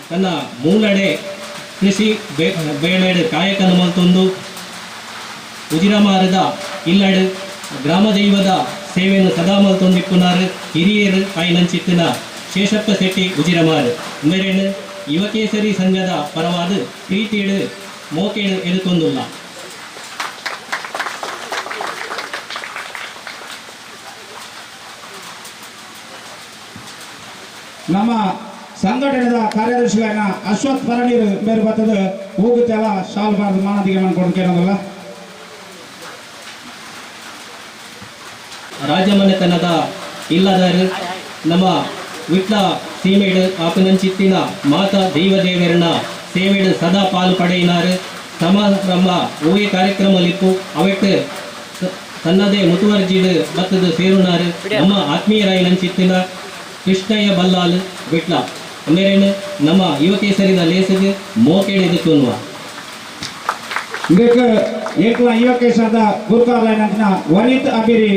ತನ್ನ ಮೂಲಡೆ ಕೃಷಿ ಬೇಳೆಡ್ ಕಾಯಕನ ಮಲ್ತೊಂದು ಉಜಿರಮಾರದ ಇಲ್ಲಡ್ ಗ್ರಾಮ ದೈವದ ಸೇವೆಯನ್ನು ಸದಾ ಮಲ್ತೊಂದಿಪ್ಪುನಾರ್ ಹಿರಿಯರು ಆಯಿನಂಚಿತ್ತಿನ ಶೇಷಪ್ಪ ಶೆಟ್ಟಿ ಉಜಿರಮಾರ್ ಮೇರೆನ್ ಯುವಕೇಸರಿ ಸಂಘದ ಪರವಾದ ಪ್ರೀತಿಡು ಮೋಕೆಡು ಎದುಕೊಂದುಲ್ಲ. ನಮ್ಮ ಸಂಘಟನೆದ ಕಾರ್ಯದರ್ಶಿಗಳನ್ನ ಅಶ್ವಥ್ ಪರಣೀರ್ ಮೇರು ಬರ್ತದೆ ಹೋಗುತ್ತೆಲ್ಲ ಶಾಲ್ ಬಾರ್ದು ಮಾನದಿಗೆ ಮಾಡ್ಕೊಂಡು ಕೇಳೋದಲ್ಲ. ರಾಜಮನೆತನದ ಇಲ್ಲದಾರು ನಮ್ಮ ವಿಟ್ಲ ಸೀಮೆಡು ಆಪನಂಚಿತ್ತಿನ ಮಾತಾ ದೈವ ದೇವರನ ಸೇವೆಡು ಸದಾ ಪಾಲು ಪಡೆಯಿನಾರು. ಸಮಾರಂಭ ಓಯೆ ಕಾರ್ಯಕ್ರಮ ಲಿಪ್ಪು ಅವೆಟ್ ತನ್ನದೇ ಮುತುವರ್ಜಿಡು ಬತ್ತದ ಸೇರುನಾರು. ನಮ್ಮ ಆತ್ಮೀಯರಾಯಿನಂಚಿತ್ತಿನ ಕೃಷ್ಣಯ್ಯ ಬಲ್ಲಾಲ್ ವಿಟ್ಲ ಮೇರೇನು ನಮ್ಮ ಯುವಕೇಸರಿದ ಲೇಸಿಗೆ ಮೋಕೆಡು ಎದುಕುನ್ನುವ. ಇದಕ್ಕೆ ಏಕ್ಲ ಯುವಕೇಶದ ಗುರುಕಾರ್ಲೈನಂಚಿನ ವನಿತ್ ಅಬಿರಿ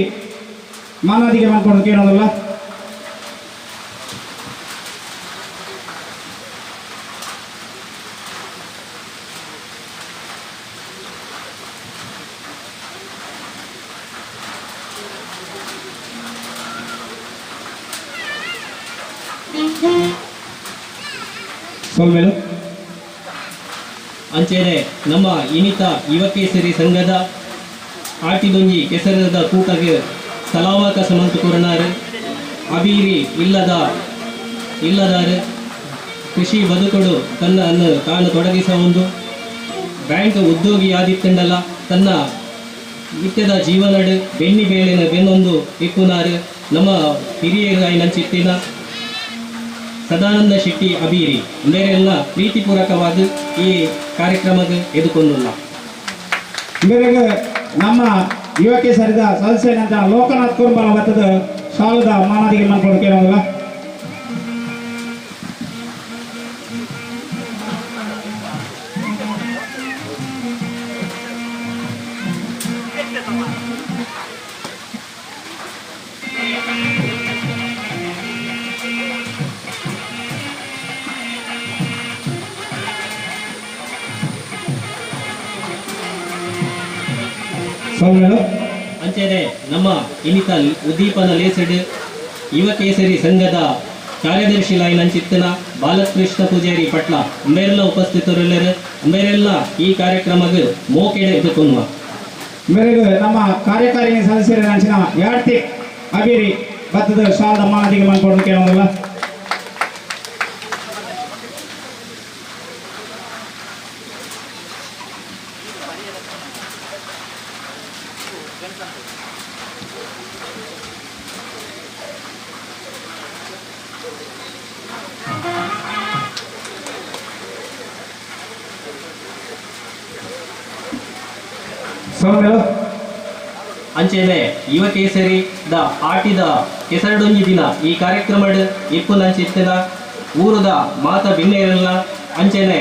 ಮಾನಾದಿಗೆ ಮಾಡ್ಕೊಂಡು ಕೇಳೋದಲ್ಲ. ಸೊಲ್ಮೇಲು. ಅಂಚೆನೆ ನಮ್ಮ ಇನಿತ ಯುವಕೇಸರಿ ಸಂಘದ ಆಟಿದೊಂಜಿ ಕೆಸರದ ಕೂಟಗೆ ಸ್ಥಳಾವಕಾಶ ಮಂತು ಕೊರನಾರು ಅಬೀರಿ ಇಲ್ಲದಾರು ಕೃಷಿ ಬದುಕುಡು ತನ್ನ ಅನ್ನು ತಾನು ತೊಡಗಿಸ ಒಂದು ಬ್ಯಾಂಕ್ ಉದ್ಯೋಗಿ ಆದಿತ್ತಂಡಲ ತನ್ನ ನಿತ್ಯದ ಜೀವನಡು ಬೆನ್ನಿ ಬೇಳಿನ ಬೆನ್ನೊಂದು ಇಪ್ಪುನಾರು ನಮ್ಮ ಹಿರಿಯರು ನಂಚಿತ್ತಿನ ಸದಾನಂದ ಶೆಟ್ಟಿ ಅಬೀರಿ ಬೇರೆಲ್ಲ ಪ್ರೀತಿಪೂರ್ವಕವಾದ ಈ ಕಾರ್ಯಕ್ರಮಕ್ಕೆ ಎದುಕೊಂಡುಲ್ಲ. ಮೇರೆಗೆ ನಮ್ಮ ಯುವಕೇಸರಿದ ಸದಸ್ಯನಂತ ಲೋಕನಾಥ್ ಕುರುಂಬಲ ಬರ್ತದ ಶಾಲದ ಮಾನಾದಿಗೆ ಮಾಡ್ಕೊಂಡು ಕೇಳೋದಲ್ಲ. ಸೊಲ್ಮೇಲು. ಅಂಚೆನೆ ನಮ್ಮ ಇನಿತ ಉದ್ದೀಪನ ಲೇಸಡ್ ಯುವಕೇಸರಿ ಸಂಘದ ಕಾರ್ಯದರ್ಶಿ ಲಾಯಿನಂಚಿತ್ತನ ಬಾಲಕೃಷ್ಣ ಪೂಜಾರಿ ಪಟ್ಲ ಅಂಬೇರೆಲ್ಲ ಉಪಸ್ಥಿತರುಳ್ಳರು. ಅಂಬೇರೆಲ್ಲ ಈ ಕಾರ್ಯಕ್ರಮಕ್ಕೆ ಮೋಕೆಡೆ ಎದುಕೊನ್ನುವ. ಮೇರೆಗೆ ನಮ್ಮ ಕಾರ್ಯಕಾರಿಣಿ ಸದಸ್ಯರ ಯಾಡ್ತಿ ಅಬಿರಿ ಬತ್ತದ ಶಾಲದ ಮಾನದಿಗೆ ಮಾಡ್ಕೊಂಡು ಕೇಳೋದಲ್ಲ. ಸೊಲ್ಮೇಲು. ಅಂಚೆನೆ ಯುವಕೇಸರಿ the ಆಟಿದ ಕೆಸರಡೊಂಜಿ ದಿನ ಈ ಕಾರ್ಯಕ್ರಮಡ್ ಇಪ್ಪುನಂಚಿತ್ತಿನ ಊರುದ ಮಾತ ಬಿನ್ನೆರೆಲ್ಲ ಅಂಚೆನೆ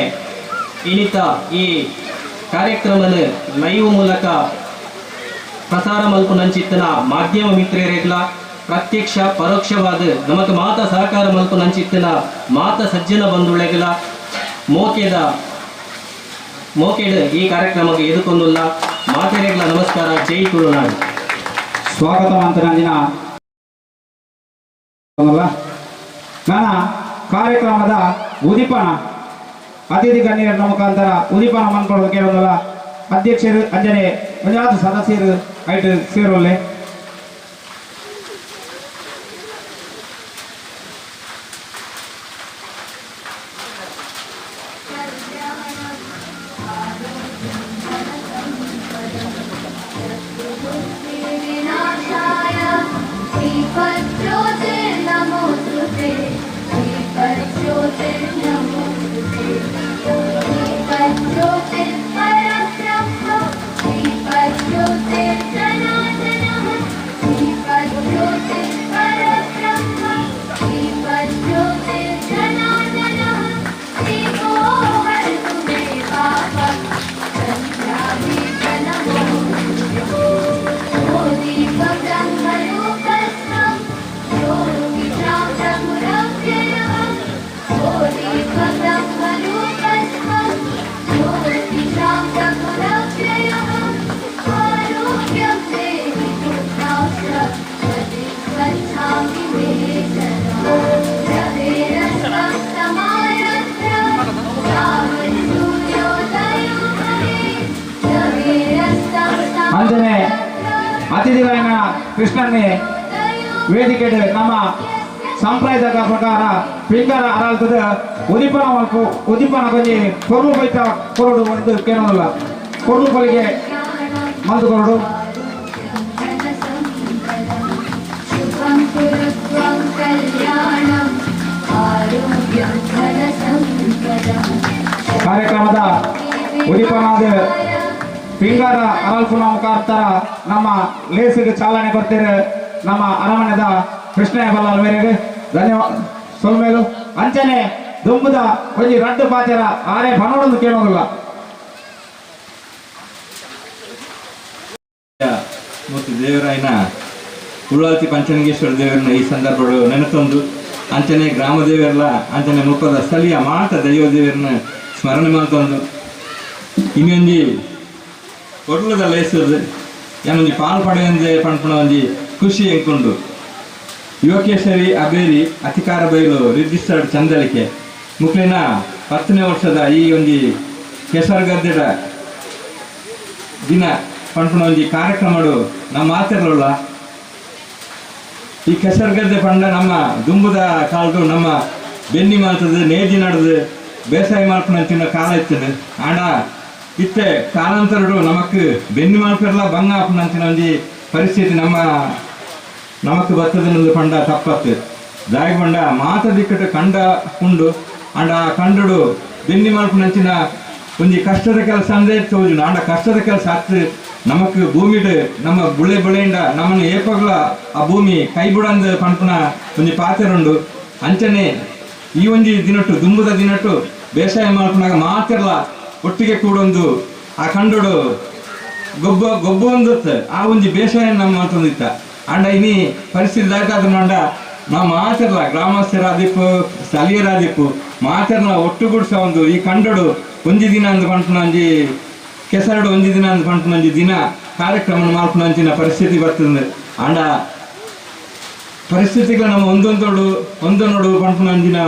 ಇನಿತ ಈ ಕಾರ್ಯಕ್ರಮನ ಲೈವ್ ಮೂಲಕ ಪ್ರಸಾರ ಮಲ್ಪುನಂಚಿತ್ತಿನ ಮಾಧ್ಯಮ ಮಿತ್ರರೆಗ್ಲ, ಪ್ರತ್ಯಕ್ಷ ಪರೋಕ್ಷವಾದ ನಮಕ್ ಮಾತ ಸಹಕಾರ ಮಲ್ಪುನಂಚಿತ್ತಿನ ಮಾತ ಸಜ್ಜನ ಬಂಧುಳೆಗ್ಲ ಮೋಕೆದ ಮೋಕೆಡ್ ಈ ಕಾರ್ಯಕ್ರಮಕ್ಕೆ ಎದುಕೊಂದುಲ್ಲ. ಮಾತೆರೆಗ್ಲ ನಮಸ್ಕಾರ. ಜೈ ತುಳುನಾಡು. ಸ್ವಾಗತ ಮಂತರಂಜಿನ ನನ್ನ ಕಾರ್ಯಕ್ರಮದ ಉದೀಪನ ಅತಿಥಿ ಗಣ್ಯರ ಮುಖಾಂತರ ಉದೀಪನ ಮನ್ಕೊಡೋದು ಕೇಳೋದಲ್ಲ. ಅಧ್ಯಕ್ಷರು ಅಂಜನೆ ಒಂಜಾತ ಸದಸ್ಯರು ಐಟ್ ಸೇರೋಲ್ಲೆ. विनाशाय श्रीपज्योतिर्नमोऽस्तु ते, श्रीपज्योतिर्नमोऽस्तु ते। श्रीपज्योतिर्परब्रह्म, श्रीपज्योतिर्जनार्दनः। ಅಂಚನೆ ಅತಿಥಿಗಳಾಯಿನ ಕೃಷ್ಣನ್ನೇ ವೇದಿಕೆ ನಮ್ಮ ಸಾಂಪ್ರದಾಯಿಕ ಪ್ರಕಾರ ಪಿಂಗರ ಅರಾಲ್ತದ ಉದಿಪನ ಉದಿಪನ ಕೊಂಜಿ ಕೊರ್ಲು ಬೈತ ಕೊರಡು ಒಂದು ಕೇಳೋದಿಲ್ಲ ಕೊರ್ಲು ಕೊಲಿಗೆ ಮಲ್ದು ಕೊರಡು. ಕಾರ್ಯಕ್ರಮದ ಉದಿಪನಾದ ಪಿಂಗಾರ ಅರಲ್ಪುನ ಮುಖಾಂತರ ನಮ್ಮ ಲೇಸಿಗೆ ಚಾಲನೆ ಕೊಡ್ತೀರ ನಮ್ಮ ಅರಮನೆದ ಕೃಷ್ಣಯ್ಯ ಬಲ್ಲಾಲ್ ಮೇರೆಗೆ ಧನ್ಯವಾದ ಸೊಲ್ಮೇಲು. ಅಂಚನೆ ದುಂಬುದ ಒಂಜಿ ರಡ್ಡು ಪಾತೆರ ಆರೆ ಬನೋಡೊಂದು ಕೇಳೋದಿಲ್ಲ. ಮತ್ತು ದೇವರಾಯನ ಉಳ್ಳಾಲ್ತಿ ಪಂಚಲಿಂಗೇಶ್ವರ ದೇವರನ್ನ ಈ ಸಂದರ್ಭಗಳು ನೆನತೊಂದು ಅಂಚನೆ ಗ್ರಾಮ ದೇವರಲ್ಲ ಅಂಚನೆ ಮುಖದ ಸ್ಥಳೀಯ ಮಾತ ದೈವ ದೇವರನ್ನ ಸ್ಮರಣೆ ಮಾಡ್ತೊಂದು ಇನ್ನೊಂಜಿ ಕೊಡ್ಲದ ಲೇಸದು ಏನೊಂಜಿ ಪಾಲ್ ಪಡೆಯೊಂಜೆ ಪನ್ಪುನ ಒಂಜಿ ಖುಷಿ ಎಂಕುಂಡು. ಯುವಕೇಶ್ವರಿ ಅಬೇರಿ ಅಧಿಕಾರ ಬೈಲು ರಿಜಿಸ್ಟರ್ಡ್ ಚಂದಳಿಕೆ ಮುಕ್ಲಿನ 10ನೇ ವರ್ಷದ ಈ ಒಂಜಿ ಕೆಸರುಗದ್ದೆಡ ದಿನ ಪನ್ಪುನ ಒಂಜಿ ಕಾರ್ಯಕ್ರಮಡು ನಮ್ಮ ಆಚರಣೆಲ್ಲ. ಈ ಕೆಸರುಗದ್ದೆ ಪಂಡ ನಮ್ಮ ದುಂಬುದ ಕಾಲದು ನಮ್ಮ ಬೆನ್ನಿ ಮಾಡ್ತದೆ ನೇಜಿ ನಡೆದು ಬೇಸಾಯ ಮಾಡ್ಕೊಂಡ ಕಾಲ ಇತ್ತದು. ಆಂಡ ಇತ್ತೆ ಕಾಲಾಂತರಡು ನಮಕ್ ಬೆನ್ನಿ ಮಾಡ್ಪಿರಲ್ಲ ಬಂಗ ಹಾಪುನಂಚಿನ ಒಂಜಿ ಪರಿಸ್ಥಿತಿ ನಮ್ಮ ನಮಕ್ ಬರ್ತದೆ ಪಂಡ ತಪ್ಪತ್ತು. ದಾಯಿ ಪಂಡ ಮಾತ ದಿಕ್ಕಟ್ಟು ಕಂಡ ಉಂಡು ಆಂಡ ಆ ಕಂಡಡು ಬೆನ್ನಿ ಮಾಡ್ಪುನಂಚಿನ ಒಂಜಿ ಕಷ್ಟದ ಕೆಲಸ ಅಂದ್ರೆ ತೋಜುಂಡು. ಆಂಡ ಕಷ್ಟದ ಕೆಲಸ ಅತ್ತು ನಮಕ್ ಭೂಮಿಡು ನಮ್ಮ ಬುಳೆ ಬುಳೆಂಡ ನಮ್ಮನ್ನು ಏಪಗ್ಲ ಆ ಭೂಮಿ ಕೈ ಬುಡಂದು ಪನ್ಪುನ ಒಂಜಿ ಪಾತೆರುಂಡು. ಅಂಚನೆ ಈ ಒಂಜಿ ದಿನಟ್ಟು ದುಂಬುದ ದಿನಟ್ಟು ಬೇಸಾಯ ಮಾಡ್ಪುನಾಗ ಮಾತಿರ್ಲ ಒಟ್ಟಿಗೆ ಕೂಡೊಂದು ಆ ಕಂಡೋಡು ಗೊಬ್ಬ ಗೊಬ್ಬ ಒಂದತ್ತು ಆ ಒಂಜಿ ಬೇಸಾಯ ನಮ್ಮ ಮಾತೊಂದಿತ್ತ. ಅಂಡ ಇನಿ ಪರಿಸ್ಥಿತಿ ದಾಯ್ತಾದ ನೋಂಡ ನಾವು ಮಾತಿರ್ಲ ಗ್ರಾಮಸ್ಥರಾದಿಪ್ಪು ಸ್ಥಳೀಯರಾದಿಪ್ಪು ಮಾತಿರ್ಲ ಒಟ್ಟುಗೂಡ್ಸ ಒಂದು ಈ ಕಂಡೋಡು ಒಂಜಿ ದಿನ ಅಂದು ಪನ್ಪುನ ಒಂಜಿ ಕೆಸರಡು ಒಂಜಿ ದಿನ ಅಂದು ಪನ್ಪುನ ಒಂಜಿ ದಿನ ಕಾರ್ಯಕ್ರಮ ಮಾಡ್ಪುನ ಪರಿಸ್ಥಿತಿ ಬರ್ತದೆ. ಅಂಡ ಪರಿಸ್ಥಿತಿಗಳ ನಮ್ಮ ಒಂದೊಂದೋಡು ಒಂದೊಂದೋಡು ಪನ್ಪುನ ಒಂಜಿನ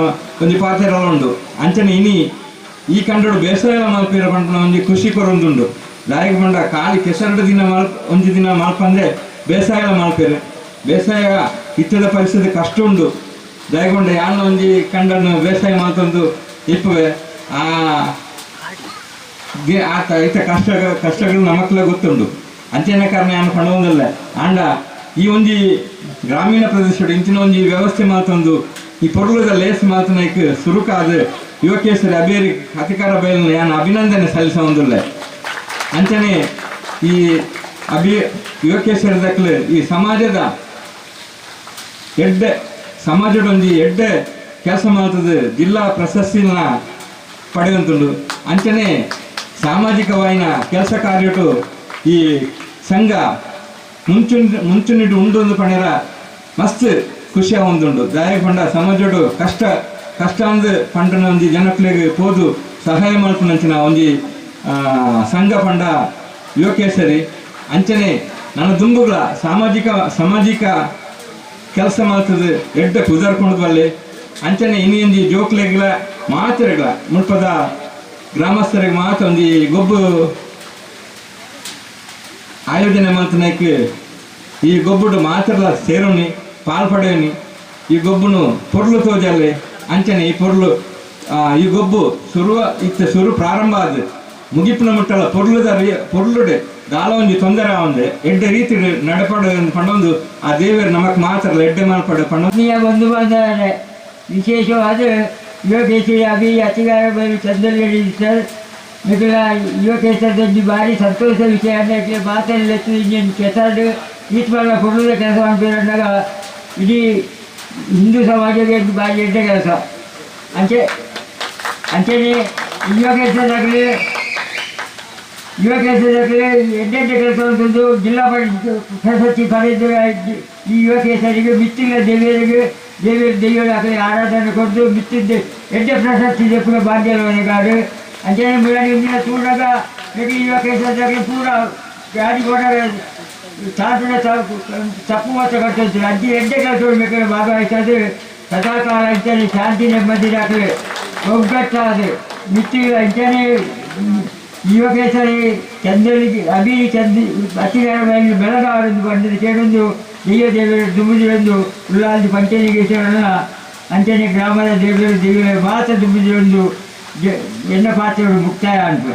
ಒಂಜಿ ಪಾತೆರ ಉಂಡು. ಅಂಚನೆ ಇನಿ ಈ ಕಂಡೋಡು ಬೇಸಾಯ ಮಲ್ಪಿರ ಪನ್ಪುನ ಒಂಜಿ ಖುಷಿ ಕೊರೊಂದುಂಡು. ದಾಯಿಗೆ ಪಂಡ ಖಾಲಿ ಕೆಸರಡು ದಿನ ಮಾಲ್ ಒಂಜಿ ದಿನ ಮಲ್ಪಂದ್ರೆ ಬೇಸಾಯ ಮಲ್ಪೇರೆ ಬೇಸಾಯ ಇತ್ತದ ಪರಿಸ್ಥಿತಿ ಕಷ್ಟ ಉಂಡು. ದಾಯಿಗೆ ಯಾನ ಒಂಜಿ ಕಂಡನ್ನು ಬೇಸಾಯ ಮಾತೊಂದು ಇಪ್ಪುವೆ ಆ ಇತ್ತ ಕಷ್ಟ ಕಷ್ಟಗಳು ನಮಕ್ಲ ಗೊತ್ತುಂಡು. ಅಂಚನೆ ಕಾರಣ ಯಾನು ಪಣೊಂದಿಲ್ಲ. ಆಂಡ ಈ ಒಂಜಿ ಗ್ರಾಮೀಣ ಪ್ರದೇಶಡು ಇಂಚಿನ ಒಂಜಿ ವ್ಯವಸ್ಥೆ ಮಾತೊಂದು ಈ ಪೊರ್ಲುದ ಲೇಸ್ ಮಾತನೈಕ್ ಸುರುಕಾದ ಯುವಕೇಶ್ವರಿ ಅಬೇರಿ ಅಧಿಕಾರ ಬಯಲಿನ ಯಾನು ಅಭಿನಂದನೆ ಸಲ್ಲಿಸೊಂದುಲ್ಲ. ಅಂಚನೆ ಈ ಯುವಕೇಶ್ವರಿ ದಕ್ಲು ಈ ಸಮಾಜದ ಎಡ್ಡೆ ಸಮಾಜದೊಂಜಿ ಎಡ್ಡೆ ಕೆಲಸ ಮಾಡ್ತದೆ ಜಿಲ್ಲಾ ಪ್ರಶಸ್ತಿನ ಪಡೆಯುವಂತುಂಡು. ಅಂಚನೆ ಸಾಮಾಜಿಕವಾಯಿನ ಕೆಲಸ ಕಾರ್ಯಟು ಈ ಸಂಘ ಮುಂಚೂಣಿಡು ಉಂಡು ಪಣೆರ ಮಸ್ತ್ ಖುಷಿಯ ಒಂದುಂಡು. ದಾಯಕೊಂಡ ಸಮಾಜಡು ಕಷ್ಟ ಕಷ್ಟ ಅಂದು ಪಂಡನ ಒಂಜಿ ಜನಕ್ಲೆಗ್ ಪೋದು ಸಹಾಯ ಮಲ್ಪುನಂಚಿನ ಒಂಜಿ ಸಂಘ ಪಂಡ ಯುವಕೇಸರಿ. ಅಂಚನೆ ನನ್ನ ದುಂಬುಗಳ ಸಾಮಾಜಿಕ ಸಾಮಾಜಿಕ ಕೆಲಸ ಮಾಡ್ತದೆ ಎಡ್ಡೆ ಕುದರ್ಕೊಂಡು ಬಲ್ಲೆ. ಅಂಚನೆ ಇನ್ನೊಂಜಿ ಜೋಕ್ಲೆಗ್ಲ ಮಾತೆರೆಗ್ಲ ಮುಲ್ಪದ ಗ್ರಾಮಸ್ಥರಿಗೆ ಮಾತ್ರ ಒಂಜಿ ಗೊಬ್ಬು ಆಯೋಜನೆ ಮಲ್ತನೈಕ್ ಈ ಗೊಬ್ಬುಡು ಮಾತ್ರಲ ಸೇರೋನಿ ಪಾಲ್ ಪಡೆಯೋನಿ ಈ ಗೊಬ್ಬುನು ಪೊರ್ಲು ತೋಜಲ್ಲೆ. ಅಂಚನೆ ಈ ಪೊರ್ಲು ಈ ಗೊಬ್ಬು ಸುರುವ ಇತ್ತ ಸುರು ಪ್ರಾರಂಭ ಆದ ಮುಗಿಪಿನ ಮುಟ್ಟಲ ಪೊರ್ಲುದ ಪೊರ್ಲುಡೆ ದಾಲ ಒಂಜಿ ತೊಂದರೆ ಆವಂದೆ ಎಡ್ಡೆ ರೀತಿ ನಡಪಡು ಪಂಡೊಂದು ಆ ದೇವರು ನಮಕ್ ಮಾತ್ರಲ್ಲ ಎಡ್ಡೆ ಮಾಲ್ಪಡು ಪಂಡ ಬಂಧು ಬಾಂಧವರೇ, ವಿಶೇಷವಾದ ಯುವಕೇಶ್ವರಿ ಅಭಿ ಅತಿಗಾರ ಬೈಲು ಚಂದ್ರಗಿರಿ ಸರ್ ಮಿಗುಲ ಯುವಕೇಶ್ವರದೊಂದು ಭಾರಿ ಸಂತೋಷ ವಿಷಯ ಅಂದರೆ ಮಾತಲ್ಲಿ ಇಂಜಿನ್ ಕೆಸರು ಈತ್ಮಲ್ಲ ಕೊಡುವುದ ಕೆಲಸ ಮಾಡ್ಬೇಕಂದಾಗ ಇಡೀ ಹಿಂದೂ ಸಮಾಜಕ್ಕೆ ಒಂದು ಭಾರಿ ಎಡ್ಡೆ ಕೆಲಸ. ಅಂಚೆ ಅಂಚೆನೆ ಯುವಕೇಶ್ವರದಾಗಲಿ ಯುವಕೇಶ್ವರದಾಗಲಿ ಎಡ್ಡೆಡ್ಡೆ ಕೆಲಸ ಅಂತಂದು ಜಿಲ್ಲಾ ಪರಿಷತ್ ಪ್ರಶಸ್ತಿ ಪಡೆದ ಈ ಯುವಕೇಶ್ವರಿಗೆ ಮಿತ್ತಿಲ್ಲ ದೇವಿಯರಿಗೆ ದೇವಿಯರು ದೇವಿಯರು ಆಕಡೆ ಆರಾಧನೆ ಕೊಟ್ಟು ಮಿತ್ತಿದ್ದ ಎಡ್ಡೆ ಪ್ರಶಸ್ತಿ ದೆಪ್ಪುನ ಬಾಂಧವ್ಯಗಾಡು. ಅಂಚನೆ ಮುರಾನಿ ಇಂದಿನ ತೂಡಾಗ ಯುವಕೇಶ್ವರದಾಗಲಿ ಪೂರ ಗಾಡಿ ಕೊಟ್ಟಾಗ ಚಾಟುನ ತಪ್ಪು ಮಾತ್ರ ಕಟ್ಟುತ್ತಾರೆ. ಅಂಚೆ ಎಡ್ಡೆ ಕೆಲಸ ಬೇಕಾದ್ರೆ ಭಾಗವಹಿಸೋದು ಸದಾಕಾಲ ಅಂಚನೆ ಶಾಂತಿ ನೆಮ್ಮದಿ ದಾಖಲೆ ಒಗ್ಗಟ್ಟಾದ ಮಿತ್ತಿಲ್ಲ ಅಂಚನೆ ಯುವಕೇಸರಿ ಚಂದಳಿಗೆ ಅಭಿ ಚಂದ ಅತಿಗಾರ ಬೆಳಗಾವರೆಂದು ಬಂದದ್ದು ಕೇಳೊಂದು ದೆಯ್ಯ ದೇವರು ದುಂಬುದಿರೊಂದು ಉಲ್ಲಾಲ್ದಿ ಪಂಚನಿಗೆ ಅಂಚನೆ ಗ್ರಾಮದ ದೇವರು ದೇವರ ಮಾತ್ರ ದುಂಬುದಿರೊಂದು ಎನ್ನ ಪಾತ್ರಗಳು ಮುಕ್ತಾಯ ಅಂತ.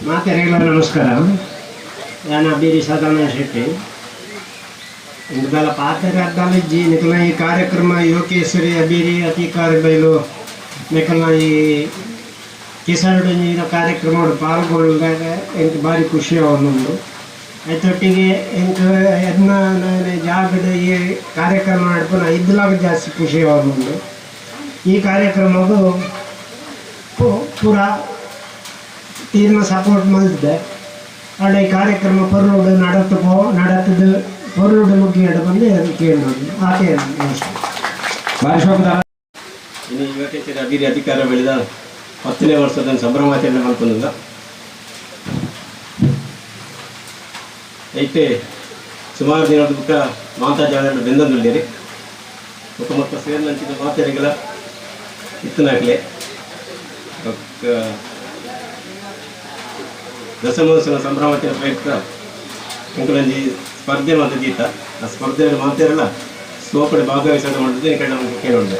ಮಾತೆರೆಗಳ ನಮಸ್ಕಾರ. ನಾನು ಅಬೀರಿ ಸದಾನಂದ ಶೆಟ್ಟಿ. ಇಂದಲ ಪಾತ್ರ ಅರ್ಧಲಿಜ್ಜಿ ನಿಕಲ್ನ ಈ ಕಾರ್ಯಕ್ರಮ ಯುವಕೇಶ್ವರಿ ಅಬೀರಿ ಅಧಿಕಾರ ಬೈಲು ನಿಕಲ್ನ ಈ ಕಿಸರಡು ಕಾರ್ಯಕ್ರಮ ಪಾಲ್ಗೊಳ್ಳಿದಾಗ ಎಂಕ್ ಭಾರಿ ಖುಷಿ ಆವೊಂದುಂಡು. ಐತೊಟ್ಟಿಗೆ ಎಂಕ್ ಎದ್ನ ಜಾಗದ ಈ ಕಾರ್ಯಕ್ರಮ ನಡ್ಪುನ ಇದ್ಲಾಗ ಜಾಸ್ತಿ ಖುಷಿ ಆವೊಂದುಂಡು. ಈ ಕಾರ್ಯಕ್ರಮವು ಪೂರ ತೀರ್ನ ಸಪೋರ್ಟ್ ಮಲ್ತಿದೆ. ಆಂಡ ಈ ಕಾರ್ಯಕ್ರಮ ಪೊರ್ಲುಡು ನಡತು ಪೋ ನಡತದ ಪೊರ್ಲುಡು ಮುಗಿಯಡು ಬಂದು ಕೇಳೋದು ಆತೆ. ನಮಸ್ಕಾರ. ಇನ್ನು ಯುವಕೇಶ್ವರಿ ಅಭಿವೃದ್ಧಿ ಅಧಿಕಾರ ಬೆಳೆದ 10ನೇ ವರ್ಷದ ಸಂಭ್ರಮಾಚರಣೆ ಮಲ್ಪೊಂದುಲ್ಲ. ಐತೆ ಸುಮಾರು ದಿನದ ಬುಕ್ಕ ಮಾತಾ ಜಾಗ ಬೆಂದೊಂದುಳ್ಳೇರಿ ಬೊಕ್ಕ ಮೊತ್ತ ಸೇರಿನಂಚಿನ ಮಾತೆರೆಗಳ ಇತ್ತನಾಕ್ಲೆ ಬೊಕ್ಕ ದಶಮೋತ್ಸವ ಸಂಭ್ರಮಾಚರಣೆ ಪ್ರಯುಕ್ತ ಎಂಕುಲಂಜಿ ಸ್ಪರ್ಧೆ ಮಾತ ದೀತ. ಆ ಸ್ಪರ್ಧೆ ಮಾತೆರೆಲ್ಲ ಸೋಪಡೆ ಭಾಗವಹಿಸೋದು ಮಾಡಿದ್ರೆ ಈ ಕಡೆ ನಮಗೆ ಕೇಳೋಣ.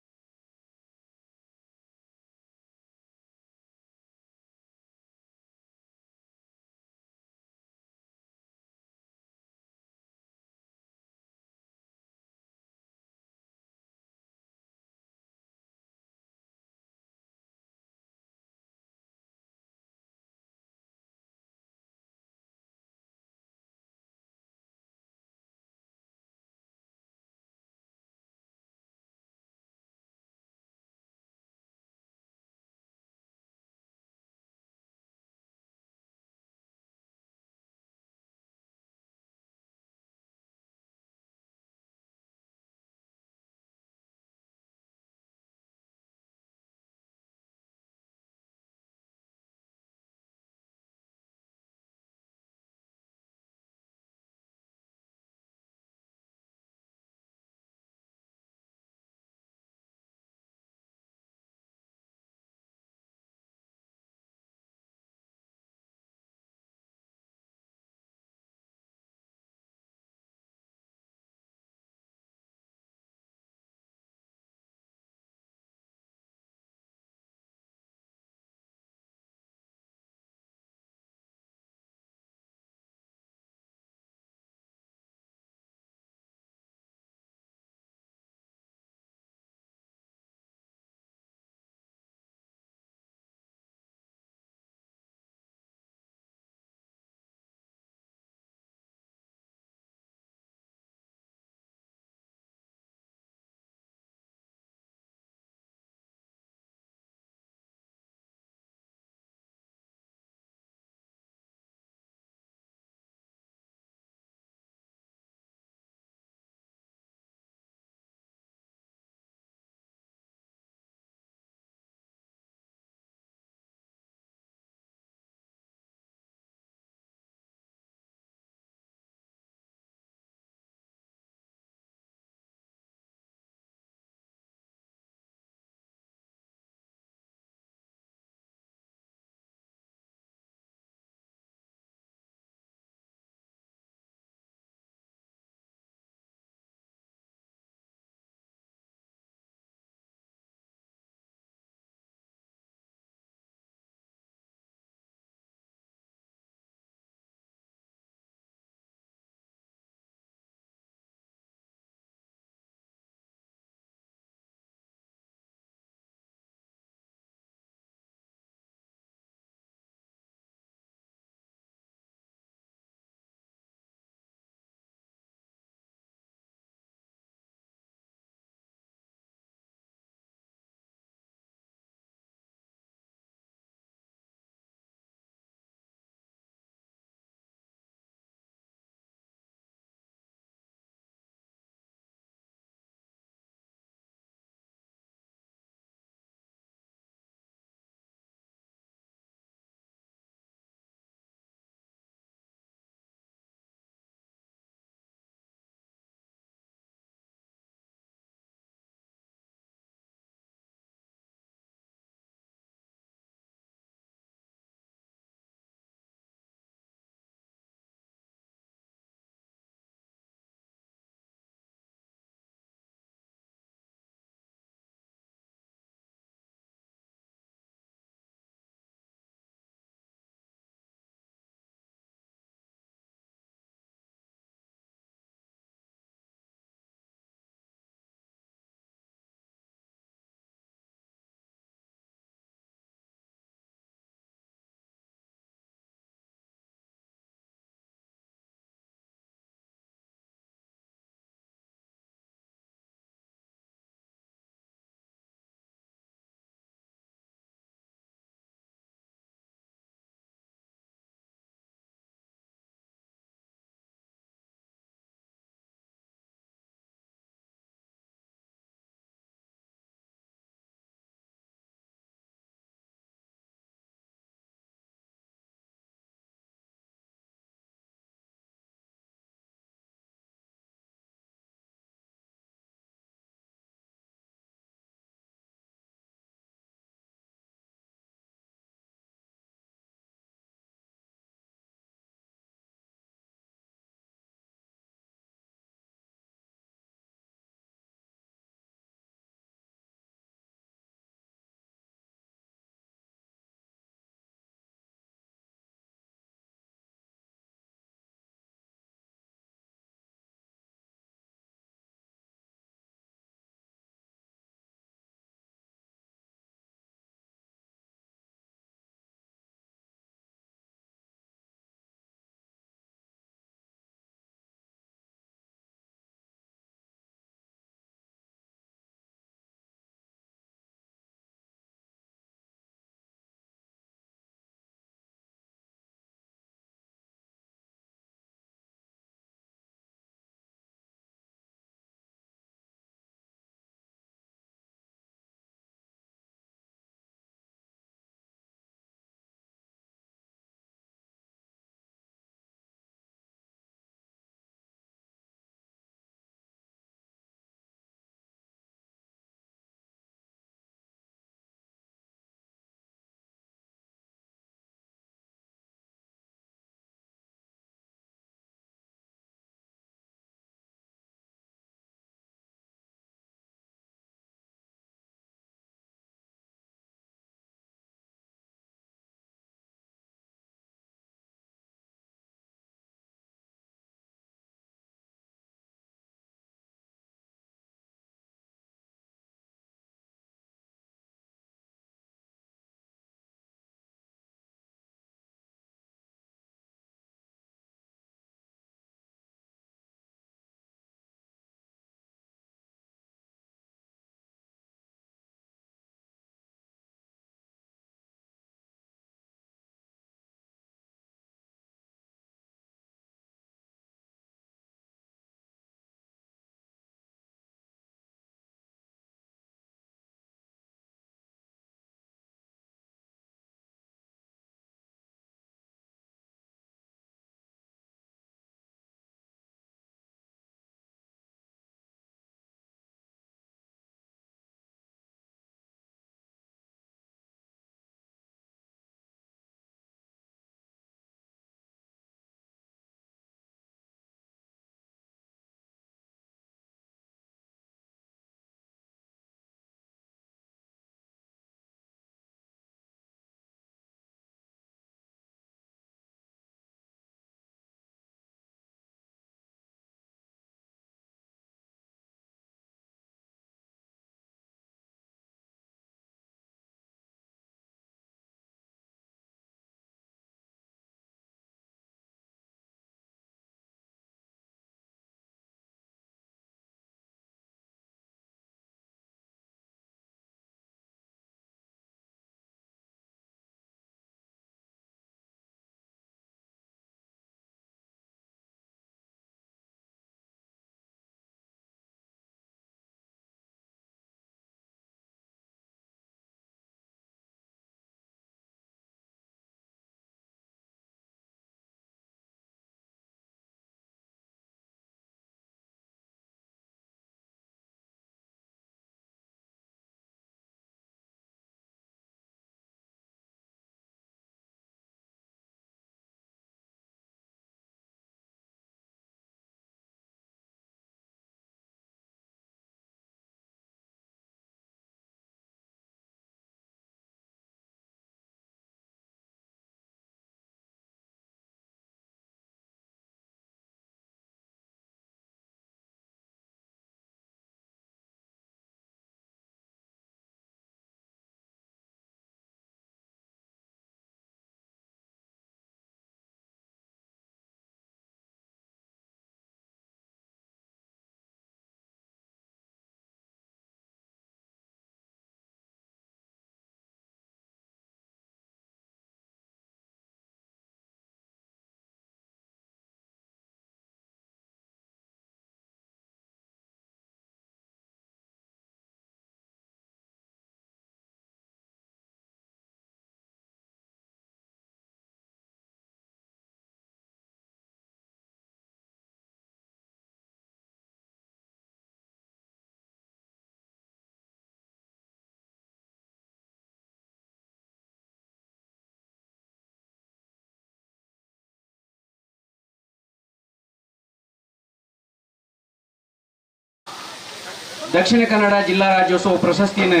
ದಕ್ಷಿಣ ಕನ್ನಡ ಜಿಲ್ಲಾ ರಾಜ್ಯೋತ್ಸವ ಪ್ರಶಸ್ತಿಯನ್ನು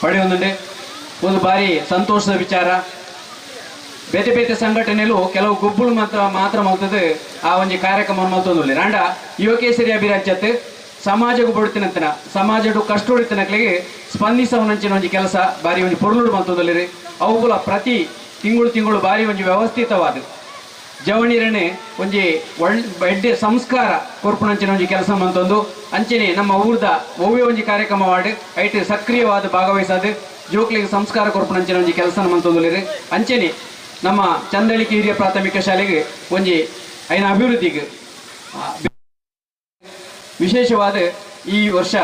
ಪಡೆಯೊಂದುಂಡು. ಒಂದು ಬಾರಿ ಸಂತೋಷದ ವಿಚಾರ. ಬೇತೆ ಬೇತೆ ಸಂಘಟನೆಲು ಕೆಲವು ಗುಬ್ಬುಲು ಮಾತ್ರ ಮಾತ್ರ ಮಲ್ತದೆ ಆ ಒಂಜಿ ಕಾರ್ಯಕ್ರಮ ಮಲ್ತೊಂದುಲ್ಲೆರ್. ಆಂಡ ಯುವಕೇಸರಿ ಅಭಿರಾಜ್ಯತ್ ಸಮಾಜಗ್ ಬೊಡುತ್ತಿನಂತನ ಸಮಾಜಡು ಕಷ್ಟ ಉಳಿತಿನಕ್ಲೆಗ್ ಸ್ಪಂದಿಸವನಂಚಿನ ಒಂಜಿ ಕೆಲಸ ಬಾರಿ ಒಂಜಿ ಪೊರ್ಲುಡು ಮಲ್ತೊಂದುಲ್ಲೆರ್. ಅವುಕುಲ ಪ್ರತಿ ತಿಂಗಳು ತಿಂಗಳು ಬಾರಿ ಒಂಜಿ ವ್ಯವಸ್ಥಿತವಾದ ಜವಣಿರನೆ ಒಂಜಿ ಎಡ್ಡೆ ಸಂಸ್ಕಾರ ಕೊರ್ಪುನಂಚಿನ ಒಂಜಿ ಕೆಲಸ ಮಲ್ತೊಂದು ಅಂಚನೆ ನಮ್ಮ ಊರ್ದ ಒವ್ವೇ ಒಂಜಿ ಕಾರ್ಯಕ್ರಮ ವಾಡ್ ಐಟ್ ಸಕ್ರಿಯವಾದ ಭಾಗವಹಿಸಾದ ಜೋಕ್ಲೆಗ್ ಸಂಸ್ಕಾರ ಕೊರ್ಪುನಂಚಿನ ಒಂಜಿ ಕೆಲಸ ಮಲ್ತೊಂದುಲ್ಲೆರ್. ಅಂಚನೆ ನಮ್ಮ ಚಂದಳಿಕೆ ಹಿರಿಯ ಪ್ರಾಥಮಿಕ ಶಾಲೆಗೆ ಒಂಜಿ ಐನ ಅಭಿವೃದ್ಧಿಗೆ ವಿಶೇಷವಾದ ಈ ವರ್ಷ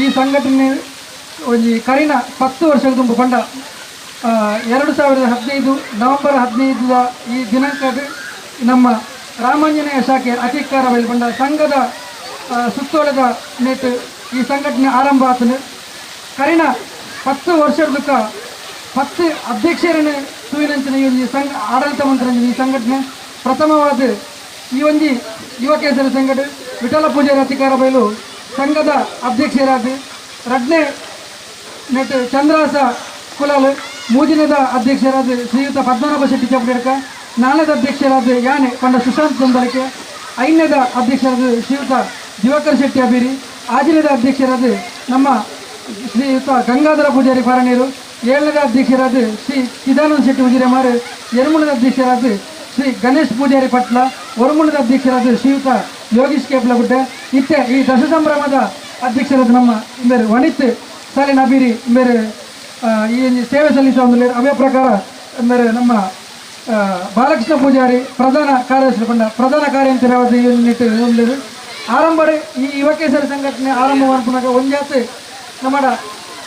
ಈ ಸಂಘಟನೆ ಒಂಜಿ ಕರಿನ 10 ವರ್ಷದ ದುಂಬು ಪಂಡ 2015 ನವೆಂಬರ್ 15 ಈ ದಿನಾಂಕದ ನಮ್ಮ ರಾಮಾಂಜನೇಯ ಶಾಖೆ ಅಧಿಕಾರ ಬೈಲು ಪಂಡ ಸಂಘದ ಸುತ್ತೋಲೆದ ನೆಟ್ ಈ ಸಂಘಟನೆ ಆರಂಭ ಆತನು. ಕರಿನ 10 ವರ್ಷದ 10 ಅಧ್ಯಕ್ಷರನ್ನು ತೂಯಿನಂಚಿನ ಈ ಒಂಜಿ ಸಂಘ ಆಡಳಿತ ಮಂತ್ರ ಈ ಸಂಘಟನೆ ಪ್ರಥಮವಾದ ಈ ಒಂಜಿ ಯುವಕೇಸರಿ ಸಂಘಟ ವಿಠಲ ಪೂಜಾರಿ ಅಧಿಕಾರ ಬೈಲು ಸಂಘದ ಅಧ್ಯಕ್ಷರಾದ ರಡ್ನೇ ನೆಟ್ ಚಂದ್ರಾಸ ಕುಲಾಲ್, ಮೂಜಿನದ ಅಧ್ಯಕ್ಷರಾದ ಶ್ರೀಯುತ ಪದ್ಮನಾಭ ಶೆಟ್ಟಿ ಚೌಡಡ್ಕ, ನಾಲ್ಕನೇದ ಅಧ್ಯಕ್ಷರಾದ ಯಾನೆ ಪಂಡ ಸುಶಾಂತ್ ತೊಂದಲಿಕೆ, ಐದನೇದ ಅಧ್ಯಕ್ಷರಾದ ಶ್ರೀಯುತ ದಿವಾಕರ್ ಶೆಟ್ಟಿ ಅಬೀರಿ, ಆಜನೇದ ಅಧ್ಯಕ್ಷರಾದ ನಮ್ಮ ಶ್ರೀಯುತ ಗಂಗಾಧರ ಪೂಜಾರಿ ಫಾರಣೀರು, ಏಳನೇದ ಅಧ್ಯಕ್ಷರಾದ ಶ್ರೀ ಚಿದಾನಂದ ಶೆಟ್ಟಿ ಉಜಿರೆಮಾರು, ಎರಮೂಣದ ಅಧ್ಯಕ್ಷರಾದ ಶ್ರೀ ಗಣೇಶ್ ಪೂಜಾರಿ ಪಟ್ಲ, ಒರಮೂಣದ ಅಧ್ಯಕ್ಷರಾದ ಶ್ರೀಯುತ ಯೋಗೀಶ್ ಕೇಪ್ಲಗುಡ್ಡೆ, ಇತ್ತೆ ಈ ದಶ ಸಂಭ್ರಮದ ಅಧ್ಯಕ್ಷರಾದ ನಮ್ಮ ಬೇರೆ ವಣಿತ್ ಸಾಲಿನ ಅಬೀರಿ ಬೇರೆ ಈ ಸೇವೆ ಸಲ್ಲಿಸುವ ಒಂದು ಅವೇ ಪ್ರಕಾರ ಅಂದರೆ ನಮ್ಮ ಬಾಲಕೃಷ್ಣ ಪೂಜಾರಿ ಪ್ರಧಾನ ಕಾರ್ಯದರ್ಶಿ ಪಂಡ ಪ್ರಧಾನ ಕಾರ್ಯಂತರವಾದ ಈ ಆರಂಭ ಈ ಯುವಕೇಸರಿ ಸಂಘಟನೆ ಆರಂಭ ಮಾಡ್ಕೊಂಡಾಗ ಒಂಜಾತ್ ನಮ್ಮ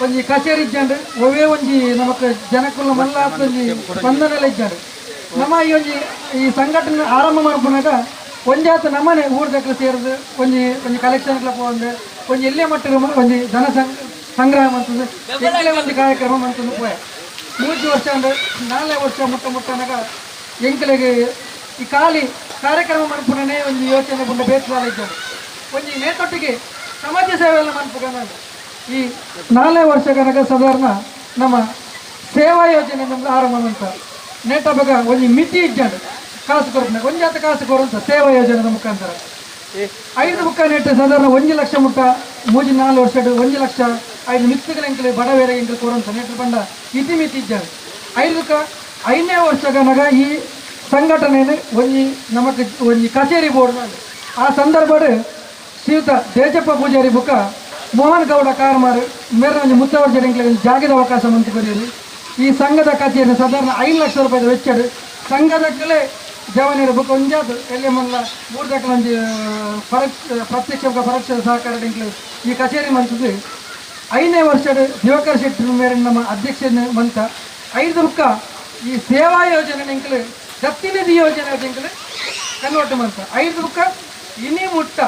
ಒಂಜಿ ಕಚೇರಿ ಇಜ್ಜಾಂಡ್ ಒವೇ ಒಂಜಿ ನಮಕ್ ಜನಕುಲ ಮಲ್ಲ ಒಂಜಿ ಸ್ಪಂದನೆಲ್ಲ ಇಜ್ಜಾಂಡ್. ನಮ್ಮ ಈ ಒಂಜಿ ಈ ಸಂಘಟನೆ ಆರಂಭ ಮಾಡ್ಕೊಂಡಾಗ ಒಂಜಾತ್ ನಮ್ಮನೆ ಊರ್ದಕ್ಲು ಸೇರಿದು ಒಂಜಿ ಒಂಜಿ ಕಲೆಕ್ಷನ್ ಕ್ಲಬ್ ಒಂದು ಒಂಜಿ ಎಲ್ಲೇ ಮಟ್ಟದ ಒಂಜಿ ಜನ ಸಂಗ್ರಹ ಮಂತದ್ದು ಎಲ್ಲೇ ಒಂದು ಕಾರ್ಯಕ್ರಮ ಮಂತದ್ದು ಪೋಯ 3 ವರ್ಷ ಅಂದ್ರೆ 4 ವರ್ಷ ಮುಟ್ಟ ಮುಟ್ಟನಾಗ ಎಂಕಲೆಗೆ ಈ ಖಾಲಿ ಕಾರ್ಯಕ್ರಮ ಮನ್ಪುನೇ ಒಂದು ಯೋಚನೆ ಬಂದ ಬೇಸರ ಇದ್ದಾನೆ ಒಂಜಿ ನೇತೊಟ್ಟಿಗೆ ಸಮಾಜ ಸೇವೆಲ್ಲ ಮನ್ಪುಗನ ಈ 4 ವರ್ಷ ಕನಕ ಸಾಧಾರಣ ನಮ್ಮ ಸೇವಾ ಯೋಜನೆ ನಮ್ದು ಆರಂಭ ಅಂತ ನೇಟ ಬಗ ಒಂಜಿ ಮಿತಿ ಇದ್ದಾನೆ ಕಾಸು ಕೊರಪನೆ ಒಂಜಾತ ಕಾಸು ಕೊರುವಂತ ಸೇವಾ ಯೋಜನೆದ ಮುಖಾಂತರ 5 ಮುಖ ನೆಟ್ಟು ಸಾಧಾರಣ 1 ಲಕ್ಷ ಮುಟ್ಟ 3-4 ವರ್ಷ 1 ಲಕ್ಷ 5 ಮಿತ್ತುಗಳ ಎಂಕಲೆ ಬಡವೇರ ಎಂಕಲು ಕೊರುವಂತ ನೆಟ್ಟು ಬಂಡ ಇತಿ ಮಿತಿ ಇದ್ದಾನೆ 5 5ನೇ ವರ್ಷ ಕನಕ ಈ ಸಂಘಟನೆ ಒಂಜಿ ನಮಕ್ ಒಂಜಿ ಕಚೇರಿ ಬೋರ್ಡ್ ಆ ಸಂದರ್ಭ ಶ್ರೀಯುತ ದೇಜಪ್ಪ ಪೂಜಾರಿ ಬುಕ್ಕ ಮೋಹನ್ ಗೌಡ ಕಾರ್ಮಾರ್ ಮೇರೆ ಒಂಜಿ ಮುತ್ತವರ್ಜ ಎಂಕಲೆ ಜಾಗದ ಅವಕಾಶ ಮಂತು ಕೊರಿಯರು. ಈ ಸಂಘದ ಕಚೇರಿ ಸಾಧಾರಣ 5 ಲಕ್ಷ ರೂಪಾಯಿ ವೆಚ್ಚಡು ಸಂಘದಕ್ಕಲೇ ಜವನಿರ ಬುಕ್ಕ ಒಂಜಾತು ಎಲ್ಲಿ ಮಲ್ಲ ಮೂರ್ದಕ್ಕಲ ಒಂಜಿ ಪ್ರತ್ಯಕ್ಷ ಪರೋಕ್ಷ ಸಹಕಾರ ಎಂಕಲೆ ಈ ಕಚೇರಿ ಮಂತದ್ದು 5ನೇ ವರ್ಷದ ದಿವಾಕರ್ ಶೆಟ್ಟಿ ಮೇರೆ ನಮ್ಮ ಅಧ್ಯಕ್ಷ ಮಂತ 5 ಬುಕ್ಕ ಈ ಸೇವಾ ಯೋಜನೆ ಎಂಕಲೆ ದತ್ತಿನಿಧಿ ಯೋಜನೆ ಎಂಕಲೆ ಕನ್ವರ್ಟ್ ಮಂತ 5 ಬುಕ್ಕ ಇನಿ ಮುಟ್ಟ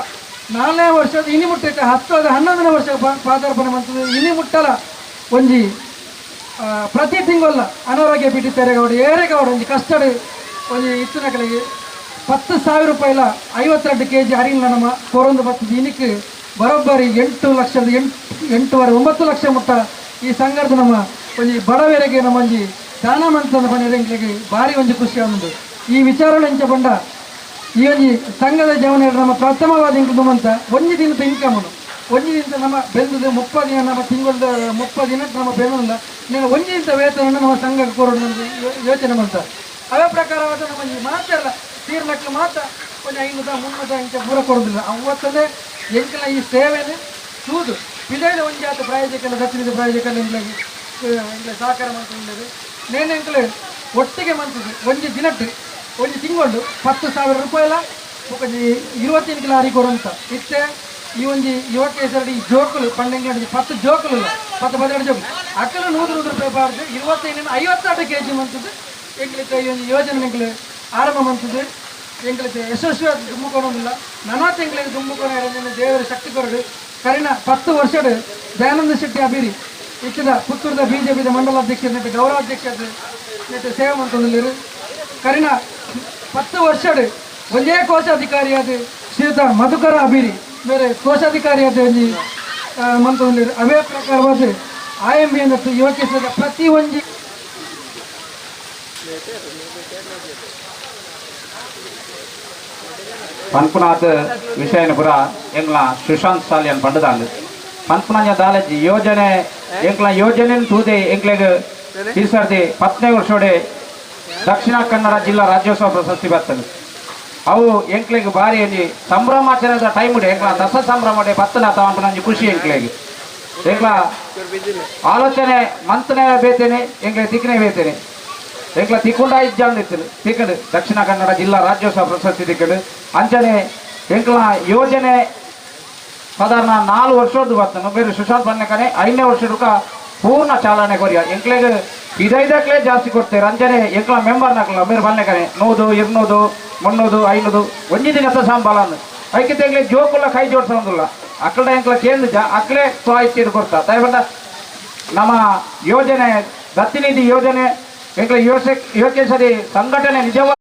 4ನೇ ವರ್ಷದ ಇನಿ ಮುಟ್ಟ 10 11ನೇ ವರ್ಷ ಪಾದಾರ್ಪಣೆ ಮಂತದ್ದು ಇನಿ ಮುಟ್ಟಲ ಒಂಜಿ ಪ್ರತಿ ತಿಂಗಳ ಅನಾರೋಗ್ಯ ಪೀಡಿತರೆಗೌಡ ಏರೆಗೌಡ ಒಂಜಿ ಕಷ್ಟಡ್ ಒಂಜಿ ಇತ್ತಿನಕಲಿಗೆ 10,000 ರೂಪಾಯಿಲ 52 ಕೆ ಜಿ ಅರಿನ ನಮ್ಮ ಕೊರೊಂದು ಬತ್ತದ ಇನಿಕ್ ಬರೋಬ್ಬರಿ 8 ಲಕ್ಷದ 8.5 9 ಲಕ್ಷ ಮುಟ್ಟ ಈ ಸಂಘದ ನಮ್ಮ ಒಂಜಿ ಬಡವೆರೆಗೆ ನಮ್ಮ ಒಂಜಿ ದಾನ ಮಂತದ ಪಣೆರೆಂಕ್ಲೆಗೆ ಭಾರಿ ಒಂಜಿ ಖುಷಿ ಆಗುಂಡು. ಈ ವಿಚಾರಣೆ ಎಂಚ ಪಂಡ ಈ ಒಂಜಿ ಸಂಘದ ಜವನ ನಮ್ಮ ಪ್ರಥಮವಾದ ಇಂಕು ಅಂತ ಒಂಜಿ ದಿನದ ಇನ್ಕಮ್ ಒಂಜಿ ದಿನದ ನಮ್ಮ ಬೆಂದದ 30 ದಿನ ನಮ್ಮ ತಿಂಗಳದ 30 ದಿನಕ್ಕೆ ನಮ್ಮ ಬೆಂದ ನೀನು ಒಂಜಿ ದಿನದ ವೇತನ ನಮ್ಮ ಸಂಘಕ್ಕೆ ಕೊಡೋದು ಯೋಚನೆ ಮಾಡ್ತಾರೆ. ಅವೇ ಪ್ರಕಾರವಾದ ನಮ್ಮ ಈ ಮಾತ್ರ ತೀರ್ನಕ್ಲು ಮಾತ್ರ ಒಂದು 500 300 ಇಂಚ ಪೂರ ಕೊಡೋದಿಲ್ಲ ಅವತ್ತನೇ ಎಂಕಲ ಈ ಸೇವೆನೇ ತೂದು ಪಿದೈದ ಒಂಜಾತ ಪ್ರಾಯೋಜಕಲ್ಲ ದಕ್ಷಿಣದ ಪ್ರಾಯೋಜಕಲ್ಲ ಎಂಕ್ಲಾಗಿ ಎಂಕ್ಲೆ ಸಹಕಾರ ಮಂತುಂಡದು ನೇನು ಎಂಕ್ಲೆ ಒಟ್ಟಿಗೆ ಮಂತದ್ದು ಒಂಜಿ ದಿನಟ್ಟು ಒಂಜಿ ತಿಂಗಳು 10,000 ರೂಪಾಯಿಲ ಒಂಜಿ 25 ಕಿಲೋ ಅರಿ ಕೊಡುವಂತ ಇತ್ತೆ ಈ ಒಂಜಿ ಯುವಕೇಸರಡಿ ಜೋಕುಲು ಪಂಡೆಂಗ್ಲಡಿ 10 ಜೋಕುಲು ಇಲ್ಲ 10 12 ಜೋಕುಲು ಅಕ್ಕಲು 100 ರೂಪಾಯಿ ಬಾರ್ದು 25 52 ಕೆ ಜಿ ಮಂತದ್ದು ಎಂಕ್ಲಿಕ್ಕೆ ಈ ಒಂದು ಯೋಜನೆ ಎಂಕ್ಲೆ ಆರಂಭ ಮಂತದ್ದು ಎಂಕ್ಲಿಕ್ಕೆ ಯಶಸ್ವಿಯಾದ ದುಮ್ಮುಕೊಳೋದಿಲ್ಲ ನಾನಾ ತಿಂಗಳಿಗೆ ದುಮ್ಮುಕೊಳ ದೇವರ ಶಕ್ತಿ ಕೊರಡು ಕರಿನ 10 ವರ್ಷಡ್ ದಯಾನಂದ ಶೆಟ್ಟಿ ಅಬೀರಿ ಇಚ್ಚದ ಪುತ್ತೂರದ ಬಿಜೆಪಿದ ಮಂಡಲಾಧ್ಯಕ್ಷ ನೆಟ್ಟು ಗೌರವಾಧ್ಯಕ್ಷ ನೆಟ್ಟು ಸೇವೆ ಮಂತೊಂದಿಲ್ಲೇರು ಕರಿನ 10 ವರ್ಷಡ್ ಒಂದೇ ಕೋಶಾಧಿಕಾರಿಯಾದ ಶ್ರೀಯುತ ಮಧುಕರ ಅಬೀರಿ ಬೇರೆ ಕೋಶಾಧಿಕಾರಿಯಾದ ಒಂಜಿ ಮಂತೊಂದಿಲ್ಲೇರು ಅವೇ ಪ್ರಕಾರವಾದ ಆಯಂಬಿ ಅನ್ನತ್ತು ಯುವಕೇಶ್ವರ ಪ್ರತಿ ಒಂಜಿ ಪನ್ಪುನಾಥ್ ವಿಷಯನ ಪುರ ಎಂಗ್ಲ ಸುಶಾಂತ್ ಸಾಲಿಯನ್ ಪಂಡದಾಂಡ್ ಪನ್ಪುನಾಂಜ ದಾಲಜಿ ಯೋಜನೆ ಎಂಕ್ಲ ಯೋಜನೆ ತೂದೆ ಎಂಕ್ಲೆಗ್ ಈ ಸರ್ತಿ 10ನೇ ವರ್ಷೋಡೆ ದಕ್ಷಿಣ ಕನ್ನಡ ಜಿಲ್ಲಾ ರಾಜ್ಯೋತ್ಸವ ಪ್ರಶಸ್ತಿ ಬರ್ತದೆ. ಅವು ಎಂಕ್ಲೆಗ್ ಬಾರಿ ಒಂಜಿ ಸಂಭ್ರಮಾಚರಣೆದ ಟೈಮ್ ಉಡೆ ಎಂಕ್ಲ ದಸ ಸಂಭ್ರಮ ಬತ್ತನ ತಗೊಂಡು ಖುಷಿ ಎಂಕ್ಲೆಗ್ ಎಂಕ್ಲ ಆಲೋಚನೆ ಮಂತನೇ ಬೇತೇನೆ ಎಂಕ್ಲೆ ತಿಕ್ಕನೆ ಬೇತೇನೆ ಎಂಕ್ಲ ತಿಕ್ಕೊಂಡ ಇಜ್ಜಾಂದು ಇತ್ತು ತಿಕ್ಕಡು ದಕ್ಷಿಣ ಕನ್ನಡ ಜಿಲ್ಲಾ ರಾಜ್ಯೋತ್ಸವ ಪ್ರಶಸ್ತಿ ತಿಕ್ಕಡು ಅಂಚನೆ ಎಂಕ್ಲ ಯೋಜನೆ ಸಾಧಾರಣ 4 ವರ್ಷದ್ದು ಬರ್ತದೆ. ಬೇರೆ ಸುಶಾಂತ್ ಬನ್ನೆಕನೆ 5ನೇ ವರ್ಷದ ಪೂರ್ಣ ಚಾಲನೆ ಕೊರಿಯ ಎಂಕ್ಲೆಗ್ ಇದೈದಕ್ಲೆ ಜಾಸ್ತಿ ಕೊಡ್ತೇವೆ. ಅಂಚನೆ ಎಂಕ್ಲ ಮೆಂಬರ್ ನಕ್ಲ ಬೇರೆ ಬನ್ನೆಕನೆ 100 200 300 500 ಒಂಜಿ ದಿನದ ಸಂಬಳ ಐಕೆ ತೆಗ್ಲೆ ಜೋಕುಲ ಕೈ ಜೋಡಿಸೋದಿಲ್ಲ. ಅಕ್ಕಡ ಎಂಕ್ಲ ಕೇಂದ್ರ ಅಕ್ಲೆ ಸ್ವಾಯಿತ್ಯ ಕೊಡ್ತಾ ದಯವಂಡ ನಮ್ಮ ಯೋಜನೆ ದತ್ತಿನಿಧಿ ಯೋಜನೆ ಎಂಕ್ಲ ಯುವಕೇಸರಿ ಸಂಘಟನೆ ನಿಜವಾದ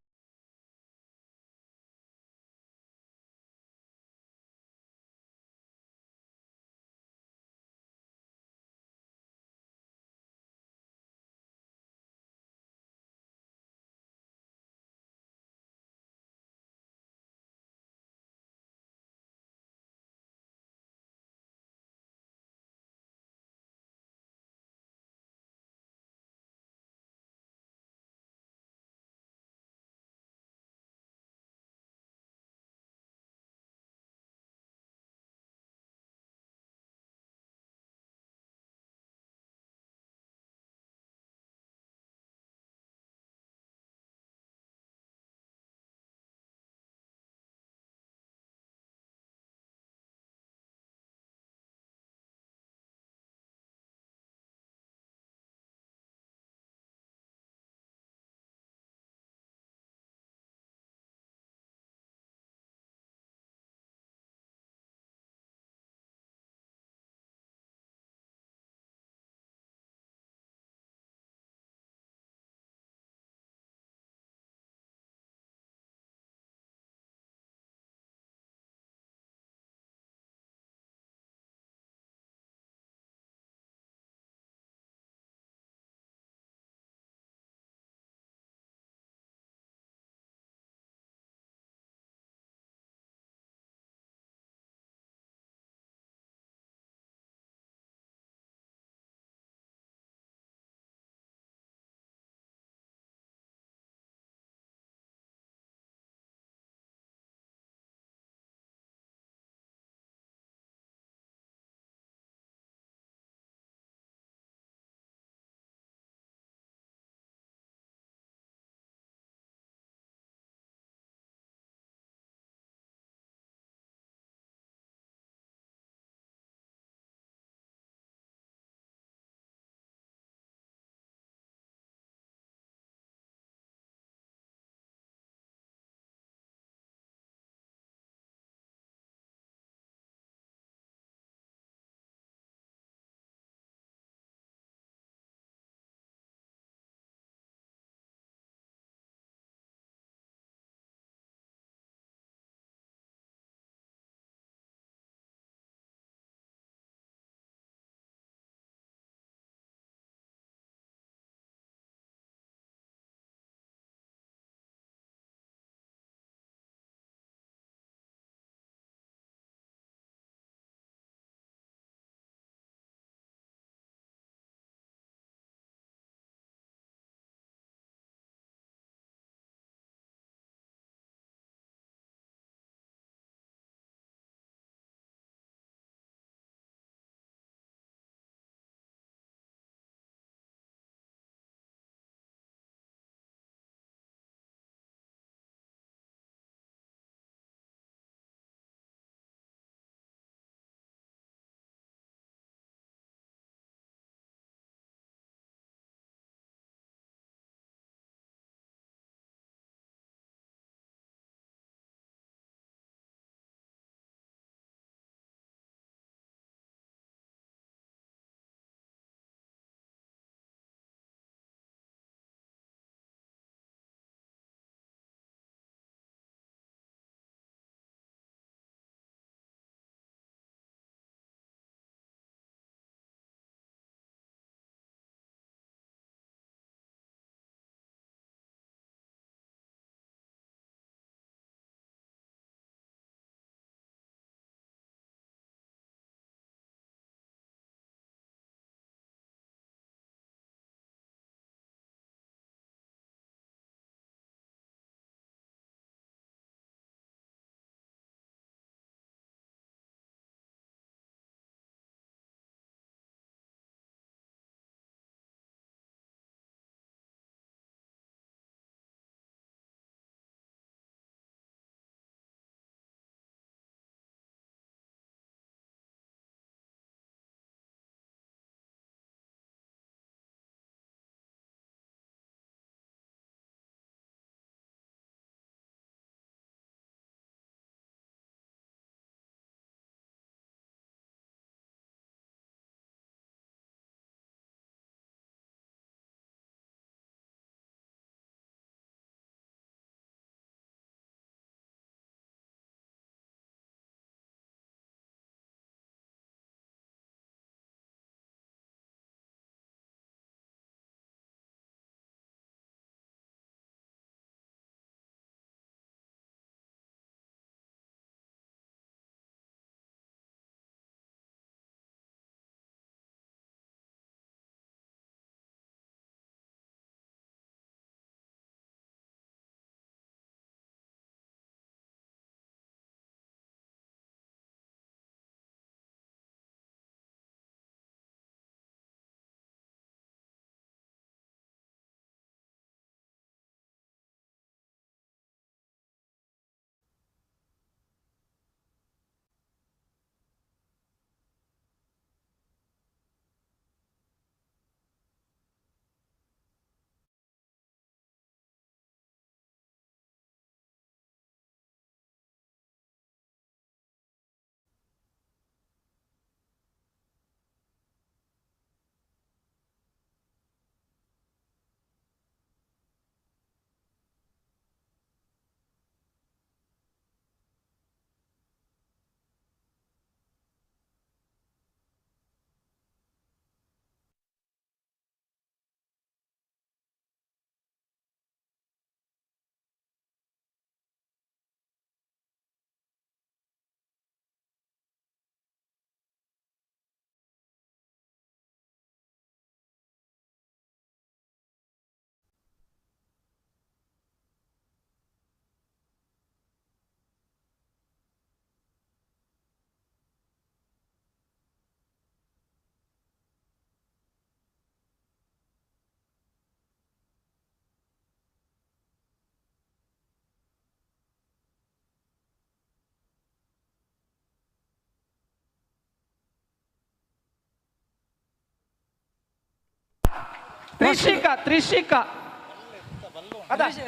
ತ್ರಿಷಿಕಾ ತ್ರಿಷಿಕಾ.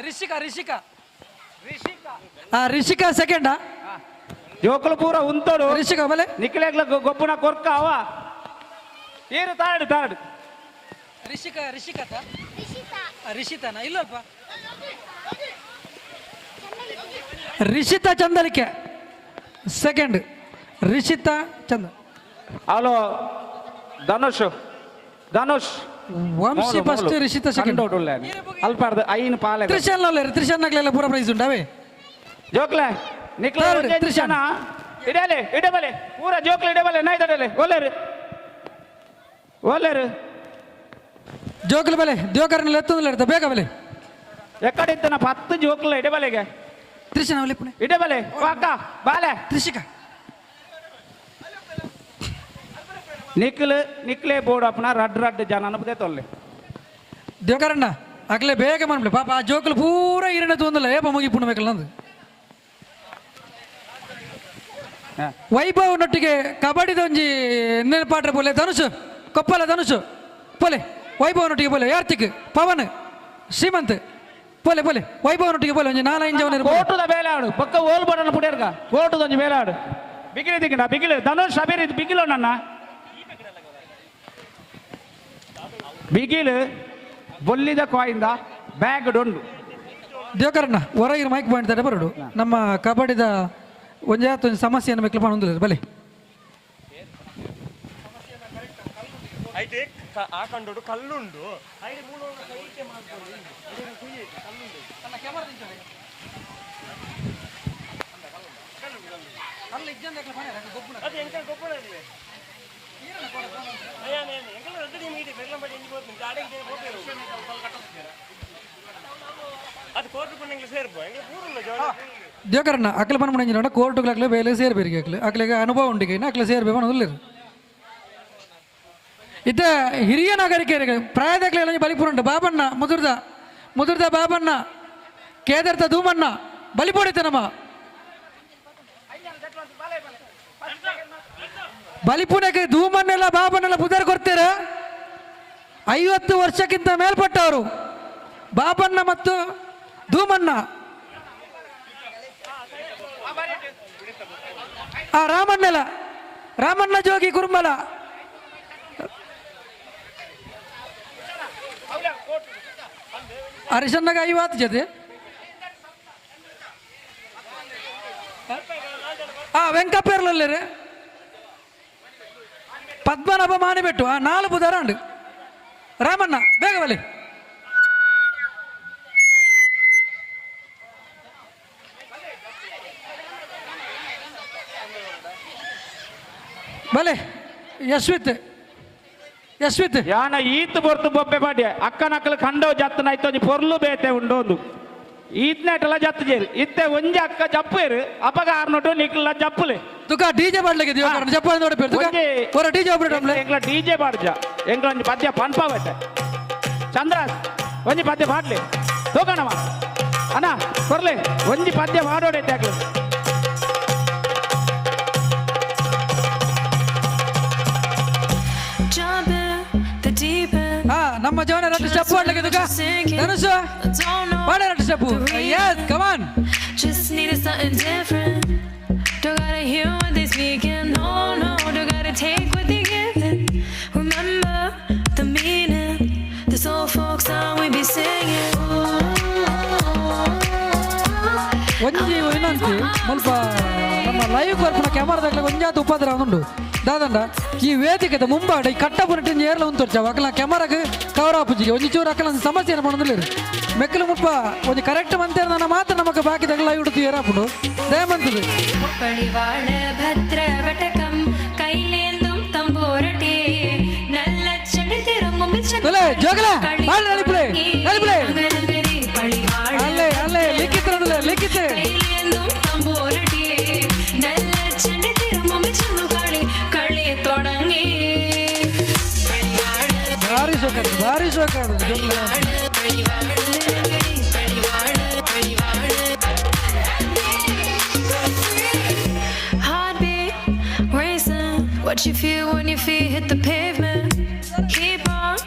ರಿಷಿಕಾ ರಿಷಿಕಾ ಆ ರಿಷಿಕಾ ಸೆಕೆಂಡಾ? ಜೋಕುಲು ಪೂರ ಉಂತೋಡು. ರಿಷಿಕಾ ಬಲೆ. ನಿಕ್ಲೆಗ್ಲ ಗೊಬ್ಬುನ ಕೊರ್ಕ ಅವ ಏರು ತಾರಡು ತಾರಡು. ರಿಷಿಕಾ ರಿಷಿಕಾ ರಿಷಿತಾನ ಇಲ್ಲಲ್ಪ. ರಿಷಿತಾ ಚಂದಲಿಕೆ ಸೆಕೆಂಡ್. ರಿಷಿತಾ ಚಂದ. Hello Dhanush Dhanush. Vamshi first, Rishita second. ಅಲ್ಪಾರ್ದು ಐನ್ ಪಾಲೆ. ತ್ರಿಶಾನ್ ತ್ರಿಶಾನ್ ನಗ್ಲೆಲ್ಲ ಪೂರ ಪ್ರೈಸ್ ಉಂಡಾವೆ. ಜೋಕ್ಲೆ ನಿಕ್ಲೆ Third, Trishan. ಇಡಲೆ ಇಡಬಲೆ ಪೂರ ಜೋಕ್ಲೆ ಇಡಬಲೆ ನಾಯ್ದಡಲೆ ಒಲ್ಲೇರು ಒಲ್ಲೇರು. ಜೋಕ್ಲು ಬಲೆ ಜೋಕರ್ನ ಎತ್ತೊಂದು ಬೇಗ ಬಲೆ. ಎಕ್ಕಡಿತ್ತನ 10 ಜೋಕ್ಲೆ ಇಡಬಲೆಗೆ. ತ್ರಿಶಾನ್ ಅವಲಿಪ್ಪುನೆ. ಇಡಬಲೆ ವಾಕ ಬಾಲೆ. ತ್ರಿಷಿಕಾ. ನಿಕ್ಲು ನಿಕ್ಲೆ ಬೋರ್ಡ್ ಅಪ್ಪನ ರಡ್ ರಡ್ ಜನ ಅನುಪದೆ ತೊಲ್ಲೆ. ದೇವಕರಣ್ಣ ಅಕ್ಲೆ ಬೇಗ ಮನ್ಪ್ಲೆ ಪಾಪ ಆ ಜೋಕುಲು ಪೂರ ಇರಣ ತೂಂದಲ್ಲ ಏಪ ಮುಗಿ ಪುಣ ಬೇಕಲ್ಲ. ವೈಭವ್ ನೊಟ್ಟಿಗೆ ಕಬಡ್ಡಿದ ಒಂಜಿ ಪಾಟ್ರೆ ಪೋಲೆ ಧನುಷ್ ಕೊಪ್ಪಲ ಧನುಷ್ ಪೋಲೆ ವೈಭವ್ ನೊಟ್ಟಿಗೆ ಪೋಲೆ ಯಾರ್ತಿಕ್ ಪವನ್ ಶ್ರೀಮಂತ್ ಪೋಲೆ ಪೋಲೆ ವೈಭವ್ ನೊಟ್ಟಿಗೆ ಪೋಲೆ ಒಂಜಿ ನಾಲ ಇಂಜವನ. ಕೋಟುದ ಬೇಲಾಡು ಪಕ್ಕ ಓಲ್ ಬೋಡನ ಪುಡಿಯರ್ಗ ಕೋಟುದ ಒಂಜಿ ಬೇಲಾಡು ಬಿಗಿಲಿ ದಿಕ್ಕಿನ ಬಿಗಿಲು ಧನುಷ್ ಅಬಿರಿ ಬಿಗಿಲು ನನ್ನ ಬಿಗಿಲು ಬೊಲ್ಲಿದ ಕಾಯಿಂದ ಬ್ಯಾಗ್ ಡೊಂಡು. ದೇವಕರಣ್ಣ ಹೊರಗಿನ ಮೈಕ್ ಪಾಯಿಂಟ್ ತಡೆ ಬರೋಡು ನಮ್ಮ ಕಬಡ್ಡಿದ ಒಂಜಾತ್ ಒಂಜಿ ಸಮಸ್ಯೆಯನ್ನು ಮೆಕ್ಲು ಪಣೊಂದುಲ್ಲೆರ್ ಬಲೆ. ಆ ಕಂಡೋಡು ಕಲ್ಲುಂಡು. ದೇವಕರಣ್ಣ ಅಕ್ಲೆ ಪನ್ಪುನ ಕೋರ್ಟುಗಳು ಅಕ್ಲೆ ಬೇಲೆ ಸೇರ್ಬೇರಿಗೆ ಅಕ್ಲೆ ಅಕ್ಲೆಗೆ ಅನುಭವ ಉಂಡಿಗೆ ಅಕ್ಲೆ ಸೇರ್ಬೇಕು ಅನ್ನೋದಿಲ್ಲ. ಇತ್ತ ಹಿರಿಯ ನಾಗರಿಕರಿಗೆ ಪ್ರಾಯದಕ್ಲೆ ಬಲಿಪುರಂಟು ಬಾಬಣ್ಣ ಮುದುರ್ದ ಮುದುರ್ದ ಬಾಬಣ್ಣ ಕೇದರ್ತ ಧೂಮಣ್ಣ ಬಲಿಪೊಡಿತ ನಮ್ಮ ಬಲಿಪುಣಕ್ಕೆ ಧೂಮನ್ನೆಲ್ಲ ಬಾಬನ್ನೆಲ್ಲ ಪುದರ್ ಕೊಡ್ತೀರ. 50 ವರ್ಷಕ್ಕಿಂತ ಮೇಲ್ಪಟ್ಟವರು ಬಾಬಣ್ಣ ಮತ್ತು ಧೂಮಣ್ಣ. ಆ ರಾಮಣ್ಣಲ ರಾಮಣ್ಣ ಜೋಗಿ ಕುರುಂಬಲ ಹರಿಶಣ್ಣಗ 50 ಜೊತೆ. ಆ ವೆಂಕಪ್ಪೇರ್ಲಲ್ಲೇರೆ ಪದ್ಮನಾಭ ಮಾನಿಬೆಟ್ಟು ಆ 4 ಬುಧರಾಂಡು ರಾಮಣ್ಣ ಬೇಗ ಬಲಿ. ಬಲೆ ಯಶ್ವಿತ್ ಯಶ್ವಿತ್. ಯಾನ ಈತ್ ಬೊರ್ತು ಬೊಬ್ಬೆ ಪಾಡ್ಯ ಅಕ್ಕನಕ್ಕಲು ಕಂಡೋ ಜತ್ತನ ಐತೊಂಜಿ ಪೊರ್ಲು ಬೇತೆ ಉಂಡೋಂದು ಈತ್ನೇಟಲ ಜತ್ತು ಜೇರು ಇತ್ತೆ ಒಂಜಿ ಅಕ್ಕ ಜಪ್ಪೇರು ಅಪಗ ಆರ್ನೊಟ್ಟು ನಿಕ್ಲ ಜಪ್ಪುಲೆ. ತುಕ ಡಿಜೆ ಬಾಡ್ಲಿಕ್ಕೆ ದೇವಕರಣ ಜಪ್ಪ ನೋಡ ಪೇರು ತುಕ ಹೊರ ಡಿಜೆ ಆಪರೇಟ್ ಅಮ್ಲೆ. ಎಂಗ್ಲ ಡಿಜೆ ಬಾಡ್ಜ ಎಂಗ್ಲ ಒಂಜಿ ಪದ್ಯ ಪನ್ಪ ಬಟ್ಟೆ ಚಂದ್ರಾಸ್ ಒಂಜಿ ಪದ್ಯ ಪಾಡ್ಲಿ ತೋಕಣವ ಅಣ್ಣ ಕೊರ್ಲೆ ಒಂಜಿ ಪದ್ಯ ಪಾಡೋಡೆ ಅಕ್ಲು. ನಮ್ಮ ಜವನ ಎರಡು ಸ್ಟೆಪ್ ಮಾಡ್ಲಿಕ್ಕೆ ತುಕ ಧನುಷ್ ಪಾಡ ಎರಡು step. Yes come on. Just needed something different. Don't gotta hear what they speaking. No, no, don't gotta take what they giving. Remember the meaning. This old folk song we be singing. ಒಂಜಿ ವಿನಂತಿ ಮುಲ್ಪ ನಮ್ಮ live ಬರ್ಪುನ ಕ್ಯಾಮರಾದಾಗ್ಲ ಒಂಜಾತ ಉಪದ್ರ ಉಂಡು ದಾದಂಡ ಈ ವೇದಿಕೆದ ಮುಂಬಾಡ ಈ ಕಟ್ಟಪುನಟ್ಟಿನ ಏರ್ಲ ಉಂತೊರ್ಚ ಅಕಲ ಕ್ಯಾಮರಾಗ್ cover ಆಪುಜಿಗೆ ಒಂಜಿ ಚೂರು ಅಕಲ ಸಮಸ್ಯೆ ಪಣೊಂದುಲ್ಲೆರ್. ಮೆಕ್ಕಲು ಮುಲ್ಪ ಒಂಜಿ ಕರೆಕ್ಟ್ ಮಂತೇರ್ ನನ್ನ ಮಾತ್ರ ನಮಕ್ ಬಾಕಿ ತಗಲ ಲೈವ್ ಉಡುತ್ತು ಏರಾಪುಂಡು ದಯಮಂತದು. പളിവാള് ഭദ്രവടകം കൈലേന്തും തമ്പോരട്ടെ നല്ല ചെടി മുമ്പിൽ ತೊಲೆ, ಜೋಗಲ, ಬಾಳ್ ನಲಿಪುಲೆ, ನಲಿಪುಲೆ. പളിവാള് ಅಲ್ಲೇ ಅಲ್ಲೇ ಲಿಖಿತ ಲಿಖಿತ. കൈലേന്തും തമ്പോരട്ടെ നല്ല ചെടി മുമ്പിൽ ചെന്നു കളി കളി തുടങ്ങി. ಭಾರಿ ಶೋಕ ಭಾರಿ ಶೋಕ ಜೋಗಲ. Heartbeat racing, what you feel when your feet hit the pavement. Keep on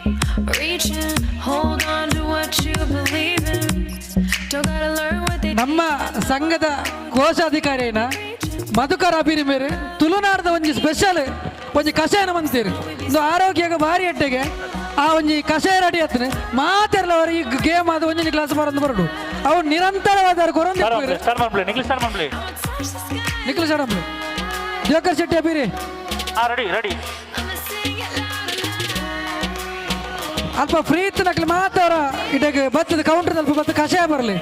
reaching, ನಮ್ಮ ಸಂಘದ ಕೋಶಾಧಿಕಾರಿನ ಮಧುಕರ ಅಬಿರಿ ಮೇರೆ ತುಳುನಾಡದ ಒಂಜಿ ಸ್ಪೆಷಲ್ ಒಂಜಿ ಕಷಾಯನ ಮಂತೀರಿ. ಇದು ಆರೋಗ್ಯಗ ಭಾರಿ ಎಡ್ಡೆಗೆ. ಆ ಒಂಜಿ ಕಷಾಯ ರೆಡಿ ಆತನೆ ಮಾತೆರ್ಲ ಅವರು ಈ ಗೇಮ್ ಆದ ಒಂಜೊಂಜಿ ಕ್ಲಾಸ್ ಬರಂದು ಬರಡು ಅವು ನಿರಂತರವಾದ ಕೊರೊಂದು. ಸ್ಟಾರ್ಟ್ ಮಾಡ್ಬಿಡಿ ನಿಖಿಲ್, ಸ್ಟಾರ್ಟ್ ಮಾಡ್ಬಿಡಿ. ನಿಖಿಲ್ ಸಡಮ್, ಜೋಕರ್ ಶೆಟ್ಟಿ ಅಬಿರಿ. ಹಾ, ರೆಡಿ ರೆಡಿ. ಅಲ್ಪ ಫ್ರೀ ಇತ್ತು ನಕ್ಲಿ ಮಾತಾರ ಇಡಗೆ ಬತ್ತದ ಕೌಂಟರ್ ಅಲ್ಪ ಬತ್ತ ಕಷಾಯ ಬರಲಿ.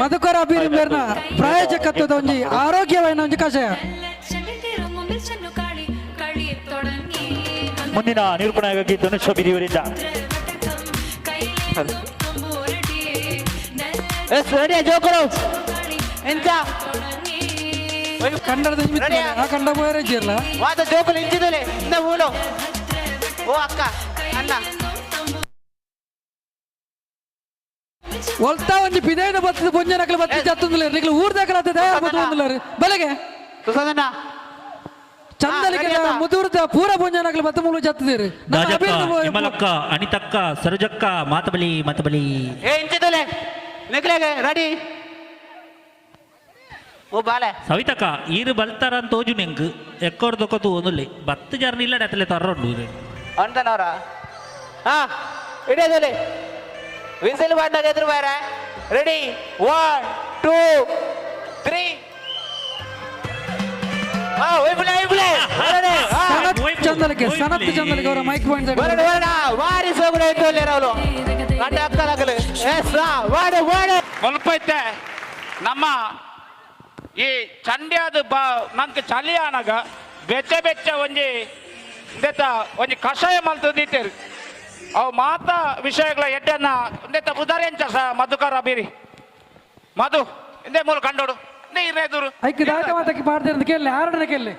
ಮಧುಕರ ಅಬಿರಿ ಮೇರ್ನ ಪ್ರಾಯೋಜಕತ್ವದ ಒಂಜಿ ಆರೋಗ್ಯವಾದ ಒಂಜಿ ಕಷಾಯ. ಮುಂದಿನ ನಿರೂಪಣೆಗಾಗಿ ಧನುಷ್ ಬಿರಿಯವರಿಂದ. ಎಂತ? ಕನ್ನಡದ ನಿಮಿತ್ತ ಆ ಕಂಡ ಬೋಯರೇಜಿರಲ್ಲ. ವಾದ ಜೋಕುಲು ಇಂಚಿದಲೆ ಇಂದ ಮೂಲು. ಓ ಅಕ್ಕ, ಅಣ್ಣ. ಒಲ್ತಾ ಒಂಜಿ ಪಿದೈದ ಬತ್ತದ ಪೊಂಜ ನಕಲು ಬತ್ತಿ ಚತ್ತುಂದುಲೇರು ನಿಕ್ಲು ಊರ್ ದಾಖಲ ಬತ್ತುಂದುಲೇರು ಬಲೆಗೆ. ಸುಸದಣ್ಣ. ಚಂದಲಿಗೆ ಮುದುರ್ದ ಪೂರ ಪೊಂಜ ನಕಲು ಬತ್ತ ಮೂಲು ಚತ್ತದಿರು. ರಾಜಕ್ಕ, ವಿಮಲಕ್ಕ, ಅನಿತಕ್ಕ, ಸರೋಜಕ್ಕ, ಮಾತಬಲಿ ಮಾತಬಲಿ. ಏ ಇಂಚಿದಲೆ ನಿಕ್ಲೆಗೆ ರೆಡಿ. ಓ ಬಾಲೆ. ಸವಿತಕ್ಕ, ಈರು ಬಲ್ತಾರ ಅಂತ ತೋಜು ನೆಂಕ್ ಎಕ್ಕೋರ್ ದೊಕ್ಕತು ಒಂದುಲ್ಲೆ ಬತ್ತು ಜರ್ನ ಇಲ್ಲ ಅತ್ತಲೆ ತರ್ರೊಂಡು. ಅಂತನವರ ಹಾ ಇಡೇದಲೆ ವಿಸಿಲ್ ಬಂದಾಗ ಎದುರು ಬಾರ. Ready, 1 2 3. ಹಾ ಒಯ್ಬುಲೆ ಒಯ್ಬುಲೆ. ಸನತ್ ಚಂದಲಿಗೆ, ಸನತ್ ಚಂದಲಿಗೆ ಅವರ ಮೈಕ್ ಪಾಯಿಂಟ್. ಬರಡ ಬರಡ ವಾರಿ ಸೋಗುಡ ಇತ್ತು ಅವಳು ಗಂಡ ಅಕ್ಕಲಾಗಲು. ಎಸ್, ವಾಡು ವಾಡು. ಕೊಲ್ಪೈತೆ ನಮ್ಮ ಈ ಚಂಡ್ಯಾದ ಬಾ ನಂಗೆ ಚಳಿ ಆನಗ ಬೆಚ್ಚ ಬೆಚ್ಚ ಒಂಜಿ ಇಂದೆತ ಒಂಜಿ ಕಷಾಯ ಮಲ್ತದಿತ್ತೇರು. ಅವು ಮಾತ ವಿಷಯಗಳ ಎಡ್ಡನ್ನ ಇಂದೆತ ಉದಾರೆಂಚ ಸ ಮಧುಕರ ಬೀರಿ ಮಧು ಇಂದೆ ಮೂಲ ಕಂಡೋಡು ಇಂದೆ ಇರೇ ದೂರು. ಐಕ್ ದಾಕ ಮಾತಕ್ಕೆ ಪಾಡ್ದಿರಂತ ಕೇಳಿ ಆರಡನೆ ಕೇಳಿ.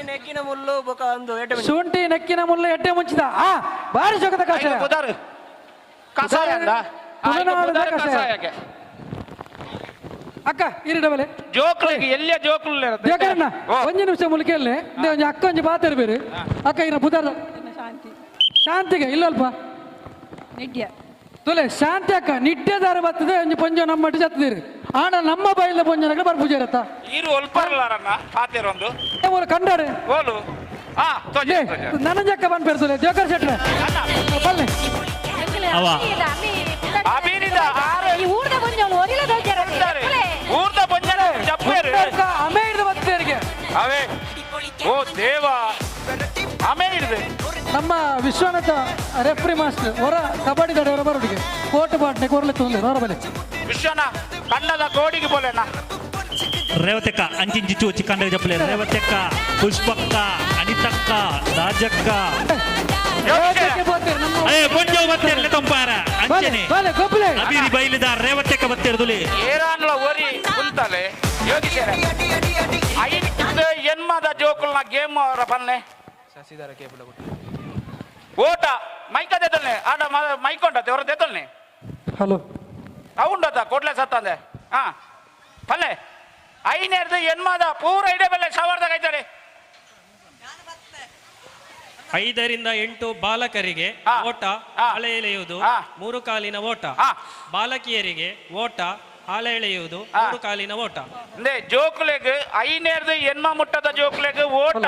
ನೆಕ್ಕಿನ ಮುಳ್ಳು ಬೊಕ ಒಂದು. ಶುಂಠಿ ನೆಕ್ಕಿನ ಮುಳ್ಳು ಎಡ್ಡೆ ಮುಂಚಿದ ಆ ಭಾರಿ ಶೋಕದ ಕಷಾಯ. ಬುದಾರು ಕಷಾಯ ಅಂದ ತುಳುನಾಡದ ಕಷಾಯ. ಕಷಾಯಕ್ಕೆ. ಅಕ್ಕ ಇರಿ ಡಬಲೆ. ಜೋಕ್ಲಿಗೆ ಎಲ್ಲಿಯ ಜೋಕ್ಲು. ಜೋಕರಣ್ಣ, ಒಂಜಿ ನಿಮಿಷ ಮುಲಿಕೆಯಲ್ಲಿ ಒಂಜಿ ಅಕ್ಕ ಒಂಜಿ ಬಾತೇರು ಬೇರೆ. ಅಕ್ಕ ಇರ ಬುದಾರ ಶಾಂತಿ. ಶಾಂತಿಗೆ ಇಲ್ಲಲ್ಪ. ನಿಡ್ಯ. ತುಲೆ ಶಾಂತಿ ಅಕ್ಕ ನಿಡ್ಯದಾರ ಬರ್ತದೆ. ಒಂಜಿ ಪೊಂಜ ನಮ್ಮ ಮಟ್ಟಿ ಚತ್ತದಿರಿ ಆಣ ನಮ್ಮ ಬೈಲ್ದ ಪೊಂಜನಗಳು ಬರ್ಪೂಜೆ ಇರತ್ತ. ಈರು ಒಲ್ಪರ್ಲಾರನ್ನ ಪಾತೇರೊಂದು. ಮೂಲ ಕಂಡಾರೆ. ಓಲು ಹಾ ತೋಜೆ ತೋಜೆ. ನನ್ನ ಜಕ್ಕ ಬಂದ್ ಪೇರ್ತುಲೆ ಜೋಕರ್ ಶೆಟ್ರೆ ಬಲ್ಲೆ. ಅವ. ಅಬೀರಿದ ಆರು ಈ ಊರ್ದ ಪೊಂಜೋಳು ಒರಿಲ ದೋಜರ. ಊರ್ದ ಪೊಂಜನ ಚಪ್ಪೇರು. ಅಮೇ ಹಿಡಿದು ಬರ್ತೇರಿಗೆ. ಅವೇ ಓ ದೇವ ಅಮೇ ಹಿಡಿದು. ನಮ್ಮ ವಿಶ್ವನಾಥ ರೆಫ್ರಿ ಮಾಸ್ಟರ್ ಹೊರ ಕಬಡ್ಡಿ ದಡೆಯವರ ಬರೋಡಿಗೆ ಕೋಟು ಪಾಟ್ನೆ ಕೊರ್ಲೆ ತೊಂದರೆ ಹೊರ ಬಲೆ. ವಿಶ್ವನ ಕಣ್ಣದ ಕೋಡಿಗೆ ಬೋಲೆಣ್ಣ. ರೇವತೆಕ್ಕ ಅಂಚಿಂಚಿಚ್ಚು ಚಿಕ್ಕಂಡ ಜಪ್ಪಲೆ. ರೇವತೆಕ್ಕ, ಪುಷ್ಪಕ್ಕ, ಅನಿತಕ್ಕ, ರಾಜಕ್ಕ. ಅಯ್ಯ ಪೊಂಜೋ ಬತ್ತೇರ್ಲೆ ತಂಪಾರ ಅಂಚನೆ. ಬಲೆ ಗೊಬ್ಬಲೆ. ಅಬಿರಿ ಬೈಲಿದ ರೇವತೆಕ್ಕ ಬತ್ತೇರ್ದುಲೆ. ಏರಾನ್ಲ ಒರಿ ಕುಂತಲೆ ಯೋಗಿಶರ ಐದು ಎನ್ಮದ ಜೋಕುಲ್ನ ಗೇಮ್ ಅವರ ಬನ್ನೆ ಓಟ ಮೈಕ ದೇತಲ್ನೆ ಆಡ ಮೈಕೊಂಡತೆ ಅವರ ದೇತಲ್ನೆ. ಹಲೋ. ಅವುಂಡತ ಕೊಡ್ಲೆ ಸತ್ತಂದೆ ಹಾ ಪಲ್ಲೆ ಐನೇರ್ದು ಎನ್ಮದ ಪೂರ ಇಡೇ ಬೆಲೆ ಸಾವಿರದ ಐತಾರೆ. 5ರಿಂದ 8 ಬಾಲಕರಿಗೆ ಓಟ ಹಾಳೆ ಎಳೆಯುವುದು ಮೂರು ಕಾಲಿನ ಓಟ. ಬಾಲಕಿಯರಿಗೆ ಓಟ ಹಾಳೆ ಎಳೆಯುವುದು ಮೂರು ಕಾಲಿನ ಓಟ. ಅಂದ್ರೆ ಜೋಕುಲೆಗ್ ಐನೇರ್ದು ಎನ್ಮ ಮುಟ್ಟದ ಜೋಕುಲೆಗ್ ಓಟ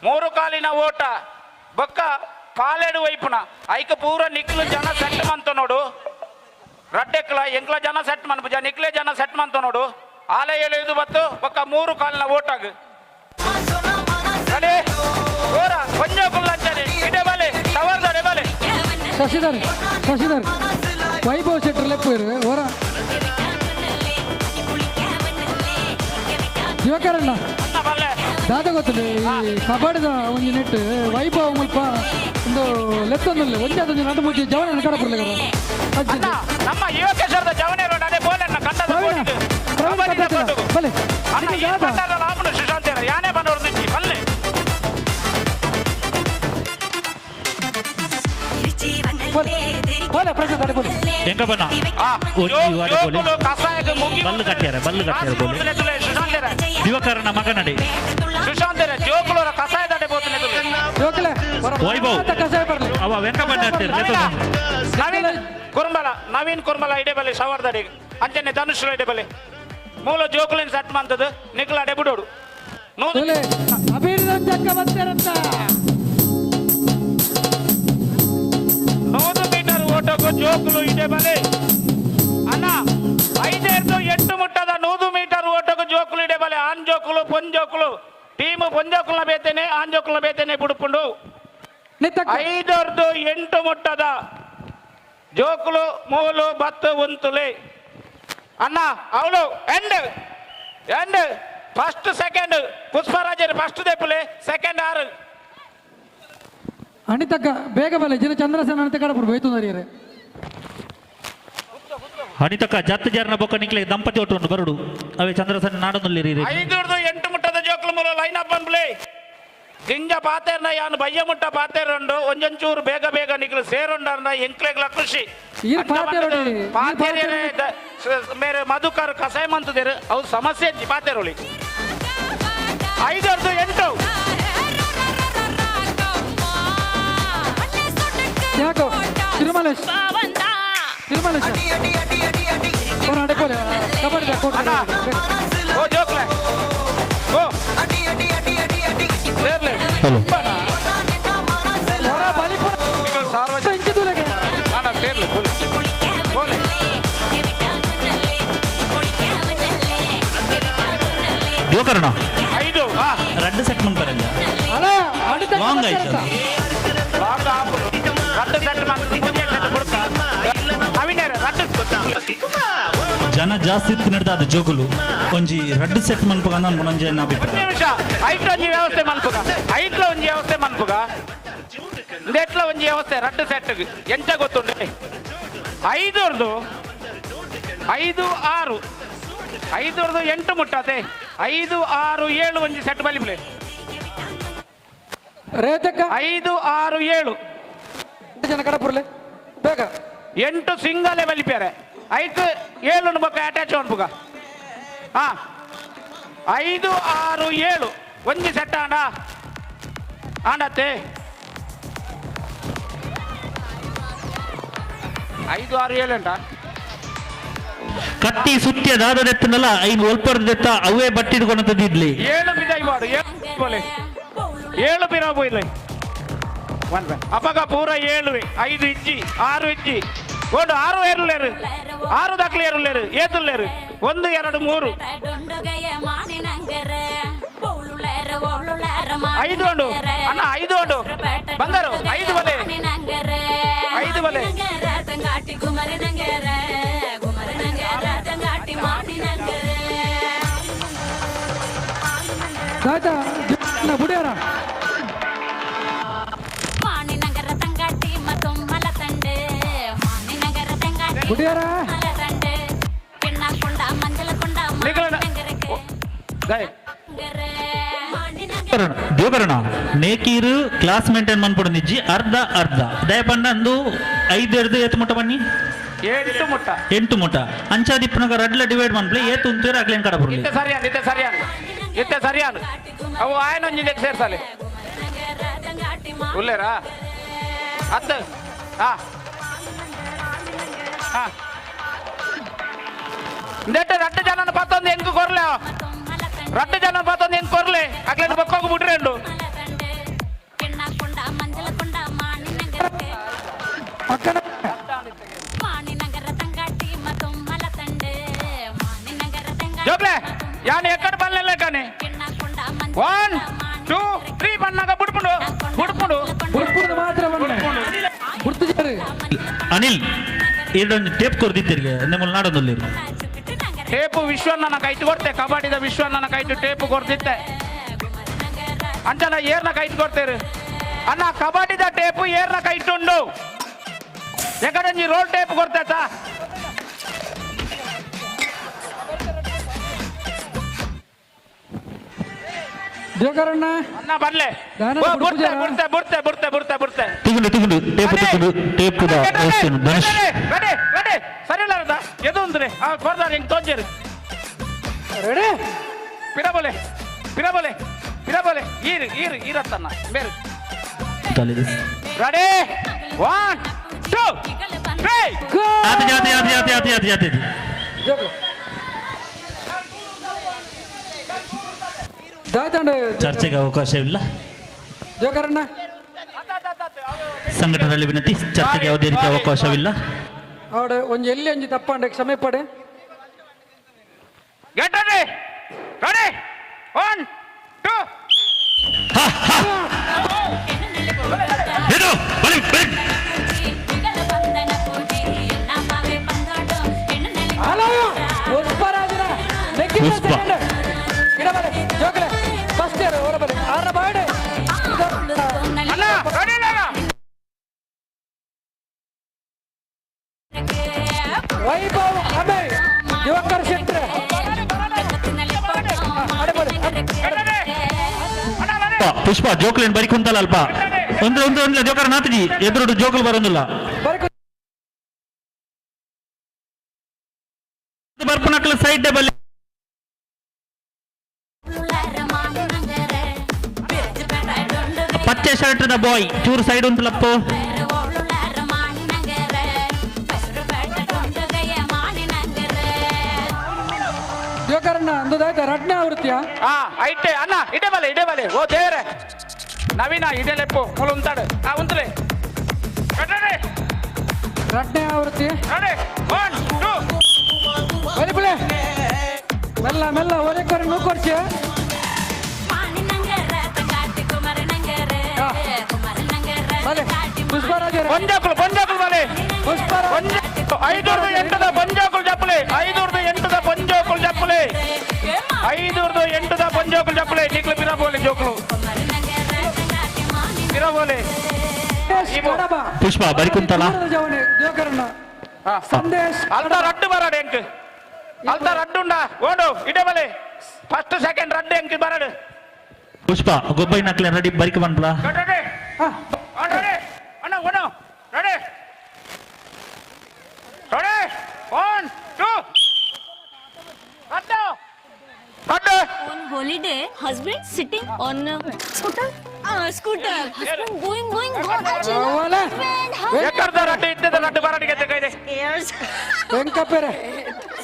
ಮೂರು ಕಾಲಿನ ಓಟ ಬೊಕ್ಕ ಪಾಲೆಡು ವೈಪುನ ಐಕ ಪೂರ ನಿಕ್ಲು ಜನ ಸೆಟ್ ಮಂತ ನೋಡು. ರಡ್ಡೆಕ್ಲ ಎಂಕ್ಲ ಜನ ಸೆಟ್ ಮನ್ಪುಜ ನಿಕ್ಲೆ ಜನ ಸೆಟ್ ಮಂತ ನೋಡು. ಆಲೆ ಎಳೆಯುವುದು ಬತ್ತು ಬೊಕ್ಕ ಮೂರು ಕಾಲಿನ ಓಟಾಗ ರೆಡಿ ಓರ ಕೊಂಜೋಕುಲ್ ಅಂಚನೆ ಇಡೆ ಬಲೆ ಸವರ್ದಡೆ ಬಲೆ. ಶಶಿಧರ್ ಶಶಿಧರ್ ವೈಭವ್ ಶೆಟ್ಟರ್ ಲೆಪ್ಪು ಹೊರ ಯುವಕರಣ್ಣ ದಾದ ಗೊತ್ತಿಲ್ಲ. ಈ ಕಬಡ್ಡಿದ ಒಂಜಿ ನೆಟ್ ವೈಭವ್ ಮುಲ್ಪ ಒಂದು ಲೆತ್ತೊಂದಿಲ್ಲ ಒಂಜಾದೊಂಜಿ ನಡು ಮುಜ್ಜಿ ಜವನ ಕಡಪುರ್ಲೆ. ನಮ್ಮ ಯುವಕೇಶ್ವರದ ಜವನೇರು ಅದೇ ಬೋಲಣ್ಣ ಕಂಡದ ಕೋಡಿಗೆ. ಕಬಡ್ಡಿದ ಕೊಟ್ಟುಗು. ಬಲೆ. ಅಣ್ಣ ಈ ಬಂಡಾರ ರಾಮನು ಸುಶಾಂತೇರ ಯಾನೇ ಬಂದವರು ನಿಂತಿ ಬಲ್ಲೆ. ಬೋಲೆ ಪ್ರಸಾದ್ ಅಡೆ ಬೋಲೆ. ಎಂಕಬಣ್ಣ ಒಂಜಿ ವಾಡ ಬೋಲೆ. ಜೋಕುಲು ಕಸಾಯಕ್ಕೆ ಮುಗಿ ಬಲ್ಲು ಕಟ್ಟ್ಯಾರ ಬಲ್ಲು ಕಟ್ಟ್ಯಾರ ಬೋಲೆ. ಸುಶಾಂತೇರ ದಿವಕರನ ಮಗನಡೆ. ಸುಶಾಂತೇರ ಜೋಕುಲರ ಕಸಾಯದಡೆ ಬೋತನೆ. ಜೋಕುಲೆ ವೈಭವ್ ಕಸಾಯ ಬರ್ಲಿ. ಅವ ವೆಂಕಬಣ್ಣ ಅಂತೀರ. ನವೀನ್ ಕುರುಂಬಲ ನವೀನ್ ಕುರುಂಬಲ ಇಡೇಬಲೆ ಸವರ್ದಡಿ ಅಂಚನೆ ಧನುಷ್ ಇಡೇಬಲೆ ಮೂಲ ಜೋಕುಲಿನ ಸೆಟ್ ಮಂತದ ನಿಕ್ಲ ಅಡೆ ಬಿಡೋಡು 100 ಮೀಟರ್ ಓಟಕ್ಕೂ ಜೋಕುಲು ಇಡೇಬಲೆ ಅಣ್ಣ 5 8 ಮುಟ್ಟದ 100 ಮೀಟರ್ ಓಟಕ್ಕೂ ಜೋಕುಲು ಇಡೇಬಲೆ ಆನ್ ಜೋಕುಲು ಪೊಂಜೋಕುಲು ಟೀಮ್ ಪೊಂಜೋಕುಲನ ಬೇತೇನೆ ಆನ್ ಜೋಕುಲನ ಬೇತೇನೆ ಬುಡುಪುಂಡು 5 8 ಮುಟ್ಟದ ಜೋಕುಲು ಮೂಲು ಬತ್ತು ಉಂತುಲೆ ಅಣ್ಣ ಅವಳು ಎಂಡ್ ಎಂಡ್ ಫಸ್ಟ್ ಸೆಕೆಂಡ್ ಪುಷ್ಪರಾಜರು ಫಸ್ಟ್ ದೆಪ್ಪುಲೆ ಸೆಕೆಂಡ್ 6 ಅಣಿತಕ್ಕ ಬೇಗ ಬಲೆ ಜಿನ ಚಂದ್ರಸೇನ ಅಣಿತಕ್ಕ ಹೋಯ್ತು ಅಣಿತಕ್ಕ ಜತ್ತ ಜಾರನ ಬೊಕ್ಕ ನಿಕ್ಲೆ ದಂಪತಿ ಒಟ್ಟು ಬರುಡು ಅವೇ ಚಂದ್ರಸೇನ ನಾಡೊಂದುಲ್ಲೇರಿ 5 8 ಮುಟ್ಟದ ಜೋಕುಲು ಮೂಲ ಲೈನ್ ಅಪ್ ಅನ್ಬ್ಲೆ ದಿಂಜ ಪಾತೇರ್ನ ಯಾನು ಬಯ್ಯ ಮುಟ್ಟ ಪಾತೇರುಂಡು ಒಂಜೊಂಚೂರು ಬೇಗ ಬೇಗ ನಿಕ್ಲು ಸೇರುಂಡರ್ನ ಎಂಕ್ಲೆಗ್ಲ ಖುಷಿ ಪಾತೇರೆ ಮೇರೆ ಮಧುಕರ್ ಕಸಾಯ ಮಂತದೇರು ಅವು ಸಮಸ್ಯೆ ಪಾತೇರುಳಿ 5 8 ಯಾಕೋ ತಿರುಮಲೇಶ್ ತಿರುಮಲೇಶ್ ಓ ಜೋಕ್ಲೆ ಓ ಗೋಕರ್ಣ 5 ರಡ್ಡು ಸೆಟ್ ಮನ್ಪರಲ್ಲ ಲಾಂಗ್ ಆಯ್ತು ರಡ್ಡು ಸೆಟ್ ಜನ ಜಾಸ್ತಿ ತಿನ್ನಡ್ದ ಅದು ಜೋಗುಲು ಒಂಜಿ ರಡ್ಡು ಸೆಟ್ ಮನ್ಪುಗ ಅನ್ಪುನಂಜೆ ಅಭಿಪ್ರಾಯ ನಿಮಿಷ ಐಟ್ಲ ಒಂಜಿ ವ್ಯವಸ್ಥೆ ಮನ್ಪುಗ ಐಟ್ಲ ಒಂಜಿ ವ್ಯವಸ್ಥೆ ಮನ್ಪುಗ ಎಟ್ಲ ಒಂಜಿ ವ್ಯವಸ್ಥೆ ರಡ್ಡು ಸೆಟ್ ಎಂಚ ಗೊತ್ತುಂಡೆ 5 5 6 5 8 ಮುಟ್ಟಾತೆ 5 6 7 ಒಂಜಿ ಸೆಟ್ ಬಲಿಪ್ಲೆ 5 6 7 ಜನ ಕಡಪುರ್ಲೆ ಬೇಗ 8 ಸಿಂಗಲೇ ಬಲಿಪ್ಯಾರೆ 5 7 ಬೊಕ್ಕ ಅಟ್ಯಾಚ್ ಮನ್ಪುಗ ಹಾ 5 6 7 ಒಂಜಿ ಸೆಟ್ ಆಂಡ ಆಂಡತ್ತೆ 5 6 7 ಅಂಟ ಕಟ್ಟಿ ಸುತ್ತಿಯ ದಾದೆತ್ತನಲ್ಲ ಐನು ಒಲ್ಪರ್ದೆತ್ತ ಅವೇ ಬಟ್ಟಿಡ್ಕೊಂಡಂತದ್ದು ಇಡ್ಲಿ 7 ಬಿದೈ ಮಾಡು 7 ಬೋಲೆ 7 ಬಿರ ಬೋಯ್ಲೆ ಅಪಗ ಪೂರ 7 5 ಇಜ್ಜಿ 6 ಇಜ್ಜಿ ಒಂದು 6 ಏರುಲೇರು 6 ದಾಖಲೆ ಏರುಲೇರು ಏತುಲ್ಲೇರು 1 2 3 5 ಉಂಡು ಅಣ್ಣ 5 ಉಂಡು ಬಂಗಾರು 5 ಬಲೆ 5 ಬಲೆ ಬುಡಿಯಾರ ಬುಡಿಯಾರ ದೇವಕರಣ ನೇಕೀರು ಕ್ಲಾಸ್ ಮೇಂಟೈನ್ ಮನ್ಪುಡು ನಿಜ್ಜಿ ಅರ್ಧ ಅರ್ಧ ದಯಪಂಡ ಅಂದು 5 2 ಏತು ಮುಟ್ಟ ಬನ್ನಿ 8 ಮುಟ್ಟ 8 ಮುಟ್ಟ ಅಂಚಾದಿಪ್ಪನಗ ರಡ್ಲ ಡಿವೈಡ್ ಮನ್ಪ್ಲೆ ಏತು ಉಂತೇರು ಅಗ್ಲೇನ್ ಕಡಪುರ್ಲಿ ಇತ್ತೆ ಸರಿಯಾನ ಇತ್ತೆ ಸರಿಯಾನ ಇತ್ತೆ ಸರಿಯಾನ ಅವು ಆಯನೊಂಜಿ ಸೇರ್ಸಾಲೆ ಉಲ್ಲೇರಾ ಅತ್ತ ಹಾ ಹಾ ಇಂದೆಟ್ಟ ರಡ್ಡು ಜನನ ಪತ್ತೊಂದು ಎಂಕ್ ಕೊರ್ಲೆ ರಡ್ಡು ಜನ ಪತ್ತೊಂದು ಎಂಕ್ ಕೊರ್ಲೆ ಅಗ್ಲೇನ್ ಬೊಕ್ಕೋಗು ಬಿಡ್ರೆಂಡು ಜೋಕ್ಲೆ ಯಾನ್ ಎಕ್ಕಡ ಬಲ್ಲೆಲ್ಲ ಕಾನೆ 1 2 3 ಬನ್ನಾಗ ಬುಡ್ಪುಂಡು ಬುಡ್ಪುಂಡು ಬುಡ್ಪುಂಡು ಮಾತ್ರ ಬನ್ನೆ ಗುರ್ತು ಜರಿ ಅನಿಲ್ ಇದೊಂದು ಟೇಪ್ ಕೊರ್ದಿತ್ತಿರಿಗೆ ನಿಮ್ಮಲ್ಲಿ ನಾಡೊಂದುಲ್ಲೇರು ಟೇಪು ವಿಶ್ವನ್ನ ಕೈಟ್ ಕೊಡ್ತೆ ಕಬಡ್ಡಿದ ವಿಶ್ವನ್ನ ಕೈಟು ಟೇಪು ಕೊಡ್ತಿತ್ತೆ ಅಂಚನ ಏರ್ನ ಕೈಟ್ ಕೊಡ್ತೇರು ಅಣ್ಣ ಕಬಡ್ಡಿದ ಟೇಪು ಏರ್ನ ಕೈಟುಂಡು ಎಕಡಂಜಿ ರೋಲ್ ಟೇಪ್ ಕೊಡ್ತೇತ ದೇವಕರಣ್ಣ ಅಣ್ಣ ಬರ್ಲೆ ಬುಡ್ತೆ ಬುಡ್ತೆ ಬುಡ್ತೆ ಬುಡ್ತೆ ಬುಡ್ತೆ ಬುಡ್ತೆ ತಿಗುಂಡು ತಿಗುಂಡು ಟೇಪ್ ತಿಗುಂಡು ಟೇಪ್ ಕುದ ಧನುಷ್ ರೆಡಿ ರೆಡಿ ಸರಿ ಇಲ್ಲ ಎದು ಅಂದ್ರೆ ಆ ಕೊರ್ದಾರ ಹಿಂಗ್ ತೋಂಜೇರು ರೆಡಿ ಪಿರಬಲೆ ಪಿರಬಲೆ ಪಿರಬಲೆ ಈರು ಈರು ಈರತ್ತನ್ನ ಬೇರೆ ರೆಡಿ 1 2 3. ಆತ ಜಾತಿ ಜಾತಿ ಜಾತಿ ಜಾತಿ ಜಾತಿ ಚರ್ಚೆಗೆ ಅವಕಾಶವಿಲ್ಲ. ಸಂಘಟನೆಯಲ್ಲಿ ವಿನಂತಿ, ಚರ್ಚೆಗೆ ಯಾವುದೇ ರೀತಿಯ ಅವಕಾಶವಿಲ್ಲ. ಒಂಜಿ ಎಲ್ಲಿ ಒಂಜಿ ತಪ್ಪಂಡೆ ಕ್ಷಮೆ ಪಡೆ. Get ready. Ready. 1, 2. ಇದು ಬಲಿ ಬಲಿ. ಹಲೋ ಪುಷ್ಪರಾಜನ ಪುಷ್ಪ. ಜೋಗಲೆ ಫಸ್ಟ್ ಇಯರ್ ಹೊರಬಲೆ ಆರ ಬಾಡೆ. ಅಣ್ಣ ರೆಡಿ ಇಲ್ಲ. ವೈಭವ್ ಅಭಯ್ ದಿವಾಕರ್ ಶೆಟ್ರೆ. ಪುಷ್ಪ ಜೋಕ್ಲೇನ್ ಬರಿ ಕುಂತಲ್ಲ ಅಲ್ಪ ಒಂದು ಒಂದು ಒಂದು ಜೋಕರ್ ನಾತಜಿ ಎದುರು ಜೋಕಲ್ ಬರೋದಿಲ್ಲ. ಬರ್ಪನಕ್ಲ ಸೈಡ್ ಬಲ್ಲಿ ಪಚ್ಚೆ ಶರ್ಟ್ the ಬಾಯ್ ಚೂರು ಸೈಡ್ ಉಂಟುಲಪ್ಪು. ಜೋಕರಣ್ಣ ಅಂದದಾಯ್ತಾ ರಡ್ನೇ ಆವೃತ್ತಿಯ? ಹಾ ಐಟೆ ಅಣ್ಣ ಇಡೆ ಬಲೆ ಇಡೆ ಬಲೆ. ಓ ದೇವರೇ ನವೀನ ಇಡೆ ಲೆಪ್ಪು ಮುಳು ಉಂತಾಡು. ಆ ಉಂತಲೆ. ರೆಡಿ. ರಡ್ನೇ ಆವೃತ್ತಿ. ರೆಡಿ. 1, 2. ಬಲಿ ಬಲೆ ಮೆಲ್ಲ ಮೆಲ್ಲ ಒಲೆ ಕೊರ ನೂಕೊರ್ಚೆ. ಪುಷ್ಪರಾಜ ಪಂಜಾಕುಲು ಪಂಜಾಕುಲು ಬಲೆ. ಪುಷ್ಪರಾಜ್ ಐದೂರ್ದು ಎಂಟದ ಪಂಜಾಕುಲು ಚಪ್ಪಲೆ. ಐದೂರ್ದು ಎಂಟದ ಪಂಜೋಕುಲು ಚಪ್ಪಲೆ. ಐದೂರ್ದು ಎಂಟದ ಪಂಜೋಕುಲು ಚಪ್ಪಲೆ. ನಿಕ್ಲು ಪಿರಬೋಲೆ ಜೋಕುಲು ಪಿರಬೋಲೆ. ಪುಷ್ಪ ಬರಿ ಕುಂತಲ್ಲ. ಸಂದೇಶ್ ಅಲ್ದ ರಡ್ಡು ಬರಾಡು ಎಂಕ್. ಅಲ್ದ ರಡ್ಡು ಉಂಡ ಓಡು ಇಡೆ ಬಲೆ. ಫಸ್ಟ್ ಸೆಕೆಂಡ್ ರಡ್ಡು ಎಂಕ್ ಬರಾಡು. ಪುಷ್ಪ ಗೊಬ್ಬೈ ನಕ್ಲೆ ರೆಡಿ ಬರಿಕ ಬಂದ್ಲ. ರೆಡಿ ರೆಡಿ ಅಣ್ಣ ಓಡು. Ready ready 1, 2. ರಡ್ಡು ರಡ್ಡು. On holiday, husband sitting on a scooter. Scooter. Husband going, going, going. Husband, ಎಕ್ಕರ್ದ ರಡ್ಡು ಇದ್ದದ ರಡ್ಡು ಬರಾಡಿಗೆ ಕೈದೆ. ವೆಂಕಪ್ಪರೆ.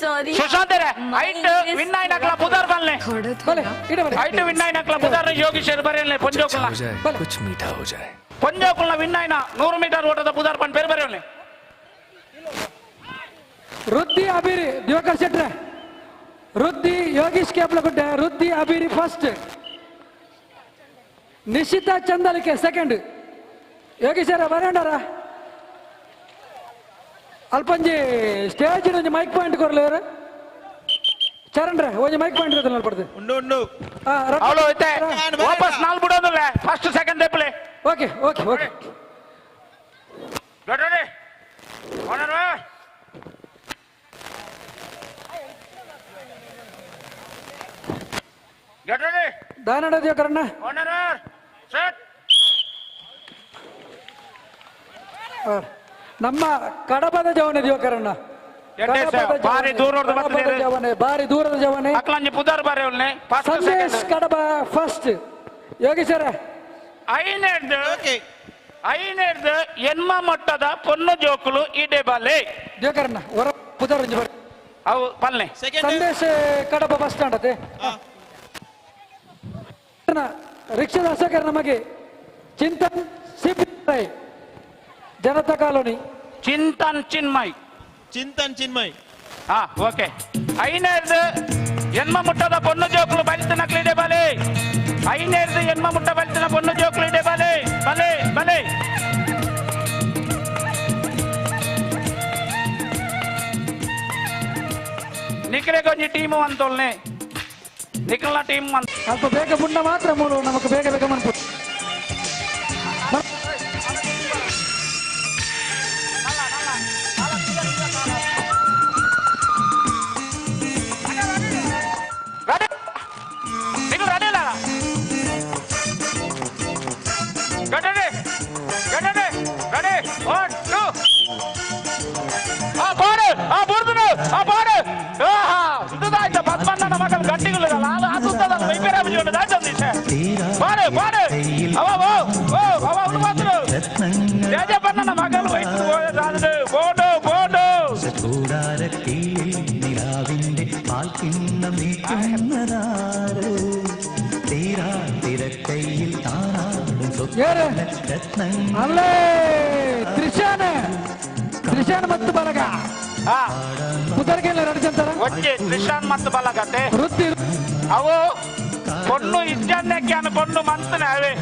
Sorry. Sushant height win ಆಯ್ನಕ್ಲ ಪುದಾರ್ ಬಲ್ನೆ. ಹೈಟ್ ವಿನ್ ಆಯ್ನಕ್ಲ ಪುದಾರ್ ಯೋಗೀಶ್ವರ್ ಬರೆಯಲ್ನೆ ಪಂಜೋಕುಲ್ನ. कुछ मीठा हो जाए. ಪಂಜೋಕುಲ್ನ ವಿನ್ ಆಯ್ನ 100 ಮೀಟರ್ ಓಟದ ಪುದಾರ್ ಪನ್ ಪೇರು ಬರೆಯಲ್ನೆ. ವೃದ್ಧಿ ಅಬಿರಿ ದಿವಾಕರ್ ಶೆಟ್ರೆ. ವೃದ್ಧಿ ಯೋಗೀಶ್ ಕೇಪ್ಲಗುಡ್ಡೆ. ವೃದ್ಧಿ ಅಬಿರಿ first. Nishita ಚಂದಲಿಕೆ second. Yogeshwara ಬರೆಯಂಡಾರ ಅಲ್ಪಂಜಿ stage ಒಂಜಿ ಮೈಕ್ ಪಾಯಿಂಟ್ ಕೊರ್ಲೇರು ಚರಣ್ರೆ ಒಂಜಿ ಮೈಕ್ ಪಾಯಿಂಟ್ ಕೊರ್ಲೆ ಅಲ್ಪಡ್ದು. ಉಂಡು ಉಂಡು. ಅವಳು ಐತೆ ವಾಪಸ್ ನಾಲ್ ಬಿಡೋದಿಲ್ಲ. ಫಸ್ಟ್ ಸೆಕೆಂಡ್ ದೇಪಲೆ. Okay okay okay. Get ready. Get ready. ದಾನಡ ದಿವಾಕರಣ್ಣ. Set. ನಮ್ಮ ಕಡಬದ ಜವನೆ ದಿವಾಕರಣ್ಣ. ಬಾರಿ ದೂರದ ಜವನೆ, ಬಾರಿ ದೂರದ ಜವನೆ. ಅಕ್ಲಂಜಿ ಪುದಾರ್ ಬಾರಿ ಅವಲ್ನೆ. ಸಂದೇಶ್ ಕಡಬ ಫಸ್ಟ್. ಯೋಗೀಶ್ವರ ಐನೇರ್ದು ಐನೇರ್ದು ಎನ್ಮ ಮಟ್ಟದ ಪೊನ್ನು ಜೋಕುಲು ಇಡೆ ಬಾಲೆ. ದಿವಾಕರಣ್ಣ ಹೊರ ಪುದಾರ್ ಒಂಜಿ ಬರ. ಅವು ಪಲ್ನೆ. ಸಂದೇಶ್ ಕಡಬ ಬಸ್ ಸ್ಟ್ಯಾಂಡ್ ಅತೆ. ರಿಕ್ಷಾದ ಅಶೋಕರ್ ನಮಗೆ ಚಿಂತನ್ ಸಿಪಿ ಜನತಾ ಕಾಲೋನಿ. ಚಿಂತನ್ ಚಿನ್ಮಯ್. ಚಿಂತನ್ ಚಿನ್ಮಯ್. ಹಾ ಓಕೆ. ಐನೇರ್ದು ಎನ್ಮ ಮುಟ್ಟದ ಪೊನ್ನು ಜೋಕುಲು ಬಲಿತ ನಕ್ಲಿಡೆ ಬಾಲೆ. ಐನೇರ್ದು ಎನ್ಮ ಮುಟ್ಟ ಬಲಿತನ ಪೊನ್ನು ಜೋಕುಲು ಇಡೆ ಬಾಲೆ ಬಲೆ ಬಲೆ. ನಿಖಲೆ ಕೊಂಚ ಟೀಮು ಅಂತೋಲ್ನೆ. ನಿಖಲ್ನ ಟೀಮ್ ಅಂತ ಸ್ವಲ್ಪ ಬೇಗ ಬುಣ್ಣ ಮಾತ್ರ ಮೂರು ನಮಗೆ ಬೇಗ ಬೇಗ ಮನ್ಪು. ನಿಖಲ್ ರೆಡಿ ಇಲ್ಲ. Get ready. Get ready. Ready. 1, 2. ಆ ಬಾಡು ಆ ಬುರ್ದುನು ಆ ಬಾಡು. ಆಹಾ ಇದು ಪದ್ಮಣ್ಣನ ಮಗಲ್ ಗಟ್ಟಿಗಳು. ಬಾಡು ಬಾಡು. ಅಲ್ಲೇ ತ್ರಿಶಾನ ತ್ರಿಶಾನ್ ಮತ್ತು ಬಲಗ ಪುದರ್ಗೆಲ್ಲ ಎರಡು ಜಂತರ ಒಂಜಿ ತ್ರಿಶಾನ್ ಮತ್ತು ಬಲಗತೆ ವೃತ್ತಿ ಅವು ಪೊಣ್ಣು ಇಜ್ಜನ್ನಕ್ಕೆ ಅನ್ನ ಪೊಣ್ಣು ಮಂತನೆ ಅವೇ.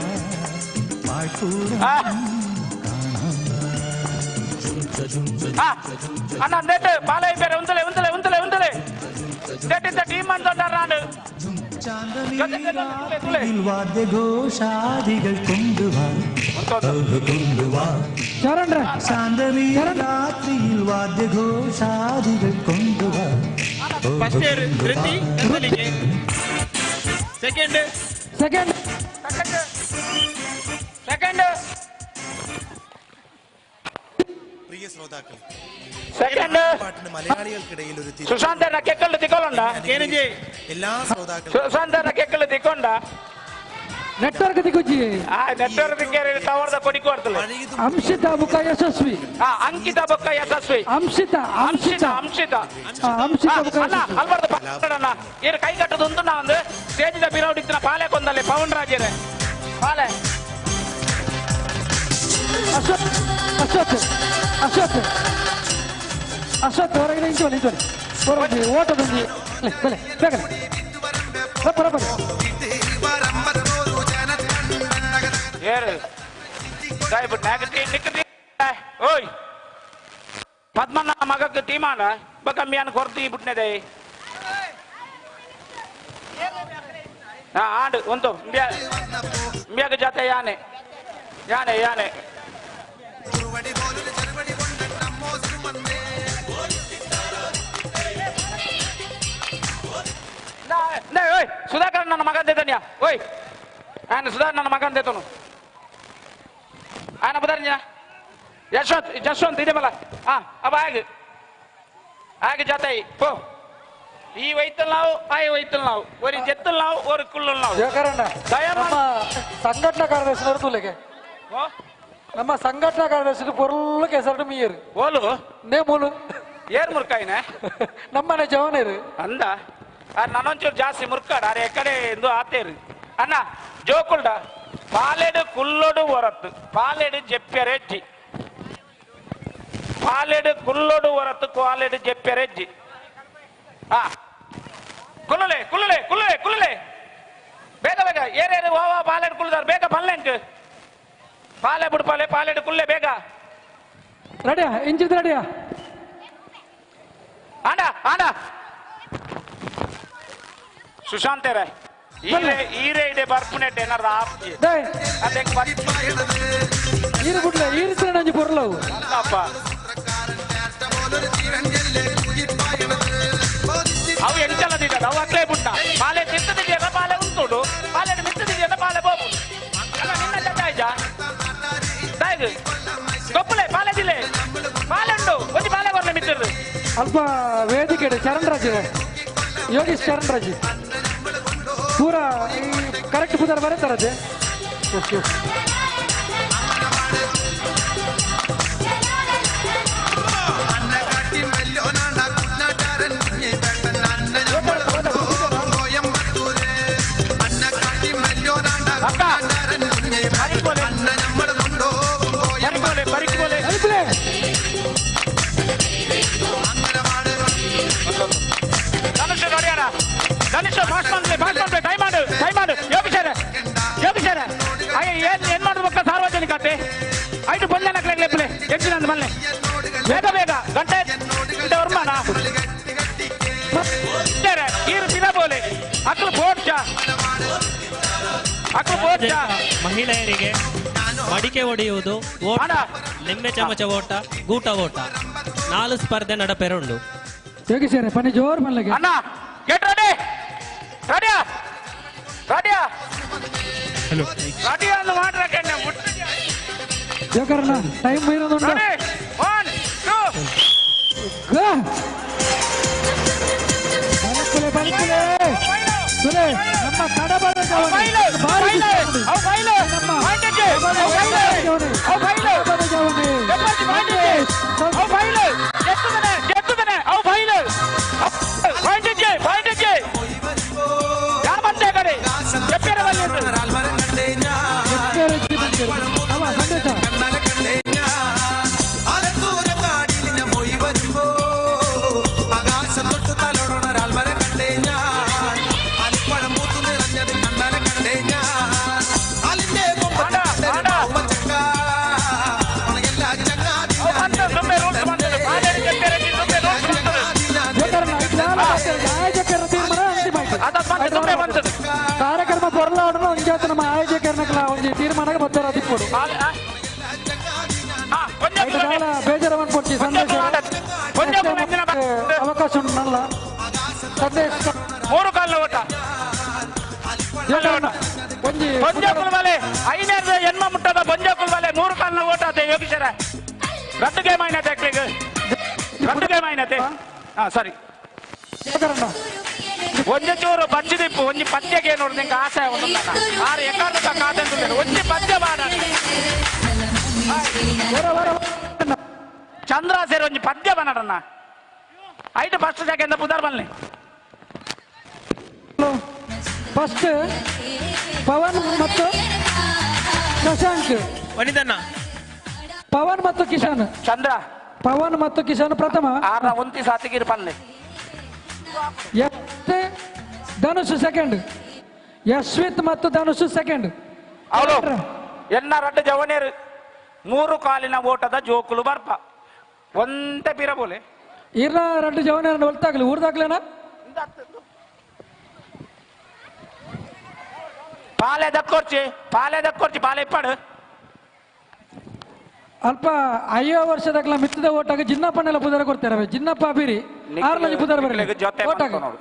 ಅಣ್ಣ ನೆಟ್ ಪಾಲೆ ಬೇರೆ ಉಂತಲೆ ಉಂತಲೆ ಉಂತಲೆ ಉಂತಲೆ ನೆಟ್ಟಿದ್ದ ಟೀಮ್ ಅಂತ ನಾನು വാദ്യഘോഷാദികൾ കൊണ്ടുവാ കൊണ്ടുവാ ശാന്തമീ രാത്രിയിൽ വാദ്യഘോഷാദികൾ കൊണ്ടുവാ. First Dhriti second second second പ്രിയ ശ്രോതാക്കളെ, സെക്കൻഡ് പാട്ടിന് മലയാളികൾക്കിടയിൽ ഒരു ಸುಶಾಂತ ಕೆಕ್ಕಲು ತಿಕ್ಕೊಳ್ಳೋಣ എല്ലാ ശ്രോതാക്കളും ಸುಶಾಂತ ಕೆಕ್ಕಲು ತಿಕ್ಕೊಂಡ ನೆಟ್ವರ್ಕ್ ದಿಕ್ಕುಜಿ. ಆ ನೆಟ್ವರ್ಕ್ ದಿಕ್ಕೇರಿ ಟವರ್ದ ಕೊಡಿ ಕೊಡ್ತಲೆ. ಅಂಶಿತಾ ಬುಕ್ಕ ಯಶಸ್ವಿ. ಆ ಅಂಕಿತಾ ಬೊಕ್ಕ ಯಶಸ್ವಿ. ಅಂಶಿತಾ ಅಂಶಿತಾ ಅಂಶಿತಾ ಅಂಶಿತಾ ಬೊಕ್ಕ ಅಲ್ಲ ಅಲ್ಬಾರ್ದು ಪಾಡಣ್ಣ ಏರು ಕೈ ಕಟ್ಟದು ಉಂಟು ನಾ ಒಂದು ಸ್ಟೇಜಿದ ಬಿರೌಡಿತ್ತಿನ ಪಾಲೆ ಕೊಂದಲ್ಲಿ ಪವನ್ ರಾಜರೇ ಪಾಲೆ. ಅಶ್ವಥ್ ಅಶ್ವಥ್ ಅಶ್ವಥ್ ಅಶ್ವಥ್ ಹೊರಗೆ ನಿಂತುಕೊಳ್ಳಿ ನಿಂತುಕೊಳ್ಳಿ ಹೊರಗೆ ಓಟದೊಂದು ಬಲೆ ಬೇಗನೆ ಬರ ಏರು ಸಾಯ್ಬಿಟ್ಟು ನಾಲ್ಕು ನಿಕ್ಕ ಓಯ್ ಪದ್ಮಣ್ಣ ಮಗಕ್ಕೆ ಟೀಮಾನ ಬಕಮ್ಮಿಯನ್ನು ಕೊರ್ತು ಈ ಬಿಟ್ನೆದೆ. ಹಾ ಆಂಡು ಒಂದು ಇಂಬಿಯಾಗ ಜಾತೆ ಯಾನೆ ಯಾನೆ ಯಾನೆ ಓಯ್ ಸುಧಾಕರ್ ನನ್ನ ಮಗ ಅಂತಿದ್ದಾನ್ಯಾ ಓಯ್ ఆయన ಸುಧಾಕರ್ ನನ್ನ ಮಗ ಅಂತಿದ್ದನು ఆయన ಬದಾರ್ಜ ಯಶವಂತ್ ಜಶ್ವಂತ್ ಇದೆ ಬಲ್ಲ. ಹಾ ಅವ ಆಗ ಆಗ ಜಾತೆ ಪೋ ಈ ವೈತಲ್ ನಾವು ಆ ವೈತಲ್ ನಾವು ஒரு ಜೆತ್ತಲ್ ನಾವು ஒரு ಕುಳ್ಳಲ್ ನಾವು. ನಮ್ಮ ಸಂಘಟನಾ ಕಾರ್ಯದರ್ಶಿ ತುಲೆಗೆ ನಮ್ಮ ಸಂಘಟನಾ ಕಾರ್ಯದರ್ಶಿ ಪೊರ್ಲು ಕೆಸರು ಮೀಯರು ಓಲು ನೇ ಮೂಲು ಏರ್ ಮುರ್ಕಾಯಿನ ನಮ್ಮನೆ ಜವನೇರು ಅಂದ ನನ್ನೊಂಚೂರು ಜಾಸ್ತಿ ಮುರ್ಕಾಡ ಅರೆ ಎಕಡೆ ಎಂದು ಆತೇರು ಅಣ್ಣ ಜೋಕುಲ್ಡ ಪಾಲೆಡು ಕುಲ್ಲೊಡು ಹೊರತು ಪಾಲೆಡು ಜೆಪ್ಪೆರೆಜ್ಜಿ ಪಾಲೆಡು ಕುಲ್ಲೊಡು ಹೊರತು ಪಾಲೆಡು ಜೆಪ್ಪೆರೆಜ್ಜಿ. ಆ ಕುಲ್ಲಲೆ ಕುಲ್ಲಲೆ ಕುಲ್ಲಲೆ ಕುಲ್ಲಲೆ ಬೇಗ ಬೇಗ ಏರೇರು ಓ ಪಾಲೆಡು ಕುಲ್ಲದಾರ ಬೇಗ ಪಲ್ಲೆಂಕ್ ಪಾಲೆ ಬಿಡು ಪಾಲೆ ಪಾಲೆಡು ಕುಲ್ಲೆ ಬೇಗ ರೆಡಿಯಾ ಇಂಚಿದ ರೆಡಿಯಾ ಆಂಡ ಆಂಡ ಸುಶಾಂತ್ ರೇ ಈರೆ ಈರೆ ಇದೆ ಬರ್ಪುನೆಟ್ ಏನಾರ ಆಪ್ಜಿ ಅದೇ ಈರು ಬಿಡ್ಲೆ ಈರು ನಂಜಿ ಪೊರ್ಲವು ಅಪ್ಪ ಅವು ಎಂಚಲದಿದ್ದ ಅವು ಅಕ್ಲೇ ಬುಟ್ಟ ಪಾಲೆ ತಿಂತದಿದೆಯಲ್ಲ ಪಾಲೆ ಉಂಟುಡು ಪಾಲೆ ಮಿತ್ತದಿದೆಯಲ್ಲ ಪಾಲೆ ಬೋಬು ಅಲ್ಲ ನಿನ್ನ ಚಟ್ಟಾಯ್ಜ ತಾಯ್ದು ಕೊಪ್ಪಲೆ ಪಾಲೆ ದಿಲೆ ಪಾಲೆ ಉಂಡು ಒಂಜಿ ಪಾಲೆ ಬರ್ಲೆ ಮಿತ್ತಿರ್ದು ಅಲ್ಪ ವೇದಿಕೆ ಚರಣ್ ರಾಜ್ ಯೋಗೇಶ್ ಚರಣ್ ರಾಜ್ ಪೂರಾ ಕರೆಕ್ಟ್ ಪೂರ ಬರೀತಾರದೆ. ಓಕೆ ಧನುಷ್ ಫಾಸ್ಟ್ ಮಾಡ್ಲಿ ಫಾಸ್ಟ್ ಮಾಡ್ಲಿ ಟೈಮ್ ಮಾಡು ಟೈಮ್ ಮಾಡು ಯೋಗೇಶ್ವರ ಯೋಗೇಶ್ವರ ಅಯ್ಯ ಏನ್ ಏನ್ ಮಾಡ್ಬೇಕು ಸಾರ್ವಜನಿಕತೆ ಐದು ಬಂದ ಲೆಪ್ಪಲೆ ಹೆಚ್ಚಿನ ಮಲ್ಲೆ ಬೇಗ ಬೇಗ ಗಂಟೆ ಗಂಟೆ ವರ್ಮಾನ ಈರು ದಿನ ಬೋಲೆ ಅಕ್ಲು ಬೋಡ್ಚ ಅಕ್ಲು ಬೋಡ್ಚ. ಮಹಿಳೆಯರಿಗೆ ಮಡಿಕೆ ಒಡೆಯುವುದು ಓಟ, ಲಿಂಬೆ ಚಮಚ ಓಟ, ಗೂಟ ಓಟ, 4 ಸ್ಪರ್ಧೆ ನಡಪೆರುಂಡು. ಯೋಗೇಶ್ವರ ಪನಿ ಜೋರ್ ಮಲ್ಲೆಗೆ ಅಣ್ಣ ಗೆಟ್ ರೆಡಿ ರೆಡಿಯಾ ರೆಡಿಯಾ ಹಲೋ ರೆಡಿ ಅನ್ನು ಮಾಡ್ರಕ್ಕೆ ಜೋಕರ್ನ ಟೈಮ್ ಮೀರೋದುಂಟು. ರೆಡಿ 1 2 ಗೋ ಬಲಕುಲೆ ಬಲಕುಲೆ ಸುಲೆ ನಮ್ಮ ಕಡಬದ ಜವನಿ ಭಾರಿ ನಮ್ಮ ಕಡಬದ ಜವನಿ ಗೆತ್ತದನೆ ಗೆತ್ತದನೆ ಅವು ಫೈಲ್ ಪಾಯಿಂಟ್ ಪಾಯಿಂಟ್. ಕಾರ್ಯಕ್ರಮ ಪೊರ್ಲಾಡಲು ಒಂಜಾತ ನಮ್ಮ ಆಯೋಜಕರನ್ನ ಒಂಜಿ ತೀರ್ಮಾನಕ್ಕೆ ಬತ್ತಾರ ತಿಪ್ಪುಡು ಬೇಜಾರವನ್ನು ಕೊಡ್ತಿ ಸಂದೇಶ ಅವಕಾಶ ಉಂಟಲ್ಲ ಸಂದೇಶ. ಮೂರು ಕಾಲಿನ ಓಟ. ಒಂಜಿ ಬೊಂಜೋಕುಲ್ ಬಲೆ ಐನೇರ್ದ ಎನ್ಮ ಮುಟ್ಟದ ಬೊಂಜೋಕುಲ್ ಬಲೆ ಮೂರು ಕಾಲಿನ ಓಟ ಅದೇ ಯೋಗೀಶ್ವರ. ರದ್ದು ಗೇಮ್ ಆಯ್ನತೆ ಅಕ್ಲಿಗೆ, ರದ್ದು ಗೇಮ್ ಆಯ್ನತೆ. ಹಾ ಸರಿ, ಒಂಜಿ ಚೂರು ಬಚ್ಚಿದಿಪ್ಪು ಒಂಜಿ ಪದ್ಯಕ್ಕೆ ನೋಡು, ನಿಂಗೆ ಆಸೆ ಒಂದು ಆರು ಎಕಾರ್ದ ಕಾತೆ ಒಂಜಿ ಪದ್ಯ ಬಾಡ ಚಂದ್ರ ಸೇರಿ ಒಂಜಿ ಪದ್ಯ ಬನ್ನಡಣ್ಣ. ಐಟ್ ಫಸ್ಟ್ ಸೆಕೆಂಡ್ ಪುದಾರ್ ಬನ್ನಿ. ಫಸ್ಟ್ ಪವನ್ ಮತ್ತು ಶಶಾಂಕ್. ವನಿತಣ್ಣ. ಪವನ್ ಮತ್ತು ಕಿಶನ್. ಚಂದ್ರ. ಪವನ್ ಮತ್ತು ಕಿಶನ್ ಪ್ರಥಮ. ಆರ್ನ ಒಂತಿ ಸಾತಿಗಿರಿ ಪನ್ನಿ. ಧನುಷ್ ಸೆಕೆಂಡ್. ಯಶ್ವಿತ್ ಮತ್ತು ಧನುಷ್ ಸೆಕೆಂಡ್. ಅವಳು ಎನ್ನ ರಡ್ಡ ಜವನೇರು ಮೂರು ಕಾಲಿನ ಓಟದ ಜೋಕುಲು ಬರ್ಪ ಒಂತೆ ಪಿರಬೋಲೆ. ಇರ್ನ ರಡ್ಡು ಜವನೇರ ಒಲ್ತಾಗ್ಲಿ ಊರ್ದಾಗ್ಲೇನ. ಪಾಲೆ ದಕ್ಕೊರ್ಚಿ, ಪಾಲೆ ದಕ್ಕೊರ್ಚಿ, ಪಾಲೆ ಇಪ್ಪಾಡು. ಅಲ್ಪ 50 ವರ್ಷದಾಗಲ ಮಿತ್ತದ ಓಟಾಗ ಜಿನ್ನಪ್ಪನೆಲ್ಲ ಪುದರ ಕೊಡ್ತಾರೆ. ಜಿನ್ನಪ್ಪ ಅಬಿರಿ ಆರ್ಲಂಜಿ ಪುದರ ಬರಲಿ ಜೊತೆ ಓಟಾಗ. ನೋಡು,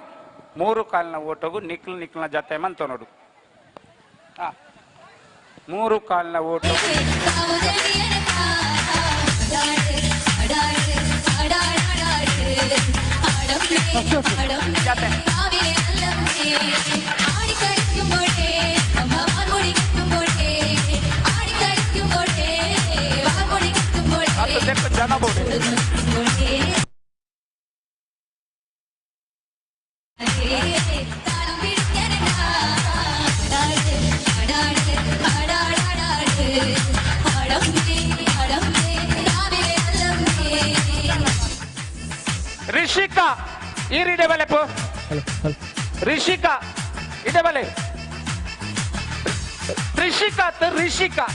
ಮೂರು ಕಾಲಿನ ಓಟಗು ನಿಕ್ಲು ನಿಕ್ಲಿನ ಜೊತೆ ಮಂತ ನೋಡು. ಮೂರು ಕಾಲಿನ ಓಟಗು ಜೊತೆ. ಜನ ಬೋಡೆ. ರಿಷಿಕಾ ಈರಿಡೆ ಬಲೆಪು. ರಿಷಿಕಾ ಇದೆ ಬಲೆ. ರಿಷಿಕಾ ರಿಷಿಕಾ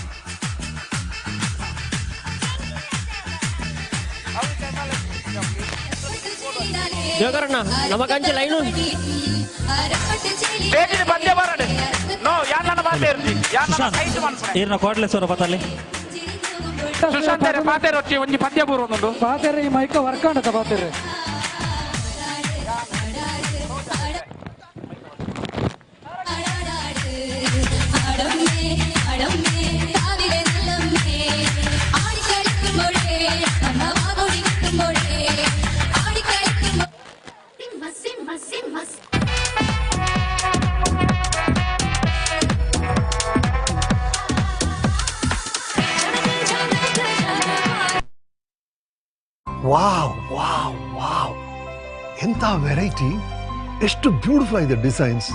ಜೋಗರಣ್ಣ ನಮ್ಮ ಕಂಚಿ ಲೈನು ಸ್ಟೇಜಿನ ಪದ್ಯ ಬರಡು ನೋ ಯಾನ್ನ ಬಾತೆ ಇರ್ತಿ ಯಾನ್ನ ಸೈಟ್ ಮನ್ಪುನೆ. ಈರ್ನ ಕೋಟ್ಲೇಶ್ವರ ಪತಲ್ಲಿ. ಸುಶಾಂತ್ ಪಾತೆ ರೊಟ್ಟಿ ಒಂಜಿ ಪದ್ಯ ಬೂರೊಂದುಂಡು. ಪಾತೆರೆ ಈ ಮೈಕ ವರ್ಕ್ ಆಂಡತ ಪಾತೆರೆ. ವಾವ್ ವಾವ್ ವಾವ್, ಎಂಥ ವೆರೈಟಿ, ಎಷ್ಟು ಬ್ಯೂಟಿಫುಲ್ ಆಗಿದೆ ಡಿಸೈನ್ಸ್.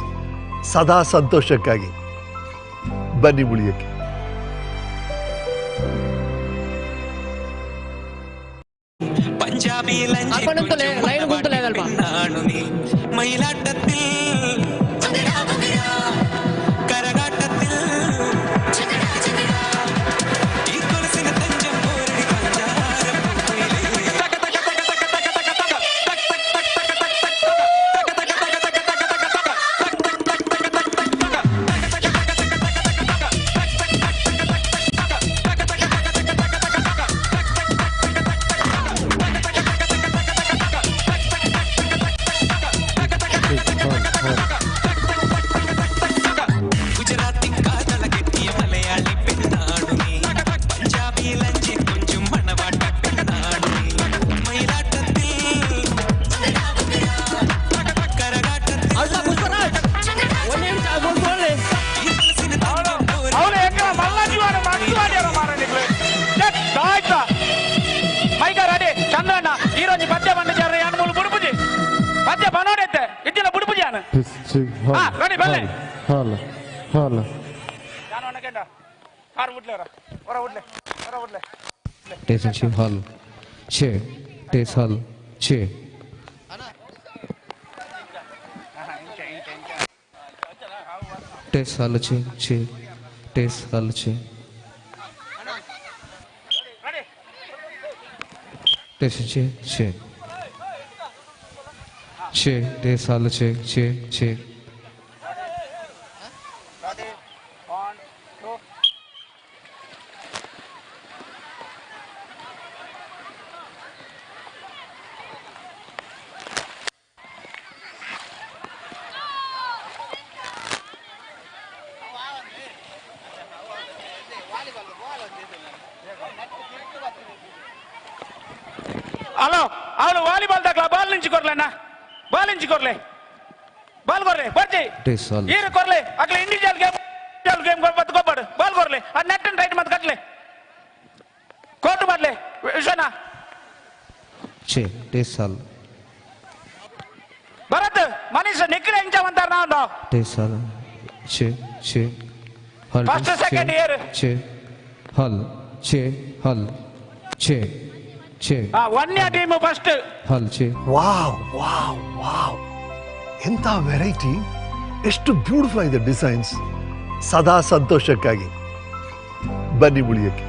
ಸದಾ ಸಂತೋಷಕ್ಕಾಗಿ ಬನ್ನಿ ಉಳಿಯಕ್ಕೆ. മയിലാട്ടത്തിൽ കരകാട്ടത്തിൽ ഈ കൊലസിന് തഞ്ചം പോരടി ഗുജറാത്തി കാതള കെട്ടിയ മലയാളി പെണ്ണാണു നീ. പഞ്ചാബി ലഞ്ചി കൊഞ്ചും മണവാട്ട പെണ്ണാണു നീ. മയിലാട്ടത്തിൽ കരകാട്ടത്തിൽ ಅವನು ಎಕ್ಕ ಮಲ್ಲ ಜೀವನ ಮಸ್ತ್ ಮಾಡ್ಯಾರ ಮಾರ ನಿಕ್ಲು. ಆಯ್ತಾ ಮೈಕ ರೆಡಿ ಚಂದ್ರಣ್ಣ ಈರೊಂಜಿ ಪದ್ಯ ಬಂದ ಯಾನ್ ಮೂಲು ಬುಡುಪುಜಿ ಪದ್ಯ ಬನೋಡೆತ್ತೆ ಇದ್ದಿಲ್ಲ ಬುಡುಪುಜಿ ಯಾನು. ಹಾ ರೆಡಿ ಬಲ್ಲೆ. ಹಲ್ ಹಾಲ್ ಟೇಸ್ ಇಂಚಿ ಹಾಲ್ ಛೇ ಟೇಸ್ ಹಾಲ್ ಛೇ ಟೇಸ್ ಹಾಲ್ ಛೇ ಛೇ ಟೇಸ್ ಹಾಲ್ ಛೇ ಟೇಸ್ ಇಂಚಿ ಛೇ ಛೇ ಟೇಸ್ ಹಾಲ್ ಛೇ ಛೇ ಛೇ ಹಲೋ ಅವನು ವಾಲಿಬಾಲ್ ದಾಖಲ ಬಾಲ್ ನಿಂಚಿ ಕೊರ್ಲೆಣ್ಣ ಬಾಲ್ ನಿಂಚಿ ಕೊರ್ಲೆ ಬಾಲ್ ಕೊರ್ಲೆ ಬರ್ಜಿ ಟೇಸ್ ಹಾಲ್ ಈರು ಕೊರ್ಲೆ ಅಕ್ಲೆ ಇಂಡಿವಿಜುವಲ್ ಗೇಮ್ ಗೇಮ್ ಮತ್ತೆ ಕೊಬ್ಬಾಡು ಬಾಲ್ ಕೊರ್ಲೆ ಅದು ನೆಟ್ ಅಂಡ್ ರೈಟ್ ಮತ್ತೆ ಕಟ್ಲೆ ಕೋರ್ಟ್ ಮಾಡ್ಲೆ ವಿಶ್ವನ ಛೇ ಟೇಸ್ ಹಾಲ್ ಭರತ್ ಮನೀಶ್ ನಿಕ್ರೆ ಇಂಚ ಅಂತಾರ ನಾವು ಟೇಸ್ ಹಾಲ್ ಛೇ ಛೇ ಹಾಲ್ First, second year. ಛೇ ಹಾಲ್ ಛೇ ಹಾಲ್ ಛೇ ಛೇ ಒನ್ ಟೀಮ್ ಫಸ್ಟ್ ಹಾಲ್ ಛೇ ವಾವ್ ವಾವ್ ವಾವ್ ಎಂಥ ವೆರೈಟಿ, ಎಷ್ಟು ಬ್ಯೂಟಿಫುಲ್ ಆಗಿದೆ ಡಿಸೈನ್ಸ್. ಸದಾ ಸಂತೋಷಕ್ಕಾಗಿ ಬನ್ನಿ ಉಳಿಯಕ್ಕೆ.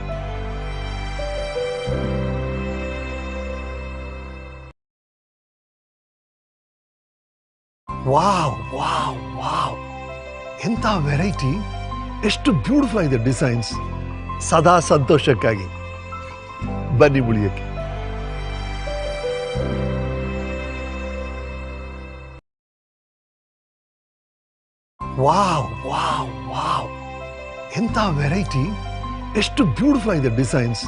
ವಾವ್ ವಾವ್ ವಾವ್ ಎಂಥ ವೆರೈಟಿ, ಎಷ್ಟು ಬ್ಯೂಟಿಫುಲ್ ಆಗಿದೆ ಡಿಸೈನ್ಸ್. ಸದಾ ಸಂತೋಷಕ್ಕಾಗಿ ಬನ್ನಿ ಉಳಿಯಕ್ಕೆ. ವಾವ್ ವಾವ್ ವಾವ್ ಎಂಥ ವೆರೈಟಿ, ಎಷ್ಟು ಬ್ಯೂಟಿಫುಲ್ ಆಗಿದೆ ಡಿಸೈನ್ಸ್.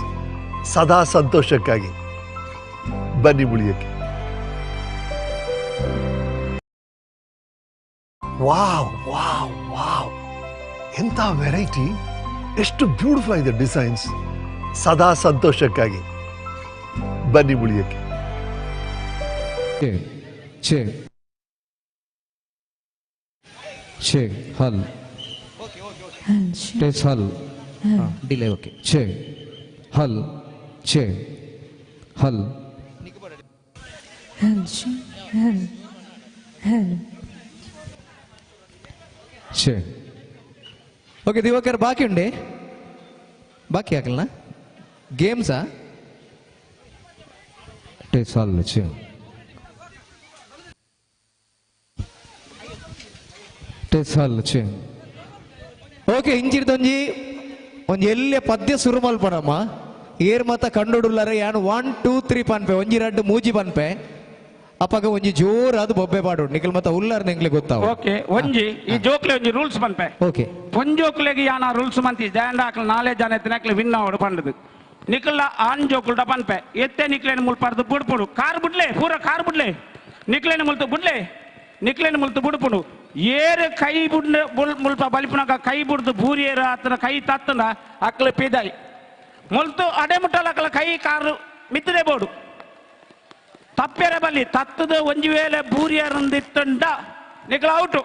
ಸದಾ ಸಂತೋಷಕ್ಕಾಗಿ ಬನ್ನಿ ಉಳಿಯಕ್ಕೆ. ವಾವ್ ವಾವ್ ವಾವ್ ಎಂಥ ವೆರೈಟಿ, ಎಷ್ಟು ಬ್ಯೂಟಿಫುಲ್ ಆಗಿದೆ ಡಿಸೈನ್ಸ್. ಸದಾ ಸಂತೋಷಕ್ಕಾಗಿ ಬನ್ನಿ ಉಳಿಯಕ್ಕೆ. ಛೇ ಛೇ ಛೇ hall taste hall delay okay ಛೇ ಹಲ್ ಛೇ ಹಲ್ ಹಲ್ ಹಲ್ ಹಲ್ ಛೇ ಓಕೆ ದಿವಾಕರ್ ಬಾಕಿ ಉಂಡೆ ಬಾಕಿ ಹಾಕಲ್ನ ಗೇಮ್ಸಾ ಟೇಸ್ ಹಾಲ್ ಛೇ ಟೇಸ್ ಹಾಲ್ ಛೇ ಓಕೆ ಇಂಚಿರ್ದೊಂಜಿ ಒಂಜಿ ಎಲ್ಲೆ ಪದ್ಯ ಸುರು ಮಲ್ಪಡಮ್ಮ ಏರ್ ಮತ ಕಂಡುಡುಲ್ಲರೆ ಯಾನು 1 2 3 ಪನ್ಪೆ ಒಂಜಿ ರಡ್ಡು ಮೂಜಿ ಪನ್ಪೆ ಅಪ್ಪಗ ಒಂಜಿ ಜೋರಾದ ಬೊಬ್ಬೆ ಪಾಡು ನಿಖಲ್ ಮತ ಉಲ್ಲಾರ್ ನಿಂಗ್ಲೆ ಗೊತ್ತಾವ ಓಕೆ ಒಂಜಿ ಈ ಜೋಕ್ಲೆ ಒಂಜಿ ರೂಲ್ಸ್ ಪನ್ಪೆ ಓಕೆ ಪೊಂಜೋಕ್ಲೆಗ್ ಯಾನ ರೂಲ್ಸ್ ಮಂತಿ ಜಾಂಡ ಆಕ್ಲ ನಾಲೆ ಜನ ಎತ್ತಿನಕ್ಲೆ ವಿನ್ ಆವಡು ಪಂಡದು ನಿಖಲ್ಲ ಆನ್ ಜೋಕುಲ್ಡ ಪನ್ಪೆ ಎತ್ತೆ ನಿಕ್ಲೇನ್ ಮುಲ್ಪಾರ್ದು ಬುಡ್ಪುಡು ಕಾರ್ ಬುಡ್ಲೆ ಪೂರ ಕಾರ್ ಬುಡ್ಲೆ ನಿಕ್ಲೇನ್ ಮುಲ್ತು ಬುಡ್ಲೆ ನಿಕ್ಲೇನ್ ಮುಲ್ತು ಬುಡ್ಪುಡು ಏರು ಕೈ ಬುಡ್ ಮುಲ್ಪ ಬಲಿಪುನಕ ಕೈ ಬುಡ್ದು ಬೂರಿಯೇರು ಆತನ ಕೈ ತತ್ತನ ಅಕ್ಲ ಪಿದಾಯಿ ಮುಲ್ತು ಅಡೆ ಮುಟ್ಟಲ ಅಕ್ಲ ಕೈ ಕಾರು ಮಿತ್ತದೆ ಬೋಡು ತಪ್ಪೆರೆ ಬಲ್ಲಿ ತತ್ತದ ಒಂಜಿ ವೇಳೆ ಬೂರಿಯರಂದಿತ್ತಂಡ ನಿಕ್ಲ ಔಟು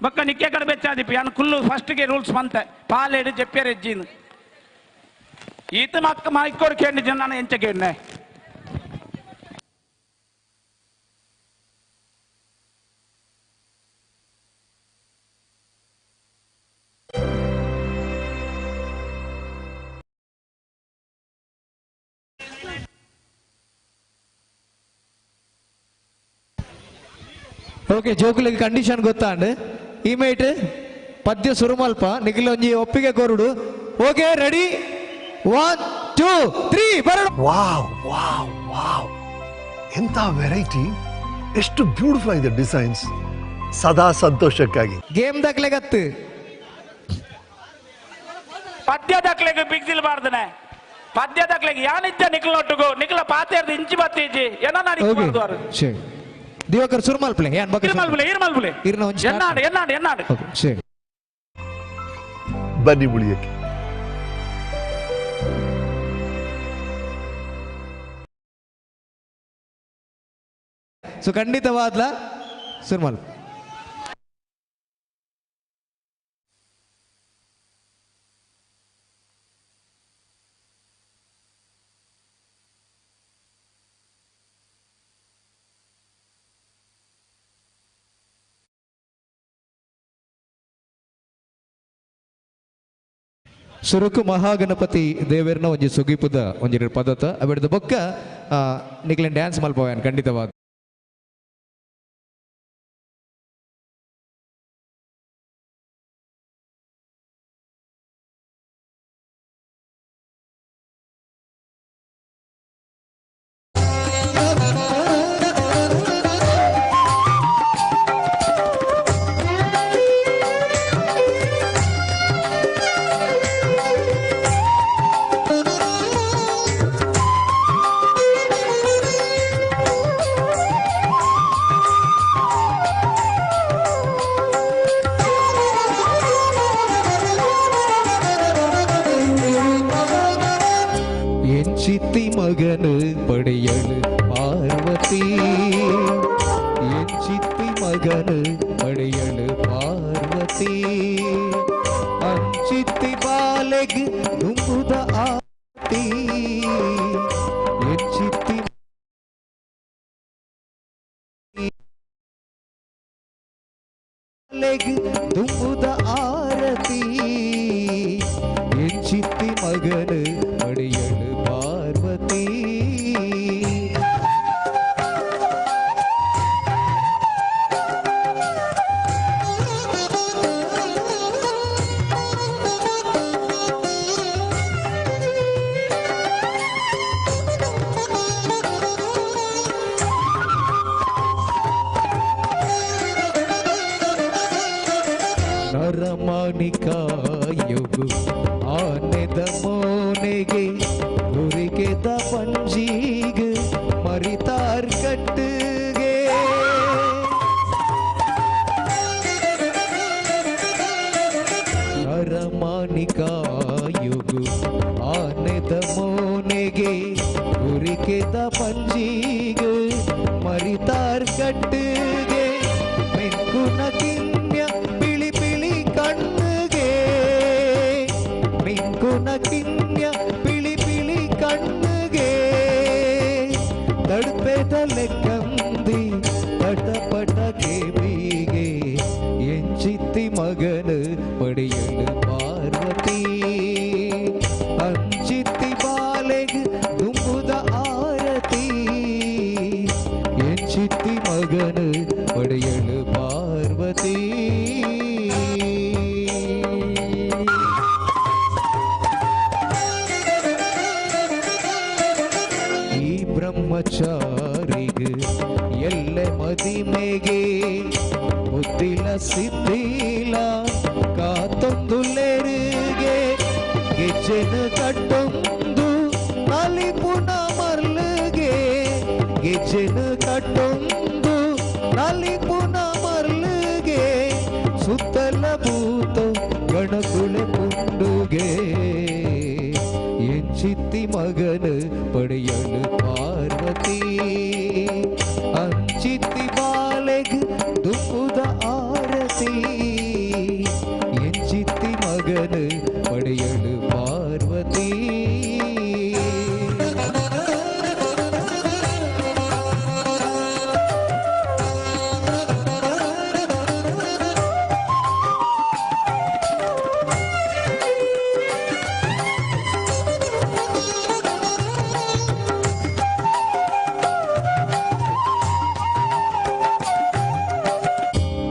ಬಕ್ಕ ನಿಕ್ಕೆ ಕಡೆ ಬೆಚ್ಚಾದಿಪ್ಪಿ ಯಾನ್ ಕುಲ್ಲು ಫಸ್ಟ್ಗೆ ರೂಲ್ಸ್ ಬಂತೆ ಪಾಲೇಡು ಜೆಪ್ಪೇರೆ ಎಜ್ಜಿನ ಈತ ಮಕ್ಕ ಮೈಕೋರ್ ಕೇಂದ್ರ ಜನ ಎಂಚ ಕೇಂದ್ರ ಓಕೆ ಜೋಕುಲಿಗೆ ಕಂಡೀಷನ್ ಗೊತ್ತಾಂಡ್ ಈ ಮೇಟ್ ಪದ್ಯ ಸುರುಮಲ್ಪ ನಿಖಿಲ್ ಒಂಜಿ ಒಪ್ಪಿಗೆ ಕೊರುಡು ಓಕೆ ರೆಡಿ 1 2 3 ಬರಡು ವಾವ್ ವಾವ್ ವಾವ್ ಎಂಥ ವೆರೈಟಿ, ಎಷ್ಟು ಬ್ಯೂಟಿಫುಲ್ ಆಗಿದೆ ಡಿಸೈನ್ಸ್. ಸದಾ ಸಂತೋಷಕ್ಕಾಗಿ ಗೇಮ್ ದಾಖಲೆಗತ್ತು ಪದ್ಯ ದಾಖಲೆಗೆ ಬಿಗ್ದಿಲ್ ಬಾರ್ದನೆ ಪದ್ಯ ದಾಖಲೆಗೆ ಯಾನಿದ್ದ ನಿಖಲ್ ಒಟ್ಟುಗು ನಿಖಲ ಪಾತೇರ್ದು ಇಂಚಿ ಬತ್ತೀಜಿ ಏನ ಓಕೆ ಶೇ ದಿವಾಕರ್ ಸುರುಮಲ್ಪಲೆ ಯಾನ್ ಬಕ್ಕ ಇರ್ಮಲ್ಪುಲೆ ಇರ್ಮಲ್ಪುಲೆ ಇರ್ನ ಒಂಜಿ ಎನ್ನಾಡು ಎನ್ನಾಡು ಎನ್ನಾಡು ಓಕೆ ಶೇ ಬನ್ನಿ ಉಳಿಯಕ್ಕೆ. ಸೊ ಖಂಡಿತವಾದ್ಲ ಸುರುಮಲ್ ಸುರುಕು ಮಹಾಗಣಪತಿ ದೇವರ್ನ ಒಂಜಿ ಸುಗಿಪುದ ಒಂಜಿ ಪದತ ಅವೆಡ್ದ ಬೊಕ್ಕ ನಿಕ್ಲೆನ್ ಡ್ಯಾನ್ಸ್ ಮಲ್ಪವನ್ ಖಂಡಿತವಾದ. சித்தி மகனு படையழு பார்வதி, என் சித்தி மகனு படையழு பார்வதி, அஞ்சித்தி பாலகு ನುಂಬುದ ಆತಿ, ಎನ್ ಚಿತ್ತಿ ಬಾಲೆಗ್ ದುಂಬುದ ಆರತಿ, ಎನ್ ಚಿತ್ತಿ ಮಗನು ಪಡೆಯಳು பார்வதி. ನರಮಾಣಿಕಾಯುಗು ಆನೆದ ಮೋನೆಗೆ ಗುರಿಗೆದ ಪಂಜೀಗ ಮರಿತಾರ್ ಕಟ್ಟುಗೆ, ನರಮಾಣಿಕಾಯುಗು ಆನೆದ ಮೋನೆಗೆ ಗುರಿಗೆದ ಪಂಜೀಗ ಮರಿತಾರ್ ಕಟ್ಟುಗೆ, ಮೆಂಕುನ ಕಿನ್ಯ ಬಿಳಿ ಬಿಳಿ ಕಣ್ಣುಗೆ, ಮಿಂಕುನ ಕಿನ್ಯ ಬಿಳಿ ಬಿಳಿ ಕಣ್ಣುಗೆ, ತಡ್ಪೆದ ಲೆಕ್ಕಂದಿ ತಟಪಟ ಕೇಬಿಗೆ, ಎಂಚಿತ್ತಿ ಮಗನು ಪಡೆಯಳು பார்வதி, ಅಂಚಿತ್ತಿ ಬಾಲೆಗ್ ದುಂಬುದ ಆರತಿ, ಎಂಚಿತ್ತಿ ಮಗನು ಪಡೆಯಳು பார்வதி. ಈ ಬ್ರಹ್ಮಚಾರಿಗೆ ಎಲ್ಲ ಮದಿಮೆಗೆ ಮುದ್ದಿಲ ಸಿದ್ಧಿಲ ಕಾತೊಂದು ಲೆರುಗೆ, ಗೆಜ್ಜೆನ ಕಟ್ಟೊಂದು ನಲಿಪುನ ಮರ್ಲುಗೆ, ಗೆಜ್ಜೆನ ಕಟ್ಟೊಂದು ನಲಿಪುನ ಮರ್ಲುಗೆ, ಸುತ್ತಲ ಭೂತ ಗಣಕುಳೆ ಪುಂಡುಗೆ, ಎಂಚಿತ್ತಿ ಮಗನು ಪಡೆಯಳು பார்வதி, ಅಂಚಿತ್ತಿ ಬಾಲೆಗ್ ದುಂಬುದ ಆರತಿ, ಎಂಚಿತ್ತಿ ಮಗನು ಪಡೆಯಳು பார்ವತಿ.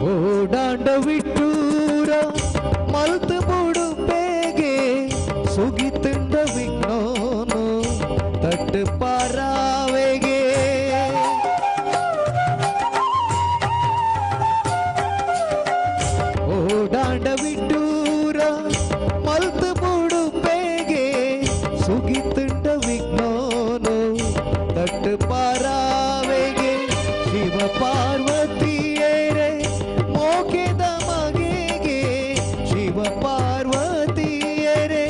ಓಡಾಂಡ ವಿಟ್ಟೂರ ಮಲ್ತು ಬುಡುಪೇಗೆ ಸುಗಿತುಂಡ ವಿಘ್ನೋನು ತಟ್ಟು ಪಾರಾವೆಗೆ, ಓಡಾಂಡ ವಿಟ್ಟೂರ ಮಲ್ತು ಬುಡುಪೇಗೆ ಸುಗಿತುಂಡ ವಿಘ್ನೋನು ತಟ್ಟು ಪಾರಾವೆಗೆ, ಶಿವ ಪಾರ್ವತಿಯರೇ ಮೋಕೆದ ಮಗೆಗೆ, ಶಿವ ಪಾರ್ವತಿಯರೇ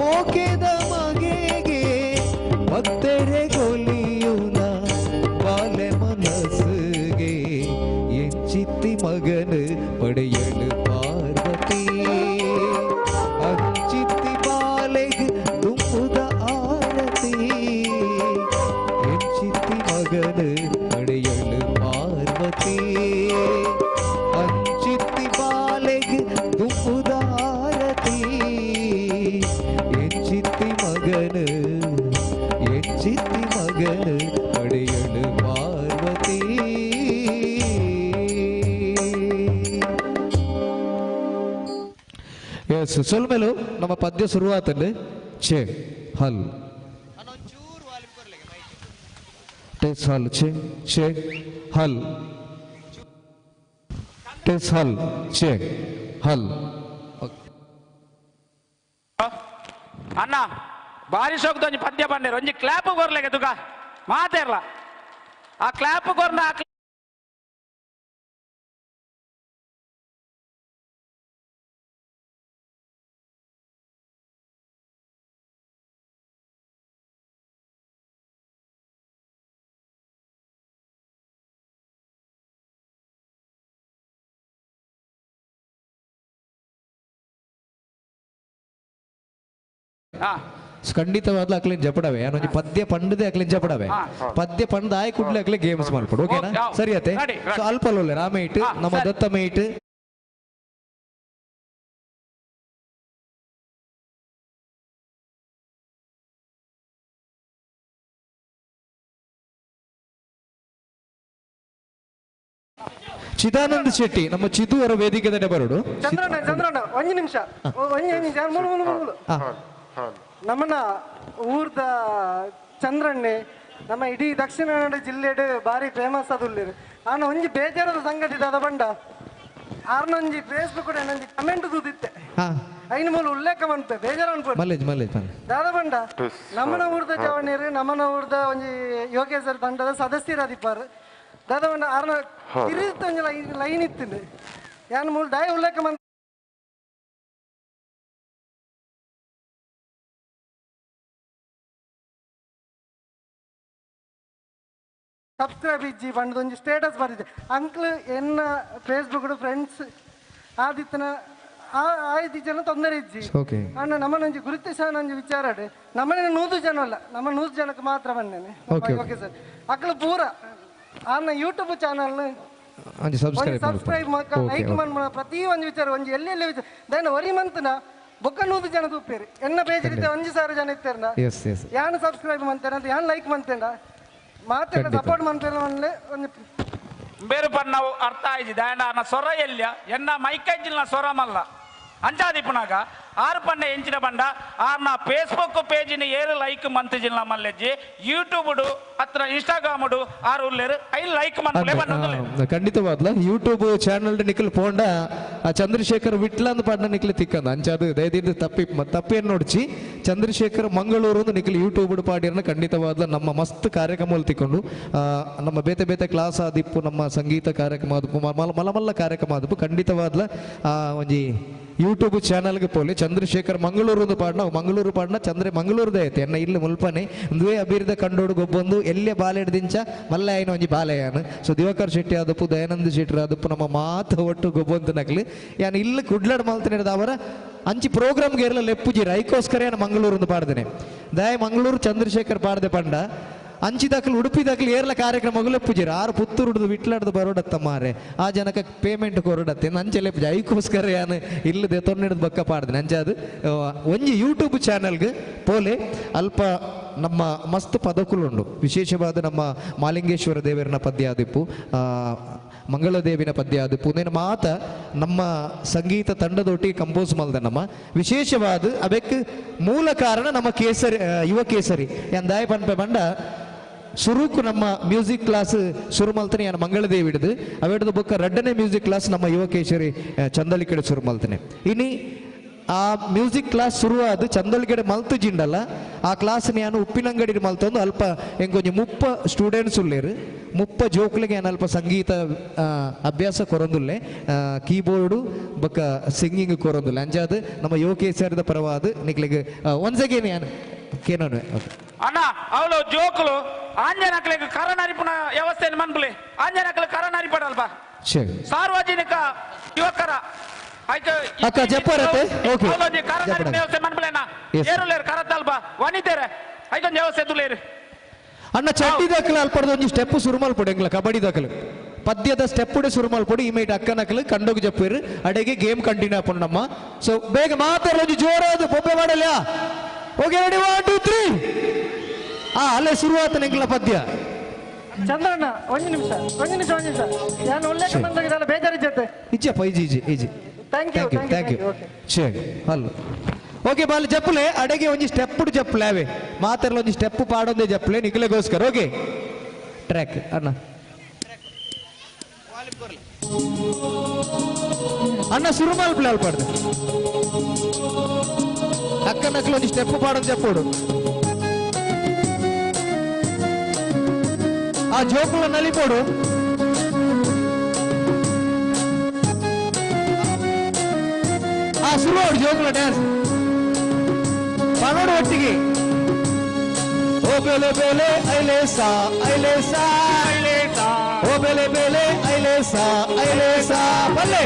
ಮೋಕೆದ ಮಗೆಗೆ, ಭಕ್ತರೆ ಗೊಲಿಯುನ ಬಾಲೆ ಮನಸ್ಸಿಗೆ, ಎಂಚಿತ್ತಿ ಮಗನು ಪಡೆಯಳು பார்வதி, ಅಂಚಿತ್ತಿ ಬಾಲೆಗ್ ದುಂಬುದ ಆರತಿ, ಎಂಚಿತ್ತಿ ಮಗನು ಪಡೆಯಳು பார்வதி, ಅಂಚಿತ್ತಿ ಬಾಲೆಗ್ ದುಂಬುದ ಆರತಿ, ಎಸ್ ಸೊಲ್ಮೆಲು ನಮ್ಮ ಪದ್ಯ ಶುರುವಾತಂಡು ಛೇ ಹಲ್ ಟೆಸ್ ಹಲ್ ಛೇ ಛೇ ಹಲ್ ಟೆಸ್ ಹಲ್ ಛೇ ಹಲ್. ಅಣ್ಣ ಬಾರಿ ಸೋಕ್ದ ಒಂಜಿ ಪದ್ಯ ಬಂದೇರು ಒಂಜಿ ಕ್ಲಾಪ್ ಕೊರ್ಲೆಗೆ ತುಕ ಮಾತೇರ್ಲ ಆ ಕ್ಲಾಪ್ ಕೊರ್ನ ಖಂಡಿತವಾದ್ಲ ಅಕ್ಲೇನ್ ಜಪಡವೆ ಒಂಜಿ ಪದ್ಯ ಪಂಡದೆ ಅಕ್ಲೇನ್ ಜಪಡವೆ ಪದ್ಯ ಪಂಡ ಆಯ್ ಕುಡ್ಲೆ ಅಕ್ಲೆ ಗೇಮ್ಸ್ ಮಾಡ್ಕೊಡು ಓಕೆನಾ ಸರಿ ಅತ್ತೆ. ಸೊ ಅಲ್ಪಲ್ಲೊಲ್ಲೆ ರಾಮೇಟ್ ನಮ್ಮ ದತ್ತ ಮೇಟ್ ಚಿದಾನಂದ ಶೆಟ್ಟಿ ನಮ್ಮ ಚಿದು ಅವರ ವೇದಿಕೆ ಬರೋಡು. ಚಂದ್ರಣ್ಣ ಚಂದ್ರಣ್ಣ ಒಂದು ನಿಮಿಷ ಒಂದು ನಿಮಿಷ ಮೂರು ಮೂರು ಮೂರು ನಮ್ಮನ್ನ ಊರ್ದ ಚಂದ್ರಣ್ಣೆ ನಮ್ಮ ಇಡೀ ದಕ್ಷಿಣ ಕನ್ನಡ ಜಿಲ್ಲೆಡು ಭಾರಿ ಫೇಮಸ್ ಅದುಲ್ಲೇರು. ನಾನು ಒಂಜಿ ಬೇಜಾರದ ಸಂಗತಿ ದಾದ ಬಂಡ ಆರ್ನೊಂಜಿ ಫೇಸ್ಬುಕ್ ಒಂಜಿ ಕಮೆಂಟ್ ತೂದಿತ್ತೆ ಐನು ಮೂಲ ಉಲ್ಲೇಖ ಮನ್ಪೆ ಬೇಜಾರ ಅನ್ಪು ದಾದ ಬಂಡ ನಮ್ಮನ ಊರ್ದ ಜವಣೀರು ನಮ್ಮನ ಊರ್ದ ಒಂಜಿ ಯೋಗೇಶ್ವರ ತಂಡದ ಸದಸ್ಯರಾದಿಪ್ಪಾರು ದಾದ ಬಂಡ ಆರ್ನ ತಿರುತ್ತ ಒಂಜಿ ಲೈನ್ ಇತ್ತು ಯಾನ್ ಮೂಲ ದಾಯ ಉಲ್ಲೇಖ ಮನ್ ಸಬ್ಸ್ಕ್ರೈಬ್ ಇಜ್ಜಿ ಬಂಡದೊಂಜಿ ಸ್ಟೇಟಸ್ ಬರಿದೆ ಅಂಕ್ಲ್ ಎನ್ನ ಫೇಸ್ಬುಕ್ ಫ್ರೆಂಡ್ಸ್ ಆದಿತ್ತನ ಆಯ್ತು ಜನ ತೊಂದರೆ ಇಜ್ಜಿ ಅಣ್ಣ ನಮ್ಮನೊಂಜಿ ಗುರುತಿಸಾನೊಂಜಿ ವಿಚಾರ ನಮ್ಮನೆ 100 ಜನ ಅಲ್ಲ ನಮ್ಮ 100 ಜನಕ್ಕೆ ಮಾತ್ರ ಬಂದೇನೆ. ಓಕೆ ಸರ್ ಅಕ್ಲು ಪೂರ ಆನ ಯೂಟ್ಯೂಬ್ ಚಾನಲ್ ಸಬ್ಸ್ಕ್ರೈಬ್ ಲೈಕ್ ಮನ್ ಪ್ರತಿ ಒಂದು ವಿಚಾರ ಒಂಜಿ ಎಲ್ಲಿ ಎಲ್ಲಿ ವಿಚಾರ ದಯನ ಒರಿ ಮಂತ್ನ ಬೊಕ್ಕ 100 ಜನ ತೂಪೇರಿ ಎನ್ನ ಪೇಜ್ ಇತ್ತೆ 1000 ಜನ ಇತ್ತೇರ್ನ ಯಾನ್ ಸಬ್ಸ್ಕ್ರೈಬ್ ಮಂತೇನ ಯಾನ್ ಲೈಕ್ ಮಂತೇನ ಮಾತ್ರ ಸಪೋರ್ಟ್ ಮಂತೇನ ಒಂದು ಬೇರೆ ನಾವು ಅರ್ಥ ಆಯ್ತು ದಯನ ಸೊರ ಎಲ್ಲಿಯ ಎನ್ನ ಮೈಕೈಜಿಲ್ನ ಸೊರ ಮಲ್ಲ ಅಂಚಾದಿಪ್ಪನಾಗ ಆರು ಪಂಡ ಎಂಚಿನ ಬಂಡ ಆರ್ನ ಫೇಸ್ಬುಕ್ ಪೇಜಿನ ಏರು ಲೈಕ್ ಮಂತಿಜಿಲ್ಲ ಮಲ್ಲೆಜ್ಜಿ ಯೂಟ್ಯೂಬ್ ಅತ್ರ ಇನ್ಸ್ಟಾಗ್ರಾಮ್ ಆರು ಉಲ್ಲೇರು I like ಮನ್ಪುಲೆ ಬಂಡ ಖಂಡಿತವಾದ್ಲ ಯೂಟ್ಯೂಬ್ ಚಾನಲ್ ನಿಖಲ್ ಪೋಂಡ ಆ ಚಂದ್ರಶೇಖರ್ ವಿಟ್ಲ ಅಂದ್ ಪಾಡ್ನ ನಿಖಲ್ ತಿಕ್ಕಂದ ಅಂಚಾದು ದಯದಿಂದ ತಪ್ಪಿ ತಪ್ಪೇನು ನೋಡ್ಚಿ ಚಂದ್ರಶೇಖರ್ ಮಂಗಳೂರು ಒಂದು ನಿಖಲ್ ಯೂಟ್ಯೂಬ್ ಪಾಡಿರನ ಖಂಡಿತವಾದ್ಲ ನಮ್ಮ ಮಸ್ತ್ ಕಾರ್ಯಕ್ರಮ ತಿಕ್ಕೊಂಡು ನಮ್ಮ ಬೇತೆ ಬೇತೆ ಕ್ಲಾಸ್ ಆದಿಪ್ಪು ನಮ್ಮ ಸಂಗೀತ ಕಾರ್ಯಕ್ರಮ ಆದಿಪ್ಪು ಮಲ ಮಲ್ಲ ಕಾರ್ಯಕ್ರಮ ಆದಿಪ್ಪು ಖಂಡಿತವಾದ್ಲ ಒಂಜಿ ಯೂಟ್ಯೂಬ್ ಚಾನಲ್ಗೆ ಪೋಲಿ ಚಂದ್ರಶೇಖರ್ ಮಂಗಳೂರು ಒಂದು ಪಾಡ್ನ ಮಂಗಳೂರು ಪಾಡ್ನ ಚಂದ್ರ ಮಂಗಳೂರುದೇ ಐತೆ ಎನ್ನ ಇಲ್ಲಿ ಮುಲ್ಪನೆ ಒಂದುವೇ ಅಭಿವೃದ್ಧಿ ಕಂಡೋಡು ಗೊಬ್ಬೊಂದು ಎಲ್ಲೇ ಬಾಲೆಡ್ದಿಂಚ ಮಲ್ಲಾಯನ ಒಂಜಿ ಬಾಲೆಯಾನ ಸೊ ದಿವಾಕರ್ ಶೆಟ್ಟಿ ಆದಪ್ಪು ದಯಾನಂದ ಶೆಟ್ಟಿ ಆದಪ್ಪು ನಮ್ಮ ಮಾತು ಒಟ್ಟು ಗೊಬ್ಬೊಂದು ನಕ್ಲಿ ಯಾನ್ ಇಲ್ಲಿ ಕುಡ್ಲಡ್ ಮಲ್ತನೆ ಅವರ ಅಂಚಿ ಪ್ರೋಗ್ರಾಮ್ಗೆ ಇರಲ್ಲ ಲೆಪ್ಪುಜಿ ರೈಕೋಸ್ಕರ ಏನು ಮಂಗಳೂರು ಒಂದು ಪಾಡ್ದೇನೆ ದಯ ಮಂಗಳೂರು ಚಂದ್ರಶೇಖರ್ ಪಾಡ್ದೆ ಪಂಡ ಅಂಚಿ ದಾಖಲು ಉಡುಪಿ ದಾಖಲು ಏರ್ಲ ಕಾರ್ಯಕ್ರಮಗಳು ಪೂಜೆ ಆರು ಪುತ್ತೂರುಡ್ದು ವಿಟ್ಲಾಡ್ದು ಬರೋಡತ್ತ ಮಾರೆ ಆ ಜನಕ್ಕೆ ಪೇಮೆಂಟ್ ಕೊರಡತ್ತೆ ನಂಚೆಲೆ ಪೂಜೆ ಐಕೋಸ್ಕರ ಯಾನು ಇಲ್ಲದೆ ತೊನ್ನಿಡ್ದು ಬಕ್ಕ ಪಾಡ್ದೆ ನಂಚೆ ಅದು ಒಂಜಿ ಯೂಟ್ಯೂಬ್ ಚಾನಲ್ಗೆ ಪೋಲೆ ಅಲ್ಪ ನಮ್ಮ ಮಸ್ತ್ ಪದಕುಲುಂಡು ವಿಶೇಷವಾದ ನಮ್ಮ ಮಾಲಿಂಗೇಶ್ವರ ದೇವರನ ಪದ್ಯ ಆದಿಪ್ಪು ಮಂಗಳದೇವಿನ ಪದ್ಯ ಆದಿಪ್ಪು ನೇನು ಮಾತ ನಮ್ಮ ಸಂಗೀತ ತಂಡದೊಟ್ಟಿಗೆ ಕಂಪೋಸ್ ಮಲ್ದ ನಮ್ಮ ವಿಶೇಷವಾದ ಅದಕ್ಕೆ ಮೂಲ ಕಾರಣ ನಮ್ಮ ಕೇಸರಿ ಯುವ ಕೇಸರಿ ಎಂದಾಯ ಪನ್ಪೆ ಬಂಡ ಸುರುಕು ನಮ್ಮ ಮ್ಯೂಸಿಕ್ ಕ್ಲಾಸ್ ಸುರು ಮಲ್ತನೆ ಯಾನು ಮಂಗಳದೇವಿ ಹಿಡಿದು ಅವೆಡ್ದು ಬೊಕ್ಕ ರಡ್ಡನೇ ಮ್ಯೂಸಿಕ್ ಕ್ಲಾಸ್ ನಮ್ಮ ಯುವ ಕೇಸರಿ ಚಂದಳಿಕಡೆ ಸುರು ಮಲ್ತನೆ ಇನಿ ಆ ಮ್ಯೂಸಿಕ್ ಕ್ಲಾಸ್ ಶುರುವಾದ ಚಂದಳಿಕಡೆ ಮಲ್ತು ಜಿಂಡಲ್ಲ ಆ ಕ್ಲಾಸ್ ನಾನು ಉಪ್ಪಿನಂಗಡಿ ಮಲ್ತೊಂದು ಅಲ್ಪ ಎಂಕೊಂಜಿ 30 ಸ್ಟೂಡೆಂಟ್ಸ್ ಉಲ್ಲೇರು 30 ಜೋಕ್ಲಿಗೆ ಏನು ಅಲ್ಪ ಸಂಗೀತ ಅಭ್ಯಾಸ ಕೊರೊಂದುಲ್ಲೆ ಕೀಬೋರ್ಡು ಬೊಕ್ಕ ಸಿಂಗಿಂಗ್ ಕೊರೊಂದುಲ್ಲೆ ಅಂಚಾದ ನಮ್ಮ ಯುವ ಕೇಸರಿದ ಪರವಾದ ನಿಕ್ಲಿಗೆ ಒನ್ಸ್ ಅಗೇನ್ ಯಾನು ಕೇನೋನು ಅಣ್ಣ ಅವಳು ಜೋಕುಲು ಆಂಜನಕ್ಲಿಗೆ ಕರನರಿಪುನ ವ್ಯವಸ್ಥೆಯನ್ನು ಮನ್ಪುಲೆ ಆಂಜನಕ್ಲು ಕರನರಿಪಡಲ್ವಾ ಸಾರ್ವಜನಿಕ ಯುವಕರ ಅಕ್ಕ ಜಪ್ಪರತೆ ಓಕೆ ಕರನರಿಪುನ ವ್ಯವಸ್ಥೆ ಮನ್ಪುಲೆನಾ ಏರುಲೇರು ಕರತಲ್ಬಾ ವನಿತೇರೆ ಐಕೊಂದು ವ್ಯವಸ್ಥೆ ತುಲೇರು ಅಣ್ಣ ಚಡ್ಡಿ ದಾಖಲೆ ಅಲ್ಪಡ್ದು ಒಂಜಿ ಸ್ಟೆಪ್ ಸುರುಮಲ್ ಪೊಡಿ ಎಂಗ್ಲ ಕಬಡ್ಡಿ ದಾಖಲೆ ಪದ್ಯದ ಸ್ಟೆಪ್ ಸುರುಮಲ್ ಪೊಡಿ ಈ ಮೇಟ್ ಅಕ್ಕನಕಲು ಕಂಡೋಗಿ ಜಪ್ಪಿರು ಅಡೆಗೆ ಗೇಮ್ ಕಂಟಿನ್ಯೂ ಆಪುಂಡು ನಮ್ಮ ಸೊ ಬೇಗ ಮಾತಾಡೋ ಒಂಜಿ ಜೋರಾದ ಬೊಬ್ಬೆ ಮಾಡಲ್ಲ ಓಕೆ ರೆಡಿ 1 2 3 ಆ ಅಲ್ಲೇ ಶುರುವಾತ ಎಂಗ್ಲ ಪದ್ಯ ಚಂದ್ರಣ್ಣ ಒಂದು ನಿಮಿಷ ಒಂದು ನಿಮಿಷ ಒಂದು ನಿಮಿಷ ನಾನು ಉಲ್ಲೇಖ ಬಂದಾಗ ಬೇಜಾರು ಜೊತೆ ಇಜ್ಜಪ್ಪ ಇಜಿ ಇಜಿ ಇಜಿ Thank you, thank you thank you. ಶೇ ಹಲೋ ಓಕೆ ಬಾಲ್ ಜಪ್ಪುಲೆ ಅಡೆಗೆ ಒಂಜಿ ಸ್ಟೆಪ್ ಜಪ್ಪುಲೆ ಅವೇ ಮಾತೆರ್ಲ ಒಂಜಿ ಸ್ಟೆಪ್ ಪಾಡೊಂದೇ ಜಪ್ಪುಲೆ ನಿಕ್ಲೆಗೋಸ್ಕರ. ಓಕೆ ಟ್ರ್ಯಾಕ್ ಅಣ್ಣ ಅಣ್ಣ ಸುರುಮಾಲ್ ಪ್ಲೇ ಪಾಡ್ದು ಅಕ್ಕ ನಕ್ಲು ಒಂಜಿ ಸ್ಟೆಪ್ ಪಾಡೊಂದು ಜಪ್ಪೋಡು. ಆ ಜೋಕುಲ ನಲಿಪೋಡು. ಆ ಸುರುವಾಡು ಜೋಕುಲ ಡ್ಯಾನ್ಸ್ ಪನೋಡು ಒಟ್ಟಿಗೆ. ಓ ಬೆಲೆ ಬೆಲೆ ಐಲೇಸಾ ಐಲೇಸಾ ಓ ಬೆಲೆ ಬೆಲೆ ಐಲೇಸಾ ಐಲೇಸಾ ಬಲ್ಲೆ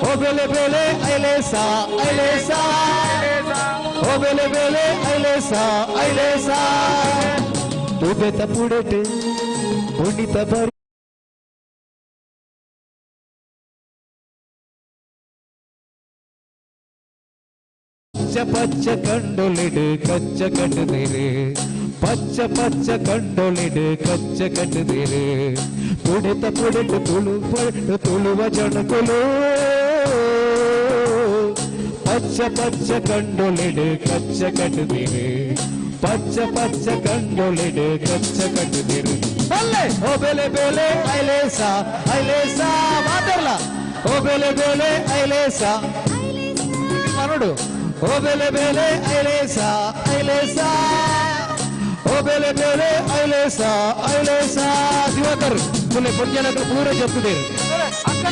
ಓ ಬೆಲೆ ಬೆಲೆ ಐಲೇಸಾ ಐಲೇಸಾ ಓ ಬೆಲೆ ಬೆಲೆ ಐಲೇಸಾ ಐಲೇಸಾ ತುಬೆತ ಪುಡೆಟ್ ಉಣಿತ ಬರಿ ಪಚ್ಚ ಪಚ್ಚ ಕಂಡೊಲಿಡು ಕಚ್ಚ ಕಟ್ಟುದಿರು ಪಚ್ಚ ಪಚ್ಚ ಕಂಡೊಲಿಡು ಕಚ್ಚ ಕಟ್ಟುದಿರು ಪುಡೆತ ಪುಡೆಟ್ ತುಳು ಪುಡೆಟ್ ತುಳುವ ಜನಕುಲು ಪಚ್ಚ ಪಚ್ಚ ಕಂಡೊಲಿಡು ಕಚ್ಚ ಕಟ್ಟುದಿರು ಪಚ್ಚ ಪಚ್ಚ ಕಂಡೊಲಿಡು ಕಚ್ಚ ಕಟ್ಟುದಿರು ಬಲ್ಲೆ ಓ ಬೆಲೆ ಬೆಲೆ ಐಲೇಸಾ ಐಲೇಸಾ ಮಾತಾಡಲ ಓ ಬೆಲೆ ಬೆಲೆ ಐಲೇಸಾ ಮನೋಡು ಓ ಬೆಲೆ ಬೆಲೆ ಐಲೇಸಾ ಐಲೇಸಾ ಓ ಬೆಲೆ ಬೆಲೆ ಐಲೇಸಾ ಐಲೇಸಾ. ದಿವಾಕರ್ ಪುಲೆ ಪೊಂಜನಕಲು ಪೂರ ಜಪ್ಪುದೇರು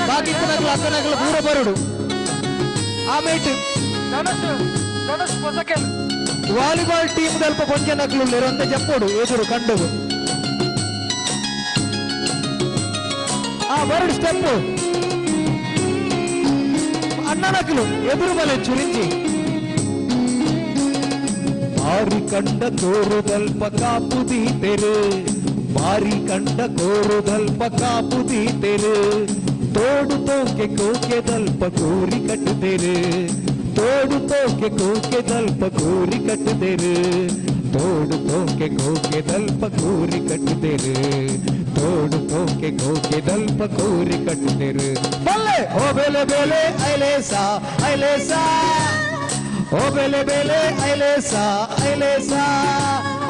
ಬಾಕಿ ಇತ್ತನಕಲು ಅಕ್ಕನಕಲು ಪೂರ ಬರುಡು. ಆಮೇಟ್ ವಾಲಿಬಾಲ್ ಟೀಮ್ ದಲ್ಪ ಪೊಂಜನಕಲು ಉಲ್ಲೇರು ಅಂತ ಜಪ್ಪೋಡು ಎದುರು ಕಂಡಗು. ಆ ಬರಡು ಸ್ಟೆಪ್ ಅಣ್ಣನಕಲು ಎದುರು ಬಲೆ ಚುರಿಂಚಿ. ಬಾರಿ ಕಂಡ ಕೋರುದಲ್ಪ ಕಾಪುದೀತೆರು ಬಾರಿ ಕಂಡ ಕೋರುದಲ್ಪ ಕಾಪುದೀತೆರು ತೋಡು ತೋಕೆ ಕೋಕೆದಲ್ಪ ಕೋರಿ ಕಟ್ಟುತ್ತೇರು ತೋಡು ತೋಕೆ ಕೋಕೆದಲ್ಪ ಕೋರಿ ಕಟ್ಟುತ್ತೇರು ತೋಡು ತೋಕೆ ಕೋಕೆದಲ್ಪ ಕೋರಿ ಕಟ್ಟುತ್ತೇರು ತೋಡು ತೋಕೆ ಕೋಕೆದಲ್ಪ ಕೋರಿ ಕಟ್ಟುತ್ತೇರು ಬಲ್ಲೆ ಓ ಬೆಲೆ ಬೆಲೆ ಐಲೇಸಾ ಐಲೇಸಾ ಓ ಬೆಲೆ ಬೆಲೆ ಐಲೇಸಾ ಐಲೇಸಾ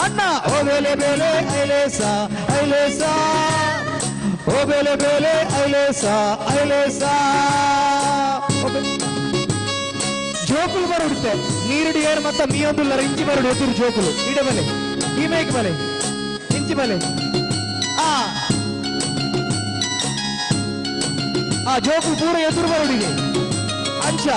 ಅಣ್ಣ ಓ ಬೆಲೆ ಬೆಲೆ ಐಲೇಸಾ ಐಲೇಸಾ ಓ ಬೆಲೆ ಬೆಲೆ ಐಲೇಸಾ ಐಲೇಸಾ. ಜೋಕುಲು ಬರುಡುತ್ತೆ ನೀರುಡಿ ಏರು ಮತ್ತ ಮೀಯೊಂದುಲ್ಲರ ಇಂಚಿ ಬರುಡು ಎದುರು ಜೋಕುಲು ಇಡ ಬಲೆ ಈ ಮೇಕ್ ಬಲೆ ಇಂಚಿ ಬಲೆ ಆ ಆ ಜೋಕುಲು ಪೂರ ಎದುರು ಬರುಡಿಗೆ ಅಂಚ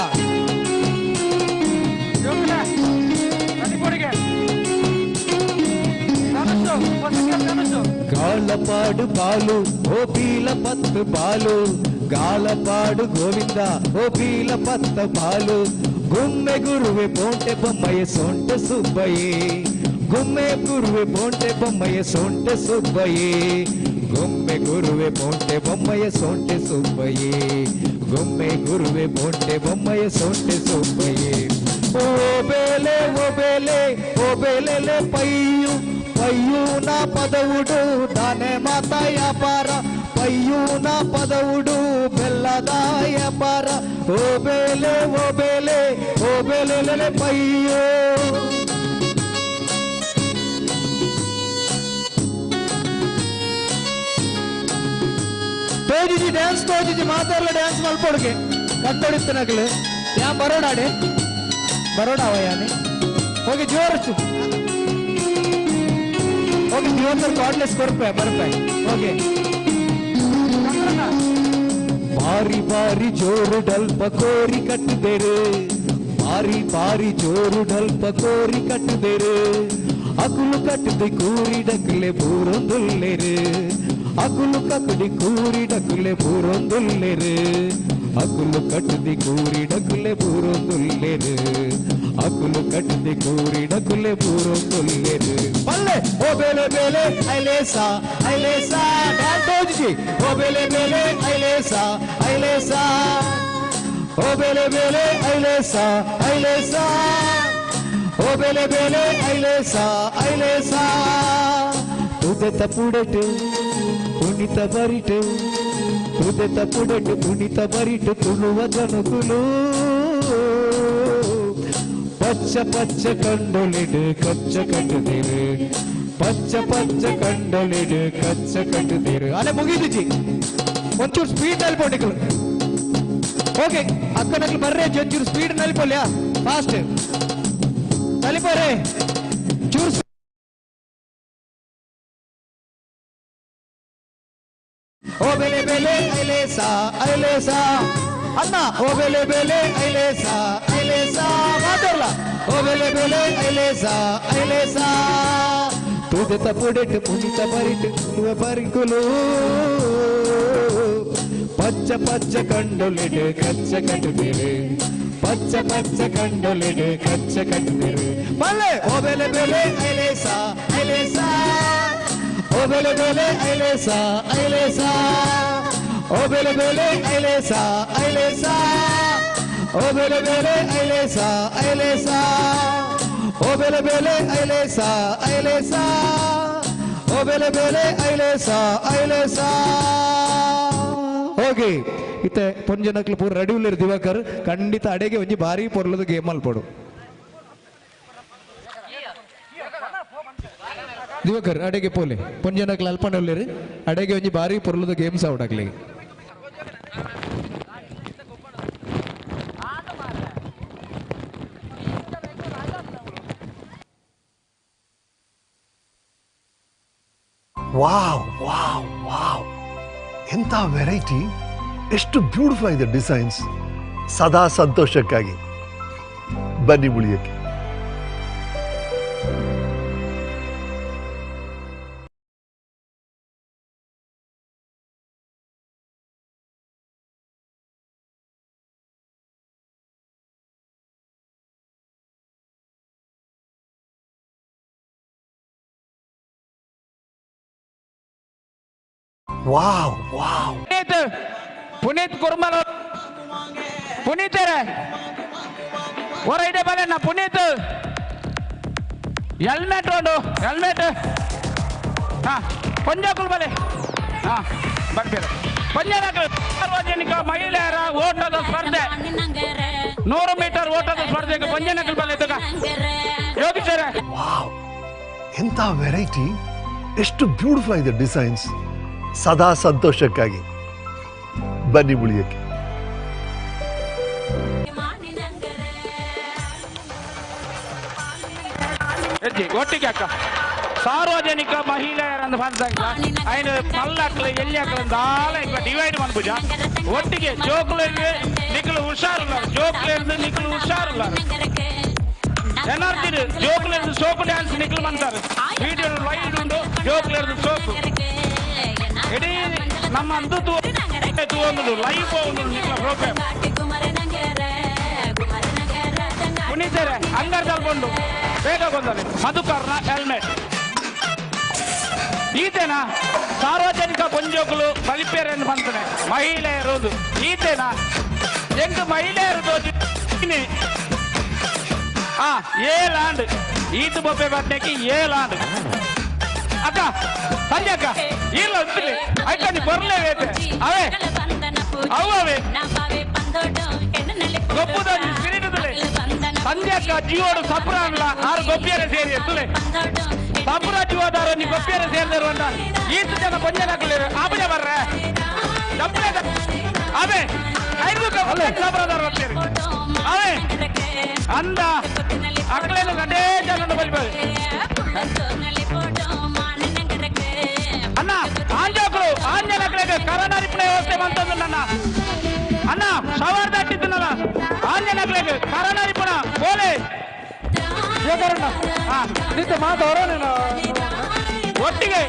ಗಾಳಪಾಡು ಬಾಲು ಓ ಪೀಲ ಪತ್ತು ಬಾಲು ಗಾಳಪಾಡು ಗೋವಿಂದ ಓ ಪೀಲ ಪತ್ತ ಬಾಲು ಗುಮ್ಮೆ ಗುರುವೆ ಬೋಂಟೆ ಬೊಮ್ಮಯ್ಯ ಸೊಂಟೆ ಸುಬ್ಬಯ್ಯೇ ಗುಮ್ಮೆ ಗುರುವೆ ಬೋಂಟೆ ಬೊಮ್ಮಯ್ಯ ಸೊಂಟೆ ಸುಬ್ಬಯ್ಯೇ ಗುಮ್ಮೆ ಗುರುವೆ ಬೋಂಟೆ ಬೊಮ್ಮಯ್ಯ ಸೊಂಟೆ ಸುಬ್ಬಯ್ಯೇ ಗುಮ್ಮೆ ಗುರುವೆ ಬೋಂಟೆ ಬೊಮ್ಮಯ್ಯ ಸೊಂಟೆ ಸುಬ್ಬಯ್ಯೇ. ಓ ಬೆಲೆ ಓ ಬೆಲೆ ಓ ಬೆಲೆಲೆ ಪೈಯು ಪಯ್ಯೂನ ಪದವುಡು ದಾನೆ ಮಾತ ವ್ಯಾಪಾರ ಪಯ್ಯೂನ ಪದವುಡು ಬೆಲ್ಲದ ವ್ಯಾಪಾರ ಓ ಬೆಲೆ ಓ ಬೆಲೆ ಓ ಬೆಲೆಲೆ ಪಯ್ಯೋ. ತೋಜಿಜಿ ಡ್ಯಾನ್ಸ್ ತೋಜಿಜಿ ಮಾತಾಡಲ ಡ್ಯಾನ್ಸ್ ಮಲ್ಪೊಡುಗೆ ಕಟ್ಟೊಡಿತ್ತನಗಲು ಯಾ ಬರೋಡಾಡೆ ಬರೋಡಾವ ಯಾನೆ ಹೋಗಿ ಜೋರಚ್ಚು ಓಕೆ ದಿವಾಕರ್ ಕಾರ್ಡ್ಲೆಸ್ ಕೊರ್ಪೆ ಬರ್ಪೆ ಓಕೆ. ಬಾರಿ ಬಾರಿ ಜೋರು ಡಲ್ಪ ಕೋರಿ ಕಟ್ಟುದೇರು ಬಾರಿ ಬಾರಿ ಜೋರು ಡಲ್ಪ ಕೋರಿ ಕಟ್ಟುದೇರು ಅಕುಲು ಕಟ್ಟದೆ ಕೂರಿ ಡಕ್ಲೆ ಬೂರೊಂದುಲ್ಲೇರು ಅಕುಲು ಕಕ್ಕಡಿ ಕೂರಿ ಡಕ್ಲೆ ಬೂರೊಂದುಲ್ಲೇರು ಅಕುಲು ಕಟ್ಟದಿ ಕೂರಿ ಡಕ್ಲೆ ಬೂರೊಂದುಲ್ಲೇರು ಅಕುಲು ಕಟ್ಟದಿ ಕೂರಿ ಡಕ್ಲೆ ಬೂರೊಂದುಲ್ಲೇರು ಬಲ್ಲೆ ಓ ಬೆಲೆ ಬೆಲೆ ಐಲೇಸಾ ಐಲೇಸಾ ಡ್ಯಾನ್ಸ್ ತೋಜಿಜಿ ಓ ಬೆಲೆ ಬೆಲೆ ಐಲೇಸಾ ಐಲೇಸಾ ಓ ಬೆಲೆ ಬೆಲೆ ಐಲೇಸಾ ಐಲೇಸಾ ಓ ಬೆಲೆ ಬೆಲೆ ಐಲೇಸಾ ಐಲೇಸಾ. ತುದೆತ ಪುಡೆಟ್ ಪುಣಿತ ಬರಿಟ್ ತುದೆತ ಪುಡೆಟ್ ಪುಣಿತ ಬರಿಟ್ ತುಳುವ ಜನಕುಲು ಪಚ್ಚ ಪಚ್ಚ ಕಂಡೊಲಿಡು ಕಚ್ಚ ಕಟ್ಟುದಿರು ಪಚ್ಚ ಪಚ್ಚ ಕಂಡೊಲಿಡು ಕಚ್ಚ ಕಟ್ಟುದಿರು ಅಲೆ ಮುಗಿದಿಜಿ ಒಂಚೂರು ಸ್ಪೀಡ್ ನಲ್ಪೋಟಿಕಲು ಓಕೆ ಅಕ್ಕನಕ್ಲು ಬರ್ರೆ ಒಂಚೂರು ಸ್ಪೀಡ್ ನಲ್ಪೋಲ್ಯಾ ಫಾಸ್ಟ್ ನಲಿಪೋರೆ ಚೂರು ಓ ಬೆಲೆ ಬೆಲೆ ಐಲೇಸಾ ಐಲೇಸಾ ಅಣ್ಣ ಓ ಬೆಲೆ ಬೆಲೆ ಐಲೇಸಾ ಐಲೇಸಾ ಮಾತಾಡಲ್ಲ ಓ ಬೆಲೆ ಬೆಲೆ ಐಲೇಸಾ ಐಲೇಸಾ ತುದೆತ ಪುಡೆಟ್ ಪುನಿತ ಬರಿಟ್ ತುಳುವ ಬರಿಕುಲು ಪಚ್ಚ ಪಚ್ಚ ಕಂಡೊಲಿಡು ಕಚ್ಚ ಕಟ್ಟುದಿರು ಪಚ್ಚ ಪಚ್ಚ ಕಂಡೊಲಿಡು ಕಚ್ಚ ಕಟ್ಟುದಿರು ಮಲ್ಲೆ ಓ ಬೆಲೆ ಬೆಲೆ ಐಲೇಸಾ ಐಲೇಸಾ ಓ ಬೆಲೆ ಬೆಲೆ ಐಲೇಸಾ ಐಲೇಸಾ ಓ ಬೆಲೆ ಬೆಲೆ ಐಲೇಸಾ ಐಲೇಸಾ ಓ ಬೆಲೆ ಬೆಲೆ ಐಲೇಸಾ ಐಲೇಸಾ ಓ ಬೆಲೆ ಬೆಲೆ ಐಲೇಸಾ ಐಲೇಸಾ ಓ ಬೆಲೆ ಬೆಲೆ ಐಲೇಸಾ ಐಲೇಸಾ. ಓಕೆ ಇತ್ತೆ ಪೊಂಜನಕ್ಲು ಪೂರ ರೆಡಿ ಉಲ್ಲೇರು ದಿವಾಕರ್ ಖಂಡಿತ ಅಡೆಗೆ ಒಂಜಿ ಭಾರಿ ಪೊರ್ಲದ ಗೇಮ್ ಮಲ್ಪೊಡು ದಿವಾಕರ್ ಅಡೆಗೆ ಪೋಲೆ ಪೊಂಜನಕ್ಲು ಅಲ್ಪಂಡ ಉಲ್ಲೇರು ಅಡೆಗೆ ಒಂಜಿ ಭಾರಿ ಪೊರ್ಲದ ಗೇಮ್ಸ್ ಔಟ್ ಆಗ್ಲಿ. ವಾವ್ ವಾವ್ ವಾವ್ ಎಂಥ ವೆರೈಟಿ, ಎಷ್ಟು ಬ್ಯೂಟಿಫುಲ್ ಆಗಿದೆ ಡಿಸೈನ್ಸ್. ಸದಾ ಸಂತೋಷಕ್ಕಾಗಿ ಬನ್ನಿ ಉಳಿಯಕ್ಕೆ. ವಾವ್ ವಾವ್ ಪುನೀತ್ ಪುನೀತ್ ಕುರ್ಮಲ್ ಪುನೀತ್ ಹೊರ ಇದೆ ಬಲೆ ಪುನೀತ್ ಹೆಲ್ಮೆಟ್ ಉಂಡು ಹೆಲ್ಮೆಟ್ ಹಾ ಪಂಜಾಕುಲ್ ಬಲೆ ಹಾ ಬರ್ತೀರ ಪಂಜಾಕುಲ್. ಸಾರ್ವಜನಿಕ ಮಹಿಳೆಯರ ಓಟದ ಸ್ಪರ್ಧೆ 100 ಮೀಟರ್ ಓಟದ ಸ್ಪರ್ಧೆಗೆ ಪಂಜನಕಲ್ ಬಲೆ ಯೋಗಿಸರ. ವಾವ್ ಎಂಥ ವೆರೈಟಿ, ಎಷ್ಟು ಬ್ಯೂಟಿಫುಲ್ ಆಗಿದೆ ಡಿಸೈನ್ಸ್. ಸದಾ ಸಂತೋಷಕ್ಕಾಗಿ ಬನ್ನಿ ಉಳಿಯಕ್ಕೆ. ಒಟ್ಟಿಗೆ ಅಕ್ಕ ಸಾರ್ವಜನಿಕ ಮಹಿಳೆಯರನ್ನು ಐನು ಮಲ್ಲಕ್ಲು ಎಲ್ಲಿ ದಾಲ ಡಿವೈಡ್ ಮನ್ಪುಜ ಒಟ್ಟಿಗೆ ಜೋಕುಲು ನಿಕ್ಕಲು ಹುಷಾರುಲ್ಲ ಜೋಕುಲು ನಿಕ್ಕಲು ಹುಷಾರುಲ್ಲ ಎನರ್ಜಿ ಜೋಕುಲು ಸೋಕು ಡ್ಯಾನ್ಸ್ ನಿಕ್ಕಲು ಮಂತಾರೆ ವಿಡಿಯೋ ಲೈಟ್ ಉಂಡು ಜೋಕುಲು ಸೋಕು ಇಡೀ ನಮ್ಮ ಅಂದು ತೂವೊಂದು ಲೈವ್ ಉಂಡು ನಿಕ್ಕಲ ಪ್ರೋಗ್ರಾಮ್ ಪುನೀತರೆ ಅಂಗರ್ ತಲ್ಕೊಂಡು ಬೇಗ ಬಂದಲ್ಲಿ ಮಧುಕರ್ನ ಹೆಲ್ಮೆಟ್ ಈತೇನಾ ಸಾರ್ವಜನಿಕ ಪೊಂಜೋಕುಲು ಬಲಿಪೇರೆಂದು ಬಂತಾನೆ ಮಹಿಳೆಯರು ಈತೇನಾ ಎಂಟು ಮಹಿಳೆಯರು ಏಳಾಂಡು ಈತು ಬೊಪ್ಪೆ ಬಟ್ಟೆಗೆ ಏಳಾಂಡು ಅಕ್ಕ ಸಂಜೆ ಅಕ್ಕ ಇಲ್ಲ ಅಂತಿಲ್ಲ ಅಕ್ಕ ನೀ ಬರ್ಲೇ ವೇತೆ ಅವೇ ಅವೇ ಗೊಪ್ಪುದ ಸ್ಪಿರಿಟ್ ಸಂಜೆ ಅಕ್ಕ ಜಿಯೋಡು ಸಪ್ರ ಅಲ್ಲ ಆರು ಗೊಪ್ಪಿಯರೇ ಸೇರಿ ಎತ್ತುಲೆ ಸಪ್ರ ಜೀವದಾರ ನೀ ಗೊಪ್ಪಿಯರೇ ಸೇರಿದರು ಅಂತ ಈತು ಜನ ಪಂಜನಾಕ್ಲೇರು ಆಪಜ ಬರ್ರೆ ಡಬ್ಬಳೆ ಅವೇ ಐದು ಸಪ್ರದಾರ ಬರ್ತೀರಿ ಅವೇ ಅಂದ ಅಕ್ಕಲೇನು ಗಂಡೇ ಜನ ಬಲಿಬೋದು ಅಣ್ಣ ಆಂಜೋಕ್ರು ಆಂಜನಕ್ಲೆಗ್ ಕರೋನಾ ರಿಪ್ಲೈ ವ್ಯವಸ್ಥೆ ಬಂತಂದು ನನ್ನ ಅಣ್ಣ ಶವರ್ ದಾಟಿದ್ದನಲ್ಲ ಆಂಜನಕ್ಲೆಗ್ ಕರೋನಾ ರಿಪುಣ ಬೋಲೆ ಒಟ್ಟಿಗೆ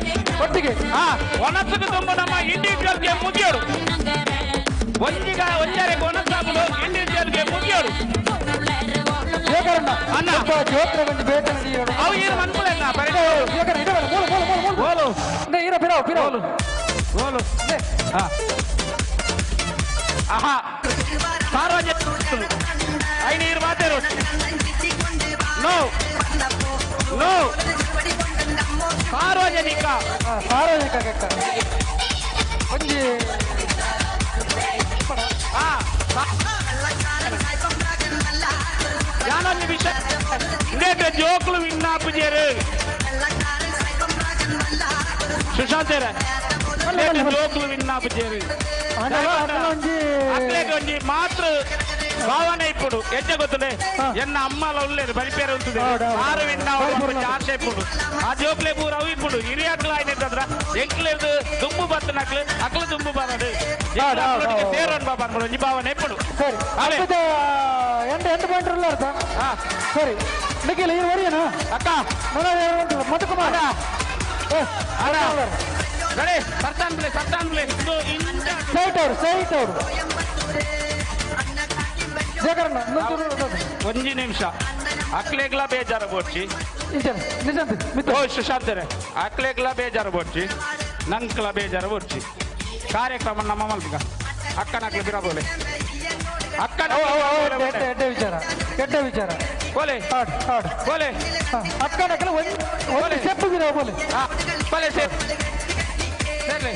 ಒಟ್ಟಿಗೆ ಹಾ ಒನಸುக்கு ತುಂಬ ನಮ್ಮ ಇಂಡಿವಿಜುವಲ್ಗೆ ಮುಗಿಯೋಡು ಒಂಜಿಗ ಒಂಜರೆ ಒನಸಾಗುದು ಇಂಡಿವಿಜುವಲ್ಗೆ ಮುಗಿಯೋಡು ಅಣ್ಣ ಅವು ಏನು ಅನ್ಕೂಲ ಬೋಲು ಬೋಲು ಆಹಾ ಸಾರ್ವಜನಿಕ ಐನೀರು ಮಾತೇರು ನೋ ನೋ ಸಾರ್ವಜನಿಕ ಸಾರ್ವಜನಿಕ ಒಂಜಿ ಆಪುಜೇರು ಸುಶಾಂತ್ ಜೋಕುಲು ವಿನ್ ಆಪುಜೇರು ಅಕ್ಲೆಗ್ ಒಂಜಿ ಮಾತೃ ಭಾವನೆ ಇಪ್ಪುಡು ಎಜ್ಜೆ ಗೊತ್ತುಂಡೆ ಎನ್ನ ಅಮ್ಮಲ ಉಲ್ಲೇರು ಬಲಿಪೇರು ಉಂತುದೆ ಆರು ವಿನ್ ಆಸೆ ಇಪ್ಪುಡು ಆ ಜೋಕ್ಲೆ ಪೂರ ಅವು ಇಪ್ಪುಡು ಹಿರಿಯಕ್ಲು ಆಯ್ನಿತ್ತಂದ್ರ ಎಂಕ್ಲೇರ್ದು ದುಂಬು ಬತ್ತನಕ್ಲು ಅಕ್ಲು ದುಂಬು ಬರಡು ಸೇರೋನ್ ಬಾಬಾ ಅನ್ಬೋದು ಒಂಜಿ ಭಾವನೆ ಇಪ್ಪುಡು ಸರಿ ಎಂಟು ಎಂಟು ಪಾಯಿಂಟ್ ಉಲ್ಲ ಅರ್ಥ ಸರಿ ನಿಖಿಲ್ ಈ ವರಿಯನ ಅಕ್ಕ ಮಧುಕುಮಾರ್ ಗಣೇಶ್ ಸರ್ತಾನ್ ಪ್ಲೇ ಸರ್ತಾನ್ ಪ್ಲೇ ಸೈಟ್ ಅವರು ಸೈಟ್ ಅವರು ಒಂಜಿ ನಿಮಿಷ ಅಕ್ಲೆಗ್ಲ ಬೇಜಾರ ಬೋಡ್ಚಿ ಓ ಸುಶಾಂತ್ ಅಕ್ಲೆಗ್ಲ ಬೇಜಾರ ಬೋಡ್ಚಿ ನಂಕ್ಲ ಬೇಜಾರ ಬೋಡ್ಚಿ ಕಾರ್ಯಕ್ರಮ ನಮ್ಮ ಮಲ್ಪಗ ಅಕ್ಕನಕ್ಲು ಬಿರಬೋಲೆ ಅಕ್ಕನ ಎಡ್ಡೆ ವಿಚಾರ ಎಡ್ಡೆ ವಿಚಾರ ಬೋಲೆ ಬೋಲೆ ಅಕ್ಕನಕ್ಲು ಒಂದು ಸ್ಟೆಪ್ ಬಿರ ಬೋಲೆ ಬೋಲೆ ಸೇರ್ ಸೇರ್ಲೆ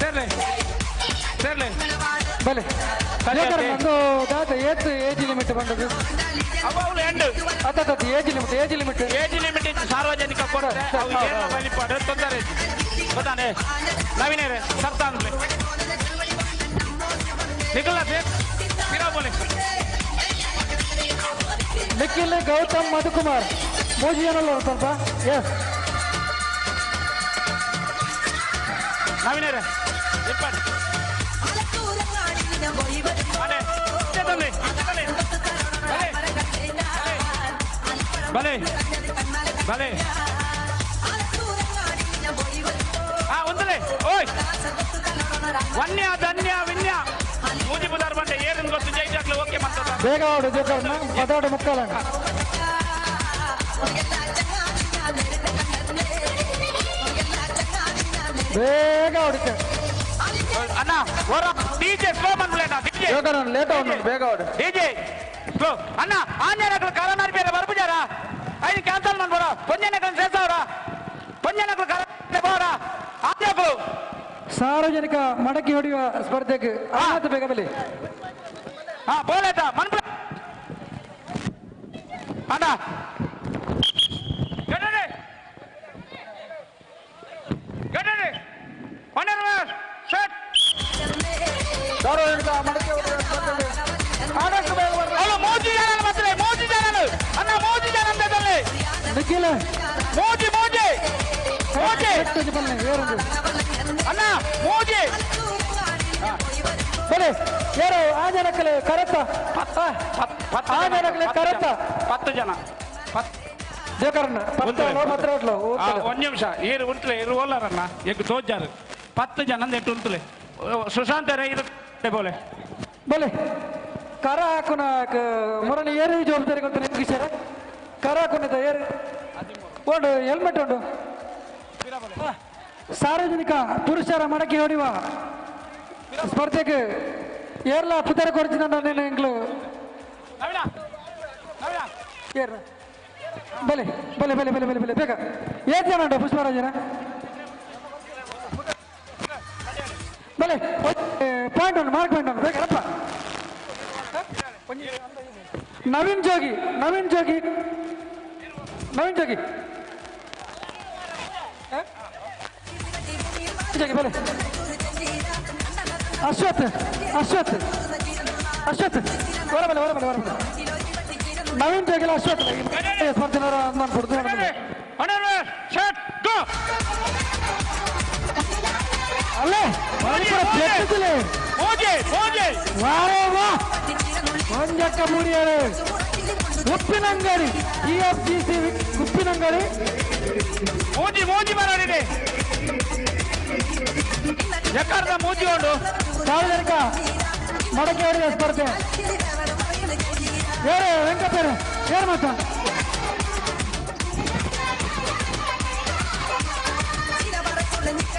ಸೇರ್ಲೆ ಸೇರ್ಲೆ ಬಲೆ ಒಂದು ದಾದ ಏತ್ ಏಜ್ ಲಿಮಿಟ್ ಬಂದದ್ದು ಅತ್ತ age limit age limit age limit ಸಾರ್ವಜನಿಕ ಕೊಟ್ಟರೆ ಅವು ಏನ ಬಲಿಪಾಡು ತೊಂದರೆ ಗೊತ್ತಾನೆ ನವೀನೇರೆ ಸರ್ತಾನ್ ನಿಖಿಲ್ ಬೋಲೆ ನಿಖಿಲ್ ಗೌತಮ್ ಮಧುಕುಮಾರ್ ಮೂಜಿ ಏನಲ್ಲ ಸ್ವಲ್ಪ ಎಸ್ ನವೀನೇರೆ ಇಪ್ಪತ್ತು ಬಲೆ ಬಲೆ ಆ ಒಂದಲೇ ಓಯ್ ವನ್ಯ ಧನ್ಯ ವಿನ್ಯ ಮೂಜಿ ಬುದಾರ್ ಬಂಡೆ ಏರನ್ ಗೊತ್ತು ಜೈಜಾಕ್ಲು ಓಕೆ ಮಾಡ್ತದ ಬೇಗ ಆಡು ಜೋಕರ್ನ ಪದಾಡು ಮುಕ್ಕಾಲ ಬೇಗ ಹೊಡಿತೆ ಅಣ್ಣ ಹೊರ ಡಿಜೆ ಸ್ಲೋ ಮನ್ಬಿಡ ಡಿಜೆ ಜೋಕರ್ ಲೇಟ್ ಅವನು ಬೇಗ ಹೊಡು ಡಿಜೆ ಸ್ಲೋ ಅಣ್ಣ ಆಂಜನಕ್ಲು ಕರೋನಾ ಬೇರೆ ಬರ್ಬುಜಾರ ಐದು ಕ್ಯಾನ್ಸಲ್ ಮಾಡ್ಬೋಡ ಪೊಂಜನಕ್ಲು ಸೇರ್ಸಾವ್ರ ಪೊಂಜನಕ್ಲು ಕರೋನಾ ಬೋರ ಆಂಜನಕ್ಲು ಸಾರ್ವಜನಿಕ ಮಡಕಿ ಹೊಡೆಯುವ ಸ್ಪರ್ಧೆಗೆ ಆತ ಬೇಗ ಬಲಿ ಹಾ ಬೋಲೇತ ಮನ್ಬಿಡ ಅಣ್ಣ ಗಡನೆ ಗಡನೆ ಸೆಟ್ ಸಾರ್ವಜನಿಕ ಮಡಕೆ ಹೊಡೆಯುವ ಸ್ಪರ್ಧೆಗೆ ಆದಷ್ಟು ಬೇಗ ಬರ್ರಿ. ಅಲ್ಲ ಮೋಜಿ ಜನ ಬರ್ತಾರೆ ಮೋಜಿ ಜನ ಅಣ್ಣ ಮೋಜಿ ಜನ ಅಂತದಲ್ಲಿ ನಿಖಿಲ್ ಮೋಜಿ ಮೋಜಿ ಮೋಜಿ ಏರುಂದು ಅಣ್ಣ ಮೋಜಿ ಬಲೆ ಏರು ಆ ಜನಕ್ಕಲೆ ಕರತ್ತ ಆ ಜನಕ್ಕಲೆ ಕರತ್ತ 10 ಜನ ಜೋಕರ್ನ ಪತ್ತು ಪತ್ರ ಹೋಟ್ಲು ಒಂದು ನಿಮಿಷ ಏರು ಉಂಟ್ಲೆ ಏರು ಓಲಾರಣ್ಣ ಎಗ್ ತೋಜಾರು 10 ಜನ ಅಂದ ಎಟ್ಟು ಉಂಟ್ಲೆ ಸುಶಾಂತ್ ಇರು ಬೋಲೆ ಬಲೆ ಕರ ಹಾಕುನ ಮುರಣಿ ಏರು ಜವಾಬ್ದಾರಿ ಗೊತ್ತು ನಿಮ್ಗೆ ಸರ್ ಕರ ಹಾಕುನಿದ್ದ ಏರು ಉಂಡು ಹೆಲ್ಮೆಟ್ ಉಂಡು ಸಾರ್ವಜನಿಕ ಪುರುಷರ ಮಡಕಿ ಹೊಡೆಯುವ ಸ್ಪರ್ಧೆಗೆ ಏರ್ಲ ಪುದರ ಕೊರಚಿನ ಎಂಗ್ಲು ಏರ್ ಬಲೆ ಬಲೆ ಬಲೆ ಬಲೆ ಬಲೆ ಬಲೆ ಬೇಗ ಏತ್ ಜನ ಉಂಟು ಪುಷ್ಪರಾಜನ ಬಲೆ ಪಾಯಿಂಟ್ ಉಂಟು ಮಾರ್ಕ್ ಪಾಯಿಂಟ್ ಉಂಟು ಬೇಗ ಅಪ್ಪ ನವೀನ್ ಜೋಗಿ ನವೀನ್ ಜೋಗಿ ನವೀನ್ ಜೋಗಿ ಜೋಗಿ ಬಲೆ ಅಶ್ವಥ್ ಅಶ್ವಥ್ ಅಶ್ವಥ್ ಹೊರ ಬಲೆ ಹೊರ ಬಲೆ ಹೊರ ಬಲೆ ನವೀನ್ ಜೋಗಿಲ ಅಶ್ವಥ್ ಸ್ಪರ್ಧೆನವರ ಅನುಮಾನ ಕೊಡ್ತು ಅಲ್ಲೇ ವಾರೇ ವಾ ಒಂಜಕ್ಕ ಮೂಡಿಯರು ಉಪ್ಪಿನಂಗಡಿ ಟಿಎಫ್ಜಿಸಿ ಉಪ್ಪಿನಂಗಡಿ ಮೂಜಿ ಮೂಜಿ ಬರೋಡಿದೆ ಎಕ್ಕರ್ದ ಮೂಜಿ ಉಂಡು ಸಾರ್ವಜನಿಕ ಮಡಕೆ ಹೊಡೆಯುವ ಸ್ಪರ್ಧೆ ಏರು ವೆಂಕಟೇರು ಏರು ಮಾತ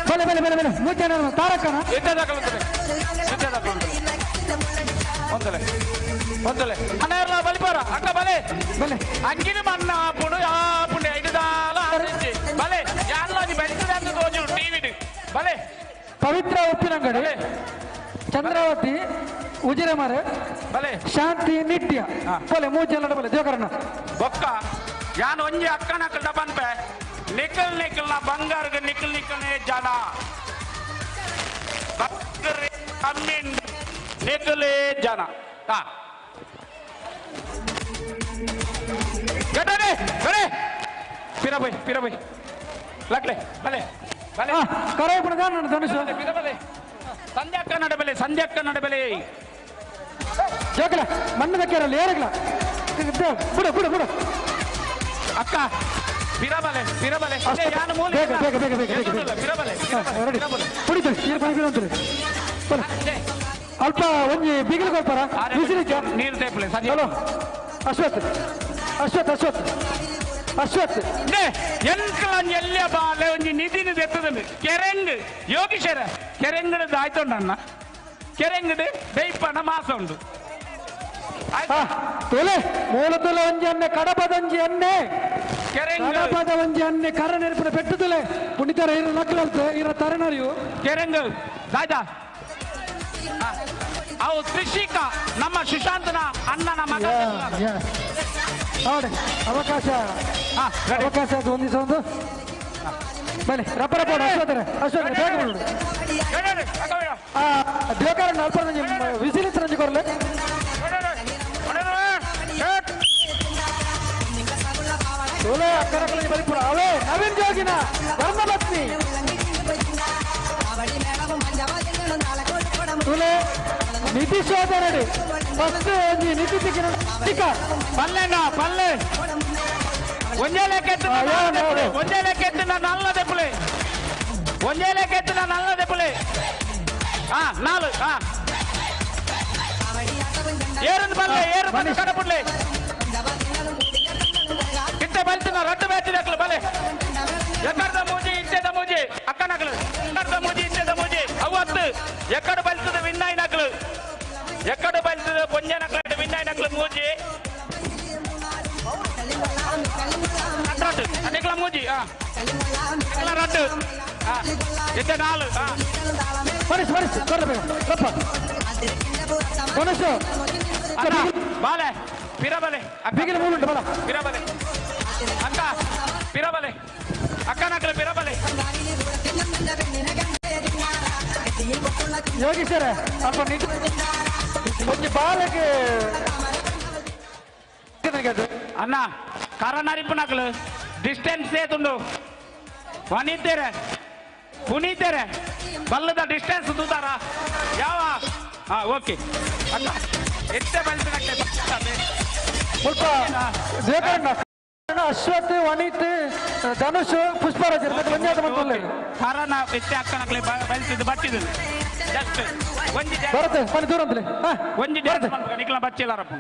ಬಲೆ ಬಲೆ ಬಲೆ ಬಲೆ ಮೂಜಿ ತಾರಕನ ಒಂದಲೆ ಒಂದಲೆ ಅಣ್ಣ ಬಲಿಪಾರ ಅಕ್ಕ ಬಲೆ ಬಲೆ ಅಂಗಿನ ಮಣ್ಣ ಆಪುಂಡು ಆಪುಂಡು ಐದು ದಾಲ ಆರೆಂಜಿ ಬಲೆ ಯಾರ್ಲಾಜಿ ಬೆಂಚದ ಅಂತ ತೋಜು ಟಿವಿಡ್ ಬಲೆ ಪವಿತ್ರ ಉಪ್ಪಿನಂಗಡಿ ಚಂದ್ರಾವತಿ ಉಜಿರೆಮರೆ ಬಲೆ ಶಾಂತಿ ನಿತ್ಯ ಬಲೆ ಮೂರು ಜನ ಬಲೆ ಜೋಕರಣ್ಣ ಬೊಕ್ಕ ಯಾನ್ ಒಂಜಿ ಅಕ್ಕನ ಕಲ್ದ ಪನ್ಪೆ ನಿಕಲ್ ನಿಕಲ್ನ ಬಂಗಾರಗ ನಿಕಲ್ ನಿಕಲ್ನೇ ಜನ ನಿಕಲೇ ಜನ ಹಾ ಗಡನೆ ಗಡೆ ಪಿರಬೈ ಪಿರಬೈ ಲಕ್ಲೆ ಬಲೆ ಬಲೆ ಕರೆ ಪುಣದ ಧನುಷ್ ಪಿರಬಲೆ ಸಂಧ್ಯಾಕ್ಕ ನಡಬಲೆ ಸಂಧ್ಯಾಕ್ಕ ನಡಬಲೆ ಜೋಕಲ ಮಣ್ಣು ದಕ್ಕಿರಲ್ಲ ಏರಗಲ ಬಿಡು ಬಿಡು ಬಿಡು ಅಕ್ಕ ಪಿರಬಲೆ ಪಿರಬಲೆ ಯಾನು ಮೂಲೆ ಬೇಗ ಬೇಗ ಬೇಗ ಬೇಗ ಬೇಗ ಪಿರಬಲೆ ರೆಡಿ ಕುಡಿತಾರೆ ನೀರು ಪನಿ ಅಂತಾರೆ ಅಲ್ಪ ಒಂಜಿ ಬಿಗಿಲು ಕೊಡ್ತಾರ ಬಿಸಿಲಿಕ್ಕೆ ನೀರು ತೇಪಲೆ ಸರಿ ಹಲೋ ಅಶ್ವಥ್ ಅಶ್ವಥ್ ಅಶ್ವಥ್ ಅಶ್ವಥ್ ಎಂಕಲ ಎಲ್ಲಿಯ ಬಾಲೆ ಒಂಜಿ ನಿಧಿನ ದೆತ್ತದಂದು ಕೆರೆಂಗ್ ಯೋಗೀಶ್ವರ ಕೆರೆಂಗಡ ದಾಯ್ತೊಂಡಣ್ಣ ಕೆರೆಂಗಡು ದೈಪಣ ಮಾಸ ಉಂಡು ತೊಲೆ ಮೂಲತೊಲೆ ಒಂಜಿ ಅನ್ನೆ ಕಡಪದಂಜಿ ಅನ್ನೆ ಕಡಪದ ಒಂಜಿ ಅನ್ನೆ ಕರ ನೆನಪಿನ ಪೆಟ್ಟು ತುಲೆ ಪುಣಿತರ ಇರ ನಕ್ಕಲಲ್ತೆ ಇರ ತರಣರಿಯು ಕೆರೆಂಗ್ ದಾಯ್ತಾ ಅವು ತ್ರಿಷಿಕಾ ನಮ್ಮ ಸುಶಾಂತನ ಅಣ್ಣನ ಮಗ ನೋಡಿ ಅವಕಾಶ ಅವಕಾಶ ಹೊಂದಿಸೊಂದು ಬನ್ನಿ ರಪ್ಪ ರಪ್ಪ ಅಶ್ವಥರೆ ಅಶ್ವಥರೆ ಬೇಗ ನೋಡಿ ದೇವಕಾರಣ್ಣ ಅಲ್ಪ ವಿಸಿಲಿಸ್ ರಂಜಿ ಕೊರಲೆ ತೋಲೆ ಅಕ್ಕನಕ್ಕಲಿಗೆ ಬಲಿಪುರ ಅವೇ ನವೀನ್ ಜೋಗಿನ ಧರ್ಮಪತ್ನಿ ತುಲೆ ನಿತೀಶ್ ಸೋದರಡಿ ಫಸ್ಟ್ ಒಂಜಿ ನಿತಿ ತಿಕ್ಕಿನ ಪಲ್ಲೆಣ್ಣ ಪಲ್ಲೆ ಒಂಜೇ ಲೆಕ್ಕ ಒಂಜೇ ಲೆಕ್ಕ ಎತ್ತಿನ ನಲ್ಲ ದೆಪ್ಪುಲೆ ಒಂಜೇ ಲೆಕ್ಕ ಎತ್ತಿನ ನಲ್ಲ ದೆಪ್ಪುಲೆ ಹಾ ನಾಲು ಹಾ ಏರಂದು ಪಲ್ಲೆ ಏರು ಪಲ್ಲೆ ಕಡಪುಡ್ಲೆ ಇತ್ತೆ ಬಲ್ತಿನ ರಟ್ಟು ಬ್ಯಾಚ್ ನಕಲು ಬಲೆ ಎಕ್ಕಡ್ದ ಮೂಜಿ ಇಂಚೆದ ಮೂಜಿ ಅಕ್ಕ ನಕಲು ಎಕ್ಕಡ್ದ ಮೂಜಿ ಇಂಚೆದ ಮೂಜಿ ಅವತ್ತು ಎಕ್ಕಡ ಬಲ್ತದ ವಿನ್ನಾಯಿ ನಕಲು ಎಕ್ಕಡ ಬಲ್ತದ ಪೊಂಜ ನಕಲು ವಿನ್ನಾಯಿ ನಕಲು ಮೂಜಿ ರಟ್ಟು ನಿಕಲ ಮೂಜಿ ಹಾ ನಿಕಲ ರಟ್ಟು ಹಾ ಇತ್ತೆ ನಾಲು ಹಾ ಮನೀಶ್ ಮನೀಶ್ ಕೊರಬೇಕು ರಪ್ಪ ಮನೀಶ್ ಅಣ್ಣ ಬಾಲೆ ಪಿರಬಲೆ ಬಿಗಿಲು ಮೂಡುಂಟು ಬಲ ಪಿರಬಲೆ ಅಕ್ಕ ಪಿರಬಲೆ ಅಕ್ಕ ನಕಲು ಪಿರಬಲೆ ಯೋಗೀಶ್ವರ ಅಲ್ಪ ನಿಂತು ಒಂಜಿ ಬಾಲಕ್ಕೆ ಅಣ್ಣ ಕರನರಿಪು ನಕಲು ಡಿಸ್ಟೆನ್ಸ್ ಏತುಂಡು ವನಿತೇರೆ ಪುನೀತೇರೆ ಬಲ್ಲದ ಡಿಸ್ಟೆನ್ಸ್ ತೂತಾರ ಯಾವ ಹಾ ಓಕೆ ಅಕ್ಕ ಎತ್ತೆ ಬಲ್ತಿನಕ್ಕೆ ಸ್ವಲ್ಪ ದೇವಕರಣ್ಣ ಅಶ್ವಥ್ ವನಿತ್ ಧನುಷ್ ಪುಷ್ಪರಾಜ್ ಒಂಜಾದ ಮಂತುಲ್ಲೆರ್ ಕರನ ಎತ್ತೆ ಅಕ್ಕನಕ್ಲೆ ಬಲ್ತಿದ್ದು ಬತ್ತಿದ್ದು ಜಸ್ಟ್ ಒಂಜಿ ಡ್ಯಾನ್ಸ್ ಬರುತ್ತೆ ಪನಿ ದೂರ ಅಂತಲೇ ಒಂಜಿ ಡ್ಯಾನ್ಸ್ ಮಲ್ಪುಗ ನಿಕ್ಲ ಬಚ್ಚಿಲ್ಲಾರಪ್ಪ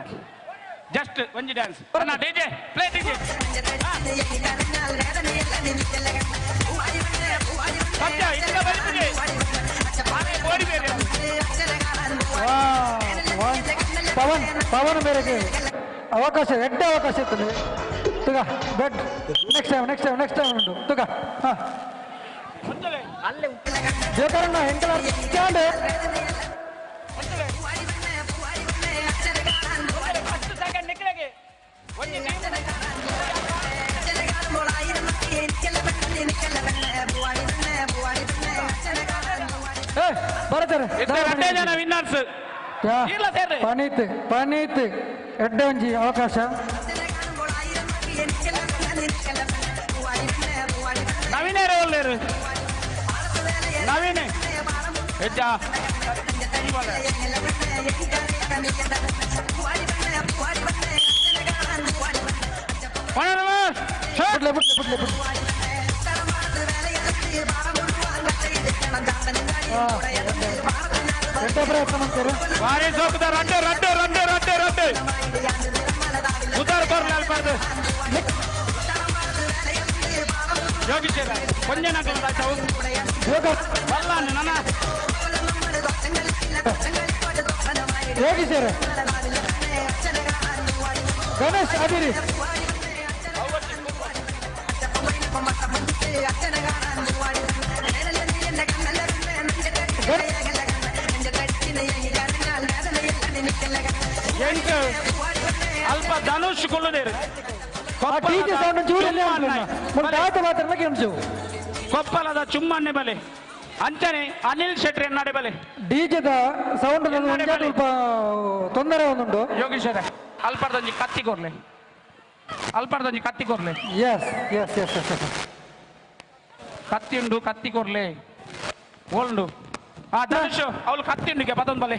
ಜಸ್ಟ್ ಒಂಜಿ ಡ್ಯಾನ್ಸ್ ಅಣ್ಣ ಡಿಜೆ ಪ್ಲೇ ಡಿಜೆ ಸತ್ಯ ಇತ್ತ ಬಲ್ತಿದೆ ಓಡಿ ಬೇರೆ ಪವನ್ ಪವನ್ ಮೇರೆಗೆ ಅವಕಾಶ ಎಡ್ಡೆ ಅವಕಾಶ ಇರ್ತದೆ ತುಗ bed next time next time next time ಉಂಟು ತುಗ ಹಾ ಜಯಕರಣ್ಣ ಎಂಕಲ ಸ್ಟ್ಯಾಂಡ್ ಬರತಾರೆ ರಡ್ಡೆ ಜನ ವಿನ್ನರ್ಸ್ ಪನೀತ್ ಪನೀತ್ ಎಡ್ಡೆ ಒಂಜಿ ಅವಕಾಶ ನವೀನೇರು ಒಲ್ಲೇರು ನವೀನ್ ಹೆಚ್ಚ ಬಿಡ್ಲೆ ಬಿಡ್ಲೆ ಬಿಡ್ಲೆ ಬಿಡ್ಲೆ ಎಡ್ಡೆ ಪ್ರಯತ್ನ ಮಾಡ್ತಾರೆ ಭಾರಿ ಸೋಕದ ರಡ್ಡು ರಡ್ಡು ರಡ್ಡು ರಡ್ಡು ರಡ್ಡು ಉದ್ದಾರ ಕೊರ್ಲೆ ಅಲ್ಪಾರ್ದು ಯೋಗೀಶ್ವರ ಕೊಂಜ ನಕಲು ಬಲ್ಲಾನು ನನ್ನ ಯೋಗೀಶ್ವರ ಗಣೇಶ್ ಅದಿರಿ ಎಂಟು ಅಲ್ಪ ಧನುಷ್ ಕುಳ್ಳುದೇರು ಕೊಪ್ಪಳದ ಚುಮ್ಮಣ್ಣೆ ಬಲೆ ಅಂಚನೆ ಅನಿಲ್ ಶೆಟ್ಟಿ ಎನ್ನಡೆ ಬಲೆ ಡಿಜೆದ ಸೌಂಡ್ ಸ್ವಲ್ಪ ತೊಂದರೆ ಒಂದುಂಡು ಯೋಗೀಶ್ವರ ಅಲ್ಪರ್ದೊಂಜಿ ಕತ್ತಿ ಕೊರ್ಲೆ ಅಲ್ಪರ್ದೊಂಜಿ ಕತ್ತಿ ಕೊರ್ಲೆ ಎಸ್ ಎಸ್ ಎಸ್ ಎಸ್ ಕತ್ತಿ ಉಂಡು ಕತ್ತಿ ಕೊರ್ಲೆ ಓಲ್ಡು ಆ ಧನುಷ್ ಅವಳು ಕತ್ತಿ ಉಂಡುಗೆ ಪದೊಂದು ಬಲೆ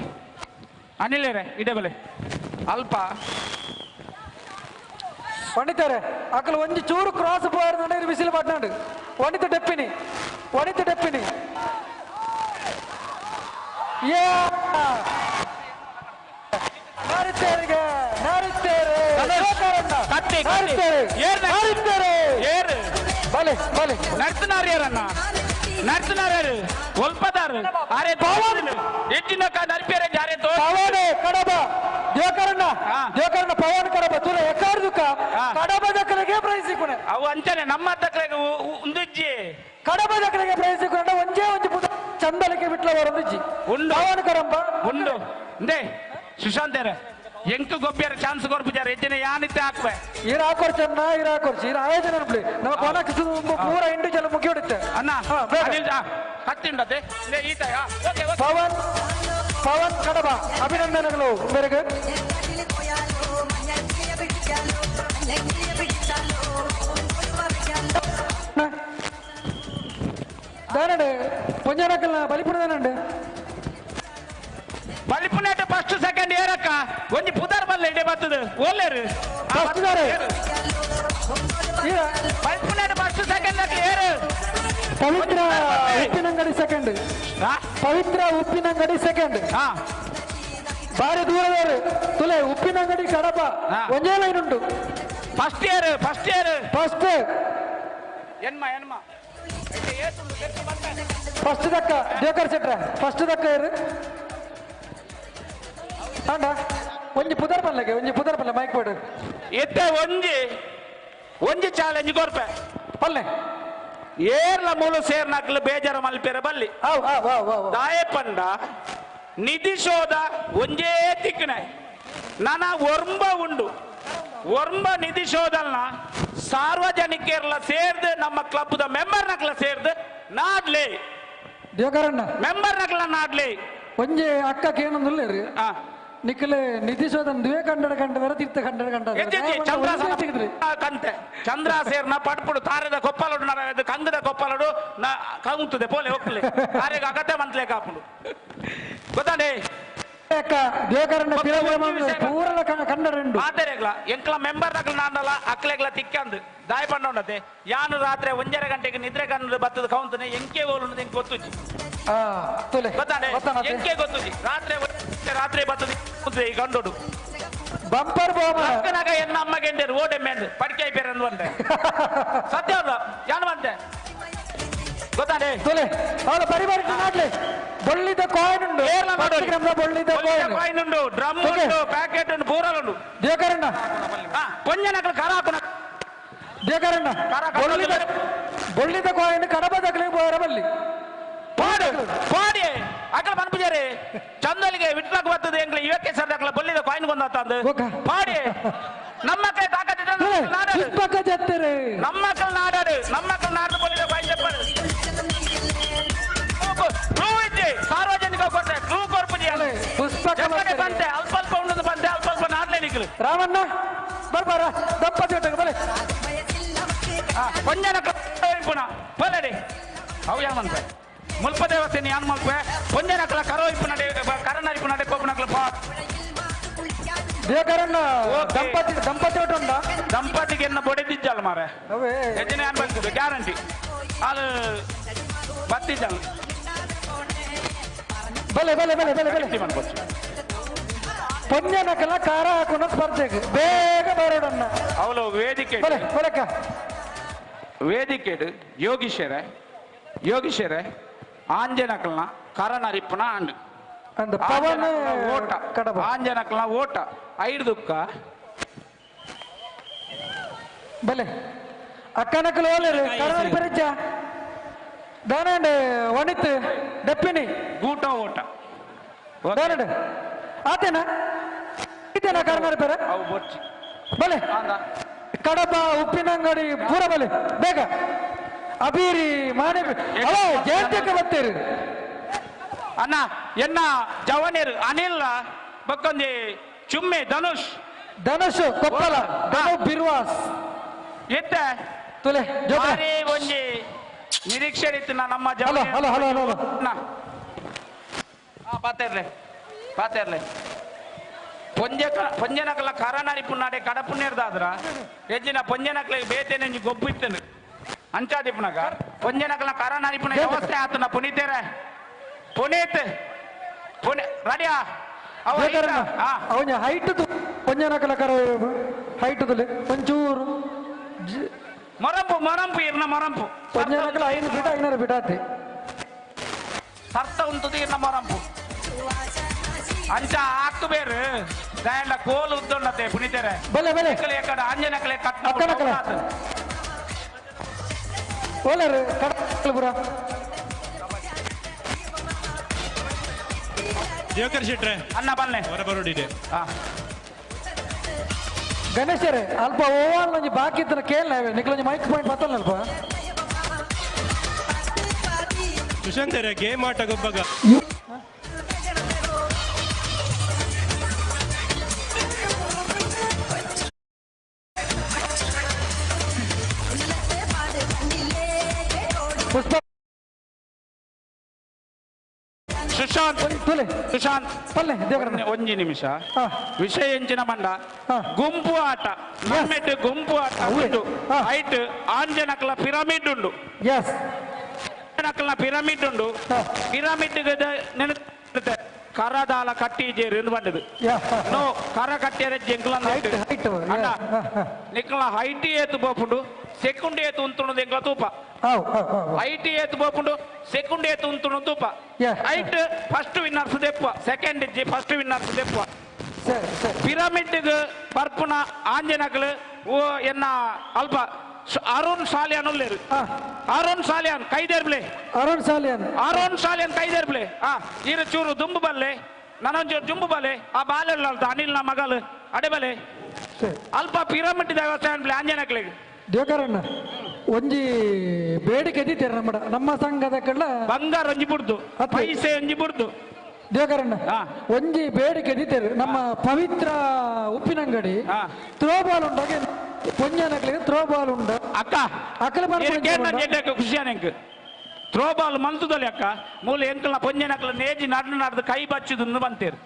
ಅನಿಲೇರೆ ಇಡೆ ಬಲೆ ಅಲ್ಪ ಪಂಡಿತಾರೆ ಅಕಲು ಒಂಜಿ ಚೂರು ಕ್ರಾಸ್ ಪೋಯರ್ ಬಿಸಿಲು ಪಟ್ನಾಡು ವನಿತ ಡೆಪ್ಪಿನಿ ವನಿತ ಡೆಪ್ಪಿನಿ ನಾರಿತ್ತೇರಿಗೆ ನಾರಿತ್ತೇರೆ ಕತ್ತಿ ನಾರಿತ್ತೇರೆ ಏರು ಬಲೆ ಬಲೆ ನಡ್ತನಾರು ಯಾರನ್ನ ನಡ್ತನಾರು ಒಲ್ಪದಾರು ಅರೆ ಪವನ್ ಎಜ್ಜಿನಕ ನರ್ಪಿಯರೆ ಜಾರೆ ತೋ ಪವನ್ ಕಡಬ ಜೋಕರಣ್ಣ ಜೋಕರಣ್ಣ ಪವನ್ ಕಡಬ ತುಲ ಎಕಾರ್ದುಕ ಕಡಬ ದಕ್ಕಲಿಗೆ ಪ್ರೈಸ್ ಸಿಕ್ಕುನೆ ಅವು ಅಂಚನೆ ನಮ್ಮ ದಕ್ಕಲಿಗೆ ಉಂದುಜ್ಜಿ ಕಡಬ ದಕ್ಕಲಿಗೆ ಪ್ರೈಸ್ ಸಿಕ್ಕುನೆ ಒಂಜೇ ಒಂಜಿ ಪುದ ಚಂದಲಿಗೆ ಬಿಟ್ಲ ಬರೊಂದುಜ್ಜಿ ಉಂಡು ಪವನ್ ಕರಂಬ ಉಂಡು ಇಂದೇ ಸುಶಾಂತ್ ಎಂಕು ಗೊಬ್ಬಿಯರ ಚಾನ್ಸ್ ಕೊರ್ಪುಜಾರ ಎಜ್ಜಿನ ಯಾನಿತ್ತೆ ಹಾಕ್ವೆ ಈರ ಹಾಕೋರ್ ಚೆನ್ನ ಈರ ಹಾಕೋರ್ಚಿ ಈರ ಆಯೋಜನೆ ಅನ್ಬಿಡಿ ನಮ್ಮ ಕೊನಕ್ಕೆ ಪೂರ ಇಂಡಿವಿಜುವಲ್ ಮುಗಿ ಹೊಡಿತೆ ಅಣ್ಣ ಕತ್ತಿ ಉಂಡತೆ ಈತ ಪವನ್ ಪವನ್ ಕಡಬ ಅಭಿನಂದನೆಗಳು ಮೇರೆಗೆ ದಾನಂడి ಪೊಂಜನಕಲ್ನ ಬಲಿಪುಣದಾನಂడి ಬಲಿಪುನೇಟ ಫಸ್ಟ್ ಸೆಕೆಂಡ್ ಏರಕ್ಕ ಒಂಜಿ ಪುದರ್ ಬಲ್ಲೆ ಇಡೆ ಬರ್ತದೆ ಓಲ್ಲೇರು ಫಸ್ಟ್ ಬಲಿಪುನೇಟ ಫಸ್ಟ್ ಸೆಕೆಂಡ್ ಏರು ಪವಿತ್ರ ಉಪ್ಪಿನಂಗಡಿ ಸೆಕೆಂಡ್ ಪವಿತ್ರ ಉಪ್ಪಿನಂಗಡಿ ಸೆಕೆಂಡ್ ಬಾರಿ ದೂರದವರು ತುಲೆ ಉಪ್ಪಿನಂಗಡಿ ಕಡಬ ಒಂದೇ ಲೈನ್ ಉಂಟು first year first year first ಎನ್ಮ ಎನ್ಮ ಫಸ್ಟ್ ದಕ್ಕ ಜೋಕರ್ ಸೆಟ್ರ ಫಸ್ಟ್ ದಕ್ಕ ಏರು ಅಂಡ ಒಂಜಿ ಪುದರ್ ಪಲ್ಲೆಗೆ ಒಂಜಿ ಪುದರ್ ಪಲ್ಲೆ ಮೈಕ್ ಬೋಡು ಇತ್ತೆ ಒಂಜಿ ಒಂಜಿ ಚಾಲೆಂಜ್ ಕೊರ್ಪೆ ಪಲ್ಲೆ ಏರ್ಲ ಮೂಲು ಸೇರ್ನಾಕ್ಲು ಬೇಜಾರು ಮಲ್ಪೆರ ಬಲ್ಲಿ ದಾಯ ಪಂಡ ನಿಧಿಶೋಧ ಒಂಜೇ ತಿಕ್ಕನೆ ನನ ಒರ್ಂಬ ಉಂಡು ಒರ್ಂಬ ನಿಧಿಶೋಧಲ್ನ ಸಾರ್ವಜನಿಕರ್ಲ ಸೇರ್ದು ನಮ್ಮ ಕ್ಲಬ್ದ ಮೆಂಬರ್ ನಕ್ಲ ಸೇರ್ದು ನಾಡ್ಲಿ ದೇವಕರಣ್ಣ ಮೆಂಬರ್ ನಕ್ಲ ನಾಡ್ಲಿ ಒಂಜಿ ಅಕ್ಕ ಕೇನೊಂದುಲ್ಲೇರು ನಿಖಲೆ ನಿಧಿಶೋಧನ್ ದ್ವೇ ಕಂಡಡ ಕಂಡ ಬೇರೆ ತೀರ್ಥ ಕಂಡಡ ಕಂಡ ಚಂದ್ರ ಕಂತೆ ಚಂದ್ರ ಸೇರ್ನ ಪಟ್ಪುಡು ತಾರೆದ ಕೊಪ್ಪಲಡು ನರ ಕಂಗದ ಕೊಪ್ಪಲಡು ನಾ ಕಂಗುತ್ತದೆ ಪೋಲೆ ಹೋಗ್ಲಿ ತಾರೆಗೆ ಅಗತ್ಯ ಮಂತ್ಲೆ ಕಾಪುಡು ಗೊತ್ತಾಂಡೆ ಪೂರನ ಕಂಡ ರೆಂಡು ಮಾತೆರೆಗ್ಲ ಎಂಕ್ಲ ಮೆಂಬರ್ ನಕ್ಲ ನಾಂಡಲ ಅಕ್ಲೆಗ್ಲ ತಿಕ್ಕಂದು ದಾಯ ಪಂಡೋಂಡತೆ ಯಾನು ರಾತ್ರಿ 1.5 ಗಂಟೆಗೆ ನಿದ್ರೆ ಕಣ್ಣು ಬತ್ತದ ಕೌಂತನೆ ಎಂಕೆ ಓಲುಂಡು ಎಂಕ್ ಗೊತ್ತುಜಿ ಗೊತ್ತಾಂಡೆ ಎಂಕೆ ಗೊತ್ತುಜಿ ರಾತ್ರಿ ರಾತ್ರಿ ಬತ್ತದ ಈ ಗಂಡೋಡು ಬಂಪರ್ ಲಕ್ಕನಾಗ ಎನ್ನ ಅಮ್ಮಗೆಂಡೇರು ಓಡೆ ಮೇಂದು ಪಡಿಕೆ ಐಪೇರು ಅಂದೆ ಸತ್ಯ ಅಲ್ಲ ಯಾನು ಬಂತೆ ಗೊತ್ತಾಂಡೆ ತುಲೆ ಅವಳ ಪರಿವಾರ ನಾಡ್ಲೆ ಬೊಳ್ಳಿದ ಕಾಯಿನ್ ಉಂಡು ಬೊಳ್ಳಿದ ಕಾಯಿನ್ ಉಂಡು ಡ್ರಮ್ ಉಂಡು ಪ್ಯಾಕೆಟ್ ಉಂಡು ಪೂರಲ್ ಉಂಡು ದೇಕರಣ್ಣ ಕೊಂಜನಕಲು ಕರ ಹಾಕುನ ದೇಕರಣ್ಣ ಬೊಳ್ಳಿದ ಕಾಯಿನ್ ಕಡಬ ದಕ್ಕಲಿಗೆ ಬೋರ ಬಲ್ಲಿ ಪಾಡು ಪಾಡಿ ಅಕಲ ಮನ್ಪುಜಾರೆ ಚಂದಲಿಗೆ ವಿಟ್ಲಕ್ ಬರ್ತದೆ ಎಂಗ್ಲ ಇವಕ್ಕೆ ಸರ್ ಅಕಲ ಬೊಳ್ಳಿದ ಕಾಯಿನ್ ಕೊಂದತ್ತಂದು ಪಾಡಿ ನಮ್ಮ ಕೈ ತಾಕತ್ತಿದ್ರೆ ನಮ್ಮ ಮಕ್ಕಳು ನಾಡಾಡು ನಮ್ಮ ಮಕ್ಕಳು ನಾಡು ಬೊಳ್ಳಿದ ಕಾಯಿನ್ చెప్పారు ಸಾರ್ವಜನಿಕ ಕೊಟ್ಟೆ ಕ್ಲೂ ಕೊರ್ಪುಜಿ ಪುಸ್ತಕ ಬಂತೆ ಅಲ್ಪ ಅಲ್ಪ ಉಂಡು ಬಂತೆ ಅಲ್ಪ ಅಲ್ಪ ನಾಡ್ಲೆ ನಿಕ್ಲು ರಾಮಣ್ಣ ಬರ್ಬಾರ ದಂಪತಿ ಒಟ್ಟಿಗೆ ಬಲೆ ಕೊಂಜನ ಪುನ ಬಲಡಿ ಅವು ಯಾಮನ್ಪೆ ಮುಲ್ಪ ದೇವಸ್ಥಾನ ಯಾನ್ ಮಲ್ಪೆ ಕೊಂಜನಕಲ ಕರೋ ಇಪ್ಪು ನಡೆ ಕರನ ಇಪ್ಪು ನಡೆ ಕೋಪನಕಲ ಪಾ ದೇಕರಣ್ಣ ದಂಪತಿ ದಂಪತಿ ಒಟ್ಟು ದಂಪತಿಗೆ ಎನ್ನ ಬೊಡೆದಿಜ್ಜಲ್ಲ ಮಾರೆ ಎಜ್ಜನೆ ಯಾನ್ ಬಂತಿದ್ದು ಗ್ಯಾರಂಟಿ ಅದು ಬತ್ತಿದ್ದಲ್ಲ ಬಲೆ ಬಲೆ ಬಲೆ ಬಲೆ ಬಲೆ ಪೊಂಜನಕಲ ಖಾರ ಹಾಕೋಣ ಸ್ಪರ್ಧೆಗೆ ಬೇಗ ಬರೋಡಣ್ಣ ಅವಳು ವೇದಿಕೆ ಬಲೆ ಬಲಕ್ಕ ವೇದಿಕೆ ಯೋಗೀಶ್ವರ ಯೋಗೀಶ್ವರ ಆಂಜನಕಲ್ನ ಕರನರಿಪ್ಪನ ಅಂಡು ಅಂದ ಪವನ್ ಓಟ ಆಂಜನಕಲ್ನ ಓಟ ಐದುಕ್ಕ ಬಲೆ ಅಕ್ಕನಕಲು ಓಲೇರು ಕರನರಿ ಪರಿಚ ದಾನಂಡ್ ವಣಿತ್ ಡಪ್ಪಿನಿ ಗೂಟ ಓಟ ದಾನಂಡ್ ಆತೇನಾ ಈತೇನಾ ಕರನರಿ ಪರ ಅವು ಬೊಚ್ಚಿ ಬಲೆ ಕಡಬ ಉಪ್ಪಿನಂಗಡಿ ಪೂರಬಲೆ ಬೇಗ ಅಬೀರಿ ಮಾನೆ ಅವ ಜಯಂತಿಗೆ ಬರ್ತೀರಿ ಅಣ್ಣ ಎನ್ನ ಜವನೇರು ಅನಿಲ್ ಬಕ್ಕೊಂಜಿ ಚುಮ್ಮೆ ಧನುಷ್ ಧನುಷ್ ಕೊಪ್ಪಲ ಧನು ಬಿರ್ವಾಸ್ ಇತ್ತೆ ತುಲೆ ಜೋತ್ರೆ. ಭಾರಿ ಒಂಜಿ ನಿರೀಕ್ಷೆ ಇತ್ತು ನಮ್ಮ ಹಲೋ ಹಲೋ ಹಲೋ ಹಲೋ ಅಣ್ಣ. ಆ ಪಾತೆರ್ಲೆ ಪಾತೆರ್ಲೆ ಪೊಂಜಕ ಪೊಂಜನಕಲ ಕರನಾರಿ ಪುನ್ನಾಡೆ ಕಡಪುಣ್ಯರ್ದಾದ್ರ ಹೆಚ್ಚಿನ ಪೊಂಜನಕಲ ಬೇತೇನೆ ಗೊಬ್ಬು ಇತ್ತನು ಅಂಚಾದಿಪ್ಪುನಗ ಪೊಂಜನಕಲ ಕರನಾರಿ ಪುಣ್ಯ ವ್ಯವಸ್ಥೆ ಆತನ ಪುನೀತೇರೆ ಪುನೀತ್ ಪುನಿ ರೆಡಿಯಾ ಅವ ಅವನ ಹೈಟ್ ಪೊಂಜನಕಲ ಕರ ಹೈಟ್ ತುಲೆ ಒಂಚೂರು ಮೊರಂಪು ಮೊರಂಪು ಇರ್ನ ಮೊರಂಪು ಪೊಂಜನಕಲ 5 ಫೀಟ್ 500 ಫೀಟ್ ಆತಿ ಸರ್ತ ಉಂತುದು ಇರ್ನ ಮೊರಂಪು ಅಂಚ ಹಾಕು ಬೇರು ದಾಯಂಡ ಕೋಲು ಉದ್ದುಂಡತೆ ಪುನೀತೇರೆ ಬಲೆ ಬಲೆ ಎಕಡೆ ಆಂಜನಕಲೆ ಕಟ್ ಅಕ್ಕನಕಲ ಓಲರ್ ಕಡಪುರ ದಿವಾಕರ್ ಶೆಟ್ರೆ ಅಣ್ಣ ಬಲ್ಲೆ ಹೊರಬರೋಡಿದೆ ಗಣೇಶರೇ ಅಲ್ಪ ಓವಾಲ್ ಒಂಜಿ ಬಾಕಿ ಇತ್ತನ ಕೇಳ್ ನಿಕ್ಲೊಂಜಿ ಮೈಕ್ ಪಾಯಿಂಟ್ ಬತ್ತಲ್ಲ ಅಲ್ಪ ಸುಶಾಂತ್ ಗೇಮ್ ಆಟ ಗೊಬ್ಬಗ ಪುಷ್ಪ ಸುಶಾಂತ್ ಸುಶಾಂತ್ ಪಲ್ಲೆ ದೇವರನ್ನ ಒಂಜಿ ನಿಮಿಷ ವಿಷಯ ಎಂಚಿನ ಮಂಡ ಗುಂಪು ಆಟ ನಮ್ಮೆಟ್ ಗುಂಪು ಆಟ ಉಂಡು ಹೈಟ್ ಆಂಜನಕಲ ಪಿರಮಿಡ್ ಉಂಡು ಎಸ್ ಆಂಜನಕಲ ಪಿರಮಿಡ್ ಉಂಡು ಪಿರಮಿಡ್ ಕರದಾಲ ಕಟ್ಟಿ ಜೇರು ಬಂದದು ನೋ ಕರ ಕಟ್ಟಿಯರೆ ಜಂಕ್ಲ ಅಣ್ಣ ನಿಕ್ಕಲ ಹೈಟ್ ಏತು ಬೋಪುಂಡು ಸೆಕೆಂಡ್ ಏತು ಉಂತುಂಡು ಎಂಕ್ಲ ತೂಪ ಹೈಟ್ ಏತು ಬೋಪುಂಡು ಸೆಕೆಂಡ್ ಏತು ಉಂತುಂಡು ತೂಪ ಹೈಟ್ ಫಸ್ಟ್ ವಿನ್ನರ್ಸ್ ದೆಪ್ಪುವ ಸೆಕೆಂಡ್ ಇಜ್ಜಿ ಫಸ್ಟ್ ವಿನ್ನರ್ಸ್ ದೆಪ್ಪುವ ಸರಿ ಸರಿ ಪಿರಮಿಡ್ ಪರ್ಪುನ ಆಂಜನಕಲು ಓ ಎನ್ನ ಅಲ್ಪ ಅರುಣ್ ಸಾಲಿಯಾನ್ ಉಲ್ಲೇರು ಅರುಣ್ ಸಾಲಿಯಾನ್ ಕೈದೇರ್ಬ್ಲೆ ಅರುಣ್ ಸಾಲಿಯಾನ್ ಅರುಣ್ ಸಾಲಿಯಾನ್ ಕೈದೇರ್ಬ್ಲೆ ಆ ಈರು ಚೂರು ದುಂಬು ಬಲ್ಲೆ ನಾನೊಂಚೂರು ಜುಂಬು ಬಲೆ ಆ ಬಾಲೆಲ್ಲ ಅನಿಲ್ನ ಮಗಲು ಅಡೆ ಬಲೆ ಅಲ್ಪ ಪಿರಮಿಡ್ ದೇವಸ್ಥಾನ ಬ್ಲೆ ಆಂಜನಕಲಿಗೆ ದೇವಕರಣ್ಣ ಒಂಜಿ ಬೇಡಿಕೆ ಎದ್ದಿತ್ತೀರ ನಮ್ಮ ನಮ್ಮ ಸಂಘದ ಕಳ್ಳ ಬಂಗಾರ ಒಂಜಿ ಬುಡ್ದು ಪೈಸೆ ಒಂಜಿ ಬುಡ್ದು ದೇವಕರಣ್ಣ ಒಂಜಿ ಬೇಡಿಕೆ ಎದ್ದಿತ್ತೀರ ನಮ್ಮ ಪವಿತ್ರ ಉಪ್ಪಿನಂಗಡಿ ಥ್ರೋಬಾಲ್ ಉಂಡಾಗ ಪೊಂಜನಕ್ಲಿಗೆ ಥ್ರೋಬಾಲ್ ಉಂಡ ಅಕ್ಕ ಅಕ್ಕಲ ಖುಷಿಯಾನ ಎಂಕ್ ಥ್ರೋಬಾಲ್ ಮಂತುದಲ್ಲಿ ಅಕ್ಕ ಮೂಲ ಎಂಕಲ್ನ ಪೊಂಜನಕ್ಲ ನೇಜಿ ನಡ್ದು ನಡ್ದು ಕೈ ಬಚ್ಚುದು ಬಂತೀರ್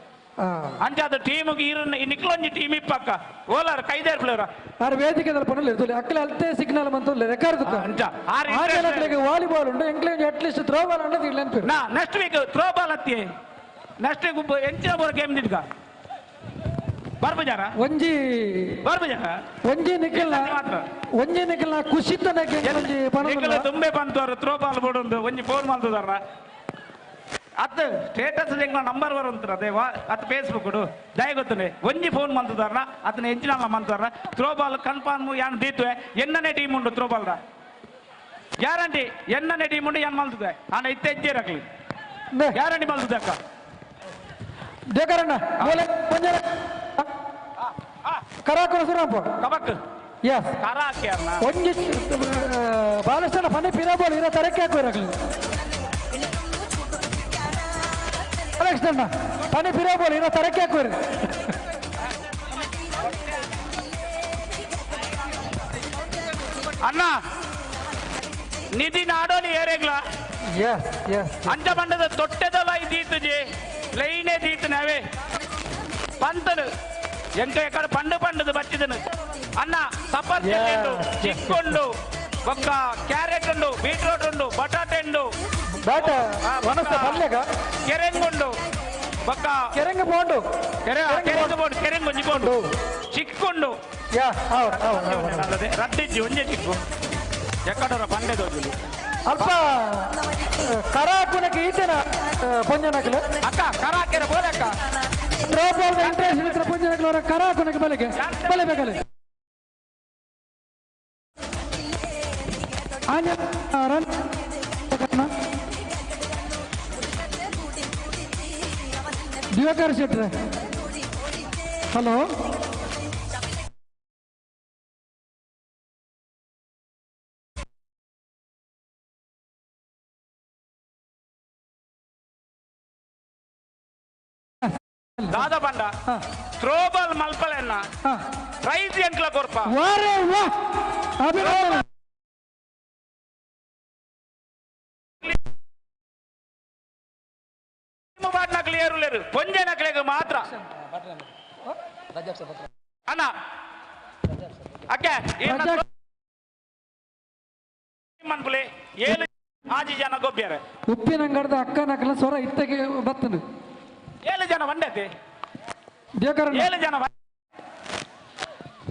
ಅಂಚಾದ ಟೀಮ್ಗೆ ಇರು ನಿಕ್ಲೊಂಜಿ ಟೀಮ್ ಇಪ್ಪಕ್ಕ ಓಲಾರ ಕೈದೇರ್ಪ್ಲೇರ ಆರ್ ವೇದಿಕೆ ಪನಲ್ಲ ಇರ್ತದೆ ಅಕ್ಕಲ ಅಲ್ತೆ ಸಿಗ್ನಲ್ ಮಂತುಲ್ಲೆ ರೆಕಾರ್ಡ್ ಅಂಚ ಆ ಜನಕ್ಲಿಗೆ ವಾಲಿಬಾಲ್ ಉಂಡು ಎಂಕ್ಲೆ ಅಟ್ಲೀಸ್ಟ್ ಥ್ರೋಬಾಲ್ ಉಂಡು ಇಲ್ಲ ಅನ್ಪಿರು ನಾ ನೆಕ್ಸ್ಟ್ ವೀಕ್ ಥ್ರೋಬಾಲ್ ಅತ್ತಿ ನೆಕ್ಸ್ಟ್ ವೀಕ್ ಎಂಚಿನ ಬೋರ್ ಗೇಮ್ ದಿಡ್ಗ ಬರ್ಬಜಾರ ಒಂಜಿ ಬರ್ಬಜಾರ ಒಂಜಿ ನಿಖಲ್ನ ಒಂಜಿ ನಿಖಲ್ನ ಖುಷಿತನ ಒಂಜಿ ನಿಖಲ ತುಂಬೆ ಬಂತವರು ಥ್ರೋಬಾಲ್ ಬೋಡೊಂದು ಒಂಜಿ ಫೋನ್ ಮಾಡ್ತದಾರ ಅತ್ ಸ್ಟೇಟಸ್ ಎಂಗ್ಲ ನಂಬರ್ ಬರುವಂತರ ಅದೇ ಅತ್ ಫೇಸ್ಬುಕ್ ದಯ ಗೊತ್ತನೆ ಒಂಜಿ ಫೋನ್ ಮಂತದಾರ ಅತನ ಎಂಚಿನ ಮಂತಾರ ಥ್ರೋಬಾಲ್ ಕನ್ಫರ್ಮ್ ಯಾನ್ ದೀತ್ವೆ ಎನ್ನನೇ ಟೀಮ್ ಉಂಡು ಥ್ರೋಬಾಲ್ the guarantee ಎನ್ನನೇ ಟೀಮ್ ಉಂಡು ಯಾನ್ ಮಲ್ತದೆ ಆಂಡ ಇತ್ತೆ ಹೆಜ್ಜೆ ಗ್ಯಾರಂಟಿ ಮಲ್ತದೆ ಅಕ್ಕ ದೇಕರಣ್ಣ ಬೋಲೆ ಪಂಜರ ಕರಾಕುರ ಸುರಪ್ಪ ಕಬಕ್ ಎಸ್ ಕರ ಹಾಕ್ಯಾರನ ಒಂಜಿ ಬಾಲಕೃಷ್ಣ ಪನಿ ಪಿರಬೋಲ್ ಇರೋ ತರಕ್ಕೆ ಹಾಕುವಿರಕ್ಲಿ ಬಾಲಕೃಷ್ಣ ಪನಿ ಪಿರಬೋಲ್ ಇರೋ ತರಕ್ಕೆ ಹಾಕುವಿರಿ ಅಣ್ಣ ನಿಧಿ ನಾಡೋಲಿ ಏರೆಗ್ಲ ಎಸ್ ಎಸ್ ಅಂಚ ಬಂಡದ ತೊಟ್ಟೆದಲ ದೀತುಜಿ ಲೈನೇ ದೀತು ನಾವೇ ಪಂತನು ಎಂಕ ಎಕಡೆ ಪಂಡು ಪಂಡದು ಬಚ್ಚಿದನು ಅಣ್ಣ ಸಪರ್ಜ ಉಂಡು ಚಿಕ್ಕೊಂಡು ಬೊಕ್ಕ ಕ್ಯಾರೆಟ್ ಉಂಡು ಬೀಟ್ರೂಟ್ ಉಂಡು ಬಟಾಟೆ ಉಂಡು ಬೇಟ ವನಸ್ತ ಪಲ್ಯಗ ಕೆರೆಂಗುಂಡು ಬೊಕ್ಕ ಕೆರೆಂಗ್ ಬೋಂಡು ಕೆರೆ ಕೆರೆಂಗು ಬೋಂಡು ಕೆರೆಂಗು ಒಂಜಿ ಬೋಂಡು ಚಿಕ್ಕೊಂಡು ಯಾ ಹೌದು ಹೌದು ಹೌದು ರಡ್ಡಿಜ್ಜಿ ಒಂಜೆ ಚಿಕ್ಕು ಎಕ್ಕಡರ ಪಂಡೆದೋಜುಲು ಅಲ್ಪ ಕರ ಹಾಕುನಕ್ಕೆ ಈತೇನ ಪಂಜನಕಲು ಅಕ್ಕ ಕರ ಹಾಕ್ಯಾರ ಬೋಲಕ್ಕ ಥ್ರೋಬಾಲ್ ಇಂಟ್ರೆಸ್ಟ್ ಇದ್ರೆ ಪಂಜನಕಲು ಅವರ ಕರ ಹಾಕುನಕ್ಕೆ ಬಲೆಗೆ ಬಲೆ ಬೇಕಲೆ ಆಂಜ ರನ್ ದಿವಾಕರ್ ಶೆಟ್ರೆ ಹಲೋ. ದಾದ ಬಂಡ ಥ್ರೋಬಾಲ್ ಮಲ್ಪಲೆನ್ನ ಪ್ರೈಸ್ ಎಂಕ್ಲ ಕೊರ್ಪ. ವಾರೆ ವಾ, ಅಭಿನಂದನೆ. ನಕಲಿ ಏರುಲೇರು ಪೊಂಜೆ ನಕಲಿಗೆ ಮಾತ್ರ ಅಣ್ಣ ಅಕ್ಕೆ ಮನ್ಪುಲೆ 7 ಆಜಿ ಜನ ಗೊಬ್ಬ್ಯಾರೆ. ಉಪ್ಪಿನಂಗಡದ ಅಕ್ಕ ನಕಲ ಸ್ವರ ಇತ್ತಗೆ ಬತ್ತನು. 7 ಜನ ವಂಡತೆ. ದೇಕರಣ್ಣ. 7 ಜನ.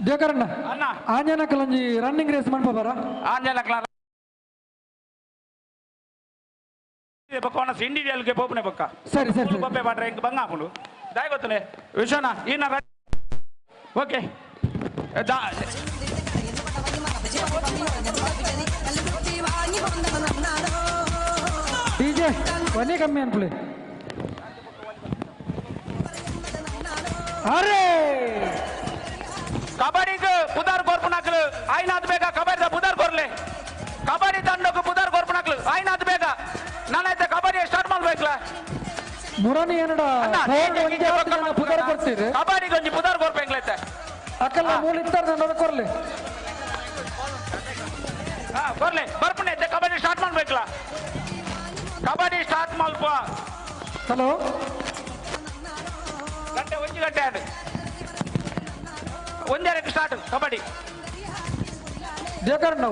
ದೇಕರಣ್ಣ. ಅಣ್ಣ. ಆಂಜನ ಕಲಂಜಿ ರನ್ನಿಂಗ್ ರೇಸ್ ಮನ್ಪ ಬರ. ಆಂಜನ ಕಲ ಬೊಕ್ಕ ಇಂಡಿವಿಜುವಲ್ಗೆ ಪೋಪುನೆ ಬೊಕ್ಕ. ಸರಿ ಸರಿ ಸರಿ. ಬೊಬ್ಬೆ ಪಾಟ್ರೆ ಇಂಕ್ ಬಂಗ ಆಪುಂಡು ದಾಯ ಗೊತ್ತನೆ ವಿಶ್ವನ ಈನ. ಓಕೆ. ಡಿಜೆ ಒನ್ನೆ ಕಮ್ಮಿ ಅನ್ಪುಲೆ. ಅರೆ ಕಬಡ್ಡಿಗೆ ಪುದಾರ್ ಕೊರ್ಪುನಕ್ಲು ಆಯ್ನಾದ್ ಬೇಗ ಕಬಡ್ಡಿ ಪುದಾರ್ ಕೊರ್ಲೆ. ಕಬಡ್ಡಿ ತಂಡಕ್ಕೆ ಪುದಾರ್ ಕೊರ್ಪುನಕ್ಲು ಆಯ್ನಾದ್ ಬೇಗ. ನಾನೈತೆ ಕಬಡ್ಡಿ ಸ್ಟಾರ್ಟ್ ಮಾಡ್ಬೇಕಲ್ಲ. ಮುರಾನಿ ಏನಡ ಪುದಾರ್ ಕೊಡ್ತೀರಿ? ಕಬಡ್ಡಿಗೆ ಒಂಜಿ ಪುದಾರ್ ಕೊರ್ಪೆಂಗ್ಲೈತೆ. ಅಕ್ಕಲ್ಲ ಮೂಲ ಇತ್ತಾರೆ ನನ್ನ ಕೊರ್ಲೆ. ಹಾ ಕೊರ್ಲೆ ಬರ್ಪುಣೆ ಕಬಡ್ಡಿ ಸ್ಟಾರ್ಟ್ ಮಾಡ್ಬೇಕಲ್ಲ. ಕಬಡ್ಡಿ ಸ್ಟಾರ್ಟ್ ಮಲ್ಪ. ಹಲೋ. ಗಂಟೆ 1 ಗಂಟೆ ಆಯ್ತು. 1:30ಕ್ಕೆ ಸ್ಟಾರ್ಟ್ ಕಬಡ್ಡಿ. ದೇಕರಣ್ಣ.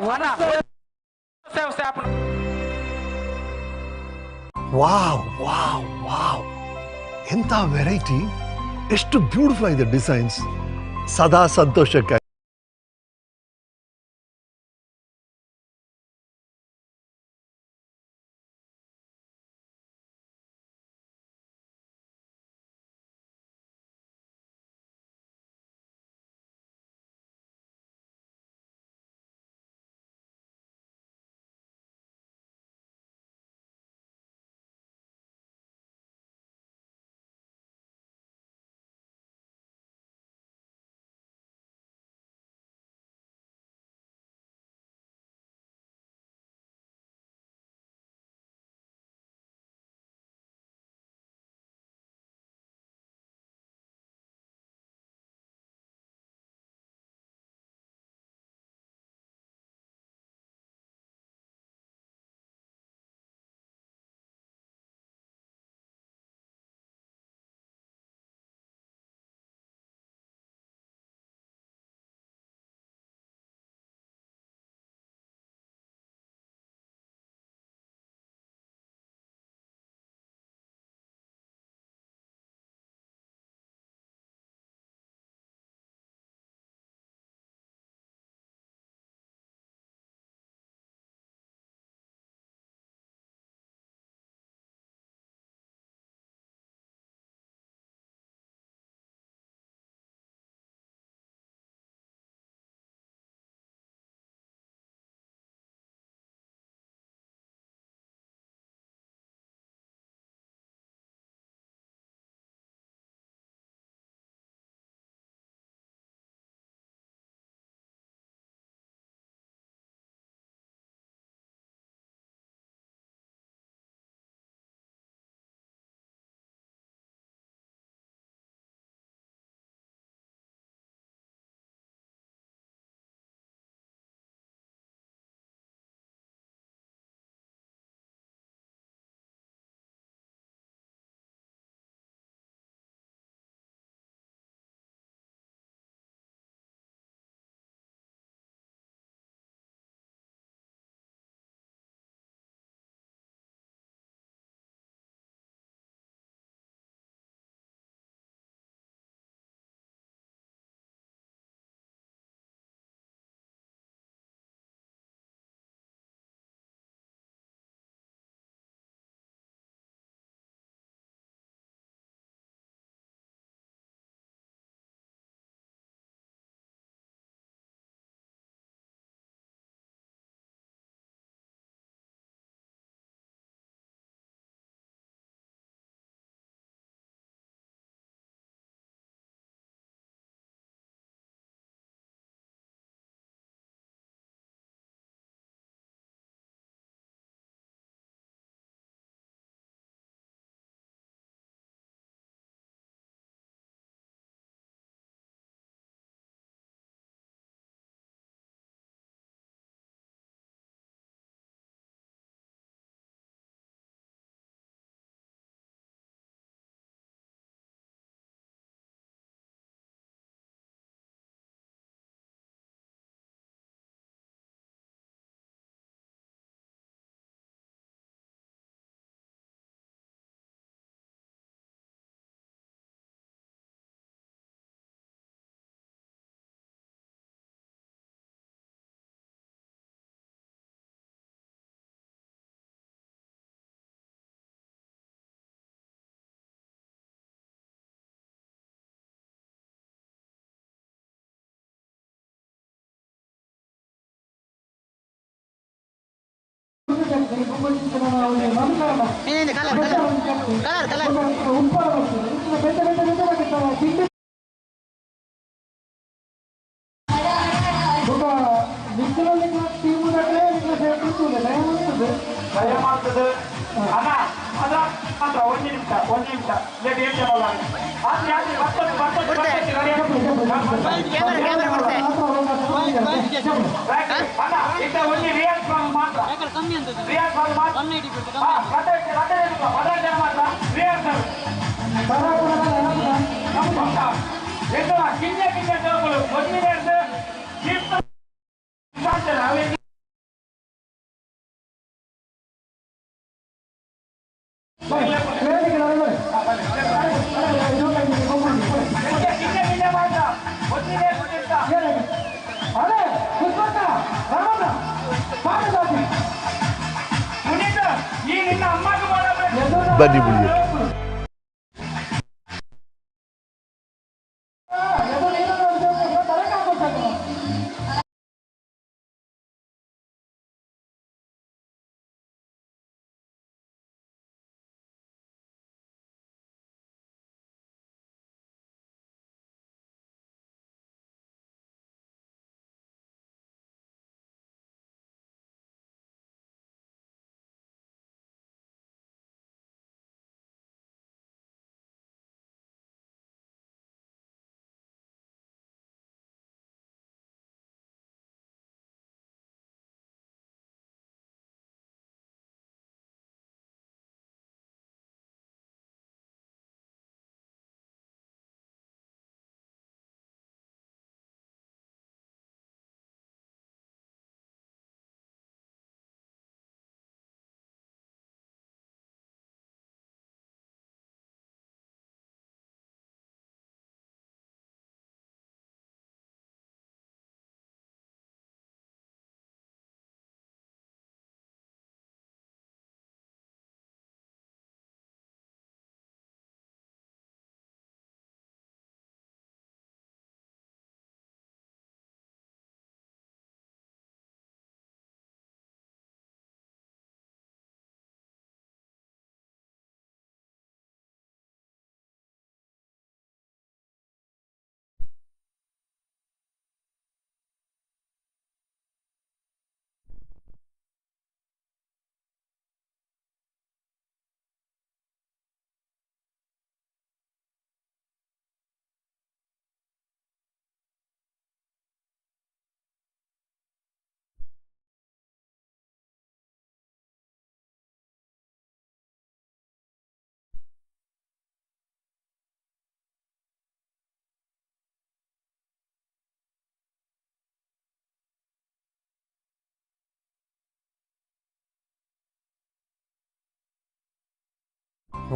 ವಾವ್ ವಾವ್ ವಾವ್, ಎಂಥ ವೆರೈಟಿ, ಎಷ್ಟು ಬ್ಯೂಟಿಫುಲ್ ಆಗಿದೆ ಡಿಸೈನ್ಸ್. ಸದಾ ಸಂತೋಷಕ್ಕಾಗಿ. ಬನ್ನಿ ಮುಳಿಯಕ್ಕೆ.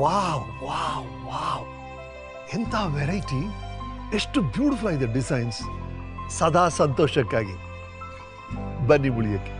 ವಾವ್ ವಾವ್ ವಾವ್, ಎಂಥ ವೆರೈಟಿ, ಎಷ್ಟು ಬ್ಯೂಟಿಫುಲ್ ಆಗಿದೆ ಡಿಸೈನ್ಸ್. ಸದಾ ಸಂತೋಷಕ್ಕಾಗಿ ಬನ್ನಿ ಮುಳಿಯಕ್ಕೆ.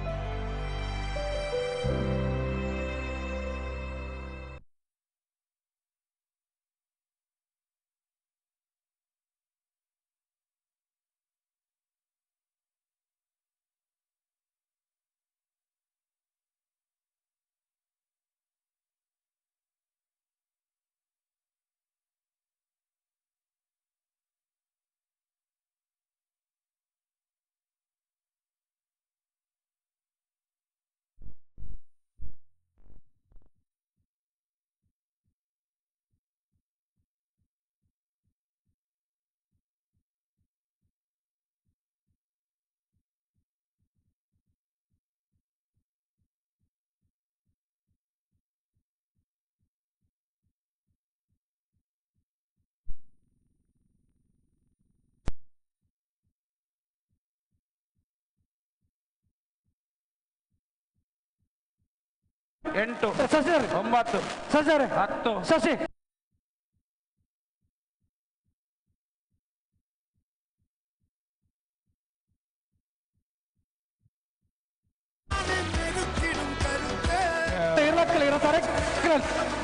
8 9 10 ಶಶಿ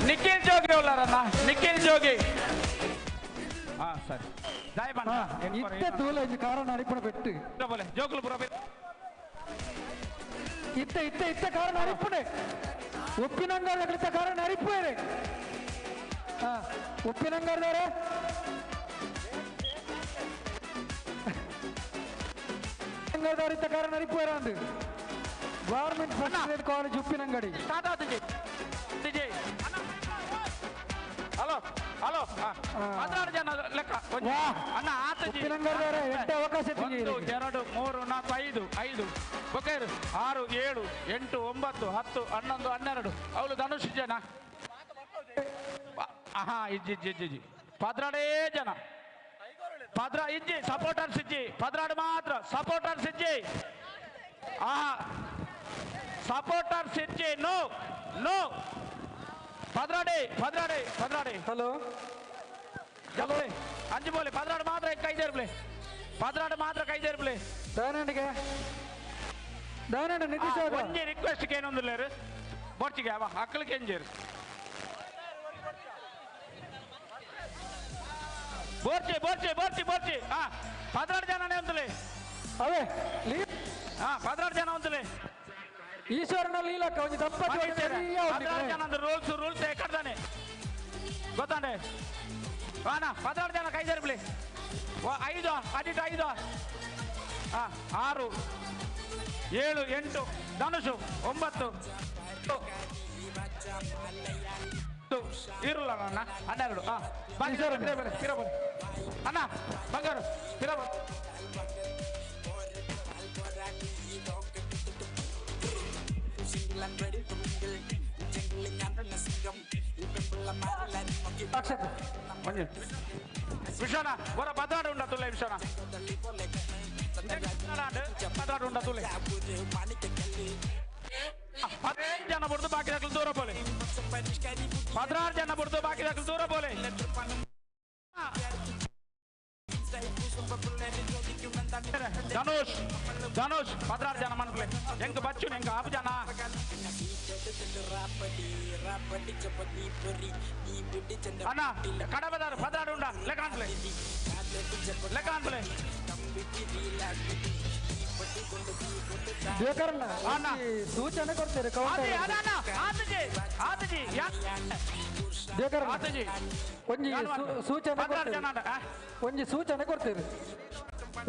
ನಿಖಿಲ್ ಜೋಗಿ ಉಳ್ಳಾರಣ್ಣ, ನಿಖಿಲ್ ಜೋಗಿ. ಹಾ ಸರಿ, ಇತ್ತೆ ತೂಲ ಇಂಜಿ ಕಾರಣ ಅಡಿಪಣ ಪೆಟ್ಟು ಜೋಗುಲು ಪುರ. ಇತ್ತ ಇತ್ತ ಇತ್ತ ಕಾರಣ ಅರಿಪುಣೆ ಉಪ್ಪಿನಂಗಾರ ಕಾರಣ ಅರಿಪುವೆ ಹಾ ಉಪ್ಪಿನಂಗಾರದವರೇ ಇತ್ತ ಕಾರಣ ಅರಿಪುವೆ ಅಂದು government first grade college Uppinangady. Start ಆತಜಿ hello hello 16 ಜನ ಲೆಕ್ಕ ಅಣ್ಣ ಆತಜಿ ಉಪ್ಪಿನಂಗಡಿದವರೇ ಎಂಟು ಅವಕಾಶ 1 2 3 4 5 5 ಬೊಕೇರು 6 7 8 9 10 11 12 ಅವಳು ಧನುಷ್ ಜನ ಹಾ ಇಜ್ಜಿ ಇಜ್ಜಿ ಇಜ್ಜಿ 12 ಜನ ಪದ್ರ ಇಜ್ಜಿ ಸಪೋರ್ಟರ್ಸ್ ಇಜ್ಜಿ 12 ಮಾತ್ರ ಸಪೋರ್ಟರ್ಸ್ ಇಜ್ಜಿ ಆಹಾ ಸಪೋರ್ಟರ್ಸ್ ಇಜ್ಜಿ ನೋ ನೋ 12 12 12 ಹಲೋ ಜಬೋಲೆ ಅಂಜು ಬೋಲೆ 12 ಮಾತ್ರ ಕೈ ಸೇರ್ಪ್ಲೆ 12 ಮಾತ್ರ ಕೈ ಸೇರ್ಪ್ಲೆ ದಯಾನಂದಿಗೆ ದಯಾನಂದ ನಿತೀಶ್ ಒಂಜಿ ರಿಕ್ವೆಸ್ಟ್ ಏನೊಂದಿಲ್ಲೇರು ಬೊರ್ಚಿಗೆ ಅವ ಅಕ್ಕಲಿಗೆ ಎಂಜೇರು ಬೋರ್ಚಿ ಬೋರ್ಚಿ ಬೋರ್ಚಿ ಬೋರ್ಚಿ ಹಾ 16 ಜನನೇ ಅಂತಲೇ ಅವೇ ಹಾ 16 ಜನ ಅಂತಲೇ ಈಶ್ವರನ ಲೀಲಕ್ಕ ಒಂಜಿ ದಂಪತಿ 16 ಜನ ಅಂದ್ರೆ ರೂಲ್ಸ್ ರೂಲ್ಸ್ ಎಕ್ಕಡ್ದಾನೆ ಗೊತ್ತಾಂಡೆ ವಾನ 16 ಜನ ಕೈ ಸೇರ್ಪ್ಲಿ 5 ಅಡಿಟ್ 5 ಹಾ 6 7 8 ಧನುಷು 9 ಇರಲ್ಲ ಅಣ್ಣ 12 ಹಾ ಬಂಗಾರ ಪಿರಬ ಅಣ್ಣ ಬಂಗಾರ ಪಿರಬ ವಿಶ್ವನ ಹೊರ ಬದಾಡ ಉಂಡ ತುಲೆ ವಿಶ್ವನ ಬದಾಡ ಉಂಡ ತುಲೆ 15 ಜನ ಬುಡ್ದು ಬಾಕಿ ದಾಖಲು ದೂರ ಬೋಲೆ 16 ಜನ ಬುಡ್ದು ಬಾಕಿ ದಾಖಲು ದೂರ ಬೋಲೆ ಧನುಷ್ ಧನುಷ್ 16 ಜನ ಮನ್ಕುಲೆ ಎಂಕ ಬಚ್ಚು ಎಂಕ ಆಪು ಜನ ಅಣ್ಣ ಕಡಬದಾರು 16 ಉಂಡ ಲೆಕ್ಕ ಅನ್ಪ್ಲೆ ಲೆಕ್ಕ ಅನ್ಪ್ಲೆ ಸೂಚನೆ ಕೊಡ್ತಾರೆ ಒಂಜಿ ಸೂಚನೆ ಒಂಜಿ ಸೂಚನೆ ಕೊಡ್ತೀರಿ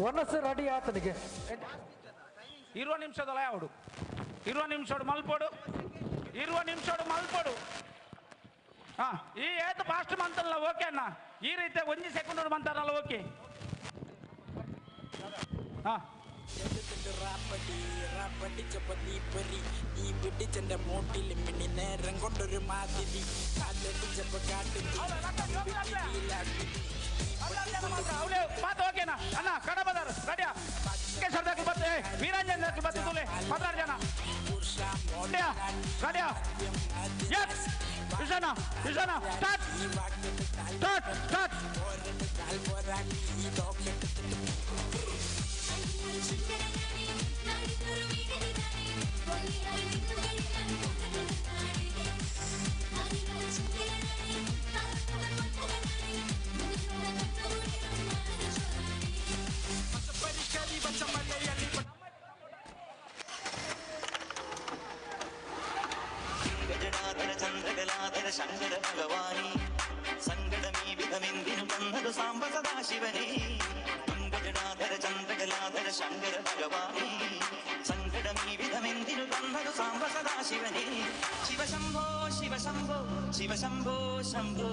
ಒನಸು ರೆಡಿ ಆತನಿಗೆ 20 ನಿಮಿಷದಲ್ಲ ಯಾವಡು 20 ನಿಮಿಷಡು ಮಲ್ಪೋಡು 20 ನಿಮಿಷಡು ಮಲ್ಪೋಡು ಹಾ ಈ ಏತು ಫಾಸ್ಟ್ ಮಂತಲ್ಲ ಓಕೆ ಅಣ್ಣ ಈ ರೀತಿ ಒಂಜಿ ಸೆಕೆಂಡ್ ಮಂತಾರಲ್ಲ ಓಕೆ ಹಾ ಮಾತು ಓಕೆನಾ ಅಣ್ಣ ಕಡಬದಾರ ರೆಡಿಯಾ ಸರ್ದಾಕ್ಲು ಬತ್ತೆ ವೀರಾಂಜನ್ ದಾಕ್ಲು ಬತ್ತೆ ತುಲೆ 16 ಜನ ರೆಡಿಯಾ ರೆಡಿಯಾ ಎಸ್ ವಿಷನ ವಿಷನ start start start Chandra Shankara ഭഗവാനി സങ്കടമീ വിധമെന്തിനു തന്നതു സാംബ സദാശിവനേ തുംഗജടാധര ചന്ദ്രകലാധര ശങ്കര ഭഗവാനി സങ്കടമീ വിധമെന്തിനു തന്നതു സാംബ സദാശിവനേ ശിവശംഭോ ശിവശംഭോ ശിവശംഭോ ശംഭോ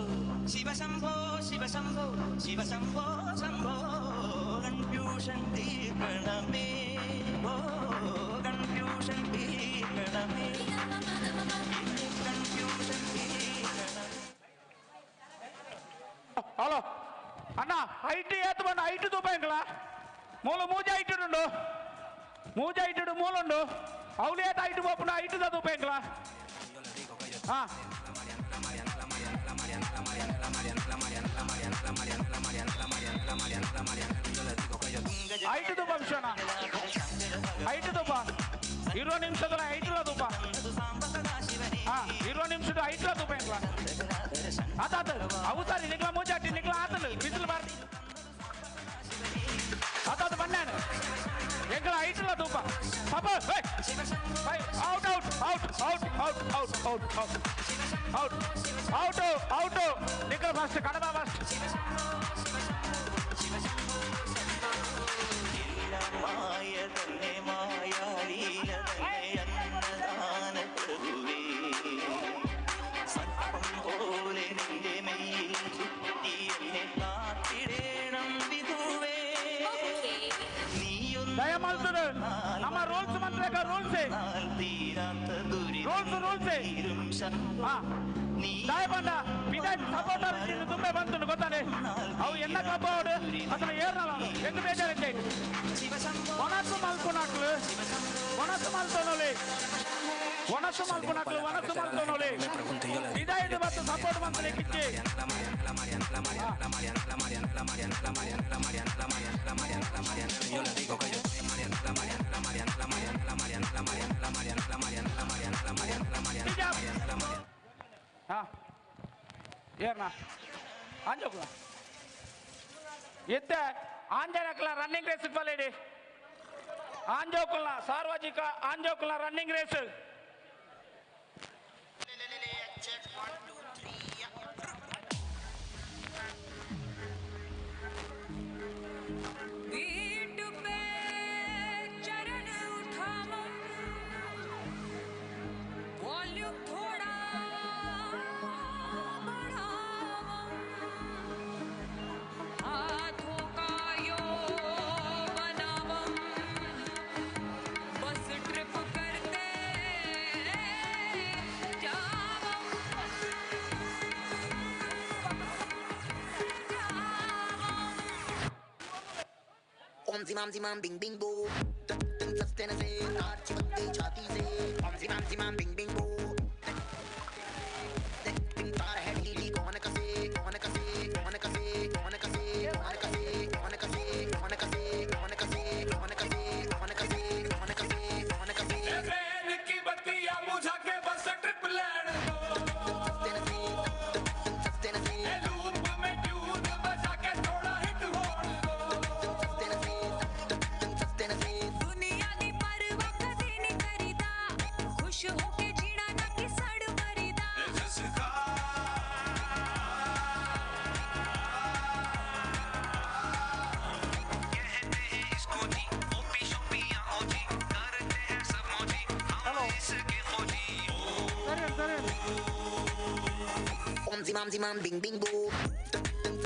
ശിവശംഭോ ശിവശംഭോ ശിവശംഭോ ശംഭോ കൺഫ്യൂഷൻ തീർക്കണമേ ഓ കൺഫ്യൂഷൻ തീർക്കണമേ ಹಲೋ ಅಣ್ಣ IT ಏತು ಬಣ್ಣ IT ತೂಪಾಯಂಕಲ ಮೂಲ ಮೂಜೆ ಐಟುಂಡು ಮೂಜೆ ಐಟುಡು ಮೂಲುಂಡು ಅವಳು ಏತ IT ಪೋಪುಂಡು IT the ತೂಪಾಯಂಕಲ ha IT ತೂಪ ವಿಶ್ವನ IT ತೂಪ 20 ನಿಮಿಷದ ಐಟುಲ ತೂಪ ಹಾ 20 ನಿಮಿಷದ ಐಟುಲ ತೂಪಾಯಂಕಲ ಆತ ಅವು ಸರಿ ನಿಕ್ಲ ಮೂಜಾಟಿ ನಿಕ್ಲ ಆತಲು ಬಿಸಿಲು ಬಾರ್ ಆತ ಬಣ್ಣಾನು ಎಂಕಲ ಐಟುಲ ತೂಪ ಪಾಪ Out out out out out out out out out out out Nikhil first Kadaba first മായ തന്നെ മായാലീല തന്നെ അന്നദാന പ്രഭുവേ സർപ്പം പോലെ നിന്റെ മെയ്യിൽ ചുറ്റി എന്നെ കാത്തിടേണം വിധുവേ. ದಯಮಾಲ್ತದೆ ನಮ್ಮ ರೂಲ್ಸ್ ಮಂತ್ರಕ ರೂಲ್ಸ್ ರೂಲ್ಸ್ ರೂಲ್ಸ್ ದಯಪಂಡ ಬಿಜೆಪಿ ಸಪೋರ್ಟರ್ ತುಂಬೆ ಬಂತು ಗೊತ್ತಾನೆ ಅವು ಎನ್ನ ಕ್ಲಬ್ ಅವಡು ಅದನ್ನ ಏರ್ನಲ್ಲ ಎಂಗ್ ಬೇಜಾರಿದ್ದೆ ಒಣಸು ಮಲ್ಪುನಾಕ್ಲು ಒಣಸು ಮಲ್ತೋನೋಲಿ ಒಣಸು ಮಲ್ಪುನಾಕ್ಲು ಒಣಸು ಮಲ್ತೋನೋಲಿ ಇದಾಯ್ತು ಮತ್ತು ಸಪೋರ್ಟ್ ಮಂತ್ರಿ ಕಿಚ್ಚಿ. ಹಾ ಏರ್ನ ಆಂಜೋಕ್ಲ ಇತ್ತೆ ಆಂಜನಕ್ಲ ರನ್ನಿಂಗ್ ರೇಸ್ ಬಲೇಡಿ ಆಂಜೋಕುಲ್ನ ಸಾರ್ವಜನಿಕ ಆಂಜೋಕುಲ್ನ ರನ್ನಿಂಗ್ ರೇಸ್. बीट पे चरण उठावा वॉल्यूम थोड़ा बढ़ावा हाथों का यो बनावा बस ट्रिप करते जावा। ओम जिमाम जिमाम बिंग बिंग बो तुम सस्ते न से तार चिपक गई छाती से ओम जिमाम जिमाम बिंग बिंग बो तार है ढीली कौन कसे कौन कसे कौन कसे कौन कसे कौन कसे कौन कसे कौन कसे कौन कसे कौन कसे कौन कसे कौन कसे कौन कसे ट्रेन की बत्तियां बुझा के बस ट्रिप लैंड दो लूप में ट्यून बजा के थोड़ा हिट होड़ दो। दुनिया दी परवाह कदे नहीं करीदा खुश होके जीना ना कि सड़ मरीदा। कहते हैं इसको जी ओपी शोपी या ओजी करते हैं सब मौजी हम इसके फौजी। ओम जिमाम जिमाम बिंग बिंग बो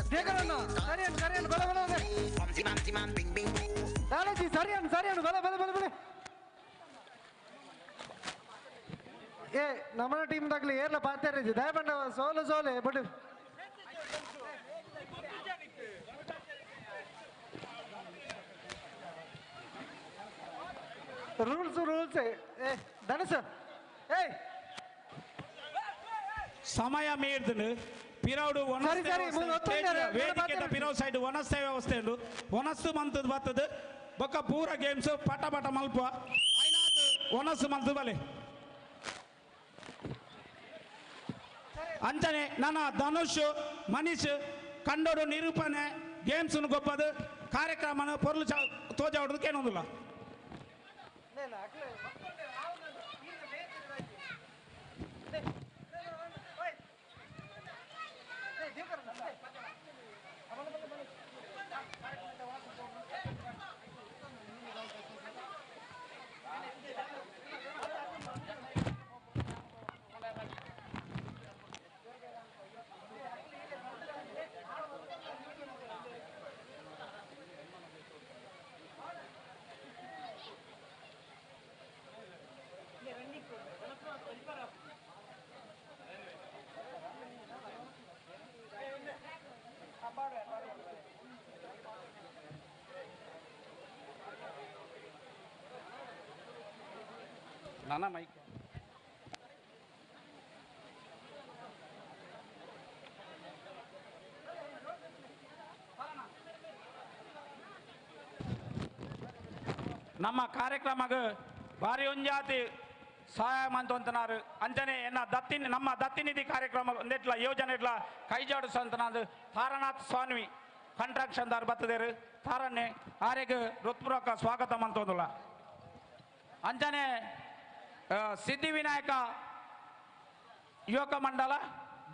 ಸರಿಯನ್ ಸರಿಯನ್ ಬಲ ಬಲ ಬಲ ओम जिमाम जिमाम बिंग बिंग बो ಲಾಲಾಜಿ ಸರಿಯನ್ ಸರಿಯನ್ ಬಲ ಬಲ ಬಲ ಬಲ ಏ ನಮ್ಮ ಟೀಮ್ ದಾಗ್ಲಿ ಏರ್ಲ ಪಾತೇರಿ ದಯಪಂಡ ಸೋಲು ಸೋಲೆ ಬಟ್ ರೂಲ್ಸ್ ರೂಲ್ಸ್ ಏ ಧನುಷ್ ಏ ಸಮಯ ಮೀರ್ದು ಪಿರೌಡು ಸರಿ, ಸರಿ, ಮೂರು ಹೊತ್ತು ಇದ್ದಾರೆ. ವೇದಿಕೆದ ಪಿರವ್ ಸೈಡ್ ವನಸ್ತೆ ವ್ಯವಸ್ಥೆ ಉಂಡು ವನಸ್ಸು ಮಂತದ ಬರ್ತದೆ ಬೊಕ್ಕ ಪೂರ ಗೇಮ್ಸ್ ಪಟ ಪಟ ಮಲ್ಪ ವನಸ್ಸು ಮಂತದ ಬಲೆ ಅಂಚನೆ ನನ್ನ ಧನುಷ್ ಮನೀಶ್ ಕಂಡೋಡು ನಿರೂಪಣೆ ಗೇಮ್ಸ್ ಗೊಪ್ಪದು ಕಾರ್ಯಕ್ರಮನ ಪೊರ್ಲು ತೋಜಾವಡೋದಕ್ಕೆ ಏನೊಂದಿಲ್ಲ. ನಾನಾ ಮೈಕ್ ನಮ್ಮ ಕಾರ್ಯಕ್ರಮಗ ಭಾರಿ ಒಂಜಾತಿ ಸಹಾಯ ಮಂತಂತನಾರು ಅಂಚನೆ ಎನ್ನ ದತ್ತಿ ನಮ್ಮ ದತ್ತಿನಿಧಿ ಕಾರ್ಯಕ್ರಮ ಒಂದೆಟ್ಲ ಯೋಜನೆ ಇಟ್ಲ ಕೈಜಾಡಿಸಂತನಾದು ತಾರನಾಥ್ ಸ್ವಾಮಿ ಕಂಟ್ರಾಕ್ಷನ್ ದಾರ್ ಬತ್ತದೇರು ತಾರನ್ನೇ ಆರೆಗ್ ಹೃತ್ಪೂರ್ವಕ ಸ್ವಾಗತ ಮಂತೊಂದುಲ್ಲ. ಅಂಚನೆ ಸಿದ್ಧಿವಿನಾಯಕ ಯುವಕ ಮಂಡಲ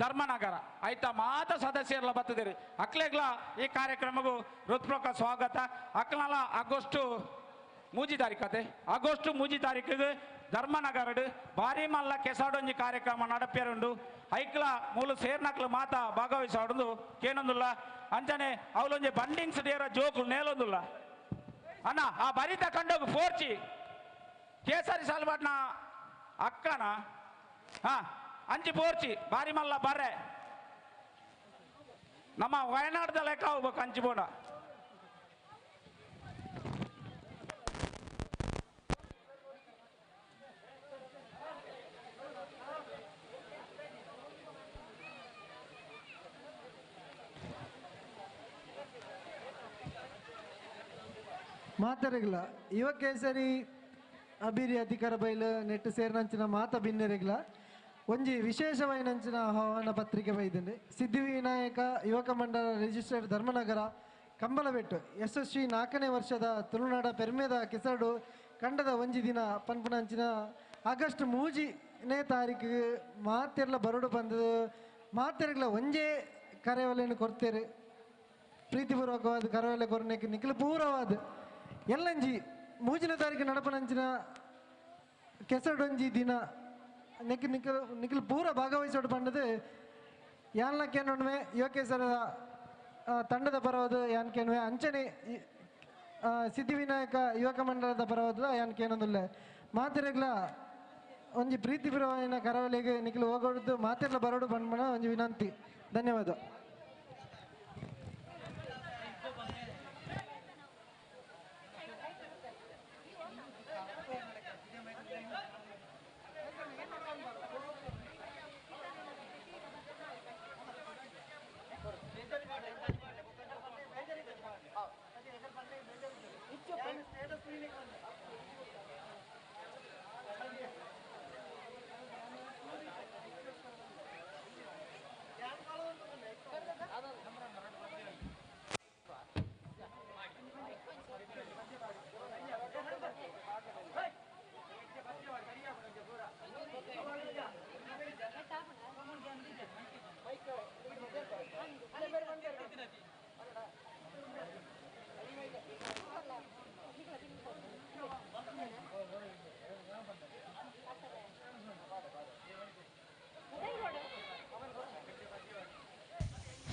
ಧರ್ಮನಗರ ಆಯ್ತಾ ಮಾತ ಸದಸ್ಯರ್ಲ ಬತ್ತದಿರಿ ಅಕ್ಲೆಗ್ಲ ಈ ಕಾರ್ಯಕ್ರಮಗೂ ಹೃತ್ಪೂರ್ವಕ ಸ್ವಾಗತ. ಅಕ್ಲಲ ಆಗಸ್ಟ್ 3 ತಾರೀಕತೆ ಆಗಸ್ಟ್ 3 ತಾರೀಕಿಗೆ ಧರ್ಮನಗರಡು ಭಾರಿ ಮಲ್ಲ ಕೆಸಾಡೊಂಜಿ ಕಾರ್ಯಕ್ರಮ ನಡಪೇರುಂಡು. ಐಕ್ಲ ಮೂಲು ಸೇರ್ನಕ್ಲು ಮಾತ ಭಾಗವಹಿಸಾಡುಂದು ಕೇನೊಂದುಲ್ಲ. ಅಂಚನೆ ಅವಲೊಂಜಿ ಬಂಡಿಂಗ್ಸ್ ಡೇರ ಜೋಕುಲು ನೇಲೊಂದುಲ್ಲ ಅಣ್ಣ ಆ ಬರಿತ ಕಂಡೋಗು ಫೋರ್ಚಿ ಕೇಸರಿ ಸಾಲ್ಬಾಟ್ನ ಅಕ್ಕನ ಹಾ ಅಂಚಿ ಪೋರ್ಚಿ ಬಾರಿ ಮಲ್ಲ ಬರ್ರೆ ನಮ್ಮ ವಯನಾಡ್ದ ಲೆಕ್ಕ ಹೋಗ್ಬೇಕು ಅಂಚಿ ಬೋಡ. ಮಾತರೆಗ್ಲ ಯುವ ಕೇಸರಿ ಅಬಿರಿ ಅಧಿಕಾರ ಬೈಲು ನೆಟ್ಟು ಸೇರಿನಂಚಿನ ಮಾತ ಬಿನ್ನೆರೆಗ್ಲ ಒಂಜಿ ವಿಶೇಷವಾಯಿನಂಚಿನ ಆಹ್ವಾನ ಪತ್ರಿಕೆ ಬೈದಂಡೆ. ಸಿದ್ಧಿವಿನಾಯಕ ಯುವಕ ಮಂಡಲ ರಿಜಿಸ್ಟರ್ಡ್ ಧರ್ಮನಗರ ಕಂಬಲಬೆಟ್ಟು ಯಶಸ್ವಿ 4ನೇ ವರ್ಷದ ತುಳುನಾಡ ಪೆರ್ಮೆದ ಕೆಸಡು ಕಂಡದ ಒಂಜಿ ದಿನ ಪನ್ಪುನಂಚಿನ ಆಗಸ್ಟ್ 3ನೇ ತಾರೀಕು ಮಾತೆರ್ಲ ಬರೋಡು ಬಂದದು ಮಾತೆರ್ಗ್ಲ ಒಂಜೇ ಕರೆವಲೆಯನ್ನು ಕೊಡ್ತೇರೆ. ಪ್ರೀತಿಪೂರ್ವಕವಾದ ಕರವಲೆ ಕೊರನೆಗೆ ನಿಖಿಲ ಪೂರ್ವವಾದ ಎಲ್ಲಂಜಿ 3ನೇ ತಾರೀಕು ನಡಪನಂಚಿನ ಕೆಸಡೊಂಜಿ ದಿನ ನಿಖಿಲ್ ನಿಖಿಲ್ ನಿಖಿಲ್ ಪೂರ ಭಾಗವಹಿಸೋಡು ಪಂಡದು ಯಾನ್ಲ ಕೇನೊಣ್ಮೆ ಯುವಕೇಸರದ ತಂಡದ ಪರವಾದ ಯಾನ್ ಕೇನ್ವೆ ಅಂಚನೆ ಸಿದ್ಧಿವಿನಾಯಕ ಯುವಕ ಮಂಡಲದ ಪರವಾದ ಯಾನ್ ಕೇನೊಂದುಲ್ಲೆ. ಮಾತೆರೆಗ್ಲ ಒಂಜಿ ಪ್ರೀತಿಪೂರ್ವವಾಯಿನ ಕರಾವಳಿಗೆ ನಿಖಿಲ್ ಹೋಗೋಡ್ದು ಮಾತೆರ್ಲ ಬರೋಡು ಪಂಡ್ಮನ ಒಂಜಿ ವಿನಂತಿ. ಧನ್ಯವಾದ.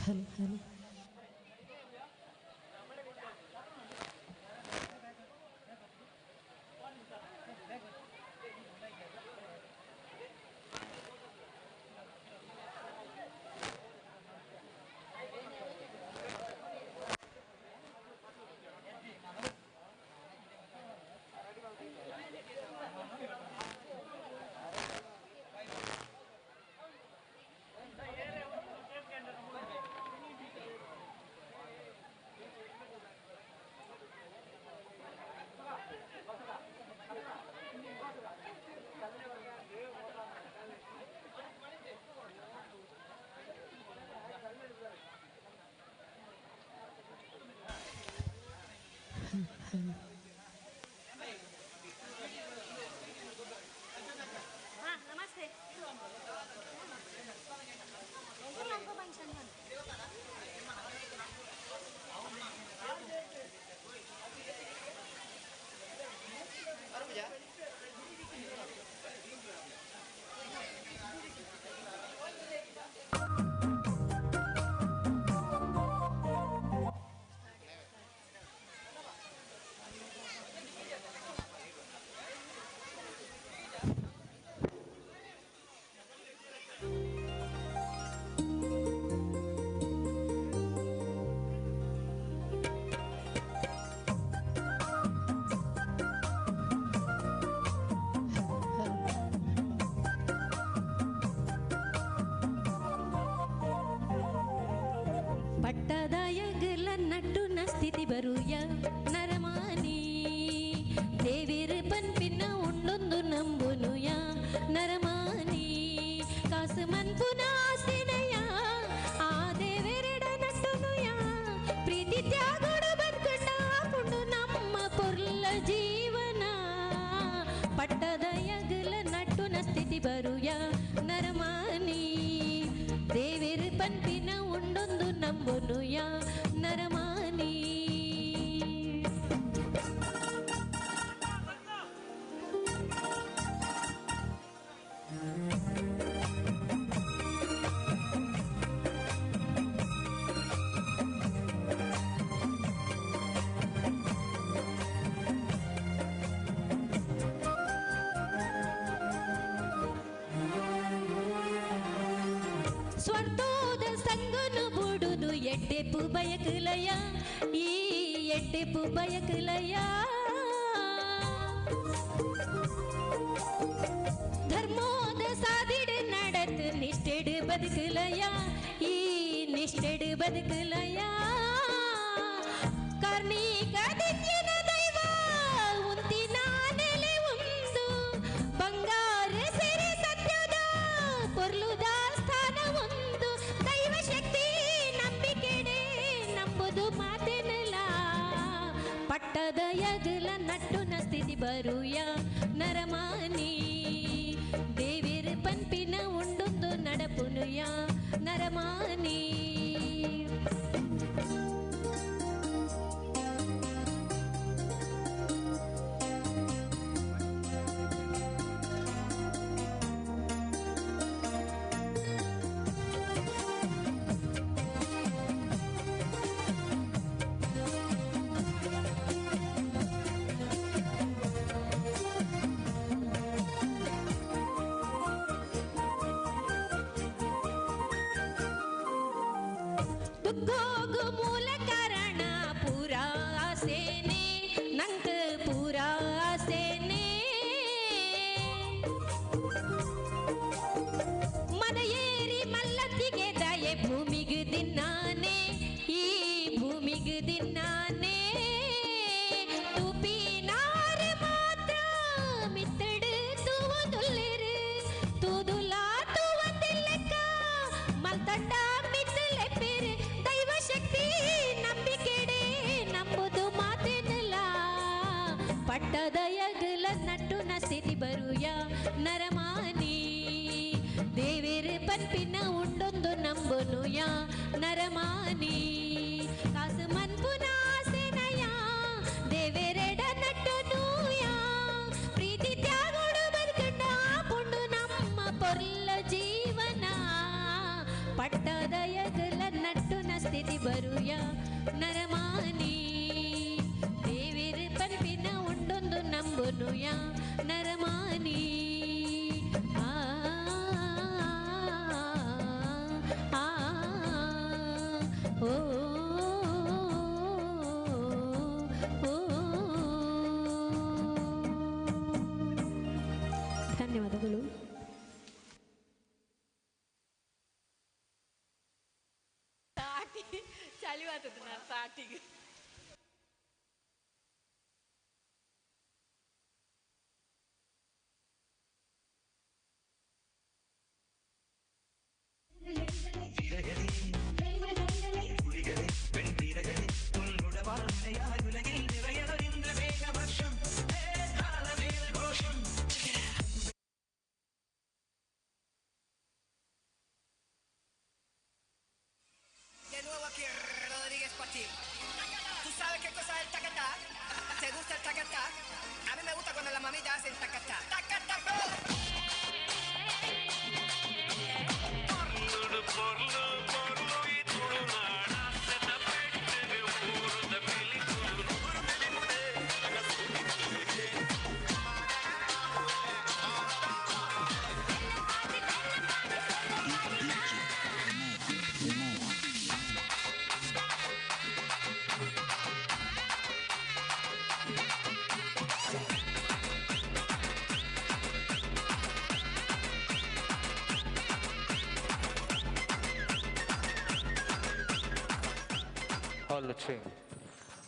Hello hello हाँ नमस्ते। ಬರುಯ ನರಮಾನಿ ದೇವಿರು ಪನ್ಪಿನ ಉಂಡೊಂದು ನಂಬುನುಯ ನರಮಾನಿ ಕಾಸು ಮನ್ಪುನ ಆಸೆನಯ ಆ ದೇವೆರೆಡ ನಟ್ಟುನುಯ ಪ್ರೀತಿ ತ್ಯಾಗೋಡು ಬದುಕುಂಡ ಪುಂಡು ನಮ್ಮ ಪೊರ್ಲ ಜೀವನ ಎಡ್ಡೆಪು ಬಯಕಲಯ ಈ ಎಡ್ಡೆಪು ಬಯಕಲಯ ಧರ್ಮೋದ ಸಾದಿಡು நடத்து ನಿಷ್ಠೆಡು ಬದುಕಲಯ ಈ ನಿಷ್ಠೆಡು ಬದುಕಲಯ ಕರ್ಣೀಕ ದಿವ್ಯನ ದೈವ ಉಂತಿನ ನೆಲೆ ಉಂದು ಬಂಗಾರ ಸೆರೆ ಸತ್ಯದ ಪೊರ್ಲುದ ಸ್ಥಾನ ಒಂದು ದೈವ ಶಕ್ತಿ ನಂಬಿಕೆಡೆ ನಂಬುದು ಮಾತೆನೆಲ ಪಟ್ಟದ ಯಗಲ ನಟ್ಟುನ ಸ್ಥಿತಿ ಬರುಯ ನರಮಾನಿ ದೇವಿರ ಪನ್ಪಿನ ಉಂಡೊಂದು ನಡಪುನುಯ ನರಮಾನಿ ದುಃಖೋಗು ಮೂಲ ಕಾರಣ ಪೂರಾ ಸೇನೆ ನಂಕ ಪೂರಾ ಸೇನೆ ಮದಯೇರಿ ಮಲ್ಲತ್ತಿಗೆ ದಯೆ ಭೂಮಿಗೆ ದಿನ್ನಾನೆ ಈ ಭೂಮಿಗೆ ದಿನ್ನಾನೆ ತುಪಿನಾರ ಮಾತ್ರ ಮಿತ್ತಡು ತೂವದುಲ್ಲೆರು ತೂದುಲಾ ತೂವಂದಿಲ್ಲಕ್ಕ ಮಲ್ತಂಡ ಮಿತ್ತಲೆಪ್ಪಿರು ದೈವ ಶಕ್ತಿ ನಂಬಿಕೆಡೆ ನಂಬುದು ಮಾತೆನಲ್ಲ ಪಟ್ಟದ ಯಗಲ ನಟ್ಟುನ ಸ್ಥಿತಿ ಬರುಯ ನರಮಾನಿ ದೇವಿರ ಪನ್ಪಿನ ಉಂಡೊಂದು ನಂಬುನುಯ ನರಮಾನಿ ಕಾಸು ಮನ್ಪುನ ಆಸೆನಯ ದೇವೆರೆಡ ನಟ್ಟುನುಯ ಪ್ರೀತಿ ತ್ಯಾಗೋಡು ಬದುಕಂಡ ಪುಂಡು ನಮ್ಮ ಪೊರ್ಲ ಜೀವನ ಪಟ್ಟದ ಯಗಲ ನಟ್ಟುನ ಸ್ಥಿತಿ ಬರುಯ ನರಮಾನಿ ದೇವಿರ ಪನ್ಪಿನ ಉಂಡೊಂದು ನಂಬುನುಯ ನರಮಾನಿ ಆ ಆ ಓ ಓ ಧನ್ಯವಾದಗಳು. ಚಳಿ ಆಗ್ತದೆ ನಾನು ಸಾಟಿಗೆ. De nuevo aquí Rodríguez Pachín. ¿Tú sabes qué cosa es el tacatá? ¿Te gusta el tacatá? A mí me gusta cuando las mamitas hacen tacatá. ¡Tacatá!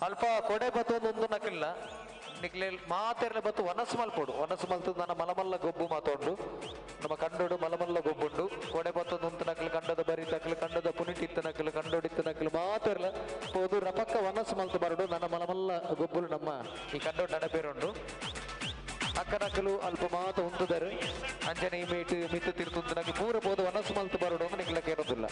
ಅಲ್ಪ ಕೊಡೆ ಬತ್ತು ಒಂದು ನಕಿಲ್ಲ ನಿಕ್ಲೆ ಮಾತೆರ್ಲೆ ಬತ್ತು ವನಸ್ ಮಲ್ಪೋಡು ವನಸ್ ಮಲ್ತು ನನ್ನ ಮಲಮಲ್ಲ ಗೊಬ್ಬು ಮಾತೋಂಡು ನಮ್ಮ ಕಂಡೋಡು ಮಲಮಲ್ಲ ಗೊಬ್ಬುಂಡು ಕೊಡೆ ಬತ್ತು ಒಂದು ನಕಲು ಕಂಡದ ಬರಿ ತಕ್ಲು ಕಂಡದ ಪುನಿಟಿತ್ತ ನಕಲು ಕಂಡೋಡಿತ್ತ ನಕಲು ಮಾತೆರ್ಲ ಪೋದು ರಪಕ್ಕ ವನಸ್ ಮಲ್ತು ಬರಡು ನನ್ನ ಮಲಮಲ್ಲ ಗೊಬ್ಬುಲು ನಮ್ಮ ಈ ಕಂಡೋಡು ನಡಪೇರುಂಡು ಅಕ್ಕ ನಕಲು ಅಲ್ಪ ಮಾತು ಉಂದುದರು ಅಂಜನೆ ಮೇಟು ಮಿತ್ತು ತಿರ್ತುಂದು ನಕಲು ಪೂರ ಪೋದು ವನಸ್ ಮಲ್ತು ಬರಡು ಅಂತ ನಿಕ್ಲಕ್ಕೆ ಇರೋದಿಲ್ಲ.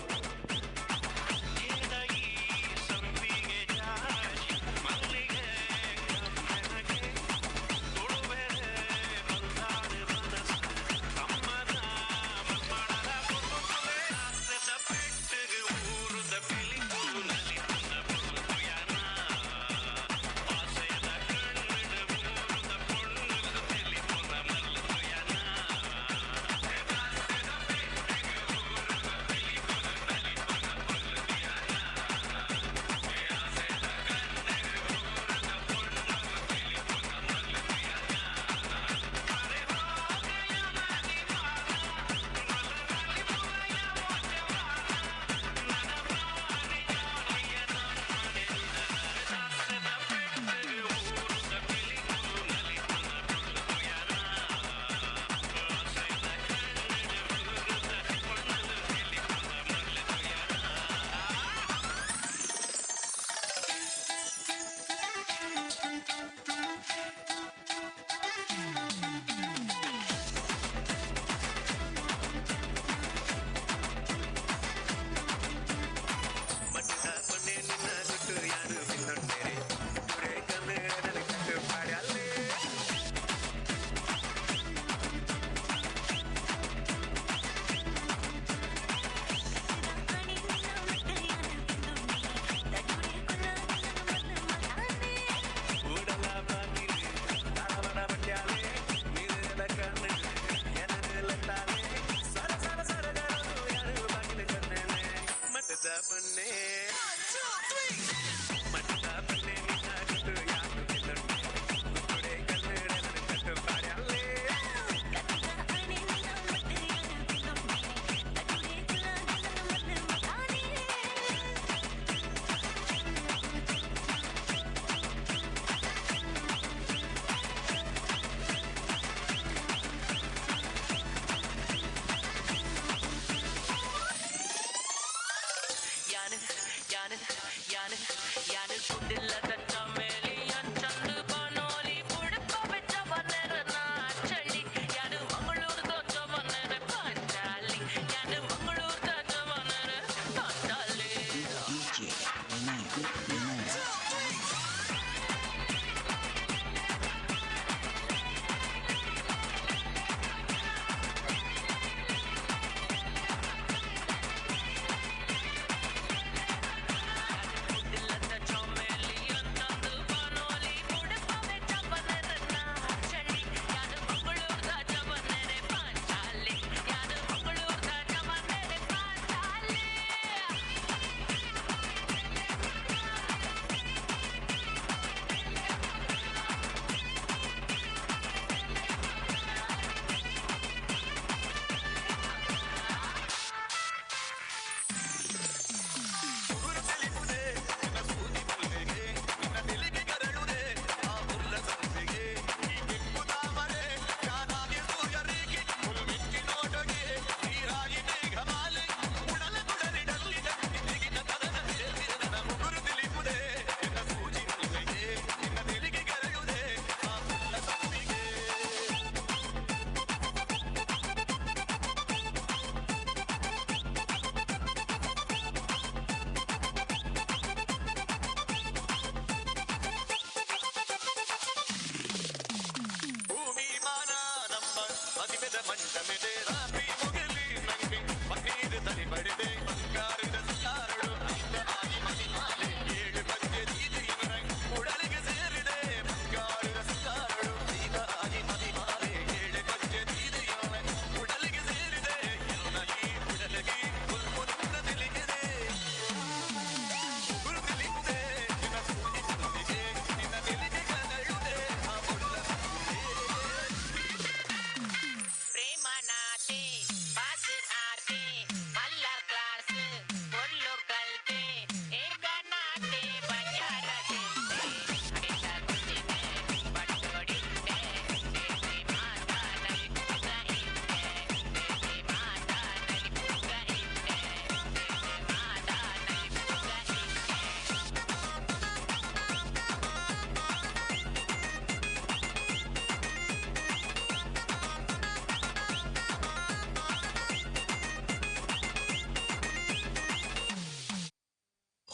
Bye.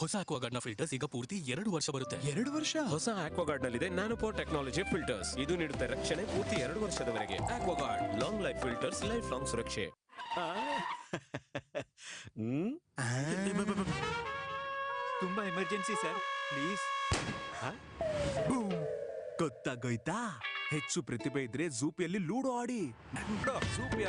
ಹೊಸ ಆಕ್ವಾಗಾರ್ಡ್ ನ ಫಿಲ್ಟರ್ಸ್ ಈಗ ಪೂರ್ತಿ 2 ವರ್ಷ ಬರುತ್ತೆ. 2 ವರ್ಷ? ಹೊಸ ಆಕ್ವಾಗಾರ್ಡ್ ನಲ್ಲಿದೆ ನ್ಯಾನೋಪೋರ್ ಟೆಕ್ನಾಲಜಿ ಫಿಲ್ಟರ್ಸ್. ಇದು ನೀಡುತ್ತೆ ರಕ್ಷಣೆ ಪೂರ್ತಿ 2 ವರ್ಷದವರೆಗೆ. Aquaguard, long life filters, life long ಸುರಕ್ಷೆ. ತುಂಬಾ ಎಮರ್ಜೆನ್ಸಿ ಸರ್, ಪ್ಲೀಸ್. ಗೊತ್ತಾಗೋಯ್ತಾ? ಹೆಚ್ಚು ಪ್ರತಿಭೆ ಇದ್ರೆ ಝೂಪಿಯಲ್ಲಿ ಲೂಡೋ ಆಡಿ. ಝೂಪಿ.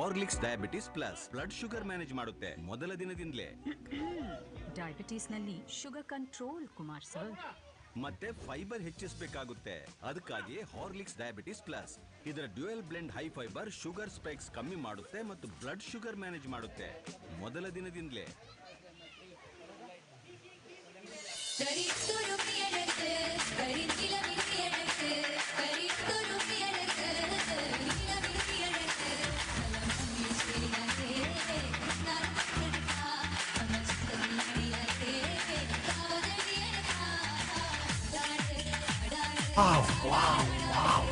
Horlicks diabetes plus blood sugar manage ಮಾಡುತ್ತೆ ಮೊದಲ ದಿನದಿಂದಲೇ. ಡಯಾಬಿಟೀಸ್ ನಲ್ಲಿ ಶುಗರ್ ಕಂಟ್ರೋಲ್ ಕುಮಾರ್ ಸರ್. ಮತ್ತೆ ಫೈಬರ್ ಹೆಚ್ಚಿಸಬೇಕಾಗುತ್ತೆ, ಅದಕ್ಕಾಗಿ ಹಾರ್ಲಿಕ್ಸ್ ಡಯಾಬಿಟಿಸ್ ಪ್ಲಸ್. ಇದರ dual blend high fibre sugar spikes ಕಮ್ಮಿ ಮಾಡುತ್ತೆ ಮತ್ತು ಬ್ಲಡ್ ಶುಗರ್ ಮ್ಯಾನೇಜ್ ಮಾಡುತ್ತೆ ಮೊದಲ ದಿನದಿಂದಲೇ. ವಾವ್ ವಾವ್ ವಾವ್,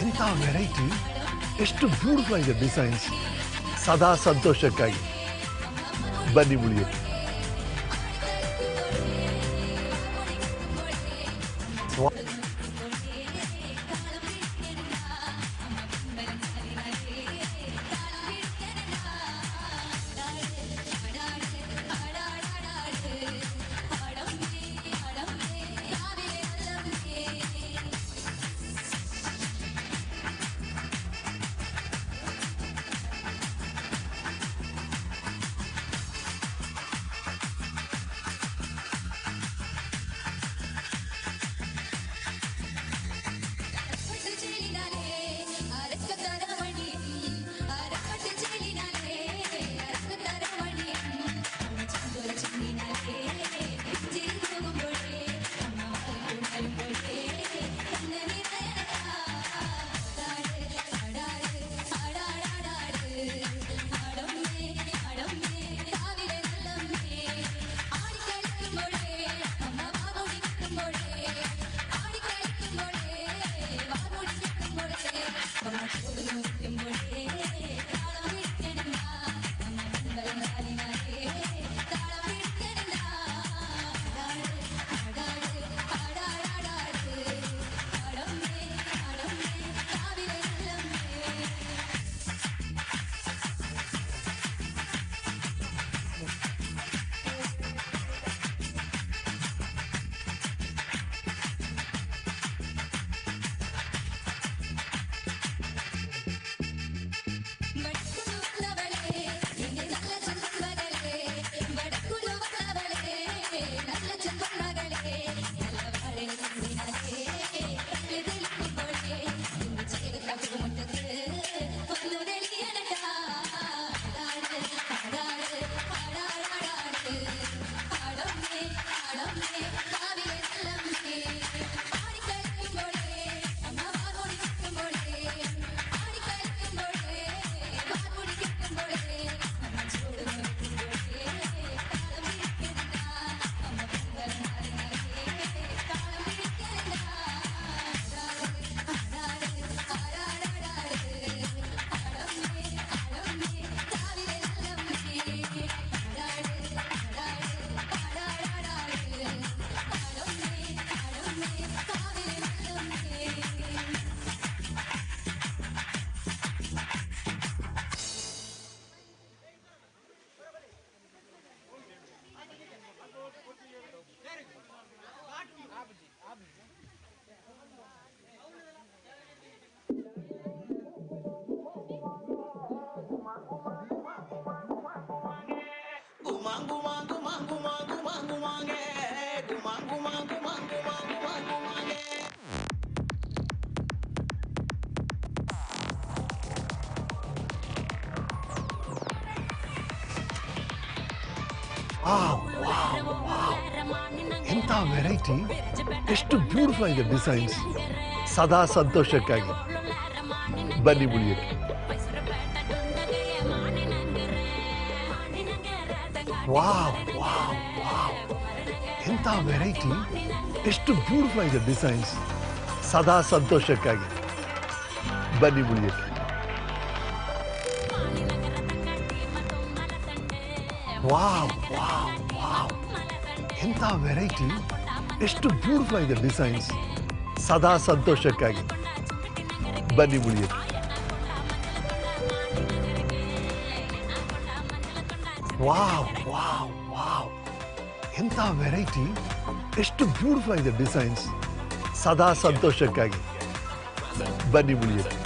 ಎಂಥ ವೆರೈಟಿ, ಎಷ್ಟು ಬ್ಯೂಟಿಫುಲ್ ಆಗಿದೆ ಡಿಸೈನ್ಸ್. ಸದಾ ಸಂತೋಷಕ್ಕಾಗಿ ಬನ್ನಿ ಮುಳಿಯಕ್ಕೆ. ವಾವ್ ವಾವ್ ವಾವ್, ಎಂಥ ವೆರೈಟಿ, ಎಷ್ಟು ಬ್ಯೂಟಿಫುಲ್ ಆಗಿದೆ ಡಿಸೈನ್ಸ್. ಸದಾ ಸಂತೋಷಕ್ಕಾಗಿ ಬನ್ನಿ ಮುಳಿಯಕ್ಕೆ. ವಾವ್ ವಾವ್ ವಾವ್, ಎಂಥ ವೆರೈಟಿ, ಎಷ್ಟು ಬ್ಯೂಟಿಫುಲ್ ಆಗಿದೆ ಡಿಸೈನ್ಸ್. ಸದಾ ಸಂತೋಷಕ್ಕಾಗಿ ಬನ್ನಿ ಮುಳಿಯಕ್ಕೆ. ವಾವ್ ವಾವ್ ವಾವ್, ಎಂಥ ವೆರೈಟಿ, ಎಷ್ಟು ಬ್ಯೂಟಿಫುಲ್ ಆಗಿದೆ ಡಿಸೈನ್ಸ್. ಸದಾ ಸಂತೋಷಕ್ಕಾಗಿ ಬನ್ನಿ ಮುಳಿಯಕ್ಕೆ. ವಾವ್ ವಾವ್ ವಾವ್, ಎಂಥ ವೆರೈಟಿ, ಎಷ್ಟು ಬ್ಯೂಟಿಫುಲ್ ಆಗಿದೆ ಡಿಸೈನ್ಸ್. ಸದಾ ಸಂತೋಷಕ್ಕಾಗಿ ಬನ್ನಿ ಮುಳಿಯಕ್ಕೆ.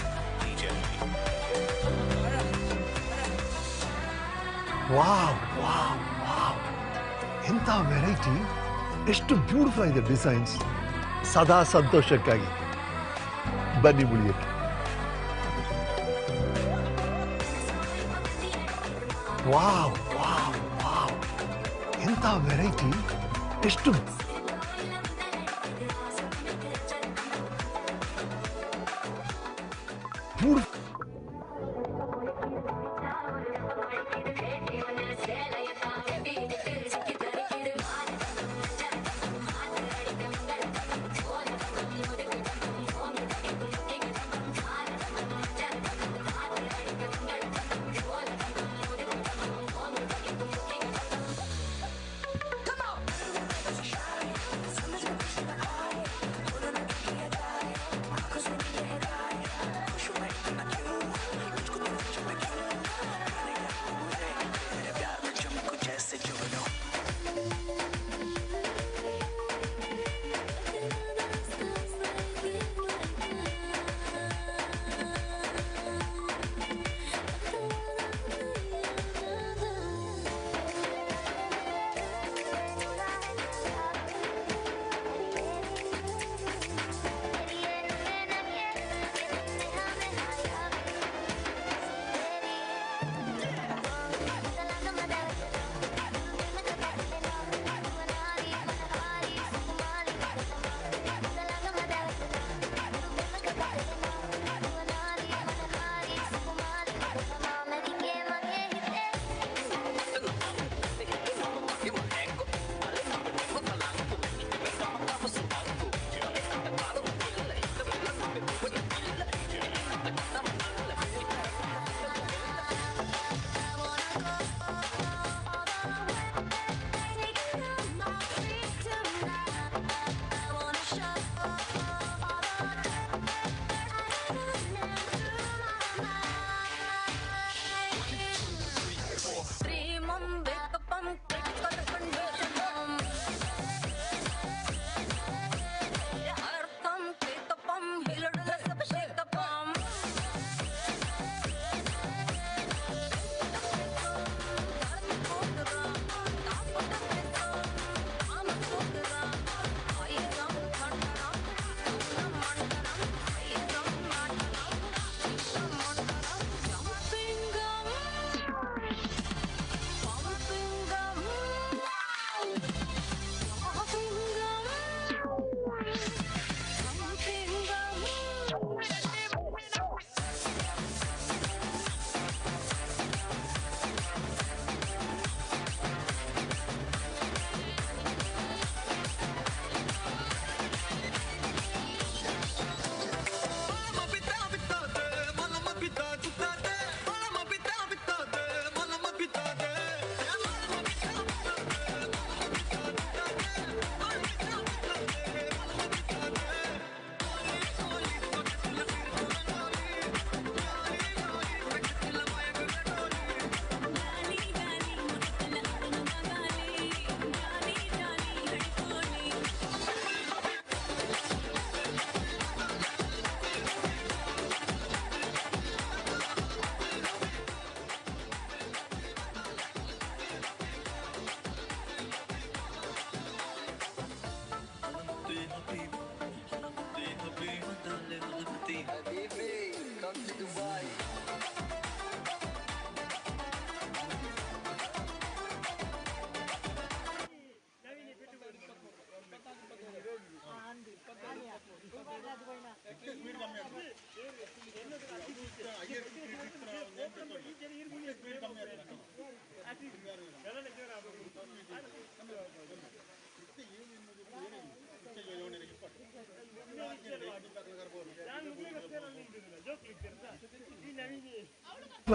ವಾವ್ ವಾವ್ ವಾವ್, ಎಂಥ ವೆರೈಟಿ, ಎಷ್ಟು ಬ್ಯೂಟಿಫುಲ್ ಆಗಿದೆ ಡಿಸೈನ್ಸ್. ಸದಾ ಸಂತೋಷಕ್ಕಾಗಿ ಬನ್ನಿ ಮುಳಿಯಕ್ಕೆ. ವಾವ್ ವಾವ್ ವಾವ್, ಎಂಥ ವೆರೈಟಿ, ಎಷ್ಟು ಬ್ಯೂಟಿಫುಲ್.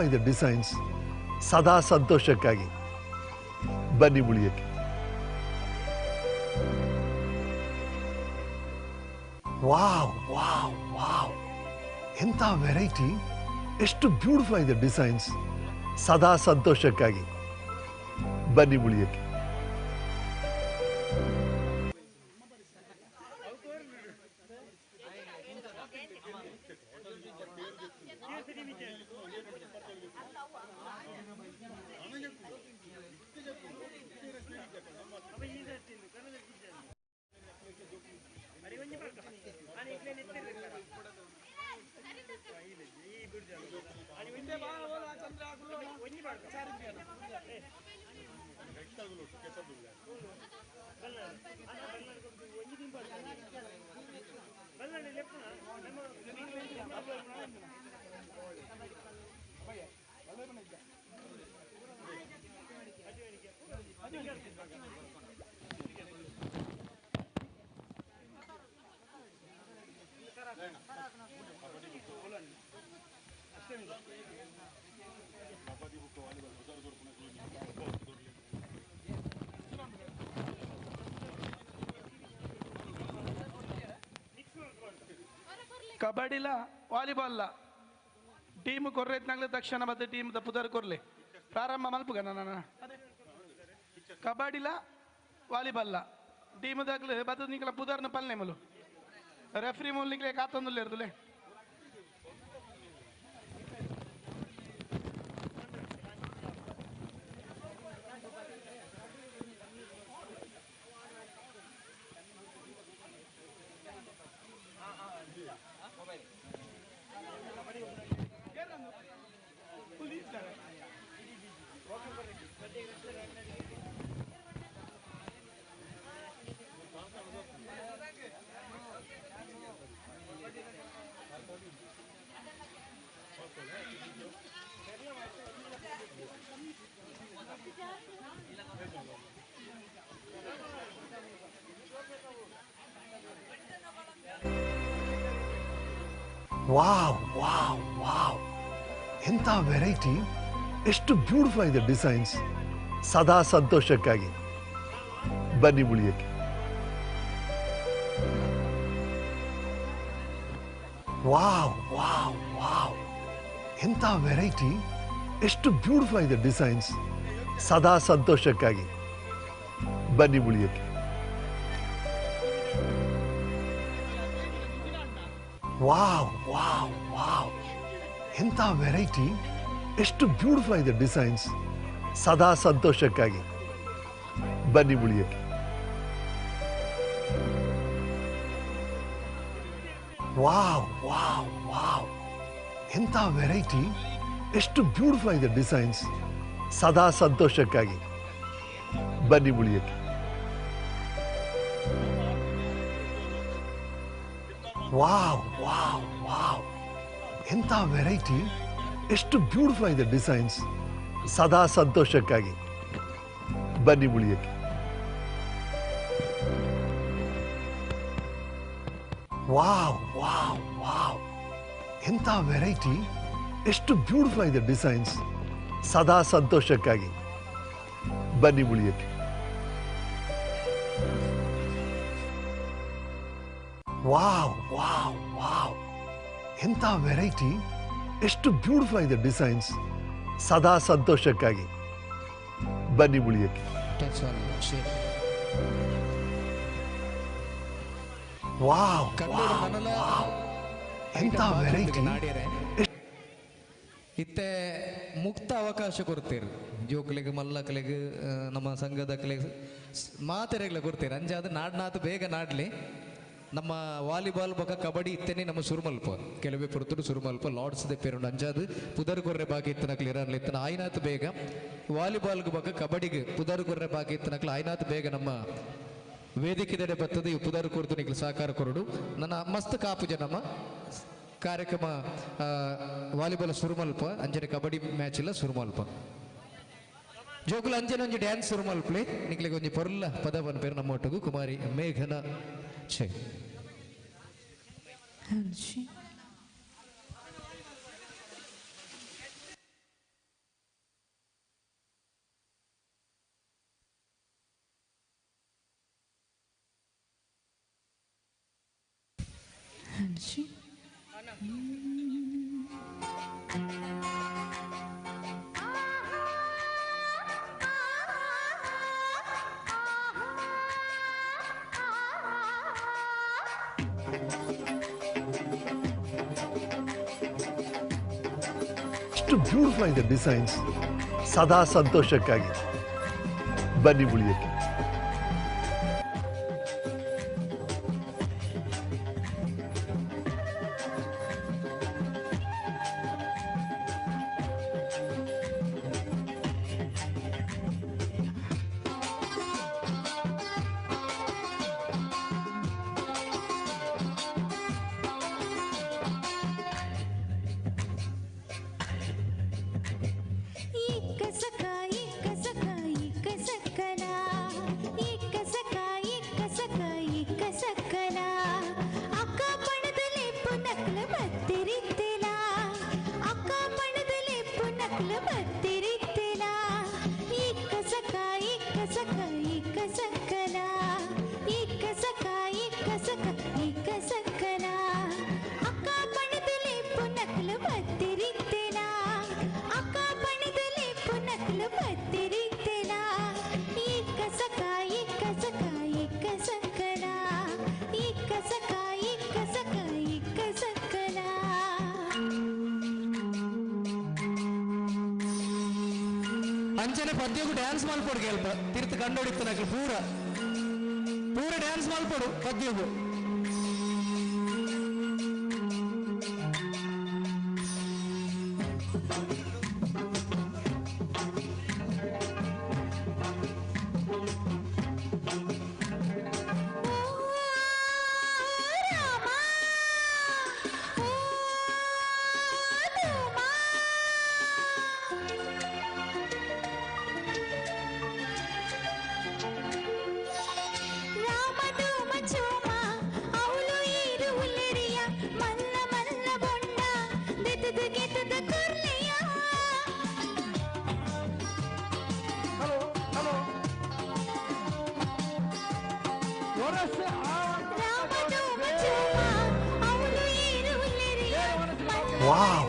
ಇದೆ ಡಿಸೈನ್ಸ್ ಸದಾ ಸಂತೋಷಕ್ಕಾಗಿ ಬನ್ನಿ ಮುಳಿಯಕ್ಕೆ. ವಾವ್ ವಾವ್ ವಾವ್, ಎಂಥ ವೆರೈಟಿ, ಎಷ್ಟು ಬ್ಯೂಟಿಫುಲ್ ಆಗಿದೆ ಡಿಸೈನ್ಸ್. ಸದಾ ಸಂತೋಷಕ್ಕಾಗಿ ಬನ್ನಿ ಮುಳಿಯಕ್ಕೆ. ಕಬಡ್ಡಿಲ ವಾಲಿಬಾಲ್ ಟೀಮ್ ಕೊರ್ರೆತ್ನಾಗ್ಲೆ ತಕ್ಷಣ ಮತ್ತೆ ಟೀಮ್ ಪುದರ್ ಕೊರ್ಲೆ ಪ್ರಾರಂಭ ಮಲ್ಪುಗ ನನ್ನ ಕಬಡ್ಡಿಲ ವಾಲಿಬಾಲ್ ಟೀಮ್ ದಾಗ್ಲೆ ಬತ್ತ ನಿಕ್ಲ ಪುದರ್ನ ಪಲ್ನೆ ಮುಲು ರೆಫ್ರಿ ಮೂಲ ನಿಕ್ಲೆ ಕಾತೊಂದುಲ್ಲೆ ಇರ್ತುಲೆ. ವಾವ್ ವಾವ್ ವಾವ್, ಎಂಥ ವೆರೈಟಿ, ಎಷ್ಟು ಬ್ಯೂಟಿಫುಲ್ ಆಗಿದೆ ಡಿಸೈನ್ಸ್. ಸದಾ ಸಂತೋಷಕ್ಕಾಗಿ ಬನ್ನಿ ಉಳಿಯಕ್ಕೆ. ವಾವ್ ವಾವ್ ವಾವ್, ಎಂಥ ವೆರೈಟಿ, ಎಷ್ಟು ಬ್ಯೂಟಿಫುಲ್ ಆಗಿದೆ ಡಿಸೈನ್ಸ್. ಸದಾ ಸಂತೋಷಕ್ಕಾಗಿ ಬನ್ನಿ ಉಳಿಯಕ್ಕೆ. ವಾವ್ ವಾವ್ ವಾವ್, ಎಂಥ ವೆರೈಟಿ, ಎಷ್ಟು ಬ್ಯೂಟಿಫುಲ್ ಆಗಿದೆ ಡಿಸೈನ್ಸ್. ಸದಾ ಸಂತೋಷಕ್ಕಾಗಿ ಬನ್ನಿ ಉಳಿಯಕ್ಕೆ. ವಾವ್ ವಾವ್ ವಾವ್, ಎಂಥ ವೆರೈಟಿ, ಎಷ್ಟು ಬ್ಯೂಟಿಫುಲ್ ಆಗಿದೆ ಡಿಸೈನ್ಸ್. ಸದಾ ಸಂತೋಷಕ್ಕಾಗಿ ಬನ್ನಿ ಉಳಿಯಕ್ಕೆ. ವಾವ್ ವಾವ್ ವಾವ್, ಎಂಥ ವೆರೈಟಿ, ಎಷ್ಟು ಬ್ಯೂಟಿಫುಲ್ ಆಗಿದೆ ಡಿಸೈನ್ಸ್. ಸದಾ ಸಂತೋಷಕ್ಕಾಗಿ ಬನ್ನಿ ಉಳಿಯಕ್ಕೆ. ವಾವ್ ವಾವ್ ವಾವ್, ಎಂಥ ವೆರೈಟಿ, ಎಷ್ಟು ಬ್ಯೂಟಿಫುಲ್ ಆಗಿದೆ ಡಿಸೈನ್ಸ್. ಸದಾ ಸಂತೋಷಕ್ಕಾಗಿ ಬನ್ನಿ ಉಳಿಯಕ್ಕೆ. ವಾವ್ ವಾವ್ ವಾವ್, ಎಂಥ ವೆರೈಟಿ, ಎಷ್ಟು ಬ್ಯೂಟಿಫುಲ್ ಆಗಿದೆ ಡಿಸೈನ್ಸ್. ಸದಾ ಸಂತೋಷಕ್ಕಾಗಿ ಬನ್ನಿ ಉಳಿಯಕ್ಕೆ. ವಾವ್ ವಾವ್, ಎಂಥ ವೆರೈಟಿ. ಇತ್ತೆ ಮುಕ್ತ ಅವಕಾಶ ಕೊಡ್ತೀರಿ ಜೋಕ್ಲಿಗೆ, ಮಲ್ಲಕ್ಲಿಗೆ, ನಮ್ಮ ಸಂಘದಕ್ಲಿಗೆ ಮಾತೆರೆಗ್ಲ ಕೊಡ್ತೀರಿ. ಅಂಜಾದ ನಾಡ್ನಾತು ಬೇಗ ನಾಡ್ಲಿ. ನಮ್ಮ ವಾಲಿಬಾಲ್ ಬೊಕ ಕಬಡ್ಡಿ ಇತ್ತೇನೆ ನಮ್ಮ ಸುರುಮಲ್ಪ ಕೆಲವೇ ಪೊರ್ತುಡು ಸುರುಮಲ್ಪ ಲಾರ್ಡ್ಸ್ ದೆ ಪೇರುಂಡು. ಅಂಜಾದು ಪುದರ್ ಕೊರ್ರೆ ಬಾಕಿ ಇತ್ತನಕ್ಲು ಇರನ್ಲಿ ಇತ್ತನ ಆಯ್ನಾತು ಬೇಗ ವಾಲಿಬಾಲ್ಗೆ ಬೊಕ ಕಬಡ್ಡಿಗೆ ಪುದರ್ ಕೊರ್ರೆ ಬಾಕಿ ಇತ್ತನಕ್ಲು ಆಯ್ನಾತು ಬೇಗ ನಮ್ಮ ವೇದಿಕೆದೆಡೆ ಬರ್ತದೆ. ಇವು ಪುದರ್ ಕೊರ್ದು ನಿಕ್ಲು ಸಹಕಾರ ಕೊರಡು. ನನ್ನ ಮಸ್ತ್ ಕಾಪು ನಮ್ಮ ಕಾರ್ಯಕ್ರಮ ವಾಲಿಬಾಲ್ ಸುರುಮಲ್ಪ ಅಂಜನೆ ಕಬಡ್ಡಿ ಮ್ಯಾಚ್ ಇಲ್ಲ ಸುರುಮಲ್ಪ ಜೋಕುಲು ಅಂಜನೆ ಒಂಜಿ ಡ್ಯಾನ್ಸ್ ಸುರುಮಲ್ಪ್ಲೆ ನಿಕ್ಲಿಗೆ ಒಂಜಿ ಪೊರ್ಲ ಪದ ಪನ್ಪೇರು ನಮ್ಮ ಒಟ್ಟುಗು ಕುಮಾರಿ ಮೇಘನ ಛೇ. ಎಷ್ಟು ಬ್ಯೂಟಿಫುಲ್ ಆಗಿದೆ ಡಿಸೈನ್ಸ್. ಸದಾ ಸಂತೋಷಕ್ಕಾಗಿ ಬನ್ನಿ ಉಳಿಯಕ್ಕೆ. ಅಂಚನೆ ಪದ್ಯಕ್ಕೂ ಡ್ಯಾನ್ಸ್ ಮಲ್ಪೊಡು ಕೇಳ್ಪ ತಿರ್ತು ಕಂಡೋಡಿತ್ತು ನಕ್ಲು ಪೂರ ಪೂರ ಡ್ಯಾನ್ಸ್ ಮಲ್ಪೊಡು ಪದ್ಯಕ್ಕೂ. ವಾವ್.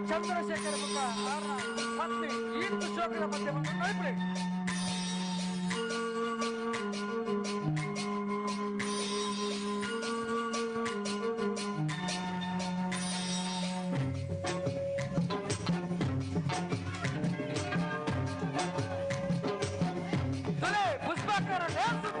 ಚಂದ್ರಶೇಖರ ಬೊಕ್ಕ ಆರ್ನ ಪತ್ನಿ ಈರ್ತು ಶೋಕದ ಪದ್ಯವನ್ನು ನಳಿಪುಲೆ. ತುಲೆ ಪುಷ್ಪಾಕರ ಡ್ಯಾನ್ಸ್.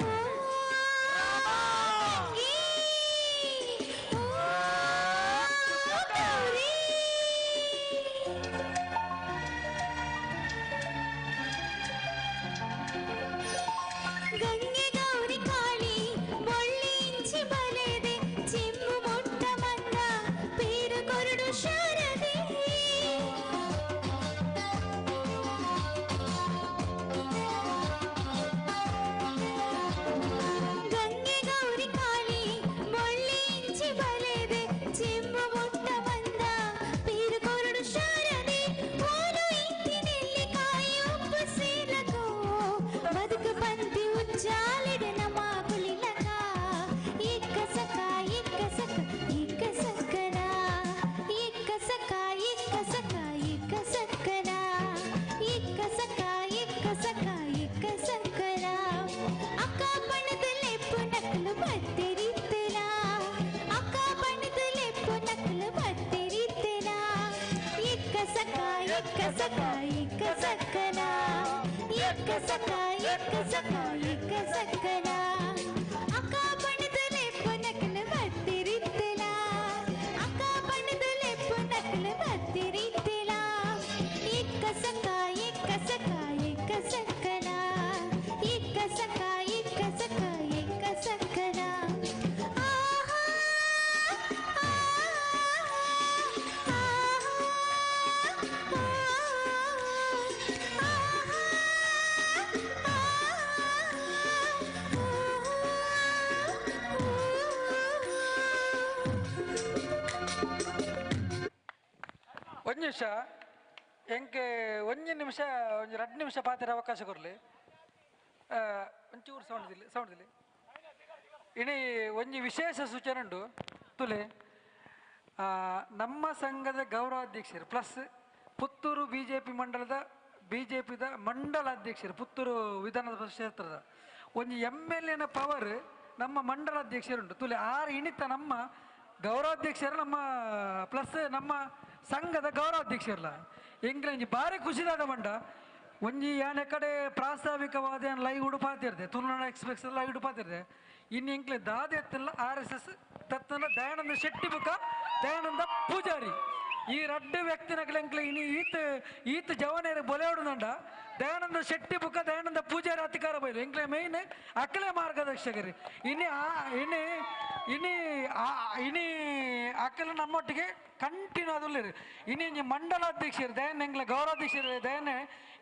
ಗಂಗೆ ಗೌರಿ ಕಾಳಿ ಬೊಳ್ಳಿಂಚಿ ಬಲೆದೆ ಚಿಮ್ಮು ಮೊಟ್ಟ ಮಂದ ಪೇರು ಕೊರಡು ಶಾರದೆ. ಗಂಗೆ ಗೌರಿ ಕಾಳಿ ಬೊಳ್ಳಿಂಚಿ ಬಲೆದೆ ಚಿಮ್ಮು ಮೊಟ್ಟ ಮಂದ ಪೇರು ಕೊರಡು ಶಾರದೆ. ಓಲು ಇಂತಿ ನೆಲ್ಲಿಕಾಯಿ ಉಪ್ಪು ಸೇಲಕೋ ಬದುಕು ಬಂತಿ ಉಜ್ಜಾಲಿಡೆ ನಮ್ಮ ಕುಲಿಲಕ. ಇಕ್ಕ ಸಕ ಇಕ್ಕ ಸಕ ಇಕ್ಕ ಸಕ್ಕನ ಇಕ್ಕ ಸಕ ಇಕ್ಕ ಸಕ ಇಕ್ಕ ಸಕ್ಕನ ಇಕ್ಕ ಸಕ ಇಕ್ಕ ಸಕ ಇಕ್ಕ ಸಕ್ಕನ. ಅಕ್ಕ ಬಣ್ಣದ ಲೆಪ್ಪು ನಕಲು ಬತ್ತಿರಿತ್ತಲ ಅಕ್ಕ ಬಣ್ಣದ ಲೆಪ್ಪು ನಕಲು ಬತ್ತಿರಿತ್ತಲ. ಇಕ್ಕ ಸಕ ಇಕ್ಕ ಸಕ ಇಕ್ಕ ಸಕ್ಕನ ಇಕ್ಕ ಸಕ ಇಕ್ಕ ಸಕ ಇಕ್ಕ ಸಕ್ಕನ. ಅಕ್ಕ ಬಣ್ಣದ ಲೆಪ್ಪು ನಕಲು ಬತ್ತಿರಿತ್ತಲ ಅಕ್ಕ ಬಣ್ಣದ ಲೆಪ್ಪು ನಕಲು ಬತ್ತಿರಿತ್ತಲ. ಇಕ್ಕ ಸಕ ಇಕ್ಕ ಸಕ ಇಕ್ಕ ಸಕ್ಕನ ಇಕ್ಕ ಸಕ ಇಕ್ಕ ಸಕ ಇಕ್ಕ ಸಕ್ಕನ. ಆಹಾ ಒಂದು ನಿಮಿಷ ಎಂಕೆ ಒಂಜಿ ನಿಮಿಷ ಒಂಜಿ 2 ನಿಮಿಷ ಪಾತಿರ ಅವಕಾಶ ಕೊರಲಿ. ಒಂಚೂರು ಸೌಂಡ್ ದಿಲ್ಲಿ ಸೌಂಡ್ ದಿಲ್ಲಿ. ಇನಿ ಒಂಜಿ ವಿಶೇಷ ಸೂಚನೆ ಉಂಡು ತುಲೆ. ನಮ್ಮ ಸಂಘದ ಗೌರವಾಧ್ಯಕ್ಷರು plus Puttur B J P ಮಂಡಲದ ಬಿ ಜೆ ಪಿದ ಮಂಡಲ ಅಧ್ಯಕ್ಷರು ಪುತ್ತೂರು ವಿಧಾನಸಭಾ ಕ್ಷೇತ್ರದ ಒಂಜಿ ಎಮ್ ಎಲ್ ಎನ ಪವರ್ ನಮ್ಮ ಮಂಡಲಾಧ್ಯಕ್ಷರುಂಟು ತುಲೆ. ಆರು ಇಣಿತ ನಮ್ಮ ಗೌರವಾಧ್ಯಕ್ಷರು ನಮ್ಮ ಪ್ಲಸ್ ನಮ್ಮ ಸಂಘದ ಗೌರವಾಧ್ಯಕ್ಷರಲ್ಲ. ಎಂಗ್ಲ ಭಾರಿ ಖುಷಿದಾದ ಮಂಡ ಒಂಜಿ ಯಾನೆ ಕಡೆ ಪ್ರಾಸ್ತಾವಿಕವಾದ ಲೈವ್ ಉಡುಪಾತಿರ್ದೆ ತುಳುನಾಡು ಎಕ್ಸ್ಪ್ರೆಸ್ ಲೈವ್ ಉಡುಪಾತಿರ್ದೆ. ಇನ್ನು ಎಂಕ್ಲೆ ದಾದೆ ಎತ್ತಲ್ಲ ಆರ್ ಎಸ್ ಎಸ್ ತತ್ತನ ದಯಾನಂದ ಶೆಟ್ಟಿ ಬುಕ್ಕ ದಯಾನಂದ ಪೂಜಾರಿ ಈ ರಡ್ಡು ವ್ಯಕ್ತಿನಕ್ಲೆ ಎಂಕ್ಲೆ ಇನಿ ಈತ ಈತ ಜವನೇರು ಬೊಲೆಯೋಡುನಂಡ ದಯಾನಂದ ಶೆಟ್ಟಿ ಬುಕ್ಕ ದಯಾನಂದ ಪೂಜಾರಿ ಅಧಿಕಾರ ಬೈಲು ಎಂಕ್ಲೆ ಮೇಯ್ನ್ ಅಕ್ಲೆ ಮಾರ್ಗದರ್ಶಕರು. ಇನಿ ಆ ಇನಿ ಇನಿ ಆ ಇನಿ ಅಕ್ಕಲ ನಮ್ಮೊಟ್ಟಿಗೆ ಕಂಟಿನ್ಯೂ ಅದುಲ್ಲೇರು. ಇನಿ ಇಂಜಿ ಮಂಡಲಾಧ್ಯಕ್ಷರು ದಯನ್ ಎಂಗ್ಲ ಗೌರವಾಧ್ಯಕ್ಷರು ದಯನೆ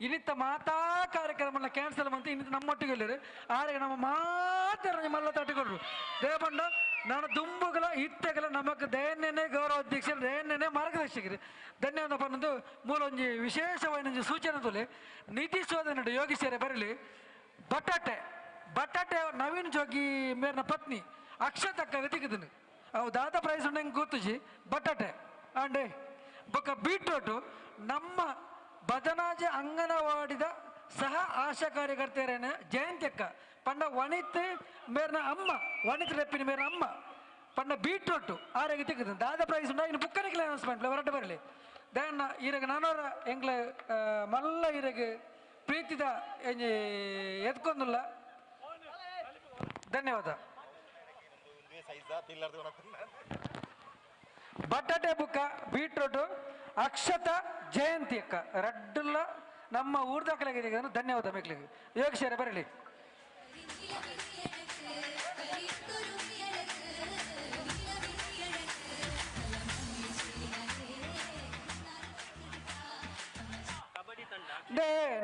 ಇನ್ನಿತ್ತ ಮಾತಾ ಕಾರ್ಯಕ್ರಮ ಕ್ಯಾನ್ಸಲ್ ಮಂತ ಇನ್ನಿತ್ತ ನಮ್ಮೊಟ್ಟಿಗೆ ಇಲ್ಲೇರು. ಆರೆ ನಮ್ಮ ಮಾತ್ರ ಮಲ್ಲ ತಟ್ಟಿಕೊಡ್ರು ದೇವಪಂಡ ನಾನು ದುಂಬುಗಳ ಇತ್ತೆಗಳ ನಮಕ್ ದಯನ್ನೇ ಗೌರವ ಅಧ್ಯಕ್ಷರು ದಯನ್ನೇ ಮಾರ್ಗದರ್ಶಕರು ಧನ್ಯವಾದ ಪನ್ನೊಂದು ಮೂಲೊಂಜಿ ವಿಶೇಷವಾದ ಸೂಚನೆ ತುಲೆ ನಿಧಿ ಶೋಧನೆ ಯೋಗೀಶ್ವರ ಬರಲಿ. ಬಟಾಟೆ ಬಟಾಟೆ ನವೀನ್ ಜೋಗಿ ಮೇರ್ನ ಪತ್ನಿ ಅಕ್ಷತಕ್ಕ ತಿಕ್ಕಿದನು ಅವು ದಾದ ಪ್ರೈಸ್ ಉಂಡು ಗೊತ್ತುಜಿ ಬಟಾಟೆ ಅಂಡೆ ಬೊಕ್ಕ ಬೀಟ್ರೋಟು ನಮ್ಮ ಬದನಾಜೆ ಅಂಗನವಾಡಿದ ಸಹ ಆಶಾ ಕಾರ್ಯಕರ್ತೆಯರೇನ ಜಯಂತ್ಯಕ್ಕ ಪಂಡ ವನಿತ್ ಮೇರ್ನ ಅಮ್ಮ ವನಿತ್ ರೆಪ್ಪಿನ ಮೇರ್ನ ಅಮ್ಮ ಪಂಡ ಬೀಟ್ರೋಟು ಆರೋಗ್ಯ ತಿಕ್ಕಿದ ದಾದ ಪ್ರೈಸ್ ಉಂಡ ಇನ್ನು ಬುಕ್ಕನಿಗೆ ಅನೌನ್ಸ್ಮೆಂಟ್ ಹೊರಟು ಬರಲಿ. ದಯನ್ನ ಈರಗ ನಾನೋರ ಎಂಗ್ಲ ಮಲ್ಲ ಈರಗ ಪ್ರೀತಿದ ಎದ್ಕೊಂದಿಲ್ಲ. ಧನ್ಯವಾದ. ಬಟಾಟೆ ಬುಕ್ಕ ಬೀಟ್ರೋಟು ಅಕ್ಷತ ಜಯಂತಿ ಅಕ್ಕ ರಡ್ಡುಲ್ಲ ನಮ್ಮ ಊರ್ದಾಕಲಾಗಿದೆ. ಧನ್ಯವಾದ ಮಕ್ಕಳಿಗೆ. ಯೋಗೇಶ್ವರ ಬರಲಿ.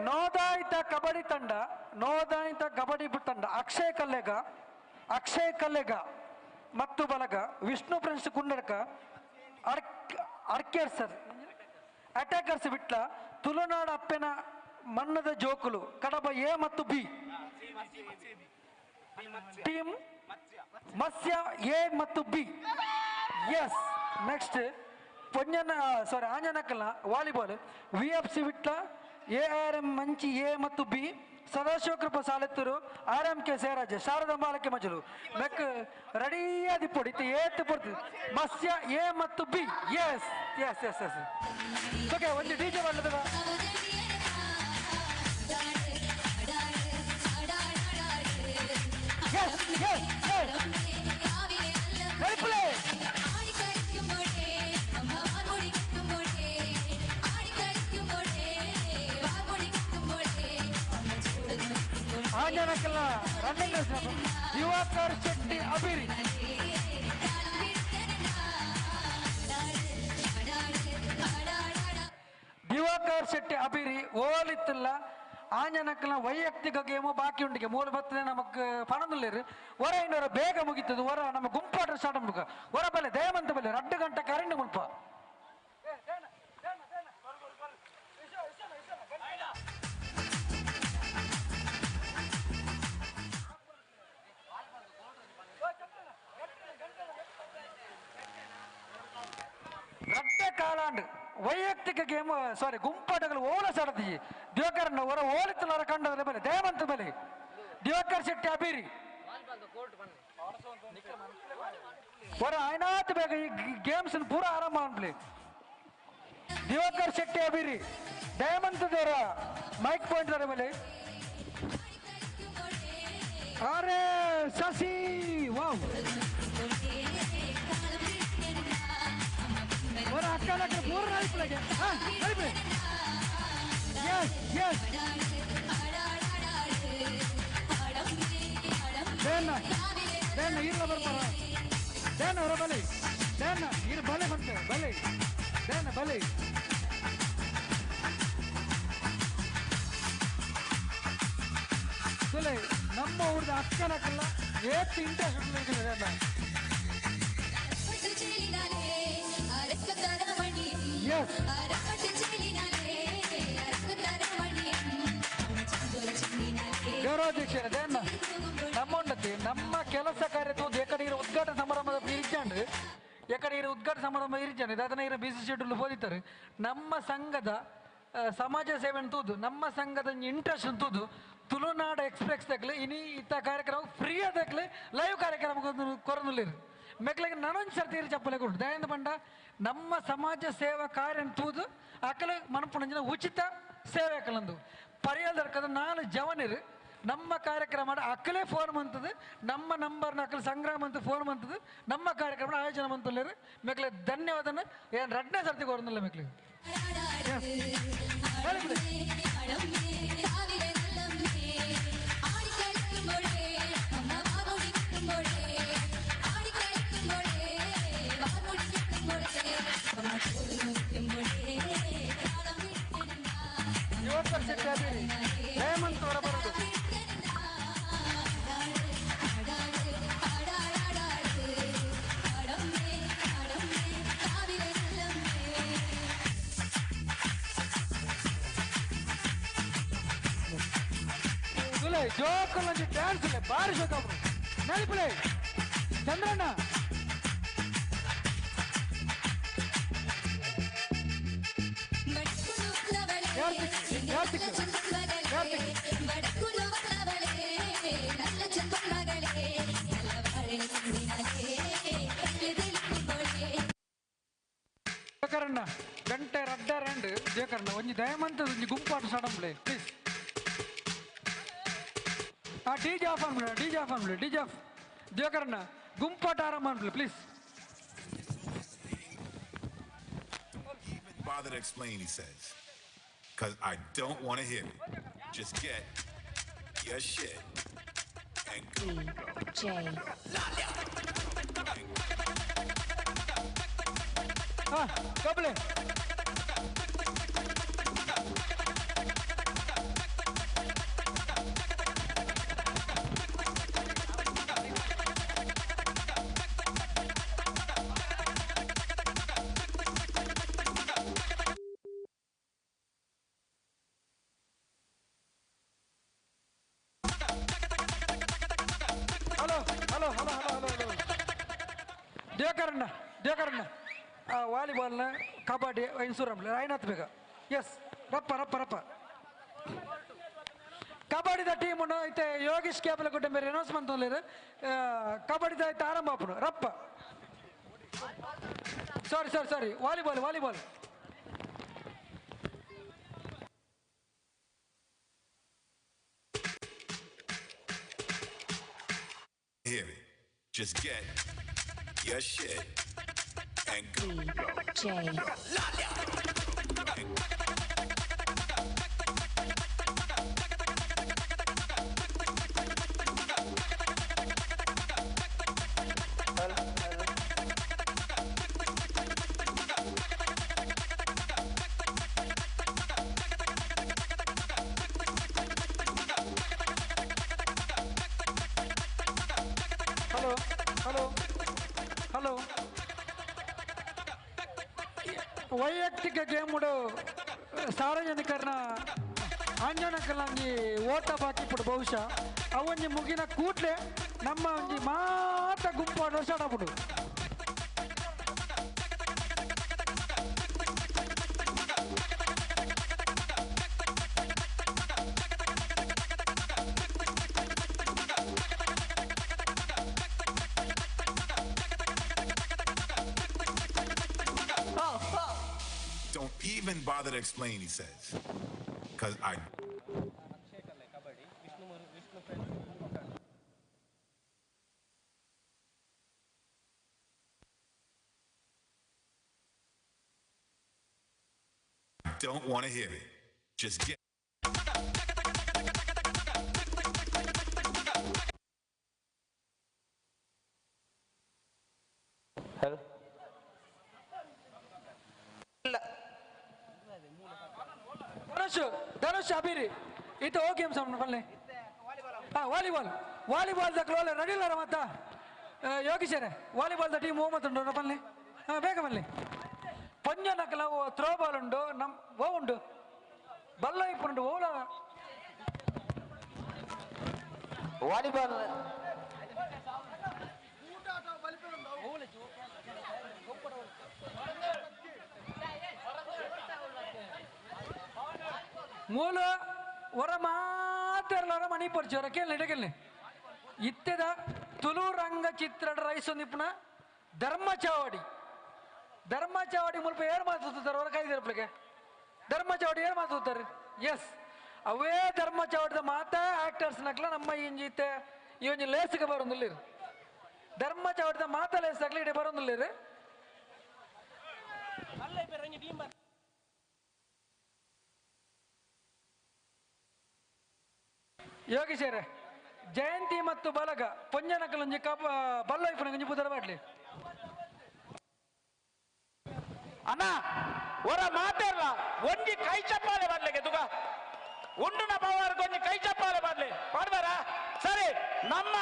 ನೋಂದಾಯಿತ ಕಬಡ್ಡಿ ತಂಡ ನೋಂದಾಯಿತ ಕಬಡ್ಡಿ ತಂಡ ಅಕ್ಷಯ್ ಕಲ್ಲೆಗ ಅಕ್ಷಯ್ ಕಲ್ಲೆಗ ಮತ್ತು ಬಲಗ ವಿಷ್ಣು ಪ್ರಿನ್ಸ್ ಕುಂಡಡ್ಕ ಅರ್ಕೇರ್ಸರ್ ಅಟ್ಯಾಕರ್ಸ್ ವಿಟ್ಲ ತುಳುನಾಡ ಅಪ್ಪೆನ ಮನ್ನದ ಜೋಕುಲು ಕಡಬ ಎ ಮತ್ತು ಬಿ ಟೀಮ್ ಮತ್ಸ್ಯ ಎ ಮತ್ತು B. S next ಪೊಂಜನ sorry ಆಂಜನಕಲ್ನ volleyball V F C Vitla A R M Manchi A ಮತ್ತು B Sadashivakrupa Salettur R M K Seraja ಶಾರದಾಂಬಾಲಕ್ಕೆ ಮಜಲು ಮೆಕ್ ರೆಡಿಯಾದಿ ಪೊಡಿ ಏತ್ ಪೊಡ್ತು ಮತ್ಸ್ಯ ಎ ಮತ್ತು B. Yes yes yes yes okay ಒಂದು ಡಿ ಜೆ ಮಾಡ್ಲದ. Yes yes yes play. ಆಂಜನಕಲ್ಲ running race Diwakar Shetty ಅಬಿರಿ. ದಿವಾಕರ್ ಶೆಟ್ಟಿ ಅಬಿರಿ ಓಲಿತ್ತಲ್ಲ ಆಂಜನಕಲ್ನ ವೈಯಕ್ತಿಕ ಗೇಮು ಬಾಕಿ ಉಂಡಿಗೆ ಮೂಲ ಬರ್ತದೆ ನಮಕ್ ಪಣದುಲ್ಲೇರು ಹೊರ ಇನ್ನೊರ ಬೇಗ ಮುಗಿತದೆ ಹೊರ ನಮ್ಮ ಗುಂಪಾಟ ಸ್ಟಾರ್ಟ್ ಮುಗ ಹೊರ ಬಲೆ ದಯಮಂತ ಬಲೆ 2 ಗಂಟೆ ಕರೆಂಟ್ ಮುಲ್ಪ. ರಡ್ಡೆ ಕಾಲಾಂಡ್ ವೈಯಕ್ತಿಕ ಗೇಮ್ ಸಾರಿ ಗುಂಪಾಟಗಳು ಓಲ ಸಡದಿ ದಿವಾಕರ್ನ ಹೊರ ಓಲಿತ್ತಲಾರ ಕಂಡದ ಬಲೆ ದಯಮಂತ ಬಲೆ ದಿವಾಕರ್ ಶೆಟ್ಟಿ ಅಬಿರಿ ಹೊರ ಆಯ್ನಾತ್ ಬೇಗ ಈ ಗೇಮ್ಸ್ ಪೂರ ಆರಂಭ ಅನ್ಲಿ. ದಿವಾಕರ್ ಶೆಟ್ಟಿ ಅಬಿರಿ ದಯಮಂತ ದೇವರ ಮೈಕ್ ಪಾಯಿಂಟ್ ಬಲೆ. ಅರೆ ಶಶಿ ವಾವ್ ಹೊರ ಅಕ್ಕನಕ್ಕ ಪೂರ ನಡಿಪುಲಗೆ ನಡಿಪು. ಎಸ್ ಎಸ್ ದೇನ ದೇನ ಇರ್ಲ ಬರ್ತಾರ ದೇನ ಹೊರ ಬಲೆ ದೇನ ಇರ್ ಬಲೆ ಬಂತೆ ಬಲೆ ದೇನ ಬಲೆ. ತುಲೆ ನಮ್ಮ ಊರದ ಅಕ್ಕನಕ್ಕಲ್ಲ ಏತ್ ಇಂಟ್ರೆಸ್ಟ್ ದೇನ. Yes. ಗೌರವಾಧ್ಯಕ್ಷರೇ ದೇನ ನಮ್ಮೊಂಡತಿ ನಮ್ಮ ಕೆಲಸ ಕಾರ್ಯ ತೂದು ಎಕಡೆ ಇರೋ ಉದ್ಘಾಟನಾ ಸಮಾರಂಭದ ಇರಿಚಾಂಡ್ ಎಕಡೆ ಇರೋ ಉದ್ಘಾಟನಾ ಸಮಾರಂಭ ಇರಿಚಾಂಡ್ ಅದನ್ನ ಇರೋ ಬಿಸಿ ಶೆಡ್ಯೂಲ್ ಬೋದಿತಾರೆ. ನಮ್ಮ ಸಂಘದ ಸಮಾಜ ಸೇವೆ ತೂದು ನಮ್ಮ ಸಂಘದ ಇಂಟ್ರೆಸ್ಟ್ ತೂದು ತುಳುನಾಡು ಎಕ್ಸ್ಪ್ರೆಸ್ ತಕ್ಲೆ ಇನಿ ಇತ್ತ ಕಾರ್ಯಕ್ರಮ ಫ್ರೀ ಆದಕ್ಲೆ ಲೈವ್ ಕಾರ್ಯಕ್ರಮ ಕೊರನುಲ್ಲಿರು ಮೆಕ್ಲಿಗೆ ನಾನೊಂದು ಸರ್ತಿ ಇರು ಚಪ್ಪಲೆ ಕೊಡು ದಯಿಂದ ಪಂಡ ನಮ್ಮ ಸಮಾಜ ಸೇವಾ ಕಾರ್ಯ ತೂದು ಅಕಲ ಮನಪುಣಂಜಿನ ಉಚಿತ ಸೇವೆ ಅಕಲಂದು ಪರಿಯಲ್ದರ್ಕದ 4 ಜವನಿರು ನಮ್ಮ ಕಾರ್ಯಕ್ರಮ ಅಕ್ಕಲೇ ಫೋನ್ ಮಂತದ್ದು ನಮ್ಮ ನಂಬರ್ನ ಅಕ್ಕಲ ಸಂಗ್ರಾಮ ಅಂತ ಫೋನ್ ಮಂತದ್ದು ನಮ್ಮ ಕಾರ್ಯಕ್ರಮ ಆಯೋಜನೆ ಮಂತಲ್ಲೇರು ಮೆಕ್ಲೆ ಧನ್ಯವಾದನ ಏನು 2ನೇ ಸರ್ತಿ ಕೊರನಿಲ್ಲ ಮೆಕ್ಲಿಗೆ. ಯುವಕರ್ ಶೆಟ್ಟಿ ಅಬಿರಿ ಹೇಮಂತ್ ಅವರ ಬರೋದು. ನಲಿಪುಲೆ ಜೋಕುಲೊಂಜಿ ಡ್ಯಾನ್ಸ್ ಉಲ್ಲೆ ಬಾರಿ ಶೋಕಾಪುಂಡು ನಲಿಪುಲೆ ಚಂದ್ರಣ್ಣ ಜಯಕರಣ್ಣ ಗಂಟೆ ರಡ್ಡ ರಂಡ್ ಜಯಕರಣ್ಣ ಒಂಜಿ ದಯಮಂತ ಒಂಜಿ ಗುಂಪಾಟ ಸಡಂಬ್ಲೆ ಪ್ಲೀಸ್. ಆ ಡಿ ಜೆ ಆಫ್ ಅನ್ಬಿಡ, ಡಿ ಜೆ ಆಫ್ ಅನ್ಬಿಡ, ಡಿ ಜೆ ಆಫ್. ಜಯಕರಣ್ಣ ಗುಂಪಾಟ ಆರಂಭ ಅನ್ಬಿಡ please. Bother to explain, he says, because I don't want to hear it. Just get your shit and go. J. ಕಬಲೆ hello hello hello hello hello hello Devakaranna Devakaranna ವಾಲಿಬಾಲ್ನ kabaddi ಇನ್ಸೂರಮ್ ರಾಯನಾಥ್ ಬೇಗ. S ರಪ್ಪ ರಪ್ಪ ರಪ್ಪ ಕಬಡ್ಡಿದ team ಐತೆ ಯೋಗೇಶ್ ಕ್ಯಾಪಲ ಗುಡ್ಡ ಮೇರೆ announce ಮಂತೊಂದು ಕಬಡ್ಡಿದ ಐತೆ ಆರಂಭ ಆಪುನು ರಪ್ಪ. Sorry sorry sorry volleyball volleyball. Hear it. Just get your shit and go. J. Hello hello hello ವೈಯಕ್ತಿಕ ಗೇಮುಡು ಸಾರ್ವಜನಿಕರನ್ನ ಅಂಜನಕಲಂಜಿ ಓಟ ಬಾಕಿ ಪುಡು ಬಹುಶಃ ಅವೊಂಜಿ ಮುಗಿನ ಕೂಟ್ಲೆ ನಮ್ಮ ಒಂಜಿ ಮಾತ ಗುಂಪು ಆಡೋ ಸ್ಟಾರ್ಟ್ ಆಪುಂಡು. Don't even bother to explain, he says, because I don't want to hear it. Just get. Hello. Dhanush Dhanush ಅಬಿರಿ ಇದು ಓ ಗೇಮ್ಸ್ ಪಲ್ಲೆ. ಹಾಂ ವಾಲಿಬಾಲ್ ವಾಲಿಬಾಲ್ ದಕ್ಲೋಲೆ ರೆಡಿ ಇಲ್ಲಾರ ಮತ್ತ ಯೋಗೀಶರೇ ವಾಲಿಬಾಲ್ the team ಓ ಮತ್ತುಂಡು ಪಲ್ಲೆ. ಹಾಂ ಬೇಗ ಬನ್ನಿ. ಪಂಜನಕಲ ಥ್ರೋ ಬಾಲ್ ಉಂಡು ನಮ್ಮ ಓ ಉಂಡು ಬಲ್ಲ ಇಪ್ಪುಂಡು ಓಲ ವಾಲಿಬಾಲ್ ಮೂಲ ಹೊರ ಮಾತಾಡಲಾರ ಮಣಿ ಪರಿಚಯ ಹೊರ ಕೇಳಿ ಇಡಕೆಲ್ಲಿ ಇತ್ತೆದ ತುಳು ರಂಗ ಚಿತ್ರದ ರೈಸು ನಿಪುಣ ಧರ್ಮ ಚಾವಡಿ ಧರ್ಮ ಚಾವಡಿ ಮುಲ್ಪ ಏರ್ ಮಾತಾಡ್ತಾರೆ ಹೊರ ಕೈದಿರಪ್ಲಿಗೆ ಧರ್ಮ ಚಾವಡಿ ಏರ್ ಮಾತಾಡ್ತಾರೆ. ಎಸ್ ಅವೇ ಧರ್ಮ ಚಾವಡಿದ ಮಾತಾ ಆಕ್ಟರ್ಸ್ ನಕ್ಲ ನಮ್ಮ ಇಂಜಿ ಇತ್ತೆ ಈ ಒಂಜಿ ಲೇಸಿಗೆ ಬರೋದಿಲ್ಲ ಧರ್ಮ ಚಾವಡಿದ ಮಾತಾ ಲೇಸ್ ಆಗ್ಲಿ ಇಡೀ ಬರೋದಿಲ್ಲ. ಯೋಗೀಶರೇ ಜಯಂತಿ ಮತ್ತು ಬಲಗ ಪೊಂಜನಕಲೊಂಜಿ ಕಬ ಬಲ್ಲ ಇಪ್ಪುನಂಜಿ ಪುದರ ಬಾಡ್ಲಿ. ಅಣ್ಣ ಹೊರ ಮಾತಾಡಲ್ಲ ಒಂಜಿ ಕೈ ಚಪ್ಪಾಳೆ ಬರ್ಲಿಕ್ಕೆ ತುಗ ಉಂಡುನ ಪವಾರ್ಗೆ ಒಂಜಿ ಕೈ ಚಪ್ಪಾಳೆ ಬರ್ಲಿ ಪಾಡ್ಬಾರ. ಸರಿ ನಮ್ಮ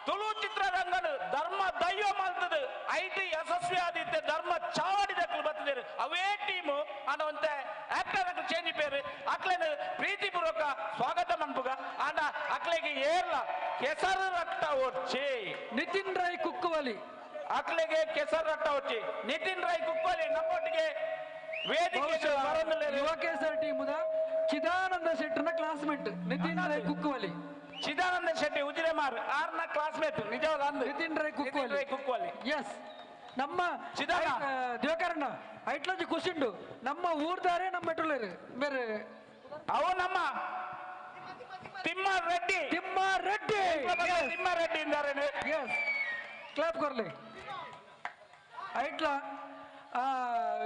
ತುಳು ಚಿತ್ರರಂಗನು ಧರ್ಮ ದೈವ ಮಲ್ತದು IT ಯಶಸ್ವಿ ಆದಿತ್ತೆ ಧರ್ಮ ಚಾವಡಿ ದಕ್ಕಲು ಬರ್ತದೆ ಅವೇ ಟೀಮು ಅನ್ನುವಂತೆ ಆಕ್ಟರ್ ಚೇಂಜ್ ಪೇರು ಅಕ್ಲೇನು ಪ್ರೀತಿ ಪ್ರೀತಿಪೂರ್ವಕ ಸ್ವಾಗತ ಮನ್ಪುಗ ಆಂಡ ಅಕ್ಲೆಗೆ ಏರ್ಲ ಕೆಸರು ರಟ್ಟ ಒಚ್ಚಿ ನಿತಿನ್ ರೈ ಕುಕ್ಕುವಲಿ ಅಕ್ಲೆಗೆ ಕೆಸರು ರಟ್ಟ ಒಚ್ಚಿ ನಿತಿನ್ ರೈ ಕುಕ್ಕುವಲಿ ನಮ್ಮೊಟ್ಟಿಗೆ ವೇದಿಕೆ ಯುವಕೇಸರ್ ಟೀಮುದ ಚಿದಾನಂದ ಶೆಟ್ಟರ್ನ ಕ್ಲಾಸ್ಮೇಟ್ ನಿತಿನ್ ರೈ ಕುಕ್ಕುವಲಿ. ಚಿದಾನಂದ ಶೆಟ್ಟಿ ಉಜಿರೆಮಾರ್ ಆರ್ನ ಕ್ಲಾಸ್ಮೇಟ್ ನಿಜವಾದ ನಿತಿನ್ ರೈ ಕುಕ್ಕುವಲಿ. ರೈ ಕುಕ್ಕುವಲಿ. ಎಸ್, ನಮ್ಮ ದಿವಾಕರಣ್ಣ ಐಟ್ಲಂಜಿ ಖುಷಿಂಡು ನಮ್ಮ ಊರ್ದಾರೆ ನಮ್ಮ ಮೆಟ್ರೋಲೇರು ಬೇರೆ ಅವು ನಮ್ಮ ತಿಮ್ಮಾರೆಡ್ಡಿ. ತಿಮ್ಮಾರೆಡ್ಡಿ. ತಿಮ್ಮಾರೆಡ್ಡಿ ಇಂದಾರೇನೆ. ಎಸ್, ಕ್ಲಾಪ್ ಕೊರ್ಲಿ ಐಟ್ಲ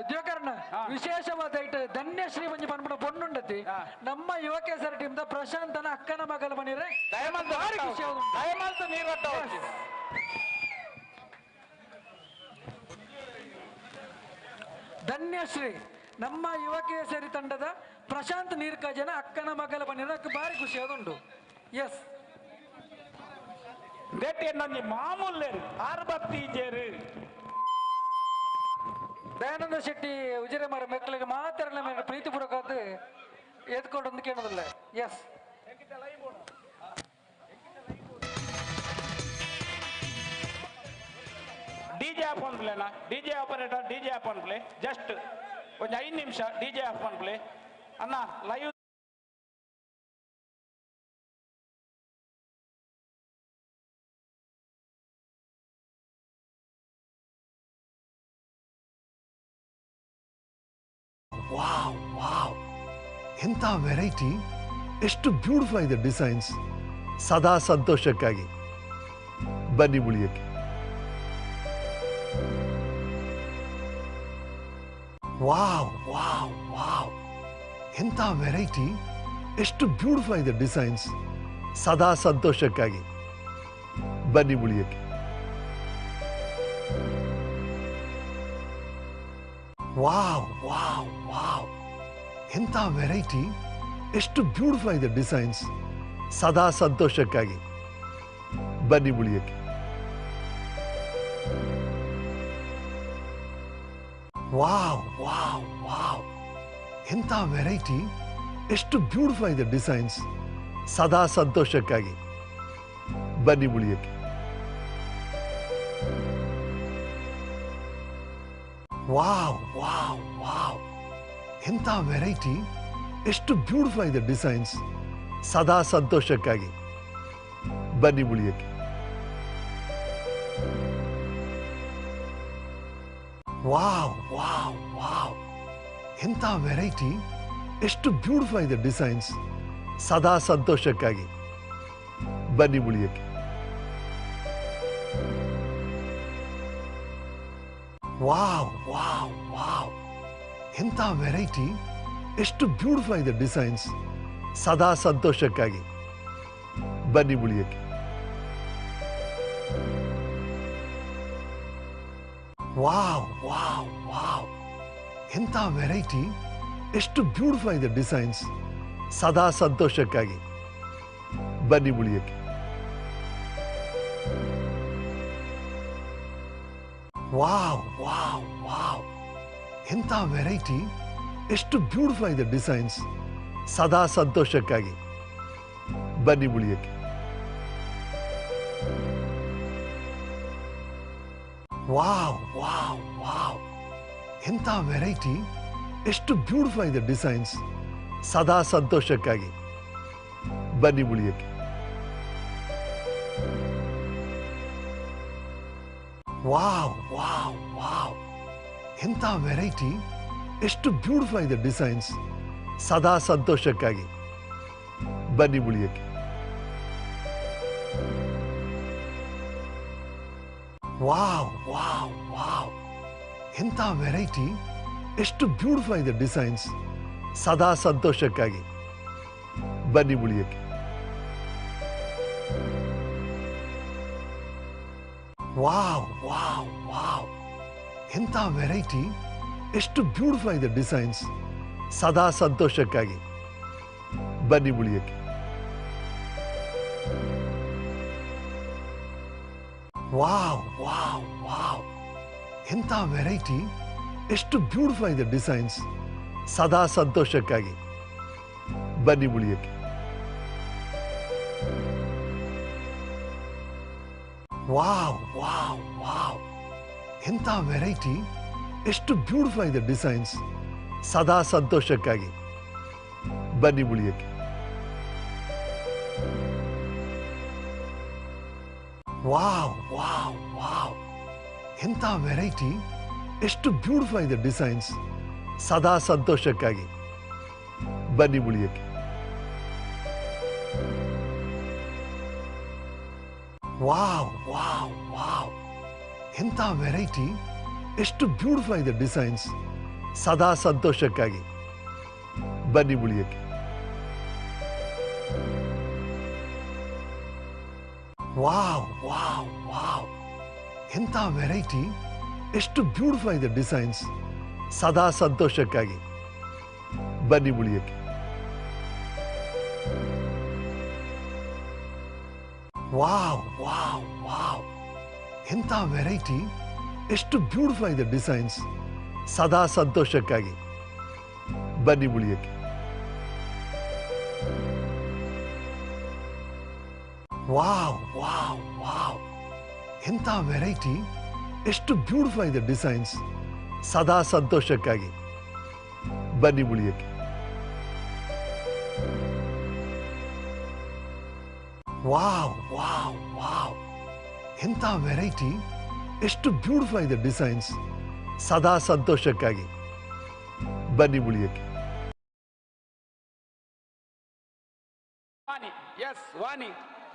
ದಿವಾಕರಣ್ಣ. ವಿಶೇಷವಾದ ಐಟ್ ಧನ್ಯಶ್ರೀ ಮಂಜು ಪನ್ಪುನ ಪೊಣ್ಣುಂಡತಿ ನಮ್ಮ ಯುವಕೇಸರ ಟೀಮ್ the ಪ್ರಶಾಂತನ ಅಕ್ಕನ ಮಗಲ ಬನ್ನಿರೆ. ಭಾರಿ ಖುಷಿ ಆಗುಂಟು. ದಯಮಲ್ತು ನೀರಟ್ಟ ಧನ್ಯಶ್ರೀ ನಮ್ಮ ಯುವಕೇಸರಿ ತಂಡದ ಪ್ರಶಾಂತ್ ನೀರ್ಕಜನ ಅಕ್ಕನ ಮಗಲ ಬನ್ನಿರ ಭಾರಿ ಖುಷಿ ಆದುಂಟು. ಎಸ್, ನಂಜಿ ಮಾಮೂಲೇರು ಆರ್ಬತ್ತೀಜೇರು ದಯಾನಂದ ಶೆಟ್ಟಿ ಉಜಿರೆಮಾರ ಮಕ್ಕಳಿಗೆ ಮಾತ್ರ ಪ್ರೀತಿಪೂರ್ವಕ ಎತ್ಕೊಂಡು ಕೇಳೋದಿಲ್ಲ. ಎಸ್, ಡಿಜೆ ಆಫ್ ಅನ್ಪ್ಲೇನಾ? ಡಿಜೆ ಆಪರೇಟರ್ ಡಿಜೆ ಆಫ್ ಅನ್ಪ್ಲೆ ಜಸ್ಟ್ ಒಂದು 5 ನಿಮಿಷ ಡಿಜೆ ಆಫ್ ಅನ್ಪ್ಲೆ ಅಣ್ಣ ಲೈವ್. ವಾವ್ ವಾವ್, ಎಂಥ ವೆರೈಟಿ, ಎಷ್ಟು ಬ್ಯೂಟಿಫುಲ್ ಆಗಿದೆ ಡಿಸೈನ್ಸ್. ಸದಾ ಸಂತೋಷಕ್ಕಾಗಿ ಬನ್ನಿ ಉಳಿಯಕ್ಕೆ. ವಾವ್ ವಾವ್ ವಾವ್, ಎಂಥ ವೆರೈಟಿ, ಎಷ್ಟು ಬ್ಯೂಟಿಫುಲ್ ಆಗಿದೆ ಡಿಸೈನ್ಸ್. ಸದಾ ಸಂತೋಷಕ್ಕಾಗಿ ಬನ್ನಿ ಉಳಿಯಕ್ಕೆ. ವಾವ್ ವಾವ್ ವಾವ್, ಎಂಥ ವೆರೈಟಿ, ಎಷ್ಟು ಬ್ಯೂಟಿಫುಲ್ ಆಗಿದೆ ಡಿಸೈನ್ಸ್. ಸದಾ ಸಂತೋಷಕ್ಕಾಗಿ ಬನ್ನಿ ಉಳಿಯಕ್ಕೆ. ವಾವ್ ವಾವ್ ವಾವ್, ಎಂಥ ವೆರೈಟಿ, ಎಷ್ಟು ಬ್ಯೂಟಿಫುಲ್ ಆಗಿದೆ ಡಿಸೈನ್ಸ್. ಸದಾ ಸಂತೋಷಕ್ಕಾಗಿ ಬನ್ನಿ ಉಳಿಯಕ್ಕೆ. ವಾವ್ ವಾವ್ ವಾವ್, ಎಂಥ ವೆರೈಟಿ, ಎಷ್ಟು ಬ್ಯೂಟಿಫುಲ್ ಆಗಿದೆ ಡಿಸೈನ್ಸ್. ಸದಾ ಸಂತೋಷಕ್ಕಾಗಿ ಬನ್ನಿ ಉಳಿಯಕ್ಕೆ. ವಾವ್ ವಾವ್ ವಾವ್, ಎಂಥ ವೆರೈಟಿ, ಎಷ್ಟು ಬ್ಯೂಟಿಫುಲ್ ಆಗಿದೆ ಡಿಸೈನ್ಸ್. ಸದಾ ಸಂತೋಷಕ್ಕಾಗಿ ಬನ್ನಿ ಉಳಿಯಕ್ಕೆ. ವಾವ್ ವಾವ್ ವಾವ್, ಎಂಥ ವೆರೈಟಿ, ಎಷ್ಟು ಬ್ಯೂಟಿಫುಲ್ ಆಗಿದೆ ಡಿಸೈನ್ಸ್. ಸದಾ ಸಂತೋಷಕ್ಕಾಗಿ ಬನ್ನಿ ಉಳಿಯಕ್ಕೆ. ವಾವ್ ವಾವ್ ವಾವ್, ಎಂಥ ವೆರೈಟಿ, ಎಷ್ಟು ಬ್ಯೂಟಿಫುಲ್ ಆಗಿದೆ ಡಿಸೈನ್ಸ್. ಸದಾ ಸಂತೋಷಕ್ಕಾಗಿ ಬನ್ನಿ ಉಳಿಯಕ್ಕೆ. ವಾವ್ ವಾವ್ ವಾವ್, ಎಂಥ ವೆರೈಟಿ, ಎಷ್ಟು ಬ್ಯೂಟಿಫುಲ್ ಆಗಿದೆ ಡಿಸೈನ್ಸ್. ಸದಾ ಸಂತೋಷಕ್ಕಾಗಿ ಬನ್ನಿ ಉಳಿಯಕ್ಕೆ. ವಾವ್ ವಾವ್ ವಾವ್, ಎಂಥ ವೆರೈಟಿ, ಎಷ್ಟು ಬ್ಯೂಟಿಫುಲ್ ಆಗಿದೆ ಡಿಸೈನ್ಸ್. ಸದಾ ಸಂತೋಷಕ್ಕಾಗಿ ಬನ್ನಿ ಉಳಿಯಕ್ಕೆ. ವಾವ್ ವಾವ್ ವಾವ್, ಎಂಥ ವೆರೈಟಿ, ಎಷ್ಟು ಬ್ಯೂಟಿಫುಲ್ ಆಗಿದೆ ಡಿಸೈನ್ಸ್. ಸದಾ ಸಂತೋಷಕ್ಕಾಗಿ ಬನ್ನಿ ಉಳಿಯಕ್ಕೆ. ವಾವ್ ವಾವ್ ವಾವ್, ಎಂಥ ವೆರೈಟಿ, ಎಷ್ಟು ಬ್ಯೂಟಿಫುಲ್ ಆಗಿದೆ ಡಿಸೈನ್ಸ್. ಸದಾ ಸಂತೋಷಕ್ಕಾಗಿ ಬನ್ನಿ ಉಳಿಯಕ್ಕೆ. ವಾವ್ ವಾವ್ ವಾವ್, ಎಂಥ ವೆರೈಟಿ, ಎಷ್ಟು ಬ್ಯೂಟಿಫುಲ್ ಆಗಿದೆ ಡಿಸೈನ್ಸ್. ಸದಾ ಸಂತೋಷಕ್ಕಾಗಿ ಬನ್ನಿ ಉಳಿಯಕ್ಕೆ. ವಾವ್ ವಾವ್ ವಾವ್, ಎಂಥ ವೆರೈಟಿ, ಎಷ್ಟು ಬ್ಯೂಟಿಫುಲ್ ಆಗಿದೆ ಡಿಸೈನ್ಸ್. ಸದಾ ಸಂತೋಷಕ್ಕಾಗಿ ಬನ್ನಿ ಮುಳಿಯಕ್ಕೆ. ವಾವ್ ವಾವ್ ವಾವ್, ಎಂಥ ವೆರೈಟಿ, ಎಷ್ಟು ಬ್ಯೂಟಿಫುಲ್ ಆಗಿದೆ ಡಿಸೈನ್ಸ್. ಸದಾ ಸಂತೋಷಕ್ಕಾಗಿ ಬನ್ನಿ ಮುಳಿಯಕ್ಕೆ. ವಾವ್ ವಾವ್ ವಾವ್, ಎಂಥ ವೆರೈಟಿ, ಎಷ್ಟು ಬ್ಯೂಟಿಫುಲ್ ಆಗಿದೆ ಡಿಸೈನ್ಸ್. ಸದಾ ಸಂತೋಷಕ್ಕಾಗಿ ಬನ್ನಿ ಮುಳಿಯಕ್ಕೆ. ವಾವ್ ವಾವ್ ವಾವ್, ಎಂಥ ವೆರೈಟಿ, ಎಷ್ಟು ಬ್ಯೂಟಿಫುಲ್ ಆಗಿದೆ ಡಿಸೈನ್ಸ್. ಸದಾ ಸಂತೋಷಕ್ಕಾಗಿ ಬನ್ನಿ ಮುಳಿಯಕ್ಕೆ. ವಾವ್ ವಾವ್ ವಾವ್, ಎಂಥ ವೆರೈಟಿ, ಎಷ್ಟು ಬ್ಯೂಟಿಫುಲ್ ಆಗಿದೆ ಡಿಸೈನ್ಸ್. ಸದಾ ಸಂತೋಷಕ್ಕಾಗಿ ಬನ್ನಿ ಮುಳಿಯಕ್ಕೆ. ವಾವ್ ವಾವ್ ವಾವ್, ಎಂಥ ವೆರೈಟಿ, ಎಷ್ಟು ಬ್ಯೂಟಿಫುಲ್ ಆಗಿದೆ ಡಿಸೈನ್ಸ್. ಸದಾ ಸಂತೋಷಕ್ಕಾಗಿ ಬನ್ನಿ ಮುಳಿಯಕ್ಕೆ. ವಾವ್ ವಾವ್ ವಾವ್, ಎಂಥ ವೆರೈಟಿ, ಎಷ್ಟು ಬ್ಯೂಟಿಫುಲ್ ಆಗಿದೆ ಡಿಸೈನ್ಸ್. ಸದಾ ಸಂತೋಷಕ್ಕಾಗಿ ಬನ್ನಿ ಮುಳಿಯಕ್ಕೆ. ವಾವ್ ವಾವ್ ವಾವ್, ಎಂಥ ವೆರೈಟಿ, ಎಷ್ಟು ಬ್ಯೂಟಿಫುಲ್ ಆಗಿದೆ ಡಿಸೈನ್ಸ್. ಸದಾ ಸಂತೋಷಕ್ಕಾಗಿ ಬನ್ನಿ ಮುಳಿಯಕ್ಕೆ. ವಾಣಿ, ಎಸ್ ವಾಣಿ,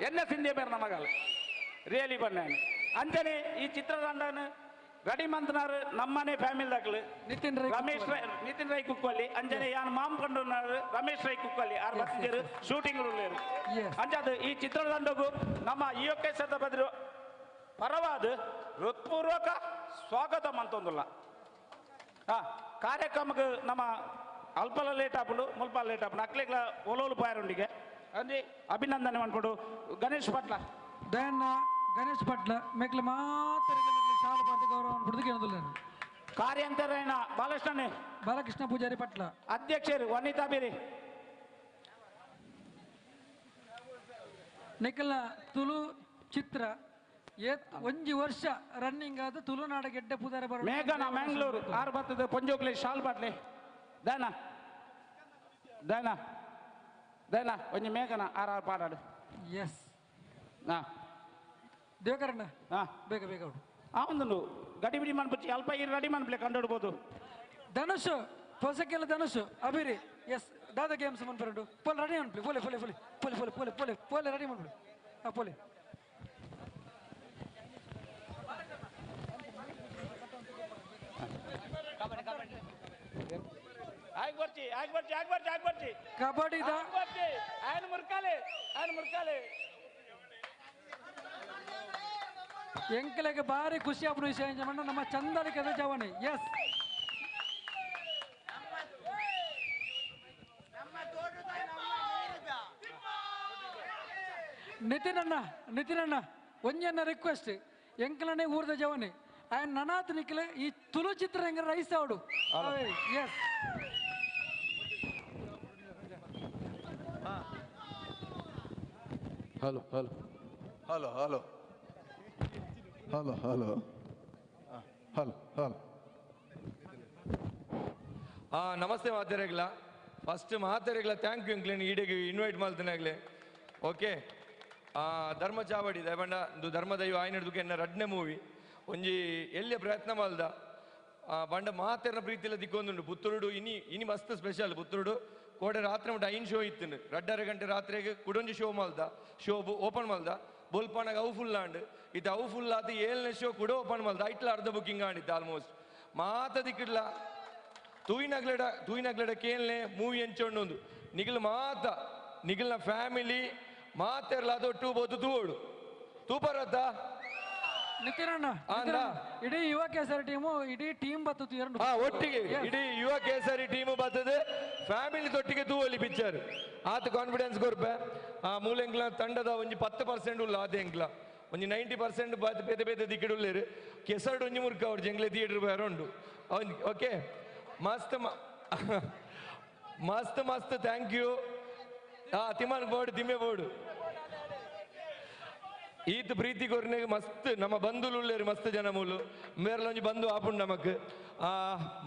ಎನ್ನ ಸಿಂಧೆ ಬೇರೆ ನಮಗಲ್ಲ ರಿಯಲಿ ಬಣ್ಣ ಅಂಜನೆ ಈ ಚಿತ್ರರಂಗನ ರೆಡಿ ಮಂತ್ನಾರು ನಮ್ಮನೆ ಫ್ಯಾಮಿಲಿ ದಾಖಲು ನಿತಿನ್ ರೈ ರಮೇಶ್ ರೈ, ನಿತಿನ್ ರೈ ಕುಕ್ವಲ್ಲಿ ಅಂಜನೆ ಯಾನ್ ಮಾಮ್ ಕಂಡುನಾರು ರಮೇಶ್ ರೈ ಕುಕ್ವಲ್ಲಿ ಆರ್ ಬತ್ತಿಜರು ಶೂಟಿಂಗ್ ಉಳ್ಳೇರು. ಅಂಜಾದು ಈ ಚಿತ್ರರಂಗಗೂ ನಮ್ಮ ಈ ಒಕ್ಕೇಸದ ಬದ್ರು ಪರವಾದ ಹೃತ್ಪೂರ್ವಕ ಸ್ವಾಗತ ಮಂತೊಂದುಲ್ಲ. ಕಾರ್ಯಕ್ರಮಕ್ಕೆ ನಮ್ಮ ಅಲ್ಪಲ ಲೇಟ್ ಆಪುಂಡು ಮುಲ್ಪ ಲೇಟ್ ಆಪುಂಡು ಅಕ್ಲೆಗ್ಲ ಒಲೋಲು ಪಾಯರುಂಡಿಗೆ ಅಂದ್ರೆ ಅಭಿನಂದನೆ ಮಾಡ್ಕೊಡು ಗಣೇಶ್ ಪಟ್ಲ ದಯನ್ನ ಗಣೇಶ್ ಪಟ್ಲ ಮೇಕ್ಲ ಮಾತ್ರ ಶಾಲಾ ಪಾರ್ಥ ಗೌರವ ಅನ್ಬಿಡ್ದು ನಾನು ಕಾರ್ಯಂತರೇಣ ಬಾಲಕೃಷ್ಣನೇ ಬಾಲಕೃಷ್ಣ ಪೂಜಾರಿ ಪಟ್ಲ ಅಧ್ಯಕ್ಷರು ವನಿತಾ ಬೇರೆ ನಿಖಲ ತುಳು ಚಿತ್ರ ಒಂಜಿ ವರ್ಷ ರನ್ನಿಂಗ್ ಆದ ತುಳುನಾಡ ಗೆಡ್ಡೆ ಪೂಜಾರಿ ಬರ ಮೇಘನ ಮ್ಯಾಂಗ್ಳೂರು ಆರು ಬರ್ತದೆ ಪೊಂಜೋಕ್ಲೆ ಶಾಲ್ ಬಾಟ್ಲೆ ದಾನ ದಾನ ದಾನ ಒಂಜಿ ಮೇಘನ ಆರ್ ಆರು ಪಾಡಾಡು. ಎಸ್ ಹಾ ದೇವಕರಣ್ಣ ಹಾ ಬೇಗ ಬೇಗ ಉಂಟು ಆ ಒಂದು ಗಡಿ ಬಿಡಿ ಮನ್ಪುಚ್ಚಿ ಅಲ್ಪ ಇರು ರೆಡಿ ಮನ್ಪ್ಲೆ ಕಂಡುಹಿಡ್ಬೋದು. ಧನುಷ್ ಹೊಸಕ್ಕೆಲ್ಲ ಧನುಷ್ ಅಭಿರಿ ಎಸ್ ದಾದಾ ಗೇಮ್ಸ್ ಮನ್ಪರುಂಡು ಪೋಲೆ ರೆಡಿ ಮನ್ಪ್ಲಿ ಪೋಲೆ ಪೋಲೆ ಪೋಲೆ ಪೋಲೆ ಪೋಲೆ ಪೋಲೆ ಪೋಲೆ ಪೋಲೆ ರೆಡಿ ಮನ್ಪ್ಲಿ ಹಾ ಪೋಲೆ ಆಗ್ ಬರ್ಚಿ ಆಗ್ ಬರ್ಚಿ ಆಗ್ ಬರ್ಚಿ ಆಗ್ ಬರ್ಚಿ ಕಬಡ್ಡಿ ಬರ್ಚಿ ఆయన ಮುರ್ಕಾಲೆ ఆయన ಮುರ್ಕಾಲೆ ಎಂಕಲೆಗೆ ಭಾರಿ ಖುಷಿ ಆಪುನ ವಿಷಯ ಎಂಚ ನಮ್ಮ ಚಂದಲಿಕದ ಜವನಿ. ಎಸ್ ನಿತಿನ್ ಅಣ್ಣ ನಿತಿನ್ ಅಣ್ಣ ಒಂಜನ್ನ ರಿಕ್ವೆಸ್ಟ್ ಎಂಕಲನೆ ಊರ್ದ ಜವನಿ ಆಯನ್ ನನಾತ್ ನಿಕ್ಲೆ ಈ ತುಳು ಚಿತ್ರ ಹೆಂಗ ರೈಸ್ ಅವಡು. Yes hello hello hello hello hello hello hello hello. ನಮಸ್ತೆ ಮಾತೆರೆಗ್ಲ. ಫಸ್ಟ್ ಮಾತೆರೆಗ್ಲ thank you ಇಂಕ್ಲೇನ್ ಈಡೆಗೆ ಇನ್ವೈಟ್ ಮಾಡ್ತೇನೆ ಓಕೆ. ಧರ್ಮ ಚಾವಡಿ ದಯಬಂಡ ಇಂದು ಧರ್ಮದೈವ ಆಯ್ನಡ್ದುಕ್ಕೆ ಎನ್ನ ರಡ್ನೆ ಮೂವಿ ಒಂಜಿ ಎಲ್ಲಿಯ ಪ್ರಯತ್ನ ಮಲ್ದ ಬಂಡ ಮಾತೆರ್ನ ಪ್ರೀತಿಲ ದಿಕ್ಕೊಂದುಂಡು ಪುತ್ತೂರುಡು ಇನಿ ಇನಿ ಮಸ್ತ್ ಸ್ಪೆಷಲ್ ಪುತ್ತೂರುಡು ಕೋಡೆ ರಾತ್ರಿ ಮುಟ್ಟ ಐನ್ ಶೋ ಇತ್ತು ರಡ್ಡರ ಗಂಟೆ ರಾತ್ರಿಗೆ ಕುಡೊಂಜಿ ಶೋ ಮಲ್ದ ಶೋ ಓಪನ್ ಮಲ್ದ ಬೋಲ್ಪಾನಾಗ ಅವು ಫುಲ್ ಆಂಡ್ ಇದು ಅವು ಫುಲ್ ಆದ ಏಳನೇ ಶೋ ಕೂಡ ಓಪನ್ ಮಲ್ದ ಐಟ್ಲ ಅರ್ಧ ಬುಕ್ಕಿಂಗ್ ಆಂಡಿತ್ತು ಆಲ್ಮೋಸ್ಟ್ ಮಾತ ದಿಕ್ಕಿಡ್ಲ ತೂಯಿನಗ್ಲಡ ತೂಯಿನಗ್ಲಡ ಕೇಳ್ನೆ ಮೂವಿ ಎಂಚೊಂಡು ನಿಗಲ್ ಮಾತ ನಿಗಲ್ನ ಫ್ಯಾಮಿಲಿ ಮಾತೆರ್ಲ ಅದೊಟ್ಟು ಬೋದು ತೂವೋಡು ತೂಪರತ್ತ ನಿತಿನ್ ಅಣ್ಣ ಇಡೀ ಯುವ ಕೇಸರಿ ಟೀಮು ಇಡೀ ಟೀಮ್ ಬರ್ತದೆ ಎರಡು ಒಟ್ಟಿಗೆ ಇಡೀ ಯುವ ಕೇಸರಿ ಟೀಮ್ ಬರ್ತದೆ ಫ್ಯಾಮಿಲಿ ತೊಟ್ಟಿಗೆ ತೂವಲ್ಲಿ ಪಿಕ್ಚರ್ ಆತ ಕಾನ್ಫಿಡೆನ್ಸ್ ಕೊರ್ಪೆ ಆ ಮೂಲೆಂಕ್ಲ ತಂಡದ ಒಂಜಿ 10% ಉಲ್ಲ ಆತ ಎಂಕ್ಲ ಒಂಜಿ 90% ಬೇತೆ ಬೇತೆ ದಿಕ್ಕಿಡು ಉಲ್ಲೇರು ಕೆಸರ್ಡ್ ಒಂಜಿ ಮುರ್ಕ ಅವ್ರು ಜಂಗ್ಲೆ ಥಿಯೇಟರ್ ಬೇರೆ ಉಂಡು ಓಕೆ ಮಸ್ತ್ ಮಸ್ತ್ ಮಸ್ತ್ thank you. ಆ ತಿಮ್ಮನ್ ಬೋಡು ತಿಮ್ಮೆ ಬೋಡು ಈತ ಪ್ರೀತಿ ಕೊರ್ನೆಗ್ ಮಸ್ತ್ ನಮ್ಮ ಬಂಧುಲು ಉಲ್ಲೇರು ಮಸ್ತ್ ಜನ ಮೂಲು ಮೇರ್ಲ ಒಂಜಿ ಬಂಧು ಆಪುಂಡು ನಮಕ್ ಆ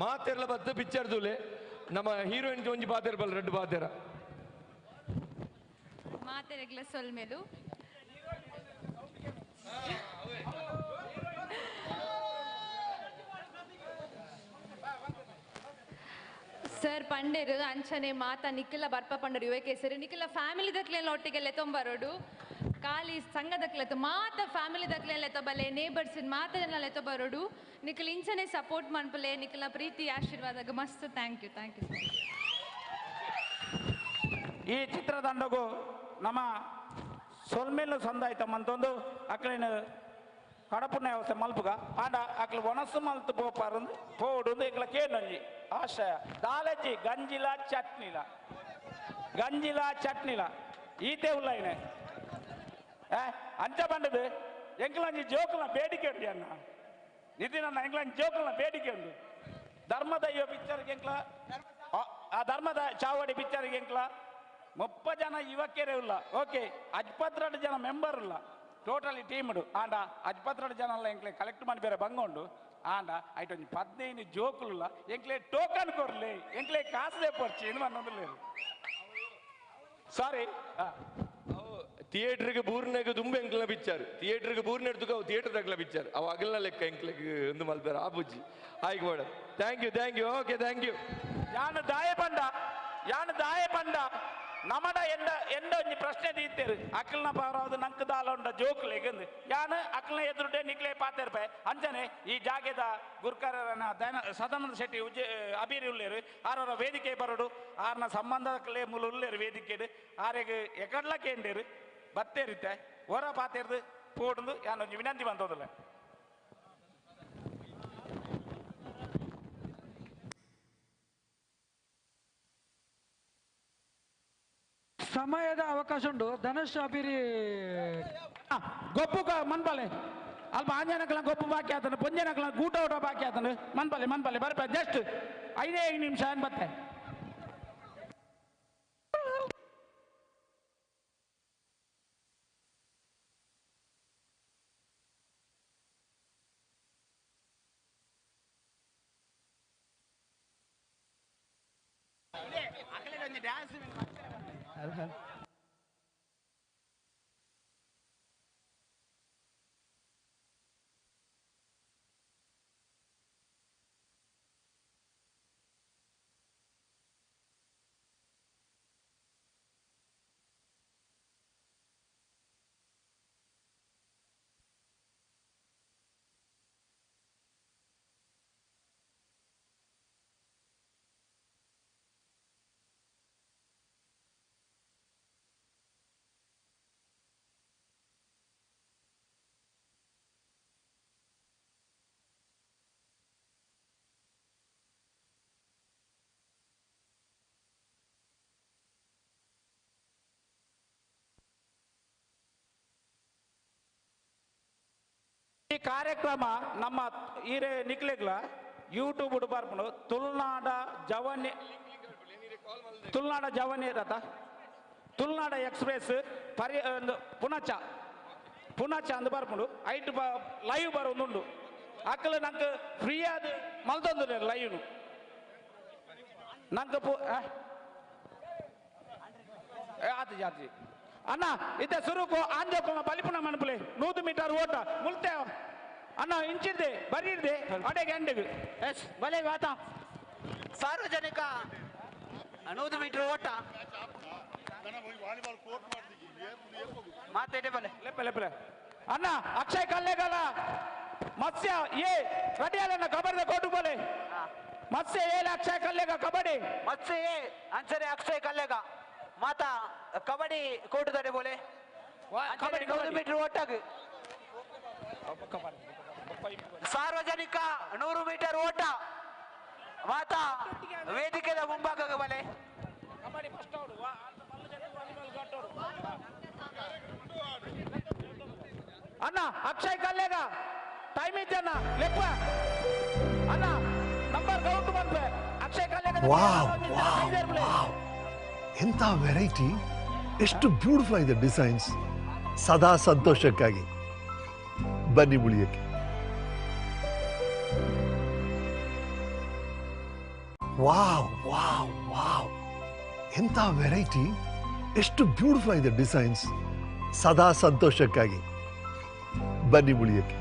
ಮಾತೆರ್ಲ ಬತ್ತು ಪಿಕ್ಚರ್ ತೂಲೆ ನಮ್ಮ ಹೀರೋಯಿನ್ ಒಂಜಿ ಪಾತೆರ್ ಬಲ್ ರಡ್ಡು ಪಾತೆರ ಮಾತೆರೆಗ್ಲ ಸೊಲ್ಮೆಲು ಸರ್ ಪಂಡೇರು ಅಂಚನೆ ಮಾತಾ ನಿಖಿಲ ಬರ್ಪ ಪಂಡರು ಯುವ ಕೇಸರಿ ನಿಖಿಲ ಫ್ಯಾಮಿಲಿ ದಕ್ಲೆಲ್ಲ ಒಟ್ಟಿಗೆ ತೊಂಬರೋಡು ಖಾಲಿ ಸಂಘದಕ್ಲೆತ್ತು ಮಾತ ಫ್ಯಾಮಿಲಿ ದಕ್ಲೆಲ್ಲ ಬಲೆ ನೇಬರ್ಸ್ ಮಾತ ಜನ ಬರೋಡು ನಿಖಿಲ್ ಇಂಚನೆ ಸಪೋರ್ಟ್ ಮನ್ಪಲೆ ನಿಖಿಲ ಪ್ರೀತಿ ಆಶೀರ್ವಾದ ಮಸ್ತ್ thank you thank you sir. ಈ ಚಿತ್ರದಂಡಗೂ ನಮ್ಮ ಸೊಲ್ಮೇಲು ಸಂದಾಯ್ತ ಮಂತೊಂದು ಅಕ್ಲೇನು ಕಡಪುಣ್ಯ ವ್ಯವಸ್ಥೆ ಮಲ್ಪುಗ ಆಂಡ ಅಕ್ಲು ಒಣಸು ಮಲ್ತು ಪೋಪಾರಂದು ಪೋಡುಂದು ಎಂಗ್ಲ ಕೇನೊಂಜಿ ಆಶಯ ದಾಲಜ್ಜಿ ಗಂಜಿಲ ಚಟ್ನಿಲ ಗಂಜಿಲ ಚಟ್ನಿಲ ಈತೆ ಉಲ್ಲೈನೆ ಅಂಚ ಬಂಡದು ಎಂಕ್ಲಂಜಿ ಜೋಕುಲ ಬೇಡಿಕೆ ಉಂಡು ಅಣ್ಣ ನಿತಿನ್ ಅಣ್ಣ ಎಂಕ್ಲಂಜಿ ಜೋಕುಲ ಬೇಡಿಕೆ ಉಂಡು ಧರ್ಮದ ಅಯ್ಯೋ ಪಿಕ್ಚರ್ಗೆ ಎಂಕ್ಲ ಆ ಧರ್ಮದ ಚಾವಡಿ ಪಿಕ್ಚರ್ಗೆ ಎಂಕ್ಲ 30 ಜನ ಯುವಕರೇ ಇಲ್ಲ ಓಕೆ 22 ಜನ ಮೆಂಬರ್ ಇಲ್ಲ ಟೋಟಲಿ ಟೀಮ್ಡು ಆಂಡ 22 ಜನ ಅಲ್ಲ ಎಂಕ್ಲೆ ಕಲೆಕ್ಟ್ ಮಾಡಿ ಬೇರೆ ಬಂಗೊಂಡು ಆಂಡ ಐಟೊಂಜಿ 15 ಜೋಕುಲ್ಲ ಎಂಕ್ಲೆ ಟೋಕನ್ ಕೊರ್ಲಿ ಎಂಕ್ಲೆ ಕಾಸು ಪೊರ್ಚಿ ಏನು ಅನ್ನೋದಿಲ್ಲ ಸಾರಿ. ಥಿಯೇಟರ್ಗೆ ಬೂರ್ನೆಗೆ ದುಂಬೆ ಎಂಕ್ಲ ಪಿಕ್ಚರ್ ಥಿಯೇಟರ್ಗೆ ಬೂರ್ನೆ ಎಡ್ತುಕ ಅವು ಥಿಯೇಟರ್ ತಗ್ಲ ಪಿಕ್ಚರ್ ಅವು ಅಗಲ್ನ ಲೆಕ್ಕ ಎಂಕ್ಲೆಗ್ ಒಂದು ಮಲ್ಪೇರ ಆ ಬುಜ್ಜಿ ಆಯ್ಕೆ madam thank you thank you okay thank you. ಯಾನು ದಾಯ ಪಂಡ ಯಾನು ದಾಯ ಪಂಡ ನಮಡ ಎಂಡ ಎಂಡ ಒಂಜಿ ಪ್ರಶ್ನೆ ದೀತೇರು ಅಕ್ಲ್ನ ಪಾರಾவது ನಂಕ್ ದಾಲ ಉಂಡ ಜೋಕ್ಲೆಗ್ ಯಾನು ಅಕ್ಲ್ನ ಎದುರುಡೆ ನಿಕ್ಲೆ ಪಾತೆರ್ಪೆ ಅಂಚನೆ ಈ ಜಾಗೆದ ಗುರ್ಕರನ ದಯನ ಸದಾನಂದ ಶೆಟ್ಟಿ ಉಜ್ಜೆ ಅಬೀರಿ ಉಲ್ಲೇರು ಆರವರ ವೇದಿಕೆ ಬರೋಡು ಆರ್ನ ಸಂಬಂಧಕ್ಲೆ ಮುಲು ಉಲ್ಲೇರು ವೇದಿಕೆಡು ಆರೆಗ್ ಎಕಡ್ಲ ಕೇಂಡೇರು ಬತ್ತೇರಿತ್ತೆ ಹೊರ ಪಾತೇರ್ದು ಪೋಡುಂದು ಯಾನೊಂಜಿ ವಿನಂತಿ ಬಂತೋದಿಲ್ಲ. ಸಮಯದ ಅವಕಾಶ ಉಂಟು ಧನುಷ್ ಅಬಿರಿ ಗೊಪ್ಪು ಮನ್ಪಲೆ ಅಲ್ಪ ಆಂಜನಕಲ ಗೊಪ್ಪು ಬಾಕಿ ಆತನು ಪೊಂಜನಕಲ ಗೂಟ ಊಟ ಬಾಕಿ ಆತನು ಮನ್ಪಲೆ ಮನ್ಪಲೆ ಬರ್ಪ ಜಸ್ಟ್ 5 ನಿಮಿಷ ಏನ್ ಬತ್ತೆ. ಈ ಕಾರ್ಯಕ್ರಮ ನಮ್ಮ ಈರೆ ನಿಕ್ಲೆಗ್ಲ ಯೂಟ್ಯೂಬ್ ಬರ್ಪುಂಡು ತುಳುನಾಡ ಜವನಿ ತುಳುನಾಡ ಜವನಿ ರಥ ತುಳುನಾಡ ಎಕ್ಸ್ಪ್ರೆಸ್ ಪರಿ ಒಂದು ಪುನಚ ಪುನಚ ಅಂದ್ ಬರ್ಪುಂಡು ಐಟ್ ಲೈವ್ ಬರೋದುಂಡು ಅಕ್ಕಲು ನಂಗೆ ಫ್ರೀ ಆದ ಮಲ್ತೊಂದು ಲೈವ್ನು ನಂಗೆ ಪೂ ಆತು ಜಾತಿ ಅಣ್ಣ ಇತ್ತೆ ಸುರುಕು ಆಂಜೋಕುಲ್ನ ಬಲಿಪುನ ಮನ್ಪುಲೆ 100 ಮೀಟರ್ ಓಟ ಮುಲ್ತೆ ಅಣ್ಣ ಇಂಚಿದ್ದೆ ಬರೀರ್ದೆ ಅಡೆಗೆ ಎಂಡಿಗೆ ಎಸ್ ಬಲೆ ವಾತ ಸಾರ್ವಜನಿಕ 100 ಮೀಟರ್ ಓಟ ಮಾತಾಡೆ ಬಲೆ ಲೆಪ್ಪೆ ಲೆಪ್ಪೆ ಅಣ್ಣ ಅಕ್ಷಯ್ ಕಲ್ಲೆಗಲ ಮತ್ಸ್ಯ ಏ ರೆಡಿ ಅಲ್ಲ ಕಬಡ್ಡಿ ಕೋಟು ಬೋಲೆ ಮತ್ಸ್ಯ ಏ ಅಕ್ಷಯ್ ಕಲ್ಲೆಗ ಕಬಡ್ಡಿ ಮತ್ಸ್ಯ ಎ ಅಂಚನೆ ಅಕ್ಷಯ್ ಕಲ್ಲೆಗ ಮಾತಾ ಕಬಡ್ಡಿ ಕೋಟುದಡೆ ಬೋಲೆ ಕಬಡ್ಡಿ 100 ಮೀಟರ್ ಓಟಗ್ ಸಾರ್ವಜನಿಕ 100 ಮೀಟರ್ ಓಟ ಮಾತಾ ವೇದಿಕೆದ ಮುಂಭಾಗಕ್ಕೆ ಬಲೆ ಕಬಡ್ಡಿ ಫಸ್ಟ್ ಔಟ್ ಅಣ್ಣ ಅಕ್ಷಯ್ ಕಲ್ಲೆಗ ಟೈಮ್ ಇದ್ದಣ್ಣ ಲೆಪ್ಪ ಅಣ್ಣ ನಂಬರ್ ಕೌಂಟ್ ಬಂದ್ವೆ ಅಕ್ಷಯ್ ಕಲ್ಲೆಗ ವಾವ್ ವಾವ್ ವಾವ್ ಎಂಥ ವೆರೈಟಿ, ಎಷ್ಟು ಬ್ಯೂಟಿಫುಲ್ ಆಗಿದೆ ಡಿಸೈನ್ಸ್. ಸದಾ ಸಂತೋಷಕ್ಕಾಗಿ ಬನ್ನಿ ಉಳಿಯಕ್ಕೆ. ವಾವ್ ವಾವ್ ವಾವ್, ಎಂಥ ವೆರೈಟಿ, ಎಷ್ಟು ಬ್ಯೂಟಿಫುಲ್ ಆಗಿದೆ ಡಿಸೈನ್ಸ್. ಸದಾ ಸಂತೋಷಕ್ಕಾಗಿ ಬನ್ನಿ ಉಳಿಯಕ್ಕೆ.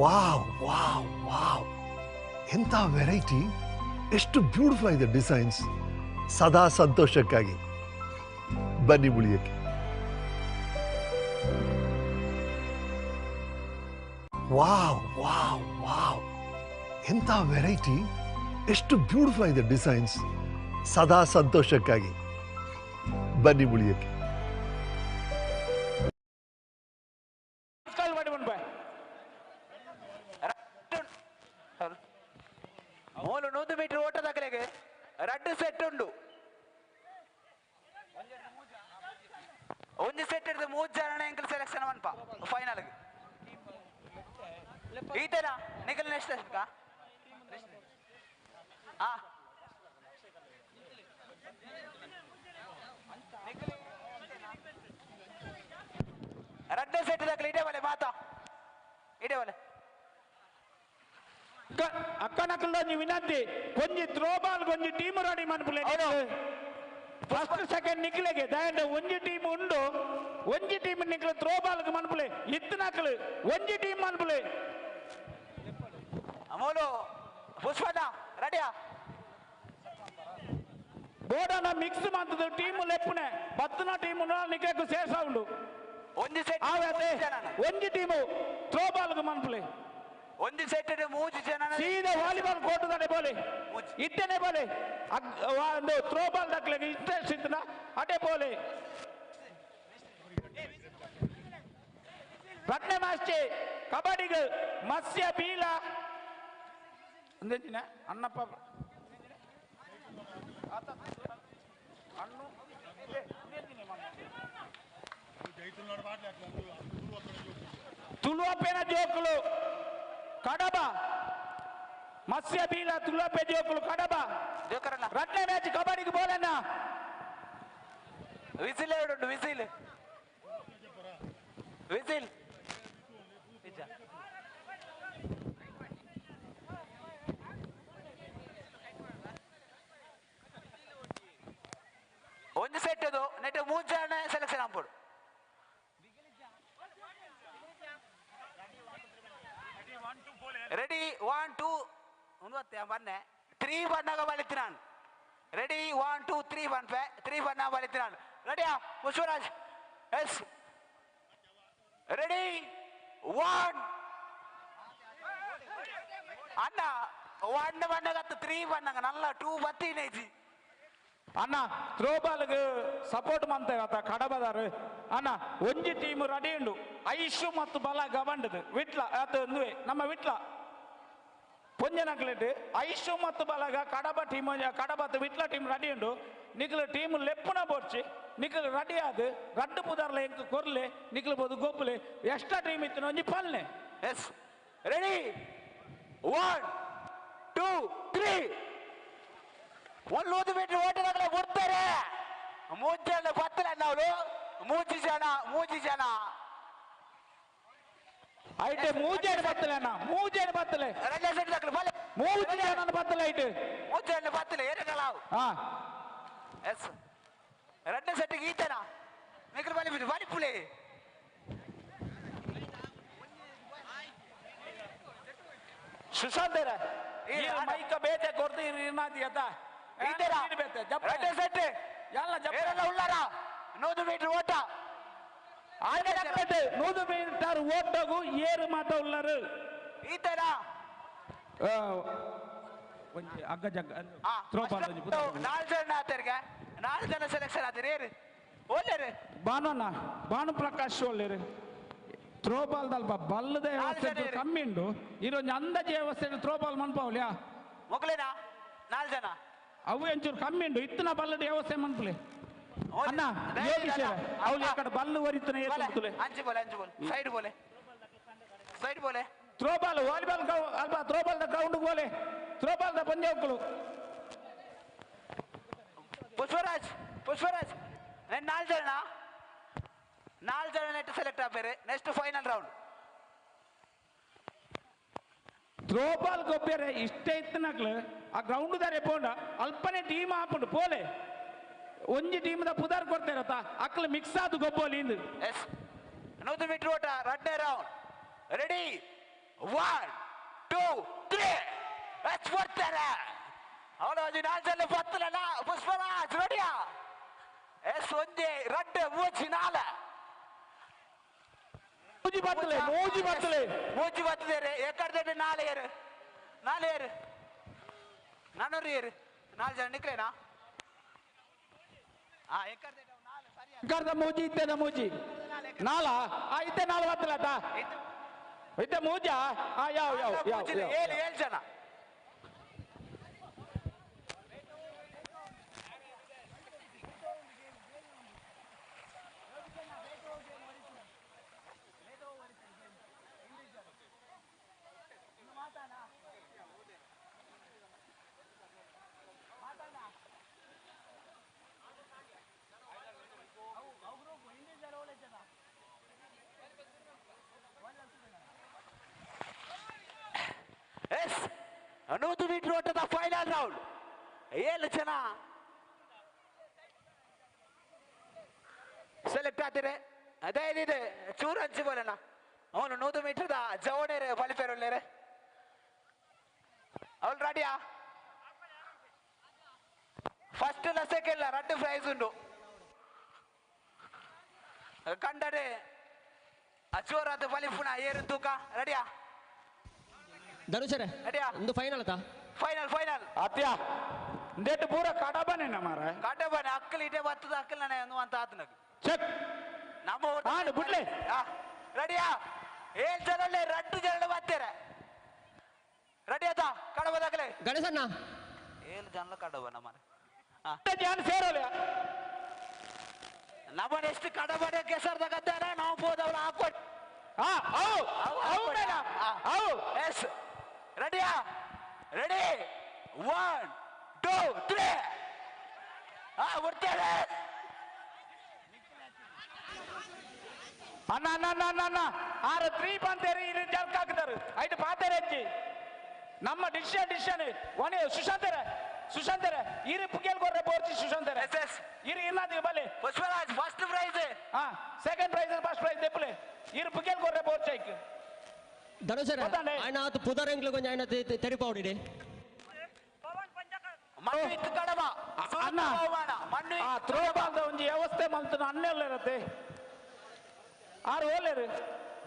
ವಾವ್ ವಾವ್ ವಾವ್, ಎಂಥ ವೆರೈಟಿ, ಎಷ್ಟು ಬ್ಯೂಟಿಫುಲ್ ಆಗಿದೆ ಡಿಸೈನ್ಸ್. ಸದಾ ಸಂತೋಷಕ್ಕಾಗಿ ಬನ್ನಿ ಉಳಿಯಕ್ಕೆ. ವಾವ್ ವಾವ್ ವಾವ್, ಎಂಥ ವೆರೈಟಿ, ಎಷ್ಟು ಬ್ಯೂಟಿಫುಲ್ ಆಗಿದೆ ಡಿಸೈನ್ಸ್. ಸದಾ ಸಂತೋಷಕ್ಕಾಗಿ ಬನ್ನಿ ಉಳಿಯಕ್ಕೆ. ಮೂಲು 100 ಮೀಟರ್ ಓಟದಾಗಲೆಗೆ ರಡ್ಡು ಸೆಟ್ ಉಂಡು. ಒಂದು ಸೆಟ್ ಹಿಡಿದು 3 ಜನ ಎಂಕಲ್ ಸೆಲೆಕ್ಷನ್ ಮನ್ಪ ಫೈನಲ್. ಈತನಾ ನಿಖಲ್ ನೆಕ್ಸ್ಟ್ ಆ ರಡ್ಡು ಸೆಟ್ ದಾಖಲೆ ಇಡೇ ಬಲೆ ಮಾತಾ ಇಡೇ ಬಲೆ. ಅಕ್ಕನಕ್ಕಲ್ಲ ವಿನಂತಿ, ಒಂಜಿ ಥ್ರೋಬಾಲ್ ಒಂಜಿ ಟೀಮ್ ರೆಡಿ ಮನ್ಪುಲೆ. ಫಸ್ಟ್ ಸೆಕೆಂಡ್ ನಿಕ್ಲೆಗೆ ದಯಂಡ ಒಂಜಿ ಟೀಮ್ ಉಂಡು, ಒಂಜಿ ಟೀಮ್ ನಿಕ್ಲೆ ಥ್ರೋಬಾಲ್ ಮನ್ಪುಲೆ. ಇತ್ತನಕ್ಲು ಒಂಜಿ ಟೀಮ್ ಮನ್ಪುಲೆ. ಅಮೋಲು ಪುಷ್ಪಣ್ಣ ರೆಡಿಯಾ? ಬೋರ್ಡನ್ನ ಮಿಕ್ಸ್ ಮಾಡ್ತದೆ ಟೀಮ್ ಲೆಪ್ಪುನೆ ಬತ್ತನ ಟೀಮ್ ನಿಕ್ಲೆಗ್ ಸೇರ್ಸ ಉಂಡು. ಒಂಜಿ ಸೆಟ್ ಒಂಜಿ ಟೀಮು ಥ್ರೋಬಾಲ್ ಮನ್ಪುಲೆ. ಒಂದು ಸೆಟ್ 3 ಜನ ಸೀದಾ ವಾಲಿಬಾಲ್ ಕೋರ್ಟ್ ದಾಡೆ ಬೋಲೆ ಇತ್ತನೆ ಬೋಲೆ ಒಂದು ಥ್ರೋ ಬಾಲ್ ದಕ್ಲೆಗೆ ಇಂಟ್ರೆಸ್ಟ್ ಇತ್ತನ ಅಟೆ ಬೋಲೆ. ರಡ್ನೆ ಮಾಸ್ಟೆ ಕಬಡ್ಡಿಗೆ ಮತ್ಸ್ಯ ಬೀಲ ಅಂದೆಂಚಿನ ಅಣ್ಣಪ್ಪ ಅಣ್ಣು ತುಳುವಪ್ಪೇನ ಜೋಕುಲು ಕಡಬ ಮತ್ಸ್ಯ ಬೀಲ ತುಳುವಪ್ಪೆ ಜೋಕುಲು ಕಡಬ. ರಡ್ನೆ ಮ್ಯಾಚ್ ಕಬಡ್ಡಿಗೆ ಬೋಲಣ್ಣ. ವಿಸಿಲ್ ಎರಡು ವಿಸಿಲ್ ವಿಸಿಲ್ ಒಂದು ಸೆಟ್ ಅದು ನೆಟ್ 3 ಜನ ಸೆಲೆಕ್ಷನ್ ಆಗ್ಬೋದು. ರೆಡಿ 1 2 ಒಂದು ಬನ್ನೆ 3 ಬನ್ನಾಗ ಬಲಿತಿ ನಾನು. ರೆಡಿ 1 2 3 ಬನ್ಪೆ 3 ಬನ್ನ ಬಲಿತಿ ನಾನು. ರೆಡಿಯಾ ಪುಷ್ಪರಾಜ್? ಎಸ್ ರೆಡಿ 1 ಅಣ್ಣ 1 ಬನ್ನಾಗ 3 ಬನ್ನಾಗ ನಲ್ಲ 2 ಬತ್ತಿ ಅಣ್ಣ ಥ್ರೋಬಾಲ್ಗೆ ಸಪೋರ್ಟ್ ಮಾಡ್ತಾರೆ ಆತ ಕಡಬದಾರು. ಅಣ್ಣ ಒಂಜಿ ಟೀಮ್ ರೆಡಿ ಉಂಡು. ಐಶು ಮತ್ತು ಬಲ ಗವಂಡದು ವಿಟ್ಲ ಆತ ಒಂದುವೆ ನಮ್ಮ ವಿಟ್ಲ ಪೊಂಜನಕ್ಲೆಟ್ ಐಶು ಮತ್ತು ಬಲಗ ಕಡಬ ಟೀಮ್ ಕಡಬತ್ತು ವಿಟ್ಲ ಟೀಮ್ ರೆಡಿ ಉಂಡು. ನಿಖಲು ಟೀಮ್ ಲೆಪ್ಪುನ ಬೋಡ್ಚಿ ನಿಖಲು ರೆಡಿ ಆದು ರಡ್ಡು ಪುದಾರ್ಲೆ ಎಂಕ್ ಕೊರ್ಲೆ ನಿಖಲು ಬೋದು ಗೊಪ್ಪಲೆ ಎಕ್ಸ್ಟ್ರಾ ಟೀಮ್ ಇತ್ತು ಒಂಜಿ ಪಲ್ನೆ. ಎಸ್ ರೆಡಿ 1 2 3 100 ಮೀಟರ್ ಓಟದಾಗಲೇ ಬಿಡ್ತಾರೆ. 3 ಜನ ಬತ್ತಲ ನಾವು 3 ಜನ 3 ಜನ ಐಟೆ 3 ಜನ ಬತ್ತಲ ಅಣ್ಣ 3 ಜನ ಬತ್ತಲೆ 3 ಜನ ಬತ್ತಲ ಐಟೆ 3 ಜನ ಬತ್ತಲ ಏರಗಲಾವ್. ಹಾ ಎಸ್ ರಡ್ಡ ಸೆಟ್ ಈತನ ನಿಖಲ್ ಬಲಿ ಬಿಡು ಬಲಿ ಪುಲೆ. ಸುಶಾಂತ್ ಮೈಕ ಬೇತೆ ಕೊರ್ದು ಇರ್ನಾದಿ ಅದ ಈತರ ರಡ್ಡ ಸೆಟ್ ಎಲ್ಲ ಏರಲ್ಲ ಉಳ್ಳಾರ 100 ಮೀಟರ್ ಓಟ 100 ಮೀಟರ್ ಓಟಗು ಏರು ಮಾತ ಉಳ್ಳಾರು ಈತರ ಒಂಜಿ ಅಗ್ಗ ಜಗ್ಗ ಥ್ರೋಬಾಲ್ ಒಂಜಿ 4 ಜನ ಆತರಿಗೆ 4 ಜನ ಸೆಲೆಕ್ಷನ್ ಆತರಿ ಏರು ಒಲ್ಲೇರು ಬಾನುಣ್ಣ ಭಾನು ಪ್ರಕಾಶ್ ಒಲ್ಲೇರು. ಥ್ರೋಬಾಲ್ ದಲ್ಪ ಬಲ್ಲದ ವ್ಯವಸ್ಥೆ ಕಮ್ಮಿ ಉಂಡು. ಇದೊಂದು ಅಂದಾಜು ವ್ಯವಸ್ಥೆ ಥ್ರೋಬಾಲ್ ಮನ್ಪಾವಲ್ಯಾ ಮೊಗಲೇನಾ 4 ಜನ ಅವು ಎಂಚೂರು ಕಮ್ಮಿ ಉಂಡು. ಇತ್ತನ ಬಲ್ಲದ ವ್ಯವಸ್ಥೆ ಮನ್ಪುಲೆ ಅಣ್ಣ ಯೋಗೀಶ್ ಅವ್ಲು ಈ ಕಡೆ ಬಲ್ಲು ಒರಿತನ ಏತುಲೆ ಅಂಚಿ ಬೋಲೆ ಅಂಚಿ ಬೋಲೆ ಸೈಡ್ ಬೋಲೆ ಸೈಡ್ ಬೋಲೆ. ಥ್ರೋಬಾಲ್ ವಾಲಿಬಾಲ್ ಅಲ್ಪ ಥ್ರೋಬಾಲ್ the ground ಬೋಲೆ ಥ್ರೋಬಾಲ್ the ಪಂದ್ಯಕ್ಕಳು. ಪುಷ್ಪರಾಜ್ ಪುಷ್ಪರಾಜ್ ನಾಲ್ ಜನ ನಾಲ್ ಜನ ನೆಟ್ ಸೆಲೆಕ್ಟ್ ಆಪೇರೆ. Next final round. Throwball ಗೊಬ್ಬರ ಇಷ್ಟೇ ಇತ್ತನಕ್ಲು ಆ ಗ್ರೌಂಡ್ ದಾರೆ ಪೋಂಡ ಅಲ್ಪನೆ ಟೀಮ್ ಆಪುಂಡು ಪೋಲೆ ಒಂಜಿ ಟೀಮ್ the ಪುದಾರ್ ಕೊಡ್ತಾರತ್ತ ಅಕ್ಲು ಮಿಕ್ಸ್ ಆದು ಗೊಬ್ಬೋಲಿ ಇಂದು. ಎಸ್ 100 ಮೀಟರ್ ಓಟ ರಡ್ನೇ ರೌಂಡ್. ರೆಡಿ 1 2 3 ಎಸ್ ಬರ್ತಾರೆ. ಅವನು ಒಂಜಿ ನಾಲ್ ಜನ ಪತ್ತಲಲ್ಲ. ಪುಷ್ಪರಾಜ್ ರೆಡಿಯಾ? ಎಸ್ ಒಂಜಿ ರಡ್ಡು ಮೂಜಿ ನಾಲ ಮೂಜಿ ಬತ್ತಲೆ ಮೂಜಿ ಬತ್ತಲೆ ಮೂಜಿ ಬತ್ತದೇರೆ ಎಕ್ಕಡ್ದೆ ನಾಲ್ ಏರು ನಾಲ್ ಏರು ನಾನೂರು ಏರು ನಾಲ್ ಜನ ನಿಕ್ಲೇನಾ? ಆ ಎಕ್ಕಡ್ದೆ ನಾಲ್ ಸರಿ ಎಕ್ಕಡ್ದ ಮೂಜಿ ಇತ್ತೇನ ಮೂಜಿ ನಾಲ ಆ ಇತ್ತೆ ನಾಲ್ ಬತ್ತಲತ್ತ ಇತ್ತೆ ಮೂಜಾ ಆ ಯಾವ ಯಾವ ಯಾವ ಏಳು ಏಳು ಜನ. ಎಸ್ 100 ಮೀಟರ್ ಓಟದ ಫೈನಲ್ ರೌಂಡ್. 7 ಜನ ಸೆಲೆಕ್ಟ್ ಆಗ್ತಾರೆ. ಅದೇ ಇದೆ ಚೂರು ಹಂಚಿ ಬೋಲಣ್ಣ. ಅವನು 100 ಮೀಟರ್ದ ಜವಣೇರೆ ಬಲಿಪೇರೊಳ್ಳೇರೆ. ಅವಳು ರೆಡಿಯಾ? ಫಸ್ಟ್ ಇಲ್ಲ ಸೆಕೆಂಡ್ ಇಲ್ಲ ರಡ್ಡು ಪ್ರೈಸ್ ಉಂಟು. ಕಂಡರೆ ಅಚೋರಾದ ಬಲಿಪುಣ ಏರು ತೂಕ. ರೆಡಿಯಾ ಧನುಷರೇ? ಒಂದು ಫೈನಲ್ ಆತಾ? ಫೈನಲ್ ಫೈನಲ್ ಅತ್ಯ that ಪೂರ ಕಡಬನೆ ನಮಾರ ಕಡಬನೆ ಅಕ್ಕಲ್ ಇಟೆ ಬತ್ತದ ಅಕ್ಕಲ್ ನನೆ ಅಂತ ಆತನಗ ಚೆಕ್ ನಮ್ಮ ಆನು ಬುಡ್ಲೆ. ರೆಡಿಯಾ? ಏಳು ಜನ ರಡ್ಡು ಜನ ಬರ್ತಾರೆ. ರೆಡಿ ಆತಾ ಕಡಬದಾಗಲೇ ಗಣೇಶಣ್ಣ? ಏಳು ಜನ ಕಡಬ ನಮ್ಮನೆ ಜನ ಸೇರೋಲ್ಲ ನಮ್ಮನೆ ಎಷ್ಟು ಕಡಬನೆ ಕೆಸರ್ದಾಗದ್ದಾರ ನಾವು ಹೋದವಳು ಹಾಕೊಟ್. ಎಸ್ ರೆಡಿಯಾ? ರೆಡಿ 1 2 3 ಬಿಡ್ತೇನೆ. ಅಣ್ಣ ಅಣ್ಣ ಅಣ್ಣ ಅಣ್ಣ ಅಣ್ಣ ಆರು ತ್ರೀ ಪಂತೇರಿ ಇರು ಜಲ್ಕ್ ಹಾಕಿದಾರು ಐದು ಪಾತೇರೆ ಹಚ್ಚಿ ನಮ್ಮ ಡಿಸಿಷನ್ ಡಿಸಿಷನ್ ಒಣೆ ಸುಶಾಂತರ ಸುಶಾಂತರ ಇರು ಪುಕೇಲ್ ಕೊರ್ರೆ ಬೋರ್ಚಿ ಸುಶಾಂತರ ಇರು ಇನ್ನಾದಿ ಬಲೆ ಪುಷ್ಪರಾಜ್ ಫಸ್ಟ್ ಪ್ರೈಸ್. ಹಾ ಸೆಕೆಂಡ್ ಪ್ರೈಸ್ ಫಸ್ಟ್ ಪ್ರೈಸ್ ದೆಪ್ಪಲೆ ಇರು ಪುಕೇಲ್ ಕೊರ್ರೆ ಬೋರ್ಚಿ ಐಕ್ ಧನುಷರ ಆಯ್ನ ಆತು ಪುದರೆಂಗ್ಲು ಕೊಂಚ ಆಯ್ನ ತೆರಿಪಾವುಡಿಡೆ ಮಣ್ಣು ಇತ್ತು ಕಡಬ ಅಣ್ಣ ಮಣ್ಣು ಆ ಥ್ರೋಬಾಲ್ದ ಒಂಜಿ ವ್ಯವಸ್ಥೆ ಮಲ್ತನ ಅಣ್ಣೆ ಇರತ್ತೆ ಆರು ಓಲೇರು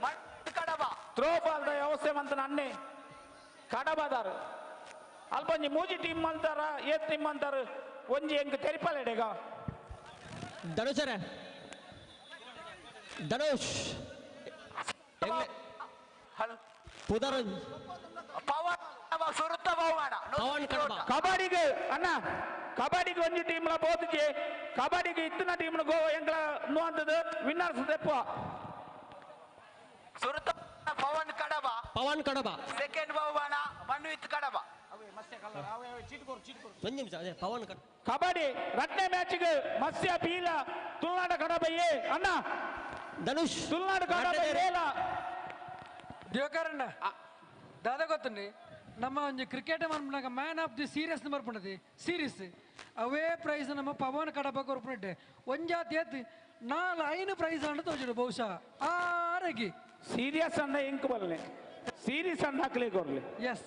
ಮಣ್ಣು ಕಡಬ ಥ್ರೋಬಾಲ್ದ ವ್ಯವಸ್ಥೆ ಮಂತನ ಅಣ್ಣೆ ಕಡಬದಾರು ಅಲ್ಪ ಒಂಜಿ ಮೂಜಿ ಟೀಮ್ ಅಂತಾರ ಏತ್ ಟೀಮ್ ಅಂತಾರ ಒಂಜಿ ಎಂಕ್ ತೆರಿಪಾಲೆಡೆಗ. ಧನುಷರ ಧನುಷ್ ಪುದರಂಜ್ ಪವನ್ ಸುರುತ್ತ ಬಹುಮಾನ ಪವನ್ ಕಡಬ ಕಬಡ್ಡಿಗೆ ಅಣ್ಣ ಕಬಡ್ಡಿಗೆ ಒಂಜಿ ಟೀಮ್ಲ ಬೋದಿಜೆ ಕಬಡ್ಡಿಗೆ ಇತ್ತಿನ ಟೀಮ್ನ ಗೋ ಎಂಕ್ಲ ನುವಂತದ್ದು ವಿನ್ನರ್ಸ್ ದೆಪ್ಪ ಸುರುತ್ತ ಪವನ್ ಕಡಬ ಪವನ್ ಕಡಬ ಸೆಕೆಂಡ್ ಬಹುಮಾನ ಮಣ್ಣು ಕಡಬ. ಒಂದು ನಿಮಿಷ ಅದೇ ಪವನ್ ಕಡಬ. ಕಬಡ್ಡಿ ರಡ್ನೇ ಮ್ಯಾಚ್ಗೆ ಮತ್ಸ್ಯ ಬೀಲ ತುಳುನಾಡ ಕಡಬ ಏ ಅಣ್ಣ ಧನುಷ್ ತುಳುನಾಡು ಕಡಬ ಏಲ ದಿವಾಕರಣ್ಣ ದಾದ ಗೊತ್ತುಂಡಿ ನಮ್ಮ ಒಂಜಿ ಕ್ರಿಕೆಟ್ ಮನ್ಪುನಾಗ ಮ್ಯಾನ್ ಆಫ್ the serious ಬರ್ಪುಂಡತಿ ಸೀರೀಸ್ ಅವೇ ಪ್ರೈಸ್ ನಮ್ಮ ಪವನ್ ಕಡಬ ಕೊರ್ಪುಂಡೆ ಒಂಜಾತಿ ಎತ್ತು ನಾಲ್ ಐನು ಪ್ರೈಸ್ ಅಂಡ ತೋಜುಡು ಬಹುಶಃ ಆರಗಿ ಸೀರಿಯಸ್ ಅಂಡ ಎಂಕ್ ಬಲ್ಲೆ ಸೀರೀಸ್ ಅಂಡ ಹಾಕ್ಲಿ ಕೊರ್ಲಿ. ಎಸ್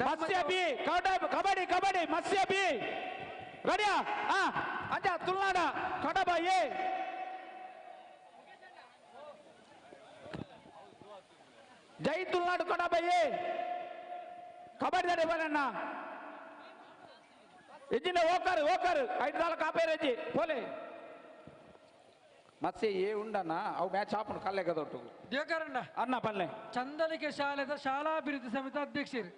ಮತ್ಸ್ಯ ಬಿ ಕಬಡ್ಡಿ ಕಬಡ್ಡಿ ಮತ್ಸ್ಯ ಬಿ ರೆಡಿಯಾ? ಆ ಅಂಜ ತುಳುನಾಡ ಕಡಬ ಎ ಜೈ ತುಳುನಾಡು ಕಡಬ ಎ ಕಬಡ್ಡಿ ದಡೆ ಬರಣ್ಣ ಎಜ್ಜಿನ ಓಕರ್ ಓಕರ್ ಐದು ನಾಲ್ಕು ಕಾಪೇರ್ ಎಜ್ಜಿ ಪೋಲೆ ಮತ್ತೆ ಏ ಉಂಡಣ್ಣ ಅವು ಮ್ಯಾಚ್ ಆಪುಂಡು ಕಲ್ಲೆಗದೊಟ್ಟು. ದಿವಾಕರಣ್ಣ ಅಣ್ಣ ಪಲ್ಲೆ ಚಂದಲಿಕೆ ಶಾಲೆದ ಶಾಲಾಭಿವೃದ್ಧಿ ಸಮಿತಿ ಅಧ್ಯಕ್ಷರು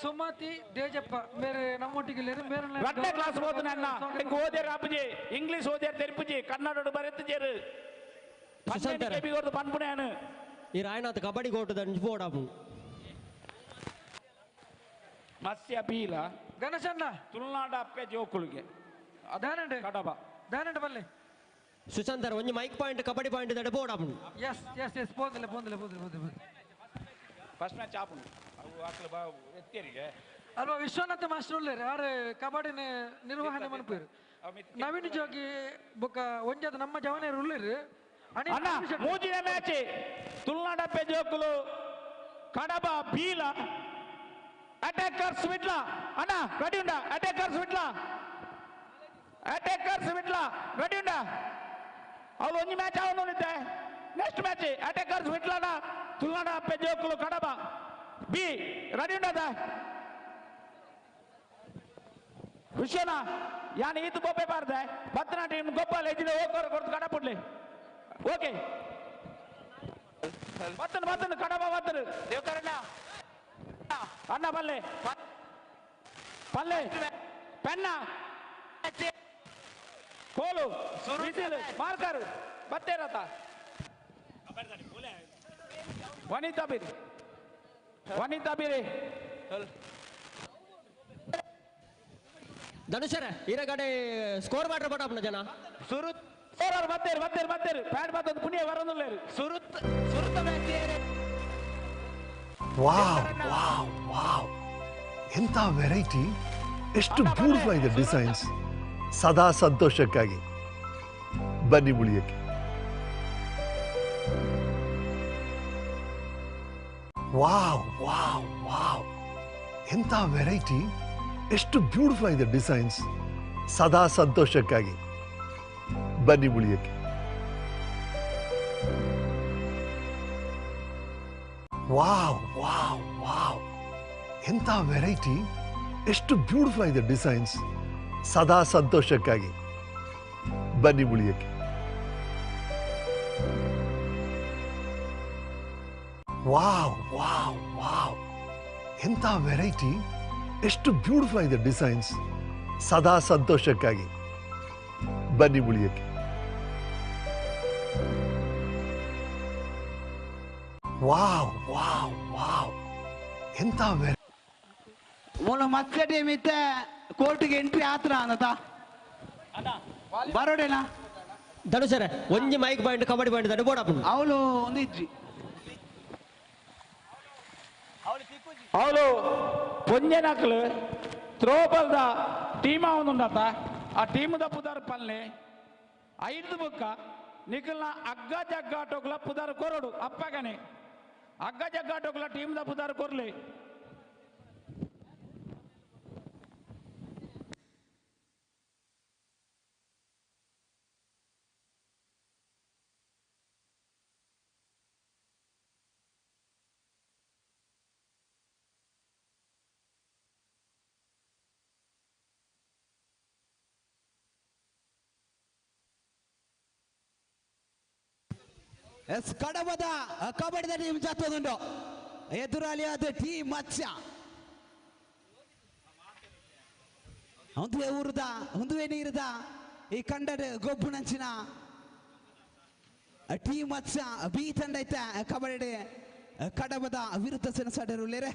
ಸುಮತಿ ದೇಜಪ್ಪ ಬೇರೆ ನಮ್ಮೊಟ್ಟಿಗೆ ಬೇರೆ ರಡ್ನೇ ಕ್ಲಾಸ್ ಓದ್ತಾನೆ ಅಣ್ಣ ಎಂಕ್ ಓದ್ಯಾರ ಅಪ್ಪಜಿ ಇಂಗ್ಲೀಷ್ ಓದ್ಯಾರ ತೆರಿಪುಜಿ ಕನ್ನಡ ಬರೆತುಜೇರು ಸುಶಾಂತರ ಪನ್ಪುಣೆ ಈ ರಾಯನಾಥ್ ಕಬಡ್ಡಿ ಕೋಟದ ಬೋಡಾಪು ಮತ್ಸ್ಯ ಬೀಲ ಗಣೇಶಣ್ಣ ತುಳುನಾಡ ಅಪ್ಪೆ ಜೋಕುಳಿಗೆ ದಾನಂಡೆ ಕಡಬ ದಾನಂಡೆ ಬಲ್ಲೆ ಸುಶಾಂತರ್ ಒಂಜಿ ಮೈಕ್ ಪಾಯಿಂಟ್ ಕಬಡ್ಡಿ ಪಾಯಿಂಟ್ ದಡೆ ಬೋರ್ಡ್ ಆಪುಂಡು. ಎಸ್ ಎಸ್ ಎಸ್ ಪೋಂದಿಲ್ಲ ಪೋಂದಿಲ್ಲ ಪೋಂದಿಲ್ಲ ಪೋಂದಿಲ್ಲ. ಫಸ್ಟ್ ಮ್ಯಾಚ್ ಆಪುಂಡು ಅವು ಆಕಲು ಬಾ ಎತ್ತೇರಿಗೆ ಅಲ್ವಾ ವಿಶ್ವನಾಥ ಮಾಸ್ಟರ್ ಉಲ್ಲೇರು ಆರು ಕಬಡ್ಡಿನ ನಿರ್ವಹಣೆ ಮನ್ಪೇರು ನವೀನ್ ಜೋಗಿ ಬೊಕ್ಕ ಒಂಜಾದ ನಮ್ಮ ಜವನೇರು ಉಲ್ಲೇರು. ಅಣ್ಣ ಮೂಜಿನ ಮ್ಯಾಚ್ ತುಳುನಾಡಪ್ಪೆ ಜೋಕುಲು ಕಡಬ ಬೀಲ ಅಟ್ಯಾಕರ್ಸ್ ವಿಟ್ಲ. ಅಣ್ಣ ರೆಡಿ ಉಂಡ? Attackers Vitla, attackers Vitla ready ಉಂಡ? ಅವಳು ಒಂಜಿ ಮ್ಯಾಚ್ ಅವನು ನಿದ್ದೆ. ನೆಕ್ಸ್ಟ್ ಮ್ಯಾಚ್ ಅಟ್ಯಾಕರ್ಸ್ ವಿಟ್ಲನ ತುಳುನಾಡ ಅಪ್ಪೆ ಜೋಕುಲು ಕಡಬ ಬಿ ರೆಡಿ ಉಂಡದ? ವಿಶ್ವನ ಯಾನ್ ಈತ್ ಗೊಬ್ಬೆ ಬಾರ್ದೆ ಬತ್ತನ ಟೀಮ್ ಗೊಬ್ಬ ಎಜ್ಜಿನ ಹೋಗೋರು ಕೊಡ್ತು ಕಡಪುಡ್ಲಿ. ಓಕೆ ಬತ್ತನು ಬತ್ತನು ಕಡಬ ಬತ್ತನು ದೇವಕರಣ್ಣ ಅಣ್ಣ ಪಲ್ಲೆ ಪಲ್ಲೆ ಪೆನ್ನ ಕೋಲು ವಿಸಿಲ್ ಮಾರ್ಕರ್ ಬತ್ತೇರತ ವನಿತಾ ಬೀರಿ ವನಿತಾ ಬೀರಿ. ಧನುಷರ ಈರಗಡೆ ಸ್ಕೋರ್ ಮಾಡ್ರ ಬಡ ಜನ ಸುರುತ್ ಸೋರರ್ ಬತ್ತೇರು ಬತ್ತೇರು ಬತ್ತೇರು ಪ್ಯಾಡ್ ಬತ್ತೊಂದು ಪುಣ್ಯ ಬರೋದಿಲ್ಲ. ಸುರುತ್ ಸುರುತ match. Wow wow wow, ಎಂಥ ವೆರೈಟಿ, ಎಷ್ಟು ಬ್ಯೂಟಿಫುಲ್ ಆಗಿದೆ ಡಿಸೈನ್ಸ್. ಸದಾ ಸಂತೋಷಕ್ಕಾಗಿ ಬನ್ನಿ ಮುಳಿಯಕ್ಕೆ. ವಾವ್ ವಾವ್ ವಾವ್, ಎಂಥ ವೆರೈಟಿ, ಎಷ್ಟು ಬ್ಯೂಟಿಫುಲ್ ಆಗಿದೆ ಡಿಸೈನ್ಸ್. ಸದಾ ಸಂತೋಷಕ್ಕಾಗಿ ಬನ್ನಿ ಮುಳಿಯಕ್ಕೆ. ವಾವ್ ವಾವ್ ವಾವ್, ಎಂಥ ವೆರೈಟಿ, ಎಷ್ಟು ಬ್ಯೂಟಿಫುಲ್ ಆಗಿದೆ ಡಿಸೈನ್ಸ್. ಸದಾ ಸಂತೋಷಕ್ಕಾಗಿ ಬನ್ನಿ ಮುಳಿಯಕ್ಕೆ. ವಾವ್ ವಾವ್ ವಾವ್, ಎಂಥ ವೆರೈಟಿ, ಎಷ್ಟು ಬ್ಯೂಟಿಫುಲ್ ಆಗಿದೆ ಡಿಸೈನ್ಸ್. ಸದಾ ಸಂತೋಷಕ್ಕಾಗಿ ಬನ್ನಿ ಮುಳಿಯಕ್ಕೆ. ವಾವ್ ವಾವ್ ವಾವ್, ಎಂಥ ವೆರೈಟಿ. ಮೂಲ ಮತ್ಸ್ಯ ಟೀಮ್ ಇತ್ತೆ ಕೋರ್ಟ್ಗೆ ಎಂಟ್ರಿ ಆತ್ರ ಅನ್ನತ ಬರೋಡೇನಾ ಧನುಷರ ಒಂಜಿ ಮೈಕ್ ಪಾಯಿಂಟ್ ಕಬಡ್ಡಿ ಪಾಯಿಂಟ್ ದಡೆ ಬೋರ್ಡ್ ಆಪುಂಡು. ಅವಳು ಒಂದು ಇಜ್ಜಿ ಅವಳು ಪೊಂಜೆನಕ್ಲು ತ್ರೋಬಲ್ದ ಟೀಮ್ ಅವನುಂಡತ ಆ ಟೀಮ್ದ ಪುದಾರ್ ಪಲ್ಲೆ ಐದು ಬುಕ್ಕ ನಿಖಲ್ನ ಅಗ್ಗ ಜಗ್ಗಾಟೋಗ್ಲ ಪುದಾರ್ ಕೊರಡು ಅಪ್ಪಗನೆ ಅಗ್ಗ ಜಗ್ಗಾಟೋಗ್ಲ ಟೀಮ್ದ ಪುದಾರ್ ಕೊರ್ಲಿ. ಎಸ್ ಕಡಬದ ಕಬಡ್ಡಿದ ಟೀಮ್ ಜತ್ತೊಂದುಂಡು ಎದುರಾಳಿಯಾದ ಟೀಮ್ ಮತ್ಸ್ಯ ಒಂದುವೆ ಊರುದ ಒಂದುವೆ ನೀರುದ ಈ ಕಂಡಡ್ ಗೊಬ್ಬುನಂಚಿನ ಟೀಮ್ ಮತ್ಸ್ಯ ಬಿ ತಂಡ ಐತೆ ಕಬಡ್ಡಿ ಕಡಬದ ವಿರುದ್ಧ ಸೆಣಸಾಟರುಳ್ಳೇರೆ.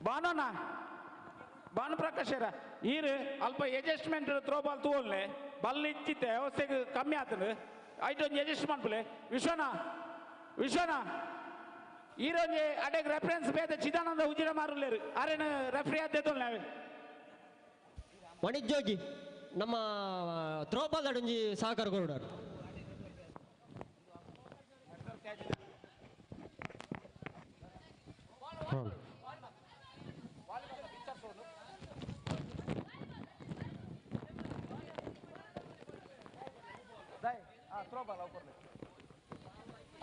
ಬಾನೋನ ಭಾನು ಪ್ರಕಾಶರ ಈರು ಅಲ್ಪ ಅಡ್ಜಸ್ಟ್ಮೆಂಟ್ ಥ್ರೋಬಾಲ್ ತೂವಲ್ಲೆ ಬಲ್ ಇಚ್ಚಿತ್ತೆ ವ್ಯವಸ್ಥೆಗೆ ಕಮ್ಮಿ ಆತನು ಐಟೊಂಜಿ ಒಂಜಿ ಅಡ್ಜಸ್ಟ್ ಮನ್ಪುಲೆ ವಿಶ್ವನ ವಿಶ್ವನ ಈರೊಂಜಿ ಅಡೆಗ್ ರೆಫರೆನ್ಸ್ ಬೇದ ಚಿದಾನಂದ ಉಜಿರ ಮಾರುಲ್ಲೇರು ಅರೇನು ರೆಫ್ರಿ ಆದ್ದೆ ನಾವೇ ವಾಣಿಜ್ಯೋಗಿ ನಮ್ಮ ಥ್ರೋಬಾಲ್ ಒಂಜಿ ಸಹಕಾರ ಕೊರಡಾರು. ಥ್ರೋಬಾಲ್ ಅವು ಕೊರ್ಲೆ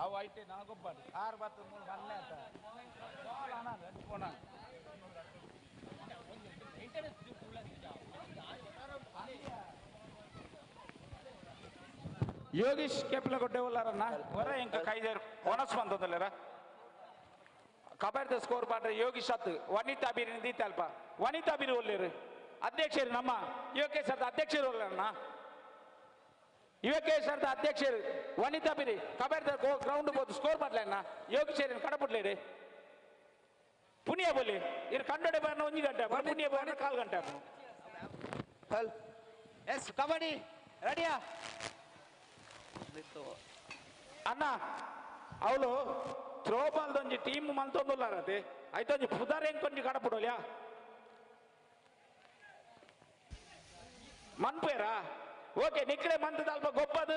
ಅವು ಐತೆ ನಾಗೊಬ್ಬಾಡಿ ಆರು ಬತ್ತು ಮೂರು ಹನ್ನೆ ಆತ ಬಾಲ್ ಅಣ್ಣ ಪೋಣ. ಯೋಗೀಶ್ ಕೆಪ್ಲ ಕೊಟ್ಟೆ ಉಲ್ಲಾರನ್ನ ಹೊರ ಎಂಕ ಕೈದೇರು ಒನಸ್ ಬಂತದಲ್ಲೇರ ಕಬಡ್ಡಿ ಸ್ಕೋರ್ ಪಾಡ್ರೆ ಯೋಗೀಶ್ ಅತ್ತು ವನಿತಾ ಬೀರಿ ದೀತಲ್ಪ ವನಿತಾ ಬೀರಿ ಒಲ್ಲೇರು ಅಧ್ಯಕ್ಷರು ನಮ್ಮ ಯುವಕೇಶ್ ಸರ್ದ ಅಧ್ಯಕ್ಷರು ಒಲ್ಲಣ್ಣ ಯುವಕೇಶ್ ಸರ್ದ ಅಧ್ಯಕ್ಷರು ವನಿತಾ ಬೀರಿ ಕಬಡ್ಡಿ ಗ್ರೌಂಡ್ ಬೋದು ಸ್ಕೋರ್ ಮಾಡ್ಲಣ್ಣ ಯೋಗೀಶ್ ಕಡಪುಡ್ಲೇರಿ ಪುಣ್ಯ ಬೋಲಿ ಇರು ಕಂಡೊಡೆ ಬಾರ್ನ ಒಂಜಿ ಗಂಟೆ ಪುಣ್ಯ ಬಾರ್ನ ಕಾಲು ಗಂಟೆ. ಹಲ್ ಎಸ್ ಕಬಡ್ಡಿ ರೆಡಿಯಾ? ಅಣ್ಣ ಅವಳು ಥ್ರೋಬಾಲ್ದೊಂಜಿ ಟೀಮ್ ಮಲ್ತೊಂದುಲ್ಲಾರತೆ ಐತೊಂಜಿ ಪುದರ್ ಎಂಕೊಂಜಿ ಕಡಪುಡೋಲ್ಯಾ ಮನ್ಪೇರಾ? ಓಕೆ ನಿಕ್ಲೆ ಮಂತದ ಅಲ್ಪ ಗೊಬ್ಬದು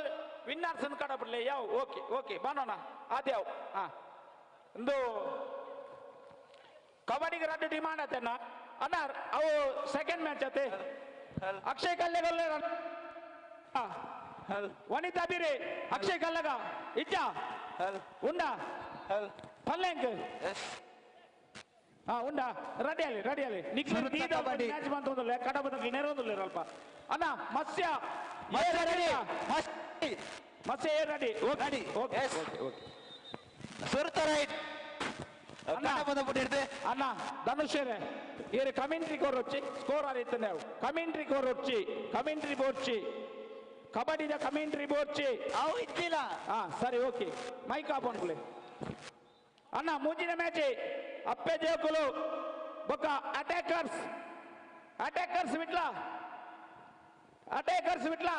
ವಿನ್ನರ್ಸ್ ಕಡಪುಡ್ಲೆ ಯಾವ ಓಕೆ ಓಕೆ ಬಾನೋಣ ಅದ್ಯಾವ್ ಹಾ ಒಂದು ಕಬಡ್ಡಿಗೆ ರಡ್ಡು ಡಿಮಾಂಡ್ ಆತೇನ ಅಣ್ಣ ಅವು ಸೆಕೆಂಡ್ ಮ್ಯಾಚ್ ಆತೆ ಅಕ್ಷಯ್ ಕಲ್ಲೆಗೊಲ್ಲೆ ವನಿತಾ ಬೀರಿ ಅಕ್ಷಯ್ ಕಲ್ಲಗ ಇಜ್ಜ ಉಂಡ ಪಲ್ಲೆಂಕ್ ಹಾ ಉಂಡ ರೆಡಿ ಅಲ್ಲಿ ರೆಡಿ ಅಲ್ಲಿ ನಿಖಿಲ್ ಮ್ಯಾಚ್ ಬಂತೊಂದಿಲ್ಲ ಕಡಬದ ನೆರವೊಂದಿಲ್ಲ ಅಲ್ಪ ಅಣ್ಣ ಮತ್ಸ್ಯ ಮತ್ಸ್ಯ ಏ ರೆಡಿ ರೆಡಿ ಓಕೆ ಓಕೆ ಸುರುತ ರೈಟ್ ಅಣ್ಣ ಧನುಷ್ ಏರು ಕಮೆಂಟ್ರಿ ಕೋರೊಚ್ಚಿ ಸ್ಕೋರ್ ಆರಿತ್ತನೆ ಕಮೆಂಟ್ರಿ ಕೋರೊಚ್ಚಿ ಕಮೆಂಟ್ರಿ ಬೋರ್ಚಿ ಕಬಡ್ಡಿದ ಕಮೆಂಟ್ರಿ ಬೋರ್ಚಿ ಅವು ಇದ್ದಿಲ್ಲ. ಹಾ ಸರಿ ಓಕೆ ಮೈಕ್ ಆಫ್ ಅನ್ಕುಲೆ ಅಣ್ಣ ಮುಂದಿನ ಮ್ಯಾಚ್ ಅಪ್ಪೆ ಜೋಕುಲು ಬೊಕ್ಕ attackers attackers Vitla attackers Vitla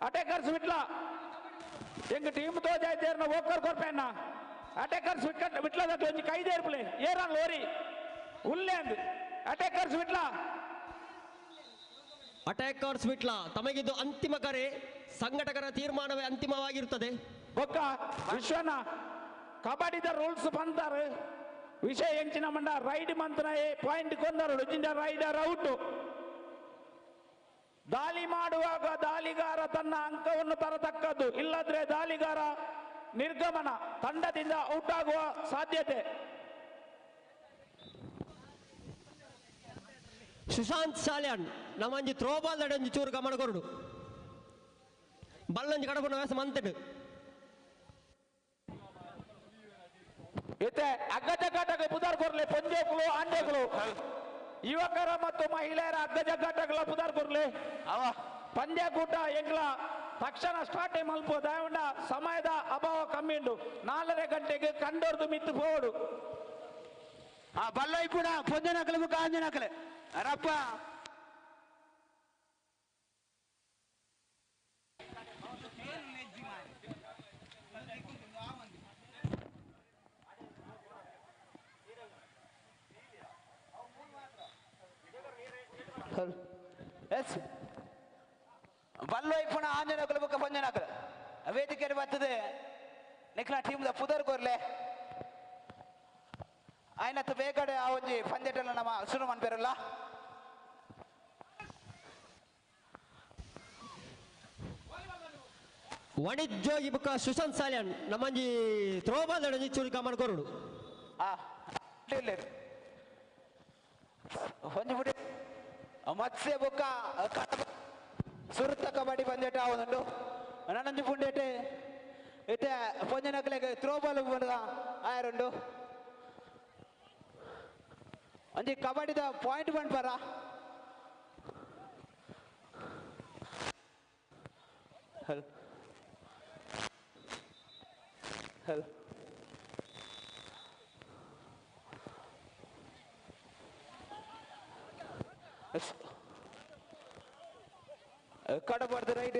attackers Vitla ಎಂಗ ಟೀಮ್ ತೋಜಾಯ್ತೇರ್ನ ಓಕರ್ ಕೊರ್ಪೆಣ್ಣ ಅಟ್ಯಾಕರ್ಸ್ ವಿಟ್ಲ ವಿಟ್ಲದ ಒಂಜಿ ಕೈದೇರ್ಪುಲೆ ಏರಾನ್ ಲೋರಿ ಉಲ್ಲೆ ಅಂದ್ ಅಟ್ಯಾಕರ್ಸ್ ವಿಟ್ಲ ಅಟ್ಯಾಕರ್ಸ್ ವಿಟ್ಲ ತಮಗಿದು ಅಂತಿಮ ಕರೆ, ಸಂಘಟಕರ ತೀರ್ಮಾನವೇ ಅಂತಿಮವಾಗಿರುತ್ತದೆ. ಬೊಕ್ಕ ವಿಶ್ವನ ಕಬಡ್ಡಿದ ರೂಲ್ಸ್ ಬಂತಾರೆ ವಿಷಯ ಎಂಚಿನ ಮಂಡ ರೈಡ್ ಮಂತ್ರನೇ ಪಾಯಿಂಟ್ ಕೊಂದರು ರೈಡರ್ ಔಟ್. ದಾಳಿ ಮಾಡುವಾಗ ದಾಳಿಗಾರ ತನ್ನ ಅಂಕವನ್ನು ತರತಕ್ಕದ್ದು, ಇಲ್ಲದ್ರೆ ದಾಳಿಗಾರ ನಿರ್ಗಮನ, ತಂಡದಿಂದ ಔಟ್ ಆಗುವ ಸಾಧ್ಯತೆ. ಸುಶಾಂತ್ ಸಾಲ್ಯಾನ್ ನಮ್ಮಂಜಿ ಥ್ರೋಬಾಲ್ ದಡಂಜಿ ಚೂರು ಗಮನ ಕೊರಡು ಬಲ್ಲಂಜಿ ಕಡಪುನ ವ್ಯಾಸ ಮಂತೆಡು ಇತ್ತೆ ಅಗ್ಗಜಗ್ಗಾಟಕ್ಕೆ ಪುದರ್ ಕೊರ್ಲೆ ಪೊಂಜೋಕುಲು ಆಂಜೋಕುಲು ಯುವಕರ ಮತ್ತು ಮಹಿಳೆಯರ ಅಗ್ಗಜಗ್ಗಾಟಗಳ ಪುದರ್ ಕೊರ್ಲೆ ಪಂದ್ಯಕೂಟ ಎಂಗ್ಲ ತಕ್ಷಣ ಸ್ಟಾರ್ಟ್ ಮಲ್ಪ ದಯವಂಡ ಸಮಯದ ಅಭಾವ ಕಮ್ಮಿ ಉಂಡು 4.5 ಗಂಟೆಗೆ ಕಂಡೋರ್ದು ಮಿತ್ತು ಪೋಡು. ಬಲ್ಲ ಇಪ್ಪುಡ ಪೊಂಜನಕಲೆ ಬುಕ್ಕ ಆಂಜನಕಲೆ ರಪ್ಪ ಎಸ್ ಬಲ್ಲ ಇಪ್ಪುಣ ಆಂಜನಕಲೆ ಬುಕ್ಕ ಪೊಂಜನಕಲೆ ವೇದಿಕೆ ಬರ್ತದೆ ನಿಕ್ಲ ಟೀಮ್ ಪುದರ್ ಕೊರ್ಲೆ ಆಯ್ನತ್ತು ಬೇಕಡೆ ಆ ಒಂಜಿ ಪಂದ್ಯಟಲ್ಲ ನಮ್ಮ ಸುರು ಮನ್ಪೆರಲ್ಲ. ವಾಣಿಜ್ಯೋಗಿ ಬುಕ್ಕ ಸುಶಾಂತ್ ಸಾಲ್ಯಾನ್ ನಮ್ಮಂಜಿ ಥ್ರೋಬಾಲ್ ದಡಂಜಿ ಚೂರು ಗಮನ ಕೊರಡು. ಒಂಜಿ ಪುಡಿ ಮತ್ಸ್ಯ ಬುಕ್ಕ ಸುರುತ ಕಬಡ್ಡಿ ಪಂದ್ಯಟ ಆವೊಂದುಂಡು ನನಂಜಿ ಪುಂಡೇಟೆ ಇತ್ತೆ ಪೊಂಜನಕ್ಲೆಗ್ ಥ್ರೋಬಾಲ್ ಆಯರುಂಡು ಒಂಜಿ ಕಬಡ್ಡಿದ ಪಾಯಿಂಟ್ ಪನ್ಪರ ಹಲ್ ಹಲ್ ಕಡಬಾರ್ದು ರೈಡ್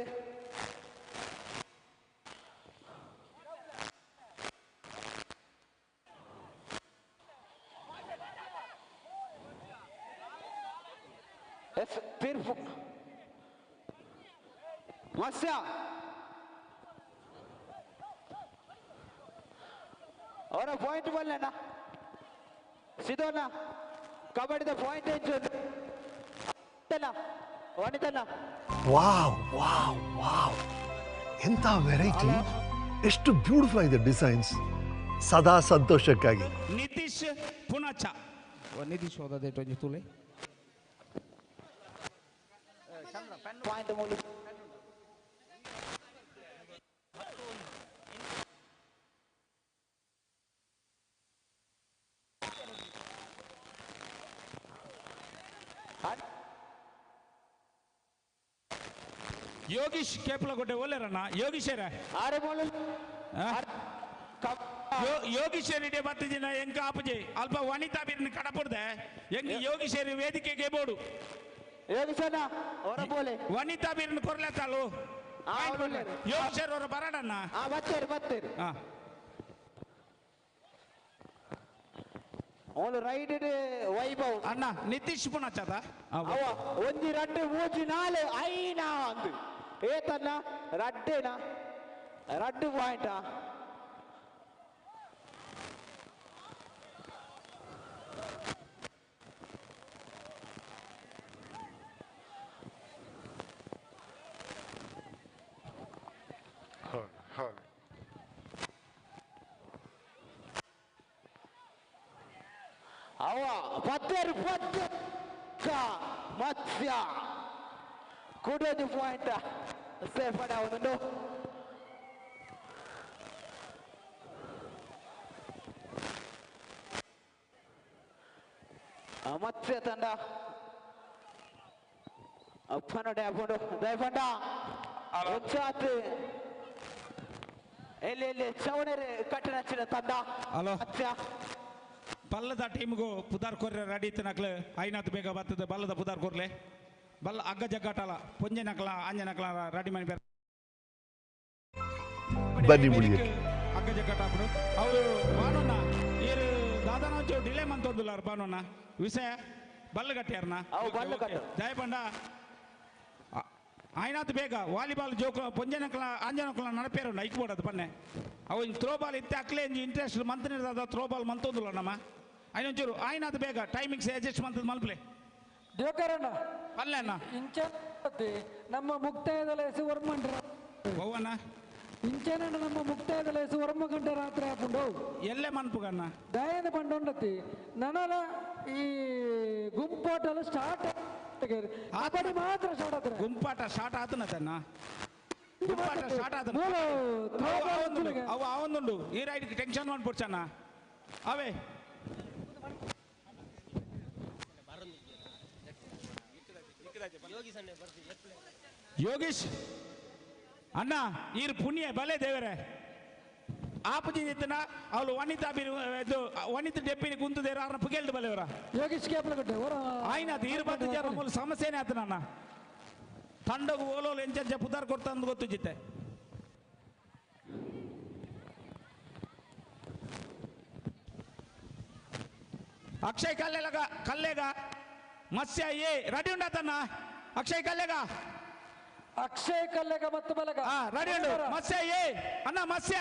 ಎಸ್ ತೀರ್ಪು ಮತ್ಸ್ಯ ಅವರ ಪಾಯಿಂಟ್ ಬಲ್ಲಣ್ಣ ಸಿದೋನ ಕಬಡ್ಡಿದ ಪಾಯಿಂಟ್ ಹೆಚ್ಚು ವನಿತನ. ವಾವ್ ವಾವ್ ವಾವ್, ಎಂಥ ವೆರೈಟಿ, ಎಷ್ಟು ಬ್ಯೂಟಿಫುಲ್ ಆಗಿದೆ ಡಿಸೈನ್ಸ್. ಸದಾ ಸಂತೋಷಕ್ಕಾಗಿ. ನಿತೀಶ್ ಪುಣಚ ನಿತೀಶ್ ಹೋದದೆ ತುಲೆ ಯೋಗೀಶ್ ಕೇಪಲಗೋಟೆ ಒಲ್ಲೆರಣ್ಣ ಯೋಗೀಶರೇ ಯೋಗೀಶರಿಡೆ ಬತ್ತಿಜಿನ ಎಂಕ ಆಪಜೆ ಅಲ್ಪ ವನಿತಾ ಬೀರಿನ ಕಡಪುಡ್ದೆ ಎಂಕ್ ಯೋಗೀಶರಿ ವೇದಿಕೆಗೆ ಬೋಡು ವನಿತಾ ಬೀರಿನ ಕೊರ್ಲೆ ತಾಳು ಯೋಗೀಶರ್ ಅವರ ಬರಡಣ್ಣ ರೈಟ್ ವೈಭವ್ ಅಣ್ಣ ನಿತೀಶ್ ಪುಣಚದ ಒಂಜಿ ರಡ್ಡು ಮೂಜಿ ನಾಲು ಐನಾ ಅಂದು ಏತನ್ನ ರಡ್ಡೇನಾ ರಡ್ಡು ಪಾಯಿಂಟಾ ಅವ ಪತ್ತರು ಪತ್ತು ಮತ್ಸ್ಯ ಕೂಡೊಂಜಿ ಪಾಯಿಂಟ್ ಸೇರ್ಪಡೆ ಆವೊಂದುಂಡು ಮತ್ಸ್ಯ ತಂಡ ಪನ್ನೊಡೆ ಆಪುಂಡು ದಯಪಂಡ ಉಚ್ಚಾತ್ ಎಲ್ಲಿ ಎಲ್ಲಿ ಚೌಣೆರ್ ಕಟ್ಟಣಚ್ಚಿನ ತಂಡ ಹಲೋ ಮತ್ಸ್ಯ ಬಲ್ಲದ ಟೀಮ್ಗೂ ಪುದಾರ್ ಕೊರ್ರೆ ರೆಡಿ ಇತ್ತು ಐನಾತ್ ಬೇಗ ಬರ್ತದೆ ಬಲ್ಲದ ಪುದಾರ್ ಕೊರ್ಲೆ ಬಲ್ಲ ಅಗ್ಗ ಜಗ್ಗಾಟಲ ಪೊಂಜೆನಕ್ಲ ಆಂಜನಕ್ಲ ರೆಡಿ ಮಾಡಿ ಬನ್ನಿ ಮುಳಿಯಕ್ಕೆ. ಅಗ್ಗ ಜಗ್ಗಾಟ ಹಾಕ್ಬಿಡು ಅವರು ಬಾನೋಣ ಏರು ದಾದಾನ ಒಂಚೂರು ಡಿಲೇ ಮಂತೊಂದುಲ್ಲಾರ ಬಾನೋಣ ವಿಷಯ ಬಲ್ಲ ಕಟ್ಟಿಯಾರನ ಬಲ್ಲು ಕಟ್ಟು. ದಯಪಂಡ ಆಯ್ನಾತ್ ಬೇಗ ವಾಲಿಬಾಲ್ ಜೋಕ ಪೊಂಜನಕ್ಲ ಆಂಜನಕ್ಲ ನಡಪೇರು ಐಕ್ಬೋಡದು ಬನ್ನೆ ಅವು ಥ್ರೋ ಬಾಲ್ ಇತ್ತೆ ಅಕ್ಲೆ ಇಂಟ್ರೆಸ್ಟ್ ಮಂತ್ ಥ್ರೋ ಬಾಲ್ ಮಂತೊಂದುಲ್ಲ ನಮ್ಮ ಐನೊಂಚೂರು ಆಯ್ನಾತ್ ಬೇಗ ಟೈಮಿಂಗ್ಸ್ ಅಡ್ಜಸ್ಟ್ ಮಂತದ ಮಲ್ಪಲೆ ಜೋಕರಣ್ಣ ಅಲ್ಲಣ್ಣ ಇಂಚೆ ನಮ್ಮ ಮುಕ್ತಾಯದ ಲೇಸು ವರ್ಮಂಡ್ರ ಭವನ ಇಂಚೆನ ನಮ್ಮ ಮುಕ್ತಾಯದ ಲೇಸು ವರ್ಮ ಗಂಟೆ ರಾತ್ರಿ ಹಾಕೊಂಡು ಎಲ್ಲೇ ಮನ್ಪುಗಣ್ಣ ದಯದ ಪಂಡೊಂಡತಿ ನನಲ ಈ ಗುಂಪಾಟಲು ಸ್ಟಾರ್ಟ್ ಕಬಡ್ಡಿ ಮಾತ್ರ ಸ್ಟಾರ್ಟ್ ಆದ್ರೆ ಗುಂಪಾಟ ಸ್ಟಾರ್ಟ್ ಆತನ ತನ್ನ ಗುಂಪಾಟ ಸ್ಟಾರ್ಟ್ ಆತನ ಅವು ಅವೊಂದುಂಡು ಈ ರೈಡ್ ಟೆನ್ಷನ್ ಮಾಡ್ಬಿಡ್ಸಣ್ಣ ಅವೇ ಯೋಗೀಶ್ ಅಣ್ಣ ಈರ್ ಪುಣ್ಯ ಬಲೆ ದೇವರೇ ಆಪುಜಿ ನಿತ್ತನ ಅವಳು ವನಿತಾ ಬೀರು ಇದು ವನಿತ ಡೆಪ್ಪಿನ ಕುಂತದೇರ ಅವ್ರನ್ನ ಪುಗೇಲ್ದು ಬಲೆಯವರ ಯೋಗೀಶ್ ಕೇಪಲಗಟ್ಟೆ ಆಯ್ನಾತ್ ಈರು ಬತ್ತು ಜನ ಮೂಲ ಸಮಸ್ಯೆನೇ ಆತನಣ್ಣ ತಂಡಗು ಓಲೋಲು ಎಂಚಂಚ ಪುದಾರ್ ಕೊಡ್ತಂದು ಗೊತ್ತು ಜಿತ್ತೆ ಅಕ್ಷಯ್ ಕಲ್ಲೆಲಗ ಕಲ್ಲೆಗ ಮತ್ಸ್ಯ ಏ ರೆಡಿ ಉಂಡಾತಣ್ಣ ಅಕ್ಷಯ್ ಕಲ್ಲೆಗ ಅಕ್ಷಯ್ ಕಲ್ಲೆಗ ಮತ್ತು ಬಲಗ ರೆಡಿ ಉಂಡು ಮತ್ಸ್ಯ ಏ ಅಣ್ಣ ಮತ್ಸ್ಯ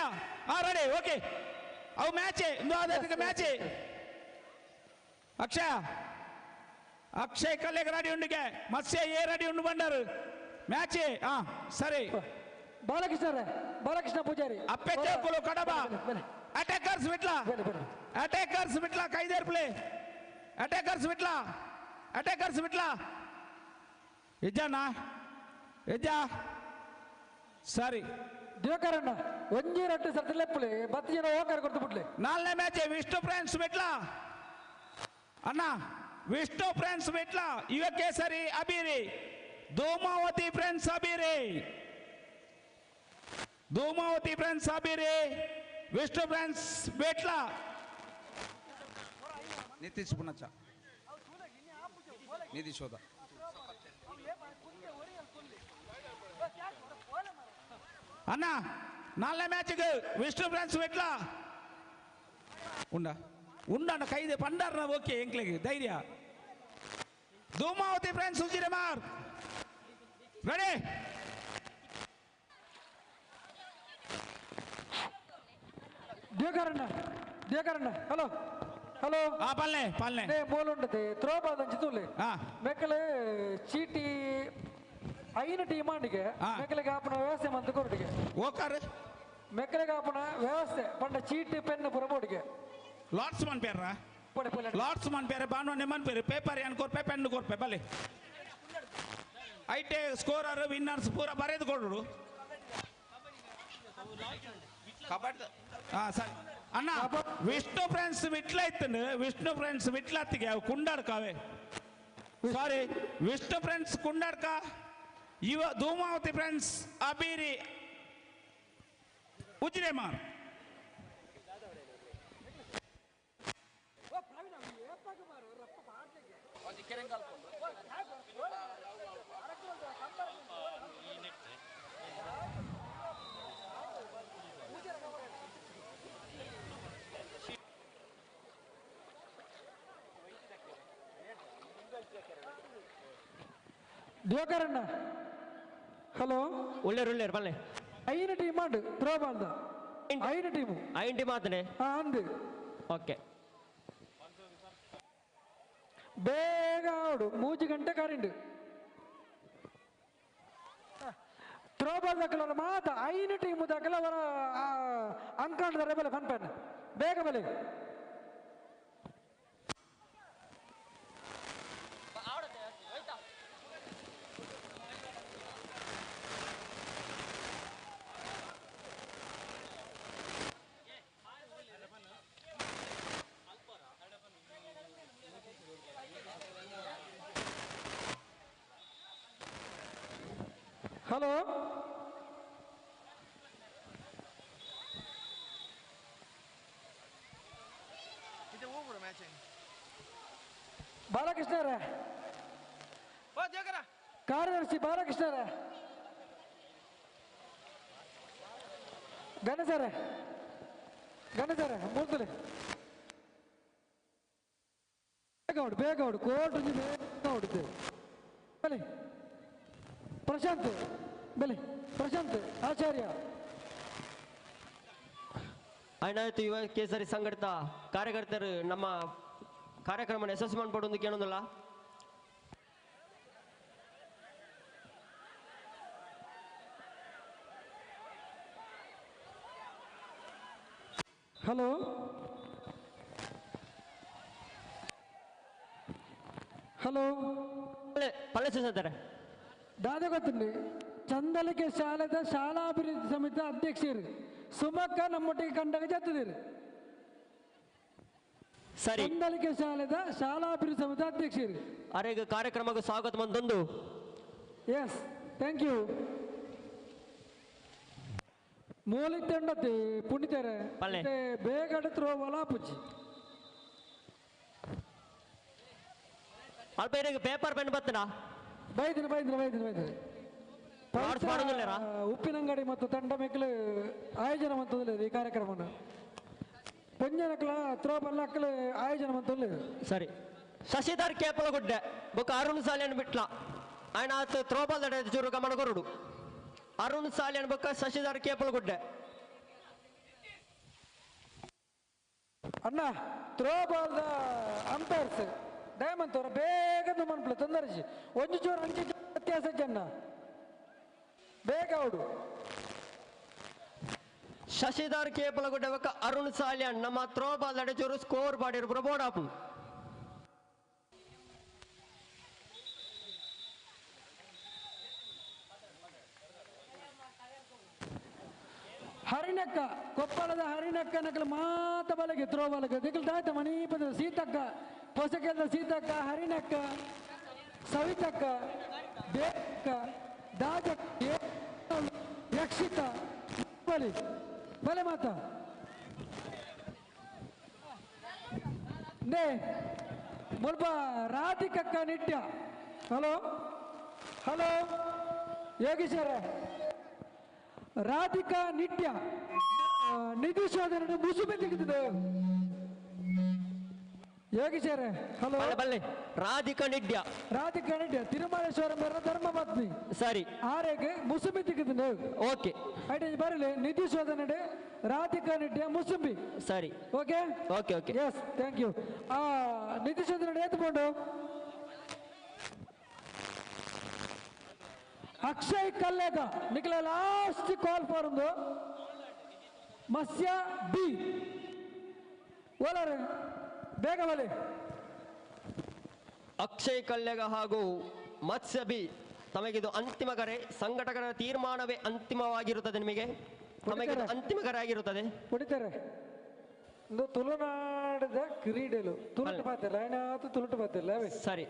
ಹಾ ರೆಡಿ ಓಕೆ ಅವು ಮ್ಯಾಚ್ ಇಂದು ಆದಕ್ಕೆ ಮ್ಯಾಚ್ ಅಕ್ಷಯ ಅಕ್ಷಯ್ ಕಲ್ಲೆಗ ರೆಡಿ ಉಂಡಿಗೆ ಮತ್ಸ್ಯ ಏ ರೆಡಿ ಉಂಡು ಬಂಡರು ಮ್ಯಾಚ್ ಹಾ ಸರಿ ಬಾಲಕೃಷ್ಣ ಬಾಲಕೃಷ್ಣ ಪೂಜಾರಿ ಅಪ್ಪೆ ಚೌಕುಲು ಕಡಬ ಅಟ್ಯಾಕರ್ಸ್ ವಿಟ್ಲ ಅಟ್ಯಾಕರ್ಸ್ ವಿಟ್ಲ ಕೈದೇರ್ play attackers Vitla attackers Vitla ಇಜ್ಜಣ್ಣ ಇಜ್ಜ ಸರಿ ದೇವಕರಣ್ಣ ಒಂಜಿ ರಟ್ಟು ಸರ್ತಿ ಲೆಪ್ಪುಲೆ ಬತ್ತು ಜನ ಹೋಗಾರ ಕೊಡ್ತು ಬಿಡ್ಲೆ ನಾಲ್ನೇ ಮ್ಯಾಚ್ ವಿಷ್ಣು ಫ್ರೆಂಡ್ಸ್ ವಿಟ್ಲ ಅಣ್ಣ ವಿಷ್ಣು ಫ್ರೆಂಡ್ಸ್ ವಿಟ್ಲ ಯುವ ಕೇಸರಿ ಅಬಿರಿ ಧೂಮಾವತಿ ಫ್ರೆಂಡ್ಸ್ ಅಬಿರಿ ಧೂಮಾವತಿ ಫ್ರೆಂಡ್ಸ್ ಅಬಿರಿ ವಿಷ್ಣು ಫ್ರೆಂಡ್ಸ್ ವಿಟ್ಲ ನಿತೀಶ್ ಪುಣಚ ನಿತೀಶ್ ಹೋದ ಅಣ್ಣ ನಾಲ್ನೇ ಮ್ಯಾಚ್ಗೆ ವಿಷ್ಣು ಫ್ರೆಂಡ್ಸ್ ವಿಟ್ಲ ಉಂಡ ಉಂಡಣ್ಣ ಕೈದೆ ಪಂಡಾರ್ನ ಓಕೆ ಎಂಕ್ಲೆಗೆ ಧೈರ್ಯ ಧೂಮಾವತಿ ಫ್ರೆಂಡ್ಸ್ ಸುಜಿರಮಾರ್ ರೆಡಿ ದೇವಕರಣ್ಣ ದೇವಕರಣ್ಣ ಹಲೋ ಹಲೋ ಪಲ್ಲೆ ಪಲ್ಲೆ ನೇ ಮೂಲ ಉಂಡತೆ ಥ್ರೋ ಬಾಲ್ ಅಂಚಿ ತೂಲೆ ಮೆಕ್ಕಲೆ ಚೀಟಿ ಐನು ಟೀಮ್ ಆಂಡಿಗೆ ಮೆಕ್ಕಲಿಗೆ ಆಪನ ವ್ಯವಸ್ಥೆ ಮಂತ ಕೊರಡಿಗೆ ಓಕಾರ್ ಮೆಕ್ಕಲಿಗೆ ಆಪನ ವ್ಯವಸ್ಥೆ ಪಂಡ ಚೀಟಿ ಪೆನ್ ಪುರ ಬೋಡಿಗೆ ಲಾಟ್ಸ್ ಮನ್ ಪೇರ ಲಾಟ್ಸ್ ಮನ್ ಪೇರೆ ಬಾನು ನಿಮ್ಮನ್ ಪೇರು ಪೇಪರ್ ಏನ್ ಕೊರ್ಪೆ ಪೆನ್ ಕೊರ್ಪೆ ಬಲೆ ಐಟೆ ಸ್ಕೋರರ್ ವಿನ್ನರ್ಸ್ ಪೂರ ಬರೆದು ಕೊಡು ಕಬಡ್ಡಿ ಹಾ ಸರಿ ಅಣ್ಣ ವಿಷ್ಣು ಫ್ರೆಂಡ್ಸ್ ವಿಟ್ಲ ಇತ್ತು ವಿಷ್ಣು ಫ್ರೆಂಡ್ಸ್ ವಿಟ್ಲತ್ತಿಗೆ ಅವು ಕುಂಡಾಡ್ಕಾವೆ ಸಾರಿ ವಿಷ್ಣು ಫ್ರೆಂಡ್ಸ್ ಕುಂಡಾಡ್ಕ ಇವ ಧೂಮಾವತಿ ಫ್ರೆಂಡ್ಸ್ ಅಬೀರಿ ಉಜ್ರೆಮಾರ್ ದಿವಾಕರಣ್ಣ ಹಲೋ ಉಳ್ಳೇರು ಉಳ್ಳೇರು ಬಲ್ಲೆ ಐನು ಟೀಮ್ ಆಂಡ್ ಥ್ರೋಬಾಲ್ದ ಐನು ಟೀಮು ಐನ್ ಟೀಮ್ ಆತನೆ ಅಂದು ಓಕೆ ಬೇಗ ಆಡು ಮೂಜಿ ಗಂಟೆ ಕರೆಂಟ್ ಥ್ರೋಬಾಲ್ ದಾಖಲ ಮಾತ ಐನು ಟೀಮ್ ದಾಖಲ ಅವರ ಅಂಕಾಂಡದ ಬಲೆ ಫನ್ ಬೇಗ ಬಲೆ ಹಲೋ ಬಾಲಕೃಷ್ಣರೇ, ಕಾರ್ಯದರ್ಶಿ ಬಾಲಕೃಷ್ಣರೇ, ಗಣೇಶರೇ, ಗಣೇಶರೇ ಮೂರ್ತಲೆ ಬೇಗ ಹೊಡು, ಬೇಗ ಹೊಡು, ಕೋರ್ಟ್ ಬೇಗ ಹೊಡಿತು. ಬಲೆ ಪ್ರಶಾಂತ್, ಬಲೆ ಪ್ರಶಾಂತ್ ಆಚಾರ್ಯ. ಆಯ್ತು, ಯುವ ಕೇಸರಿ ಸಂಘಟಿತ ಕಾರ್ಯಕರ್ತರು ನಮ್ಮ ಕಾರ್ಯಕ್ರಮ ಯಶಸ್ಸು ಮಾಡ್ಪಡೋದು ಕೇಳೋದಿಲ್ಲ. ಹಲೋ ಹಲೋ ಪಲ್ಲೆ ದಾದ ಗೊತ್ತುಂಡಿ ಚಂದಲಿಕೆ ಶಾಲೆದ ಶಾಲಾಭಿವೃದ್ಧಿ ಸಮಿತಿ ಅಧ್ಯಕ್ಷರು ಸುಮಕ್ಕ ನಮ್ಮೊಟ್ಟಿಗೆ ಕಂಡಾಗ ಜತ್ತಿದಿರಿ. ಸರಿ, ಚಂದಲಿಕೆ ಶಾಲೆದ ಶಾಲಾಭಿವೃದ್ಧಿ ಸಮಿತಿ ಅಧ್ಯಕ್ಷರು ಅರೆ ಕಾರ್ಯಕ್ರಮಕ್ಕೆ ಸ್ವಾಗತ ಮಂದೊಂದು. Yes, thank you. ಮೂಲಿತ್ತಂಡತಿ ಪುಣ್ಯತಾರೆ ಬೇಗ ತ್ರೋವಲ ಪುಜ್ಜಿ ಅಲ್ಪ ಪೇಪರ್ ಪೆನ್ ಬತ್ತನಾ? ಬೈದಿನ ಬೈದಿನ ಬೈದಿನ ಬೈದಿನ ಉಪ್ಪಿನಂಗಡಿ ಮತ್ತು ತಂಡ ಮೇಕಲು ಆಯೋಜನೆ ಮಂತೊಂದು ಈ ಕಾರ್ಯಕ್ರಮವನ್ನು ಪಂಜನಕ್ಲ ತ್ರೋಬಲ್ಲಕ್ಕಲು ಆಯೋಜನೆ ಮಂತೊಂದು. ಸರಿ, ಶಶಿಧರ್ ಕೇಪಲಗುಡ್ಡೆ ಬೊಕ್ಕ ಅರುಣ್ ಸಾಲಿಯನ್ ಬಿಟ್ಲ ಆಯ್ನ ಆತ ತ್ರೋಬಾಲ್ ದಡ ಚೂರು ಗಮನ ಕೊರಡು. ಅರುಣ್ ಸಾಲಿಯನ್ ಬೊಕ್ಕ ಶಶಿಧರ್ ಕೇಪಲಗುಡ್ಡೆ. ಅಣ್ಣ ತ್ರೋಬಾಲ್ದ ಅಂಪೈರ್ಸ್ ಡೈಮಂಡ್ ತೋರ ಬೇಗ ಮನ್ಪುಲೆ ತೊಂದರೆ ಒಂಜಿ ಚೂರು ಅಂಚೆ ವ್ಯತ್ಯಾಸ ಜನ ಬೇಗ ಅವಡು. ಶಶಿಧರ್ ಕೇಪಲಗುಡ್ಡೆ ಬೊಕ್ಕ ಅರುಣ್ ಸಾಲಿಯನ್ ನಮ್ಮ ತ್ರೋಬಾಲ್ ದಡ ಚೂರು ಸ್ಕೋರ್ ಬಾಡಿರು ಬೋರ್ಡ್ ಆಪು. ಹರಿಣಕ್ಕ ಕೊಪ್ಪಳದ ಹರಿಣಕ್ಕ ನಕಲು ಮಾತ ಬಲಗೆ ತ್ರೋಬಾಲಗೆ ದಿಕ್ಕಲು ದಾತ ಮಣೀಪದ ಸೀತಕ್ಕ ಪೊಸಕೆದ ಸೀತಕ್ಕ ಹರಿಣಕ್ಕ ಸವಿತಕ್ಕ ಬೇಕ್ಕ ದಾಜಕ್ಕ ಯಕ್ಷಿತ ಬಲಿ ಬಲೆ ಮಾತ ನೇ ಮುಲ್ಪ ರಾಧಿಕಕ್ಕ ನಿತ್ಯ. ಹಲೋ ಹಲೋ ಯೋಗೀಶ್ವರ ರಾಧಿಕಾ ನಿತ್ಯ ನಿಧಿ ಶೋಧನೆ ಮುಸುಬೆ ತೆಗೆದಿದೆ ಯೋಗೀಶ್ವರ. ಹಲೋ ಬಲ್ಲೆ ರಾಧಿಕಾ ನಿಡ್ಯ, ರಾಧಿಕಾ ನಿಡ್ಯ ತಿರುಮಲೇಶ್ವರ ಮೇರ ಧರ್ಮಪತ್ನಿ. ಸರಿ, ಆರೆಗೆ ಮುಸುಬಿ ತೆಗೆದಿದೆ. ಓಕೆ ಐಟೆ ಬರಲಿ ನಿಧಿ ಶೋಧನೆ ರಾಧಿಕಾ ನಿಡ್ಯ ಮುಸುಬಿ. ಸರಿ, okay okay okay yes thank you. ಆ ನಿಧಿ ಶೋಧನೆ ಎತ್ಕೊಂಡು ಅಕ್ಷಯ್ ಕಲ್ಲೇಗ ನಿಖಲ ಲಾಸ್ಟ್ ಕಾಲ್ ಫಾರ್ ಒಂದು ಮತ್ಸ್ಯ ಬಿ ಓಲಾರೆ ಬೇಗ ಬಲೆ. ಅಕ್ಷಯ್ ಕಲ್ಲೆಗ ಹಾಗೂ ಮತ್ಸ್ಯ ಬಿ ತಮಗಿದು ಅಂತಿಮ ಕರೆ. ಸಂಘಟಕರ ತೀರ್ಮಾನವೇ ಅಂತಿಮವಾಗಿರುತ್ತದೆ. ನಿಮಗೆ ತಮಗಿದು ಅಂತಿಮ ಕರೆ ಆಗಿರುತ್ತದೆ. ಹೊಡಿತಾರೆ ಒಂದು ತುಳುನಾಡದ ಕ್ರೀಡೆಲು ತುಳುಟು ಪಾತಿಲ್ಲ ಏನಾದ್ರು ತುಳುಟು ಪಾತಿಲ್ಲ. ಸರಿ.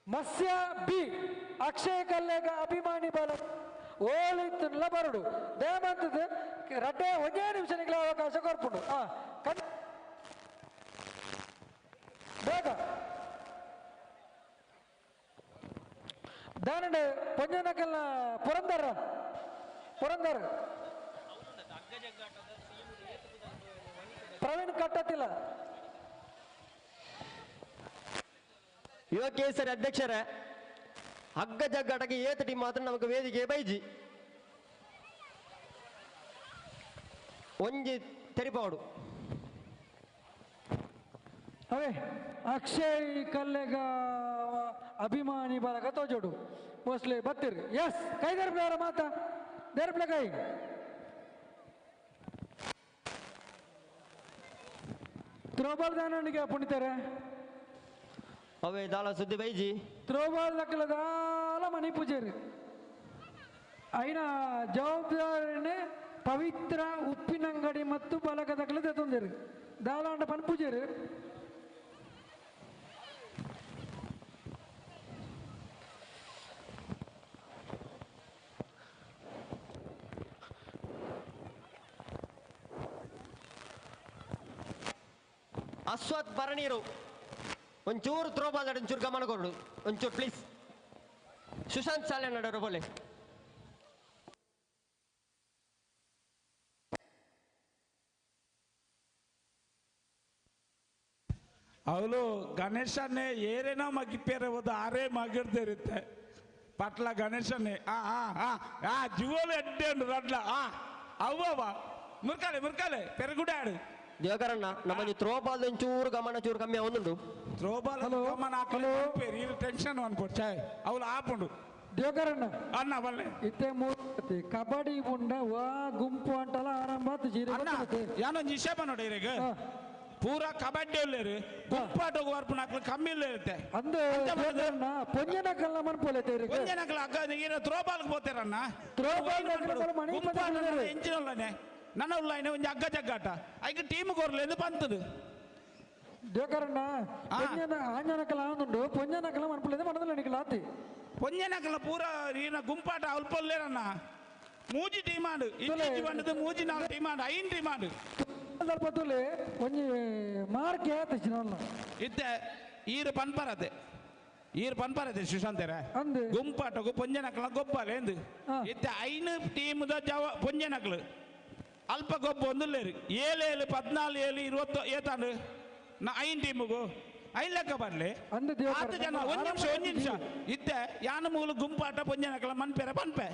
ಮತ್ಸ್ಯ ಬಿ ಅಕ್ಷಯ್ ಕಲ್ಲೇಗ ಅಭಿಮಾನಿ ಬಲ ಓಲಿತ್ತುಲ್ಲ ಬರಡು ದೇಮಂತದ ರಡ್ಡೆ ಒಂದೇ ನಿಮಿಷ ನಿಗಳ ಅವಕಾಶ ಕೊರ್ಪುಂಡು. ಬೇಗ ದಾನಂಡ ಪೊಂಜನಕಲ್ನ ಪುರಂದರ ಪುರಂದರ್ ಪ್ರವೀಣ್ ಕಟ್ಟತಿಲ್ಲ. ಯುವ ಕೇಸರಿ ಅಧ್ಯಕ್ಷರೇ, ಹಗ್ಗ ಜಗ್ಗಾಟಕ್ಕೆ ಏತ ಟೀಮ್ ಮಾತ್ರ ನಮಗೆ ವೇದಿಕೆ ಬೈಜಿ ಒಂಜಿ ತೆರಿಪಾಡು. ಅವೇ ಅಕ್ಷಯ್ ಕಲ್ಲೆಗ ಅಭಿಮಾನಿ ಬಲಗ ತೋಜೋಡು ಮೋಸ್ಟ್ಲಿ ಬತ್ತೀರಿ. ಎಸ್ ಕೈ ದೇರ್ಪ್ಲೆ ಮಾತಾ ದೇರ್ಪ್ಲೆ ಕೈ. ತ್ರೋಬಾಲ್ ದಾನಿಗೆ ಪುಣಿತಾರೆ. ಅವೇ ದಾಲ ಸುದ್ದಿ ಬೈಜಿ ತ್ರೋಬಾಲ್ ನಕಲ ದಾಲ ಮಣಿ ಪೂಜಾರಿ ಐನ ಜವಾಬ್ದಾರಿನೇ ಪವಿತ್ರ ಉಪ್ಪಿನಂಗಡಿ ಮತ್ತು ಬಲಗದಕಲ ತಂದಿರಿ ದಾಲಾಂಡ ಪನ್ ಪೂಜಾರಿ. ಅಶ್ವಥ್ ಬರನೀರು ಒಂಚೂರು ತ್ರೋಬಾಲ್ ಒಂಚೂರು ಗಮನ ಕೊಡು ಒಂಚೂರು ಪ್ಲೀಸ್. ಸುಶಾಂತ್ ಸಾಲೆ ನಡರು ಬೋಲೆ. ಅವಳು ಗಣೇಶನೇ ಏರೇನೋ ಮಗಿಪೇರೆ ಹೋದ ಆರೇ ಮಗಿರ್ದಿರುತ್ತೆ ಪಟ್ಲ ಗಣೇಶನೇ. ಆ ಆ ಆ ಆ ಜುವಲು ಎಡ್ಡೆ ಉಂಡು ರಡ್ಲ. ಆ ಅವ್ವವ ಮುರ್ಕಾಲೆ ಮುರ್ಕಾಲೆ ಪೆರಗುಡಾಡು. ದೇವಕರಣ್ಣ ನಮ್ಮಲ್ಲಿ ತ್ರೋಬಾಲ್ ಒಂಚೂರು ಗಮನ ಚೂರು ಕಮ್ಮಿ ಒಂದುಂಡು. ತ್ರೋಬಾಲ್ ಗಮನ ಹಾಕಲು ಟೆನ್ಷನ್ ಅನ್ಕೊಡ್ ಚಾಯ್ ಅವಳು ಆಪುಂಡು. ದೇವಕರಣ್ಣ ಅಣ್ಣ ಬಲ್ಲೆ ಇತ್ತೆ ಮೂರ್ತಿ ಕಬಡ್ಡಿ ಉಂಡ ವಾ ಗುಂಪು ಅಂಟಲ ಆರಂಭ ಯಾನೊಂದು ವಿಷಯ ನೋಡಿ ಇರೆಗ್ ಪೂರಾ ಕಬಡ್ಡಿ ಉಳ್ಳೇರು ಗುಂಪಾಟ ವರ್ಪುನ ಕಮ್ಮಿ ಇರುತ್ತೆ. ಅಂದು ಪೊಂಜನಕಲ್ಲ ಮನ್ಪೋಲೆ ಪೊಂಜನಕಲ್ಲ ಅಕ್ಕ ಈಗ ತ್ರೋಬಾಲ್ಗೆ ಹೋಗ್ತಾರಣ್ಣ. ತ್ರೋಬಾಲ್ ಎಂಚಿನ ಉಳ್ಳನೆ ನನ್ನ ಉಳ್ಳಾಯ್ನೆ ಒಂಜಿ ಹಗ್ಗ ಜಗ್ಗಾಟ ಐಕ್ ಟೀಮ್ ಕೊರ್లేదు ಬಂತದು. ದೇವಕರಣ್ಣ ಪೊಂಜನ ಆಂಜನಕಲ ಆಂದುಂಡು ಪೊಂಜನಕಲ ಮನ್ಪೋಲೆ ಮನದಲ್ಲ ನಿಕಲ ಆತಿ ಪೊಂಜನಕಲ ಪೂರ ಈನ ಗುಂಪಾಟ ಅಲ್ಪೊಲ್ಲೇರಣ್ಣ. ಮೂಜಿ ಟೀಮ್ ಆಂಡು ಇಜ್ಜಿ ಬಂಡದು ಮೂಜಿ ನಾಲ್ ಟೀಮ್ ಆಂಡು ಐನ್ ಟೀಮ್ ಆಂಡು ಸ್ವಲ್ಪ ತುಲೆ ಒಂಜಿ ಮಾರ್ಕ್ ಆತ ಇತ್ತೆ ಈರು ಪನ್ಪರತೆ ಈರು ಪನ್ಪರತೆ ಸುಶಾಂತರೆ ಗುಂಪಾಟಗು ಪೊಂಜನಕಲ ಗೊಬ್ಬಾಲೆ ಎಂದು ಇತ್ತೆ ಐನು ಟೀಮ್ದ ಜವ ಪೊಂಜನಕಲು ಅಲ್ಪ ಗೊಬ್ಬ ಒಂದುಲ್ಲೇರು 7 7 14 7 20 ಏತಾಂಡು ನಾ ಐನ್ ಟೀಮುಗು ಐನ್ ಲೆಕ್ಕ ಬರ್ಲಿ ಆತು ಜನ. ಒಂದು ನಿಮಿಷ ಒಂದು ನಿಮಿಷ ಇತ್ತೆ ಯಾನ ಮೂಲ ಗುಂಪಾಟ ಪೊಂಜನಕಲ ಮನ್ಪೆರೆ ಪನ್ಪೆ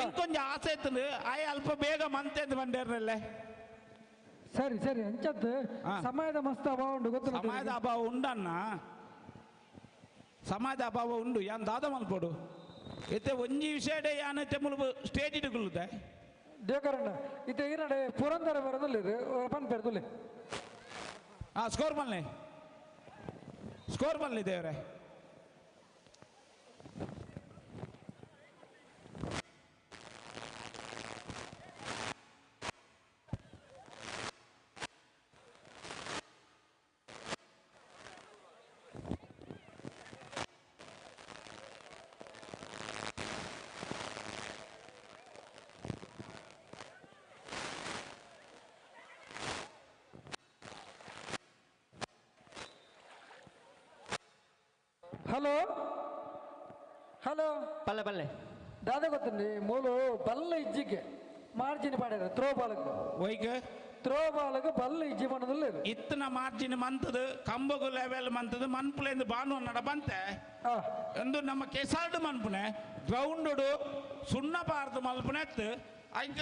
ಎಂಕೊಂಜ ಆಸೆ ಇತ್ತು ಆಯ್ ಅಲ್ಪ ಬೇಗ ಮಂತೆಂದು ಬಂಡೇರ್ನಲ್ಲೇ. ಸರಿ ಸರಿ ಅಂಚದ್ದು ಸಮಯದ ಮಸ್ತ್ ಅಭಾವ ಉಂಡು ಗೊತ್ತು. ಸಮಯದ ಅಭಾವ ಉಂಡಣ್ಣ, ಸಮಯದ ಅಭಾವ ಉಂಡು. ಯಾನ್ ದಾದ ಮಲ್ಪೋಡು ಇತ್ತೆ ಒಂಜಿ ವಿಷಯ ಯಾನ್ ಇತ್ತೆ ಮುಲ್ಪ ಸ್ಟೇಜ್ ಇಟ್ಟುಕೊಳ್ಳುತ್ತೆ. ದೇವಕರಣ್ಣ ಇತ್ತೆ ಈನಡೆ ಪುರಂದರ ಬರೋದಿಲ್ಲ ಇದು ಪನ್ ಪೇರ್ದುಲ್ಲೆ. ಹಾಂ ಸ್ಕೋರ್ ಬನ್ನಿ ಸ್ಕೋರ್ ಬನ್ನಿ ದೇವರೇ. ಹಲೋ ಹಲೋ ಪಲ್ಲೆ ಪಲ್ಲೆ ದಾದ ಗೊತ್ತಂడి ಮೂಲು ಬಲ್ಲ ಇಜ್ಜಿಗೆ ಮಾರ್ಜಿನ್ ಪಾಡ್ಯಾರ ತ್ರೋ ಬಾಲ್ಗ್ ಒಯ್ಗೆ ತ್ರೋ ಬಾಲ್ಗ್ ಬಲ್ಲ ಇಜ್ಜಿ ಪಣ್ಣದಿಲ್ಲ. ಇತ್ತನ ಮಾರ್ಜಿನ್ ಮಂತದು ಕಂಬಗು ಲೆವೆಲ್ ಮಂತದು ಮನ್ಪುಲೆಂದು ಬಾನು ನಡ ಬಂತೆ ಎಂದು ನಮ್ಮ ಕೆಸಾರ್ಡು ಮನ್ಪುನೆ ಗ್ರೌಂಡು ಸುಣ್ಣ ಪಾರ್ದು ಮಲ್ಪುನೆ ಎತ್ತು ಅಂಕ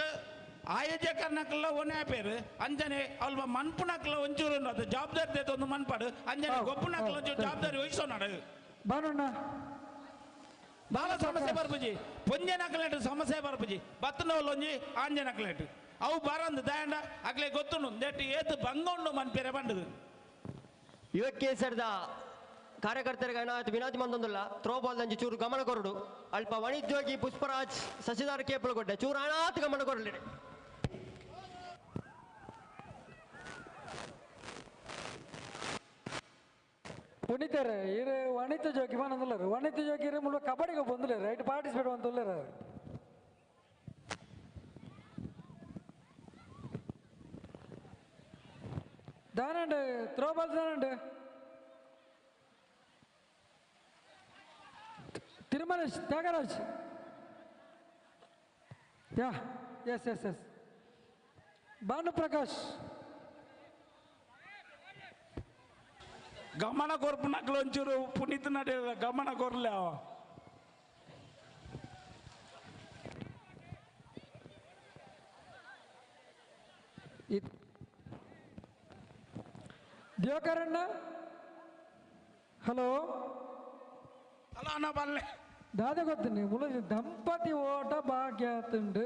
ಆಯೋಜಕರ್ನಕ್ಕೆಲ್ಲ ಒನೇ ಪೇರು ಅಂಜನೆ ಅಲ್ಪ ಮನ್ಪುನಕ್ಕೆಲ್ಲ ಒಂಚೂರು ಉಂಡು ಅದು ಜವಾಬ್ದಾರಿ ಒಂದು ಮನ್ಪಾಡು ಅಂಜನೆ ಗೊಬ್ಬುನಕ್ಕೆಲ್ಲ ಒಂಚೂರು ಜವಾಬ್ದಾರಿ ವಹಿಸೋ ನಡ. ಬಾನಣ್ಣ ದಾಲ ಸಮಸ್ಯೆ ಬರ್ಪುಜಿ ಪೊಂಜೆನಕ್ಲೆಟ್ ಸಮಸ್ಯೆ ಬರ್ಪುಜಿ ಬತ್ತನೋಲೊಂಜಿ ಆಂಜನಕ್ಲೆಟ್ ಅವು ಬರಂದು ದಾಯಂಡ ಅಕ್ಲೆ ಗೊತ್ತುಂಡು ನೆಟ್ ಏತು ಭಂಗ ಉಂಡು ಮನ್ಪೆರೆ ಬಂಡದು. ಯುವಕೇಸರ್ದ ಕಾರ್ಯಕರ್ತರಿಗೆ ಏನಾಯ್ತು ವಿನಂತಿ ಮಂದೊಂದುಲ್ಲ ಥ್ರೋಬಾಲ್ ದಂಚಿ ಚೂರು ಗಮನ ಕೊರಡು ಅಲ್ಪ ವಾಣಿಜ್ಯೋಗಿ ಪುಷ್ಪರಾಜ್ ಶಶಿಧರ್ ಕೇಪಲಗೊಡ್ಡೆ ಚೂರು ಅನಾಥ ಗಮನ ಕೊರಲಿ. ಪುನೀತರೆ ಇರು ವಾಣಿಜ್ಯ ಜೋಗಿ ಮನಂದುಲ್ಲರು ವಾಣಿಜ್ಯ ಜೋಗಿ ಇರು ಮುಳ್ಳು ಕಬಡ್ಡಿಗೆ ಬಂದುಲೇರು ರೈಟ್ ಪಾರ್ಟಿಸಿಪೇಟ್ ಅಂತುಲ್ಲೇರು. ದಾನಂಡ್ ಥ್ರೋಬಾಲ್ ದಾನಂಡ್ Tirumalesh Thyagaraj yeah yes yes yes Bhanuprakash ಗಮನ ಕೊರ್ಪುನಕ್ಲು ಒಂಚೂರು ಪುನೀತ್ ನಡೆ ಗಮನ ಕೊರ್ಲೆ ಅವ. ದೇವಕರಣ್ಣ ಹಲೋ ಹಲೋ ಅಣ್ಣ ಬಲ್ಲೆ ದಾದ ಗೊತ್ತೀನಿ ಮುಳು ದಂಪತಿ ಓಟ ಭಾಗ್ಯ ತುಂಡು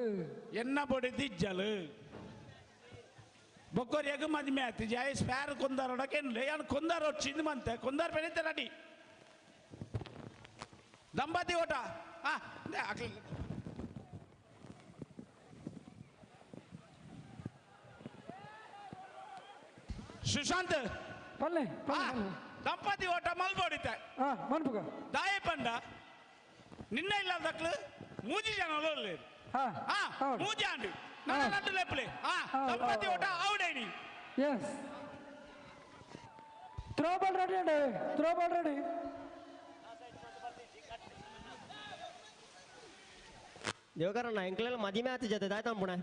ಎನ್ನ ಬೊಡಿ ದಿಜ್ಜಲು ಬೊಕ್ಕೋರಿಯಾಗ ಮದ್ಮೆ ಆಯ್ತು ಜಾಯ್ ಸ್ಪ್ಯಾರ್ ಕೊಂದಾರೋಡಕ್ಕೆ ಯಾನು ಕೊಂದಾರ ಚಿಂದ ಮಂತೆ ಕೊಂದಾರ ಬೆಳೀತೆ ನಡಿ ದಂಪತಿ ಓಟ ಆ ಆಗ್ಲಿಲ್ಲ. ಸುಶಾಂತ್ ಪಲ್ಲೆ ದಂಪತಿ ಓಟ ಮಲ್ಬೋಡಿತೆ ಮನ್ಪುಗ ದಾಯ ಪಂಡ ನಿನ್ನ ಇಲ್ಲ ದಕ್ಲು ಮೂಜಿ ಜನ ಮೂಜಿ ಆಂಡು ನನ್ನ ನಟ್ಟು ಲೆಪ್ಪಲೆ ದಂಪತಿ ಓಟ ಔಡೈನಿ. ಎಸ್ ಥ್ರೋಬಾಲ್ ರೆಡಿ ಅಂడి ಥ್ರೋಬಾಲ್ ರೆಡಿ. ದೇವಕರಣ್ಣ ಎಂಕ್ಲೆಲ್ಲ ಮದಿಮೆ ಆತ ಜೊತೆ ದಾಯ್ತಾಂ ಪುಣೆ.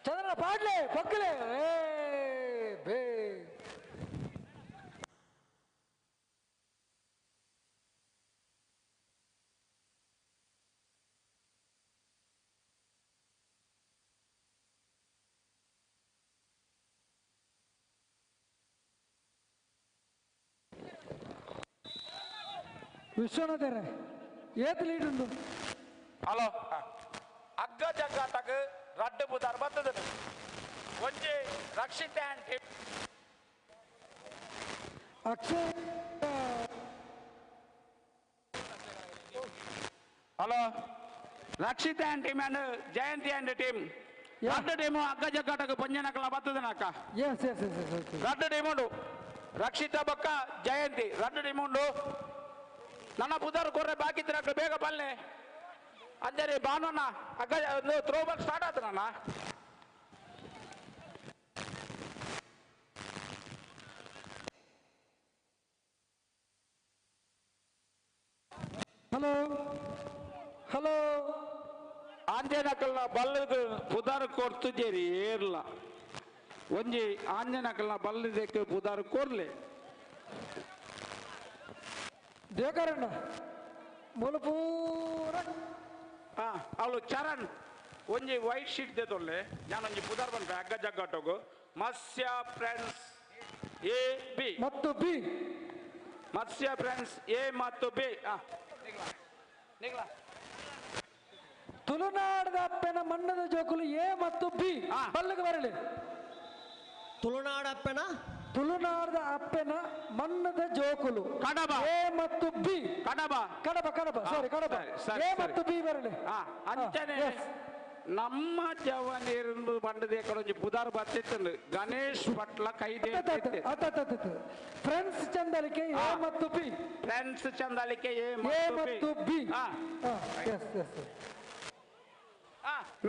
ಚಂದ್ರನ ಪಾಡ್ಲೆ ಪಕ್ಕಲೆ ಏ ಬೇ ವಿಶ್ವನಾಥರೇ ಏತ್ ಲೀಡ್ ಉಂಡು. ಹಲೋ ಅಗ್ಗ ಜಗ್ಗಾಟಕ್ ರಡ್ಡು ಬುದಾರ್ ಬರ್ತದೆ ಒಂಜಿ Rakshita and team. Akshay hello Rakshita and team and Jayanti and team ರಡ್ಡು team ಅಗ್ಗ ಜಗ್ಗಾಟಕ್ ಪಂಜನಕಲ ಬರ್ತದೆ ನಾಕ. ಎಸ್ ಎಸ್ ಎಸ್ ಎಸ್ ರಡ್ಡು ಟೀಮ್ ಉಂಡು ರಕ್ಷಿತಾ ಬೊಕ್ಕ ಜಯಂತಿ ರಡ್ಡು ಟೀಮ್ ಉಂಡು. ನನ್ನ ಪುದರ್ ಕೊರ್ರೆ ಬಾಕಿ ತಿರಕ ಬೇಗ ಬಲ್ಲೆ ಅಂಜರಿ ಬಾನಣ್ಣ ಅಗ್ಗ ಥ್ರೋಬಾಲ್ ಸ್ಟಾರ್ಟ್ ಆಯ್ತು ನನ್ನ. ಹಲೋ ಹಲೋ ಆಂಜನಕಲ್ನ ಬಲ್ಲದ ಪುದರ್ ಕೊಡ್ತುಜೇರಿ ಏರ್ಲ ಒಂಜಿ ಆಂಜನಕಲ್ನ ಬಲ್ಲದಕ್ಕೆ ಪುದರ್ ಕೊರ್ಲೆ. ದೇವಕರಣ್ಣ ಮೂಲ ಪೂರ ಅವಳು ಚರಣ್ ಒಂಜಿ ವೈಟ್ ಶೀಟ್ ದೇತೊಲ್ಲೆ ನಾನೊಂಜಿ ಪುದರ್ ಬಂತೆ ಅಗ್ಗ ಜಗ್ಗಾಟೋಗು ಮತ್ಸ್ಯ ಫ್ರೆಂಡ್ಸ್ ಎ ಬಿ ಮತ್ತು ಬಿ ಮತ್ಸ್ಯ ಫ್ರೆಂಡ್ಸ್ ಎ ಮತ್ತು ಬಿ. ತುಳುನಾಡದ ಅಪ್ಪೆನ ಮಣ್ಣದ ಜೋಕುಲು ಎ ಮತ್ತು ಬಿ ಬಲ್ಲಿಗೆ ಬರಲಿ. ತುಳುನಾಡ ಅಪ್ಪೆನ ತುಳುನಾಡದ ಅಪ್ಪೆನ ಮಣ್ಣದ ಜೋಕುಲು ಕಡಬ ಎ ಮತ್ತು ಬಿ ಕಡಬ ಕಡಬ ಕಡಬ ಸಾರಿ ಕಡಬ ಸರಿ, ಎ ಸರಿ. ಮತ್ತು ಬಿ ಬರಲಿ. ಅಂಚನೆ ನಮ್ಮ ಜವನಿರು ಬಂಡದೆ ಒಂಜಿ ಪುದಾರ್ ಬತ್ತಿತ್ತು ಗಣೇಶ್ ಭಟ್ಲ ಕೈದೆ ಫ್ರೆಂಡ್ಸ್ ಚಂದಲಿಕೆ ಎ ಮತ್ತು ಬಿ ಫ್ರೆಂಡ್ಸ್ ಚಂದಲಿಕೆ ಎ ಎ ಮತ್ತು ಬಿ. ಎಸ್ ಎಸ್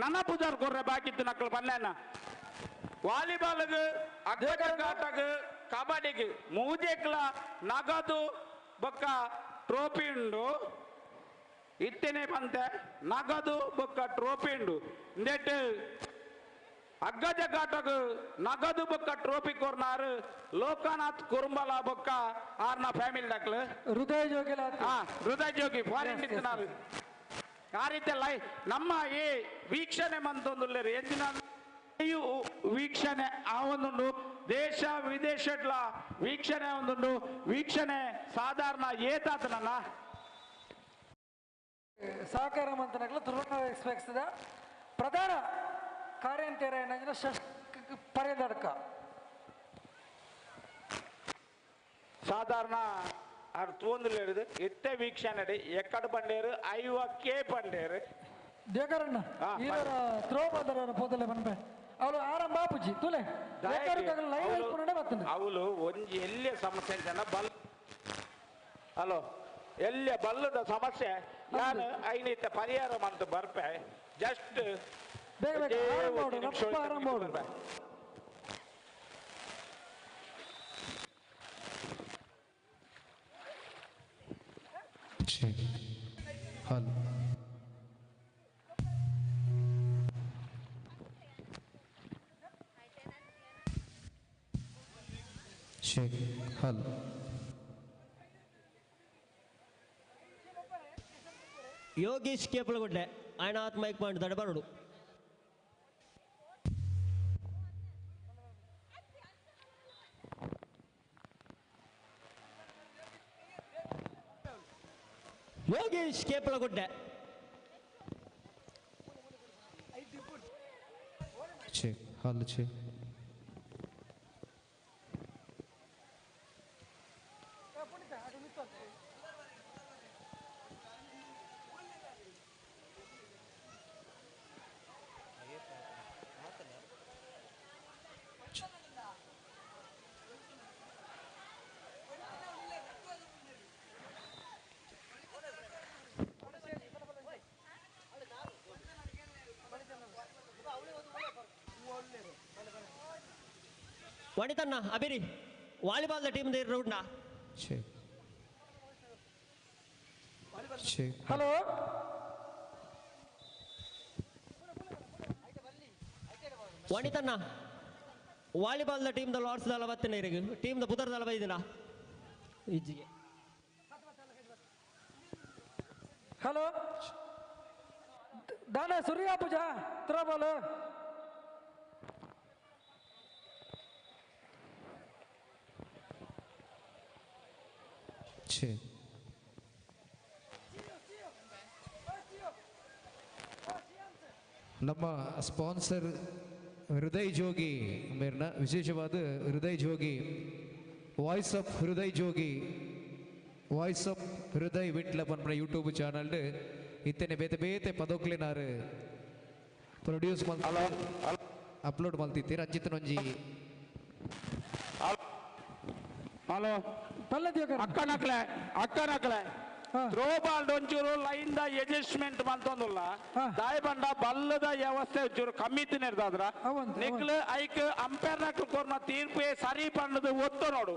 ನನ್ನ ಪುದಾರ್ ಕೊರ್ರೆ ಬಾಕಿತ್ತು ನಕ್ಕಳು ಬಲ್ಲೆನ ವಾಲಿಬಾಲ್ಗ್ ಅಗ್ಗಜಗ್ಗಾಟಗ್ ಕಬಡ್ಡಿಗ್ ಮೂಜೆಕ್ಲ ನಗದು ಬೊಕ್ಕ ಟ್ರೋಫಿ ಉಂಡು ಇತ್ತೇನೆ ಬಂತೆ ನಗದು ಬೊಕ್ಕ ಟ್ರೋಫಿ ಉಂಡು ಇಂದೆಟ್ ಅಗ್ಗಜಗ್ಗಾಟಗ್ ನಗದು ಬೊಕ್ಕ ಟ್ರೋಫಿ ಕೊರ್ನಾರು ಲೋಕನಾಥ್ ಕುರುಂಬಲ ಬೊಕ್ಕ ಆರ್ನ ಫ್ಯಾಮಿಲಿ ಡಕ್ಲು ಹೃದಯ ಜೋಗಿಲ ಹೃದಯ ಜೋಗಿ ಫಾರಿನ್ ಇತ್ತಿನಾರು ಆ ರೀತಿ ಲೈ ನಮ್ಮ ಈ ವೀಕ್ಷಣೆ ಮಂತೊಂದುಲ್ಲೇರು ಎಂಜಿನ ವೀಕ್ಷಣೆ ಆವೊಂದುಂಡು ದೇಶ ವಿದೇಶಟ್ಲ ವೀಕ್ಷಣೆ ಒಂದುಂಡು ವೀಕ್ಷಣೆ ಸಾಧಾರಣ ಏತಾತನಲ್ಲ ಸಹಕಾರ ಮಂತನಗಳ ತುಳುನಾಡು ಎಕ್ಸ್ಪ್ರೆಸ್ ಪ್ರಧಾನ ಕಾರ್ಯಂತೇರ ಏನಂದ್ರೆ ಪರ್ಯದಡ್ಕ ಸಾಧಾರಣ ಅದು ತೋಂದುಲೇರು ಇತ್ತೆ ವೀಕ್ಷಣೆ ಎಕ್ಕಡ ಬಂಡೇರು ಐವ ಕೆ ಬಂಡೇರು ದೇಕರಣ್ಣ ಈವರ ತ್ರೋ ಬಾದರ ಪೋದಲೆ ಬನ್ಪೆ ಅವಳು ಆರಂಭ ಆಪುಜಿ ತುಲೆ ಲೈನ್ ಹಾಕೊಂಡೆ ಬರ್ತದೆ ಅವಳು ಒಂಜಿ ಎಲ್ಲೇ ಸಮಸ್ಯೆ ಜನ ಬಲ್ ಹಲೋ ಎಲ್ಲೇ ಬಲ್ಲದ ಸಮಸ್ಯೆ ನಾನು ಐನಿತ್ತ ಪರಿಹಾರ ಅಂತ ಬರ್ಪೆ ಜಸ್ಟ್ ಬೇಗ ಬೇಗ ಆರಂಭ ಮಾಡು, ರಪ್ಪ ಆರಂಭ ಮಾಡು. Hello check hello Yogesh Kepalagodde ఆయన ಆತ್ಮ ಮೈಕ್ ಮಾಡಿ ದಡಬರಡು Yogish ಕೇಪಲಗುಡ್ಡೆ check hello check ವನಿತಣ್ಣ ಅಬಿರಿ volleyball team ರೌಂಡ್ನ check check hello ವನಿತಣ್ಣ volleyball team the Lord's ದಲ ಬತ್ತಿನ ಇರಿಗೆ ಟೀಮ್ the ಪುದರ್ ದಲ ಬೈದಿನ ಇಜ್ಜಿಗೆ ಹಲೋ ದಾನ ಸುರಿಯಾ ಪೂಜಾ ಥ್ರೋ ಬಾಲ್ ಚೆಕ್ ನಮ್ಮ ಸ್ಪಾನ್ಸರ್ ಹೃದಯ್ ಜೋಗಿ ಮೇರ್ನ ವಿಶೇಷವಾದ Hriday Jogi voice of Hriday Jogi voice of Hriday Vitla ಪನ್ಪುನ YouTube channel ಇತ್ತನೆ ಬೇತೆ ಬೇತೆ ಪದೋಕ್ಲೆನಾರು ಪ್ರೊಡ್ಯೂಸ್ ಮಲ್ತ ಅಪ್ಲೋಡ್ ಮಲ್ತಿತ್ತೀರ ಅಂಚಿತನೊಂಜಿ ಹಲೋ ಅಕ್ಕನಕ್ಲೆ ಅಕ್ಕನಕ್ಲೆ ಥ್ರೋ ಬಾಲ್ ಒಂಚೂರು ಲೈನ್ the adjustment ಮಂತೊಂದುಲ್ಲ ದಾಯ ಬಂಡ ಬಲ್ಲದ ವ್ಯವಸ್ಥೆ ಒಂಚೂರು ಕಮ್ಮಿ ತಿನ್ನಿರ್ದಾದ್ರ ನಿಕ್ಲು ಐಕ್ ಅಂಪೈರ್ ನಕ್ಲು ಕೊರ್ನ ತೀರ್ಪು ಸರಿ ಪಣ್ಣದು ಒತ್ತು ನೋಡು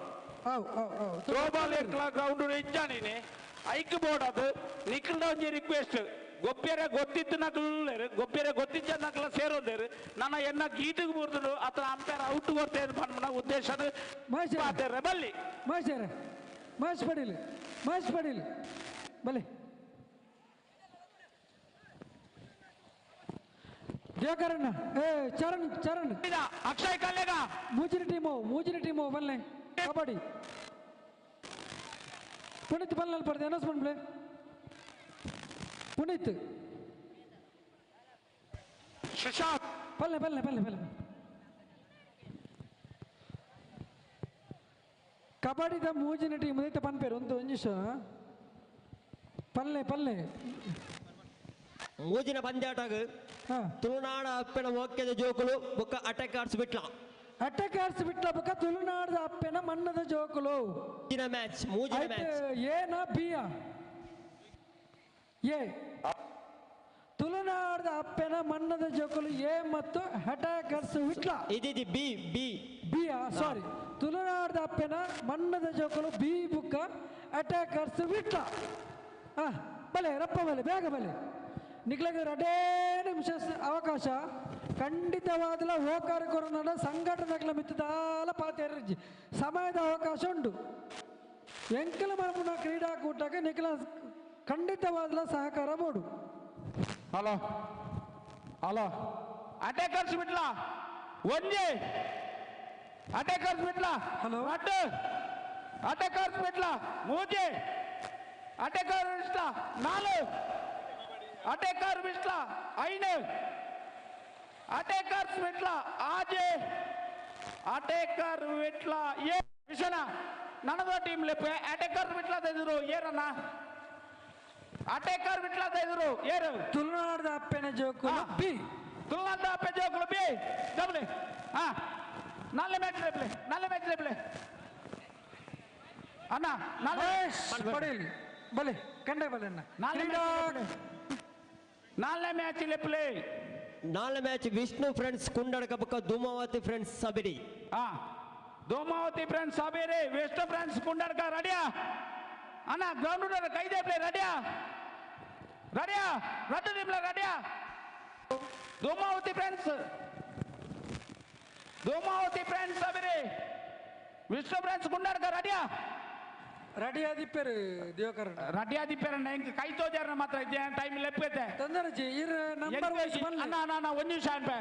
ಥ್ರೋ ಬಾಲ್ ಎಕ್ಲ ಗ್ರೌಂಡ್ ಇಜ್ಜಾನಿನಿ ಐಕ್ ಬೋರ್ಡ್ ಅದು ನಿಕ್ಲ್ದ ಒಂಜಿ ರಿಕ್ವೆಸ್ಟ್ ಗೊಬ್ಬ್ಯರೆ ಗೊತ್ತಿತ್ತು ನಕ್ಲು ಗೊಬ್ಬ್ಯರೆ ಗೊತ್ತಿದ್ದ ನಕ್ಲ ಸೇರೋದೇರು ನನ್ನ ಎನ್ನ ಗೀಟಿಗೆ ಬೂರ್ದು ಅಥವಾ ಅಂಪೈರ್ ಔಟ್ ಕೊಡ್ತೇನೆ ಪನ್ಪುನ ಉದ್ದೇಶದ ಪಾತೆರ್ರೆ ಬಲ್ಲಿ ಮಹೇಶ್ ಮಹೇಶ್ ಪಡೀಲ್ ಮಹೇಶ್ ಪಡೀಲ್ ಬಲೆ ಜಯಕರಣ್ಣ ಏ ಚರಣ್ ಚರಣ್ ಅಕ್ಷಯ್ ಕಲ್ಯಾಗ ಮೂಜಿನ ಟೀಮು ಮೂಜಿನ ಟೀಮು ಬಲ್ಲೆ ಕಬಡ್ಡಿ ಪುನೀತ್ ಬಲ್ಲೆ ಪಡೆದ ಅನೌನ್ಸ್ಮೆಂಟ್ ಪ್ಲೇ ಪುನೀತ್ ಸುಶಾಂತ್ ಬಲ್ಲೆ ಬಲ್ಲೆ ಬಲ್ಲೆ ಬಲ್ಲೆ ಕಬಡ್ಡಿದ ಮೂಜಿನ ಟೀಮ್ ಐತೆ ಪನ್ಪೇರು ಒಂದು ಒಂಜಿಷ ಪಲ್ಲೆ ಪಲ್ಲೆ ಮೂಜಿನ ಪಂದ್ಯಾಟಗ್ ತುಳುನಾಡ ಅಪ್ಪೆನ ಮೋಕ್ಯದ ಜೋಕುಲು ಬೊಕ್ಕ ಅಟ್ಯಾಕ್ ಆರ್ಸ್ ಬಿಟ್ಲ ಅಟ್ಯಾಕ್ ಆರ್ಸ್ ಬಿಟ್ಲ ಬೊಕ್ಕ ತುಳುನಾಡದ ಅಪ್ಪೆನ ಮನ್ನದ ಜೋಕುಲು ಮೂಜಿನ ಮ್ಯಾಚ್ ಮೂಜಿನ ಮ್ಯಾಚ್ ಏನ ಬಿಯ ಎ ತುಳುನಾಡದ ಅಪ್ಪೆನ ಮನ್ನದ ಜೋಕುಲು ಎ ಮತ್ತು ಅಟ್ಯಾಕರ್ಸ್ ವಿಟ್ಲ ಇದಿದಿ ಬಿ ಬಿ ಬಿಯ ಸಾರಿ ತುಳುನಾಡದ ಅಪ್ಪೆನ ಮನ್ನದ ಜೋಕುಲು ಬಿ ಬುಕ್ಕ ಅಟ್ಯಾಕರ್ಸ್ ವಿಟ್ಲ ಆ ಬಲೆ ರಪ್ಪ ಬಲೆ ಬೇಗ ಬಲೆ ನಿಕ್ಲಗ ಎರಡೇ ನಿಮಿಷ ಅವಕಾಶ ಖಂಡಿತವಾದಲ ಹೋಕಾರ ಕೊರೋನ ಸಂಘಟನೆಗಳ ಮಿತ್ತದಾಲ ಪಾತೇರ್ಜಿ ಸಮಯದ ಅವಕಾಶ ಉಂಟು ಎಂಕಲ ಮರಪುನ ಕ್ರೀಡಾಕೂಟಕ್ಕೆ ನಿಖಲ ಖಂಡಿತವಾದಲ ಸಹಕಾರ ಬೋಡು ಹಲೋ ಹಲೋ ಅಟ್ಯಾಕರ್ಸ್ ಬಿಟ್ಲಾ ಒಂಜಿ ಅಟ್ಯಾಕರ್ಸ್ ಬಿಟ್ಲ ಹಲೋ ಅಡ್ಡು ಅಟ್ಯಾಕರ್ಸ್ ಬಿಟ್ಲ ಮೂಜಿ ಅಟ್ಯಾಕರ್ ಬಿಟ್ಲ ನಾಲು ಅಟ್ಯಾಕರ್ ಬಿಟ್ಲ ಐನು ಅಟ್ಯಾಕರ್ಸ್ ಬಿಟ್ಲ ಆಜೆ ಅಟ್ಯಾಕರ್ ಬಿಟ್ಲ ಏ ವಿಷನ ನನದ ಟೀಮ್ ಲೆಪ್ಪೆ ಅಟ್ಯಾಕರ್ ಬಿಟ್ಲ ತೆಗೆದ್ರು ಏರನ್ನ ಅಟ್ಯಾಕರ್ ಬಿಟ್ಲ ತೆಗೆದ್ರು ಏರು ತುಳುನಾಡದ ಅಪ್ಪೆನ ಜೋಕುಲು ಬಿ ತುಳುನಾಡದ ಅಪ್ಪೆ ಜೋಕುಲು ಬಿ ಡಬ್ಲಿ ಹಾ ನಾಲ್ನೇ ಮ್ಯಾಚ್ ರೇಪ್ಲೆ ನಾಲ್ನೇ ಮ್ಯಾಚ್ ರೇಪ್ಲೆ ಅಣ್ಣ ಮಹೇಶ್ ಪಡೇಲ್ ಬಲೆ ಕಂಡೆ ಬಲೆ ಅಣ್ಣ ನಾಲ್ನೇ match ಲೆಪ್ಲೆ ನಾಲ್ನೇ match Vishnu friends Kundadka ಬೊಕ್ಕ ಧೂಮಾವತಿ ಫ್ರೆಂಡ್ಸ್ ಸಬಿರಿ ಹಾ ಧೂಮಾವತಿ ಫ್ರೆಂಡ್ಸ್ ಸಬೇರಿ ವಿಷ್ಣು ಫ್ರೆಂಡ್ಸ್ ಕುಂಡಡ್ಕ ರೆಡಿಯಾ ಅಣ್ಣ ಗ್ರೌಂಡ್ ಕೈದೆ ಪ್ಲೇ ರೆಡಿಯಾ ರೆಡಿಯಾ ರಡ್ಡು ನಿಮ್ಲ ರೆಡಿಯಾ Dhumavati friends Dhumavati friends Saberi Vishnu friends Kundadka ರೆಡಿಯಾ ರೆಡಿ ಆದಿಪ್ಪೇರು ದೇವಕರಣ ರೆಡಿ ಆದಿಪ್ಪೇರಣ್ಣ ಹಿಂಗೆ ಕೈ ತೋಜಾರಣ ಮಾತ್ರ ಇದ್ದೆ ಟೈಮ್ ಲೆಪ್ಪೈತೆ ತೊಂದರೆ ಇರ್ ನಂಬರ್ ವೈಸ್ ಬನ್ನಿ ಅಣ್ಣ ಅಣ್ಣ ಅಣ್ಣ ಒಂದು ನಿಮಿಷ ಅನ್ಪೆ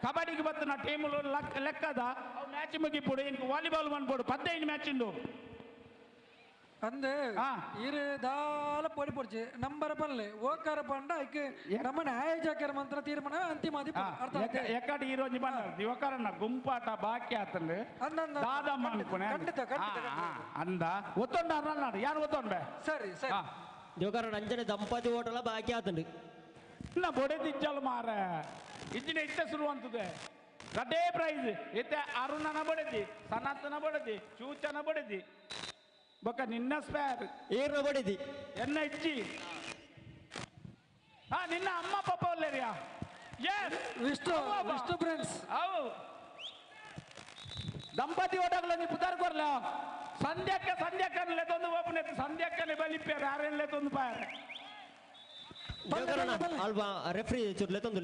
ಕಬಡ್ಡಿಗೆ ಬತ್ತಿನ ಟೀములు ಲೆಕ್ಕದ ಅವು ಮ್ಯಾಚ್ ಮುಗಿಪುಡು ಇಂಕ ವಾಲಿಬಾಲ್ ಬಂದ್ಬಿಡು 15 ಮ್ಯಾಚ್ ಇಂದು ಅಂದೆ ಇರು ದಾಲ ಪೊಡಿ ಪೊಡ್ಚಿ ನಂಬರ್ ಪಲ್ಲೆ ಓಕಾರ ಪಂಡ ಐಕ್ ನಮ್ಮನೆ ಆಯೋಜಕರ ಮಂತ್ರ ತೀರ್ಮಾನ ಅಂತಿಮ ಅದಿಪ್ಪು ಅರ್ಥ ಆಯ್ತಾ? ಎಕ್ಕಡ ಈ రోజు ಬಂದ ಯುವಕರನ್ನ ಗುಂಪಾಟ ಬಾಕಿ ಆತಂದು ದಾದಮ್ಮ ಅನ್ಕೊನೆ ಖಂಡಿತ, ಖಂಡಿತ, ಅಂದ ಒತ್ತೊಂಡ ಅన్నాడు ಯಾರು ಒತ್ತೊಂಡ ಸರಿ ಸರಿ ದಿವಕರಣ ಅಂಜನೆ ದಂಪತಿ ಓಟಲ ಬಾಕಿ ಆತಂಡು ಇನ್ನ ಬೊಡೆದಿಜ್ಜಲ್ ಮಾರ ಇಜ್ಜಿನ ಇತ್ತೆ ಶುರು ಅಂತದೆ ರಡ್ಡೇ ಪ್ರೈಸ್ ಇತ್ತೆ ಅರುಣನ ಬಡದಿ ಸನಾತನ ಬಡದಿ ಚೂಚನ ಬಡದಿ ಬೊಕ್ಕ ನಿನ್ನ ಸ್ಪೇರ್ ಏರ್ನ ಬಡಿದಿ ಎನ್ನ ಇಜ್ಜಿ ಹಾ ನಿನ್ನ ಅಮ್ಮ ಪಾಪ ಒಲ್ಲೇರಿಯಾ ಎಸ್ ವಿಷ್ಣು ವಿಷ್ಣು ಫ್ರೆಂಡ್ಸ್ ಅವು ದಂಪತಿ ಓಟಗ್ಲ ನೀ ಪುದಾರ್ ಕೊರ್ಲ ಸಂಧ್ಯಕ್ಕ ಸಂಧ್ಯಕ್ಕನ ಲೆತ್ತೊಂದು ಓಪನ್ ಸಂಧ್ಯಕ್ಕನೆ ಬಲಿಪ್ಪಾರ ಯಾರೇನು ಲೆತ್ತೊಂದು ಪಾರ ದಿವಕರಣ ಅಲ್ವಾ ರೆಫ್ರಿ ಚೂರು ಲೆತ್ತೊಂದು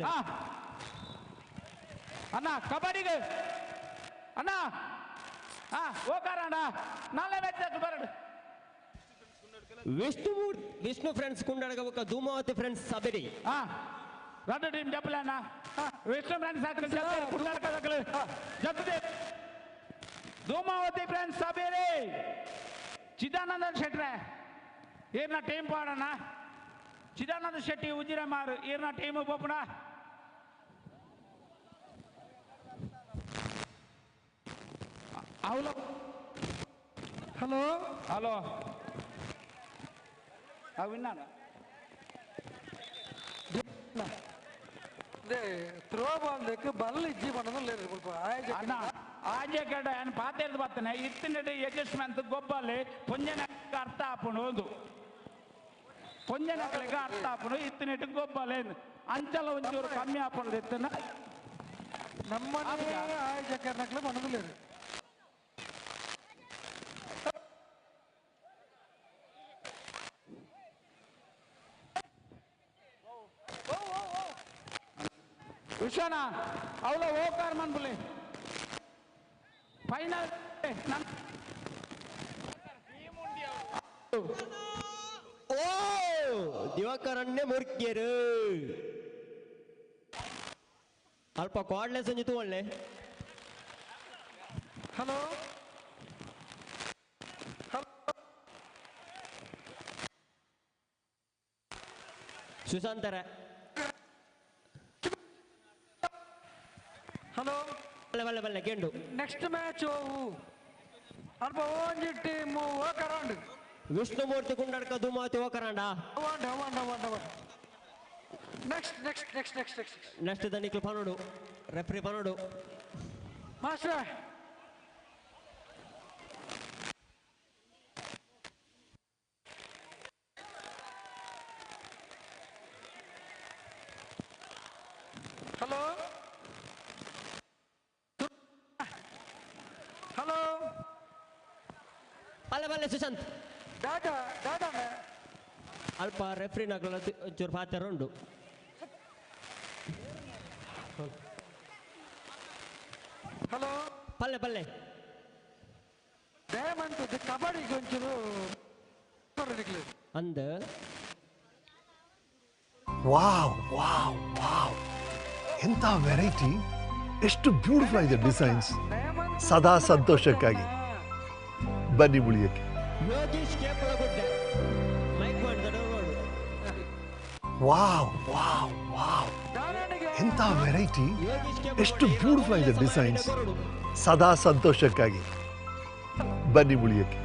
ಅಣ್ಣ ಕಬಡ್ಡಿಗೆ ಅಣ್ಣ ಹಾ ಓಕಾರ ಅಣ್ಣ ನಾಳೆ ಮ್ಯಾಚ್ ಬರಡು ವಿಷ್ಣು ವಿಷ್ಣು ಫ್ರೆಂಡ್ಸ್ ಕುಂಡಡಕ ಬೊಕ್ಕ ಧೂಮಾವತಿ ಫ್ರೆಂಡ್ಸ್ ಸಬಿರಿ ಹಾ ರಡ್ಡು ಟೀಮ್ ಜಪ್ಪಲೆ ಅಣ್ಣ ವಿಷ್ಣು ಫ್ರೆಂಡ್ಸ್ ಹಾಕಲು ಕುಂಡಡ್ಕ ಹಾಕಲು ಜಪ್ಪದೆ ಧೂಮಾವತಿ ಫ್ರೆಂಡ್ಸ್ ಸಬೇರಿ ಚಿದಾನಂದ ಶೆಟ್ರೆ ಏರ್ನ ಟೀಮ್ ಪಾಡಣ್ಣ ಚಿದಾನಂದ ಶೆಟ್ಟಿ ಉಜಿರೆ ಮಾರು ಏರ್ನ ಟೀಮ್ ಪೋಪುಣ ಅವಲ ಹಲೋ ಹಲೋ ವಿನ್ನಾನ ಥ್ರೋ ಬಾಲ್ ದಕ್ಕೆ ಬಲ್ ಇಜ್ಜಿ ಪಂಡದು ಅಣ್ಣ ಆಜೆ ಕಡೆ ನಾನು ಪಾತೇರ್ದು ಬರ್ತಾನೆ ಇತ್ತಿನ ಅಡ್ಜಸ್ಟ್ಮೆಂಟ್ ಗೊಬ್ಬಲ್ಲಿ ಪೊಂಜನ ಅರ್ಥ ಆಪುಂಡು ಒಂದು ಪೊಂಜನಕಲಿಗೆ ಅರ್ಥ ಆಪುಂಡು ಇತ್ತಿನ ಗೊಬ್ಬಲ್ಲಿ ಅಂಚಲ ಒಂಚೂರು ಕಮ್ಮಿ ಆಪುಂಡು ಇತ್ತಿನ ನಮ್ಮನೆ ಆಯೋಜಕರನಕ್ಲೆ ಪಂಡದು ವಿಶ್ವನ ಅವಳ ಓಕಾರ ಮನ್ಬುಲಿ ಫೈನಲ್ ಓ ದಿವಾಕರನ್ನೇ ಮುರ್ಕಿಯರು ಅಲ್ಪ ಕಾರ್ಡ್ಲೆಸ್ ಒಂಜಿ ತೂವೊಳ್ಳೆ ಹಲೋ ಸುಶಾಂತರ ಹಲೋ ಬಲ್ಲೆ ಬಲ್ಲೆ ಬಲ್ಲೆ ಕೆಂಡು ನೆಕ್ಸ್ಟ್ ಮ್ಯಾಚ್ ಓವು ಅಲ್ಪ ಒಂಜಿ ಟೀಮ್ ಓಕರಾಂಡ್ ವಿಷ್ಣುಮೂರ್ತಿ ಕುಂಡಡ್ಕ ಧೂಮಾವತಿ ಓಕರಾಂಡ ಅವಾಂಡ್ ಅವಾಂಡ್ ಅವಾಂಡ್ ಅವಾಂಡ್ next next next next next next ದನಿಕ್ಲು ಪನೋಡು referee ಪನೋಡು master hello hello ಬಲ್ಲೆ ಬಲ್ಲೆ ಸುಶಾಂತ್ ದಾದಾ ದಾದಾ ಅಲ್ಪ ರೆಫ್ರಿ ನಕಲ ಒಂಚೂರು ಪಾತೆರ ಉಂಡು ಹಲೋ ಪಲ್ಲೆ ಪಲ್ಲೆ ದಯಮಂತದ್ದು ಕಬಡ್ಡಿಗೆ ಒಂಚೂರು ಅಂದ ವಾವ್ ವಾವ್ ವಾವ್ ಎಂಥ ವೆರೈಟಿ. ಎಷ್ಟು ಬ್ಯೂಟಿಫುಲ್ ಆಗಿದೆ ಡಿಸೈನ್ಸ್. ಸದಾ ಸಂತೋಷಕ್ಕಾಗಿ ಬನ್ನಿ ಮುಳಿಯಕ್ಕೆ. ವಾವ್ ವಾವ್ ವಾವ್, ಎಂಥ ವೆರೈಟಿ, ಎಷ್ಟು ಬ್ಯೂಟಿಫುಲ್ ಆಗಿದೆ ಡಿಸೈನ್ಸ್. ಸದಾ ಸಂತೋಷಕ್ಕಾಗಿ ಬನ್ನಿ ಮುಳಿಯಕ್ಕೆ.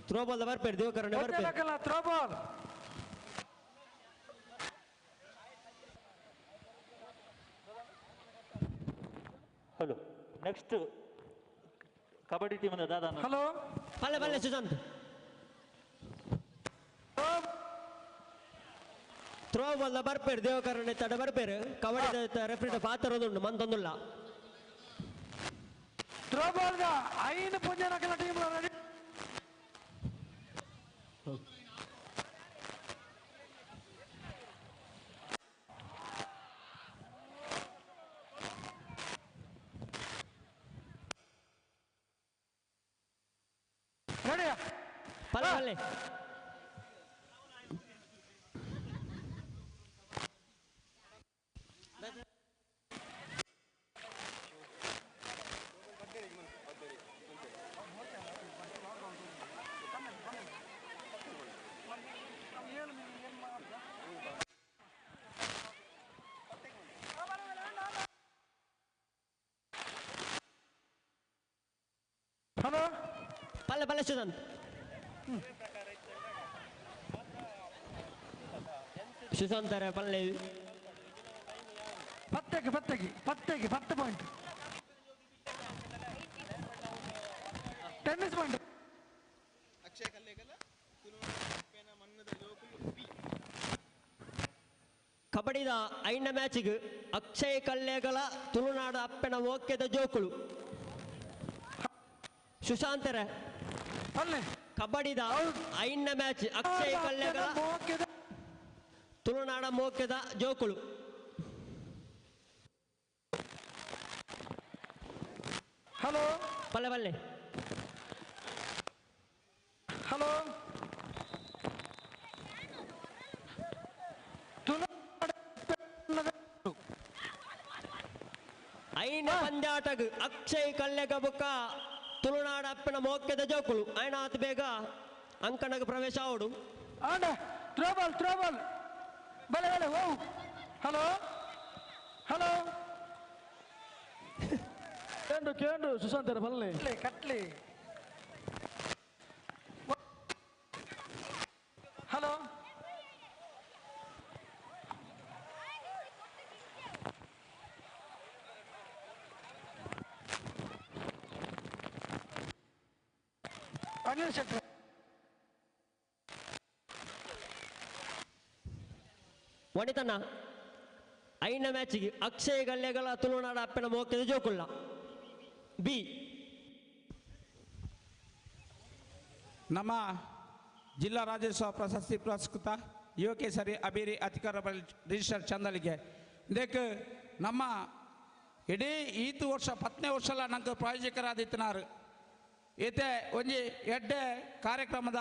ಥ್ರೋಬಾಲ್ ಬರ್ಪೇರು ದೇವಕರಣ ಬರ್ಪೇರು throwball. Hello, next kabaddi team ದಾದಾ. ಹಲೋ, ಪಲ್ಲೆ ಪಲ್ಲೆ ಸುಶಾಂತ್. ಥ್ರೋಬಾಲ್ ಬರ್ಪೇರು ದೇವಕರಣ ತಡ ಬರ್ಪೇರು. ಕಬಡ್ಡಿ ರೆಫ್ರಿ ಪಾತ್ರ ಮಂತೊಂದುಲ್ಲ. ಥ್ರೋಬಾಲ್ ಐದು ಪಂಜನ ಟೀಮ್ ರೆಡಿ. ಪಲ್ಲೆ ಪಲ್ಲೆ ಹಲೋ, ಪಲ್ಲೆ ಪಲ್ಲೆ ಸುಶಾಂತ್. ಸುಶಾಂತರ ಪಲ್ಲೆ. ಪತ್ತೆಗೆ ಪತ್ತೆಗೆ ಪತ್ತೆಗೆ 10 ಪಾಯಿಂಟ್. Tennis point. ಕಬಡ್ಡಿದ ಐನ ಮ್ಯಾಚಿಗೆ ಅಕ್ಷಯ್ ಕಲ್ಲೇಗಲ ತುಳುನಾಡ ಅಪ್ಪೆನ ಓಕೆದ ಜೋಕುಳು. ಸುಶಾಂತರ ಕಬಡ್ಡಿದ ಐನ ಮ್ಯಾಚ್ ಅಕ್ಷಯ್ ಕಲ್ಲೇಗಲ ತುಳುನಾಡ ಮೋಕೆದ ಜೋಕುಳು. ಹಲೋ, ಪಲ್ಲೆ ಪಲ್ಲೆ. ಹಲೋ, ಐನ ಪಂದ್ಯಾಟಗ್ ಅಕ್ಷಯ್ ಕಲ್ಲೆಗ ಬುಕ್ಕ ತುಳುನಾಡ ಅಪ್ಪನ ಮೋಕೆದ ಜೋಕುಳು. ಐನ ಆತ ಬೇಗ ಅಂಕಣಗ ಪ್ರವೇಶ ಆವಡು. ಥ್ರೋಬಾಲ್ ಥ್ರೋಬಾಲ್ ಬಲೆ ಬಲೆ. ಓ ಹಲೋ ಹಲೋ, ಕೇಂಡು ಕೇಂಡು ಸುಶಾಂತರ ಬಲ್ಲೆ ಕಟ್ಲಿ. ಹಲೋ, ಅನಿಲ್ ಶೆಟ್ಟಿ. ವನಿತನ ಐನ ಮ್ಯಾಚಿಗೆ ಅಕ್ಷಯ್ ಗಲ್ಲೆಗಳ ತುಳುನಾಡ ಅಪ್ಪನ ಮೋಕೆದ ಜೋಕುಳ್ಳ ಬಿ. ನಮ್ಮ ಜಿಲ್ಲಾ ರಾಜ್ಯೋತ್ಸವ ಪ್ರಶಸ್ತಿ ಪುರಸ್ಕೃತ ಯುವಕೇಸರಿ ಅಬಿರಿ ಅಧಿಕಾರ ರಿಜಿಸ್ಟರ್ ಚಂದಲಿಗೆ ಇದಕ್ಕೆ ನಮ್ಮ ಇಡೀ ಈತು ವರ್ಷ 10ನೇ ವರ್ಷಲ ನಂಗೆ ಪ್ರಾಯೋಜಕರಾದಿತ್ತನಾರು. ಈತೆ ಒಂಜಿ ಎಡ್ಡೆ ಕಾರ್ಯಕ್ರಮದ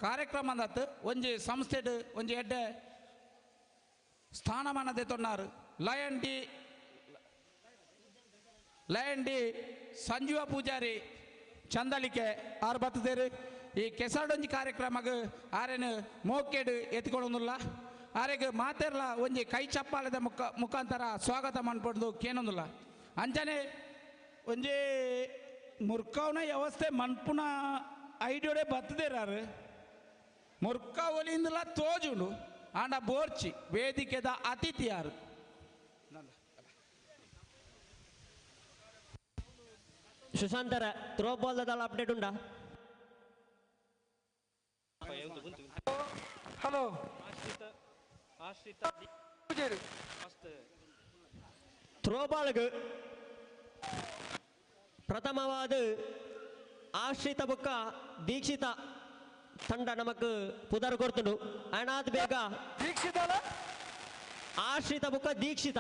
ಕಾರ್ಯಕ್ರಮದತ್ತು ಒಂಜಿ ಸಂಸ್ಥೆಡ್ ಒಂಜಿ ಎಡ್ಡೆ ಸ್ಥಾನಮಾನ ತೊನ್ನಾರು. ಲಯನ್ ಡಿ ಸಂಜೀವ ಪೂಜಾರಿ ಚಂದಲಿಕೆ ಆರು ಬತ್ತದೇರು. ಈ ಕೆಸರಡೊಂಜಿ ಕಾರ್ಯಕ್ರಮಕ್ಕೆ ಆರೇನು ಮೋಕೆಡು ಎತ್ಕೊಳ್ಳೊಂದುಲ್ಲ. ಆರೆಗೆ ಮಾತೆರ್ಲ ಒಂಜಿ ಕೈ ಚಪ್ಪಾಳದ ಮುಖಾಂತರ ಸ್ವಾಗತ ಮನ್ಪೊಂದು ಕೇನೊಂದುಲ್ಲ. ಅಂಚನೆ ಒಂಜಿ ಮುರ್ಕವನ ವ್ಯವಸ್ಥೆ ಮನ್ಪುನ ಐಡಿಯೋಡೆ ಬತ್ತದೇರಾರು. ಮುರ್ಕ ಒಲಿಂದಲ ತೋಜುಂಡು ಆಂಡ ಬೋರ್ಚಿ ವೇದಿಕೆದ ಅತಿಥಿಯಾರು. ಸುಶಾಂತರ ಥ್ರೋಬಾಲ್ ದಳ ಅಪ್ಡೇಟ್ ಉಂಟಾ? ಹಲೋ, ಥ್ರೋಬಾಲ್ಗೆ ಪ್ರಥಮವಾದ ಆಶ್ರಿತ ಬುಕ್ಕ ದೀಕ್ಷಿತ ತಂಡ ನಮಕ್ ಪುದರ್ ಕೊಡ್ತುಂಡು. ಅನಾಥ್ ಬೇಗ ದೀಕ್ಷಿತ ಆಶ್ರಿತ ಬುಕ್ಕ ದೀಕ್ಷಿತ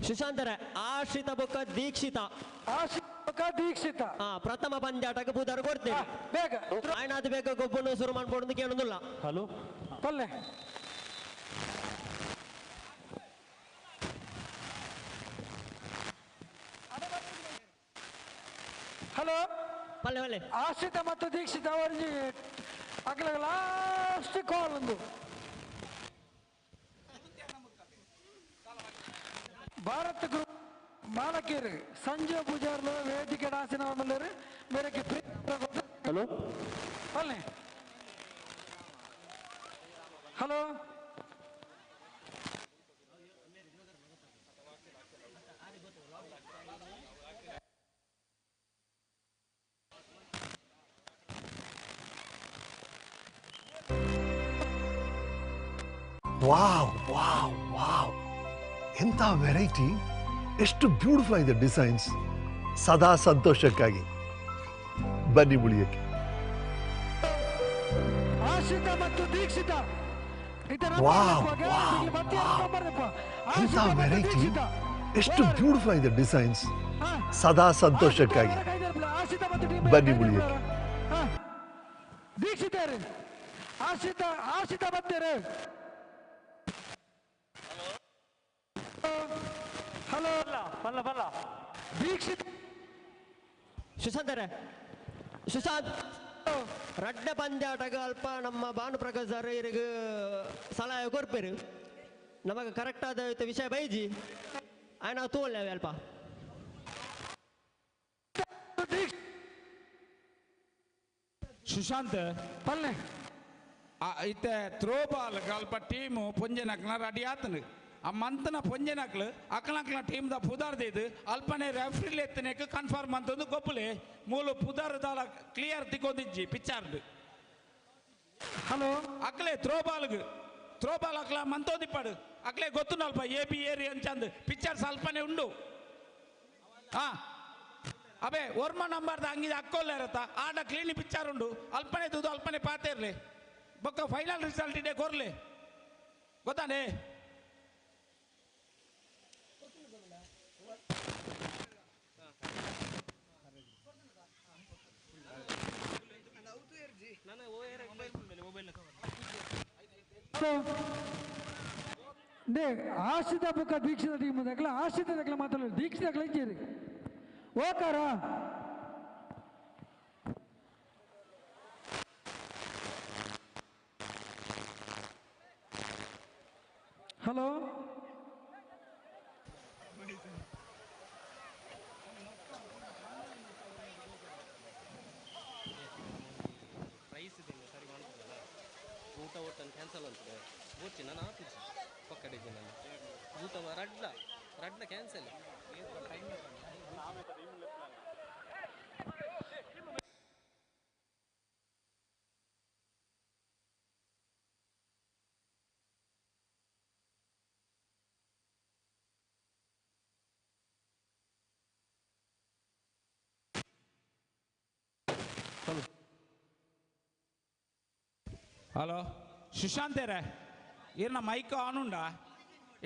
ಸುಶಾಂತರ ಆಶ್ರಿತ ಬೊಕ್ಕ ದೀಕ್ಷಿತ ಆಶ್ರಿತ ದೀಕ್ಷಿತ ಪ್ರಥಮ ಪಂದ್ಯಾಟಕ್ಕೆ ಪೂದಾರು ಕೊಡ್ತೇನೆ ಬೇಗ ಆಯ್ನಾದ ಬೇಗ ಗೊಬ್ಬನ್ನು ಶುರು ಮಾಡ್ಬೋದು ಕೇಳೋದಿಲ್ಲ. ಹಲೋ ಪಲ್ಲೆ ಹಲೋ ಪಲ್ಲೆ ಪಲ್ಲೆ ಆಶ್ರಿತ ಮತ್ತು ದೀಕ್ಷಿತ ಅವರಿಗೆ ಅಗಲ ಲಾಸ್ಟ್ ಕಾಲ್ ಒಂದು ಭಾರತ್ ಗ್ರೂಪ್ ಮಾಲಕರು ಸಂಜಯ್ ಪೂಜಾರ್ಲು ವೇದಿಕೆ ಡಾಸಿನ ಮೇರೆಗೆ ಹಲೋ ಪಲ್ಲೆ ಹಲೋ ವಾವ್ ವಾವ್ ವಾವ್ ಎಂಥ ವೆರೈಟಿ, ಎಷ್ಟು ಬ್ಯೂಟಿಫುಲ್ ಆಗಿದೆ ಡಿಸೈನ್ಸ್. ಸದಾ ಸಂತೋಷಕ್ಕಾಗಿ ಬನ್ನಿ ಮುಳಿಯಕ್ಕೆ. ಆಶ್ರಿತ ಮತ್ತು ದೀಕ್ಷಿತ ವಾವ್ ವಾವ್ ವಾವ್ ಎಂಥ ವೆರೈಟಿ, ಎಷ್ಟು ಬ್ಯೂಟಿಫುಲ್ ಆಗಿದೆ ಡಿಸೈನ್ಸ್. ಸದಾ ಸಂತೋಷಕ್ಕಾಗಿ ಬನ್ನಿ ಮುಳಿಯಕ್ಕೆ. ದೀಕ್ಷಿತರು ಆಶ್ರಿತ ಆಶ್ರಿತ ಬರ್ತಾರೆ. ಹಲೋ ಬಲ್ಲ ಬಲ್ಲ ದೀಕ್ಷಿತ್ ಸುಶಾಂತರ ಸುಶಾಂತ್ ರಡ್ಡ ಪಂದ್ಯಾಟಗ ಅಲ್ಪ ನಮ್ಮ ಭಾನುಪ್ರಕಾಶ್ ಸರ್ ಇರಿಗೆ ಸಲಹೆ ಕೊರ್ಪೇರು ನಮಗೆ ಕರೆಕ್ಟ್ ಆದ ವಿಷಯ ಬೈಜಿ ಆಯ್ನ ತೋಲ್ ಅಲ್ಪ. ಸುಶಾಂತ್ ಪಲ್ಲೆ ಇತ್ತೆ ಥ್ರೋಬಾಲ್ ಅಲ್ಪ ಟೀಮು ಪೊಂಜೆನಕ್ಲ ರೆಡಿ ಆತನು ಆ ಮಂತನ ಪೊಂಜೆನಕ್ಲು ಅಕ್ಲಕ್ಲ ಟೀಮ್ the ಪುದಾರ್ ದಿದ್ದು ಅಲ್ಪನೆ ರೆಫ್ರಿಲ್ ಎತ್ತನೇಕ್ ಕನ್ಫರ್ಮ್ ಅಂತಂದು ಗೊಪ್ಪಲೆ ಮೂಲು ಪುದಾರ್ ದಾಲ ಕ್ಲಿಯರ್ ತಿಕ್ಕೊಂದಿಜ್ಜಿ ಪಿಕ್ಚರ್ದು. ಹಲೋ ಅಕ್ಲೆ ಥ್ರೋಬಾಲ್ಗ್ ಥ್ರೋಬಾಲ್ ಅಕ್ಲ ಮಂತೋದಿಪ್ಪಾಡು ಅಕ್ಲೆ ಗೊತ್ತು ಅಲ್ಪ ಎ ಬಿ ಏರಿ ಅಂಚಂದು ಪಿಕ್ಚರ್ಸ್ ಅಲ್ಪನೆ ಉಂಡು. ಹಾ ಅಬೇ ಒರ್ಮ ನಂಬರ್ದ ಅಂಗಿದ ಅಕ್ಕೋಲ್ಲ ಇರತ್ತ ಆಡ ಕ್ಲೀನ್ ಪಿಕ್ಚರ್ ಉಂಡು ಅಲ್ಪನೆ ತೂದು ಅಲ್ಪನೆ ಪಾತೇರ್ಲಿ ಬೊಕ್ಕ ಫೈನಲ್ ರಿಸಲ್ಟ್ ಇದೆ ಕೊರ್ಲಿ ಗೊತ್ತಾನೆ. ಆಶ್ರಿತ ಬುಕ್ಕ ದೀಕ್ಷಿತ ಟೀಮ್ ದಕ್ಕಲ ಆಶ್ರಿತ ದಕ್ಕಲ ಮಾತಾಡೋದು ದೀಕ್ಷಿತ ದಕ್ಕಲ ಇದ್ದೀರಿ ಓಕಾರ. ಹಲೋ ಪ್ರೈಸ್ ಇದೆ ಸರಿ ಮಾಡ್ತದಲ್ಲ ಊಟ ಒಟ್ಟನ್ನು ಕ್ಯಾನ್ಸಲ್ ಅಂತದೆ ಬೋಚಿ ನಾನು ಆಪುಜಿ ಪಕ್ಕಡೆ ನಾನು ಊಟ ರಡ್ಲ ರಡ್ಲ ಕ್ಯಾನ್ಸಲ್. ಹಲೋ ಸುಶಾಂತೇರೆ ಈರ್ನ ಮೈಕ್ ಆನ್ ಉಂಡಾ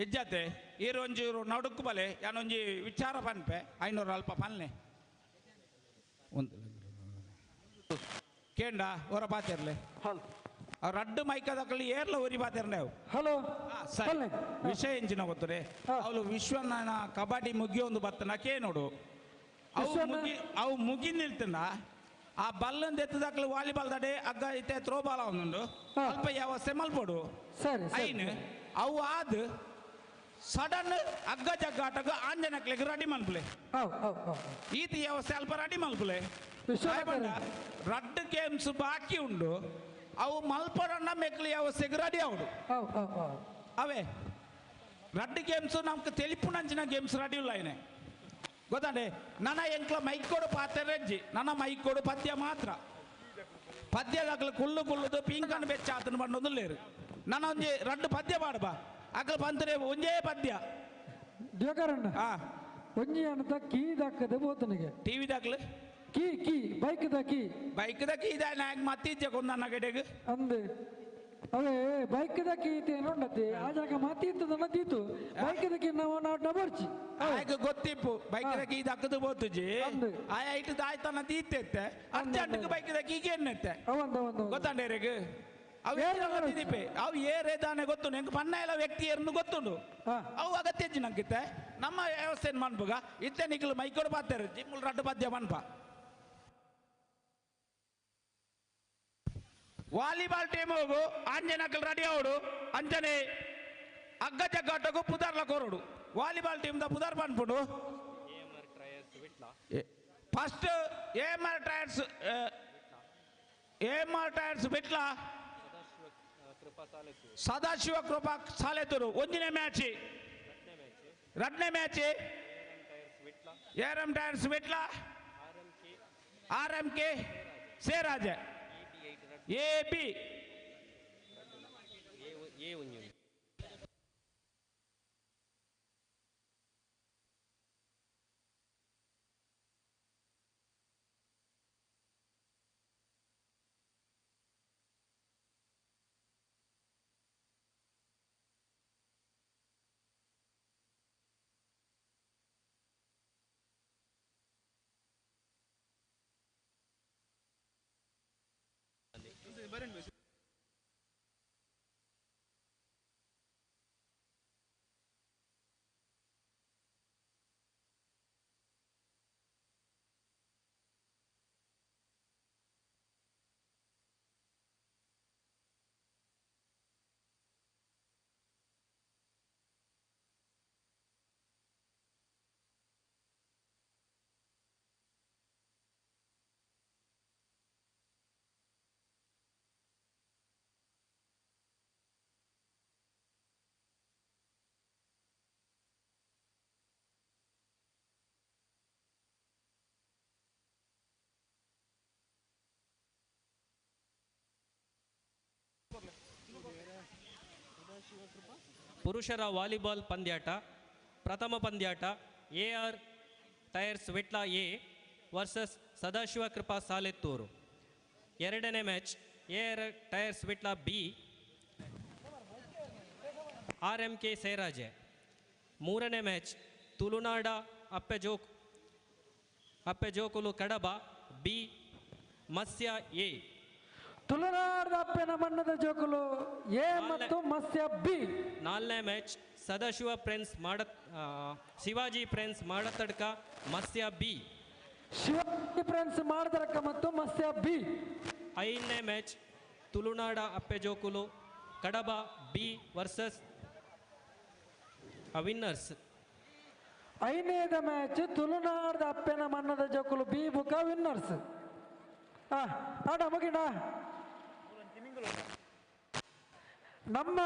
ಇಜ್ಜತೆ ಈರು ಒಂಜಿ ನಡುಕು ಬಲೆ ಯಾನೊಂಜಿ ವಿಚಾರ ಪನ್ಪೆ 500 ಅಲ್ಪ ಪನ್ನೆ ಒಂದು ಕೇಂಡ ಹೊರ ಪಾತಿರ್ಲೆ ಅವ್ರು ರಡ್ಡು ಮೈಕದಕ್ಕಲ್ಲಿ ಏರ್ಲ ಒರಿ ಪಾತಿರ್ಲೆ ಅವು. ಹಲೋ ಸರಿ ವಿಷಯ ಎಂಚಿನ ಗೊತ್ತರೆ ಅವಳು ವಿಶ್ವನ ಕಬಡ್ಡಿ ಮುಗಿಯೊಂದು ಬತ್ತನ ಕೇ ನೋಡು ಅವು ಮುಗಿ ನಿಲ್ತನ ಆ ಬಲ್ಲಂದ ಎತ್ತದಾಕಲು ವಾಲಿಬಾಲ್ ದಡೆ ಅಗ್ಗ ಇತ್ತೆ ಥ್ರೋಬಾಲ್ ಒಂದುಂಡು ಅಲ್ಪ ವ್ಯವಸ್ಥೆ ಮಲ್ಪೊಡು ಸರಿ ಐನ್ ಅವು ಆದ್ ಸಡನ್ ಅಗ್ಗ ಜಗ್ಗಾಟಗ ಆಂಜನಕ್ಲೆಗ್ ರೆಡಿ ಮಲ್ಪುಲೆ ಈತ ವ್ಯವಸ್ಥೆ ಅಲ್ಪ ರೆಡಿ ಮಲ್ಪುಲೆ ರಡ್ಡು ಗೇಮ್ಸ್ ಬಾಕಿ ಉಂಡು ಅವು ಮಲ್ಪೊಡನ್ನ ಮೆಕ್ಲು ವ್ಯವಸ್ಥೆಗೆ ರೆಡಿ ಅವಡು ಅವೇ ರಡ್ಡು ಗೇಮ್ಸ್ ನಮ್ಗೆ ತೆಲಿಪುನಂಚಿನ ಗೇಮ್ಸ್ ರೆಡಿ ಇಲ್ಲ ಏನೆ ಗೊತ್ತಾಂಡೆ. ನನ್ನ ಎಂಕ್ಲ ಮೈಕೋಡು ಪಾತೆರೆಜ್ಜಿ ನನ್ನ ಮೈಕೋಡು ಪದ್ಯ ಮಾತ್ರ ಪದ್ಯದಾಗಲು ಕುಲ್ಲು ಕುಲ್ಲುದು ಪಿಂಕನ್ ಬೆಚ್ಚ ಆತನ ಬಣ್ಣೊಂದು ಲೇರು ನನ್ನ ಒಂಜಿ ರಡ್ಡು ಪದ್ಯ ಪಾಡುಬಾ ಅಕಲ್ ಪಂತರೆ ಒಂಜೇ ಪದ್ಯ ದಿವಾಕರಣ್ಣ ಒಂಜಿ ಅಂತ ಕೀ ದಾಕದೆ ಬೋತನಿಗೆ ಟಿವಿ ದಾಕ್ಲು key key bike the key bike the key ಇದ ನಾಯಕ್ ಮತ್ತೀಚೆ ಕೊಂದನ್ನ ಕಡೆಗೆ ಅಂದೆ ಅವೇ ಬೈಕ್ the key ನೋಡತ್ತೆ ಆ ಜಾಗ ಮತ್ತಿತ್ತು ನನ್ನದಿತ್ತು ಬೈಕ್ the key ನಾವು ನಾವು ಡಬರ್ಚಿ ಆಯ್ಕೆ ಗೊತ್ತಿಪ್ಪು ಬೈಕ್ ಕೀ ದಕ್ಕದು ಪೋತುಜಿ ಆಯ ಇಟ್ಟು ದಾಯ್ತನ ತೀತ್ತೆ ಅರ್ಜೆಂಟ್ ಬೈಕ್ ಕೀಗೆ ಎನ್ನೆತ್ತೆ ಗೊತ್ತಾಂಡೇರೆಗ್ ಅವು ದಿದೀಪೆ ಅವು ಏರೇ ದಾನೆ ಗೊತ್ತುಂಡು ಎಂಕ್ ಪನ್ನ ಎಲ್ಲ ವ್ಯಕ್ತಿ ಏರ್ನು ಗೊತ್ತುಂಡು ಅವು ಅಗತ್ಯ ನಂಗಿತ್ತೆ ನಮ್ಮ ವ್ಯವಸ್ಥೆ ಮನ್ಪುಗ ಇತ್ತೆ ನಿಕ್ಲು ಮೈಕೋಡು ಪಾತಾರೆ ಜಿಮ್ಮುಲ್ ರಡ್ಡು ಪದ್ಯ ಮನ್ಪ ವಾಲಿಬಾಲ್ ಟೀಮ್ ಹೋಗು ಆಂಜನಕಲ್ ರೆಡಿ ಅವಡು ಅಂಜನೆ ಅಗ್ಗ ಜಗ್ಗಾಟಗು ಪುದಾರ್ಲ ಕೋರೋಡು ವಾಲಿಬಾಲ್ ಟೀಮ್ the ಪುದಾರ್ ಪನ್ಪುಂಡು first AMR tyres AMR tyres Vitla Sadashiva Krupa Salettur ಒಂದಿನ match ರಡ್ನೇ match ARM tyres Vitla R M K Seraje A B ಪುರುಷರ ವಾಲಿಬಾಲ್ ಪಂದ್ಯಾಟ ಪ್ರಥಮ ಪಂದ್ಯಾಟ A R tyres Vitla A versus Sadashiva Krupa Salettur. ಎರಡನೇ match A R tyres Vitla B R M K Seraje. ಮೂರನೇ match ತುಳುನಾಡ ಅಪ್ಪೆಜೋಕುಲು Kadaba B ಮತ್ಸ್ಯ ಎ. ತುಳುನಾಡದ ಅಪ್ಪೆನ ಮಣ್ಣದ ಜೋಕುಲು ಎ ಮತ್ತು ಮತ್ಸ್ಯ ಬಿ. ನಾಲ್ಕನೇ ಮ್ಯಾಚ್ ಸದಾಶಿವ ಫ್ರೆಂಡ್ಸ್ ಮಾಡ ಶಿವಾಜಿ ಫ್ರೆಂಡ್ಸ್ ಮಾಡತಡ್ಕ ಮತ್ಸ್ಯ ಬಿ. ಶಿವಾಜಿ ಫ್ರೆಂಡ್ಸ್ ಮಾಡತಡ್ಕ ಮತ್ತು ಮತ್ಸ್ಯ ಬಿ. ಐದನೇ match Tulunada Appejokulu Kadaba B versus winners. ಐದನೇದ match ತುಳುನಾಡದ ಅಪ್ಪೆನ ಮಣ್ಣದ ಜೋಕುಲು ಬಿ ಬುಕ ವಿನ್ನರ್ಸ್. ಆಡ ಮುಗಿಣ ನಮ್ಮ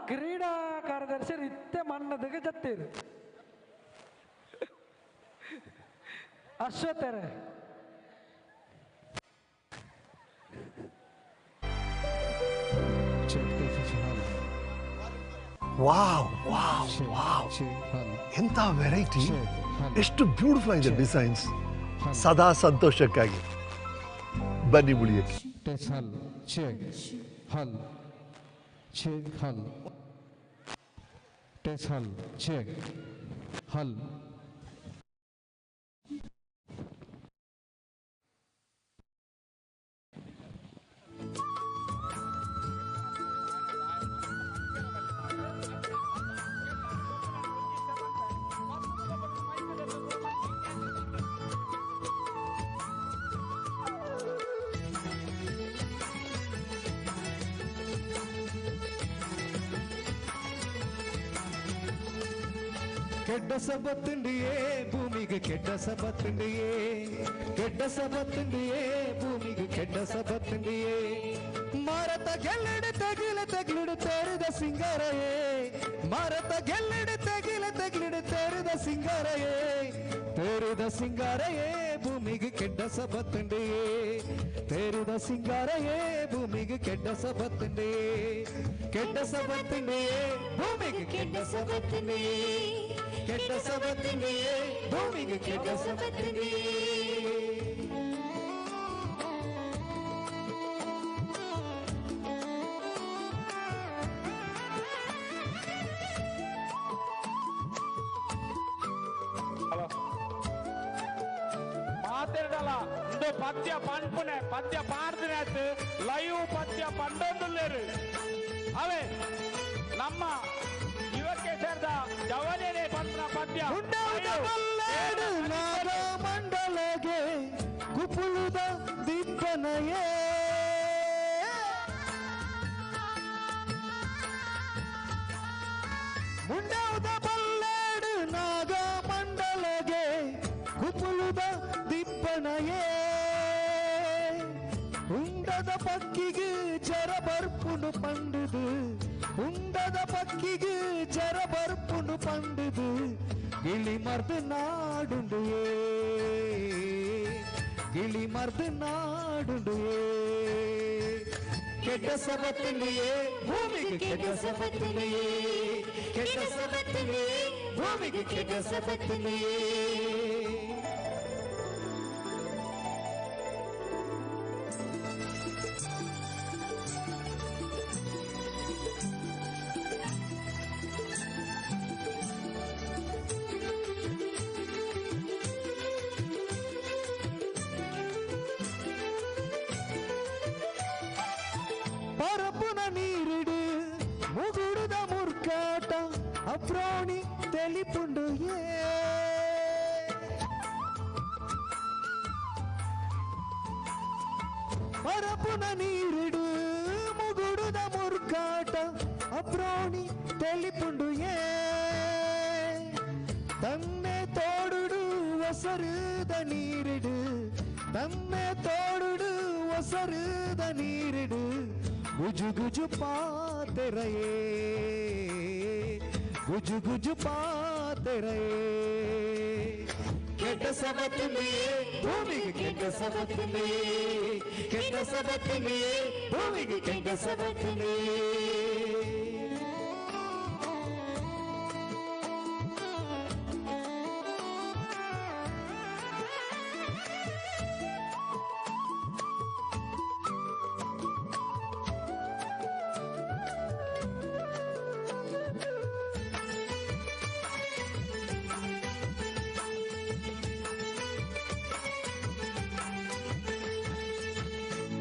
ಕ್ರೀಡಾ ಕಾರ್ಯದರ್ಶಿ ಇತ್ತೆ ಮನ್ನದಿಗೆ ಜತ್ತೀರು ಅಶ್ವತ್ಥರೇ. ವಾವ್ ವಾವ್ ವಾವ್, ಎಂಥ ವೆರೈಟಿ, ಎಷ್ಟು ಬ್ಯೂಟಿಫುಲ್ ಆಗಿದೆ ಡಿಸೈನ್ಸ್. ಸದಾ ಸಂತೋಷಕ್ಕಾಗಿ ಬನ್ನಿ ಮುಳಿಯಕ್ಕೆ. ಕೆಡ್ಡ ಸಬತ್ತುಂಡಿಯೇ ಭೂಮಿಗೆ ಕೆಡ್ಡ ಸಬತ್ತುಂಡಿಯೇ, ಕೆಡ್ಡ ಸಬತ್ತುಂಡಿಯೇ ಭೂಮಿಗೆ ಕೆಡ್ಡ ಸಬತ್ತುಂಡಿಯೇ. ಮಾರತ ಗೆಲ್ಲಡೆ ತಗಿಲ ತಗ್ಲಿಡು ತೇರಿದ ಸಿಂಗಾರಯೇ, ಮಾರತ ಗೆಲ್ಲಡೆ ತಗಿಲ ತಗ್ಲಿಡು ತೇರಿದ ಸಿಂಗಾರಯೇ, ತೇರಿದ ಸಿಂಗಾರಯೇ ಭೂಮಿಗೆ ಕೆಡ್ಡ ಸಬತ್ತುಂಡಿಯೇ, ತೇರಿದ ಸಿಂಗಾರಯೇ ಭೂಮಿಗೆ ಕೆಡ್ಡ ಸಬತ್ತುಂಡಿಯೇ, ಕೆಡ್ಡ ಸಬತ್ತುಂಡಿಯೇ ಭೂಮಿಗೆ ಕೆಡ್ಡ ಸಬತ್ತುಂಡಿಯೇ, ಕೆಟ್ಟ ಸಬತ್ತಿನಿಯೇ ಭೂಮಿಗೆ ಕೆಟ್ಟ ಸಬತ್ತಿನಿಯೇ. ಏರಾಂಡಲ ಇಂದು ಪದ್ಯ ಪನ್ಪುನೆ ಪದ್ಯ ಪಾಡ್ದಿನಾಯ್ತು ಲೈವ್ ಪದ್ಯ ಪಂಡೊಂದುಲ್ಲೇರು ಅವೇ ನಮ್ಮ ಯುವಕ್ಕೆ ಸೇರಿದ ಜವನೇನೆ ಪಂಪನ ಪದ್ಯ ಮಂಡಲಗೆ ಕುಪುಳುದ ದಿಪ್ಪನಯೇ ಮುಂಡೌದ ಬಲ್ಲೇಡು ನಾಗ ಮಂಡಲಗೆ ಕುಪುಳುದ ದಿಪ್ಪನಯೇ ಉಂಡದ ಪಕ್ಕಿಗೆ ಜರ ಬರ್ಪುನು ಪಂಡುದು ಉಂಡದ ಪಕ್ಕಿಗೆ ಜರ ಬರ್ಪುನು ಪಂಡುದು ಗಿಳಿ ಮರ್ದು ನಾಡುಂಡುಯೇ ಗಿಳಿ ಮರ್ದು ನಾಡುಂಡುಯೇ ಕೆಟ್ಟ ಸಬತ್ತಿನಿಯೇ ಭೂಮಿಗೆ ಕೆಟ್ಟ ಸಬತ್ತಿನಿಯೇ ಕೆಟ್ಟ ಸಬತ್ತಿನಿಯೇ ಭೂಮಿಗೆ ಕೆಟ್ಟ ಸಬತ್ತಿನಿಯೇ. ಪರಪುನ ನೀರಿಡು ಮುಗುಡುದ ಮುರ್ಕಾಟ ಅಪ್ರಾಣಿ ತೆಲಿಪುಂಡು ಏ ಪರಪುನ ನೀರಿಡು ಮುಗುಡುದ ಮುರ್ಕಾಟ ಅಪ್ರಾಣಿ ತೆಲಿಪುಂಡು ಏ ತನ್ನೆ ತೋಡುಡು ಒಸರುದ ನೀರಿಡು ತನ್ನೆ ತೋಡುಡು ಒಸರುದ ನೀರಿಡು ಗುಜು ಗುಜು ಪಾತೆರಯೇ ಗುಜು ಗುಜು ಪಾತೆರಯೇ ಕೆಟ್ಟ ಸಬತ್ತಿನಿಯೇ ಭೂಮಿಗೆ ಕೆಟ್ಟ ಸಬತ್ತಿನಿಯೇ ಕೆಟ್ಟ ಸಬತ್ತಿನಿಯೇ ಭೂಮಿಗೆ ಕೆಟ್ಟ ಸಬತ್ತಿನಿಯೇ.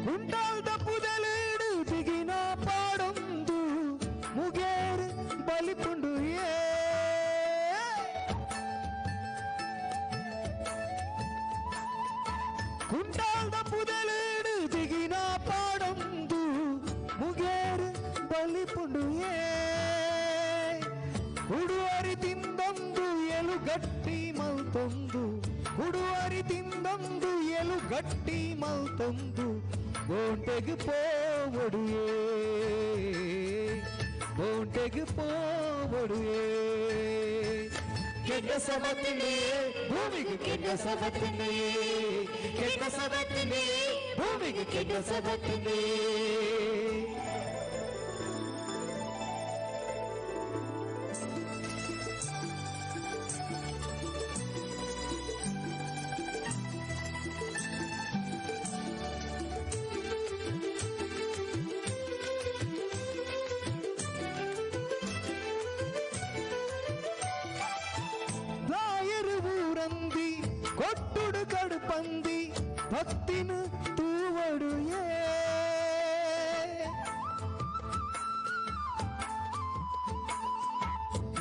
ಕುಂಟಾಲ್ದ ಪುದಲೇಡು ಬಿಗಿನ ಪಾಡೊಂದು ಮುಗೇರು ಬಲಿಪುಂಡು ಏ ಕುಂಟಾಲ್ದ ಪುದಲೇಡು ಬಿಗಿನ ಪಾಡೊಂದು ಮುಗೇರು ಬಲಿಪುಂಡು ಏ ಕುಡುವರಿ ತಿಂದೊಂದು ಎಲು ಗಟ್ಟಿ ಮಲ್ತೊಂದು ಕುಡುವರಿ ತಿಂದೊಂದು ಎಲು ಗಟ್ಟಿ ಮಲ್ತೊಂದು ಬೋಂಟೆಗೆ ಪೋವೊಡುಯೇ ಬೋಂಟೆಗೆ ಪೋವೊಡುಯೇ ಕೆಟ್ಟ ಸಬತ್ತಿನಿಯೇ ಭೂಮಿಗೆ ಕೆಟ್ಟ ಸಬತ್ತಿನಿಯೇ ಕೆಟ್ಟ ಸಬತ್ತಿನಿಯೇ ಭೂಮಿಗೆ ಕೆಟ್ಟ ಸಬತ್ತಿನಿಯೇ. ಊರಂದಿ ಕೊಟ್ಟುಡು ಕಡುಪಂದಿ ಭಕ್ತಿನ ತೂವಡು ಏ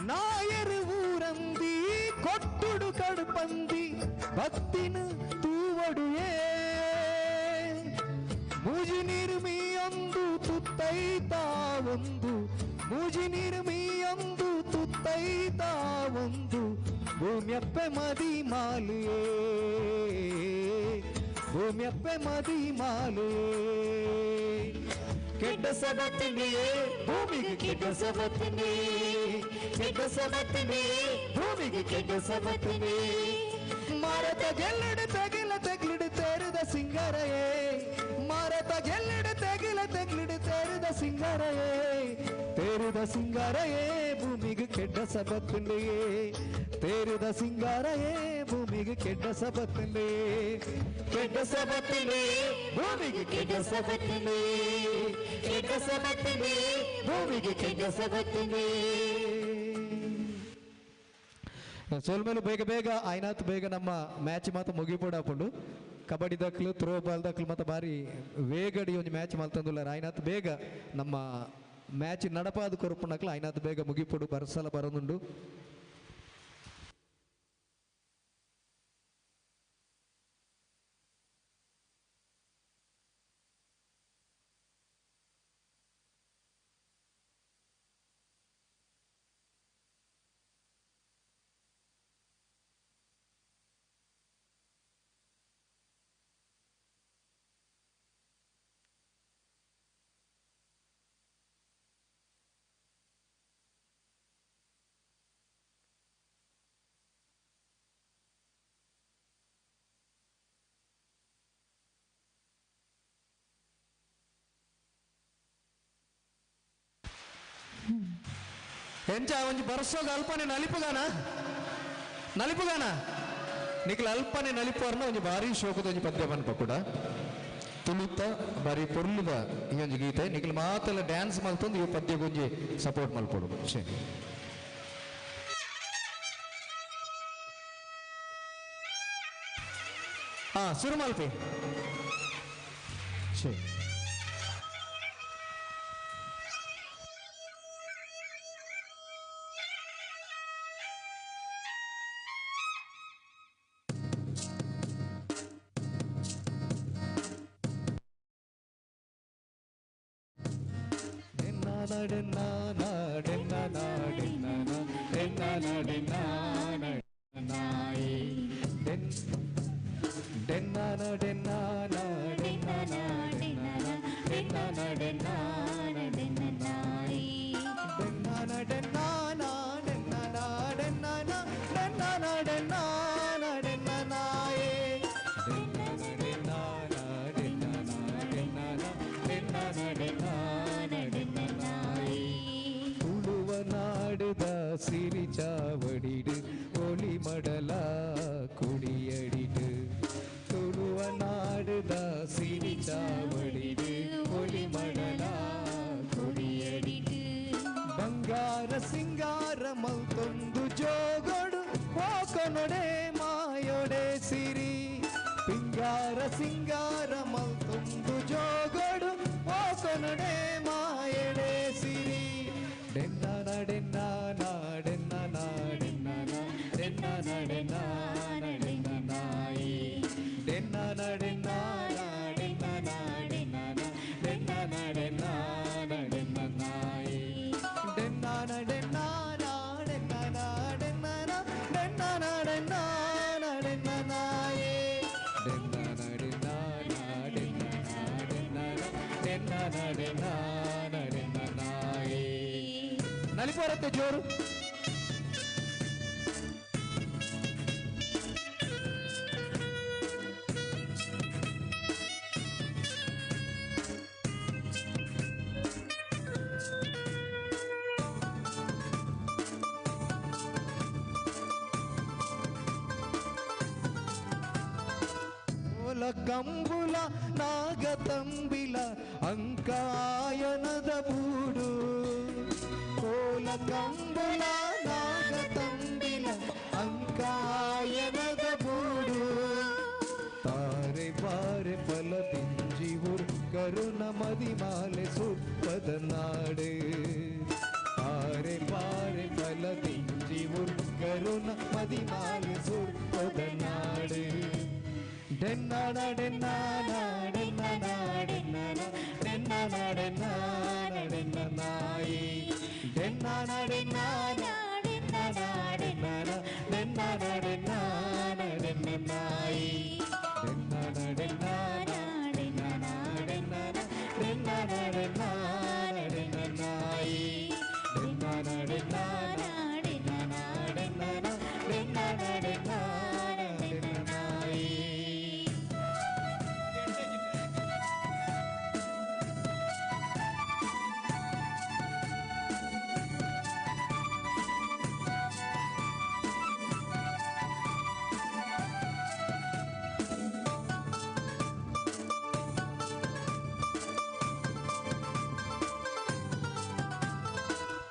ನಾಯರು ಊರಂದಿ ಕೊಟ್ಟುಡು ಕಡುಪಂದಿ ಭಕ್ತಿನ ತೂವಡು ಏ ಮೂಜಿ ನಿರ್ಮಿಯೊಂದು ತುತ್ತೈತಾ ಒಂದು ಮೂಜಿ ನಿರ್ಮಿಯೊಂದು ತುತ್ತೈತಾ ಒಂದು ಭೂಮ್ಯಪ್ಪೆ ಮದಿ ಮಾಲುಯೇ ಭೂಮ್ಯಪ್ಪೆ ಮದಿ ಮಾಲುಯೇ ಕೆಟ್ಟ ಸಬತ್ತಿನಿಯೇ ಭೂಮಿಗೆ ಕೆಟ್ಟ ಸಬತ್ತಿನಿಯೇ ಕೆಟ್ಟ ಸಬತ್ತಿನಿಯೇ ಭೂಮಿಗೆ ಕೆಟ್ಟ ಸಬತ್ತಿನಿಯೇ. ಮಾರತ ಗೆಲ್ಲಡು ತೆಗಿಲ ತೆಗ್ಲಿಡು ತೇರದ ಸಿಂಗರಯೇ ಮಾರತ ಗೆಲ್ಲಡು ತೆಗಿಲ ತೆಗ್ಲಿಡು ತೇರದ ಸಿಂಗರಯೇ ತೇರದ ಸಿಂಗಾರಯೇ ಭೂಮಿಗೆ ಕೆಟ್ಟ ಸಬತ್ತಿನಿಯೇ ತೇರದ ಸಿಂಗಾರಯೇ ಭೂಮಿಗೆ ಕೆಟ್ಟ ಸಬತ್ತಿನಿಯೇ ಕೆಟ್ಟ ಸಬತ್ತಿನಿಯೇ ಭೂಮಿಗೆ ಕೆಟ್ಟ ಸಬತ್ತಿನಿಯೇ ಕೆಟ್ಟ ಸಬತ್ತಿನಿಯೇ ಭೂಮಿಗೆ ಕೆಟ್ಟ ಸಬತ್ತಿನಿಯೇ. ಸೋಲ್ಮೇಲೆ ಬೇಗ ಬೇಗ ಆಯ್ನಾತ್ ಬೇಗ ನಮ್ಮ ಮ್ಯಾಚ್ ಮಾತ್ರ ಮುಗಿಪೋಡಾಪುಂಡು. ಕಬಡ್ಡಿ ದಕ್ಲು ಥ್ರೋ ಬಾಲ್ ದಕ್ಲು ಮತ್ತು ಬಾರಿ ವೇಗಡಿ ಒಂಜಿ ಮ್ಯಾಚ್ ಮಲ್ತಂದುಲ್ಲ ಆಯ್ನಾತ್ ಬೇಗ ನಮ್ಮ ಮ್ಯಾಚ್ ನಡಪಾದ ಕೊರಪುನಕ್ಲು ಆಯ್ನಾತ್ ಬೇಗ ಮುಗಿಪೊಡು ಬರ್ಸಲ ಬರೋದುಂಡು. ಎಂಚ ಒಂಜಿ ಬರ್ಸೋಗ ಅಲ್ಪನೆ ನಲಿಪುಗಾನ ನಲಿಪುಗಾನ ನಿಕ್ಲ ಅಲ್ಪನೆ ನಲಿಪುವರ್ನ ಒಂಜಿ ಭಾರಿ ಶೋಕದ ಒಂಜಿ ಪದ್ಯ ಪನ್ಪ ಕೂಡ ತುಳುತ ಬಾರಿ ಪೊರ್ಲುದ ಈ ಒಂಜಿ ಗೀತೆ ನಿಕ್ಲ ಮಾತೆಲ್ಲ ಡ್ಯಾನ್ಸ್ ಮಲ್ತೊಂದು ಈ ಪದ್ಯಗೊಂಜಿ ಸಪೋರ್ಟ್ ಮಲ್ಪೊಡು. ಸರಿ ಹಾ ಶುರು ಮಲ್ಪಿ. ಸರಿ ಸಿರಿ ಚಾವಡಿಡು ಒಳಿ ಮಡಲ ಕುಡಿಯಡಿಡು ತುಳುವ ನಾಡುದ ಸಿರಿ ಚಾವಡಿಡು ಒಳಿ ಮಡಲ ಕುಡಿಯಡಿಡು ಬಂಗಾರ ಸಿಂಗಾರ ಮಲ್ತೊಂದು ಜೋಗೊಡು ಓಕೊನೊಡೆ ಮಾಯೊಡೆ ಸಿರಿ ಪಿಂಗಾರ ಸಿಂಗಾರ ಮಲ್ತೊಂದು ಜೋಗೊಡು ಓಕೊನೊಡೆ ಮಾಯೊಡೆ ಸಿರಿ ನಲಿಪೋರತ್ತೆ ಜೋರು. ಕಂಬುಲ ನಾಗತಂಬಿಲ ಅಂಕಾಯನದ ಬೂಡು ಕೋಲ ಕಂಬುಲ ನಾಗತಂಬಿಲ ಅಂಕಾಯನದ ಬೂಡು ತಾರೆ ಪಾರೆ ಫಲ ದಿಂಜಿವುರ್ ಕರುಣ ಮದಿಮಾಲೆ ಸುಪ್ಪದ ನಾಡು ತಾರೆ ಪಾರೆ ಫಲ ದಿಂಜಿವುರ್ ಕರುಣ ಮದಿಮಾಲೆ ಸುಪ್ಪದ ನಾಡು ಡೆನ್ನಾಡ ಡೆನ್ನಾಡ ಡೆನ್ನಾಡ ಡೆನ್ನಾಡ ಡೆನ್ನಾಡ ಡೆನ್ನಾಡ ಡೆನ್ನಾಯಿ ಡೆನ್ನಾಡ ಡೆನ್ನಾಡ ಡೆನ್ನಾಡ ಡೆನ್ನಾಡ ಡೆನ್ನಾಡ ಡೆನ್ನಾಡ ಡೆನ್ನಾಯಿ ಡೆನ್ನಾಡ ಡೆನ್ನಾಡ ಡೆನ್ನಾಡ ಡೆನ್ನಾಡ ಡೆನ್ನಾಡ ಡೆನ್ನಾಡ ಡೆನ್ನಾಯಿ ಡೆನ್ನಾಡ ಡೆನ್ನಾಡ ಡೆನ್ನಾಡ ಡೆನ್ನಾಡ ಡೆನ್ನಾಡ ಡೆನ್ನಾಡ ಡೆನ್ನಾಯಿ.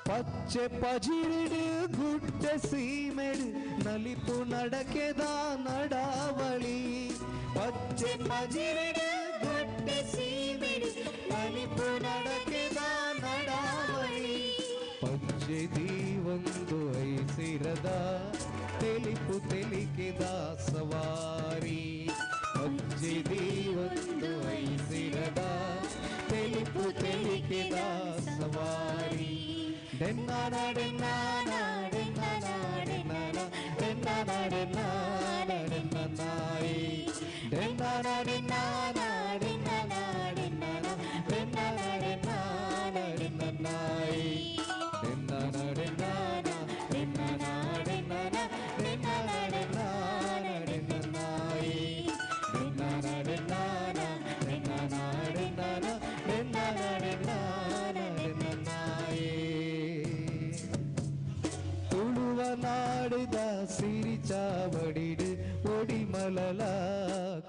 ಪಚ್ಚೆ ಪಜಿರಿಡು ಗುಡ್ಡೆ ಸೀಮೆಡು ನಲಿಪು ನಡಕೆದ ನಡಾವಳಿ ಪಚ್ಚೆ ಪಜಿರೆಡು ಗುಡ್ಡೆ ಸೀಮೆಡು ನಲಿಪು ನಡಕೆದ ನಡಾವಳಿ ಪಚ್ಚೆ ದೀವೊಂದು ಐಸಿರದ ತೆಲಿಪು ತೆಲಿಕೆದ ಸವಾರಿ ಪಚ್ಚೆ ದೀವೊಂದು ಐಸಿರದ ತೆಲಿಪು ತೆಲಿಕೆದ ಸವಾರಿ ಡೆನ್ನಾನ ಡೆನ್ನಾನ ಡೆನ್ನಾನ ಡೆನ್ನಾನ ಡೆನ್ನಾನ ಡೆನ್ನಾನ ಡೆನ್ನಾಯಿ ಡೆನ್ನಾನ ಡೆನ್ನಾನ ಡೆನ್ನಾನ ಡೆನ್ನಾನ ಡೆನ್ನಾನ ಡೆನ್ನಾನ ಡೆನ್ನಾಯಿ ಡೆನ್ನಾನ ಡೆನ್ನಾನ ಡೆನ್ನಾನ ಡೆನ್ನಾನ ಡೆನ್ನಾನ ಡೆನ್ನಾನ ಡೆನ್ನಾಯಿ ಡೆನ್ನಾನ ಡೆನ್ನಾನ ಡೆನ್ನಾನ ಡೆನ್ನಾನ ಡೆನ್ನಾನ ಡೆನ್ನಾನ ಡೆನ್ನಾಯಿ ತುಳುವ ನಾಡಿದ ಸಿರಿ ಚಾವಡಿಡು ಒಡಿಮಲಲ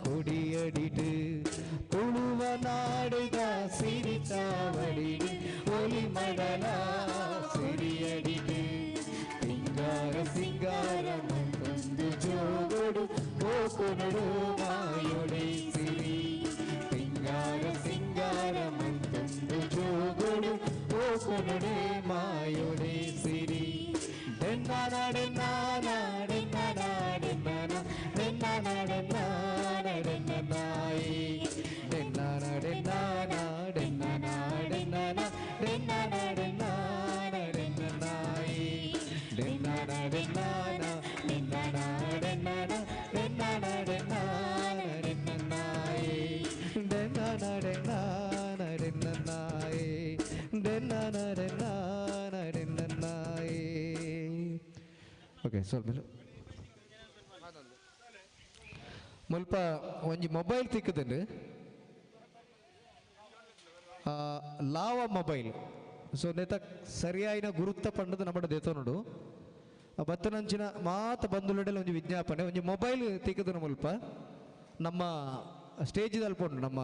ಕೊಡಿಯಡಿಡು ತುಳುವ ನಾಡಿದ ಸಿರಿ ಚಾವಡಿಡು ಒಲಿಮಡಲ ಸಿರಿಯಡಿಡು ಸಿಂಗಾರ ಸಿಂಗಾರ ಮಂತೊಂದು ಜೋಗಡು ಕೋಕೊನಡು ಮಾಯೊಡೆ ಸಿರಿ ಸಿಂಗಾರ ಸಿಂಗಾರ ಮಂತೊಂದು ಜೋಗಡು ಕೋಕೊನಡೆ ಮಾಯೊಡೆ ಸಿರಿ ಡೆನ್ನಾನ ಡೆನ್ನಾನ ಡೆನ್ನಾನ ಡೆನ್ನಾನ ಡೆನ್ನಾನ ಡೆನ್ನಾನ ಡೆನ್ನಾಯಿ ಡೆನ್ನಾನ ಡೆನ್ನಾನ ಡೆನ್ನಾನ ಡೆನ್ನಾನ ಡೆನ್ನಾನ ಡೆನ್ನಾನ ಡೆನ್ನಾಯಿ ಡೆನ್ನಾನ ಡೆನ್ನಾನ ಡೆನ್ನಾನ ಡೆನ್ನಾನ ಡೆನ್ನಾನ ಡೆನ್ನಾನ ಡೆನ್ನಾಯಿ ಡೆನ್ನಾನ ಡೆನ್ನಾನ ಡೆನ್ನಾಯಿ ಡೆನ್ನಾನ ಡೆನ್ನಾನ ಡೆನ್ನಾಯಿ. ಓಕೆ, ಸ್ವಲ್ಪ ಮುಲ್ಪ ಒಂಜಿ ಮೊಬೈಲ್ ತಿಕ್ಕುದುಂಡು, ಲಾವ ಮೊಬೈಲ್. ಸೊ ನೇತ ಸರಿಯಾಯಿನ ಗುರುತ ಪಂಡದು ನಮ್ಮಡ ದೇತೋನುಡು ಬತ್ತನಂಚಿನ ಮಾತ ಬಂಧುಲಡೆಲ್ಲ ಒಂಜಿ ವಿಜ್ಞಾಪನೆ, ಒಂಜಿ ಮೊಬೈಲ್ ತಿಕ್ಕುದುನು ಮುಲ್ಪ ನಮ್ಮ ಸ್ಟೇಜ್ ದಲ್ಪುಂಡು ನಮ್ಮ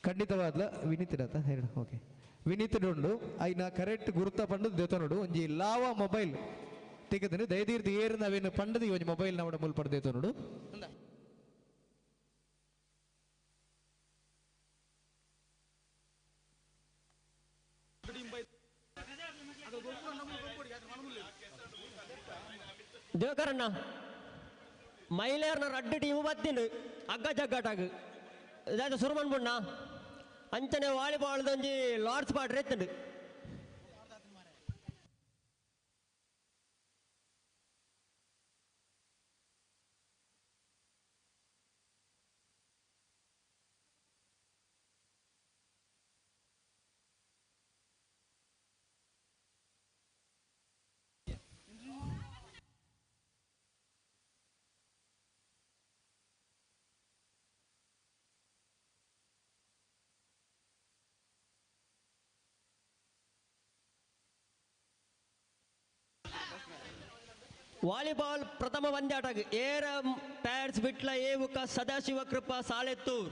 ಖಂಡಿತವಾದ್ಲ ವಿನೀತ್ ಹೇಳು. ಓಕೆ, ವಿನೀತ್ ಉಂಡು ಐನ ಕರೆಕ್ಟ್ ಗುರುತ ಪಂಡದು ದೇತೋನುಡು ಒಂಜಿ ಲಾವ ಮೊಬೈಲ್ ತಿಕ್ಕುದುನು. ದಯದೀರ್ದು ಏರು ನಾವೇನು ಪಂಡದು ಈ ಒಂಜಿ ಮೊಬೈಲ್ ನಮ್ಮಡ ಮುಲ್ಪ ದೇತೋನುಡು. ದೇವಕರಣ್ಣ ಮಹಿಳೆಯರ್ನ ರಡ್ಡು ಟೀಮು ಬತ್ತಿಂಡು ಅಗ್ಗ ಜಗ್ಗಾಟಾಗ ಇದಾದ ಸುರುಮನ್ ಬುಣ್ಣ ಅಂಚನೆ ವಾಲಿಬಾಲ್ದೊಂಜಿ ಲಾರ್ಡ್ಸ್ ಪಾಡ್ರೆ ಎತ್ತುಂಡು. ವಾಲಿಬಾಲ್ ಪ್ರಥಮ ಪಂದ್ಯಾಟಗ್ ಏರಂ ಟೈರ್ಸ್ ವಿಟ್ಲ ಏವುಕ ಸದಾಶಿವ ಕೃಪಾ Salethur.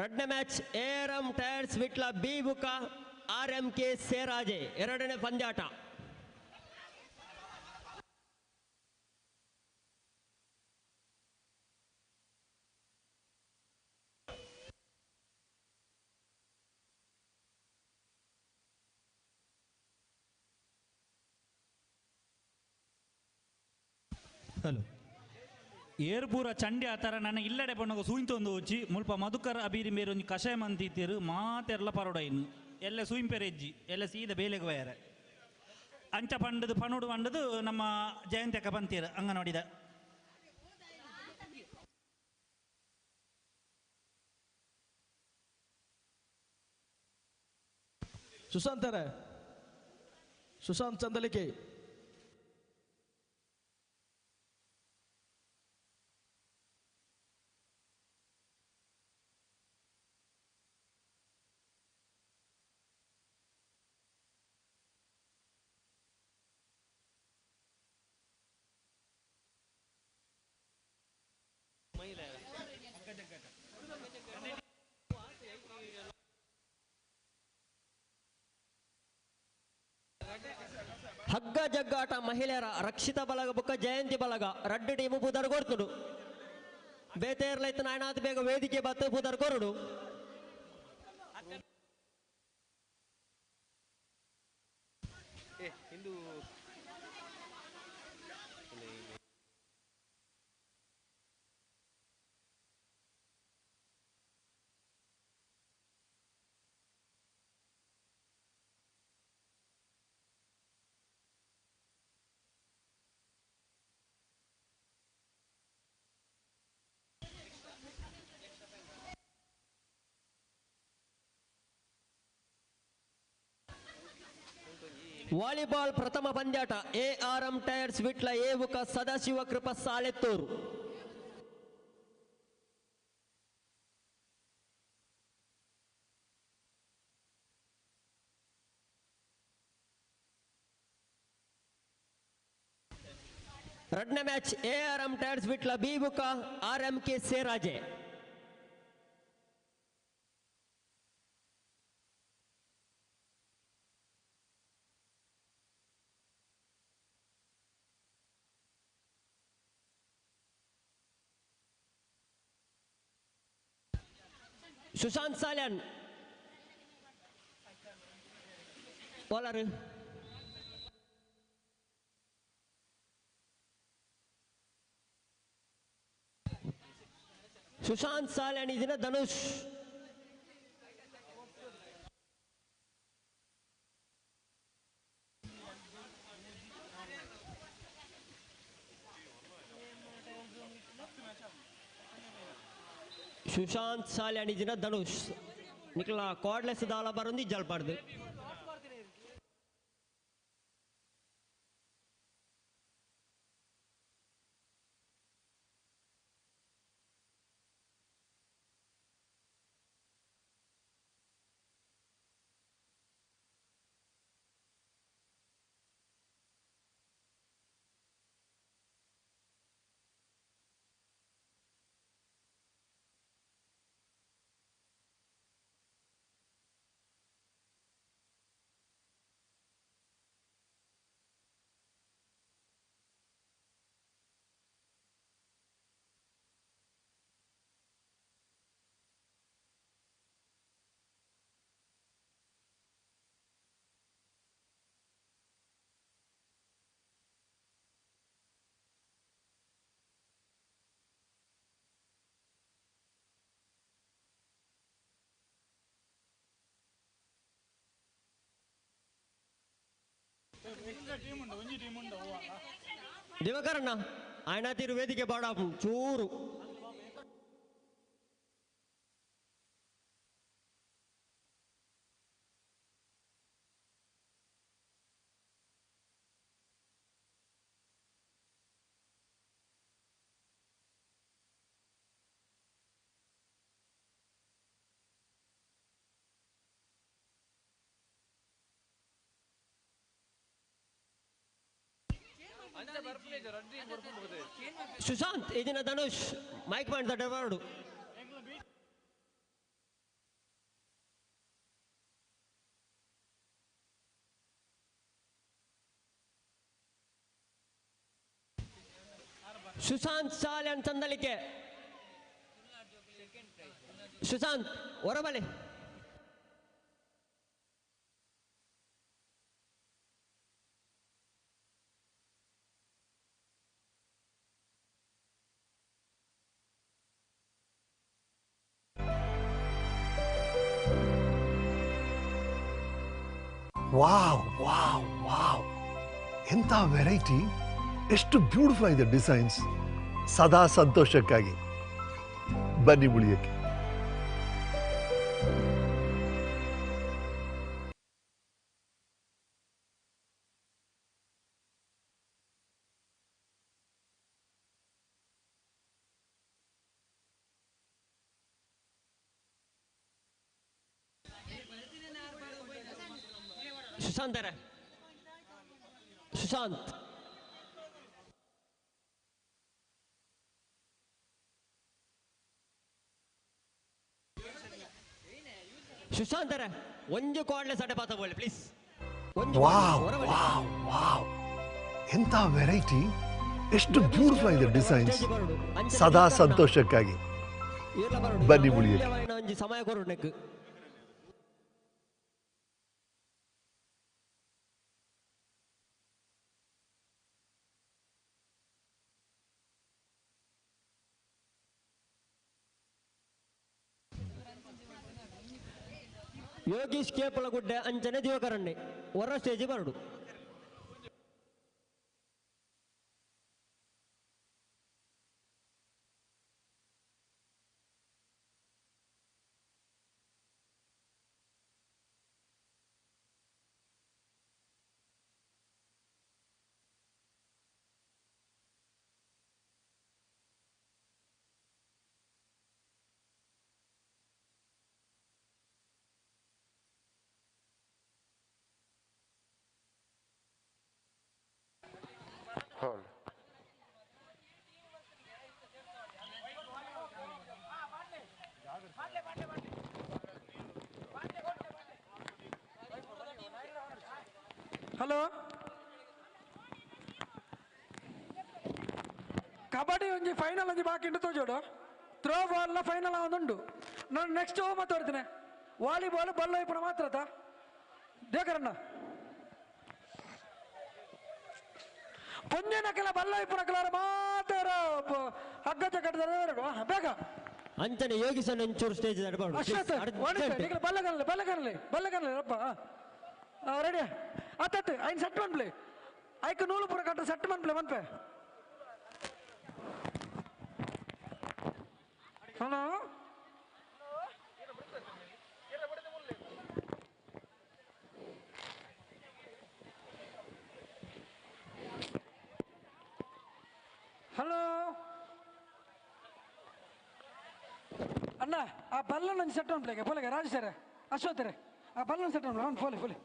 ರಡ್ನೇ match ಏರಂ tyres Vitla B ಬುಕ R M K Seraje ಎರಡನೇ ಪಂದ್ಯಾಟ. ಹಲೋ ಏರ್ಪೂರ ಚಂಡಿ ಆತರ ನನ್ನ ಇಲ್ಲಡೆ ಪಣ್ಣಗ ಸೂಯಿಂತೊಂದು ಹೋಚಿ ಮುಲ್ಪ ಮಧುಕರ್ ಅಬೀರಿ ಮೇರು ಒಂಜಿ ಕಷಾಯ ಮಂತಿತ್ತೀರು ಮಾತೆರ್ಲ ಪರೋಡೈನು ಎಲ್ಲ ಸೂಯಿಂಪೆರೆ ಹೆಜ್ಜಿ ಎಲ್ಲ ಸೀದ ಬೇಲೆಗೆ ವಯರ ಅಂಚ ಪಂಡದು ಪಣುಡು ಪಂಡದು ನಮ್ಮ ಜಯಂತ್ಯಕ್ಕ ಪಂತೀರು ಅಂಗ ನೋಡಿದ. ಸುಶಾಂತ್ ಸುಶಾಂತ್ ಚಂದಲಿಕೆ ಜಗ್ಗಾಟ ಮಹಿಳೆಯರ ರಕ್ಷಿತ ಬಲಗ ಬುಕ್ಕ ಜಯಂತಿ ಬಲಗ ರಡ್ಡು ಟೀಮು ಪೂದರ್ ಕೊರ್ತುಡು ಬೇತೇರ್ಲೈತ ನಾಯನಾಥ್ ಬೇಗ ವೇದಿಕೆ ಬತ್ತು ಪೂದರ್ ಕೊರಡು. ವಾಲಿಬಾಲ್ ಪ್ರಥಮ ಪಂದ್ಯಾಟ A R M tyres Vitla A ಬುಕ ಸದಾಶಿವ ಕೃಪಾ ಸಾಲೆತ್ತೂರು. ರಡ್ನ match A R M tyres Vitla B ಬುಕ R M K Seraje. Sushant Salian bowler. Sushant Salian ಇದನ್ನ ಧನುಷ್. ಸುಶಾಂತ್ ಸಾಲ್ಯಾನ್ ಇದನ್ನ ಧನುಷ್ ನಿಕ್ಲ ಕಾರ್ಡ್ಲೆಸ್ ದಾಲ ಬರಂದಿ ಜಲ್ಪಾಡ್ದು. ದಿವಾಕರಣ್ಣ ಆಯನ ತಿರು ವೇದಿಕೆ ಬಾಡ ಚೂರು. ಸುಶಾಂತ್ ಇದನ್ನ ಧನುಷ್ ಮೈಕ್ ಮಾಡ್ತಾರೆ ಬರಡು. ಸುಶಾಂತ್ ಸಾಲ್ಯಾನ್ ಚಂದಲಿಕೆ. ಸುಶಾಂತ್ ಹೊರಬಲೆ. ವಾವ್ ವಾವ್ ವಾವ್, ಎಂಥ ವೆರೈಟಿ, ಎಷ್ಟು ಬ್ಯೂಟಿಫುಲ್ ಆಗಿದೆ ಡಿಸೈನ್ಸ್. ಸದಾ ಸಂತೋಷಕ್ಕಾಗಿ ಬನ್ನಿ ಉಳಿಯಕ್ಕೆ. ಸುಶಾಂತ್ ಅರೆ ಸುಶಾಂತ್ ಸುಶಾಂತ್ ಅರೆ ಒಂಜು ಕಾರ್ಡ್ಲೆಸ್ ಅಡೆ ಪಾತ ಬೋಲೆ ಪ್ಲೀಸ್. ವಾವ್ ವಾವ್ ವಾವ್, ಎಂಥ ವೆರೈಟಿ, ಎಷ್ಟು ಬ್ಯೂಟಿಫುಲ್ ಆಗಿದೆ ಡಿಸೈನ್ಸ್. ಸದಾ ಸಂತೋಷಕ್ಕಾಗಿ ಬನ್ನಿ ಮುಳಿಯಕ್ಕೆ. ಒಂಜಿ ಸಮಯ ಕೊರಡು ನೆಕ್. ಯೋಗೀಶ್ ಕೇಪಲಗುಡ್ಡೆ ಅಂಚನೆ ದಿವಕರಣ್ಣೆ ಹೊರ ಸ್ಟೇಜ್ ಬರಡು. Hold. Hello, kabaddi ಒಂಜಿ ಫೈನಲ್ ಒಂಜಿ ಬಾಕಿ ಉಂಟು ತೋಜೋಡು. Throw ಬಾಲ್ನ final ಒಂದುಂಡು. ನಾನು ನೆಕ್ಸ್ಟ್ ಮತ್ತೆ ಬರ್ತೀನಿ. ವಾಲಿಬಾಲ್ ಬಲ್ಲ ಇಪ್ಪಣ ಮಾತ್ರ ದೇಕರಣ್ಣ ಪೊಂಜನಕೆಲ್ಲ ಬಲ್ಲ ಇಪ್ಪಣ ಮಾತ್ರ ಹಗ್ಗಜ ಕಟ್ಟದ ಬೇಗ ಅಂಚನೆ ಯೋಗಿಸನ್ ಒಂಚೂರು ಸ್ಟೇಜ್ ಅಶ್ವಥ್ ಬಲ್ಲಗನ್ಲೆ ಬಲ್ಲಗನ್ಲೆ ಬಲ್ಲಗನ್ಲೆ ರಪ್ಪ ರೆಡಿ ಅತ್ತತ್ತು ಐನ್ ಸೆಟ್ ಮನ್ಪ್ಲೆ ಐಕ್ ನೂಲು ಪೂರ ಕಟ್ಟ ಸೆಟ್ ಮನ್ಪ್ಲೆ ಮನ್ಪೆ. ಹಲೋ ಹಲೋ ಅಣ್ಣ, ಆ ಬಲ್ಲನ ಒಂದು ಸೆಟ್ ಮನ್ಪ್ಲೆ ಪೋಲೆಗೆ ರಾಜು ಸರ್ ಅಶ್ವಥ್ ರೇ ಆ ಬಲ್ಲನ ಸೆಟ್ ಮನ್ಪ್ಲೆ ಅವ್ನು ಪೋಲೆ ಪೋಲೆ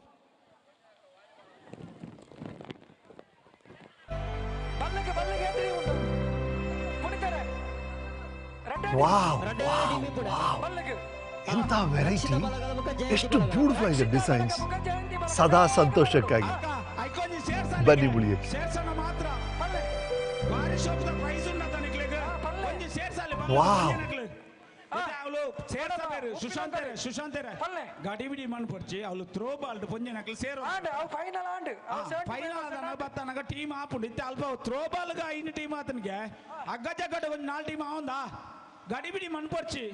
ಬಲ್ಲಗೆ ಬಲ್ಲಗೆ ಎದುರಿ ಉಂಟು ಕುಣಿತಾರೆ. ವಾವ್ ವಾವ್ ವಾವ್, ಎಂಥ ವೆರೈಟಿ, ಎಷ್ಟು ಬ್ಯೂಟಿಫುಲ್ ಆಗಿದೆ ಡಿಸೈನ್ಸ್. ಸದಾ ಸಂತೋಷಕ್ಕಾಗಿ ಬನ್ನಿ ಮುಳಿಯಕ್ಕೆ. ವಾವ್. ಗಡಿಬಿಡಿ ಮಣ್ಣು ಪೊರ್ಚಿ ಅವಳು ಥ್ರೋ ಬಾಲ್ ಪೊಂಜನಕ್ಲು ಸೇರು ಫೈನಲ್ ಆಂಡ್ ಫೈನಲ್ ಆದನ ಬತ್ತನಗ ಟೀಮ್ ಆಪುಂಡು ಇತ್ತೆ ಅಲ್ಪ ಥ್ರೋ ಬಾಲ್ಗ ಐನು ಟೀಮ್ ಆತನಿಗೆ ಅಗ್ಗ ಜಗ್ಗಡ ಒಂದು ನಾಲ್ ಟೀಮ್ ಆವಂದ ಗಡಿಬಿಡಿ ಮಣ್ಣು ಪೊರ್ಚಿ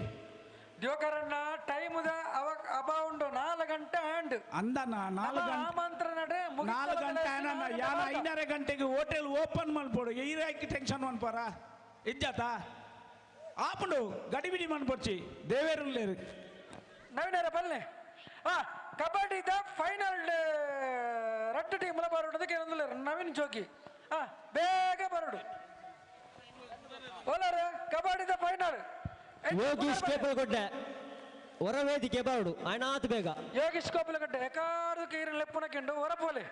ಜೋಕರಣ್ಣ ಟೈಮ್ ಅಬ ಉಂಡು 4 ಗಂಟೆ ಆಂಡ್ ಅಂದನ 4 ಗಂಟೆ ಆಮಂತ್ರಣ 4 ಗಂಟೆ ಯಾನ 5:30 ಗಂಟೆಗೆ ಹೋಟೆಲ್ ಓಪನ್ ಮಲ್ಪೋಡು ಈರಾಕಿ ಟೆನ್ಷನ್ ಮನ್ಪರ ಇಜ್ಜಾತ ಆಪುಂಡು ಗಡಿಬಿಡಿ ಮನ್ಪೊರ್ಚಿ ದೇವೇರು ಲೇರು ನವೀನರ ಬಲ್ಲೆ ಕಬಡ್ಡಿ the final ರಡ್ಡು ಟೀಮ್ ಬರೋಡೋದಕ್ಕೆ ನವೀನ್ ಜೋಗಿ ಬೇಗ ಬರೋಡು ಓಲಾರ kabaddi the final. Yogish Kepalagodde ಹೊರ ವೇದಿಕೆ ಬರಡು ಅನಾಥ ಬೇಗ. ಯೋಗೀಶ್ ಕೇಪಲಗೊಡ್ಡೆ ಎಕಾರು ಕೀರಿನ ಲೆಪ್ಪುನಕ್ಕಿಂಡು ಹೊರಪೋಲೆ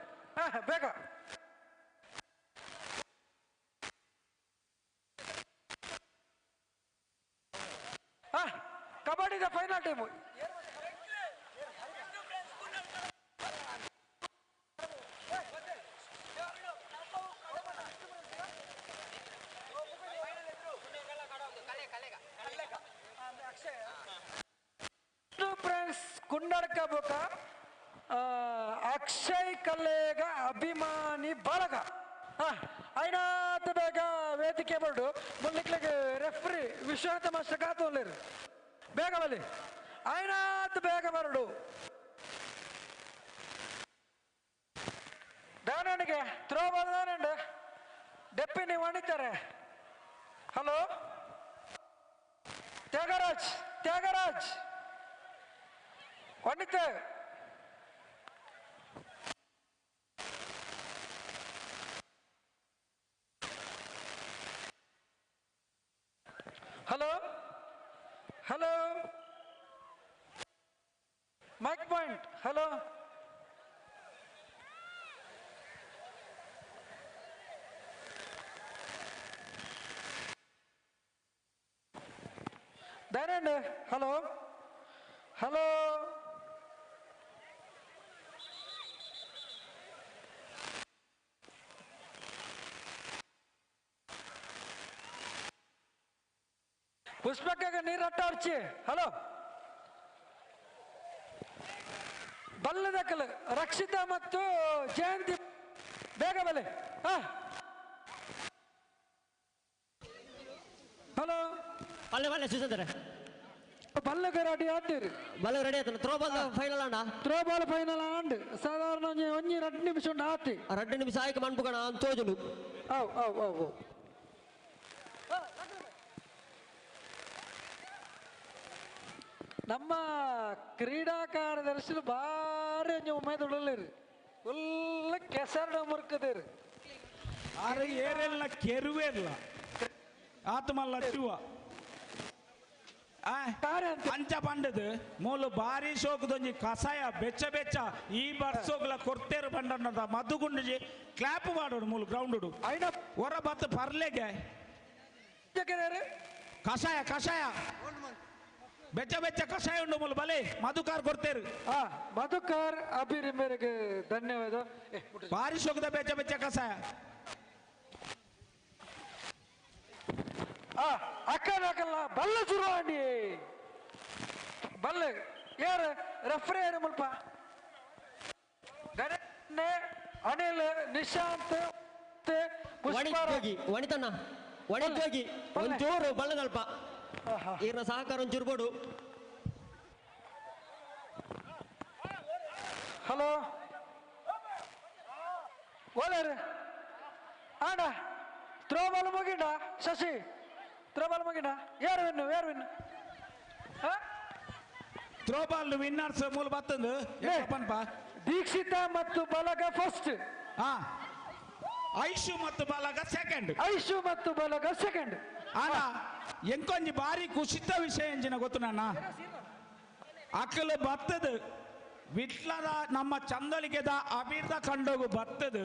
ಬೇಗ. Kabaddi the final team. Kundadka ಬೊಕ ಅಕ್ಷಯ್ ಕಲ್ಲೇಗ ಅಭಿಮಾನಿ ಬಾಲಕ ಐನಾತ್ ಬೇಗ ವೇದಿಕೆ ಬರಡು ಮುಲ್ಲಿಕ್ಲಿಗೆ ರೆಫ್ರಿ ವಿಶ್ವನಾಥ ಮಾಸ್ಟರ್ ಕಾತೋಲೇರು ಬೇಗ ಬಲಿ ಐನಾತ್ ಬೇಗ ಬರಡು. ದಾನನಿಗೆ ಥ್ರೋ ಬಾಲ್ ದಾನಂಡು ಡೆಪ್ಪಿ ನೀವು ಅಣಿತಾರೆ. ಹಲೋ ತ್ಯಾಗರಾಜ್ ತ್ಯಾಗರಾಜ್ ವಣಿತೆ hello hello mic point hello Dayanand hello hello ಪುಷ್ಪಕ್ಕ ನೀರು ಅಟ್ಟ ಅರ್ಚಿ. ಹಲೋ ಬಲ್ಲದಕ್ಕಲು ರಕ್ಷಿತಾ ಮತ್ತು ಜಯಂತಿ ಬೇಗ ಬಲೆ. ಹಾ ಹಲೋ ಪಲ್ಲೆ ಪಲ್ಲೆ ಸುಸಂದ್ರೆ ಬಲ್ಲಗ ರೆಡಿ ಆತೀರಿ. ಬಲ್ಲ ರೆಡಿ ಆಯ್ತು. ಥ್ರೋ ಬಾಲ್ ಫೈನಲ್ ಅಣ್ಣ. ಥ್ರೋ ಬಾಲ್ ಫೈನಲ್ ಆಂಡ್ ಸಾಧಾರಣ ಒಂಜಿ ಒಂಜಿ 2 ನಿಮಿಷ ಉಂಡು ಆತಿ. 2 ನಿಮಿಷ ಆಯ್ಕೆ ಮನ್ಪುಗಣ ಅಂತ ತೋಜುಂಡು. ಅವ್ ಅವ್ ಅವ್ ಅವ್. ನಮ್ಮ ಕ್ರೀಡಾ ಕಾರ್ಯದರ್ಶಿಲು ಭಾರಿ ಒಂಜಿ ಉಮೇದುಡಲಿರಿ. ಫುಲ್ ಕೆಸರಡ ಮುರ್ಕದಿರಿ. ಆರೆ ಏರೆಲ್ಲ ಕೆರುವೆರ್ಲ ಆತ್ಮಲ್ಲ ಶಿವ ಅಂಚ ಪಂಡದು ಮೂಲು ಭಾರಿ ಶೋಕದೊಂಜಿ ಕಸಾಯ ಬೆಚ್ಚ ಬೆಚ್ಚ ಈ ಬರ್ಸೋಗ್ಲ ಕೊರ್ತೇರು ಬಂಡನ್ನದ ಮದುಗುಂಡಿಜಿ ಕ್ಲಾಪ್ ಮಾಡೋಡು ಮೂಲು ಗ್ರೌಂಡ್ ಹೊರ ಬತ್ತು ಪರ್ಲೆಗೆ ಕಷಾಯ ಕಷಾಯ ಬೆಚ್ಚ ಬೆಚ್ಚ ಕಷಾಯ ಉಂಡು ಮೂಲು ಬಲೆ ಮಧುಕಾರ್ ಕೊರ್ತೇರು. ಮಧುಕಾರ್ ಅಭಿರಿ ಮೇರೆಗೆ ಧನ್ಯವಾದ. ಭಾರಿ ಶೋಕದ ಬೆಚ್ಚ ಬೆಚ್ಚ ಕಷಾಯ. ಅಕ್ಕನಕಲ್ಲ ಬಲ್ಲ ಶುರುವಾಂಡಿ ಬಲ್ಲ ಯಾರು ರೆಫ್ರಿ ಯಾರು ಮುಲ್ಪ ಗಣೇಶ್ ಅನಿಲ್ ನಿಶಾಂತ್ ವಣಿತೋಗಿ ವಣಿತಣ್ಣ ವಣಿತೋಗಿ ಒಂಚೂರು ಬಲ್ಲದಲ್ಪ ಈರ್ನ ಸಹಕಾರ ಒಂಚೂರು ಬೋಡು. ಹಲೋ ಓಲೇರು ಆಣ ಥ್ರೋ ಬಾಲ್ ಮುಗಿಂಡ ಶಶಿ ಥ್ರೋ ಬಾಲ್ ಮುಗಿಂಡ ಯಾರು ವಿನ್ನು ಯಾರು ವಿನ್? ಥ್ರೋ ಬಾಲ್ ವಿನ್ನರ್ಸ್ ಮೂಲ ಬತ್ತಂದು ದೀಕ್ಷಿತಾ ಮತ್ತು ಬಲಗ ಫಸ್ಟ್. ಐಶು ಮತ್ತು ಬಲಗ ಸೆಕೆಂಡ್. ಐಶು ಮತ್ತು ಬಲಗ ಸೆಕೆಂಡ್. ಆನ ಎಂಕೊಂಜಿ ಬಾರಿ ಕುಸಿತ ವಿಷಯ ಎಂಜಿನ ಗೊತ್ತು ನನ್ನ ಅಕ್ಕಲು ಬತ್ತದು ವಿಟ್ಲದ ನಮ್ಮ ಚಂದೊಲಿಗೆದ ಅಬಿರ್ದ ಕಂಡೋಗು ಬತ್ತದು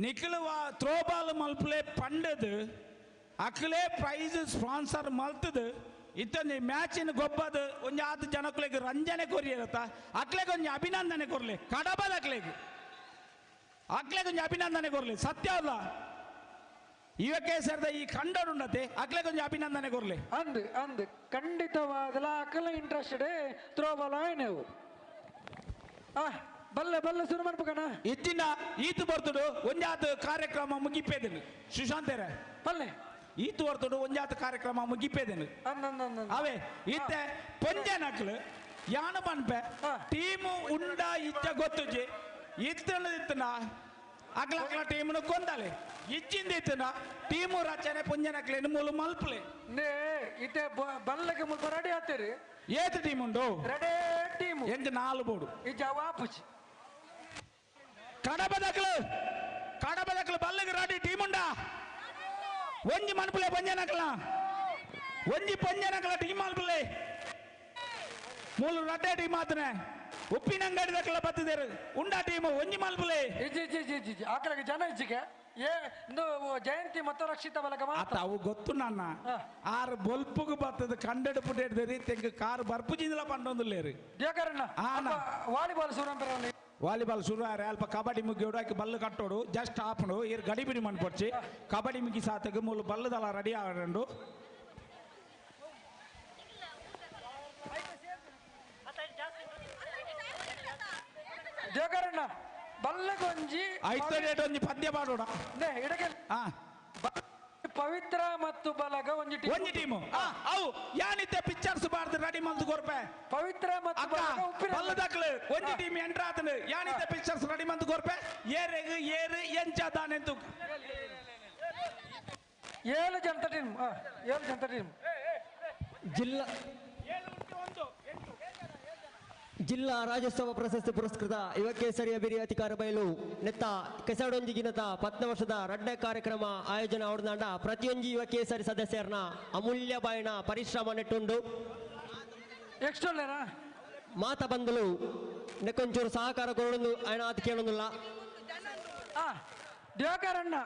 ನಿಖಲುವ ಥ್ರೋಬಾಲ್ ಮಲ್ಪಲೆ ಪಂಡದು ಅಕ್ಕಲೇ ಪ್ರೈಸ್ ಸ್ಪಾನ್ಸರ್ ಮಲ್ತದು ಇತ್ತೊಂದು ಮ್ಯಾಚಿನ ಗೊಬ್ಬದು ಒಂಜಿ ಆತು ಜನಕ್ಕಳಿಗೆ ರಂಜನೆ ಕೊರಿಯರತ್ತ ಅಕ್ಲೆಗೆ ಒಂಜಿ ಅಭಿನಂದನೆ ಕೊರ್ಲಿ ಕಡಬದ ಅಕ್ಲೆಗೆ ಅಕ್ಲೆಗೆ ಒಂಜಿ ಅಭಿನಂದನೆ ಕೊರ್ಲಿ ಸತ್ಯ ಅಲ್ಲ ಇವಕ್ಕೆ ಸೇರಿದ ಈ ಕಂಡರುಂಡತೆ ಅಕ್ಲೆಗೆ ಒಂಜಿ ಅಭಿನಂದನೆ ಕೊರ್ಲಿ ಅಂದು ಅಂದು ಖಂಡಿತವಾದಲ ಅಕ್ಕಲ ಇಂಟ್ರೆಸ್ಟೆಡ್ ಥ್ರೋಬಾಲ್ ಆಯ್ನೇವು. ಬಲ್ಲೆ ಬಲ್ಲೆ ಶುರು ಮಾಡ್ಬೇಕಣ್ಣ ಇತ್ತಿನ ಈತು ಬರ್ತಡು ಒಂಜಾತ ಕಾರ್ಯಕ್ರಮ ಮುಗಿಪೇದನು ಸುಶಾಂತೇರೆ ಪಲ್ಲೆ ಈತು ಬರ್ತಡು ಒಂಜಾತ ಕಾರ್ಯಕ್ರಮ ಮುಗಿಪೇದನು ಅವೇ ಇತ್ತೆ ಪೊಂಜನಕ್ಲು ಯಾನ ಪನ್ಪೆ ಟೀಮು ಉಂಡ ಇಚ್ಚ ಗೊತ್ತುಜಿ ಇತ್ತನ ಅಗ್ಲ ಅಗ್ಲ ಟೀಮ್ನು ಕೊಂದಾಲೆ ಇಚ್ಚಿಂದ ಇತ್ತನ ಟೀಮು ರಚನೆ ಪೊಂಜನಕ್ಲೇನು ಮೂಲು ಮಲ್ಪಲೆ ಇತ್ತೆ ಬಲ್ಲಗೆ ಮುಲ್ಪ ರೆಡಿ ಆಗ್ತೀರಿ. ಏತು ಟೀಮ್ ಉಂಡು ರೆಡಿ ಟೀಮು ಎಂಟು 4 ಬೋಡು ಈ ಜವಾಪುಜಿ ಕಡಬದಕ್ಲು ಕಡಬದಕ್ಲು ಬಲ್ಲಗೆ ರೆಡಿ ಟೀಮ್ ಉಂಡಾ ಒಂಜಿ ಮನ್ಪುಲೆ ಪಂಜನಕ್ಲ ಒಂಜಿ ಪಂಜನಕ್ಲ ಟೀಮ್ ಮಲ್ಪುಲೆ ಮೂಲು ರಡ್ಡೆ ಟೀಮ್ ಆತನೆ ಉಪ್ಪಿನಂಗಡಿ ದಕ್ಲ ಬತ್ತಿದೇರು ಉಂಡಾ ಟೀಮ್ ಒಂಜಿ ಮಲ್ಪುಲೆ ಇಜ್ಜಿ ಇಜ್ಜಿ ಇಜ್ಜಿ ಇಜ್ಜಿ ಆಕಳಿಗೆ ಜನ ಇಜ್ಜಿಗೆ ಏ ಇಂದು ಜಯಂತಿ ಮತ್ತು ರಕ್ಷಿತ ಬಲಗ ಆತ ಅವು ಗೊತ್ತು ನನ್ನ ಆರು ಬೊಲ್ಪುಗು ಬತ್ತದ ಕಂಡಡು ಪುಟ್ಟೆಡ್ದೇರಿ ತೆಂಗ ಕಾರು ಬರ್ಪುಜಿಂದಲ ಪಂಡೊಂದುಲ್ಲೇರು ದೇಕರಣ್ಣ ವಾಲಿಬಾಲ್ ಸೂರಂಪೆರಲ್ಲಿ ವಾಲಿಬಾಲ್ ಶುರು ಆರೆ ಅಲ್ಪ ಕಬಡ್ಡಿ ಮುಗಿಯೋಡು ಆಕೆ ಬಲ್ಲು ಕಟ್ಟೋಡು ಜಸ್ಟ್ ಆಪಣು ಇರು ಗಡಿಬಿಡಿ ಮನ್ಪೊಡ್ಚಿ ಕಬಡ್ಡಿ ಮುಗಿ ಸಾತಗ ಮೂಲು ಬಲ್ಲದಲ ರೆಡಿ ಆಡಂಡು. ದೇಕರಣ್ಣ ಬಲ್ಲಗೊಂಜಿ ಐದು ರೇಟ್ ಒಂಜಿ ಪದ್ಯ ಪಾಡೋಣ ಇಡಕ್ಕೆ ಪವಿತ್ರ ಮತ್ತು ಬಲಗ ಒಂಜಿ ಟೀಮ್ ಒಂಜಿ ಟೀಮು ಅವು ಯಾನಿತ್ತೆ ಪಿಕ್ಚರ್ಸ್ ಬಾರ್ದು ರೆಡಿ ಮಂತ್ ಕೊರ್ಪೆ ಪವಿತ್ರ ಮತ್ತು ಬಲಗ ಉಪ್ಪಿನ ಬಲ್ಲದಕ್ಲು ಒಂಜಿ ಟೀಮ್ ಎಂಟರ್ ಆತನು ಯಾನಿತ್ತೆ ಪಿಕ್ಚರ್ಸ್ ರೆಡಿ ಮಂತ್ ಕೊರ್ಪೆ ಏರೆಗ್ ಏರು ಎಂಚ ದಾನೆಂತು 7 ಜನತ ಟೀಮ್ 7 ಜನತ ಟೀಮ್. ಜಿಲ್ಲಾ ಜಿಲ್ಲಾ ರಾಜ್ಯೋತ್ಸವ ಪ್ರಶಸ್ತಿ ಪುರಸ್ಕೃತ ಯುವಕೇಸರಿಯ ಬಿರಿ ಅಧಿಕಾರ ಬಯಲು ನೆತ್ತ ಕೆಸಡೊಂದಿಗಿನತ 10 ವರ್ಷದ ರಡ್ಡ ಕಾರ್ಯಕ್ರಮ ಆಯೋಜನೆ ಅವರ್ದಾಂಡ ಪ್ರತಿಯೊಂಜಿ ಯುವಕೇಸರಿ ಸದಸ್ಯರನ್ನ ಅಮೂಲ್ಯ ಬಾಯಿನ ಪರಿಶ್ರಮ ನೆಟ್ಟುಂಡು. ಮಾತ ಬಂದಲು ನೆಕ್ಕೊಂಚೂರು ಸಹಕಾರ ಕೊರೊಂದು ಆಯ್ನ ಆತ ಕೇಳೊಂದಿಲ್ಲ. ದಿವಾಕರಣ್ಣ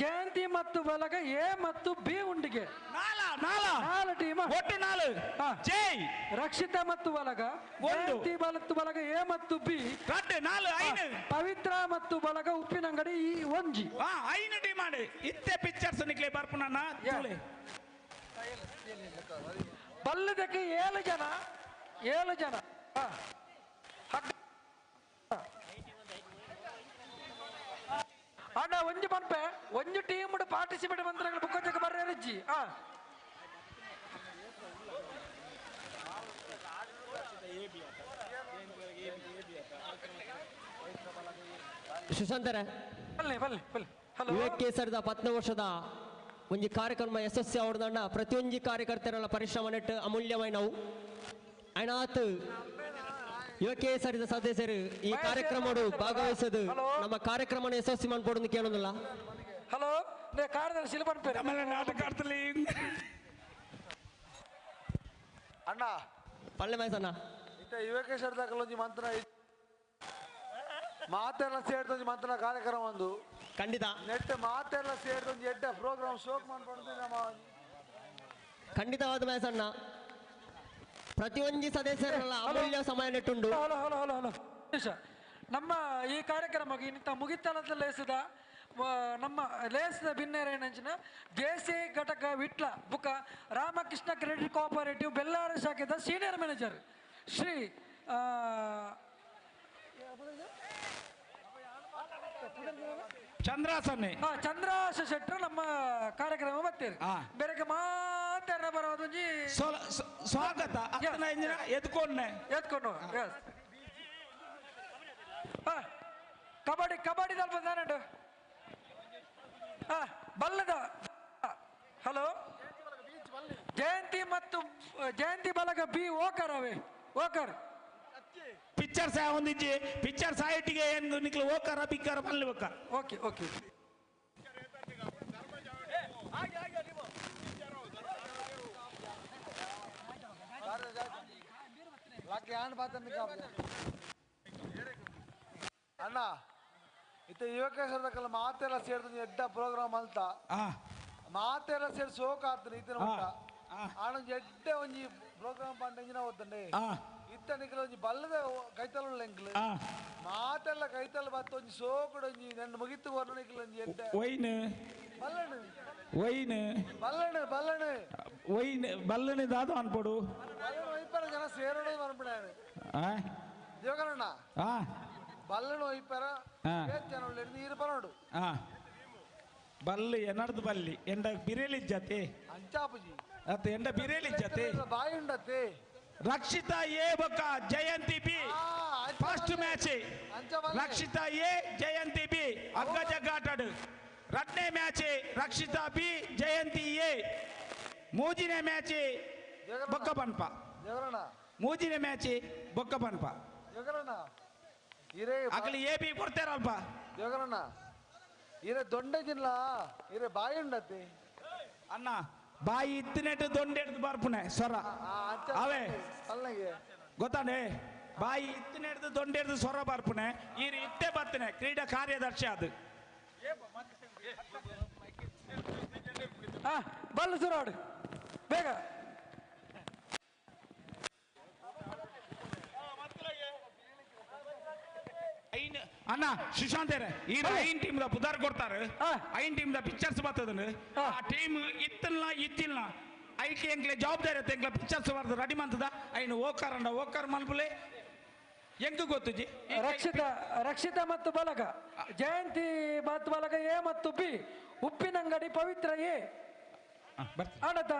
ಜಯಂತಿ ಮತ್ತು ಬಲಗ ಎ ಮತ್ತು ಬಿ ಉಂಡಿಗೆ ನಾಲು ಟೀಮ್ ಒಟ್ಟು ನಾಲು ಜೈ ರಕ್ಷಿತಾ ಮತ್ತು ಬಲಗ ಜಯಂತಿ ಮತ್ತು ಬಲಗ ಎ ಮತ್ತು ಬಿ ರಡ್ಡು ನಾಲು ಐನು ಪವಿತ್ರ ಮತ್ತು ಬಲಗ ಉಪ್ಪಿನಂಗಡಿ ಈ ಒಂಜಿ ಐನು ಟೀಮ್ ಆಂಡ್ ಇತ್ತೆ ಪಿಕ್ಚರ್ಸ್ ನಿಕ್ಲೆ ಬರ್ಪುನಣ್ಣ ತೂಲೆ. ಬಲ್ಲದಕ್ಕೆ 7 ಜನ 7 ಜನ ಅಣ್ಣ ಒಂಜಿ ಪನ್ಪೆ ಒಂಜಿ ಟೀಮ್ ಪಾರ್ಟಿಸಿಪೇಟ್ ಮಂತ್ರಗಳು ಬುಕ್ಕ ಬರ್ರೆ ರುಜಿ ಸುಶಾಂತರ ಯುವಕೇಸರದ 10 ವರ್ಷದ ಒಂಜಿ ಕಾರ್ಯಕ್ರಮ ಯಶಸ್ವಿ ಅವರದಣ್ಣ ಪ್ರತಿಯೊಂಜಿ ಕಾರ್ಯಕರ್ತರಲ್ಲ ಪರಿಶ್ರಮ ನೆಟ್ಟು ಅಮೂಲ್ಯമായി ನಾವು ಅನಾಥ್ ಯುವಕೇಸರಿದ ಸದಸ್ಯರು ಈ ಕಾರ್ಯಕ್ರಮ ಭಾಗವಹಿಸೋದು ನಮ್ಮ ಕಾರ್ಯಕ್ರಮ ಯಶಸ್ವಿ ಮಾಡ್ಕೊಡೋದು ಕೇಳೋದಿಲ್ಲ. ಹಲೋ ಕಾರ್ಯದರ್ಶಿ ಅಣ್ಣ ಪಲ್ಲೆ ಮೈಸಣ್ಣ ಯುವಕೇಶ್ವರ ಒಂಜಿ ಮಂತ್ರ ಮಾತೆಲ್ಲ ಸೇರ್ದೊಂಜಿ ಮಂತ್ರ ಕಾರ್ಯಕ್ರಮ ಒಂದು ಖಂಡಿತ ನೆಟ್ ಮಾತೆಲ್ಲ ಸೇರ್ದೊಂಜಿ ಎಡ್ಡೆ ಪ್ರೋಗ್ರಾಮ್ ಶೋಕ್ ಮಾಡ್ಕೊಂಡು ನಮ್ಮ ಖಂಡಿತವಾದ ಮೈಸಣ್ಣ ಪ್ರತಿಯೊಂದು ಸದಸ್ಯರಲ್ಲ ಅಮೂಲ್ಯ ಸಮಯ ನೆಟ್ಟುಂಡು. ಹಲೋ ಹಲೋ ಹಲೋ ಹಲೋ ನಮ್ಮ ಈ ಕಾರ್ಯಕ್ರಮಕ್ಕೆ ಇಂಥ ಮುಗಿತಲದ ಲೇಸದ ನಮ್ಮ ಲೇಸದ ಬಿನ್ನೇರೇನಂಚಿನ ಜೆ ಸಿ ಘಟಕ ವಿಟ್ಲ ಬುಕ ರಾಮಕೃಷ್ಣ ಕ್ರೆಡಿಟ್ ಕೋಆಪರೇಟಿವ್ ಬೆಲ್ಲಾರ ಶಾಖೆದ ಸೀನಿಯರ್ ಮ್ಯಾನೇಜರ್ ಶ್ರೀ ಚಂದ್ರಾಸನ್ನೇ ಚಂದ್ರಾಸ ಶೆಟ್ಟರು ನಮ್ಮ ಕಾರ್ಯಕ್ರಮ ಬರ್ತೀರಿ ಬೆರಕೆ ಮಾತ್ರ ಬರೋದೊಂಜಿ ಸ್ವಾಗತ ಎತ್ಕೊಂಡೆ ಎತ್ಕೊಂಡು ಕಬಡ್ಡಿ ಕಬಡ್ಡಿ ಸ್ವಲ್ಪ ತಾನಂಡು ಬಲ್ಲದ ಹಲೋ ಜಯಂತಿ ಮತ್ತು ಜಯಂತಿ ಬಲಗ ಬಿ ಓಕರ್ ಅವೇ ಓಕರ್ ಪಿಕ್ಚರ್ ಸಹ ಒಂದಿಜ್ಜಿ ಪಿಕ್ಚರ್ ಸಾಯಿಟಿಗೆ ಏನು ನಿಕ್ಲು ಓಕಾರ ಬಿಕ್ಕಾರ ಬಲ್ಲಬೇಕ. ಓಕೆ ಓಕೆ ಅಣ್ಣ ಇತ್ತ ಯುವಕೇಶ್ವರದಕ್ಕೆಲ್ಲ ಮಾತೆಲ್ಲ ಸೇರ್ದು ಎಡ್ಡ ಪ್ರೋಗ್ರಾಮ್ ಅಂತ ಮಾತೆಲ್ಲ ಸೇರಿ ಸೋಕ್ ಆತನ ಇತ್ತಿನ ಊಟ ಆಣ ಎಡ್ಡೆ ಒಂಜಿ ಪ್ರೋಗ್ರಾಮ್ ಪಂಡ ಇಂಜಿನ ಓದ್ತಂಡೆ ಇತ್ತ ನಿಕ್ಲ ಒಂಜಿ ಬಲ್ಲದ ಕೈತಲ ಎಂಕ್ಲು ಮಾತೆಲ್ಲ ಕೈತಲ ಬತ್ತ ಒಂಜಿ ಸೋಕುಡು ಒಂಜಿ ನನ್ನ ಮುಗಿತು ಕೊರ್ನ ನಿಕ್ಲ ಒಂಜಿ ಎಡ್ಡೆ ಒಯ್ನ್ ಬಲ್ಲಣು ಒಯ್ನ್ ಬಲ್ಲಣು ಬಲ್ಲಣು ಒಯ್ನ್ ಬಲ್ಲಣು ದಾದು ಅನ್ಪಡು ಬಲ್ಲಣು ಒಯ್ಪರ ಜನ ಸೇರೋಡು ಮನ್ಪಡಾನು ದೇವಗಣ್ಣ ಬಲ್ಲಣು ಒಯ್ಪರ ಜನ ನೀರು ಬರೋಡು ಬಲ್ಲು ಎನರ್ದು ಬಲ್ಲಿ ಎಂಡ ಬಿರೇಲಿ ಜಾತಿ ಅಂಚಾಪುಜಿ ಅತ್ತ ಎಂಡ ಬಿರೇಲಿ ಜಾತಿ ಬಾಯಿ ಉಂಡತ್ತೆ ರಕ್ಷಿತಾ ಎ ಬೊಕ್ಕ Jayanti B first match Rakshita A Jayanti B ಅಗ್ಗ ಜಗ್ಗಾಟಡು ರಡ್ನೇ ಮ್ಯಾಚ್ ರಕ್ಷಿತಾ ಬಿ ಜಯಂತಿ ಎ ಮೂಜಿನೇ ಮ್ಯಾಚ್ ಬೊಕ್ಕ ಪನ್ಪ ಮೂಜಿನೇ ಮ್ಯಾಚ್ ಬೊಕ್ಕ ಪನ್ಪ ಅಗಲಿ ಎ ಬಿ ಕೊಡ್ತಾರಲ್ಪ ಜಗರಣ್ಣ ಇರೆ ದೊಂಡೆ ಜಿಲ್ಲ ಇರೆ ಬಾಯಿ ಉಂಡತ್ತೆ ಅಣ್ಣ ಬಾಯಿ ಇತ್ತಿನೆಟ್ಟು ದೊಂಡೆ ಹಿಡ್ದು ಬರ್ಪುನೆ ಸ್ವರ ಅವೇ ಗೊತ್ತಾನೆ ಬಾಯಿ ಇತ್ತಿನೆಡ್ದು ದೊಂಡೆ ಹಿಡ್ದು ಸ್ವರ ಬರ್ಪುನೆ ಈರು ಇತ್ತೆ ಬರ್ತನೆ ಕ್ರೀಡಾ ಕಾರ್ಯದರ್ಶಿ ಅದು ಬಲ್ಲು ಸುರಾಡು ಬೇಗ ಅಣ್ಣ ಸುಶಾಂತ್ ಈ ಐನ್ ಟೀಮ್ the ಪುದಾರ್ ಕೊಡ್ತಾರೆ ಐನ್ ಟೀಮ್ the pictures ಬರ್ತದ ಆ ಟೀಮ್ ಇತ್ತಲ್ಲ ಇತ್ತಿಲ್ಲ ಐಕೆ ಎಂಕ್ಲೆ ಜವಾಬ್ದಾರಿ ಅತ್ತ ಎಂಕ್ಲೆ ಪಿಕ್ಚರ್ಸ್ ಬರ್ದು ರೆಡಿ ಮಂತದ ಐನು ಓಕಾರ ಅಂಡ ಓಕಾರ ಮನ್ಪುಲೆ ಎಂಕ್ ಗೊತ್ತುಜಿ ರಕ್ಷಿತಾ ರಕ್ಷಿತಾ ಮತ್ತು ಬಲಗ ಜಯಂತಿ ಮತ್ತು ಬಲಗ ಎ ಮತ್ತು ಬಿ ಉಪ್ಪಿನಂಗಡಿ ಪವಿತ್ರ ಎ ಆಡತ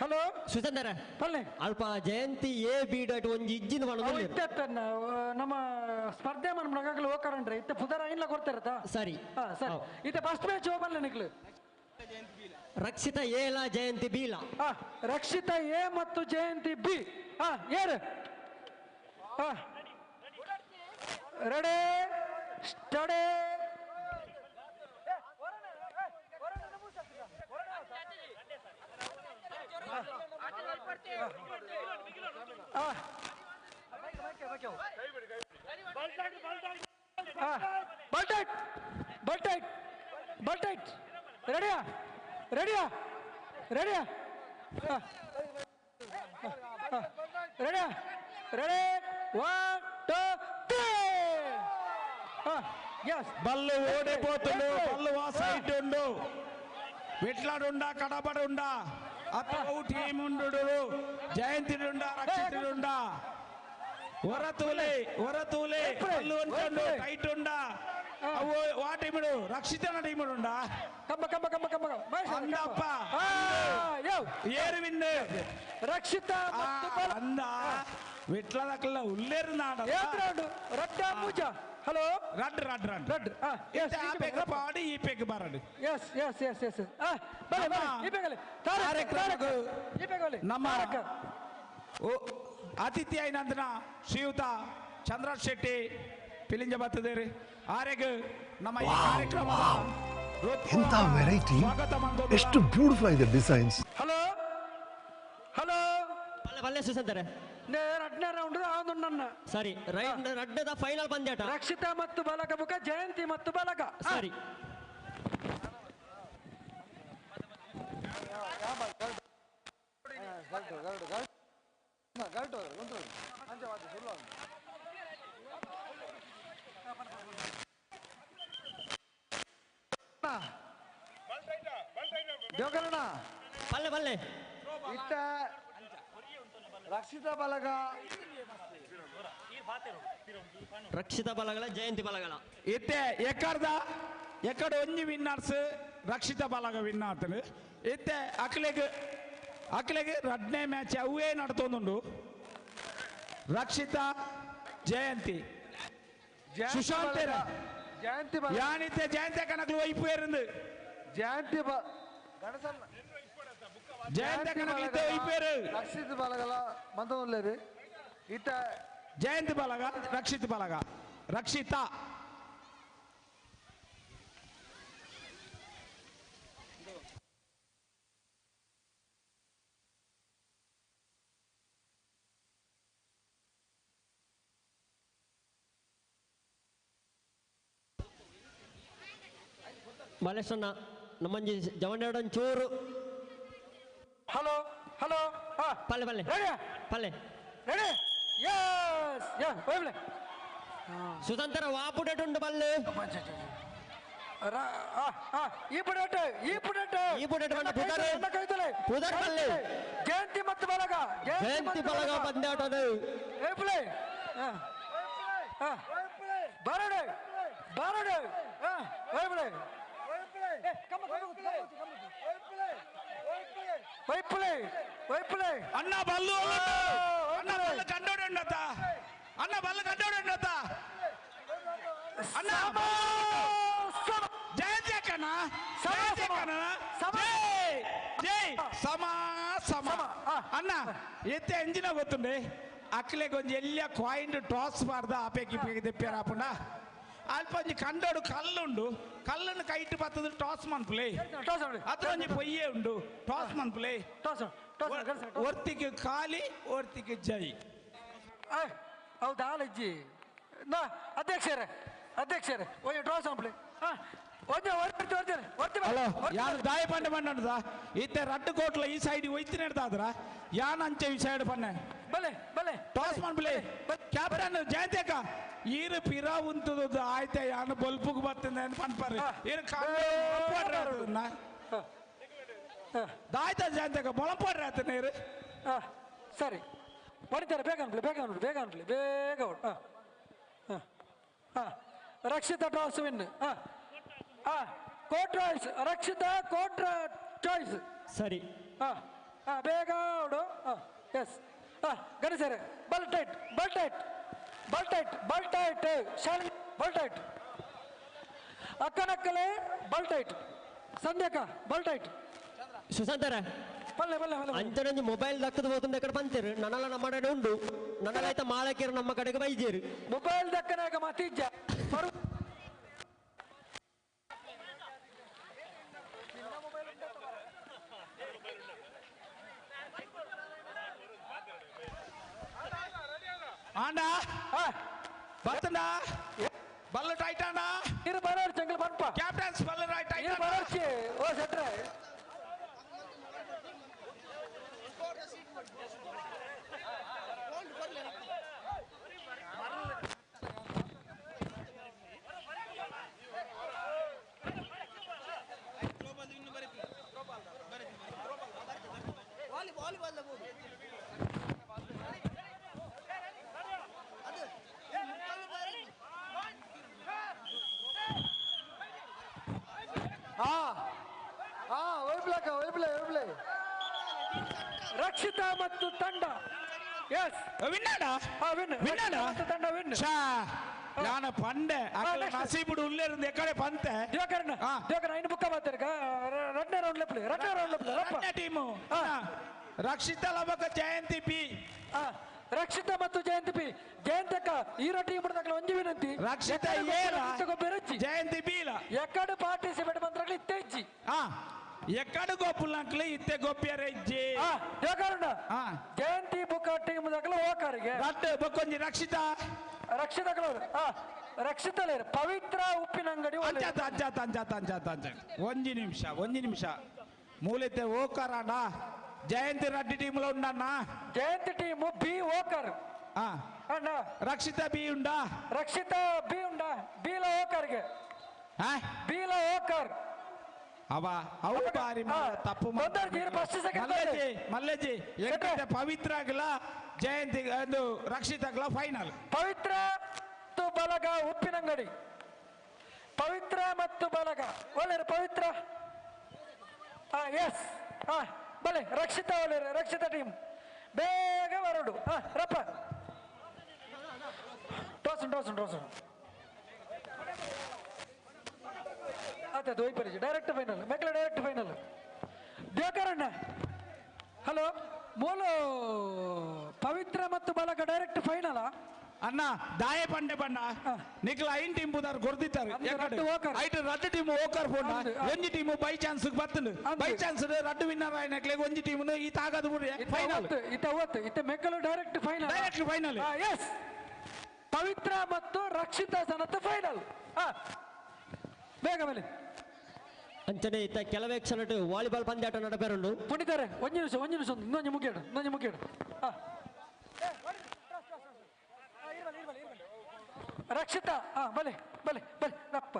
ಹಲೋ ಸುಚಂದರ ಅಲ್ಪ ಜಯಂತಿ ಎ ಬಿ ಡಾಟ್ ಒಂಜಿ ಇಜ್ಜಿನ ಅವು ಇತ್ತೆ ನಮ್ಮ ಸ್ಪರ್ಧೆ ಮನ್ಮಗಾಗಲು ಹೋಗಾರನ್ರಿ ಇತ್ತೆ ಪುದರ ಐನ್ಲ ಕೊಡ್ತಾರತ ಸರಿ ಹಾ ಸರಿ ಇತ್ತೆ ಫಸ್ಟ್ ಮ್ಯಾಚ್ ಓಪನ್ ನಿಕ್ಲು ರಕ್ಷಿತಾ ಎ ಲ ಜಯಂತಿ ಬಿ ಲ ಹಾ ರಕ್ಷಿತಾ ಎ ಮತ್ತು ಜಯಂತಿ ಬಿ ಹಾ ಏರು ಹಾ ರೆಡಿ ಸ್ಟಡಿ ಬಲ್ಟೈಟ್ ಬಲ್ಟೈಟ್ ಬಲ್ಟೈಟ್ ರೆಡಿಯಾ ರೆಡಿಯಾ ರೆಡಿಯಾ ರೆಡಿಯಾ ರೆಡಿ 1 2 3 ಎಸ್ ಬಲ್ಲು ಓಡೆ ಪೋತುಂಡು ಬಲ್ಲು ವಾ ಸೈಡ್ ಉಂಡು ವಿಟ್ಲಾಡುಂಡ ಕಡಬಡುಂಡ ಅಥವಾ ಟೀಮ್ ಉಂಡು ಜಯಂತಿಡುಂಡ ರಕ್ಷಿತುಂಡ ಹೊರತೂಲೆ ಹೊರತೂಲೆ ಅಲ್ಲು ಉಂಟು ಟೈಟ್ ಉಂಡ ಅವು ವಾ ಟೀಮ್ ರಕ್ಷಿತನ ಟೀಮ್ ಉಂಡ ಕಂಬ ಕಂಬ ಕಂಬ ಕಂಬ ಅಂದಪ್ಪ ಏರು ವಿನ್ ರಕ್ಷಿತ ಅಂದ ವಿಟ್ಲದಕ್ಲ ಉಲ್ಲೇರು ನಾಡ ರಡ್ಡ ಪೂಜಾ ಹಲೋ ರಡ್ ರಡ್ ರಡ್ ರಡ್ ಆ ಪೆಗ್ ಪಾಡಿ ಈ ಪೆಗ್ ಬರಡು ಎಸ್ ಎಸ್ ಎಸ್ ಎಸ್ ಬಲೆ ಬಲೆ ಈ ಪೆಗಲೆ ಕಾರ್ಯಕ್ರಮಕ್ಕೆ ಈ ಪೆಗಲೆ ನಮ್ಮ ಅತಿಥಿ అయినందున ಶ್ರೀಯುತ ಚಂದ್ರ ಶೆಟ್ಟಿ ಪಿಲಿಂಜ ಬರ್ತದೇರಿ ಆರೆಗ್ ನಮ್ಮ ಈ ಕಾರ್ಯಕ್ರಮದ ಎಂತ ವೆರೈಟಿ, ಎಷ್ಟು ಬ್ಯೂಟಿಫುಲ್ ಆಗಿದೆ ಡಿಸೈನ್ಸ್. ಹಲೋ ಹಲೋ ಬಲ್ಲೆ ಬಲ್ಲೆ ಸುಸಂತಾರೆ ರಡ್ನೇ ರೌಂಡ್ ಆವೊಂದುಂಡನ್ನ ಸರಿ ರೈಟ್ ರಡ್ಡದ ಫೈನಲ್ ಪಂದ್ಯಾಟ ರಕ್ಷಿತಾ ಮತ್ತು ಬಲಗ ಮುಖ ಜಯಂತಿ ಮತ್ತು ಬಲಗ ಸರಿ ಜೋಗರಣ ಬಲ್ಲೆ ಬಲ್ಲೆ ಇತ್ತ ರಕ್ಷಿತಾ ಬಲಗ ರಕ್ಷಿತಾ ಬಲಗಳ ಜಯಂತಿ ಬಲಗಳ ಇತ್ತೆ ಎಕ್ಕರ್ದ ಎಕ್ಕಡ ಒಂಜಿ ವಿನ್ನರ್ಸ್ ರಕ್ಷಿತಾ ಬಲಗ ವಿನ್ ಆತನು ಇತ್ತೆ ಅಕ್ಲೆಗ್ ಅಕ್ಲೆಗ್ ರಡ್ನೇ ಮ್ಯಾಚ್ ಅವೇ ನಡ್ತೊಂದುಂಡು ರಕ್ಷಿತಾ ಜಯಂತಿ ಸುಶಾಂತ್ ಜಯಂತಿ ಯಾನಿತ್ತೆ ಜಯಂತಿ ಕಣಕ್ಲು ವೈಪು ಏರಿಂದು ಜಯಂತಿ ಜಯಂತಿ ಕಣಕ್ಲು ಇತ್ತೆ ವೈಪು ಏರು ರಕ್ಷಿತ್ ಬಲಗಲ ಮಂತೊಂದುಲ್ಲೇರು ಇತ್ತ ಜಯಂತಿ ಬಲಗ ರಕ್ಷಿತ್ ಬಲಗ ರಕ್ಷಿತಾ ಮಲೇಶಣ್ಣ ನಮ್ಮಂಜಿ ಜವನ್ ಚೂರು ಹಲೋ ಹಲೋ ಪಲ್ಲೆ ಪಲ್ಲೆ ರೆಡಿ ಪಲ್ಲೆ ರೆಡಿ ಎಸ್ ಯಾ ಹೋಗ್ಲೆ ಸುತಂತ್ರ ವಾಪುಡಟುಂಡು ಬಲ್ಲೆ ಈ ಪುಡಟ್ ಈ ಪುಡಟ್ ಈ ಪುಡಟ್ ಬಂಡ ಪುದರ್ ಪುದರ್ ಬಲ್ಲೆ ಜಯಂತಿ ಮತ್ತು ಬಲಗ ಜಯಂತಿ ಬಲಗ ಪಂದ್ಯಾಟದ ಏಪ್ಲೆ ಬರಡೆ ಬರಡೆ ಹೋಗ್ಲೆ ಅಣ್ಣ ಬಲ್ಲು ಅಣ್ಣ ಬಲ್ಲು ಕಂಡೋಡಂಡತ ಅಣ್ಣ ಬಲ್ಲು ಕಂಡೋಡಂಡತ ಅಣ್ಣ ಜಯಂತಿ ಅಕ್ಕನ ಜಯಂತಿ ಅಕ್ಕನ ಜೈ ಜೈ ಸಮ ಸಮ ಅಣ್ಣ ಎತ್ತೆ ಎಂಜಿನ ಗೊತ್ತುಂಡೆ ಅಕ್ಲೆಗ್ ಒಂಜಿ ಎಲ್ಲ ಕಾಯಿನ್ ಟಾಸ್ ಬಾರ್ದ ಆಪೇಕಿ ತೆಪ್ಪ್ಯಾರ ಆಪುಂಡ ಅಲ್ಪ ಒಂಜಿ ಕಂಡೋಡು ಕಲ್ಲುಂಡು ಕಲ್ಲನ್ನು ಕೈಟ್ ಬತ್ತದ ಟಾಸ್ ಮನ್ಪುಲೆ ಅದ್ರ ಒಂಜಿ ಪೊಯ್ಯೆ ಉಂಡು ಟಾಸ್ ಮನ್ಪುಲೆ ಒರ್ತಿಗೆ ಖಾಲಿ ಒರ್ತಿಗೆ ಜೈ ಹೌದಾ ಅಜ್ಜಿ ನಾ ಅಧ್ಯಕ್ಷರೇ ಅಧ್ಯಕ್ಷರೇ ಒಂಜಿ ಟಾಸ್ ಮನ್ಪುಲೆ ಒಂಜಿ ಒರ್ತಿ ಒರ್ತಿ ಹಲೋ ಯಾರು ದಾಯ ಪಂಡೆ ಪಂಡ ಇತ್ತೆ ರಡ್ಡು ಕೋಟ್ಲ ಈ ಸೈಡ್ ಒಯ್ತಿ ನಡ್ದಾದ್ರ ಯಾನ್ ಅಂಚೆ ಈ ಸೈಡ್ ಪನ್ನೆ ಬಲೆ ಬಲೆ ಟಾಸ್ ಮನ್ಪುಲೆ ಕ್ಯಾಪ್ಟನ್ ಜಯಂತಿ ಅಕ್ಕ ಈರು ಪಿರ ಉಂತದ ಆಯ್ತ ಯಾನು ಬಲ್ಪುಗ್ ಬರ್ತದೆ ಅಂತ ಪನ್ಪಾರೆ ಈರು ಕಾಂಡ ದಾಯ್ತ ಜಯಂತಿ ಅಕ್ಕ ಮೊಳಪಾಡ್ರಿ ಆತನ ಈರು ಸರಿ ಹೊಡಿತಾರೆ ಬೇಗ ಅನ್ಪ್ಲೆ ಬೇಗ ಅನ್ಪ್ಲೆ ಬೇಗ ಅನ್ಪ್ಲೆ ಬೇಗ ಹೊಡ್ ಹಾಂ ಹಾಂ ಹಾಂ ರಕ್ಷಿತಾ ಟಾಸ್ ವಿನ್ ಹಾಂ ಹಾಂ court choice Rakshita court choice ಸರಿ ಹಾಂ ಹಾಂ ಬೇಗ ಹೊಡು ಹಾಂ ಎಸ್ ಹಾಂ ಗಣೇಶರೇ ಬಲ್ ಟೈಟ್ ಬಲ್ ಟೈಟ್ ಬಲ್ ಟೈಟ್ ಬಲ್ ಟೈಟ್ ಶಾಲಿ ಬಲ್ ಟೈಟ್ ಅಕ್ಕನಕ್ಕಲೆ ಬಲ್ ಟೈಟ್ ಸಂಧ್ಯಕ್ಕ ಬಲ್ ಟೈಟ್ ಸುಶಾಂತರ ಬಲ್ಲೆ ಬಲ್ಲೆ ಬಲ್ಲೆ ಅಂಚನೊಂಜಿ ಮೊಬೈಲ್ ದಕ್ಕದ ಹೋತಂದ ಎಕಡೆ ಪಂತೇರು ನನಲ ನಮ್ಮ ಕಡೆ ಉಂಡು ನನಲಾಯ್ತ ಮಾಲಕರು ನಮ್ಮ ಕಡೆಗೆ ಬೈಜೇರು ಮೊಬೈಲ್ ದಕ್ಕನಾಗ ಮತ್ತಿಜ್ಜ ಆಂಡ ಬರ್ತಂಡ ಬಲ್ಲು ಟೈಟ್ ಆಂಡ ಇರು ಬರೋರ್ ಚಂಗಲ್ ಬನ್ಪ ಕ್ಯಾಪ್ಟನ್ಸ್ ಬಲ್ಲು ರೈಟ್ ಟೈಟ್ ಇರು ಬರೋರ್ಚಿ ಓ ಸೆಟ್ರೆ ರಕ್ಷಿತಾ ಮತ್ತು ತಂಡ ಎಸ್ ವಿನ್ನಡ ತಂಡ ವಿನ್ ನಾನು ಪಂಡೆ ನಸೀಬುಡು ಉಲ್ಲೇರಿಂದ ಎಕ್ಕಡೆ ಪಂತೆ ಜೋಕರ್ನ ಜೋಕರ್ ಐನು ಬುಕ್ಕ ಮಾತಾಡ್ಕ ರಡ್ನೇ ರೌಂಡ್ ಲೆಪ್ಲಿ ರಡ್ನೇ ರೌಂಡ್ ಲೆಪ್ಲಿ ರಡ್ನೇ ಟೀಮು ರಕ್ಷಿತಾ ಲಬಕ ಜಯಂತಿ ಪಿ ರಕ್ಷಿತಾ ಮತ್ತು ಜಯಂತಿ ಪಿ ಜಯಂತಕ್ಕ ಹೀರೋ ಟೀಮ್ ಬಿಡದಕ್ಕಲ ಒಂಜಿ ವಿನಂತಿ ರಕ್ಷಿತಾ ಜಯಂತಿ ಪಿ ಇಲ್ಲ ಎಕ್ಕಡೆ ಪಾರ್ಟಿಸಿಪೇಟ್ ಬಂದ್ರಗ್ಲಿ ಇತ್ತೆ ಇಜ್ಜಿ ಎಕ್ಕಡೆ ಗೋಪುಲ್ನಕ್ಲಿ ಇತ್ತೆ ಗೋಪ್ಯರ ಇಜ್ಜಿ ಜೋಕರ್ನ ಜಯಂತಿ ಬುಕ್ಕ ಟೀಮ್ ದಕ್ಕಲ ಹೋಕಾರಿಗೆ ರಡ್ಡು ಬೊಕ್ಕೊಂಜಿ ರಕ್ಷಿತಾ ರಕ್ಷಿತಾ ರಕ್ಷಿತಾ ಪವಿತ್ರ ಉಪ್ಪಿನ ಅಂಗಡಿ ಅಂಚಾತ ಅಂಚಾತ ಅಂಚಾತ ಅಂಚಾತ ಅಂಚ ಒಂಜಿ ನಿಮಿಷ ಒಂಜಿ ನಿಮಿಷ ಮೂಲಿತೆ ಓಕರಣ ಜಯಂತಿ ರಡ್ಡಿ ಟೀಮ್ ಉಂಡಣ್ಣ ಜಯಂತಿ ಟೀಮ್ ಬಿ ಓಕರ್ ಅಣ್ಣ ರಕ್ಷಿತಾ ಬಿ ಉಂಡಾ ರಕ್ಷಿತಾ ಬಿ ಉಂಡಾ ಬೀಲ ಓಕರ್ಗೆ ಬೀಲ ಓಕರ್ ಅವ ಅವು ಬಾರಿ ತಪ್ಪು ಮಲ್ಲೇಜಿ ಮಲ್ಲೇಜಿ ಎಕ್ಕಡೆ ಪವಿತ್ರ ಆಗಲ ಜಯಂತಿ ಅದು ರಕ್ಷಿತಾಗ್ಲ ಫೈನಲ್ ಪವಿತ್ರ ಮತ್ತು ಬಲಗ ಉಪ್ಪಿನಂಗಡಿ ಪವಿತ್ರ ಮತ್ತು ಬಲಗ ಒಳ್ಳೆಯ ಪವಿತ್ರ ಹಾ ಎಸ್ ಹಾ ಬಲೆ ರಕ್ಷಿತಾ ಒಳ್ಳೆಯ ರಕ್ಷಿತಾ ಟೀಮ್ ಬೇಗ ಬರೋಡು ಹಾ ರಪ್ಪ ಟೋಸನ್ ಟೋಸನ್ ಟೋಸನ್ ಆಯ್ತು ಒಯ್ಪರಿಜಿ ಡೈರೆಕ್ಟ್ ಫೈನಲ್ ಮೆಕ್ಲ ಡೈರೆಕ್ಟ್ ಫೈನಲ್ ದೇವಕರಣ್ಣ ಹಲೋ ಮೂಲ ಪವಿತ್ರ ಮತ್ತು ಬಲಗ ಡೈರೆಕ್ಟ್ ಫೈನಲ್ ಅಣ್ಣ ದಾಯ ಪಂಡೆ ಬಣ್ಣ ನಿಕ್ಲ ಐನ್ ಟೀಮ್ ಬುದಾರ್ ಕೊರ್ದಿತ್ತಾರೆ ಐಟ್ ರಡ್ಡು ಟೀಮ್ ಓಕರ್ ಪೋಂಡ ಒಂಜಿ ಟೀಮ್ ಬೈ ಚಾನ್ಸ್ ಬತ್ತಂಡು ಬೈ ಚಾನ್ಸ್ ರಡ್ಡು ವಿನ್ನರ್ ಆಯ್ನಕ್ಲೆ ಒಂಜಿ ಟೀಮ್ ಈ ತಾಗದು ಬುಡ್ರೆ ಫೈನಲ್ ಇತ್ತ ಅವತ್ತು ಇತ್ತ ಮೆಕ್ಕಲು direct final direct final yes Pavitra ಮತ್ತು ರಕ್ಷಿತಾ ಸನತ್ ಫೈನಲ್ ಬೇಗ ಮೇಲೆ ಅಂಚನೆ ಇತ್ತ ಕೆಲವೇ ಕ್ಷಣಟ್ಟು ವಾಲಿಬಾಲ್ ಪಂದ್ಯಾಟ ನಡಪೇರುಂಡು ಪುಣಿತಾರೆ ಒಂಜಿ ನಿಮಿಷ ಒಂಜಿ ನಿಮಿಷ ಇನ್ನೊಂದು ಮುಗಿಯೋಡು ಇನ್ನೊಂದು ಮುಗಿಯೋಡು ರಕ್ಷಿತಾ ಹಾ ಬಲೆ ಬಲೆ ಬಲೆ ರಪ್ಪ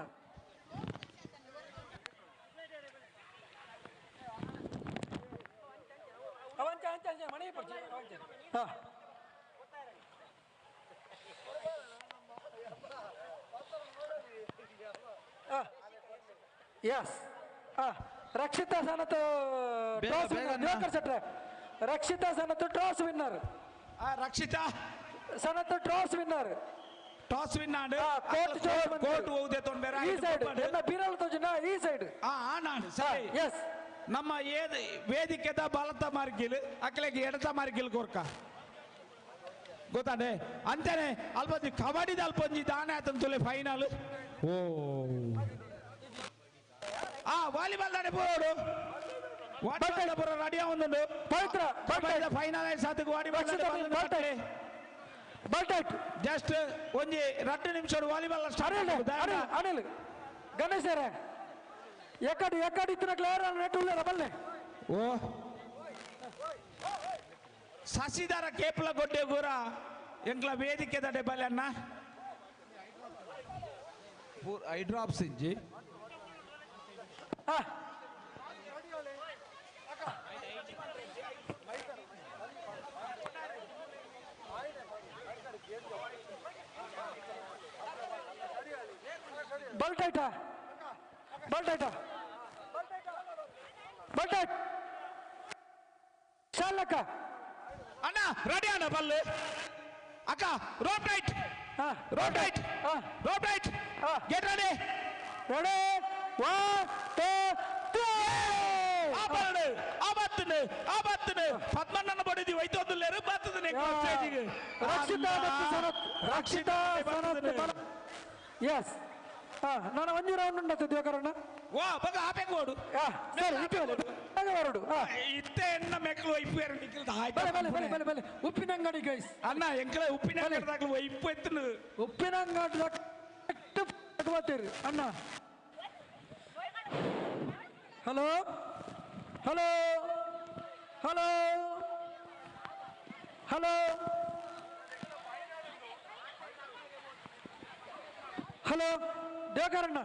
ಹಾ yes Rakshita Sanath toss winner ಜೋಕರ್ ಸೆಟ್ರೆ Rakshita Sanath toss winner Rakshita Sanath toss winner toss win court court ಹೋಗದೆ ತೊಂದರೆ ಈ ಸೈಡ್ ಎಲ್ಲ ಬೀರಲ್ ತೋಜಿನ ಈ ಸೈಡ್ ನಾನು ಸರಿ ಎಸ್ ನಮ್ಮ ವೇದಿಕೆದ ಬಲತ ಮಾರ್ಗಿಲ್ ಅಕ್ಲೆಗೆ ಎಡತ ಮಾರ್ಗಿಲ್ ಕೊರ್ಕ ಗೊತ್ತಾನೆ ಅಂತಾನೆ ಅಲ್ಪ ಕಬಡ್ಡಿದ ಅಲ್ಪ ಒಂಜಿ ದಾನೆ ಆತಂತುಲೆ ಫೈನಲ್ ಓ ಆ ವಾಲಿಬಾಲ್ ದಾನೆ ಪೋಡು ವಾಲಿಬಾಲ್ ಪೂರ ರೆಡಿ ಆವೊಂದುಂಡು ಪವಿತ್ರ ಕಬಡ್ಡಿದ ಫೈನಲ್ ಸಾತಕ್ಕೆ ವಾಲಿಬಾಲ್ ಜಸ್ಟ್ ಒಂಜಿ 2 ನಿಮಿಷ ವಾಲಿಬಾಲ್ ಸ್ಟಾರ್ಟ್ ಅನಿಲ್ ಅನಿಲ್ ಗಣೇಶರೇ ಎಕ್ಕಡಿ ಎಕ್ಕಡಿ ಇತ್ತಿನ ಕ್ಲಿಯರ್ ನೆಟ್ ಉಲ್ಲೇರ ಬಲ್ಲೆ ಓ ಶಶಿಧರ ಕೇಪಲ ಗೊಡ್ಡೆ ಗೂರ ಎಂಕ್ಲ ವೇದಿಕೆ ದಡೆ ಬಲ್ಲೆ ಅಣ್ಣ ಐ ಡ್ರಾಪ್ಸ್ ಇಜ್ಜಿ ಬಲ್ ಟೈಟಾ ಬಲ್ ಟೈಟಾ ಬಲ್ ಟೈಟ್ ಶಾಲಕ್ಕ ಅಣ್ಣ ರೆಡಿ ಅಣ್ಣ ಬಲ್ಲು ಅಕ್ಕ rope tight rope tight rope tight get ready ready 1 2 3 ಆಬರಡು ಆಬತ್ತನು ಆಬತ್ತನು ಪದ್ಮಣ್ಣನ ಬಡಿದಿ ವೈತೊಂದುಲ್ಲೇರು ಬತ್ತದ ನೆಕ್ಸ್ಟ್ ಸ್ಟೇಜಿಗೆ ರಕ್ಷಿತಾ ಮತ್ತು ಸನತ್ ರಕ್ಷಿತಾ ಸನತ್ ಎಸ್ ನಾನು ಒಂಜಿ ರೌಂಡ್ ಉಂಡತ್ತು ದಿವಾಕರಣ್ಣ ವಾ ಬಗ ಆಪೆಗ್ ಓಡು ಸರಿ ಇತ್ತೆ ಬಲೆ ಬರೋಡು ಇತ್ತೆ ಎನ್ನ ಮೆಕ್ಕಲು ಒಯ್ಪು ನಿಖಿಲ್ ಬಲೆ ಬಲೆ ಬಲೆ ಬಲೆ ಬಲೆ ಉಪ್ಪಿನಂಗಡಿ ಗೈಸ್ ಅಣ್ಣ ಎಂಕಲ ಉಪ್ಪಿನಂಗಡಿ ದಾಖಲು ಒಯ್ಪು ಎತ್ತನು ಉಪ್ಪಿನಂಗಡಿ ಬರ್ತೀರಿ ಅಣ್ಣ hello hello hello hello hello ದೇವಕರಣ್ಣ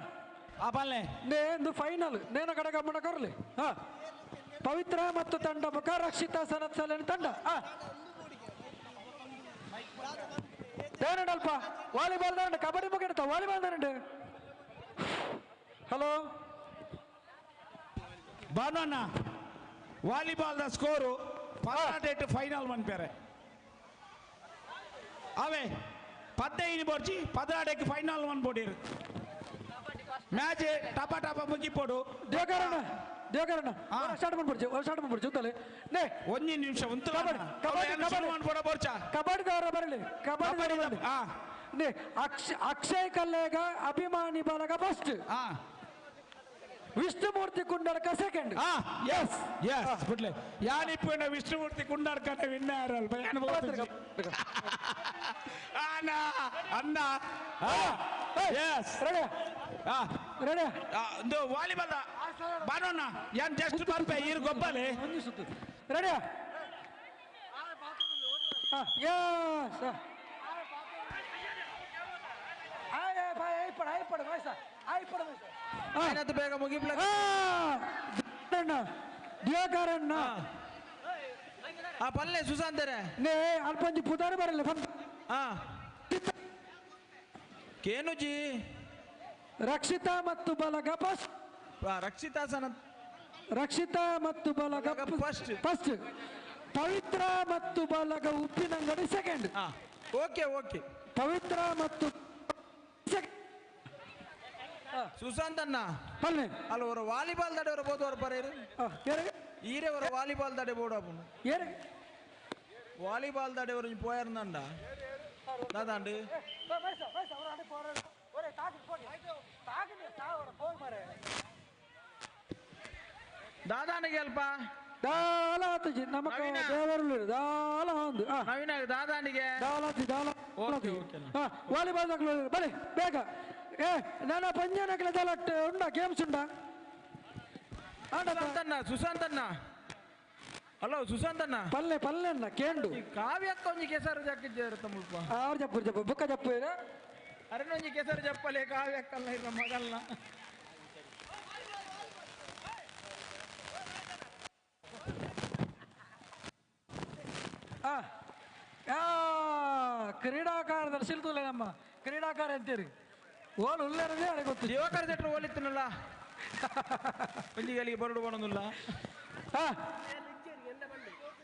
ಆ ಬಲ್ಲೆ ನೇ ಒಂದು ಫೈನಲ್ ನೇನ ಕಡೆ ಗಮನ ಕೊರ್ಲಿ ಹಾ ಪವಿತ್ರ ಮತ್ತು ತಂಡ ಮುಖ ರಕ್ಷಿತಾ ಸನತ್ ಸಾಲಿನ ತಂಡ. ದೇನಂಡಲ್ಪ ವಾಲಿಬಾಲ್ ದಾರಂಡು, ಕಬಡ್ಡಿ ಮುಗಿಡ್ತ ವಾಲಿಬಾಲ್ ದಾರಂಡು. ಹಲೋ ಬಾನಣ್ಣ, ವಾಲಿಬಾಲ್ the score 18 final ಮನ್ಪೇರೆ ಅವೇ 15 ಬೋಡ್ಚಿ 16 ಫೈನಲ್ ಮನ್ ಬೋಡಿರು. ಮ್ಯಾಚ್ ಟಪ ಟಪ ಮುಗಿಪೋಡು. ದೇವಕರಣ ದೇವಕರಣ ಸ್ಟಾರ್ಟ್ ಮಾಡ್ಬಿಡ್ಚಿ, ಸ್ಟಾರ್ಟ್ ಮಾಡ್ಬಿಡ್ಚಿ ಉತ್ತಲೆ ನೇ ಒಂಜಿ ನಿಮಿಷ ಉಂತು. ಕಬಡ್ಡಿ ಕಬಡ್ಡಿ ಮನ್ಪೋಡ ಬೋಡ್ಚ ಕಬಡ್ಡಿದವರ ಬರಲಿ, ಕಬಡ್ಡಿ ಬರಲಿ. ನೇ ಅಕ್ಷಯ್ ಕಲ್ಲೇಗ ಅಭಿಮಾನಿ Balaga first, Vishnumurthy Kundadka second. Yes yes ಬಿಡ್ಲೆ ಯಾನಿಪ್ಪಿನ ವಿಷ್ಣುಮೂರ್ತಿ ಕುಂಡಡ್ಕನೆ ವಿನ್ನರ್ ಅಲ್ಪ ಯಾನು ಅಣ್ಣ ಅಣ್ಣ. ಎಸ್ ರೆಡಿ ರೆಡಿ ಒಂದು ವಾಲಿಬಾಲ್ ಬಾನೋಣ ಯಾನ್ ಜಸ್ಟ್ ಬರ್ಪೆ ಈರು ಗೊಬ್ಬಲೆ ರೆಡಿ. ಎಸ್ ಬೇಗ ಮುಗಿಪ್ಲ ದಿವಾಕರಣ್ಣ ಆ ಪಲ್ಲೆ ಸುಶಾಂತರೆ ನೇ ಅಲ್ಪಂಜಿ ಪುದಾರ ಬರಲ್ಲ. ಕೇನುಜಿ ರಕ್ಷಿತಾ ಮತ್ತು ಬಲಗ ಫಸ್ಟ್, ರಕ್ಷಿತಾ ಸನತ್, ರಕ್ಷಿತಾ ಮತ್ತು ಬಲಗ ಫಸ್ಟ್ ಫಸ್ಟ್, ಪವಿತ್ರ ಮತ್ತು ಬಲಗ ಉಪ್ಪಿನಂಗಡಿ ಸೆಕೆಂಡ್. ಓಕೆ ಓಕೆ ಪವಿತ್ರ ಮತ್ತು ಸುಶಾಂತ್ ಅಣ್ಣ ಪಲ್ಲೆ ಅಲ್ಲ ஒரு ವಾಲಿಬಾಲ್ ತಡೆ ஒரு போது ஒரு பரேரு ಈರೇ ஒரு ವಾಲಿಬಾಲ್ ತಡೆ ಬೋಡು ಅಪ್ಪನು ವಾಲಿಬಾಲ್ ತಡೆ ஒரு போயிருந்தாண்டா தாதாண்டு ದಾದಾನಿಗೆ ಅಲ್ಪ ದಾಲ ಆತಜಿ ನಮಕ ದೇವರುಲು ದಾಲ ಒಂದು ನವೀನ ದಾದಾನಿಗೆ ದಾಲ ಆತಿ ದಾಲ ವಾಲಿಬಾಲ್ ತಗೊಳ್ಳಿ ಬಲೆ ಬೇಗ. ಏ ನಾನು ಪಂಜನಕಲ ದಾಲ ಉಂಡ ಗೇಮ್ಸ್ ಉಂಡ. ಸುಶಾಂತಣ್ಣ ಸುಶಾಂತಣ್ಣ ಹಲೋ ಸುಶಾಂತಣ್ಣ ಪಲ್ಲೆ ಪಲ್ಲೆ ಅಣ್ಣ ಕೇಂಡು ಕಾವ್ಯಕ್ಕ ಒಂಜಿ ಕೆಸರು ಜಕ್ಕಿದ್ದಾರೆ ತಮ್ಮಲ್ಪ ಆರು ಜಪ್ಪು ಜಪ್ಪು ಬುಕ್ಕ ಜಪ್ಪು ಅರನೊಂಜಿ ಕೆಸರು ಜಪ್ಪಲೆ ಕಾವ್ಯಕ್ಕಲ್ಲ ಇರ ಮಗಲ್ನ. ಕ್ರೀಡಾ ಕಾರ್ಯದರ್ಶಿ ನಮ್ಮ ಕ್ರೀಡಾಕಾರ ಅಂತೀರಿ ಓಲ್ ಉಳ್ಳರದೇ ಅರೆ ಗೊತ್ತು. ದಿವಾಕರ್ ಜಟ್ರು ಓಲಿತ್ತನಲ್ಲ ಒಂಜಿಗಲಿಗೆ ಬರಡು ಬಣದಿಲ್ಲ.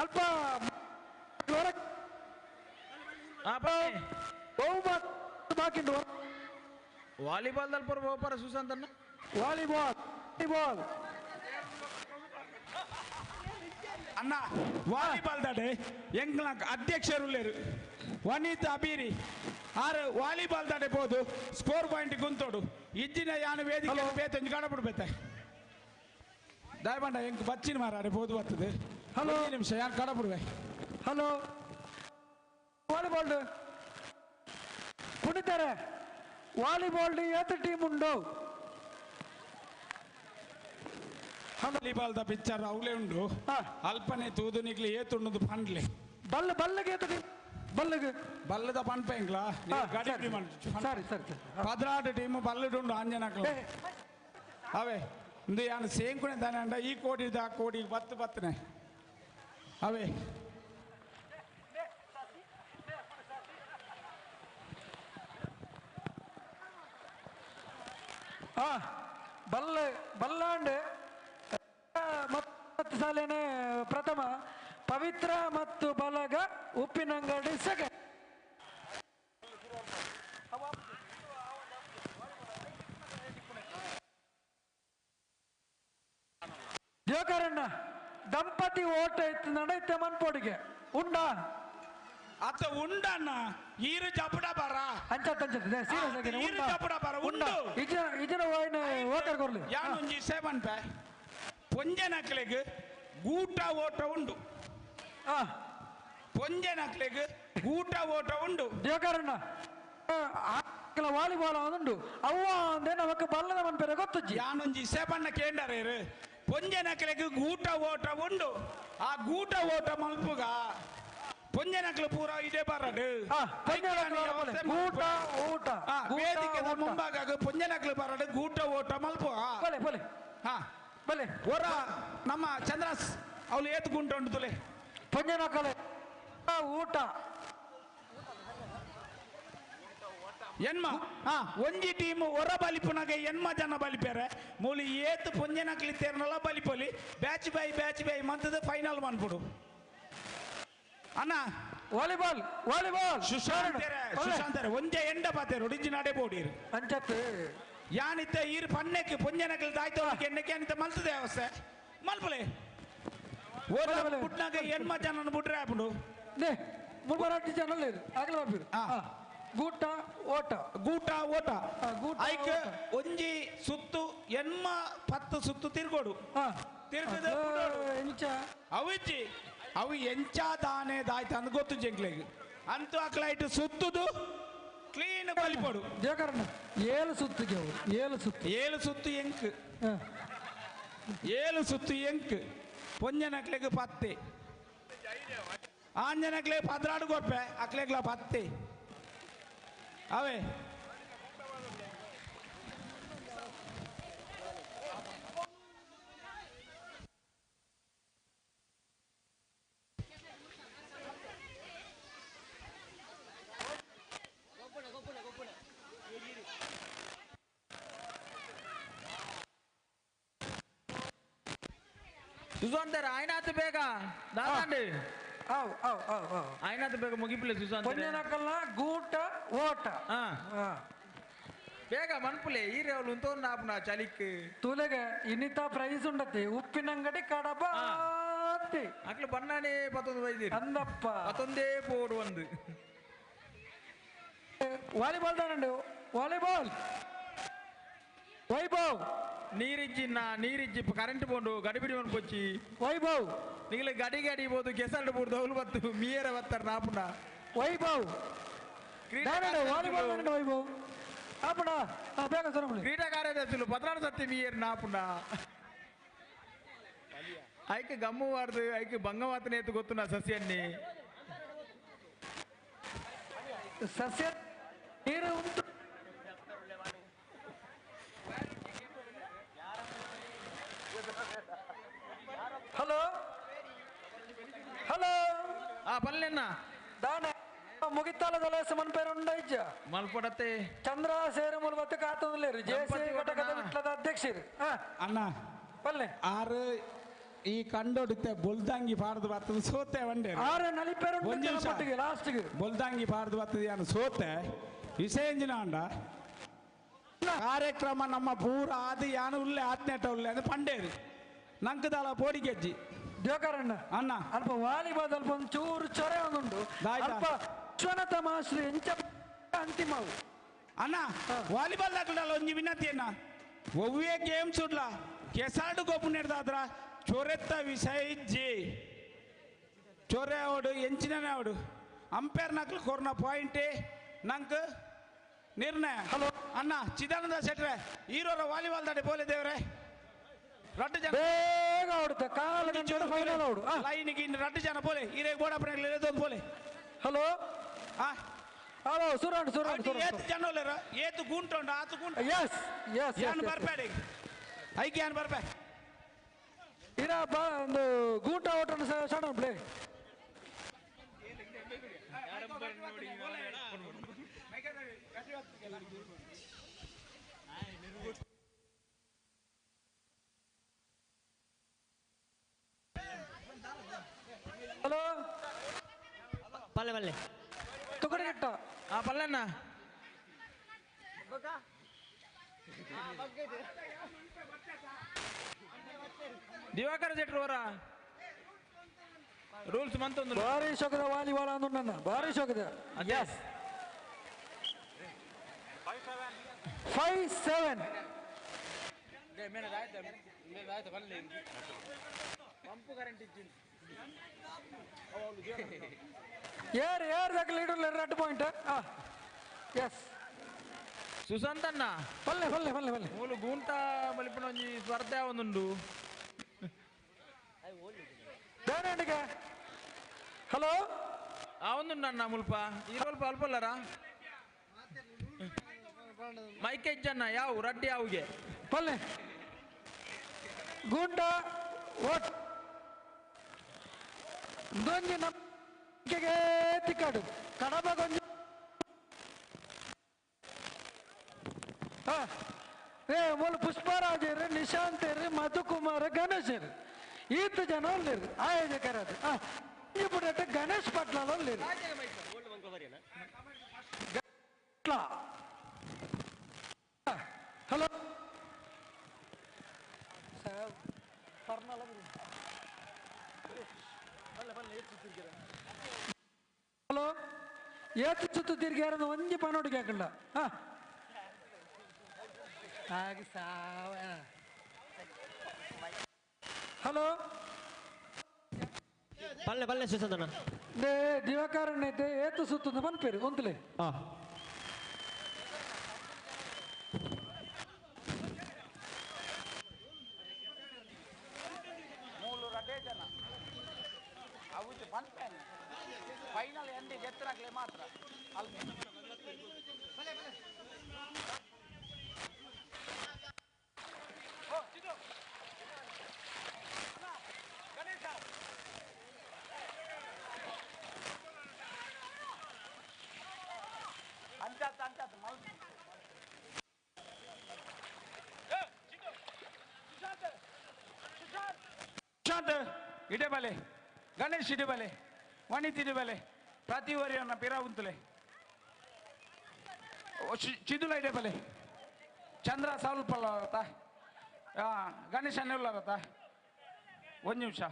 ಅಲ್ಪ ಬಾಕಿ ವಾಲಿಬಾಲ್ ದಲ್ಪ ಬೋಪರ ಸುಶಾಂತ್ ಅಣ್ಣ ವಾಲಿಬಾಲ್ ವಾಲಿಬಾಲ್ ಅಣ್ಣ ವಾಲಿಬಾಲ್ ದಾಡೆ ಎಂಗ್ಲ ಅಧ್ಯಕ್ಷರು ಲೇರು ವನಿತಾ ಅಬೀರಿ ಆರು ವಾಲಿಬಾಲ್ ದಾಡೆ ಪೋದು ಸ್ಕೋರ್ ಪಾಯಿಂಟ್ ಗುಂತೋಡು ಇಜ್ಜಿನ ಯಾನು ವೇದಿಕೆ ಬೇತೊಂಜಿ ಕಾಣಬಿಡ್ಬೇತೆ ದಯಮಂಡ ಎಂಕ್ ಬಚ್ಚಿನ ಮಾರಾರೆ ಪೋದು ಬರ್ತದೆ. ಹಲೋ ನಿಮಿಷ ಯಾರು ಕಾಣಬಿಡುವೆ. ಹಲೋ ವಾಲಿಬಾಲ್ ಕುಣಿತಾರೆ ವಾಲಿಬಾಲ್ ಏತ ಟೀಮ್ ಉಂಡು. ವಾಲಿಬಾಲ್ the picture ಅವಲೇ ಉಂಡು ಅಲ್ಪನೆ ತೂದು ನಿಕ್ಲಿ ಏತುಂಡು ಪಂಡ್ಲೆ ಬಲ್ಲ ಬಲ್ಲಗೆ ಏತ ಟೀಮ್ ಬಲ್ಲಗೆ ಬಲ್ಲದ ಪನ್ಪೆಂಗ್ಲಾ ಗಾಡಿ ಸರಿ ಸರಿ 16 ಟೀಮ್ ಬಲ್ಲಡುಂಡು ಆಂಜನಕ್ಲ ಅವೇ ಇಂದು ಯಾನು ಸೇಂಕುನೆ ತಾನೆ ಅಂಡ ಈ ಕೋಟಿ ಆ ಕೋಟಿ ಬತ್ತು ಬತ್ತನೆ ಅವೇ ಬಲ್ಲ ಬಲ್ಲಾಂಡ್ ಮತ್ತು ಸಾಲೇನೆ ಪ್ರಥಮ, ಪವಿತ್ರ ಮತ್ತು ಬಲಗ ಉಪ್ಪಿನಂಗಡಿ ಸೆಕೆಂಡ್. ದೇವಕರಣ್ಣ ದಂಪತಿ ಓಟ ಇತ್ತು ನಡೆಯುತ್ತೆ ಮನ್ಪೋಡಿಗೆ ಉಂಡ ಅತ್ತ ಉಂಡಣ್ಣ ಈರು ಜಪಡ ಬರ ಅಂಚತ್ ಅಂಚತ್ ಸೀರಿಯಸ್ ಆಗಿ ಈರು ಜಪಡ ಬರ ಉಂಡು ಇಜನ ಇಜನ ವಾಯಿನ ಓಟರ್ ಕೊರ್ಲಿ ಯಾನೊಂಜಿ ಸೇವನ್ ಪೇ ಪೊಂಜನಕ್ಲೆಗ್ ಗೂಟ ಓಟ ಉಂಡು. ಪೊಂಜನಕ್ಲೆಗ್ ಗೂಟ ಓಟ ಉಂಡು. ದೇವಕರಣ್ಣ ವಾಲಿಬಾಲ್ ಉಂಡು ಅವ್ವ ಅಂದ್ರೆ ನಮಕ್ ಬಲ್ಲದ ಮನ್ಪೆರೆ ಗೊತ್ತುಜ್ಜಿ ಯಾನೊಂಜಿ ಸೇಬಣ್ಣ ಕೇಂಡರೇರು ಪೊಂಜನಕ್ಲೆಗ್ ಗೂಟ ಓಟ ಉಂಡು. ಆ ಗೂಟ ಓಟ ಮಲ್ಪುಗ ಪೊಂಜನಕ್ಲು ಪೂರ ಇದೇ ಬರಡು ಗೂಟ ಓಟ ವೇದಿಕೆದ ಮುಂಭಾಗ ಪೊಂಜನಕ್ಲು ಬರಡು ಗೂಟ ಓಟ ಮಲ್ಪುಗ ಬಲೆ ಬಲೆ ಹಾ ಬಲೆ ಒರ ನಮ್ಮ ಚಂದ್ರಾಸ್ ಅವಳು ಏತು ಗುಂಟು ಉಂಟು ತುಲೆ ಪಂಜನಕಲೆ ಊಟ ಎನ್ಮ ಹಾ ಒಂಜಿ ಟೀಮ್ ಒರ ಬಲಿಪುನಾಗ ಎನ್ಮ ಜನ ಬಲಿಪೇರೆ ಮೂಲಿ ಏತು ಪೊಂಜನಕ್ಲಿ ತೇರ್ನಲ್ಲ ಬಲಿಪೊಲಿ ಬ್ಯಾಚ್ ಬೈ ಬ್ಯಾಚ್ ಬೈ ಮಂತದ ಫೈನಲ್ ಮನ್ಪುಡು ಅಣ್ಣ ವಾಲಿಬಾಲ್ ವಾಲಿಬಾಲ್ ಸುಶಾಂತ್ ಒಂಜೆ ಎಂಡ ಪಾತೇರು ಒಡಿಜಿ ನಡೆ ಬೋಡಿರು ಅಂಚತ್ ಯಾನಿತ್ತ ಈರು ಪನ್ನೆಕ್ಕೆ ಪೊಂಜನಕ್ಲಿ ದಾಯ್ತು ಎಣ್ಣಕ್ಕೆ ಯಾನಿತ್ತ ಮಲ್ತದೆ ಅವಸ್ಥೆ ಮಲ್ಪಲೆ ಪುಟ್ನಾಗ ಎನ್ಮ ಜನ ಬಿಟ್ರೆ ಆಪುಂಡು ಮೂರು ಜನ ಆಗಲ ಬರ್ಬಿಡು ಗೂಟ ಓಟ ಗೂಟ ಓಟ ಐಕ್ ಒಂಜಿ ಸುತ್ತು ಎನ್ಮ 10 ಸುತ್ತು ತಿರ್ಗೋಡು ತಿರ್ಗದ ಅವಿಜ್ಜಿ ಅವು ಎಂಚ ದಾನೆ ದಾಯ್ತ ಅಂದ್ ಗೊತ್ತು ಜಂಕ್ಲೆಗ್ ಅಂತೂ ಅಕ್ಲೈಟ್ ಸುತ್ತುದು ಕ್ಲೀನ್ ಬಲಿಪೋಡು ಜಯಕರಣ 7 ಸುತ್ತಿಗೆ ಅವು 7 ಸುತ್ತು 7 ಸುತ್ತು ಎಂಕ್ 7 ಸುತ್ತು ಎಂಕ್ ಪೊಂಜನಕ್ಲೆಗ್ 10 ಆಂಜನಕ್ಲೆ 14 ಕೊರ್ಪೆ ಅಕ್ಲೆಗ್ಲ 10 ಅವೇ ಸುಶಾಂತರ್ ಆಯ್ನಾತ್ ಬೇಗ ದಾದಾಂಡಿ ಅವ್ ಅವ್ ಅವ್ ಅವ್ ಆಯ್ನಾತ್ ಬೇಗ ಮುಗಿಪಿಲ್ಲ ಸುಶಾಂತ್ ಪೊಂಜನಕಲ್ನ ಗೂಟ ಓಟ ಬೇಗ ಮನ್ಪುಲೆ ಈ ರೇವಲ್ ಉಂತೋ ನಾಪುನ ಚಲಿಕ್ ತುಲೆಗೆ ಇನ್ನಿತ ಪ್ರೈಸ್ ಉಂಡತಿ ಉಪ್ಪಿನಂಗಡಿ ಕಡಬ ಅಕ್ಲು ಬಣ್ಣನೇ 19 ವೈದ್ಯರು ಅಂದಪ್ಪ 19 ಪೋಡು ಒಂದು ವಾಲಿಬಾಲ್ ದಾನಂಡು ವಾಲಿಬಾಲ್ ವೈಭವ್ ನೀರಿಜ್ಜಿ ನಾ ನೀರಿಜ್ಜಿ ಕರೆಂಟ್ ಬೋಂಡು ಗಡಿಬಿಡಿ ಪೊಚ್ಚಿ ವೈಭವ್ ನಿಗಲ ಗಡಿ ಗಡಿ ಬೋದು ಕೆಸಲ್ಡು ಬೋಡು ದೌಲು ಬತ್ತು ಮೀಯರ ಬತ್ತಾರೆ ನಾಪುನ ವೈಭವ್ ವಾಲಿಬಾಲ್ ದಾನಂಡು ವೈಭವ್ ಆಪುಣ ಬೇಗ ಸೊರಮುಳಿ ಕ್ರೀಡಾ ಕಾರ್ಯದರ್ಶಿಲು 14 ಸತ್ತಿ ಮೀಯರ್ ನಾಪುನ ಐಕ್ ಗಮ್ಮು ವಾರ್ದು ಐಕ್ ಬಂಗವಾತನೇತು ಗೊತ್ತು ನಾ ಸಸ್ಯನ್ನಿ ಸಸ್ಯ ನೀರು ಉಂಟು ಹಲೋ ಹಲೋ ಆ ಪಲ್ಲೆನ್ನ ದಾನ ಮುಗಿತಾಲದಲ್ಲ ಸುಮನ್ ಪೇರು ಉಂಡ ಇಜ್ಜ ಮಲ್ಪಡತೆ ಚಂದ್ರ ಸೇರು ಮೂಲಬತ್ತು ಕಾತೊಂದುಲ್ಲೇರು ಜೆಸಿ ಘಟಕದ ವಿಟ್ಲದ ಅಧ್ಯಕ್ಷರು ಅಣ್ಣ ಪಲ್ಲೆ ಆರು ಈ ಕಂಡೋಡಿತ್ತೆ ಬೊಲ್ದಂಗಿ ಪಾರ್ದು ಬರ್ತದೆ ಸೋತೆ ಒಂಡೆ ಆರು ನಲಿಪೇರು ಮಟ್ಟಿಗೆ ಲಾಸ್ಟ್ಗೆ ಬೊಲ್ದಂಗಿ ಪಾರ್ದು ಬರ್ತದೆ ಯಾನು ಸೋತೆ ವಿಷಯ ಅಂಡ ಕಾರ್ಯಕ್ರಮ ನಮ್ಮ ಪೂರ ಅದು ಯಾನು ಉಲ್ಲೆ ಆತ್ನೇಟ ಉಲ್ಲೆ ಅದು ಪಂಡೇರು ನಂಕದಾಳ ಪೋಡಿ ಗೆಜ್ಜಿ ಜೋಕರಣ್ಣ ಅಣ್ಣ ಅಲ್ಪ ವಾಲಿಬಾಲ್ ಅಲ್ಪ ಒಂದು ಚೂರು ಚೊರೆ ಒಂದುಂಡು ಅಲ್ಪ ವಿಶ್ವನಾಥ ಮಾಸ್ಟ್ರು ಎಂಚ ಅಂತಿಮವು ಅಣ್ಣ ವಾಲಿಬಾಲ್ ದಾಖಲ ಒಂಜಿ ವಿನಂತಿ ಅಣ್ಣ ಒವ್ವೇ ಗೇಮ್ಸ್ ಉಡ್ಲ ಕೆಸಾಡು ಗೊಬ್ಬು ನೆಡ್ದಾದ್ರ ಚೊರೆತ್ತ ವಿಷಯ ಇಜ್ಜಿ ಚೊರೆ ಅವಡು ಎಂಚಿನೇ ಅವಡು ಅಂಪೇರ್ ನಕ್ಲು ಕೊರ್ನ ಪಾಯಿಂಟ್ ನಂಕ್ ನಿರ್ಣಯ ಹಲೋ ಅಣ್ಣ ಚಿದಾನಂದ ಶೆಟ್ರೆ ಈರೋರ ವಾಲಿಬಾಲ್ ದಾಡೆ ಬೋಲೆ ದೇವ್ರೆ ರಡ್ಡು ಜನ ಬೇಗ ಆಡುತ್ತೆ ಕಾಲು ಗಂಟೆ ಫೈನಲ್ ಆಡು ಲೈನ್ಗೆ ಇನ್ನು ರಡ್ಡು ಜನ ಬೋಲೆ ಈರೇ ಗೋಡಪ್ಪನ ಬೋಲೆ ಹಲೋ ಆ ಹಲೋ ಸುರಾಣ್ ಸುರಾಣ್ ಏತು ಜನ ಉಲ್ಲೇರ ಏತು ಗುಂಟು ಉಂಡು ಆತು ಗುಂಟು ಎಸ್ ಎಸ್ ಯಾನ್ ಬರ್ಬೇಡಿ ಐಕೆ ಯಾನ್ ಬರ್ಬೇ ಇರ ಬಾ ಒಂದು ಗೂಟ ಓಟನ್ನು ಸಡನ್ ಪ್ಲೇ ಹಲೋ ಪಲ್ಲೆ ಪಲ್ಲೆ ತುಕಡಿಗಿಟ್ಟ ಆ ಪಲ್ಲೆಣ್ಣ ದಿವಾಕರ ಶೆಟ್ರು ಅವರ ರೂಲ್ಸ್ ಮಂತೊಂದು ಭಾರಿ ಶೋಕದ ವಾಲಿಬಾಲ್ ಅಂದು ನನ್ನ ಭಾರಿ ಶೋಕದ ಎಸ್ 5-7 ಯಾರು ಯಾರು ದಾಖಲೆ ಲೀಡರ್ 2 ಪಾಯಿಂಟ್ ಎಸ್ ಸುಶಾಂತಣ್ಣ ಪಲ್ಲೆ ಪಲ್ಲೆ ಪಲ್ಲೆ ಪಲ್ಲೆ ಮೂಲು ಗೂಂಟ ಮಲಿಪುನ ಒಂಜಿ ಸ್ಪರ್ಧೆ ಒಂದುಂಡು ದಾನಂಡಿಗೆ ಹಲೋ ಆ ಒಂದುಂಡು ಅಣ್ಣ ಮುಲ್ಪ ಈ ಸ್ವಲ್ಪ ಅಲ್ಪಲ್ಲರ ಮೈಕ್ ಹೆಜ್ಜಣ್ಣ ಯಾವ ರಡ್ಡಿ ಯಾವ್ಗೆ ಪಲ್ಲೆ ಗೂಂಟ ಓಟ್ ದೊಂಜಿ ನಮ್ಮೆಗೆ ತಿಕ್ಕಾಡು ಕಡಬ ಗೊಂಜಿ ಏ ಮೂಲ ಪುಷ್ಪರಾಜರು ನಿಶಾಂತರು ಮಧುಕುಮಾರ ಗಣೇಶರು ಈತ ಜನ ಉಳ್ಳೇರು ಆಯೋಜಕರದು ఇప్పుడు ಗಣೇಶ್ ಪಟ್ಲ ಉಳ್ಳೇರು ಹಲೋ ಹಲೋ ಏತು ಸುತ್ತು ತಿರ್ಗ್ಯಾರ ಒಂಜಿ ಪನೋಡಿ ಕೇಕಲ್ಲ ಹಲೋ ಪಲ್ಲೆ ಪಲ್ಲೆ ಸುಸಂದನ they ದಿವಾಕರಣ್ಣ ಐತೆ ಏತು ಸುತ್ತದ ಮನ್ಪೇರು ಒಂದ್ಲೆ ಮೂಲು ರಡ್ಡೆ ಜನ ಅವು ಪನ್ಪೇನೆ ಫೈನಲ್ ಎಂಡಿಗೆ ಎತ್ತರಾಗ್ಲೆ ಮಾತ್ರ ಅಲ್ಪ ಇಡಬಲೆ ಗಣೇಶ್ ಇಡಬಲೆ ವನಿತ್ ಇಡಬಲೆ ಪ್ರತಿ ವರಿಯನ್ನ ಪಿರ ಉಂತಲೆ ಚಿದುಲ ಇಡಬಲೆ ಚಂದ್ರ ಸ್ವಲ್ಪ ಗಣೇಶ ಉಳ್ಳಾರತ ಒಂದು ನಿಮಿಷ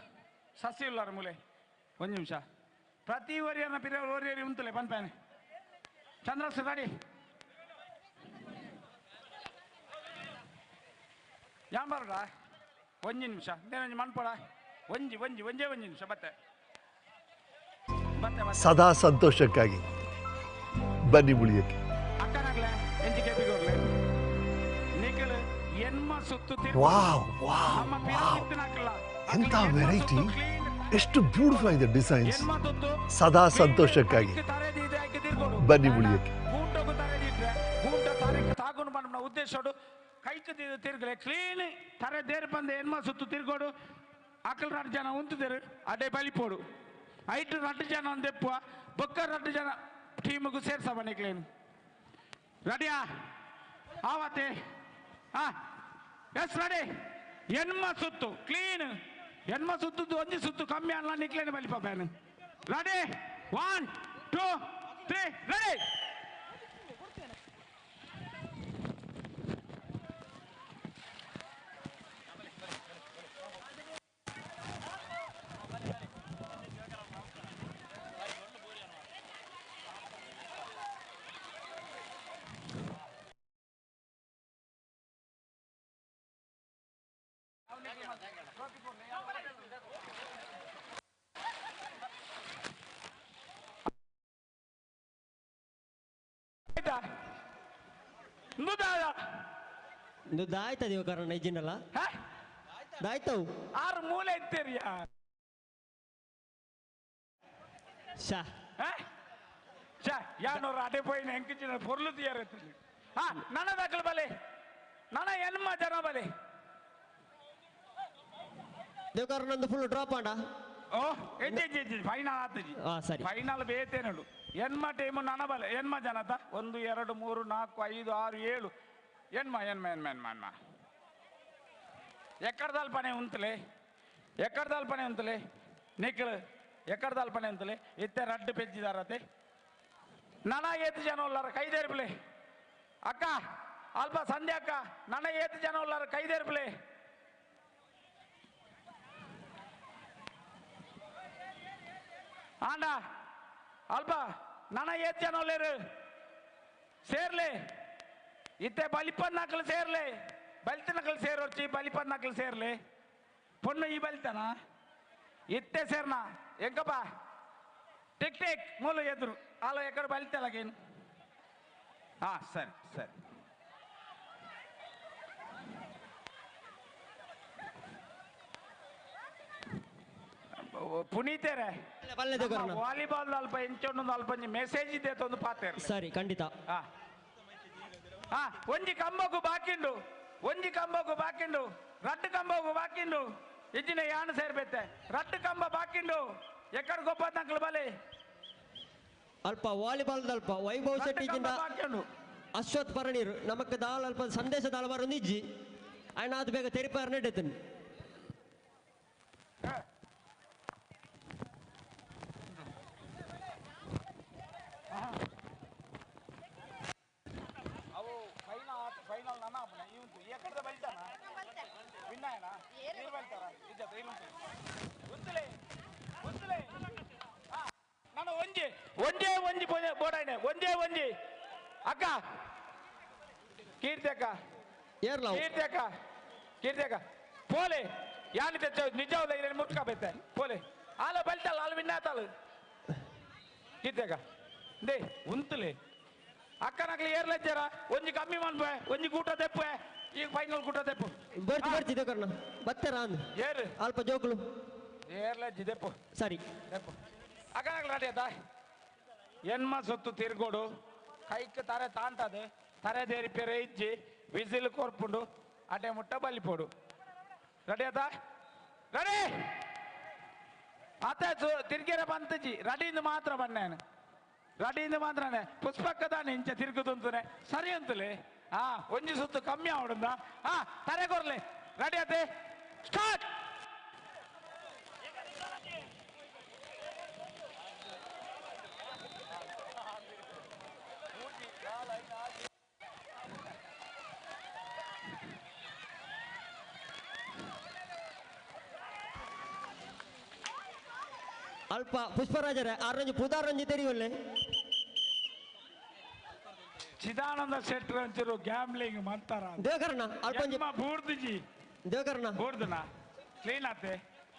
ಸಸಿ ಉಳ್ಳಾರ ಮೂಲೆ ಒಂದು ನಿಮಿಷ ಪ್ರತಿ ವರಿಯನ್ನ ಪಿರ ಓರಿಯರಿ ಉಂತಲೆ ಪನ್ಪಾನೆ ಚಂದ್ರ ರೆಡಿ ಯಾನ್ ಬರೋಡ ಒಂಜಿ ನಿಮಿಷ ಒಂಜಿ ಮನ್ಪೊಡ ಒಂಜಿ ಒಂಜಿ ಒಂಜೇ ಒಂಜಿ ನಿಮಿಷ ಬತ್ತೆ ಬತ್ತೆ ಸದಾ ಸಂತೋಷಕ್ಕಾಗಿ ಬನ್ನಿ ಮುಳಿಯಕ್ಕೆ. ಅಕ್ಕನಾಗ್ಲೆ ಎಂಜಿ ಕೆಪಿಗೋಗ್ಲೆ ನಿಖಲ್ ಎನ್ಮ ಸುತ್ತು ವಾವ್ ವಾವ್ ವಾವ್, ಎಂತ ವೆರೈಟಿ, ಎಷ್ಟು ಬ್ಯೂಟಿಫುಲ್ ಆಗಿದೆ ಡಿಸೈನ್ಸ್. ಸದಾ ಸಂತೋಷಕ್ಕಾಗಿ ಬನ್ನಿ ಮುಳಿಯಕ್ಕೆ. ಉದ್ದೇಶೋಡು ಕೈಕ್ ತಿರುಗಲೆ ಕ್ಲೀನ್ ತರೆ ದೇರ್ ಬಂದ ಎನ್ಮ ಸುತ್ತು ತಿರ್ಗೋಡು ಅಕಲ್ ರಡ್ಡು ಜನ ಉಂತುದೇರು ಅಡೆ ಬಲಿಪೋಡು ಐಟ್ ರಡ್ಡು ಜನ ಒಂದೆಪ್ಪುವ ಬೊಕ್ಕ ರಡ್ಡು ಜನ ಟೀಮಿಗೂ ಸೇರ್ಸ ಬನ್ನಿ ಕ್ಲೀನ್ ರೆಡಿಯಾ ಆವತ್ತೆ ಹಾ ಎಸ್ ರೆಡಿ ಎನ್ಮ ಸುತ್ತು ಕ್ಲೀನ್ ಎನ್ಮ ಸುತ್ತದ್ದು ಒಂಜಿ ಸುತ್ತು ಕಮ್ಮಿ ಅಲ್ಲ ನಿಕ್ಲೇನೆ ಬಲಿಪ ಬ್ಯಾನ್ ರೆಡಿ 1 2 3 ರೆಡಿ. ದಾಯ್ತ ದಿವಕರಣ್ಣ ಇಜ್ಜಿನಲ್ಲ ದಾಯ್ತವು ಆರು ಮೂಲೆ ಇತ್ತೀರಿಯಾ ಶಾ ಶಾ ಯಾನೋರು ಅಡೆ ಪೋಯಿನ ಎಂಕಿಚಿನ ಪೊರ್ಲು తీయరు ಹಾ ನನ್ನ ದಾಖಲು ಬಲೆ ನನ್ನ ಎನ್ಮ ಜನ ಬಲೆ ದೇವಕರಣ್ಣಂದು ಫುಲ್ ಡ್ರಾಪ್ ಆಂಡ ಓ ಎಜ್ಜಿ ಎಜ್ಜಿ ಎಜ್ಜಿ ಫೈನಲ್ ಆತಜಿ ಸರಿ ಫೈನಲ್ ಬೇತೇನಡು ಎನ್ಮ ಟೀಮು ನನ್ನ ಬಲೆ ಎನ್ಮ ಜನತ 1 2 3 4 5 6 7 ಎನ್ಮ ಎನ್ಮ ಎನ್ಮ ಎನ್ಮ ಎನ್ಮ ಎಕ್ಕಡದಲ್ಪನೆ ಉಂತಲೆ ಎಕ್ಕಡದಲ್ಪನೆ ಉಂತಲೆ ನಿಕ್ಕಳು ಎಕ್ಕಡದಲ್ಪನೆ ಉಂತಲೆ ಇತ್ತೆ ರಡ್ಡು ಪೆಜ್ಜಿದಾರತೆ ನನ್ನ ಏತು ಜನ ಉಳ್ಳಾರ ಕೈದೇರ್ಪಲೆ ಅಕ್ಕ ಅಲ್ಪ ಸಂಧ್ಯಾ ಅಕ್ಕ ನನ್ನ ಏತು ಜನ ಉಳ್ಳಾರ ಕೈದೇರ್ಪಲೆ ಆಂಡ ಅಲ್ಪ ನನ್ನ ಏತು ಜನ ಉಳ್ಳೇರು ಸೇರ್ಲೆ ಇತ್ತೆ ಬಲಿಪನ್ ನಕಲು ಸೇರ್ಲೆ ಬಲಿತ ನಕಲು ಸೇರೋರ್ಚಿ ಬಲಿಪನ್ ನಕಲು ಸೇರ್ಲೆ ಪೊಣ್ಣು ಈ ಬಲಿತನ ಇತ್ತೆ ಸೇರ್ನಾ ಎಂಕಪ್ಪ ಟಿಕ್ ಟಿಕ್ ಮೂಲ ಎದುರು ಅಲ್ಲ ಎಕಡೆ ಬಲಿತಲಾಗೇನು ಹಾ ಸರಿ ಸರಿ ಪುನೀತೇರೆ ವಾಲಿಬಾಲ್ ಅಲ್ಪ ಇಂಚೊಂದು ಅಲ್ಪ ಮೆಸೇಜ್ ಇದೆ ಒಂದು ಪಾತೆ ಸರಿ ಖಂಡಿತ ಹಾ ಹಾ ಒಂಜಿ ಕಂಬಕ್ಕೂ ಬಾಕಿಂಡು ಒಂಜಿ ಕಂಬಕ್ಕೂ ಬಾಕಿಂಡು ರಡ್ಡು ಕಂಬ ಬಾಕಿಂಡು ಇಜ್ಜಿನ ಯಾನು ಸೇರ್ಬೇತೆ ರಡ್ಡು ಕಂಬ ಬಾಕಿಂಡು ಎಕ್ಕಡ ಗೊಪ್ಪ ನಕ್ಲು ಬಲೆ ಅಲ್ಪ ವಾಲಿಬಾಲ್ ಅಲ್ಪ ವೈಭವ್ ಶೆಟ್ಟಿ ಜಿಂದ ಅಶ್ವಥ್ ಪರಣೀರ್ ನಮಕ್ ದಾಲ್ ಅಲ್ಪ ಸಂದೇಶ ದಾಲ ಬರೋದು ಇಜ್ಜಿ ಆಯ್ನ ಅದು ಬೇಗ ತೆರಿಪಾರ ನೆಡ್ತೇನೆ. ಅವು ಫೈನಲ್ ಫೈನಲ್ ನನ್ನ ಇವಂತು ಎಕ್ಕಡದ ಬಲ್ತಾನ ವಿನ್ನಾಯನ ನೀರು ಬಲ್ತಾರ ಇಜ್ಜ ಇಲ್ಲುಂಟು ಉಂತುಲೆ ಉಂತುಲೆ ನಾನು ಒಂಜಿ ಒಂಜೇ ಒಂಜಿ ಬೋಡಾಯ್ನೆ ಒಂಜೇ ಒಂಜಿ ಅಕ್ಕ ಕೀರ್ತಿ ಅಕ್ಕ ಕೀರ್ತಿ ಅಕ್ಕ ಕೀರ್ತಿ ಅಕ್ಕ ಪೋಲೆ ಯಾನ್ ತೆಚ್ಚ ನಿಜವಲ್ಲ ಇದನ್ನು ಮುಟ್ಕ ಬೈತೆ ಪೋಲೆ ಆಲ ಬಲ್ತಾಳ ಆಲ ವಿನ್ನಾತಾಳು ಕೀರ್ತಿ ಅಕ್ಕ they ಉಂತುಲೆ ಅಕ್ಕನಕ್ಲಿ ಏರ್ಲಜ್ಜರ ಒಂಜಿ ಕಮ್ಮಿ ಮನ್ಪೆ ಒಂಜಿ ಕೂಟ ತೆಪ್ಪೆ ಈಗ ಫೈನಲ್ ಕೂಟ ತೆಪ್ಪು ಬರ್ತಿ ಬರ್ತಿ ದೇಕರ್ಣ ಬತ್ತೆರ ಅಂದ್ ಏರು ಅಲ್ಪ ಜೋಕುಲು ಏರ್ಲಜ್ಜಿ ತೆಪ್ಪು ಸರಿ ತೆಪ್ಪು ಅಕ್ಕನಕ್ಲಿ ರೆಡಿ ಆಯ್ತಾ ಎನ್ಮ ಸೊತ್ತು ತಿರ್ಗೋಡು ಕೈಕ್ ತರೆ ತಾಂತದೆ ತರೆ ದೇರಿ ಪೆರೆ ಇಜ್ಜಿ ವಿಸಿಲ್ ಕೊರ್ಪುಂಡು ಅಟೆ ಮುಟ್ಟ ಬಲಿಪೋಡು ರೆಡಿ ಆಯ್ತಾ ರೆಡಿ ಆತ ತಿರ್ಗೆರ ಬಂತಜಿ ರೆಡಿಯಿಂದ ಮಾತ್ರ ಬನ್ನೇನು ರೆಡಿಯಿಂದ ಮಾತ್ರನೇ ಪುಷ್ಪಕ್ಕದಾನೆ ಇಂಚ ತಿರುಗುದುಂತನೆ ಸರಿ ಅಂತಲೇ ಹಾ ಒಂಜಿ ಸುತ್ತು ಕಮ್ಮಿ ಆವಡುಂದ ಹಾ ತರೆ ಕೊರ್ಲೆ ರೆಡಿ ಆತೆ ಸ್ಟಾರ್ಟ್. ಅಲ್ಪ ಪುಷ್ಪರಾಜರೇ ಆರಂಜಿ ಪುದಾರಂಜಿ ತೆರಿವಲ್ಲೆ ಚಿದಾನಂದ ಶೆಟ್ಟರ್ ಅಂಚಿರು ಗ್ಯಾಮ್ಲಿಂಗ್ ಮಂತಾರ ದೇವಕರ್ಣ ಅಲ್ಪಂಜಿ ಬೂರ್ದುಜಿ ದೇವಕರ್ಣ ಬೂರ್ದುನ ಕ್ಲೀನ್ ಆತೆ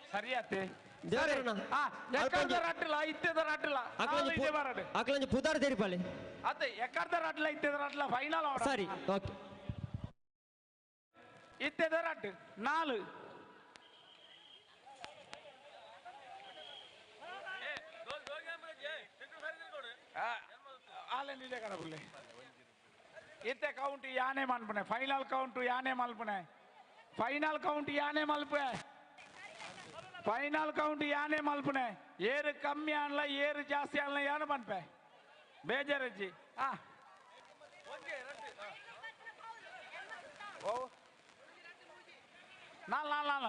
ಸರಿ ಆತೆ ದೇವಕರ್ಣ ಎಕ್ಕರ್ದ ರಟ್ಟಿಲ್ಲ ಇತ್ತೆದ ರಟ್ಟಿಲ್ಲ ಇದೆ ಬರಡು ಅಕ್ಲಂಜಿ ಪುದಾರ್ ತೆರಿಪಾಲೆ ಅತ್ತೆ ಎಕ್ಕರ್ದ ರಟ್ಟಿಲ್ಲ ಇತ್ತೆದ ರಟ್ಟಿಲ್ಲ ಫೈನಲ್ ಅವರ ಸರಿ ಓಕೆ ಇತ್ತೆದ ರಟ್ಟು ನಾಲು ಆಲೆಂದಿದೆ ಕಡಬುಲ್ಲೆ ಇತ್ತೆ ಕೌಂಟ್ ಯಾನೆ ಮಲ್ಪನೆ ಫೈನಲ್ ಕೌಂಟ್ ಯಾನೆ ಮಲ್ಪನೆ ಫೈನಲ್ ಕೌಂಟ್ ಯಾನೆ ಮಲ್ಪೆ ಫೈನಲ್ ಕೌಂಟ್ ಯಾನೆ ಮಲ್ಪನೆ ಏರು ಕಮ್ಮಿ ಅನ್ಲ ಏರು ಜಾಸ್ತಿ ಅನ್ಲ ಯಾನು ಮನ್ಪೆ ಬೇಜಾರಜ್ಜಿ ಆ ಓ ನಾಲ್ ನಾಲ್ ನಾಲ್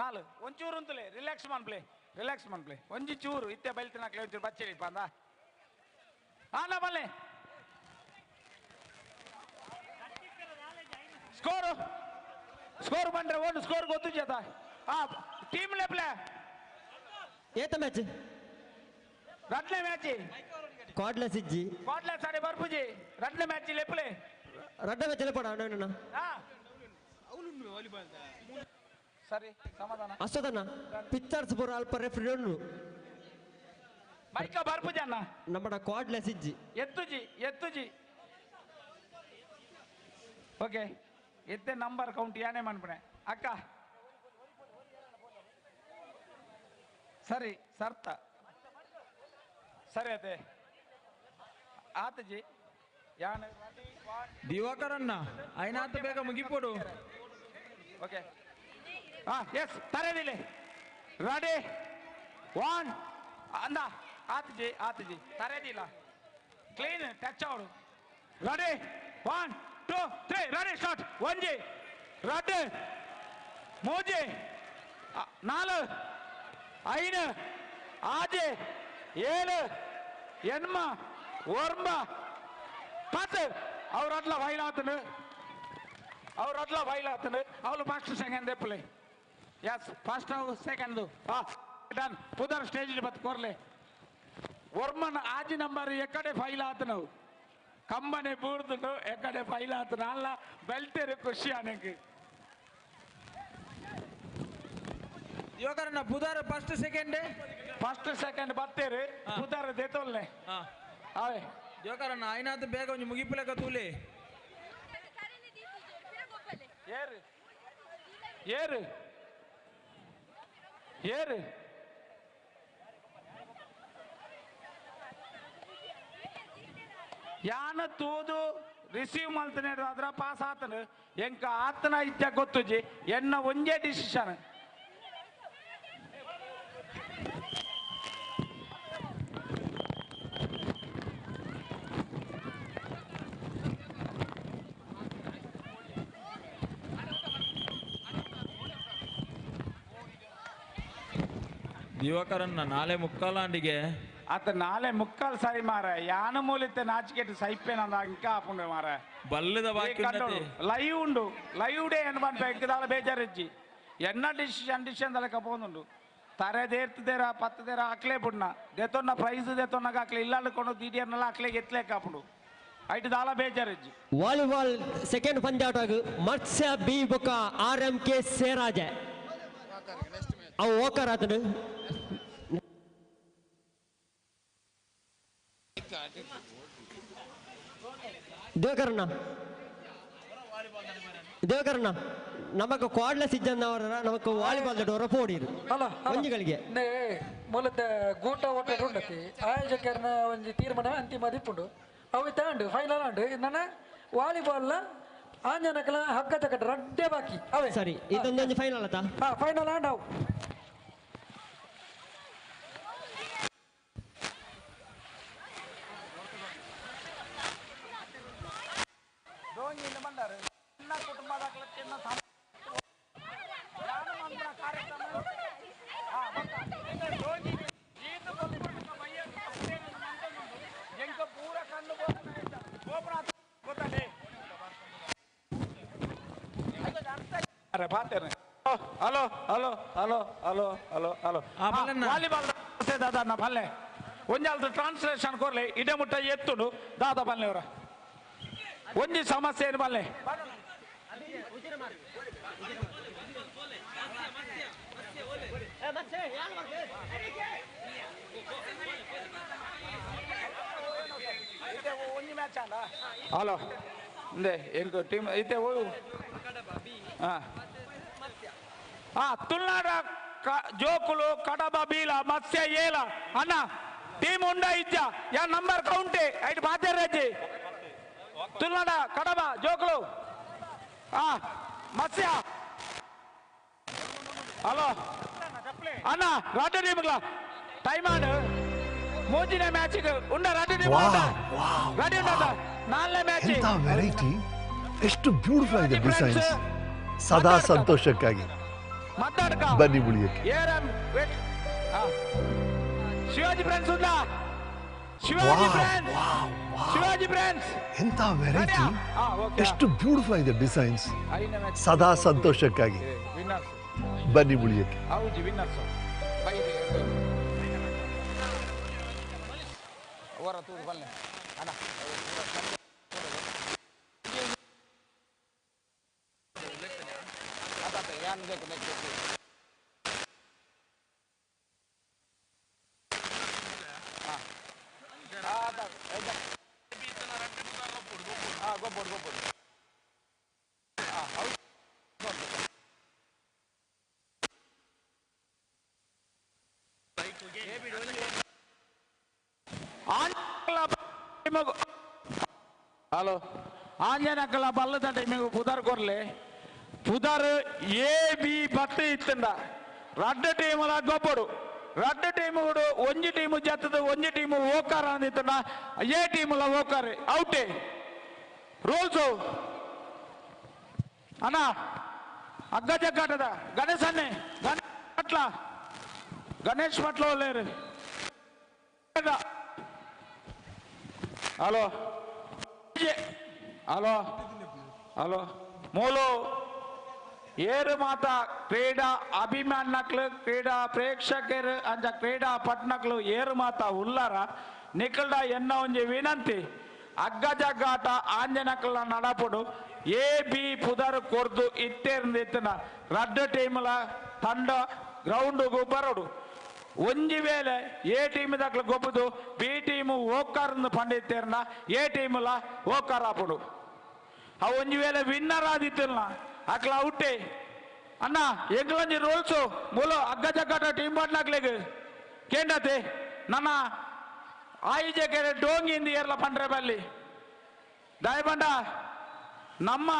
ನಾಲ್ ಒಂಚೂರು ಅಂತಲೇ ರಿಲ್ಯಾಕ್ಸ್ ಮನ್ಪ್ಲೆ ರಿಲ್ಯಾಕ್ಸ್ ಮನ್ಪ್ಲೆ ಒಂಜಿ ಚೂರು ಇತ್ತೆ ಬೈಲ್ತಿನ ಒಂಚೂರು ಬಚ್ಚಲಿ ಪಂದ ಆನ ಬಲ್ಲೆ ಸ್ಕೋರು ಸ್ಕೋರ್ ಬಂದ್ರೆ ಒಂದು ಸ್ಕೋರ್ ಗೊತ್ತು ಜೇತ ಆ ಟೀಮ್ ಲೆಪ್ಲೆ ಏತ ಮ್ಯಾಚ್ ರಡ್ನೆ ಮ್ಯಾಚ್ ಕ್ವಾಡ್ಲೆಸ್ ಇಜ್ಜಿ ಕ್ವಾಡ್ಲೆಸ್ ಆಡೆ ಬರ್ಪುಜಿ ರಡ್ನೆ ಮ್ಯಾಚ್ ಲೆಪ್ಲೆ ರಡ್ಡ ಮ್ಯಾಚ್ ಲೆಪಡ ಅಣ್ಣ ಹಾ ಸರಿ ಸಮಾಧಾನ ಅಷ್ಟದನ್ನ ಪಿಕ್ಚರ್ಸ್ ಪೂರ ಅಲ್ಪ ರೆಫ್ರಿ ಉಂಡು ಮೈಕ ಬರ್ಪುಜಿ ಅಣ್ಣ ನಮ್ಮಡ ಕ್ವಾಡ್ಲೆಸ್ ಇಜ್ಜಿ ಎತ್ತುಜಿ ಎತ್ತುಜಿ ಓಕೆ ಎತ್ತೆ ನಂಬರ್ ಕೌಂಟ್ ಯಾನೆ ಮನ್ಪಣೆ ಅಕ್ಕ ಸರಿ ಸರ್ತ ಸರಿ ಅದೇ ಆತಜಿ ಯಾನ್ ದಿವಾಕರಣ್ಣ ಐನಾತ ಬೇಗ ಮುಗಿಪೋಡು. ಓಕೆ ಹಾ ಎಸ್ ತರೆದಿಲೆ ರೆಡಿ ಒನ್ ಅಂದ ಆತಜಿ ಆತಜಿ ತರೆದಿಲ್ಲ clean touch ಅವಡು ready 1 2 3 ready start. ಒಂಜಿ 2 3 4 5 6 7 8 9 10. ಅವ್ರ ಅಟ್ಲ ಫೈಲ್ ಆತನು ಅವ್ರ ಅಟ್ಲ ಫೈಲ್ ಆತನು ಅವಳು ಫಸ್ಟ್ ಸೆಕೆಂಡ್ ಎಪ್ಪಲೆ ಎಸ್ ಫಸ್ಟ್ ಸೆಕೆಂಡ್ ಡನ್ ಪುದರ್ ಸ್ಟೇಜ್ ಬತ್ ಕೋರ್ಲೆ ವರ್ಮನ್ ಆಜಿ ನಂಬರ್ ಎಕ್ಕಡೆ ಫೈಲ್ ಆತನು ಕಂಬನೆ ಬೂರ್ದು ಎಕ್ಕಡೆ ಫೈಲ್ ಆತನು ಅಲ್ಲ ಬೆಲ್ತೇರು ಖುಷಿ ಆನಕ್ಕೆ ಯುವಕರನ್ನ ಪುದಾರ ಫಸ್ಟ್ ಸೆಕೆಂಡ್ ಫಸ್ಟ್ ಸೆಕೆಂಡ್ ಬತ್ತೇರು ಪುದಾರ ದೇತೋಲ್ನೆ ಅವೇ ಜೋಕರಣ್ಣ ಐನಾತ್ ಬೇಗ ಒಂಜಿ ಮುಗಿಪುಲೆಕ ತೂಲೆ ಏರು ಏರು ಏರು ಯಾನ ತೂದು ರಿಸೀವ್ ಮಲ್ತನೆ ಅದ್ರ ಪಾಸ್ ಆತನು ಎಂಕ ಆತನ ಇಜ್ಜ ಗೊತ್ತುಜಿ ಎನ್ನ ಒಂಜೇ ಡಿಸಿಷನ್. ದಿವಾಕರನ್ನ ನಾಳೆ ಮುಕ್ಕಾಲಾಂಡಿಗೆ ಆತ ನಾಳೆ ಮುಕ್ಕಾಲ್ ಸರಿ ಮಾರ ಯಾನ ಮೂಲಿತ್ತೆ ನಾಚಿಕೆಟ್ ಸೈಪೇನ ಇಂಕ ಆಪುಂಡು ಮಾರ ಬಲ್ಲದ ಬಾಕಿ ಲೈವ್ ಉಂಡು ಲೈವ್ ಡೇ ಏನು ಪನ್ಪ ಎಂಕದಾಲ ಬೇಜಾರಿಜ್ಜಿ ಎನ್ನ ಡಿಸಿಷನ್ ಡಿಸಿಷನ್ ದಲಕ ಪೋನುಂಡು ತರೆ ದೇರ್ತಿದೇರ ಪತ್ತದೇರ ಹಾಕ್ಲೇ ಬುಡ್ನ ದೆತೊನ್ನ ಪ್ರೈಸ್ ದೆತೊನ್ನಗ ಹಾಕ್ಲೆ ಇಲ್ಲಾಡ್ಕೊಂಡು ದಿಢೀರ್ನೆಲ್ಲ ಹಾಕ್ಲೆ ಎತ್ಲೇಕ ಆಪುಂಡು ಐಟ್ ದಾಲ ಬೇಜಾರಿಜ್ಜಿ. ವಾಲಿಬಾಲ್ ಸೆಕೆಂಡ್ ಪಂದ್ಯಾಟಗ್ ಮತ್ಸ್ಯ ಬಿ ಬೊಕ ಆರ್ ಎಂ ಕೆ ಸೇರಾಜೆ ಅವು ಓಕರ್ ಆತನು. ದೇವಕರಣ್ಣ ದೇವಕರಣ್ಣ ನಮಕ್ ಕ್ವಾಡ್ಲ ಸಿಜ್ಜನ್ನವರ ನಮಕ್ ವಾಲಿಬಾಲ್ ದೊಡ್ಡ ಪೋಡಿರು ಒಂಜಿಗಳಿಗೆ ಮೂಲದ ಗೂಟ ಓಟ ಉಂಡತಿ ಆಯೋಜಕರನ ಒಂಜಿ ತೀರ್ಮಾನ ಅಂತಿಮ ದಿಪ್ಪುಂಡು ಅವು ತಾಂಡು ಫೈನಲ್ ಆಂಡು ನನ್ನ ವಾಲಿಬಾಲ್ನ ಆಂಜನಕಲ ಹಗ್ಗ ತಕಟ ರಡ್ಡೆ ಬಾಕಿ ಅವೇ ಸರಿ ಇದೊಂದೊಂದು ಫೈನಲ್ ಆತ ಹಾ ಫೈನಲ್ ಆಂಡ್ ಅವು. Hello hello hello hello hello hello volleyball ದಾದಾ ನಾ ಬಲ್ಲೆ ಒಂಜಾಲ್ದು ಟ್ರಾನ್ಸ್ಲೇಷನ್ ಕೊರ್ಲೆ ಇಡೆ ಮುಟ್ಟ ಎತ್ತುಡು ದಾದಾ ಬಲ್ಲೆ ಅವರ ಒಂಜಿ ಸಮಸ್ಯೆ ಏನು ಬಲ್ಲೆ ಹಲೋ ಇಂದೆ ಎಂಕ್ ಟೀಮ್ ಇತ್ತೆ ಓ ಹಾಂ ಹಾಂ ತುಳುನಾಡ ಜೋಕುಲು ಕಡಬ ಬೀಲ ಮತ್ಸ್ಯ ಏಲ ಅಣ್ಣ ಟೀಮ್ ಉಂಡ ಇಜ್ಜ ಯಾ ನಂಬರ್ ಕೌಂಟೆ ಐಟ್ ಬಾತೇರಜ್ಜಿ ತುಳುನಾಡ ಕಡಬ ಜೋಕುಲು ಹಾ ಮತ್ಸ್ಯ ಹಲೋ ಅಣ್ಣ ರಾಟ ಟೀಮ್ಗಳ ಟೈಮ್ ಆಡು ಮೂಜಿನ ಮ್ಯಾಚ್ ಉಂಡ ರಾಟ ಟೀಮ್ ಉಂಡ ರೆಡಿ ಉಂಡ ನಾಲ್ನೇ ಮ್ಯಾಚ್. ಎಂತ ವೆರೈಟಿ, ಎಷ್ಟು ಬ್ಯೂಟಿಫುಲ್ ಆಗಿದೆ ಡಿಸೈನ್ಸ್. ಸದಾ ಸಂತೋಷಕ್ಕಾಗಿ ಬನ್ನಿ ಉಳಿಯಕ್ಕೆ. ಶಿವಾಜಿ ಫ್ರೆಂಡ್ಸ್ ಉಂಡ ಶಿವಾಜಿ ಫ್ರೆಂಡ್ಸ್ ಶಿವಾಜಿ ಫ್ರೆಂಡ್ಸ್ ಎಂತ ವೆರೈಟಿ, ಎಷ್ಟು ಬ್ಯೂಟಿಫುಲ್ ಆಗಿದೆ ಡಿಸೈನ್ಸ್. ಸದಾ ಸಂತೋಷಕ್ಕಾಗಿ ಬನ್ನಿ ಉಳಿಯಕ್ಕೆ. ಹೌದು ವಿನ್ನರ್ಸ್ ಅವರ ತೂರು ಬಲ್ಲೆ ಅಣ್ಣ ಹಲೋ ಆಂಜನಕಲ ಬಲ್ಲದ ಟೈಮಿಗೆ ಪುದರ್ ಕೊರ್ಲೆ ಪುದರ್ ಎ ಬಿ ಬತ್ತು ಇತ್ತಂಡ ರಡ್ಡ ಟೀಮುಲ ಗೊಬ್ಬಡು ರಡ್ಡ ಟೀಮುಡು ಒಂಜಿ ಟೀಮು ಜತ್ತದ ಒಂಜಿ ಟೀಮು ಓಕಾರ ಅಂದಿತ್ತಂಡ ಎ ಟೀಮುಲ ಓಕಾರ ಔಟೆ ರೂಲ್ಸು ಅಣ್ಣ ಅಗ್ಗ ಜಗ್ಗಾಟದ ಗಣೇಶ್ ಅನ್ನೆ ಗಣೇಶ್ ಪಟ್ಲ ಗಣೇಶ್ ಪಟ್ಲ ಒಳ್ಳೆಯರು. ಹಲೋ ಹಲೋ ಹಲೋ ಮೂಲು ಏರು ಮಾತ ಕ್ರೀಡಾ ಅಭಿಮಾನಕ್ಲು ಕ್ರೀಡಾ ಪ್ರೇಕ್ಷಕರು ಅಂಚ ಕ್ರೀಡಾ ಪಟ್ನಕ್ಲು ಏರು ಮಾತ ಉಲ್ಲಾರ ನಿಕಲ್ಡ ಎನ್ನ ಒಂಜಿ ವಿನಂತಿ ಅಗ್ಗ ಜಗ್ಗಾಟ ಆಂಜನಕ್ಲ ನಡಪುಡು ಎ ಬಿ ಪುದರ್ ಕೊರ್ದು ಇತ್ತೇರ್ದಿತ್ತನ ರಡ್ಡ ಟೀಮ್ಲ ತಂಡ ಗ್ರೌಂಡ್ಗು ಬರೋಡು ಒಂಜಿ ವೇಳೆ ಎ ಟೀಮ್ ದಕ್ಲು ಗೊಬ್ಬುದು ಬಿ ಟೀಮು ಓಕಾರ್ಂದು ಪಂಡಿತ್ತೇರ್ನ ಎ ಟೀಮ್ಲ ಓಕಾರ ಆಪುಡು ಆ ಒಂಜಿ ವೇಳೆ ವಿನ್ನರ್ ಆದಿತ್ತಿಲ್ಲ ಅಕ್ಲ ಔಟೆ ಅಣ್ಣ ಎಂಗ್ಲೊಂಜಿ ರೂಲ್ಸು ಮೂಲ ಅಗ್ಗ ಜಗ್ಗಾಟ ಟೀಮ್ ಪಾಟ್ನಾಕ್ಲೆಗ್ ಕೇಂಡತೆ ನನ್ನ ಆಯೋಜಕರ ಡೋಂಗಿಂದ ಏರ್ಲ ಪಂಡ್ರೆ ಬಲ್ಲಿ ದಯಬಂಡ ನಮ್ಮ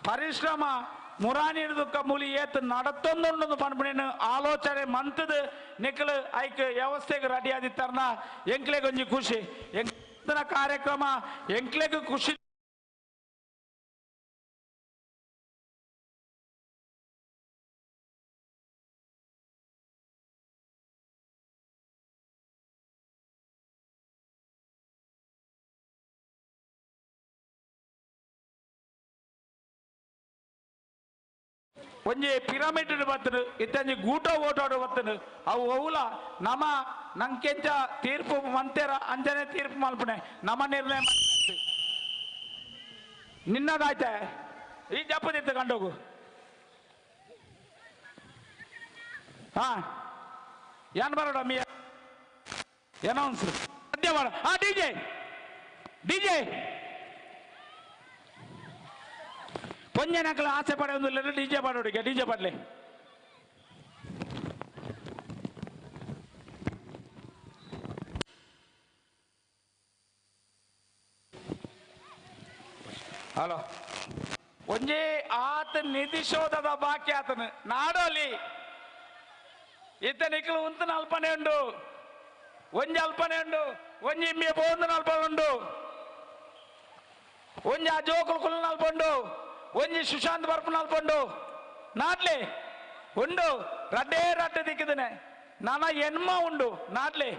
ಪರಿಶ್ರಮ ಮುರಾನಿ ದುಃಖ ಮೂಲಿ ಏತ್ ನಡತ್ತೊಂದುಂಡು ಪನ್ಪುನೇನು ಆಲೋಚನೆ ಮಂತದ ನಿಕ್ಲು ಐಕ್ ವ್ಯವಸ್ಥೆಗೆ ರೆಡಿ ಆದಿತ್ತಾರನ ಎಂಕ್ಲೆಗ್ ಒಂಜಿ ಖುಷಿ ಎಂಕ್ನ ಕಾರ್ಯಕ್ರಮ ಎಂಕ್ಲೆಗ್ ಖುಷಿ. ಒಂಜಿ ಪಿರಮಿಡ್ ಬತ್ತನು ಇತ್ತಂಜಿ ಗೂಟ ಓಟಾಡು ಬತ್ತನು ಅವು ಅವುಲ ನಮ ನಂಕೆಂಚ ತೀರ್ಪು ಮಂತೇರ ಅಂಜನೆ ತೀರ್ಪು ಮಲ್ಪನೆ ನಮ ನಿರ್ಣಯ ನಿನ್ನದಾಯ್ತೆ ಈ ಜಪ್ಪದಿತ್ತು ಕಂಡೋಗು. ಹಾ ಏನ್ ಬರೋಡ ಮೀ ಅನೌನ್ಸ್ ಮಧ್ಯ ಮಾಡ. ಹಾ ಡಿಜೆ ಡಿಜೆ ಪೊಂಜನಕಲ ಆಸೆ ಪಡೆಯೊಂದಿಲ್ಲ ಡಿಜೆ ಪಾಡೋಡಿಗೆ ಡಿಜೆ ಪಾಡ್ಲೆ. ಹಲೋ ಒಂಜಿ ಆತ ನಿಧಿ ಶೋಧದ ಬಾಕಿ ಆತನು ನಾಡೋಲಿ ಇತ್ತ ನಿಕ್ಲು ಉಂತನ ಅಲ್ಪನೆ ಉಂಡು ಒಂಜಿ ಅಲ್ಪನೆ ಉಂಡು ಒಂಜಿ ಇಮ್ಮಿಯ ಪೋಂದನ ಅಲ್ಪ ಉಂಡು ಒಂಜಿ ಆ ಜೋಕುಲು ಕುಲ್ಲನ ಅಲ್ಪ ಉಂಡು ಒಂಜಿ ಸುಶಾಂತ್ ಬರ್ಪನ ಅಲ್ಪ ಉಂಡು ನಾಟ್ಲೆ ಉಂಡು ರಡ್ಡೇ ರಡ್ಡೆ ದಿಕ್ಕಿದನೆ ನಾನ ಎನ್ಮ ಉಂಡು ನಾಟ್ಲೆ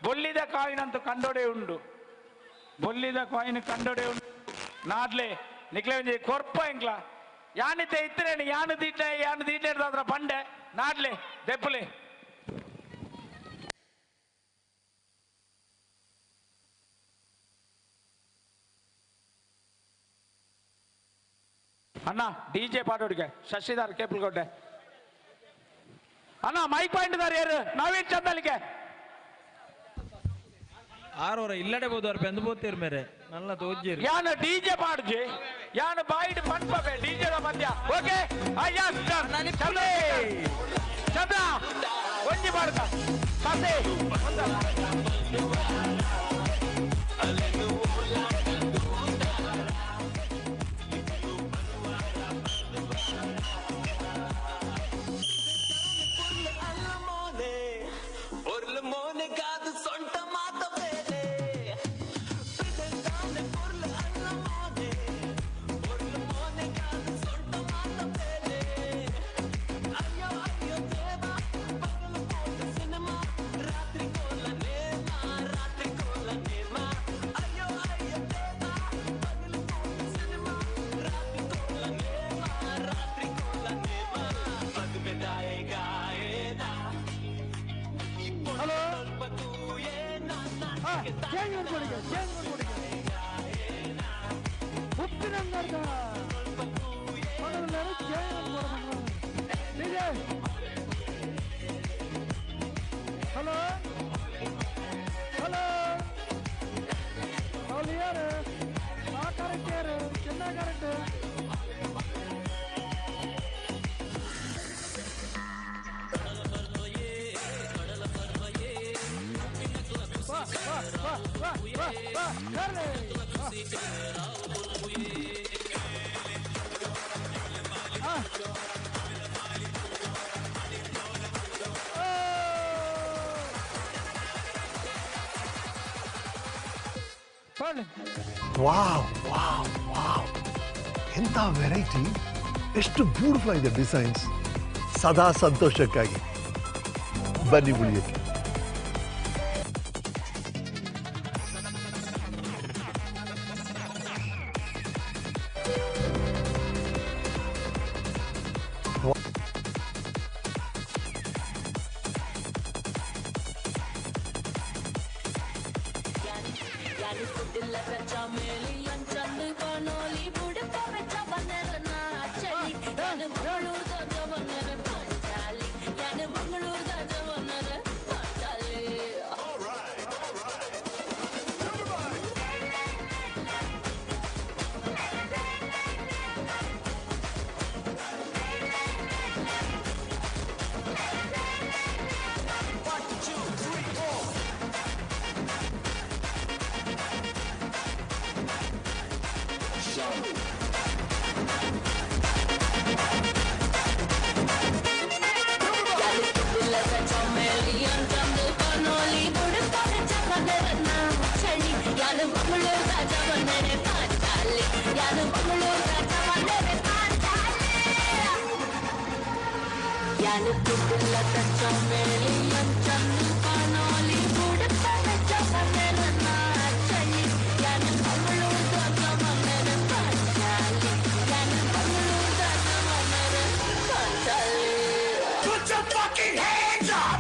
ಬೊಲ್ಲಿದ ಕಾಯಿನಂತೂ ಕಂಡೋಡೆ ಉಂಡು ಬೊಲ್ಲಿದ ಕಾಯಿನ ಕಂಡೋಡೆ ಉಂಡು ನಾಟ್ಲೆ ನಿಕ್ಲೆ ಒಂಜಿ ಕೊರ್ಪ ಎಂಕ್ಲ ಯಾನಿತೆ ಇತ್ತರೇನು ಯಾನು ದೀಟ್ಲೆ ಯಾನು ದೀಟ್ಲೆ ಅದ್ರ ಪಂಡೆ ನಾಟ್ಲೆ ದೆಪ್ಪಲೆ. ಅಣ್ಣ ಡಿಜೆ ಪಾಡೋಡಿಗೆ ಶಶಿಧರ್ ಕೇಪಲ್ಗೊಡ್ಡೆ ಅಣ್ಣ ಮೈಕ್ ಪಾಯಿಂಟ್ ದಾರ ಯಾರು ನವೀನ್ ಚಂದಲಿಗೆ ಆರೋರ ಇಲ್ಲಡೆ ಬೋದವ್ರ ಬೆಂದು ಬೋತೀರ್ ಮೇರೆ ನಲ್ಲ ತೋಜ್ಜಿರಿ ಯಾನು ಡಿಜೆ ಪಾಡ್ಜಿ ಯಾನು ಬಾಯಿಡ್ ಪನ್ಪಬೆ ಡಿಜೆ the ಮಧ್ಯ ಓಕೆ ಅಯ್ಯ ಚಂದ್ರ ಚಂದ್ರ ಒಂಜಿ ಪಾಡ್ತ ಕತೆ ಹಲೋ ಹಲೋ ಅವ್ರು ಯಾರು ಆ ಕರೆಕ್ಟ್ ಯಾರು ಚೆನ್ನಾಗಿ ಕರೆಕ್ಟ್. ವಾ ವಾ ವಾ ವಾ ವಾ ವಾ ಕರ್ಲೆ ಆ ವಾವ್ ವಾವ್ ವಾವ್ ಎಂಥ ವೆರೈಟಿ, ಎಷ್ಟು ಬ್ಯೂಟಿಫುಲ್ ಆಗಿದೆ ಡಿಸೈನ್ಸ್. ಸದಾ ಸಂತೋಷಕ್ಕಾಗಿ ಬನ್ನಿ ಉಳಿಯಕ್ಕೆ. Put your fucking hands up!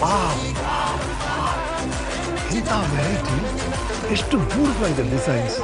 Wow wow wow, ಎಂಥ ವೆರೈಟಿ, ಎಷ್ಟು ಬ್ಯೂಟಿಫುಲ್ ಆಗಿದೆ ಡಿಸೈನ್ಸ್.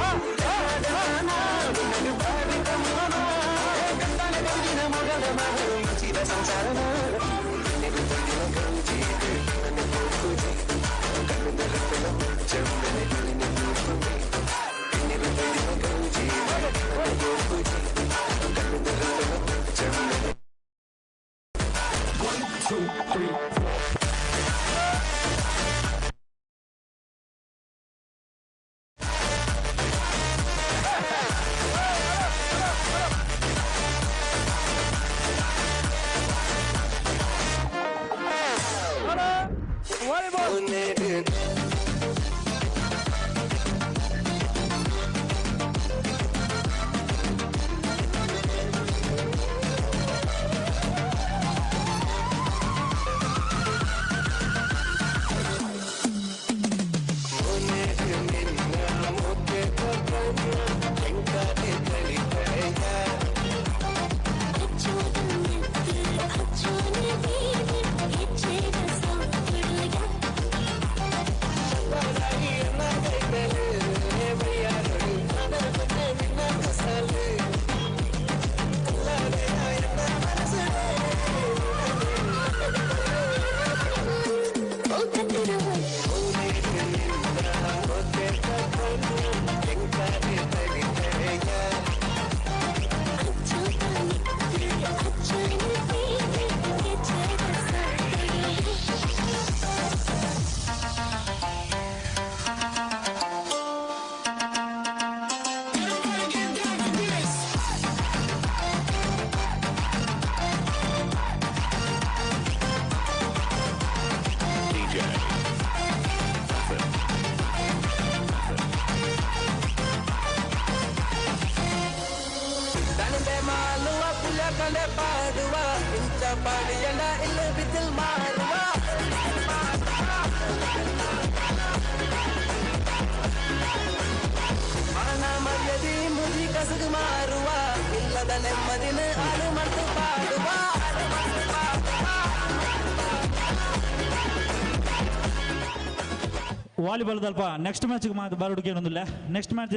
Volleyball ದಲ್ಪ ನೆಕ್ಸ್ಟ್ ಮ್ಯಾಚ್ ಮಾತು ಬಾರುಡುಗೆ ಒಂದಿಲ್ಲ. ನೆಕ್ಸ್ಟ್ ಮ್ಯಾಚ್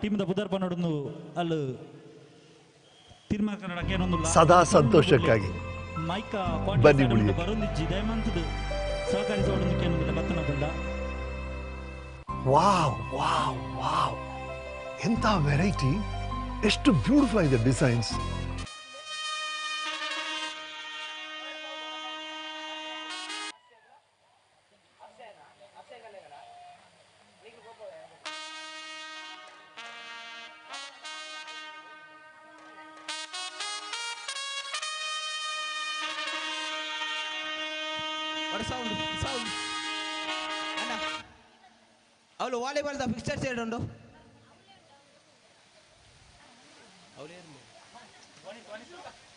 ಟೀಮ್ the ಪುದರ್ ಪನ್ನೊಡೊಂದು ಅಲ್ಲಿ ತೀರ್ಮಾನ ಕನ್ನಡಕ್ಕೆ ಏನೊಂದಿಲ್ಲ. ಸದಾ ಸಂತೋಷಕ್ಕಾಗಿ ಮೈಕ ಬನ್ನಿ ಉಳಿಯಕ್ಕೆ. ಬರೊಂದಿಜ್ಜಿ ದಯಮಂತದ ಸಹಕರಿಸೋಡೊಂದಕ್ಕೆ ಏನೊಂದಿಲ್ಲ ಬತ್ತನ ಬಂದ. ವಾವ್ ವಾವ್ ವಾವ್, ಎಂಥ ವೆರೈಟಿ, ಎಷ್ಟು ಬ್ಯೂಟಿಫುಲ್ ಆಗಿದೆ ಡಿಸೈನ್ಸ್. ಸೌಂಡ್ ಸೌಂಡ್ ಅಣ್ಣ, ಅವಳು ವಾಲಿಬಾಲ್ the fixture side ಉಂಡು.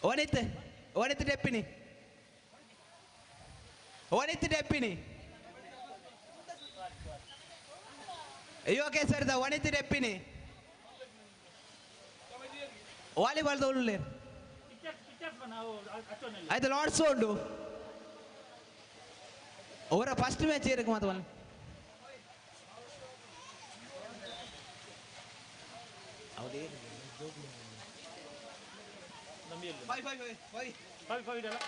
ವನಿತ್ ವನಿತ್ ಡೆಪ್ಪಿನಿ, ವನಿತ್ ಡೆಪ್ಪಿನಿ, ಯುವಕೇಸರಿದ ಸರ್ the ವನಿತ್ ಡೆಪ್ಪಿನಿ ವಾಲಿಬಾಲ್ the ಉಳ್ಳೆ ಆಯ್ತು ಲಾಟ್ಸ್ ಉಂಡು. ಅವರ ಫಸ್ಟ್ ಮ್ಯಾಚ್ ಇರಕ್ಕೆ ಮಾತ್ರ. Five five five five five ಇದೆಯಲ್ಲ.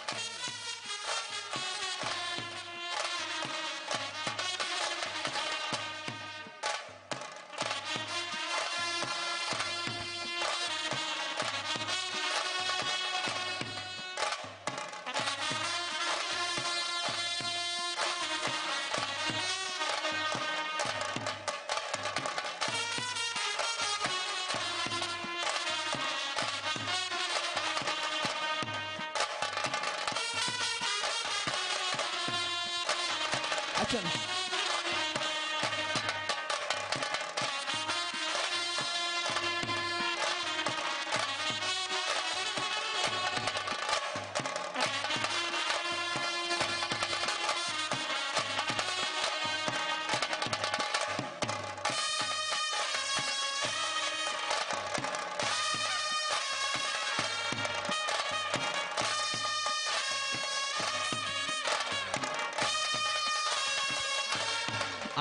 Action.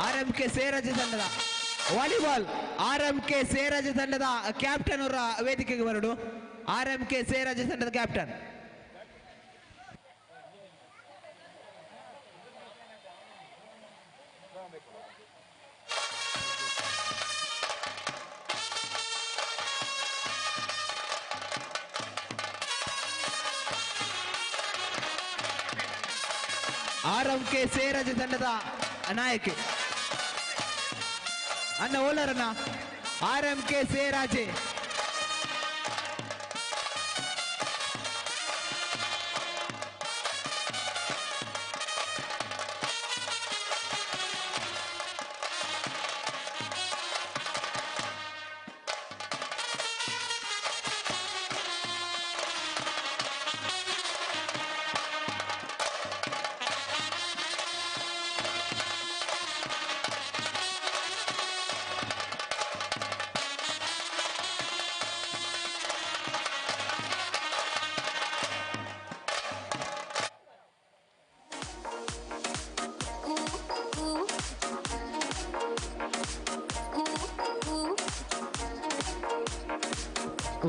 RMK ಸೇರಾಜೆ ತಂಡದ ವಾಲಿಬಾಲ್ ಆರ್ಎಂಕೆ ಸೇರಾಜೆ ತಂಡದ ಕ್ಯಾಪ್ಟನ್ ಅವರ ವೇದಿಕೆಗೆ ಬರಡು. ಆರ್ಎಂಕೆ ಸೇರಾಜೆ ತಂಡದ ಕ್ಯಾಪ್ಟನ್. ಆರ್ಎಂಕೆ ಸೇರಾಜೆ ತಂಡದ ನಾಯಕಿ ಅಣ್ಣ ಓಲರನ್ನ ಆರ್ಎಂಕೆ ಸೇರಾಜೆ.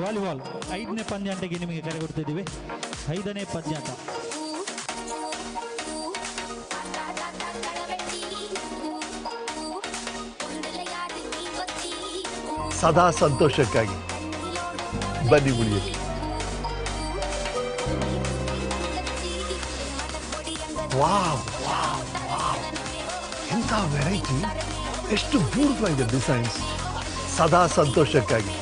ವಾಲಿಬಾಲ್ ಐದನೇ ಪಂದ್ಯಾಟಕ್ಕೆ ನಿಮಗೆ ಕರೆ ಕೊಡ್ತಿದ್ದೀವಿ. ಐದನೇ ಪಂದ್ಯಾಟ. ಸದಾ ಸಂತೋಷಕ್ಕಾಗಿ ಬನ್ನಿ ಉಳಿಯಕ್ಕೆ. ವಾವ್ ವಾವ್ ವಾವ್, ಎಂಥ ವೆರೈಟಿ, ಎಷ್ಟು ಬ್ಯೂಟಿಫುಲ್ ಆಗಿದೆ ಡಿಸೈನ್ಸ್. ಸದಾ ಸಂತೋಷಕ್ಕಾಗಿ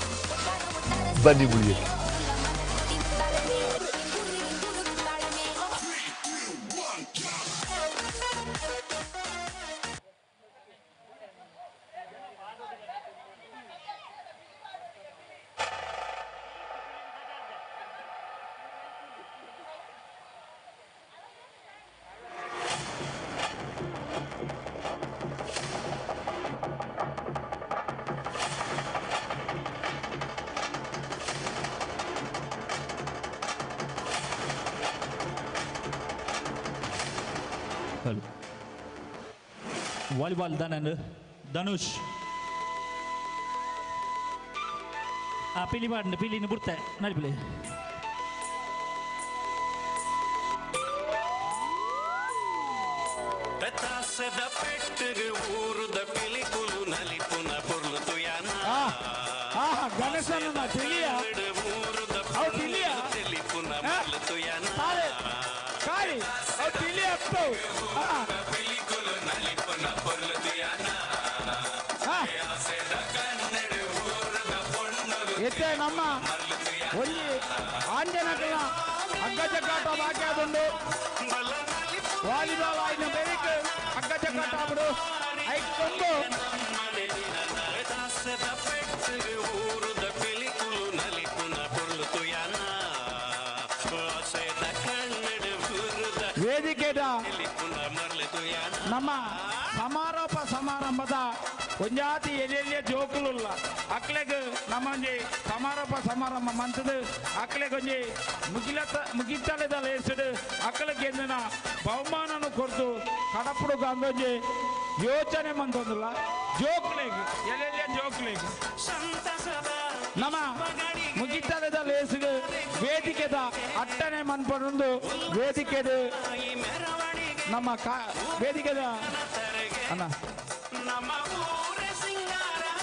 ಬನ್ನಿ ಉಳಿಯಕ್ಕೆ. ವಾಲಿಬಾಲ್ ಧನನ್ ಧನುಷ್ ಆ ಪಿಲಿ ಬಾಂಡ್ ಪಿಲಿನ ಬುಡ್ತೆ ನಡಿಪಿಲಿ. ತಾಸದ ಪೆಟ್ಟಿಗೆ ಊರುದ ಪಿಲಿಕುಲು ನಲಿಪುನ ಪೊರ್ಲು ತುಯಾನ. ಗಣೇಶನ ತಿಳಿಯ ಅವು ತಿಳಿಯ ತಿಳಿಪುನ ಪೊರ್ಲು ತುಯಾನ. ಕಾರಿ ಅವು ತಿಳಿಯ ಪಿಲಿಕುಲು ನಲಿಪುನ ಪೊರ್ಲು ತುಯಾನ. ಎತ್ತೆ ನಮ್ಮ ಒಂಜಿ ಆಂಜನಕಲ ಹಗ್ಗ ಜಗ್ಗಾಟ ಬಾಕಿ ಆದುಂಡು. ವಾಲಿಬಾಲ್ ಆಯ್ನ ಬೆರಿಕ್ ಹಗ್ಗ ಜಗ್ಗಾಟ ಆಪುಡು ಐಕ್ ಕೊಂಬು. ತಾಸದ ಪೆಟ್ಟಿಗೆ ಊರುದ ಪಿಲಿಕುಲು ನಲಿಪುನ ಪೊರ್ಲು ತುಯಾನ. ಆಸೆದ ಕನ್ನಡ ಊರುದ ವೇದಿಕೆದ ಪಿಲಿಪುನ ಮರ್ಲು ತುಯಾನ. ನಮ್ಮ ಸಮಾರೋಪ ಸಮಾರಂಭದ ಒಂಜಾತಿ ಎಲ್ಲೆಲ್ಲಿಯ ಜೋಕುಲುಲ್ಲ ಅಕ್ಲೆಗ್ ನಮ್ಮೊಂಜಿ ಸಮಾರೋಪ ಸಮಾರಂಭ ಮಂತದು ಅಕ್ಲೆಗೊಂಜಿ ಮುಗಿಲತ ಮುಗಿತಲೆದ ಲೇಸುಡು ಅಕ್ಲೆಗ್ ಎಂದಿನ ಬಹುಮಾನನು ಕೊರ್ದು ಕಡಪುಡು ಅಂದೊಂಜಿ ಯೋಚನೆ ಮಂತೊಂದುಲ್ಲ ಜೋಕ್ಲೆಗ್ ಎಲ್ಲೆಲ್ಲಿಯ ಜೋಕ್ಲೆಗ್. ನಮ್ಮ ಮುಗಿತಲದ ಲೇಸಿಗೆ ವೇದಿಕೆದ ಅಟ್ಟನೆ ಮನ್ಪಡೊಂದು ವೇದಿಕೆದ ನಮ್ಮ ವೇದಿಕೆದ ಅಣ್ಣ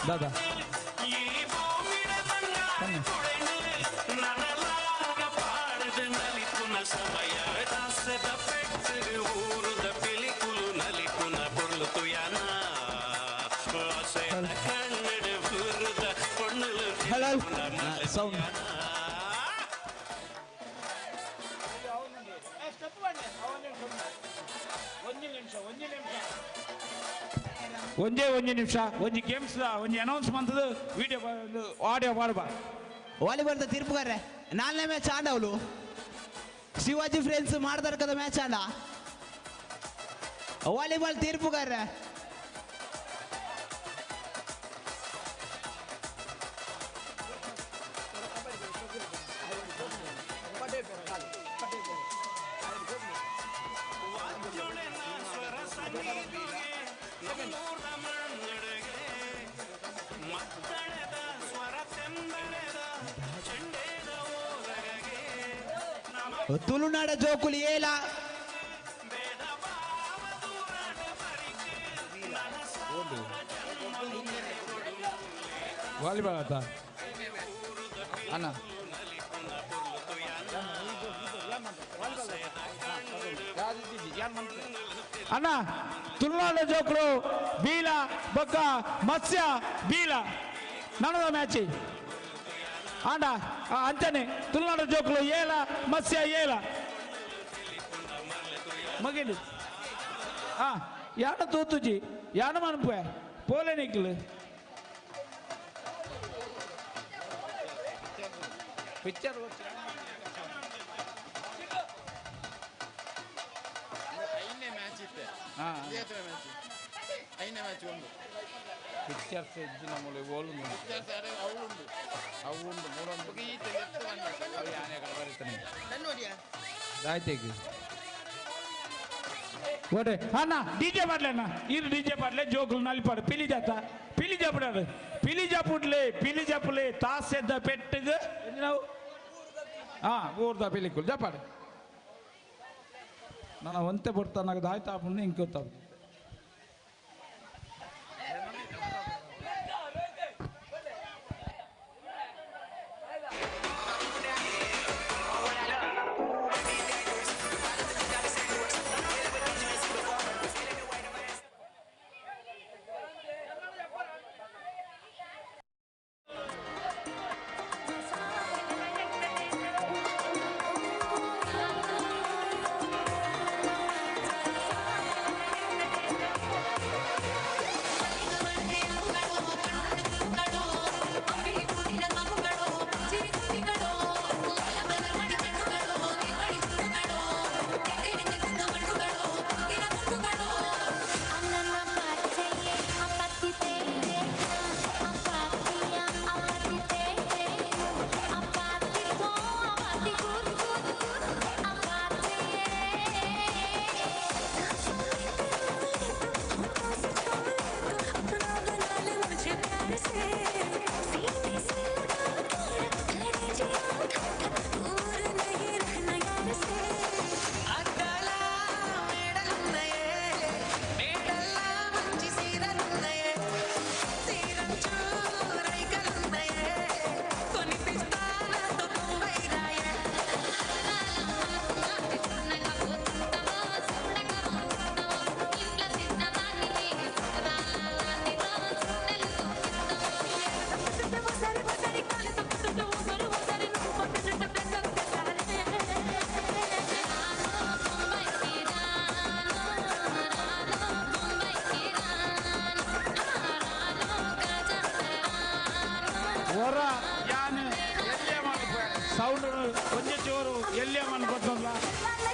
ದಾದಾ ಹಲೋ ಸೌಂಡ್ ಒಂದೇ ಒಂಜಿ ನಿಮಿಷ ಒಂಜಿ ಗೇಮ್ಸ್ ಒಂಜಿ ಅನೌನ್ಸ್ ಮಂತದ ವಿಡಿಯೋ ಆಡಿಯೋ ಬಾರ್ಬಾ ವಾಲಿಬಾಲ್ ತೀರ್ಪುಗಾರೆ ನಾಲ್ನೇ ಮ್ಯಾಚ್ ಆಂಡವಳು ಶಿವಾಜಿ ಫ್ರೆಂಡ್ಸ್ ಮಾಡ್ದರ್ಕದ ಮ್ಯಾಚ್ ಆಂಡ ವಾಲಿಬಾಲ್ ತೀರ್ಪುಗಾರೆ ತುಳುನಾಡ ಜೋಕುಲಿ ಏಲ ವಾಲಿಬಾಲ್ ಆತ ಅಣ್ಣ ಅಣ್ಣ ತುಳುನಾಡ ಜೋಕುಲು ಬೀಲ ಬೊಕ್ಕ ಮತ್ಸ್ಯ ಬೀಲ ನನದ ಮ್ಯಾಚ್ ಆಂಡ ಅಂಚನೆ ತುಳುನಾಡ ಜೋಕುಲು ಏಲ ಮತ್ಸ್ಯ ಏಲ ಮಗಿಲು ಹಾ ಯಾನ ತೂತುಜಿ ಯಾನ ಮನ್ಪುವೆ ಪೋಲೆ ನಿಕ್ಲು ಪಿಕ್ಚರ್ ಐದನೇ ಮ್ಯಾಚ್ ಇತ್ತೆ ಐದನೇ ಮ್ಯಾಚ್ ಒಂದು ಪಿಕ್ಚರ್ಸ್ ಇಜ್ಜಿ ನಮ್ಮಲ್ಲಿ ಓಲು ಪಿಕ್ಚರ್ಸ್ ಅರೆ ಅವು ಉಂಡು ಅವು ಉಂಡು ಮೂರೊಂದು ಈತ ಯಾನೆ ಕಡೆ ಬರೀತಾನೆ ಆಯ್ತು ಓಟೆ ಅಣ್ಣ ಡಿ ಜೆ ಪಾಡ್ಲೆ ಅಣ್ಣ ಇರು ಡಿ ಜೆ ಪಾಡ್ಲೆ ಜೋಕುಲು ನಲಿಪಾಡು ಪಿಲಿ ಜಾತ ಪಿಲಿ ಜಪುಡಾಡು ಪಿಲಿ ಜಪುಡ್ಲೆ ಪಿಲಿ ಜಪುಲೆ ತಾಸೆದ್ದ ಪೆಟ್ಟಿಗೆ ನಾವು ಹಾಂ ಊರ್ದ ಪಿಲಿಕುಲು ಜಪಾಡು ನಾನು ಒಂತೆ ಬರ್ತಾ నాకు ಆಯ್ತಾ ಆಪುಂಡು ಇಂಕೊತ್ತಾವು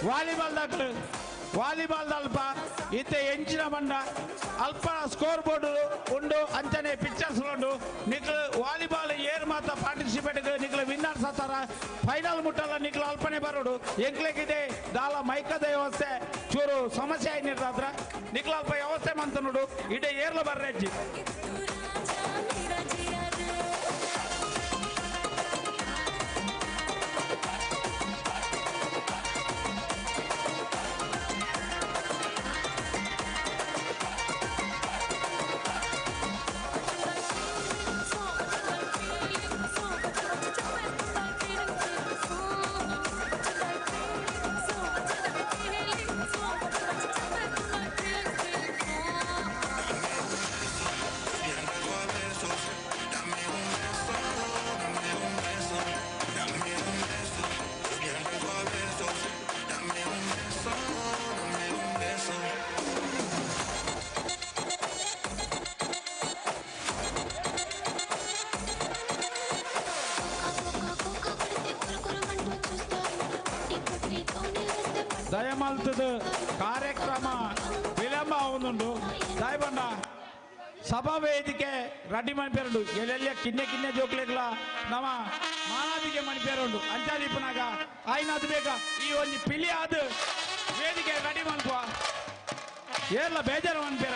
ವಾಲಿಬಾಲ್ ದಾಖಲು ವಾಲಿಬಾಲ್ ಅಲ್ಪ ಇತ್ತೆ ಎಂಚಿನ ಬಂಡ ಅಲ್ಪ ಸ್ಕೋರ್ ಬೋರ್ಡ್ ಉಂಡು ಅಂಚನೆ ಪಿಕ್ಚರ್ಸ್ ಉಂಡು ನಿಕ್ಲು ವಾಲಿಬಾಲ್ ಏರ್ ಮಾತ ಪಾರ್ಟಿಸಿಪೇಟ್ ನಿಕ್ಲು ವಿನ್ನರ್ಸ್ ಆತಾರ ಫೈನಲ್ ಮುಟ್ಟಲ್ಲ ನಿಕ್ಲು ಅಲ್ಪನೆ ಬರೋಡು ಎಂಕ್ಲೆಗಿದೆ ದಾಲ ಮೈಕದ ವ್ಯವಸ್ಥೆ ಚೂರು ಸಮಸ್ಯೆ ಆಯ್ನಿರ್ತಾತ್ರ ನಿಕ್ಲು ಅಲ್ಪ ವ್ಯವಸ್ಥೆ ಮಂತನುಡು ಇಡೇ ಏರ್ಲ ಬರ್ರೆಜ್ಜಿ. ಬತ್ತದ ಕಾರ್ಯಕ್ರಮ ವಿಳಂಬ ಆವೊಂದುಂಡು. ದಾಯಬಂಡ ಸಭಾ ವೇದಿಕೆ ರೆಡಿ ಮನ್ಪೇರುಂಡು. ಎಲ್ಲೆಲ್ಲ ಕಿನ್ನೆ ಕಿನ್ನೆ ಜೋಕ್ಲೆಗ್ಲ ನಮ ಮಾನಾದಿಗೆ ಮನ್ಪೇರುಂಡು. ಅಂಚಾದಿಪ್ಪುನಾಗ ಆಯ್ನಾದ್ ಬೇಗ ಈ ಒಂಜಿ ಪಿಲಿ ಆದ್ ವೇದಿಕೆ ರೆಡಿ ಮನ್ಪುವ. ಏರ್ಲ ಬೇಜಾರು ಮನ್ಪೇರ.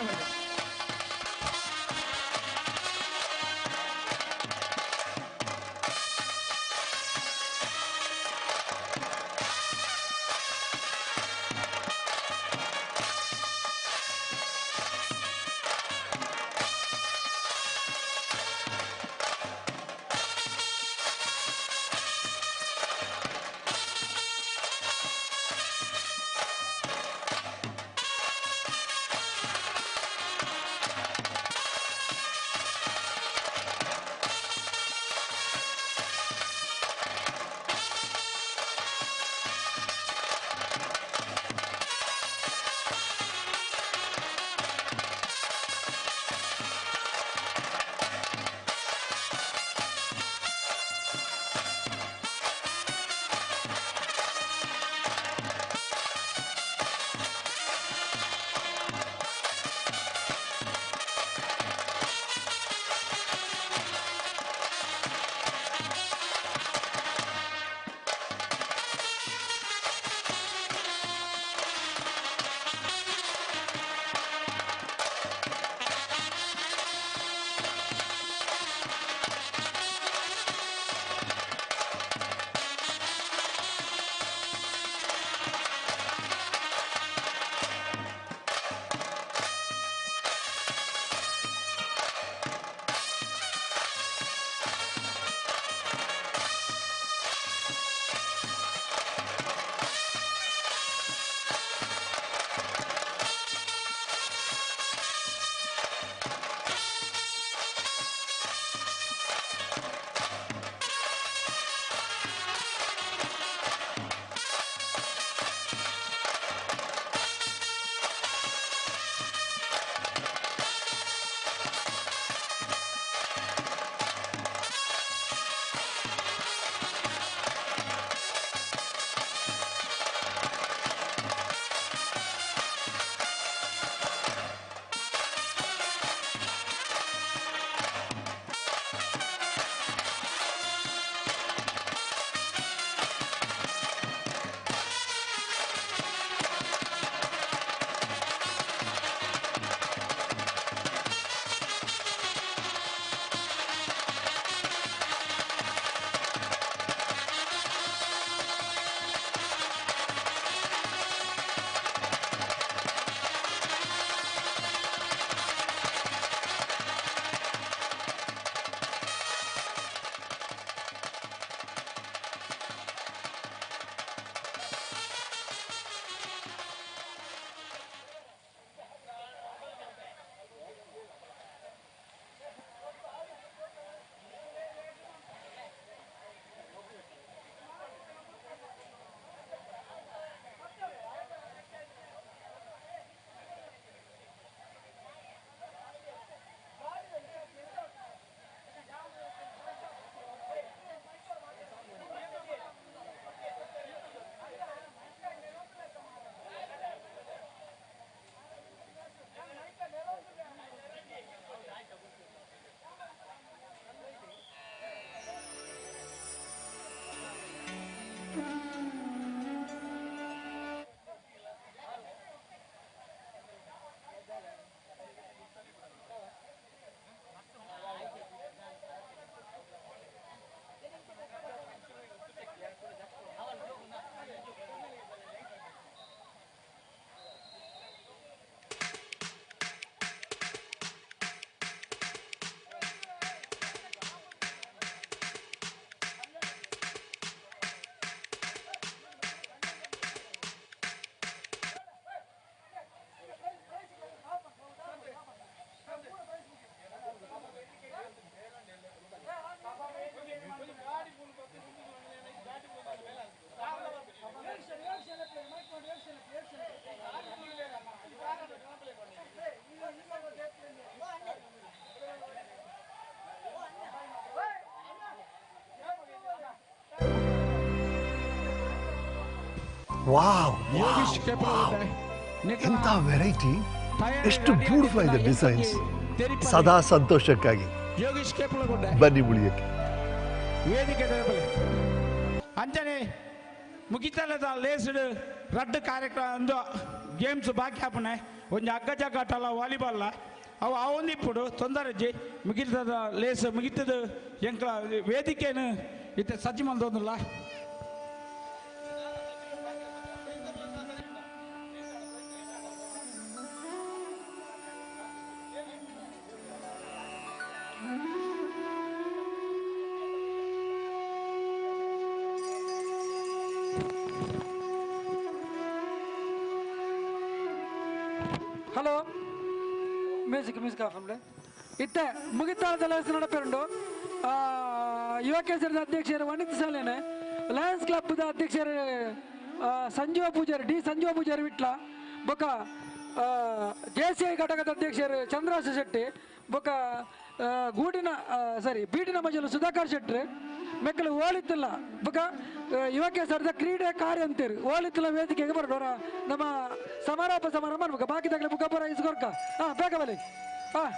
ವಾವ್, ಎಂತ ವೆರೈಟಿ, ಎಷ್ಟು ಬ್ಯೂಟಿಫುಲ್ ಇದೆ ಡಿಸೈನ್ಸ್. ಸದಾ ಸಂತೋಷಕ್ಕಾಗಿ ಯೋಗೀಶ್ ಕೇಪಲಗುಡ್ಡೆ ಬನ್ನಿ ಉಳಿಯಕ್ಕೆ. ವೇದಿಕೆ ಅಂಚನೆ ಮುಗಿತಲದ ಲೇಸ್ಡ್ ರಡ್ಡು ಕಾರ್ಯಕ್ರಮ ಒಂದು ಗೇಮ್ಸ್ ಬಾಕಿ ಆಪನೆ ಒಂಜಿ ಅಗ್ಗ ಜಗ್ಗಾಟಲ ವಾಲಿಬಾಲ್ ಅವು ಅವೊಂದಿಪ್ಪುಡು ತೊಂದರೆಜ್ಜಿ ಮುಗಿತದ ಲೇಸ್ ಮುಗಿತದ ಎಂಕ್ಲ ವೇದಿಕೆನು ಇತ್ತೆ ಸಜ್ಜಿ ಮಲ್ದೊಂದುಲ್ಲ. ಹಲೋ, ಮ್ಯೂಸಿಕ್ ಮ್ಯೂಸಿಕ್ ಆಫ್ ಇತ್ತೆ ಮುಗಿತಾಳದ ಲಯನ್ಸ್ ನಡಪೆರುಂಡು. ಯುವ ಕೇಸರಿದ ಅಧ್ಯಕ್ಷರು ವನಿತ್ ಸಾಲೇನೆ, ಲಯನ್ಸ್ ಕ್ಲಬ್ದ ಅಧ್ಯಕ್ಷರು ಸಂಜೀವ ಪೂಜಾರಿ, ಡಿ ಸಂಜೀವ ಪೂಜಾರಿ ವಿಟ್ಲ, ಬೊಕ್ಕ ಜೆ ಸಿ I ಘಟಕದ ಅಧ್ಯಕ್ಷರು ಚಂದ್ರಾಸ ಶೆಟ್ಟಿ, ಬೊಕ್ಕ ಗೂಡಿನ ಸಾರಿ ಬೀಡಿನ ಮಜಲು ಸುಧಾಕರ್ ಶೆಟ್ಟಿ ಮೆಕ್ಕಲು ಓಲಿತ್ತಿಲ್ಲ ಬೊಕ್ಕ ಯುವ ಕೇಸರಿದ ಕ್ರೀಡೆ ಕಾರ್ಯ ಅಂತೀರಿ ಓಲಿತ್ತಿಲ್ಲ ವೇದಿಕೆಗೆ ಬರೋಣ ನಮ್ಮ ಸಮಾರೋಪ ಸಮಾರಂಭ ಅನ್ಬೇಕು. ಬಾಕಿ ತಗಲಿ ಬುಕ್ಕ ಬರ ಇಸ್ಕೊರ್ಕ ಹಾಂ ಬೇಗ ಬಲಿ. ಹಾಂ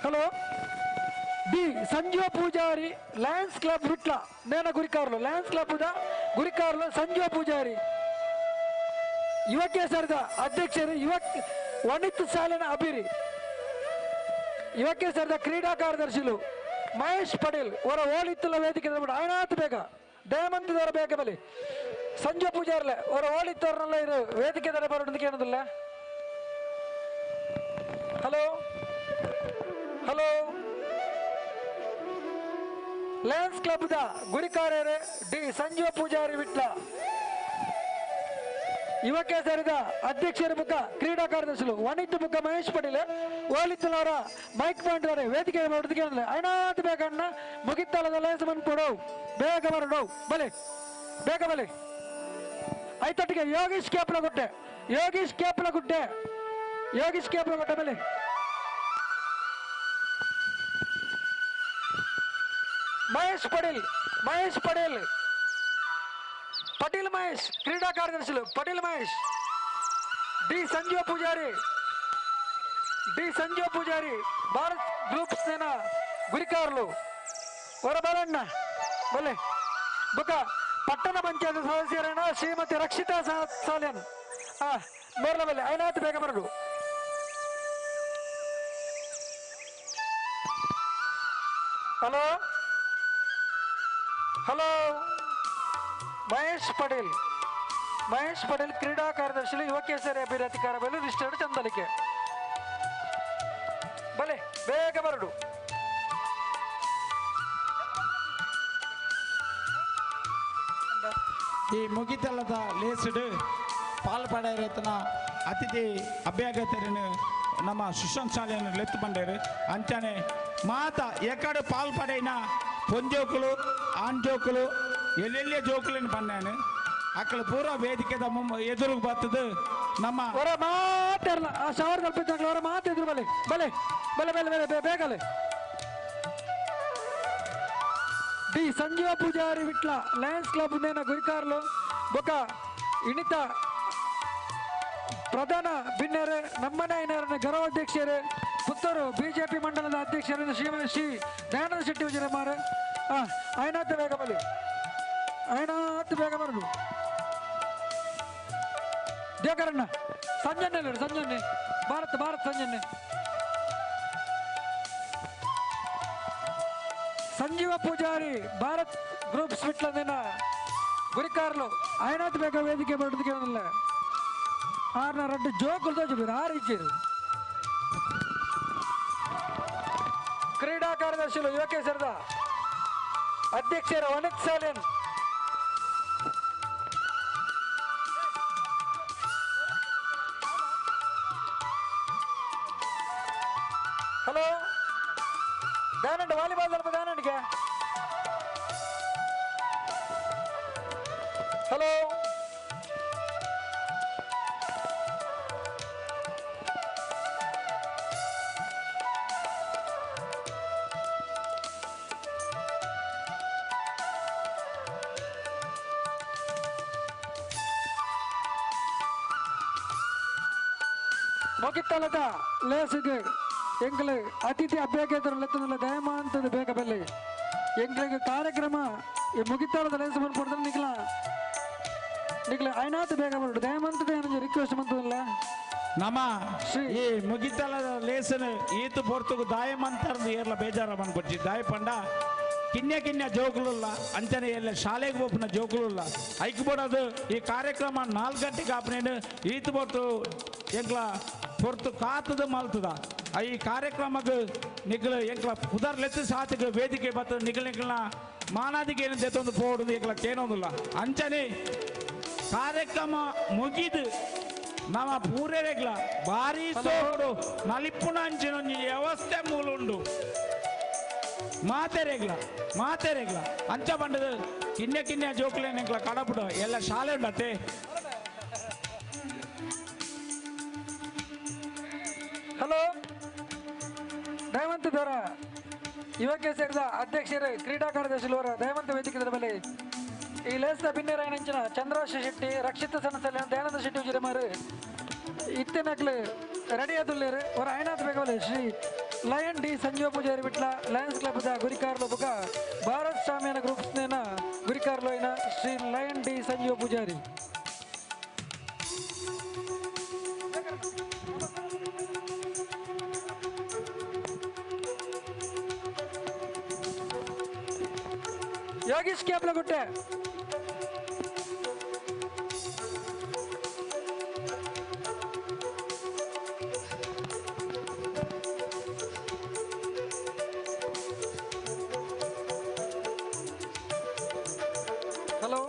hello, B Sanjeeva Poojary Lions Club Vitla ನೇನ ಗುರಿಕಾರ್ಲು, ಲಯನ್ಸ್ ಕ್ಲಬ್ದ ಗುರಿಕಾರ್ಲು ಸಂಜೀವ ಪೂಜಾರಿ, ಯುವ ಕೇಸರಿದ ಅಧ್ಯಕ್ಷರು ಯುವ ವನಿತ್ ಸಾಲಿನ ಅಬಿರಿ, ಯುವ ಕೇಸರಿದ ಕ್ರೀಡಾ ಕಾರ್ಯದರ್ಶಿಲು ಮಹೇಶ್ ಪಟೇಲ್ ಅವರ ಓಲಿತ್ತಲ ವೇದಿಕೆ ಆಯ್ನಾತ್ ಬೇಗ ದಯಮಂತದವರ ಬೇಗ ಬಲಿ ಸಂಜೆ ಪೂಜಾರ್ಲೆ ಅವರ ಓಲಿತ್ತವ್ರನ್ನೆಲ್ಲ ಇರು ವೇದಿಕೆ ದರ ಬರೋದಕ್ಕೆ ಏನದಿಲ್ಲ. ಹಲೋ ಹಲೋ, ಲಯನ್ಸ್ ಕ್ಲಬ್ದ ಗುರಿಕಾರ್ಯರೇ ಡಿ ಸಂಜೀವ ಪೂಜಾರಿ ವಿಟ್ಲ, ಯುವ ಕೇಸರಿದ ಅಧ್ಯಕ್ಷರ ಬುಕ್ಕ ಕ್ರೀಡಾ ಕಾರ್ಯದರ್ಶಿಗಳು ವನಿತ್ ಬುಕ್ಕ ಮಹೇಶ್ ಪಟೇಲ್ ಓಲಿತ್ತಲವರ ಮೈಕ್ ಪಾಯಿಂಟ್ ವೇದಿಕೆ ಬರೋದಕ್ಕೆ ಐನಾತ್ ಬೇಕಣ್ಣ ಮುಗಿತ್ತಲದ ಲಯನ್ಸ್ ಮನ್ಕೊಡು ಬೇಗ ಬರೋಡು ಬಲೆ ಬೇಗ ಬಲೆ. ಐತೊಟ್ಟಿಗೆ ಯೋಗೀಶ್ ಕೇಪಲಗುಡ್ಡೆ, ಯೋಗೀಶ್ ಕೇಪಲಗುಡ್ಡೆ, ಯೋಗೀಶ್ ಕೇಪಲಗುಡ್ಡೆ ಬಲೆ. ಮಹೇಶ್ ಪಟೇಲ್, ಮಹೇಶ್ ಪಟೇಲ್, ಪಟೇಲ್ ಮಹೇಶ್ ಕ್ರೀಡಾ ಕಾರ್ಯದರ್ಶಿಗಳು Patel Mahesh, D Sanjeeva Poojary, D Sanjeeva Poojary Bharat groups ಗುರಿಕಾರ್ಲು ಹೊರಬಲಣ್ಣ ಬಲೆ ಬುಕ್ಕ ಪಟ್ಟಣ ಪಂಚಾಯತ್ ಸದಸ್ಯರಣ್ಣ ಶ್ರೀಮತಿ ರಕ್ಷಿತಾ ಸಾಲ್ಯನ್ ಮೇರ್ಲ ಬಲೆ ಐನಾಥ್ ಬೇಗ ಬರಡು. ಹಲೋ ಹಲೋ, ಮಹೇಶ್ ಪಟೇಲ್, ಮಹೇಶ್ ಪಟೇಲ್ ಕ್ರೀಡಾ ಕಾರ್ಯದರ್ಶಿ ಯುವ ಕೇಸರಿ ಅಭಿವೃದ್ಧಿ ಕಾರ್ಯದಲ್ಲಿ ರಿಜಿಸ್ಟರ್ಡ್ ಚಂದಲಿಕೆ ಬಲೆ ಬೇಗ ಬರಡು. ಈ ಮುಗಿತಲದ ಲೇಸ್ಡ್ ಪಾಲ್ಪಡೆಯರತನ ಅತಿಥಿ ಅಭ್ಯಾಗತರನ್ನು ನಮ್ಮ ಸುಶಾಂತ್ ಶಾಲೆಯನ್ನು ಲೆತ್ತು ಬಂಡೇರು. ಅಂಚನೆ ಮಾತ ಎಕ್ಕಡ ಪಾಲ್ಪಡೆಯಿನ ಪೊಂಜೋಕುಲು ಆಂಜೋಕುಲು ಎಲ್ಲೆಲ್ಲೇ ಜೋಕುలను ಪನ್ನಾನು ಅಕ್ಕಳ ಪೂರ ವೇದಿಕೆದ ಎದುರು ಬರ್ತದೆ ನಮ್ಮ ಹೊರ ಮಾತಿರಲ್ಲ ಆ ಸಾವಿರದ ಅಲ್ಪ ಹೊರ ಮಾತು ಎದುರು ಬಲೆ ಬಲೆ ಬಲೆ ಬಲೆ ಬಲೆ ಬೇಗಲೆ. D Sanjeeva Poojary Vitla Lions Club ನೇನ ಗುರಿಕಾರ್ಲು ಬೊಕ್ಕ ಇಣಿತ ಪ್ರಧಾನ ಬಿನ್ನೆರೆ ನಮ್ಮನೆ ಐನರನ ಗೌರವಾಧ್ಯಕ್ಷರೇ ಪುತ್ತೂರು ಬಿಜೆಪಿ ಮಂಡಲದ ಅಧ್ಯಕ್ಷರು ಶ್ರೀ ದಯಾನಂದ ಶೆಟ್ಟಿ ವಿಜಯಮಾರ ಐನಾಥ ಬೇಗ ಬಲಿ ಐನಾಥ ಬೇಗ ಬರಲು. ದೇಕರಣ್ಣ ಸಂಜನ್ನೆ ಸಂಜನ್ನೆ ಭಾರತ್ ಭಾರತ್ ಸಂಜನ್ನೆ ಸಂಜೀವ ಪೂಜಾರಿ ಭಾರತ್ ಗ್ರೂಪ್ಸ್ ವಿಟ್ಲಂದಿನ ಗುರಿಕಾರ್ಲು ಐನಾಥ್ ಬೇಗ ವೇದಿಕೆ ಬರೋದಕ್ಕೆ ಒಂದಿಲ್ಲ ಆರ್ನ ರಡ್ಡು ಜೋಕುಲು ತೋಜು ಆರು ಇಚ್ಚಿರು. ಕ್ರೀಡಾ ಕಾರ್ಯದರ್ಶಿಗಳು ಯುವ ಕೇಸರದ ಅಧ್ಯಕ್ಷರ ವನಿತ್ ಸಾಲಿನ್ ಹಲೋ ದಾನಂಡ್ ವಾಲಿಬಾಲ್ ಸ್ವಲ್ಪ ದಾನಂಡ್ಗೆ. ಹಲೋ ಮುಗಿತ್ತಲದ ಲೇಸಿಗೆ ಎಂಗ್ಲು ಅತಿಥಿ ಅಭ್ಯಾಗೇತರ ಲೆತ್ತನಲ್ಲ ದಯಮಾಂತದ ಬೇಗ ಬೆಲೆ ಎಂಗ್ಲಿಗೆ ಕಾರ್ಯಕ್ರಮ ಈ ಮುಗಿತ್ತಾಳದ ಲೇಸ್ ಬಂದ್ಕೊಡ್ತಾರೆ ನಿಕ್ಲ ನಿಕ್ಲ ಐನಾತ್ ಬೇಗ ಬರಡು ದಯಮಂತದ ಏನಂಜ ರಿಕ್ವೆಸ್ಟ್ ಮಂತದಲ್ಲ. ನಮ್ಮ ಈ ಮುಗಿತಲದ ಲೇಸನ್ ಈತು ಪೊರ್ತುಗು ದಾಯಮಂತರ್ದು ಏರ್ಲ ಬೇಜಾರ ಬಂದ್ಕೊಡ್ಚಿ ದಾಯ ಪಂಡ ಕಿನ್ಯ ಕಿನ್ಯ ಜೋಕುಲುಲ್ಲ ಅಂಚನೆ ಎಲ್ಲ ಶಾಲೆಗೆ ಹೋಗ್ನ ಜೋಕುಲುಲ್ಲ ಐಕ್ಬೋಡದು ಈ ಕಾರ್ಯಕ್ರಮ 4 ಗಂಟೆಗೆ ಆಪನೇನು ಈತು ಪೊರ್ತು ಎಂಕ್ಲ ಪೊರ್ತು ಕಾತದ ಮಲ್ತದ ಈ ಕಾರ್ಯಕ್ರಮಕ್ಕೆ ನಿಕ್ಲ ಎಂಕ್ಲ ಪುದರ್ ಲೆತ್ತು ಸಾತಿಗೆ ವೇದಿಕೆ ಬತ್ತ ನಿಕ್ಲ ನಿಕ್ಲನ ಮಾನಾದಿಗೆ ಏನು ತೆತ್ತೊಂದು ಪೋಡುದು ಎಂಕ್ಲ ಕೇನೊಂದಿಲ್ಲ ಅಂಚನೆ ಕಾರ್ಯಕ್ರಮ ಮುಗಿದು ನಮ್ಮ ಪೂರೆರೆಗ್ಲ ಭಾರಿ ಸೋಡು ನಲಿಪುಣ ಅಂಚಿನ ಒಂಜಿ ವ್ಯವಸ್ಥೆ ಮೂಲುಂಡು ಮಾತೆರೆಗ್ಲ ಮಾತೆರೆಗ್ಲ ಅಂಚ ಬಂಡದ ಕಿನ್ಯ ಕಿನ್ಯ ಜೋಕ್ಲೇನೆಗ್ಲ ಕಡಪುಡು ಎಲ್ಲ ಶಾಲೆ ಉಂಡತ್ತೆ. ಹಲೋ ದಯವಂತ ದೊರ ಯುವಕ ಸೇರಿದ ಅಧ್ಯಕ್ಷರು ಕ್ರೀಡಾ ಕಾರ್ಯದರ್ಶಿಗಳವರ ದಯವಂತ ವೇದಿಕೆದ ಮೇಲೆ ಈ ಲೇಸ್ದ ಬಿನ್ನೆರಾಯನಂಚಿನ ಚಂದ್ರಾಶ ಶೆಟ್ಟಿ ರಕ್ಷಿತ ಸನಸಲ್ಲಿ ದಯಾನಂದ ಶೆಟ್ಟಿ ಉಜಿರಮಾರು ಇತ್ತಿನಕ್ಲು ರೆಡಿ ಆದುಲ್ಲೇರು ಅವರ ಐನಾಥ್ ಬೇಗವಲೆ Shri lion D Sanjeeva Pujari Vitla lions ಕ್ಲಬ್ದ ಗುರಿಕಾರ್ಲು ಬುಗ Bharat ಶಾಮಿಯಾನ ಗ್ರೂಪ್ಸ್ನೇನ ಗುರಿಕಾರ್ಲು అయిన ಶ್ರೀ ಲಯನ್ ಡಿ ಸಂಜೀವ ಪೂಜಾರಿ. ಯೋಗೀಶ್ ಕೇಪ್ಲಗುಟ್ಟೆ. ಹಲೋ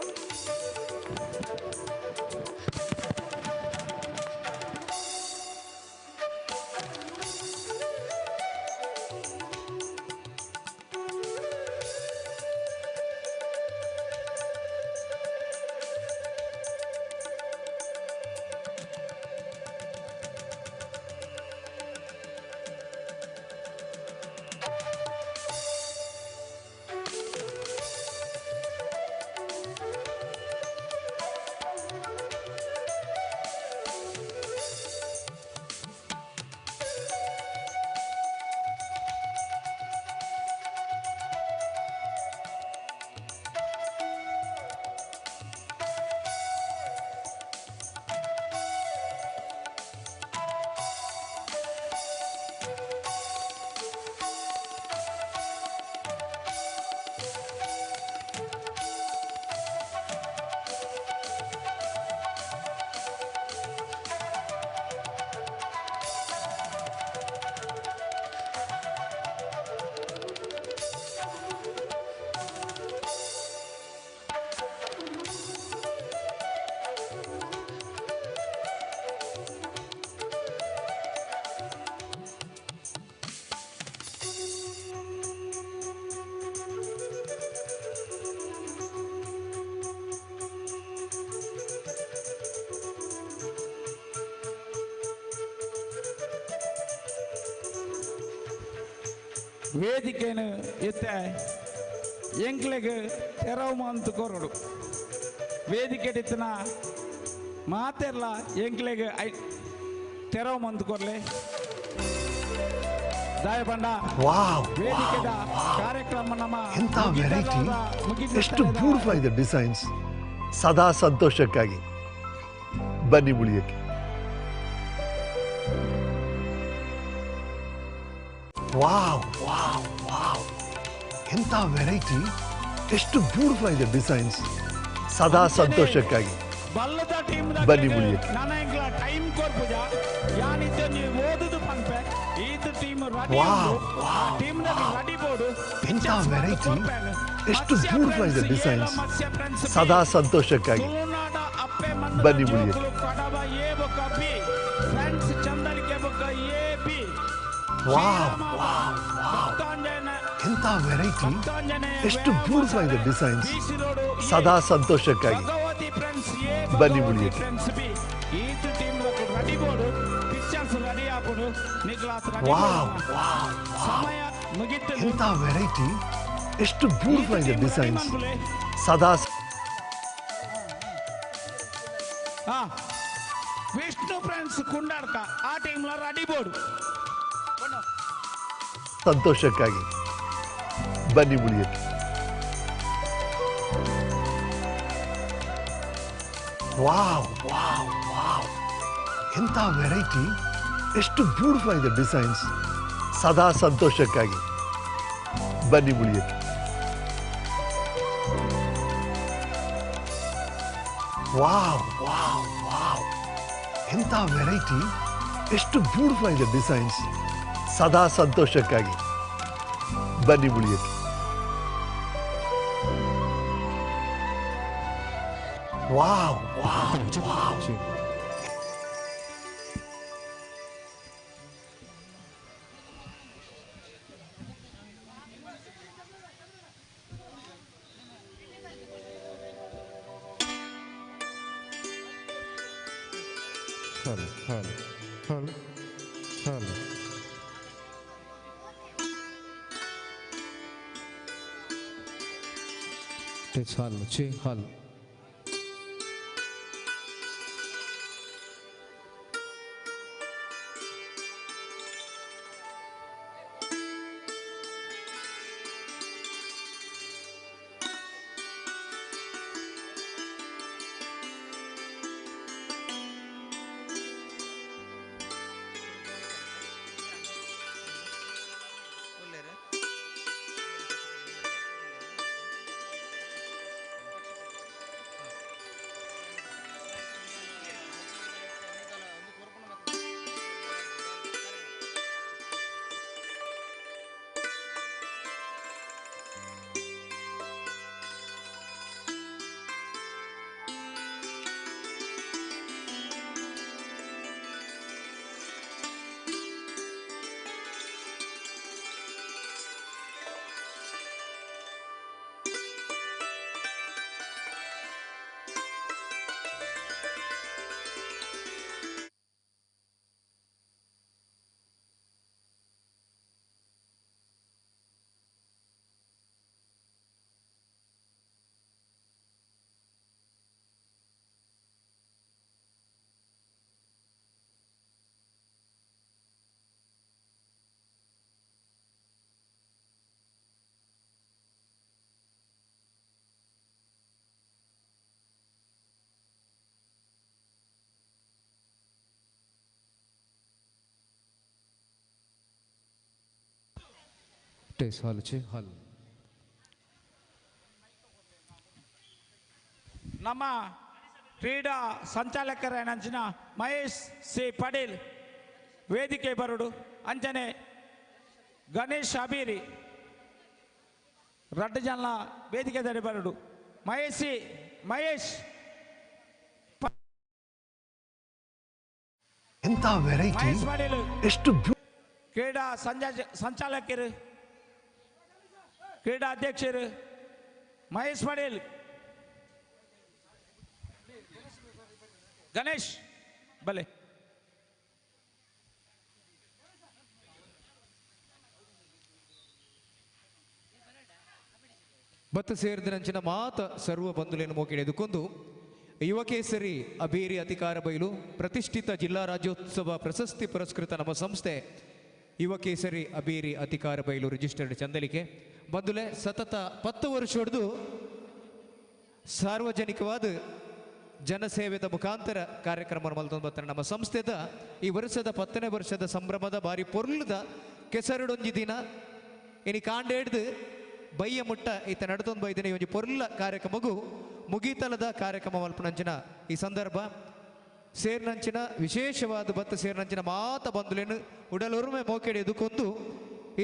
ವೇದಿಕೆನು ಇತ್ತೆ ಎಂಕ್ಲೆಗ್ ತೆರವು ಮಂತ್ ಕೊರಡು ವೇದಿಕೆ ಇತ್ತನ ಮಾತೆರ್ಲ ಎಂಕ್ಲೆಗ್ I ತೆರವು ಮಂತ್ ಕೊರ್ಲೆ ದಾಯಪಂಡ ವಾವ್ ವೇದಿಕೆದ ಕಾರ್ಯಕ್ರಮ ನಮ್ಮ ಎಂಥ ವೆರೈಟಿ, ಎಷ್ಟು ಬ್ಯೂಟಿಫುಲ್ ಆಗಿದೆ ಡಿಸೈನ್ಸ್. ಸದಾ ಸಂತೋಷಕ್ಕಾಗಿ ಬನ್ನಿ ಉಳಿಯಕ್ಕೆ. ವಾವ್ ವಾವ್ ವಾವ್, ಎಂಥ ವೆರೈಟಿ, ಎಷ್ಟು ಬ್ಯೂಟಿಫುಲ್ ಆಗಿದೆ ಡಿಸೈನ್ಸ್. ಸದಾ ಸಂತೋಷಕ್ಕಾಗಿ ಬಲ್ಲದ ಟೀಮ್ ಬನ್ನಿ ಉಳಿಯಕ್ಕೆ. ನನ್ನ ಎಂಕ್ಲ ಟೈಮ್ ಕೊರ್ಪುಜ ಯಾನಿತ್ತೆ ನೀವು ಓದುದು ಪನ್ಪೆ ಈತ ಟೀಮ್ ರೆಡಿ ವಾವ್ ಟೀಮ್ ನಲ್ಲಿ ರೆಡಿ ಬೋರ್ಡ್ ಎಂಥ ವೆರೈಟಿ, ಎಷ್ಟು ಬ್ಯೂಟಿಫುಲ್ ಆಗಿದೆ ಡಿಸೈನ್ಸ್. ಸದಾ ಸಂತೋಷಕ್ಕಾಗಿ ಬನ್ನಿ ಉಳಿಯಕ್ಕೆ. ಕಡಬ ಎ ಬೊಕ್ಕ ಬಿ ಫ್ರೆಂಡ್ಸ್ ಚಂದಲಿಕೆ ಬೊಕ್ಕ ಎ ಬಿ ವಾವ್ ವಾವ್ ವಾವ್, ಎಂಥ ವೆರೈಟಿ, ಎಷ್ಟು ಬ್ಯೂಟಿಫುಲ್ ಆಗಿದೆ ಡಿಸೈನ್ಸ್. ಸದಾ ಸಂತೋಷಕ್ಕಾಗಿ ಬನ್ನಿ ಉಳಿಯಕ್ಕೆ. ಫ್ರೆಂಡ್ಸ್ ಬಿ ಈತ team ready board pictures ready ಆಪುಡು ನಿಕ್ಲಾಸ್ ರೆಡಿ ವಾವ್ ವಾವ್ ಸಮಯ ಮುಗಿತು. ಎಂಥ ವೆರೈಟಿ, ಎಷ್ಟು ಬ್ಯೂಟಿಫುಲ್ ಆಗಿದೆ ಡಿಸೈನ್ಸ್. ಸದಾ ವಿಷ್ಣು ಫ್ರೆಂಡ್ಸ್ ಲಯನ್ಸ್ ಕುಂಡಾಡ್ಕ ಆ ಟೀಮ್ ರೆಡಿ ಬೋರ್ಡ್. ಸಂತೋಷಕ್ಕಾಗಿ ಬನ್ನಿ ಉಳಿಯಕ್ಕೆ. ವಾವ್ ವಾವ್ ವಾವ್, ಎಂಥ ವೆರೈಟಿ, ಎಷ್ಟು ಬ್ಯೂಟಿಫುಲ್ ಆಗಿದೆ ಡಿಸೈನ್ಸ್. ಸದಾ ಸಂತೋಷಕ್ಕಾಗಿ ಬನ್ನಿ ಉಳಿಯಕ್ಕೆ. ವಾವ್ ವಾವ್ ವಾವ್, ಎಂಥ ವೆರೈಟಿ, ಎಷ್ಟು ಬ್ಯೂಟಿಫುಲ್ ಆಗಿದೆ ಡಿಸೈನ್ಸ್. ಸದಾ ಸಂತೋಷಕ್ಕಾಗಿ ಬನ್ನಿ ಉಳಿಯಕ್ಕೆ. Wow wow wow. Hello hello hello hello. Test hello ಚಿ ಹಲೋ. ಟೆಸ್ಟ್ ಹಲೋ ಚಿ ಹಲೋ. ನಮ್ಮ ಕ್ರೀಡಾ ಸಂಚಾಲಕರ ಮಹೇಶ್ ಸಿ ಪಟೇಲ್ ವೇದಿಕೆ ಬರುಡು. ಅಂಚನೆ ಗಣೇಶ್ ಅಬೀರಿ ರಡ್ಡು ಜನ ವೇದಿಕೆ ದಡಿ ಬರುಡು. ಮಹೇಶ್ ಸಿ ಮಹೇಶ್. ಎಂಥ ವೆರೈಟಿ, ಮಹೇಶ್ ಪಟೇಲ್ ಎಷ್ಟು ಕ್ರೀಡಾ ಸಂಚಾಲಕರು, ಕ್ರೀಡಾ ಅಧ್ಯಕ್ಷರು ಮಹೇಶ್ ಪಟೇಲ್, ಗಣೇಶ್ ಬಲೆ. ಬತ್ತ ಸೇರಿದ ಮಾತ ಸರ್ವ ಬಂಧುಲೇನು ಮೋಕಿಡೆದುಕೊಂಡು ಯುವಕೇಸರಿ ಅಬೇರಿ ಅಧಿಕಾರ ಬಯಲು ಪ್ರತಿಷ್ಠಿತ ಜಿಲ್ಲಾ ರಾಜ್ಯೋತ್ಸವ ಪ್ರಶಸ್ತಿ ಪುರಸ್ಕೃತ ನಮ್ಮ ಸಂಸ್ಥೆ ಯುವಕೇಸರಿ ಅಬೇರಿ ಅಧಿಕಾರ ಬಯಲು ರಿಜಿಸ್ಟರ್ಡ್ ಚಂದಲಿಕೆ ಬಂದುಲೆ ಸತತ 10 ವರ್ಷ ಹೊಡೆದು ಸಾರ್ವಜನಿಕವಾದ ಜನಸೇವೆದ ಮುಖಾಂತರ ಕಾರ್ಯಕ್ರಮ ಮಲ್ತೊಂದು ನಮ್ಮ ಸಂಸ್ಥೆದ ಈ ವರ್ಷದ 10ನೇ ವರ್ಷದ ಸಂಭ್ರಮದ ಬಾರಿ ಪೊರ್ಲದ ಕೆಸರುಡೊಂಜಿ ದಿನ ಇನಿ ಕಾಂಡೇಡ್ದು ಬಯ್ಯ ಮುಟ್ಟ ಈತ ನಡೆದೊಂದು ಬೈದಿನ ಈ ಒಂಜಿ ಪೊರ್ಲ ಕಾರ್ಯಕ್ರಮಗೂ ಮುಗೀತಲದ ಕಾರ್ಯಕ್ರಮ ಮಲ್ಪನಂಚಿನ ಈ ಸಂದರ್ಭ ಸೇರ್ನಂಚಿನ ವಿಶೇಷವಾದ ಬತ್ತ ಸೇರ್ನಂಚಿನ ಮಾತ ಬಂದುಲೇನು ಉಡಲೊರುಮೆ ಮೋಕೆಡೆ ಎದುಕೊಂದು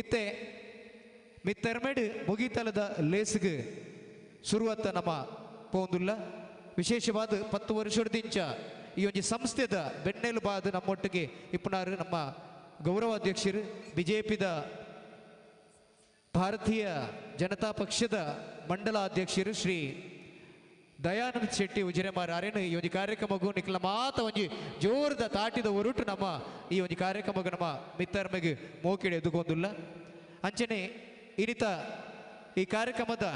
ಇತ್ತೆ ಮಿತ್ತೆರ್ಮೆಡ್ ಮುಗೀತಲದ ಲೇಸ್ಗೆ ಶುರುವತ್ತ ನಮ್ಮ ಪೋಂದುಲ್ಲ. ವಿಶೇಷವಾದ 10 ವರ್ಷದಿಂಚ ಈ ಒಂಜಿ ಸಂಸ್ಥೆದ ಬೆನ್ನೆಲುಬಾದ ನಮ್ಮೊಟ್ಟಿಗೆ ಇಪ್ಪನಾರು ನಮ್ಮ ಗೌರವಾಧ್ಯಕ್ಷರು ಬಿಜೆಪಿದ ಭಾರತೀಯ ಜನತಾ ಪಕ್ಷದ ಮಂಡಲ ಅಧ್ಯಕ್ಷರು ಶ್ರೀ ದಯಾನಂದ್ ಶೆಟ್ಟಿ ಉಜಿರೆಮಾರ್ ಅರೇನು ಈ ಒಂಜಿ ಕಾರ್ಯಕ್ರಮಗೂ ನಿಕ್ಲ ಮಾತ ಒಂಜಿ ಜೋರದ ತಾಟಿದ ಒರುಟು ನಮ್ಮ ಈ ಒಂಜಿ ಕಾರ್ಯಕ್ರಮಗೂ ನಮ್ಮ ಮಿತ್ತರ್ಮೆಗೆ ಮೋಕಿಡೆ ಎದುಕೊಂದುಲ್ಲ. ಅಂಚನೆ ಇನಿತ ಈ ಕಾರ್ಯಕ್ರಮದ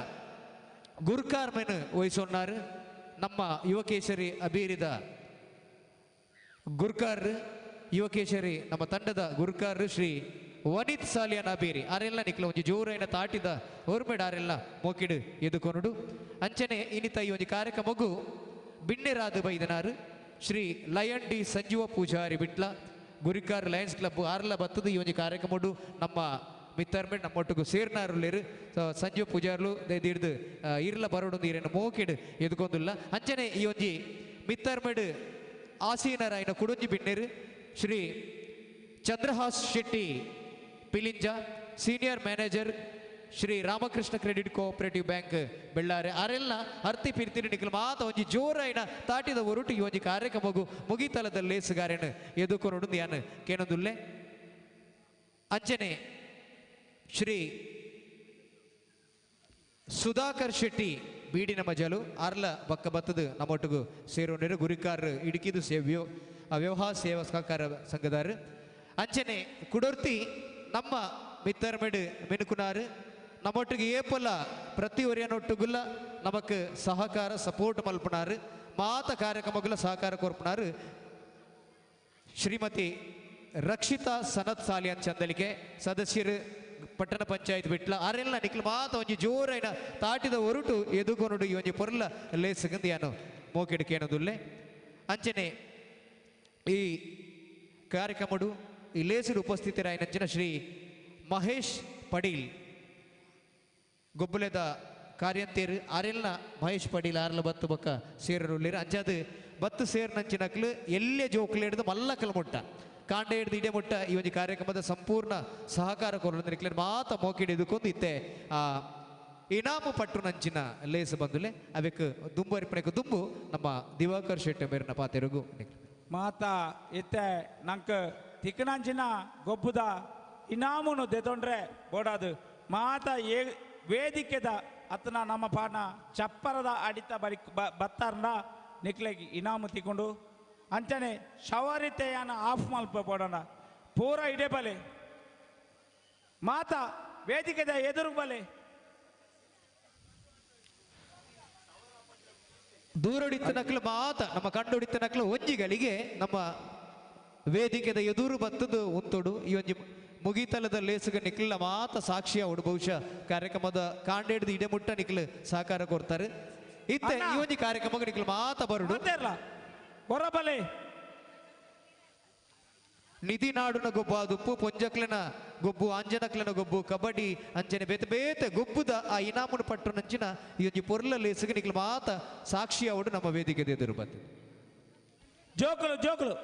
ಗುರುಕಾರ್ಮೆನ್ ವಹಿಸೊನ್ನಾರು ನಮ್ಮ ಯುವಕೇಶರಿ ಅಬೀರಿದ ಗುರ್ಕಾರ್ ಯುವಕೇಶರಿ ನಮ್ಮ ತಂಡದ ಗುರ್ಕಾರ್ ಶ್ರೀ ವನಿತ್ ಸಾಲಿಯನ್ ಅಬೇರಿ ಆರೆಲ್ಲ ನಿಕ್ಲ ಒಂಜಿ ಜೋರೈನ ತಾಟಿದ ಒರ್ಮೆಡ್ ಆರೆಲ್ಲ ಮೋಕಿಡು ಎದುಕೊನುಡು. ಅಂಚನೆ ಇನಿತ ಈ ಒಂಜಿ ಕಾರ್ಯಕ್ರಮಗು ಬಿನ್ನೆರಾದ ಬೈದನಾರು ಶ್ರೀ ಲಯನ್ ಡಿ ಸಂಜೀವ ಪೂಜಾರಿ ಬಿಟ್ಲ ಗುರಿಕಾರ್ ಲಯನ್ಸ್ ಕ್ಲಬ್ ಆರ್ಲ ಬತ್ತದ ಈ ಒಂಜಿ ಕಾರ್ಯಕ್ರಮಡು ನಮ್ಮ ಮಿತ್ತರ್ಮೆಡ್ ನಮ್ಮೊಟ್ಟಿಗೂ ಸೇರ್ನಾರುಲ್ಲೇರು. ಸಂಜೀವ ಪೂಜಾರ್ಲು ದೀರ್ದು ಇರ್ಲ ಬರೋಡು ಈರನ್ನು ಮೋಕಿಡು ಎದುಕೊಂದುಲ್ಲ. ಅಂಚನೆ ಈ ಒಂಜಿ ಮಿತ್ತರ್ಮೆಡ್ ಆಸೀನರಾಯಿನ ಕುಡೊಂಜಿ ಬಿನ್ನೆರು Shri Chandrahas Shetty Pilinja senior manager Shri Ramakrishna credit cooperative bank Bellare ಅರೆಲ್ಲ ಅರ್ತಿ ಪಿರ್ತಿರಿ ನಿಖಲ್ ಮಾತ ಒಂಜಿ ಜೋರಾಯಿನ ತಾಟಿದ ಒರುಟು ಈ ಒಂಜಿ ಕಾರ್ಯಕ್ರಮಗು ಮುಗಿತಲದ ಲೇಸುಗಾರೇನು ಎದುಕೊನುಡು ಯಾನು ಕೇನದುಲ್ಲೆ. ಅಂಚನೆ ಶ್ರೀ ಸುಧಾಕರ್ ಶೆಟ್ಟಿ ಬೀಡಿನ ಮಜಲು ಅರ್ಲ ಬಕ್ಕ ಬತ್ತದು ನಮ್ಮೊಟ್ಟಿಗೂ ಸೇರೋನೇರು ಗುರಿಕಾರ್ ಇಡುಕಿದು ಸೇವ್ಯೋ ವ್ಯವಹಾರ ಸೇವಾ ಸಹಕಾರ ಸಂಘದಾರು. ಅಂಚನೆ ಕುಡೊರ್ತಿ ನಮ್ಮ ಮಿತ್ತರ್ಮೆಡ್ ಮೆನುಕುನಾರು ನಮ್ಮೊಟ್ಟಿಗೆ ಏಪಲ್ಲ ಪ್ರತಿ ಒರಿಯನೊಟ್ಟುಗುಲ್ಲ ನಮಕ್ ಸಹಕಾರ ಸಪೋರ್ಟ್ ಮಲ್ಪನಾರು ಮಾತ ಕಾರ್ಯಕ್ರಮಗಳ ಸಹಕಾರ ಕೊರ್ಪನಾರು ಶ್ರೀಮತಿ ರಕ್ಷಿತಾ ಸನತ್ ಸಾಲಿಯನ್ ಚಂದಲಿಕೆ ಸದಸ್ಯರು ಪಟ್ಟಣ ಪಂಚಾಯತ್ ಬಿಟ್ಲ ಆರೆಲ್ಲ ನಿಕ್ಲ ಮಾತ ಒಂಜಿ ಜೋರೈನ ತಾಟಿದ ಒರುಟು ಎದುಕೊನುಡು ಈ ಒಂಜಿ ಪೊರ್ಲ ಲೇಸುಗಂದು ಯಾನು ಮೋಕೆಡು ಕೇನದುಲ್ಲೆ. ಅಂಚನೆ ಈ ಕಾರ್ಯಕ್ರಮಡು ಈ ಲೇಸುಡು ಉಪಸ್ಥಿತರಾಯಿನಂಚಿನ ಶ್ರೀ ಮಹೇಶ್ ಪಡೀಲ್ ಗೊಬ್ಬಲೆದ ಕಾರ್ಯಂತೇರು ಆರೆಲ್ಲ ಮಹೇಶ್ ಪಡೀಲ್ ಆರ್ಲ ಬತ್ತು ಬಕ್ಕ ಸೇರರುಳ್ಳೇರು. ಅಂಚಾದ ಬತ್ತು ಸೇರ್ನಂಚಿನಕ್ಲು ಎಲ್ಲೇ ಜೋಕ್ಲು ಹಿಡಿದು ಮಲ್ಲಕಲ್ ಮುಟ್ಟ ಕಾಂಡ ಹಿಡಿದು ಇಡೆ ಮುಟ್ಟ ಈ ಒಂದು ಕಾರ್ಯಕ್ರಮದ ಸಂಪೂರ್ಣ ಸಹಕಾರ ಕೊರಲು ಮಾತ ಮೋಕಿಡಿ ಇದಕ್ಕೊಂದು ಇತ್ತೆ ಆ ಇನಾಮು ಪಟ್ಟು ನಂಚಿನ ಲೇಸು ಬಂದುಲೆ ಅವಕ್ಕೆ ದುಂಬು ಅರ್ಪಣೆಗೆ ದುಂಬು ನಮ್ಮ ದಿವಾಕರ್ ಶೆಟ್ಟಿ ಮೇರಿನ ಪಾತೆರುಗು ಮಾತಾ ಇತ್ತೆ ನಂಗೆ ತಿಕ್ಕನಂಚಿನ ಗೊಬ್ಬುದ ಇನಾಮುನು ದೆತೊಂಡ್ರೆ ಬೋಡಾದು ಮಾತ ವೇದಿಕೆದ ಅತ್ತನ ನಮ್ಮ ಪಾನ ಚಪ್ಪರದ ಅಡಿತ ಬರಿ ಬತ್ತಾರ್ನ ನಿಕ್ಲೆಗೆ ಇನಾಮು ತಿಕ್ಕೊಂಡು ಅಂಚನೆ ಶವರಿತೆಯನ್ನ ಆಫ್ ಮಲ್ಪ ಬೋಡೋಣ ಪೂರ ಇಡೆ ಬಲೆ ಮಾತಾ ವೇದಿಕೆದ ಎದುರು ಬಲೆ ದೂರೊಡಿತ್ತ ನಕ್ಲು ಮಾತ ನಮ್ಮ ಕಂಡೊಡಿತ್ತ ನಕ್ಲು ಒಂಜಿಗಳಿಗೆ ನಮ್ಮ ವೇದಿಕೆದ ಎದುರು ಬತ್ತದು ಉಂತೊಡು ಈ ಒಂಜಿ ಮುಗಿತಲದ ಲೇಸುಗ ನಿಕ್ಲ ಮಾತ ಸಾಕ್ಷಿಯ ಉಡು ಬಹುಶಃ ಕಾರ್ಯಕ್ರಮದ ಕಾಂಡೇಡ್ದು ಇಡೆ ಮುಟ್ಟ ನಿಕ್ಲು ಸಹಕಾರ ಕೊಡ್ತಾರೆ ಇತ್ತೆ ಈ ಒಂಜಿ ಕಾರ್ಯಕ್ರಮಕ್ಕೆ ನಿಕ್ಲು ಮಾತ ಬರುಡು ಹೊರಬಲೆ ನಿಧಿ ನಾಡುನ ಗೊಬ್ಬು ಅದುಪ್ಪು ಪೊಂಜಕ್ಲನ ಗೊಬ್ಬು ಅಂಜನಕ್ಲನ ಗೊಬ್ಬು ಕಬಡ್ಡಿ ಅಂಚನೆ ಬೇತೆ ಬೇತೆ ಗೊಬ್ಬುದ ಆ ಇನಾಮುನ ಪಟ್ಟು ನಂಚಿನ ಈ ಒಂಜಿ ಪೊರ್ಲ ಲೇಸುಗ ನಿಕ್ಲು ಮಾತ ಸಾಕ್ಷಿ ಅವಡು ನಮ್ಮ ವೇದಿಕೆ ಎದುರು ಬರ್ತದೆ. ಜೋಕುಲು ಜೋಕುಲು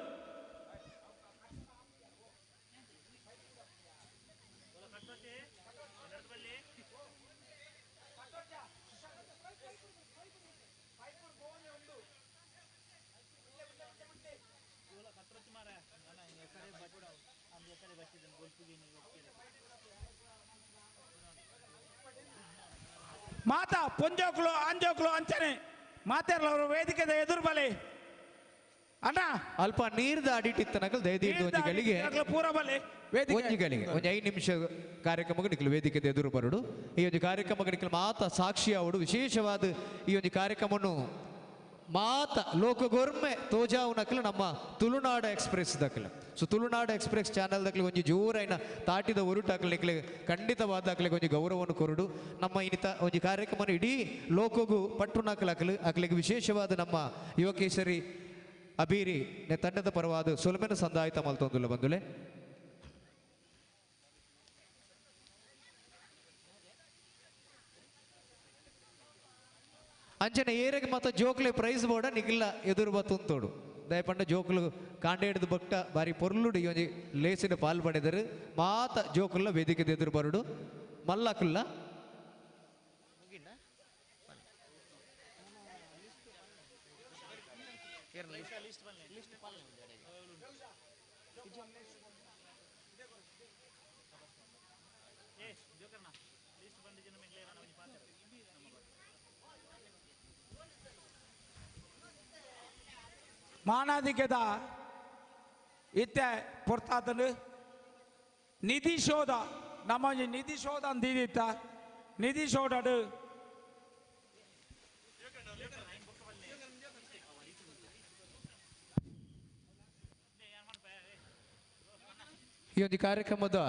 ಮಾತಾ ಪೊಂಜೋಕ್ಲು ಅಂಜೋಕ್ಲು ಅಂಚನೆ ಮಾತಾಡಲ್ಲ ಅವರು ವೇದಿಕೆದ ಎದುರು ಬಲೆ ಅಣ್ಣ ಅಲ್ಪ ನೀರ್ದ ಅಡಿಟಿತ್ತ ನಕಲ್ ದಯದೀರ್ದು ಒಂಜಿ ಗಳಿಗೆ ಪೂರ ಬಲೆ ಒಂಜಿ ಗಳಿಗೆ ಒಂಜಿ 5 ನಿಮಿಷ ಕಾರ್ಯಕ್ರಮಕ್ಕೆ ನಿಕ್ಲು ವೇದಿಕೆದ ಎದುರು ಬರುಡು. ಈ ಒಂದು ಕಾರ್ಯಕ್ರಮಕ್ಕೆ ನಿಕ್ಲು ಮಾತ ಸಾಕ್ಷಿ ಅವಡು ವಿಶೇಷವಾದ ಈ ಒಂದು ಕಾರ್ಯಕ್ರಮವನ್ನು ಮಾತ ಲೋಕಗೊರ್ಮೆ ತೋಜಾವು ನಕಲು ನಮ್ಮ ತುಳುನಾಡ ಎಕ್ಸ್ಪ್ರೆಸ್ ದಕಲು. ಸೊ ತುಳುನಾಡು ಎಕ್ಸ್ಪ್ರೆಸ್ ಚಾನಲ್ ದಕ್ಲೆ ಒಂಜಿ ಜೋರೈನ ತಾಟಿದ ಒರುಟಾಕ್ಲೆ ನಿಕ್ಲೆ ಖಂಡಿತವಾದ ಅಕ್ಲೆಗೆ ಒಂಜಿ ಗೌರವವನ್ನು ಕೊರಡು ನಮ್ಮ ಇನ್ನಿತ ಒಂಜಿ ಕಾರ್ಯಕ್ರಮವನ್ನು ಇಡೀ ಲೋಕಗೂ ಪಟ್ಟು ನಕಲು ಅಕ್ಲೆಗೆ ವಿಶೇಷವಾದ ನಮ್ಮ ಯುವಕೇಶರಿ ಅಬೀರಿ ತಂಡದ ಪರವಾದ ಸೊಲ್ಮೆನ ಸಂದಾಯಿತ ಮಲ್ತೊಂದುಲ್ಲ ಬಂದುಲೆ. ಅಂಚನೆ ಏರೆಗೆ ಮಾತ ಜೋಕ್ಲೆ ಪ್ರೈಸ್ ಬೋರ್ಡ ನಿಗಿಲ್ಲ ಎದುರು ಬತ್ತುಂತೋಡು ದಯಪಂಡ ಜೋಕುಲು ಕಾಂಡೆ ಹಿಡಿದು ಬೊಟ್ಟ ಬಾರಿ ಪೊರ್ಲುಡು ಈ ಒಂಜಿ ಲೇಸಿನ ಪಾಲ್ ಪಡೆದರು ಮಾತ ಜೋಕುಲ್ಲ ವೇದಿಕೆ ಎದುರು ಬರುಡು ಮಲ್ಲಕುಲ್ಲ ಮಾನಾದಿಕೆದ ಇತ್ತೆ ಪೊರ್ತಾತನು ನಿಧಿ ಶೋಧ ನಮ್ಮ ನಿಧಿ ಶೋಧ ಅಂದಿದ್ದ ನಿಧಿ ಶೋಧಡು ಈ ಒಂದು ಕಾರ್ಯಕ್ರಮದ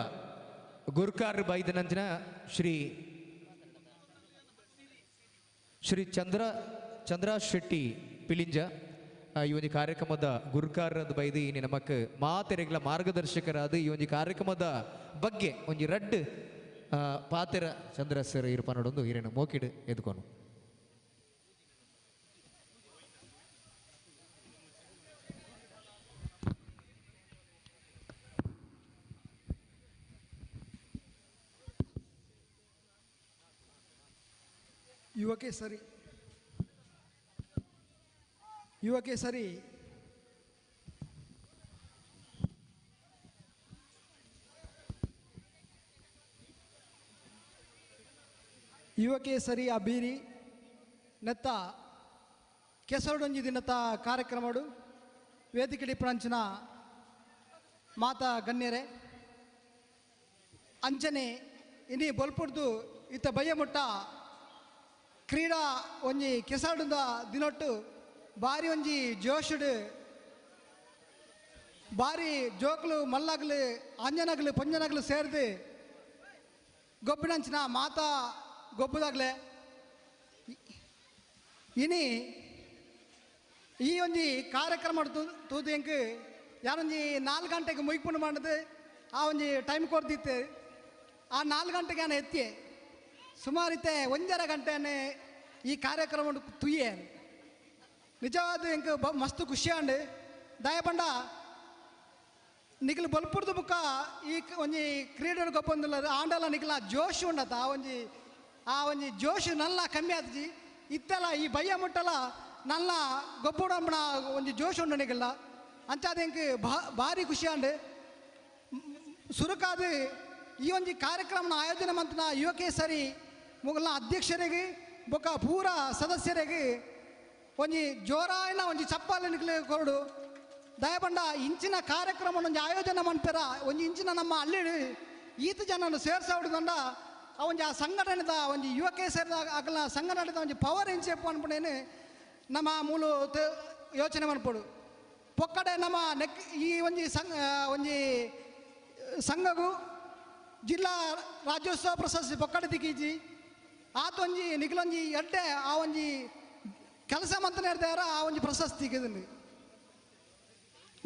ಗುರುಕಾರ ಬೈದನಂಚಿನ ಶ್ರೀ ಶ್ರೀ ಚಂದ್ರ ಚಂದ್ರ ಶೆಟ್ಟಿ ಪಿಲಿಂಜ ಈ ಒಂದು ಕಾರ್ಯಕ್ರಮದ ಗುರುಕಾರರಂದು ಬೈದು ಇನಿ ನಮಕ್ ಮಾತೆರೆಗಳ ಮಾರ್ಗದರ್ಶಕರಾದ ಈ ಒಂದು ಕಾರ್ಯಕ್ರಮದ ಬಗ್ಗೆ ಒಂಜಿ ರಡ್ಡ್ ಪಾತೆರ ಚಂದ್ರ ಸರ್ ಇರುಪನೊಡೊಂದು ಹಿರೇನು ಮೋಕಿಡ್ ಎದ್ಕೊನು. ಯುವಕೇಸರಿ ಯುವಕೇಸರಿ ಅಬೀರಿ ನೆತ್ತ ಕೆಸರುಡೊಂಜಿ ದಿನತ ಕಾರ್ಯಕ್ರಮಡು ವೇದಿಕೆ ಪ್ರಾಂಚಿನ ಮಾತಾ ಗಣ್ಯರೇ ಅಂಚನೆ ಇನಿ ಬೊಲ್ಪುಡ್ದು ಇತ್ತ ಬಯ್ಯಮುಟ್ಟ ಕ್ರೀಡಾ ಒಂಜಿ ಕೆಸರುಡುದ ದಿನೊಟ್ಟು ಬಾರಿ ಒಂಜಿ ಜೋಶುಡು ಬಾರಿ ಜೋಕ್ಲು ಮಲ್ಲಾಗ್ಲು ಅಂಜನಗ್ಲು ಪಂಜನಗ್ಲು ಸೇರ್ದು ಗೊಬ್ಬಿನಂಚಿನ ಮಾತಾ ಗೊಬ್ಬದಾಗಲೇ ಇನಿ ಈ ಒಂಜಿ ಕಾರ್ಯಕ್ರಮ ತೂದು ಎಂಕ್ ಯಾರೊಂಜಿ 4 ಗಂಟೆಗೆ ಮುಯ್ಪುಂಡು ಮಾಡೋದು ಆ ಒಂಜಿ ಟೈಮ್ ಕೊರ್ದಿತ್ತು. ಆ 4 ಗಂಟೆಗೆ ನಾನು ಎತ್ತಿ ಸುಮಾರು ಇತ್ತೆ 1.5 ಗಂಟೆನೆ ಈ ಕಾರ್ಯಕ್ರಮ ತುಯ್ಯೆ. ನಿಜವಾದ ಎಂಕ್ ಮಸ್ತ್ ಖುಷಿ ಆಂಡ್. ದಯಪಂಡ ನಿಖಿಲ್ ಬೊಲ್ಪುರ್ದು ಬುಕ್ಕ ಈ ಒಂಜಿ ಕ್ರೀಡೆ ಗೊಬ್ಬೊಂದಿಲ್ಲ ಆಂಡಲ ನಿಖಿಲ ಜೋಶ್ ಉಂಡತ ಆ ಒಂಜಿ ಜೋಶ್ ನಲ್ಲ ಕಮ್ಮಿ ಆತಜಿ ಇತ್ತೆಲ್ಲ ಈ ಬಯ್ಯ ಮುಟ್ಟಲ ನಲ್ಲ ಗೊಬ್ಬುಡಂಬಣ ಒಂಜಿ ಜೋಶ್ ಉಂಡು ನಿಖಿಲ್ಲ ಅಂಚಾದ ಎಂಕ್ ಭಾರಿ ಖುಷಿ ಆಂಡ್. ಸುರುಕಾದ ಈ ಒಂಜಿ ಕಾರ್ಯಕ್ರಮನ ಆಯೋಜನೆ ಮಂತನ ಯುವಕೇಸರಿ ಮುಗಲ್ನ ಅಧ್ಯಕ್ಷರಿಗೆ ಬೊಕ್ಕ ಪೂರ ಸದಸ್ಯರಿಗೆ ಒಂಜಿ ಜೋರಾಯಿನ ಒಂಜಿ ಚಪ್ಪಾಲೆ ನಿಕ್ಲೆ ಕೊರಡು. ದಯಪಂಡ ಇಂಚಿನ ಕಾರ್ಯಕ್ರಮ ಒಂಜಿ ಆಯೋಜನೆ ಮನ್ಪೆರ ಒಂಜಿ ಇಂಚಿನ ನಮ್ಮ ಅಲ್ಲಿ ಈತ ಜನನ ಸೇರ್ಸಾವಿಡ್ದಂಡ ಆ ಒಂಜಿ ಆ ಸಂಘಟನೆದ ಒಂಜಿ ಯುವಕೇಸರಿದ ಅಗಲ ಸಂಘಟನೆದ ಒಂಜಿ ಪವರ್ ಇಂಚೆಪ್ಪು ಅನ್ಪುನೇನು ನಮ್ಮ ಮೂಲ ಯೋಚನೆ ಮನ್ಪೊಡು. ಪೊಕ್ಕಡೆ ನಮ್ಮ ನೆಕ್ ಈ ಒಂಜಿ ಒಂಜಿ ಸಂಘಗೂ ಜಿಲ್ಲಾ ರಾಜ್ಯೋತ್ಸವ ಪ್ರಶಸ್ತಿ ಪೊಕ್ಕಡೆ ದಿಕ್ಕೀಜಿ ಆತೊಂಜಿ ನಿಖಿಲೊಂಜಿ ಎಡ್ಡೆ ಆ ಒಂಜಿ ಕೆಲಸ ಮಂತನೆ ಇರ್ತಾರ ಆ ಒಂಜಿ ಪ್ರಶಸ್ತಿ ದಿಕ್ಕಿದಂಡು.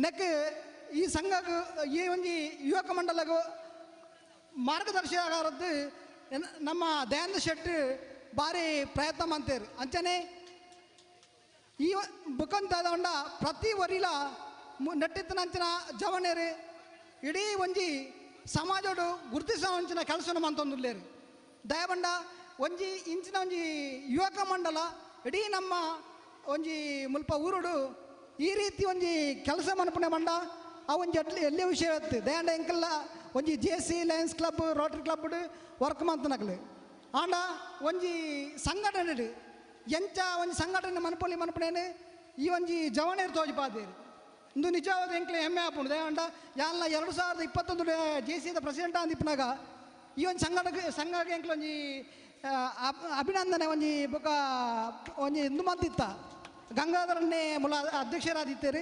ನೆಕ್ ಈ ಸಂಘకు ಈ ಒಂಜಿ ಯುವಕ ಮಂಡಲಗೂ ಮಾರ್ಗದರ್ಶಿಯಾಗರದ್ದು ನಮ್ಮ ದಯಾನಂದ ಶೆಟ್ಟಿ ಭಾರಿ ಪ್ರಯತ್ನ ಮಾಡ್ತಾರೆ. ಅಂಚನೆ ಈ ಬುಕ್ಕಂತಾದ ಪ್ರತಿ ವರಿಲ ನಟ್ಟಿತ್ತನಂಚಿನ ಜವನೇರು ಇಡೀ ಒಂಜಿ ಸಮಾಜೋಡು ಗುರುತಿಸೋ ಅಂಚಿನ ಕೆಲಸನ ಮಂತೊಂದುಲ್ಲೇರು. ದಯಬಂಡ ಒಂಜಿ ಇಂಚಿನ ಒಂಜಿ ಯುವಕ ಮಂಡಲ ಇಡೀ ನಮ್ಮ ಒಂಜಿ ಮುಲ್ಪ ಊರುಡು ಈ ರೀತಿ ಒಂಜಿ ಕೆಲಸ ಮನ್ಪುಣೆ ಮಂಡ ಆ ಒಂಜಿ ಅಟ್ಲಿ ಎಲ್ಲಿ ವಿಷಯ ಇತ್ತು. ದಯಾಂಡ ಎಂಕಲ್ಲ ಒಂಜಿ J C Lions club Rotary club work ಮಂತನಕ್ಲು ಆಂಡ ಒಂಜಿ ಸಂಘಟನೆ ಎಂಚ ಒಂಜಿ ಸಂಘಟನೆ ಮನ್ಪೊಲಿ ಮನ್ಪುಣೇನು ಈ ಒಂಜಿ ಜವನೇರು ತೋಜಿಪಾದೇರು. ಇಂದು ನಿಜವಾದ ಎಂಕ್ಲೆ ಹೆಮ್ಮೆ ಆಪುಂಡು. ದಯಾಂಡ ಯಾಲ್ಲ 2021 ಜೆ ಸಿದ ಪ್ರೆಸಿಡೆಂಟ್ ಅಂದಿಪ್ಪನಾಗ ಈ ಒಂದು ಸಂಘಕ್ಕೆ ಎಂಕ್ಲೆ ಒಂಜಿ ಅಭಿನಂದನೆ ಒಂಜಿ ಬೊಕ್ಕ ಒಂಜಿ ಇಂದು ಮಂತಿತ್ತ ಗಂಗಾಧರನ್ನೇ ಮೂಲ ಅಧ್ಯಕ್ಷರಾದಿತ್ತೇರು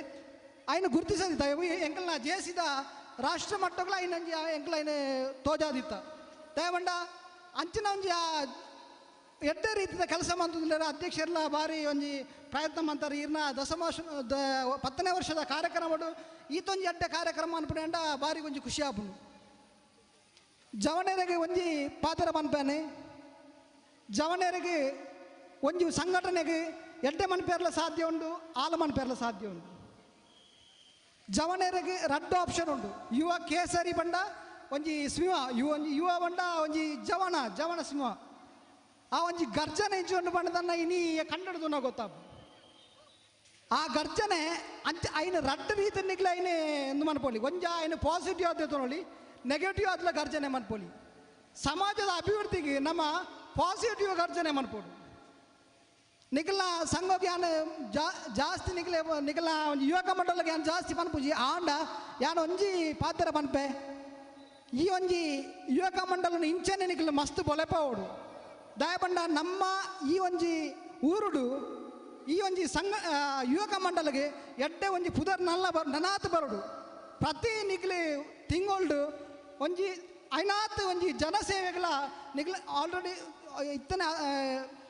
ಆಯ್ನ ಗುರುತಿಸದಿತ್ತ ಎಂಕಲ್ನ ಜೆ ಸಿದ ರಾಷ್ಟ್ರ ಮಟ್ಟಗಳ ಐನ ಒಂಜಿ ಎಂಕಲ್ ಐನ ತೋಜಾದಿತ್ತ. ದಯವಂಡ ಅಂಚಿನ ಒಂಜಿ ಆ ಎಡ್ಡೆ ರೀತಿಯ ಕೆಲಸ ಮಂತಂದ್ರೆ ಅಧ್ಯಕ್ಷರೆಲ್ಲ ಭಾರಿ ಒಂಜಿ ಪ್ರಯತ್ನ ಮಂತಾರೆ. ಇರ್ನ ದಶಮ 10ನೇ ವರ್ಷದ ಕಾರ್ಯಕ್ರಮ ಈತೊಂಜಿ ಎಡ್ಡೆ ಕಾರ್ಯಕ್ರಮ ಅನ್ಪುಂಡ ಭಾರಿ ಒಂಜಿ ಖುಷಿ ಆಪುಂಡು. ಜವನೇರಿಗೆ ಒಂಜಿ ಪಾತ್ರ ಮನ್ಪೇನೆ ಜವನೇರಿಗೆ ಒಂಜಿ ಸಂಘಟನೆಗೆ ಎಡ್ಡೆ ಮನ್ಪೇರ್ಲ ಸಾಧ್ಯ ಉಂಡು ಆಲ ಮನ್ಪೇರ್ಲ ಸಾಧ್ಯ ಉಂಡು. ಜವನೇರಿಗೆ ರಡ್ಡು ಆಪ್ಷನ್ ಉಂಡು. ಯುವ ಕೇಸರಿ ಬಂಡ ಒಂಜಿ ಸಿಂಹ ಒಂಜಿ ಯುವ ಬಂಡ ಒಂಜಿ ಜವನ ಜವನ ಸಿಂಹ ಆ ಒಂಜಿ ಗರ್ಜನೆ ಇಂಚು ಬಂಡದನ್ನ ಇನಿ ಕಂಡಡ್ದು ನಾವು ಗೊತ್ತಾಪ ಆ ಗರ್ಜನೆ ಅಂಚ ಐನ ರಡ್ಡು ರೀತಿ ನಿಗ್ಲ ಐನ ಎಂದು ಮನ್ಪೊಲಿ ಒಂಜ ಐನ ಪಾಸಿಟಿವ್ ಆದ ತೊಗೊಳ್ಳಿ ನೆಗೆಟಿವ್ ಆದ್ಲ ಗರ್ಜನೆ ಮನ್ಪೊಲಿ. ಸಮಾಜದ ಅಭಿವೃದ್ಧಿಗೆ ನಮ್ಮ ಪಾಸಿಟಿವ್ ಗರ್ಜನೆ ಮನ್ಪೊಡು. ನಿಖಲ ಸಂಘಕ್ಕೆ ಯಾನ್ ಜಾಸ್ತಿ ನಿಖಲ ನಿಖಲ ಒಂಜಿ ಯುವಕ ಮಂಡಲಕ್ಕೆ ಯಾನ್ ಜಾಸ್ತಿ ಪನ್ಪುಜಿ ಆಂಡ ಯಾನ್ ಒಂಜಿ ಪಾತ್ರ ಪನ್ಪೆ ಈ ಒಂಜಿ ಯುವಕ ಮಂಡಲನ ಇಂಚನೆ ನಿಖಲ ಮಸ್ತ್ ಬೊಲೆಪಾವಡು. ದಯಪಂಡ ನಮ್ಮ ಈ ಒಂಜಿ ಊರುಡು ಈ ಒಂಜಿ ಸಂಘ ಯುವಕ ಮಂಡಲಗೆ ಎಡ್ಡೆ ಒಂಜಿ ಪುದರ್ ನಲ್ಲ ನನಾತ್ ಬರಡು. ಪ್ರತಿ ನಿಕ್ಲೆ ತಿಂಗೊಳ್ಡು ಒಂಜಿ ಐನಾತ್ ಒಂಜಿ ಜನಸೇವೆಗಳ ನಿಕ್ಲೆ ಆಲ್ರೆಡಿ ಇತ್ತನೆ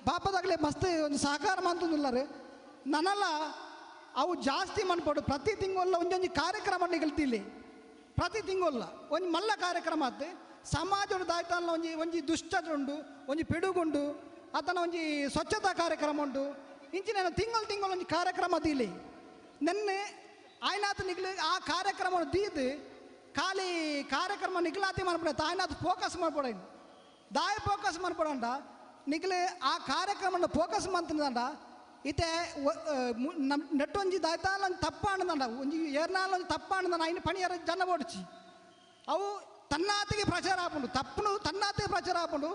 ಪಾಪದಾಗಲೇ ಮಸ್ತ್ ಒಂದು ಸಹಕಾರ ಮಂತುಂದುಲ್ಲಾರು ನನಲ ಅವು ಜಾಸ್ತಿ ಮನ್ಪೋಡು ಪ್ರತಿ ತಿಂಗೊಲ್ಲ ಒಂಜೊಂಜಿ ಕಾರ್ಯಕ್ರಮ ನಿಗಲ್ತಿಲ್ಲಿ ಪ್ರತಿ ತಿಂಗೊಲ್ಲ ಒಂಜಿ ಮಲ್ಲ ಕಾರ್ಯಕ್ರಮ ಆತು ಸಮಾಜದ ದಾಯ್ತಾನ ಒಂಜಿ ಒಂಜಿ ದುಷ್ಟರು ಉಂಡು ಒಂಜಿ ಪಿಡುಗುಂಡು ಆತನ ಒಂಜಿ ಸ್ವಚ್ಛತಾ ಕಾರ್ಯಕ್ರಮ ಉಂಟು ಇಂಚಿನ ತಿಂಗಳು ತಿಂಗಳು ಒಂಜಿ ಕಾರ್ಯಕ್ರಮ ದೀಲಿ ನೆನ್ನೆ ಆಯ್ನಾಥ ನಿಗ್ಲಿ ಆ ಕಾರ್ಯಕ್ರಮ ದೀದು ಖಾಲಿ ಕಾರ್ಯಕ್ರಮ ನಿಗ್ಲಾತಿ ಮನ್ಪಡ ತಾಯ್ನಾಥ ಫೋಕಸ್ ಮಾಡ್ಪಡ ದಾಯ ಫೋಕಸ್ ಮನ್ಪಡಂಡ ನಿಗ್ಲೆ ಆ ಕಾರ್ಯಕ್ರಮ ಫೋಕಸ್ ಮಂತಂಡ ಇತ್ತೆ ನೆಟ್ಟೊಂಜಿ ದಾಯ್ತಾಲ ಒಂಜಿ ತಪ್ಪಾಂಡದಂಡ ಒಂಜಿ ಏರ್ನಾಲ ಒಂಜಿ ತಪ್ಪಾಂಡದಂಡ ಐನ ಪಣಿಯರ ಜನ ಓಡಿಚಿ ಅವು ತನ್ನಾತಿಗೆ ಪ್ರಚಾರ ಆಪುಂಡು ತಪ್ಪುನು ತನ್ನಾತಿಗೆ ಪ್ರಚಾರ ಆಪುಂಡು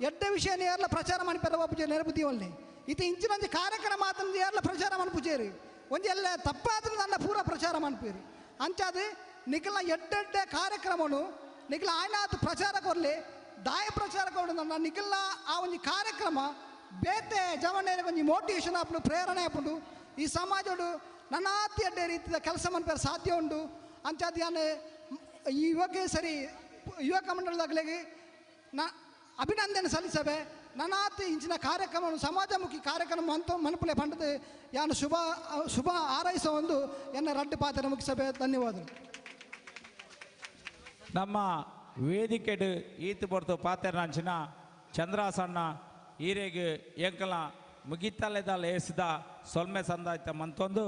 ಎಡ್ಡೆ ವಿಷಯ ಏರ್ಲ ಪ್ರಚಾರ ಮನ್ಪೆರ ಒಪ್ಪುಜೆ ನೆರಪುದೀವಲ್ಲಿ ಇತ್ತೆ ಇಂಚಿನೊಂಜಿ ಕಾರ್ಯಕ್ರಮ ಆತನ ಏರ್ಲ ಪ್ರಚಾರ ಮನ್ಪುಜೇರಿ ಒಂಜಿ ಎಲ್ಲ ತಪ್ಪಾತನ ದಂಡ ಪೂರ ಪ್ರಚಾರ ಮನ್ಪೇರಿ ಅಂಚಾದ ನಿಖಲ ಎಡ್ಡೆಡ್ಡೆ ಕಾರ್ಯಕ್ರಮನು ನಿಖಲ ಆಯ್ನಾತ್ ಪ್ರಚಾರ ಕೊರ್ಲಿ ದಾಯ ಪ್ರಚಾರ ಕೊಡೋದನ್ನ ನಿಖಲ ಆ ಒಂಜಿ ಕಾರ್ಯಕ್ರಮ ಬೇತೆ ಜವನೇರಿಗೆ ಒಂಜಿ ಮೋಟಿವೇಶನ್ ಆಪುಂಡು ಪ್ರೇರಣೆ ಆಪುಂಡು ಈ ಸಮಾಜಡು ನನ್ನಾತಿ ಅಡ್ಡೆ ರೀತಿಯ ಕೆಲಸ ಮನ್ಪೇರೆ ಸಾಧ್ಯ ಉಂಡು ಅಂಚಾದ ಯಾನ್ ಈ ಯುವಕ ಸರಿ ಯುವಕ ಮಂಡಲದಾಗಲಿಗೆ ನಾ ಅಭಿನಂದನೆ ಸಲ್ಲಿಸವೆ ನನಾತಿ ಇಂಚಿನ ಕಾರ್ಯಕ್ರಮವನ್ನು ಸಮಾಜಮುಖಿ ಕಾರ್ಯಕ್ರಮ ಅಂತ ಮನಪುಲೆ ಪಂಡದ ಯಾನು ಶುಭ ಶುಭ ಆರೈಸೋ ಒಂದು ಎನ್ನ ರಡ್ಡು ಪಾತ್ರ ಮುಗಿಸಬೆ ಧನ್ಯವಾದಗಳು. ನಮ್ಮ ವೇದಿಕೆಡು ಈತು ಪೊರ್ತು ಪಾತೆರ್ನಂಚಿನ ಚಂದ್ರಾಸಣ್ಣ ಈರೆಗ್ ಎಂಕಲ ಮುಗಿತಲೆದ ಏಸ್ದ ಸೊಲ್ಮೆ ಸಂದಾಯ್ತ ಮಂತೊಂದು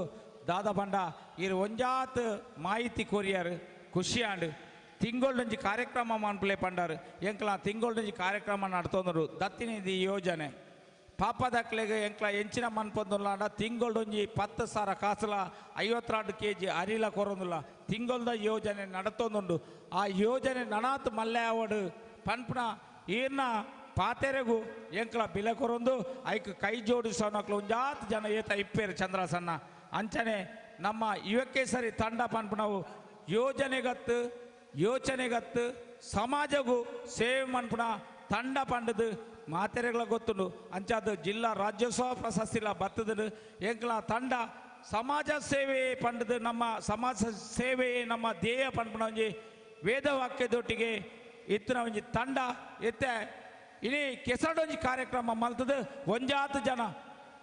ದಾದ ಬಂಡ ಈರು ಒಂಜಾತ್ ಮಾಹಿತಿ ಕೊರಿಯರ್ ಖುಷಿಯಾಂಡು ತಿಂಗೊಳ್ಡೊಂಜಿ ಕಾರ್ಯಕ್ರಮ ಮನ್ಪುಲೆ ಪಂಡಾರು ಎಂಕಲ ತಿಂಗೊಳ್ಡೊಂಜಿ ಕಾರ್ಯಕ್ರಮ ನಡ್ತೊಂದರು ದತ್ತಿನಿಧಿ ಯೋಜನೆ ಪಾಪದಕ್ಲೆಗ್ ಎಂಕ್ಲ ಎಂಚಿನ ಮನ್ಪೊಂದುಲ್ಲಾಂಡ ತಿಂಗೊಳ್ಡೊಂಜಿ 10,000 ಕಾಸುಲ 52 ಕೆಜಿ ಅರಿಲ ಕೊರೊಂದುಲ್ಲ ತಿಂಗೊಳ್ದ ಯೋಜನೆ ನಡತೊಂದುಂಡು ಆ ಯೋಜನೆ ನನಾತ್ ಮಲ್ಲೆ ಆವಡು ಪನ್ಪುನ ಈರ್ನ ಪಾತೆರೆಗು ಎಂಕ್ಲ ಬಿಲೆ ಕೊರೊಂದು ಐಕ್ ಕೈ ಜೋಡಿಸೋನಕ್ಲು ಒಂಜಾತ್ ಜನ ಏತ ಇಪ್ಪೇರು ಚಂದ್ರಸಣ್ಣ ಅಂಚನೆ ನಮ್ಮ ಯುವಕೇಸರಿ ತಂಡ ಪನ್ಪುನವು ಯೋಜನೆಗತ್ತು ಯೋಚನೆಗತ್ತು ಸಮಾಜಗೂ ಸೇವೆ ಮನ್ಪುನ ತಂಡ ಪಂಡದು ಮಾತೆರೆಗಳ ಗೊತ್ತುಂಡು ಅಂಚಾದ ಜಿಲ್ಲಾ ರಾಜ್ಯೋತ್ಸವ ಪ್ರಶಸ್ತಿಲ ಬತ್ತದು ಎಂಕ್ಲ ತಂಡ ಸಮಾಜ ಸೇವೆ ಪಂಡದು ನಮ್ಮ ಸಮಾಜ ಸೇವೆಯೇ ನಮ್ಮ ಧ್ಯೇಯ ಪನ್ಪುನ ಒಂಜಿ ವೇದವಾಕ್ಯದೊಟ್ಟಿಗೆ ಇತ್ತಿನ ಒಂಜಿ ತಂಡ ಇತ್ತೆ ಇನಿ ಕೆಸಡೊಂಜಿ ಕಾರ್ಯಕ್ರಮ ಮಲ್ತದು ಒಂಜಾತು ಜನ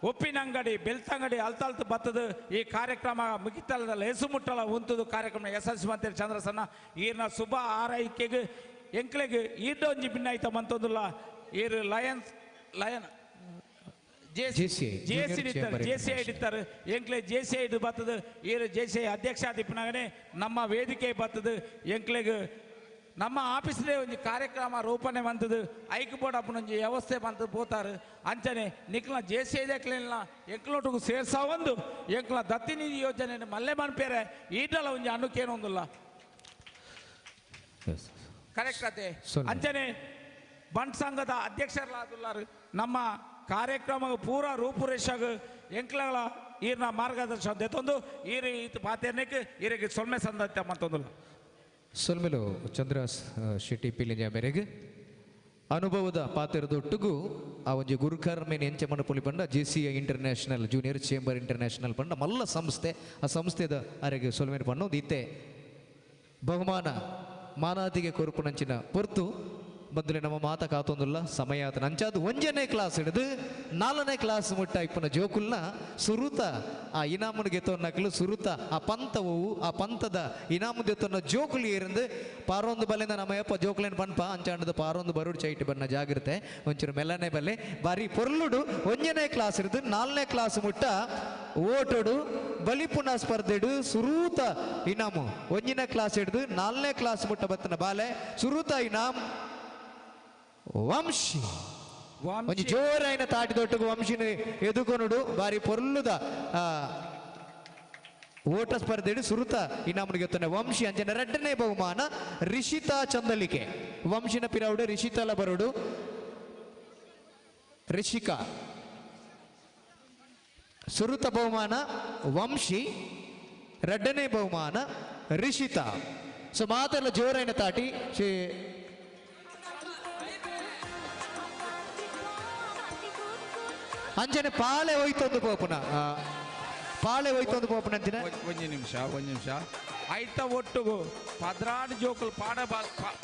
ಉಪ್ಪಿನಂಗಡಿ ಬೆಳ್ತಂಗಡಿ ಅಲ್ತಲ್ತು ಬತ್ತದು ಈ ಕಾರ್ಯಕ್ರಮ ಮುಗಿತಲದಲ್ಲಿ ಹೆಸುಮುಟ್ಟಲ ಉಂತದು ಕಾರ್ಯಕ್ರಮ ಯಶಸ್ವಿ ಮಂತ್ರಿ ಚಂದ್ರಸನ್ನ ಈರ್ನ ಶುಭ ಆರೈಕೆಗೆ ಎಂಕ್ಲೆಗ್ ಈರ್ಡೊಂಜಿ ಭಿನ್ನಾಯ್ತ ಮಂತೊಂದುಲ್ಲ ಈರ್ ಲಯನ್ಸ್ ಲಯನ್ ಜೆಸಿಐ ಇಡ್ತಾರೆ ಎಂಕ್ಲೆ ಜೆಸಿಐ ಇದು ಬತ್ತದು ಈರ್ ಜೆಸಿಐ ಅಧ್ಯಕ್ಷ ಆದಿಪ್ಪನಾಗನೆ ನಮ್ಮ ವೇದಿಕೆ ಬತ್ತದು ಎಂಕ್ಲೆಗ್ ನಮ್ಮ ಆಫೀಸ್ಲೇ ಒಂಜಿ ಕಾರ್ಯಕ್ರಮ ರೂಪಣೆ ಬಂತದು ಐಕ್ ಬೋರ್ಡ್ ಅಪ್ಪನೊಂಜಿ ವ್ಯವಸ್ಥೆ ಬಂತು ಪೋತಾರೆ ಅಂಚನೆ ನಿಕ್ಲ ಜೆ ಸಿ ಐದಕ್ಲೆಲ್ಲ ಎಂಕ್ಲೋಟುಗು ಸೇರ್ಸ ಒಂದು ಎಂಕ್ಲ ದತ್ತಿನಿಧಿ ಯೋಜನೆ ಮಲ್ಲೆ ಮನ್ಪೇರೆ ಈಟಲ ಒಂಜಿ ಅನುಕೇನು ಒಂದುಲ್ಲ ಕರೆಕ್ಟ್ ಅದೇ ಅಂಚನೆ ಬಂಟ್ ಸಂಘದ ಅಧ್ಯಕ್ಷರಾದುಲ್ಲಾರು ನಮ್ಮ ಕಾರ್ಯಕ್ರಮ ಪೂರ ರೂಪುರೇಷಾಗ ಎಂಕ್ಲಗಳ ಈರ್ನ ಮಾರ್ಗದರ್ಶನ ದೆತ್ತೊಂದು ಈರು ಈತ ಪಾತೆರ್ನೆಕ್ ಈರಿಗೆ ಸೊಲ್ಮೆ ಸಂದತ್ತೆ ಮತ್ತೊಂದುಲ್ಲ. ಸೊಲ್ಮೆಲು ಚಂದ್ರ ಶೆಟ್ಟಿ ಪಿಲಿಂಜ ಮೇರೆಗೆ ಅನುಭವದ ಪಾತ್ರದೊಟ್ಟಿಗೂ ಆ ಒಂಜಿ ಗುರುಕರ್ಮೇನ್ ಎಂಚ ಮನಪುಲಿ ಪಂಡ J C I international junior chamber international ಪಂಡ ಮಲ್ಲ ಸಂಸ್ಥೆ ಆ ಸಂಸ್ಥೆದ ಅರೆಗೆ ಸೊಲ್ಮೇನ್ ಪಣ್ಣೋದು ಇತ್ತೆ ಬಹುಮಾನ ಮಾನಾದಿಗೆ ಕೊರುಪುನಂಚಿನ ಪೊರ್ತು ಮೊದಲೇ ನಮ್ಮ ಮಾತ ಕಾತೊಂದುಲ್ಲ ಸಮಯ ಆತ ನಂಚಾದು ಒಂಜನೇ ಕ್ಲಾಸ್ ಹಿಡಿದು ನಾಲ್ಕನೇ ಕ್ಲಾಸ್ ಮುಟ್ಟ ಇಪ್ಪನ ಜೋಕುಲ್ನ ಸುರುತ ಆ ಇನಾಮುನ ಗೆತ್ತೊನ್ನಕ್ಲು ಸುರುತ ಆ ಪಂತವು ಆ ಪಂತದ ಇನಾಮು ದೆತ್ತೊನ್ನ ಜೋಕುಲು ಏರಿಂದು ಪಾರೊಂದು ಬಲೆಂದ ನಮ್ಮ ಯಪ್ಪ ಜೋಕುಲೇನು ಪನ್ಪ ಅಂಚಾಂಡದ ಪಾರೊಂದು ಬರುಡು ಚೈಟ್ ಬನ್ನ ಜಾಗ್ರತೆ ಒಂಚೂರು ಮೆಲ್ಲನೆ ಬಲ್ಲೆ ಬಾರಿ ಪೊರ್ಲುಡು ಒಂಜನೇ ಕ್ಲಾಸ್ ಹಿಡಿದು ನಾಲ್ಕನೇ ಕ್ಲಾಸ್ ಮುಟ್ಟ ಓಟೋಡು ಬಲಿಪುನ ಸ್ಪರ್ಧೆಡು ಸುರೂತ ಇನಾಮು ಒಂಜಿನ ಕ್ಲಾಸ್ ಹಿಡಿದು ನಾಲ್ಕನೇ ಕ್ಲಾಸ್ ಮುಟ್ಟ ಬತ್ತನ ಬಾಲೆ ಸುರೂತ ಇನಾಮ್ ವಂಶಿ ಒಂಜಿ ಜೋರಾಯಿನ ತಾಟಿದೊಟ್ಟಿಗೆ ವಂಶಿನ ಎದುಕೊನುಡು ಬಾರಿ ಪೊರ್ಲುದ ಓಟ ಸ್ಪರ್ಧೆಡು ಸುರುತ ಇನಾಮುನಿಗೆ ಗೆತ್ತನೆ ವಂಶಿ ಅಂಚನೆ ಎರಡನೇ ಬಹುಮಾನ ರಿಷಿತಾ ಚಂದಲಿಕೆ ವಂಶಿನ ಪಿರೌಡು ರಿಷಿತಲ ಬರುಡು ರಿಷಿಕಾ ಸುರುತ ಬಹುಮಾನ ವಂಶಿ ಎರಡನೇ ಬಹುಮಾನ ರಿಷಿತಾ. ಸೊ ಮಾತೆಲ್ಲ ಜೋರಾಯಿನ ತಾಟಿ ಶ್ರೀ ಅಂಚನೆ ಪಾಲೆ ಹೋಯ್ತೊಂದು ಪೋಪುನ ಪಾಳೆ ಹೋಯ್ತೊಂದು ಪೋಪನಂಚಿನ ಒಂಜಿ ನಿಮಿಷ ಒಂಜಿ ನಿಮಿಷ ಐತ ಒಟ್ಟುಗು 16 ಜೋಕುಲು ಪಾಡ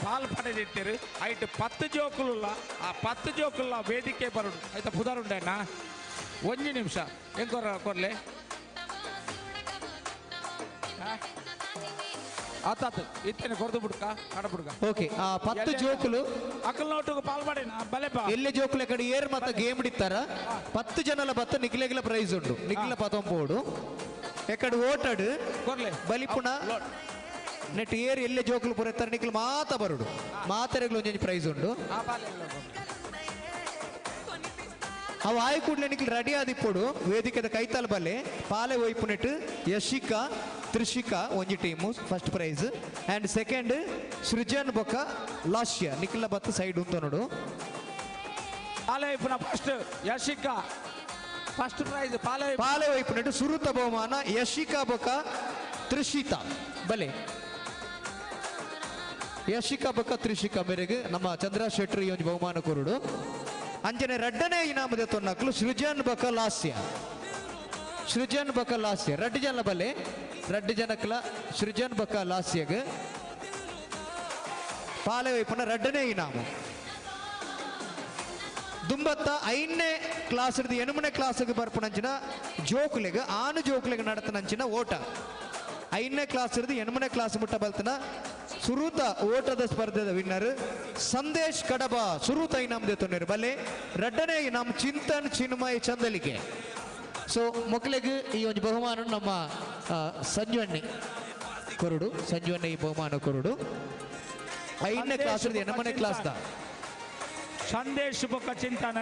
ಪಾಲ್ ಪಡೆದಿತ್ತೀರು ಐಟ್ 10 ಜೋಕುಲುಲ್ಲ ಆ 10 ಜೋಕುಲ್ಲ ವೇದಿಕೆ ಬರುಡು ಐತ ಪುದರುಂಡಣ್ಣ ಒಂಜಿ ನಿಮಿಷ ಎಂಕೊರ ಕೊರ್ಲೆ ಆತಾತು ಇತ್ತೇನೆ ಕೊರ್ದು ಬುಡ್ಕ ಕಡ ಬುಡ್ಕ ಓಕೆ ಆ 10 ಜೋಕುಲು ಅಕಲ್ ನೋಟುಗು ಪಾಲ್ ಪಡೆನ ಬಲೆಪ ಎಲ್ಲೆ ಜೋಕುಲ ಕಡೆ ಏರ್ ಮತ್ತ ಗೇಮ್ ಇಡ್ತಾರ 10 ಜನಲ ಬತ್ತ ನಿಕ್ಲೆಗ್ಲ ಪ್ರೈಸ್ ಉಂಡು ನಿಕ್ಲ ಪತೊಂಪೋಡು ಎಕಡೆ ಓಟಡು ಕೊರ್ಲೆ ಬಲಿಪುಣ ನೆಟ್ ಏರ್ ಎಲ್ಲೆ ಜೋಕುಲು ಪುರೆತ್ತಾರೆ ನಿಕ್ಲು ಮಾತ ಬರುಡು ಮಾತೆರೆಗ್ಲ ಒಂಜೊಂಜಿ ಪ್ರೈಸ್ ಉಂಡು ಅವು ಆಯ್ ಕೂಡಲೇ ನಿಕ್ಲು ರೆಡಿ ಆದಿಪ್ಪೊಡು ವೇದಿಕೆದ ಕೈತಾಲ್ ಬಲ್ಲೆ ಪಾಲೆ ಒಯ್ಪುನೆಟ್ ಯಶಿಕಾ ತ್ರಿಷಿಕಾ ಒಂಜಿ team first prize and second Srujan ಬೊಕ್ಕ ಲಾಸ್ಯ ನಿಖಿಲ ಬತ್ತ ಸೈಡ್ ಉಂತೊನುಡು ಪಾಲೆ ಒಯ್ಪುನ ಫಸ್ಟ್ ಯಶಿಕಾ ಫಸ್ಟ್ ಪ್ರೈಸ್ ಪಾಲೆ ಪಾಲೆ ಒಯ್ಪುನೆಟ್ ಸುರುತ ಬಹುಮಾನ ಯಶಿಕಾ ಬೊಕ್ಕ ತ್ರಿಷಿತಾ ಬಲೆ ಯಶಿಕಾ ಬೊಕ್ಕ ತ್ರಿಷಿಕಾ ಮೇರೆಗೆ ನಮ್ಮ ಚಂದ್ರ ಶೆಟ್ರು ಈ ಒಂಜಿ ಬಹುಮಾನ ಕೊರುಡು ಅಂಚನೆ ರಡ್ಡನೇ ಇನಾಮದ ತೊನ್ನಕ್ಲು ಸೃಜನ್ ಬೊಕ್ಕ ಲಾಸ್ಯ ಸೃಜನ್ ಬೊಕ್ಕ ಲಾಸ್ಯ ರಡ್ಡು ಜನ ಬಲೆ ರಡ್ಡು ಜನಕ್ಲ ಸೃಜನ್ ಬೊಕ್ಕ ಲಾಸ್ಯಗ್ ಪಾಲೆ ವೈಪುನ ರಡ್ಡನೇ ಇನಾಮು ದುಂಬತ್ತ 5ನೇ ಕ್ಲಾಸ್ 8ನೇ ಕ್ಲಾಸ್ಗೆ ಬರ್ಪುನಂಚಿನ ಜೋಕುಲೆಗ್ ಆನು ಜೋಕುಲೆಗ್ ನಡತನಂಚಿನ ಓಟ 5ನೇ ಕ್ಲಾಸ್ 8ನೇ ಕ್ಲಾಸ್ ಮುಟ್ಟ ಬಲ್ತನ ಸುರೂತ ಓಟದ ಸ್ಪರ್ಧೆದ ವಿನ್ನರ್ ಸಂದೇಶ್ ಕಡಬ ಸುರೂತ ಇನಾಮ್ ದೇತೊನ್ನೇರು ಬಲೆ ರಡ್ಡನೇ ಇನಾಮ್ ಚಿಂತನ್ ಚಿನ್ಮಯ್ ಚಂದಲಿಕೆ ಸೊ ಮೊಕ್ಕಲೆಗ್ ಈ ಒಂದು ಬಹುಮಾನ ನಮ್ಮ ಸಂಜೀವಣ್ಣಿ ಕೊರುಡು ಸಂಜೀವಣ್ಣಿ ಈ ಬಹುಮಾನ ಕೊರುಡು 5ನೇ ಕ್ಲಾಸ್ 8ನೇ ಕ್ಲಾಸ್ the Sandesh ಬೊಕ್ಕ ಚಿಂತನ್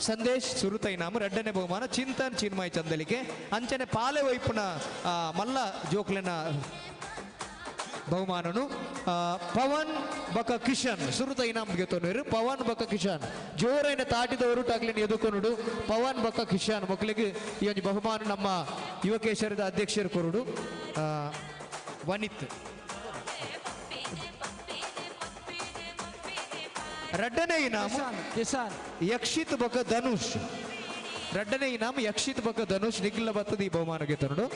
ಸಂದೇಶ್ ಸುರುತ ಇನಾಮು ರಡ್ಡನೇ ಬಹುಮಾನ ಚಿಂತನ್ ಚಿನ್ಮಯ್ ಚಂದಲಿಕೆ ಅಂಚನೆ ಪಾಲೆ ವೈಪುನ ಮಲ್ಲ ಜೋಕ್ಲೆನ ಬಹುಮಾನನು ಪವನ್ ಬಕ ಕಿಶನ್ ಸುರುತ ಇನಾಮ್ ಗೆತ್ತೊನ್ನೇರು ಪವನ್ ಬಕ ಕಿಶನ್ ಜೋರೈನ ತಾಟಿದವರು ಟಾಕ್ಲಿನ ಎದುಕೊನುಡು ಪವನ್ ಬಕ ಕಿಶನ್ ಮಕ್ಕಳಿಗೆ ಈ ಒಂದು ಬಹುಮಾನ ನಮ್ಮ ಯುವಕೇಶ್ವರದ ಅಧ್ಯಕ್ಷರು ಕೊರುಡು ವನಿತ್ ರಡ್ಡನೇ ಇನಾಮು ಕಿಶನ್ ಯಕ್ಷಿತ್ ಬಕ ಧನುಷ್ ರಡ್ಡನೇ ಇನಾಮು ಯಕ್ಷಿತ್ ಬಕ ಧನುಷ್ ನಿಖಿಲ ಬತ್ತದ ಈ ಬಹುಮಾನ ಗೆತ್ತೊನುಡು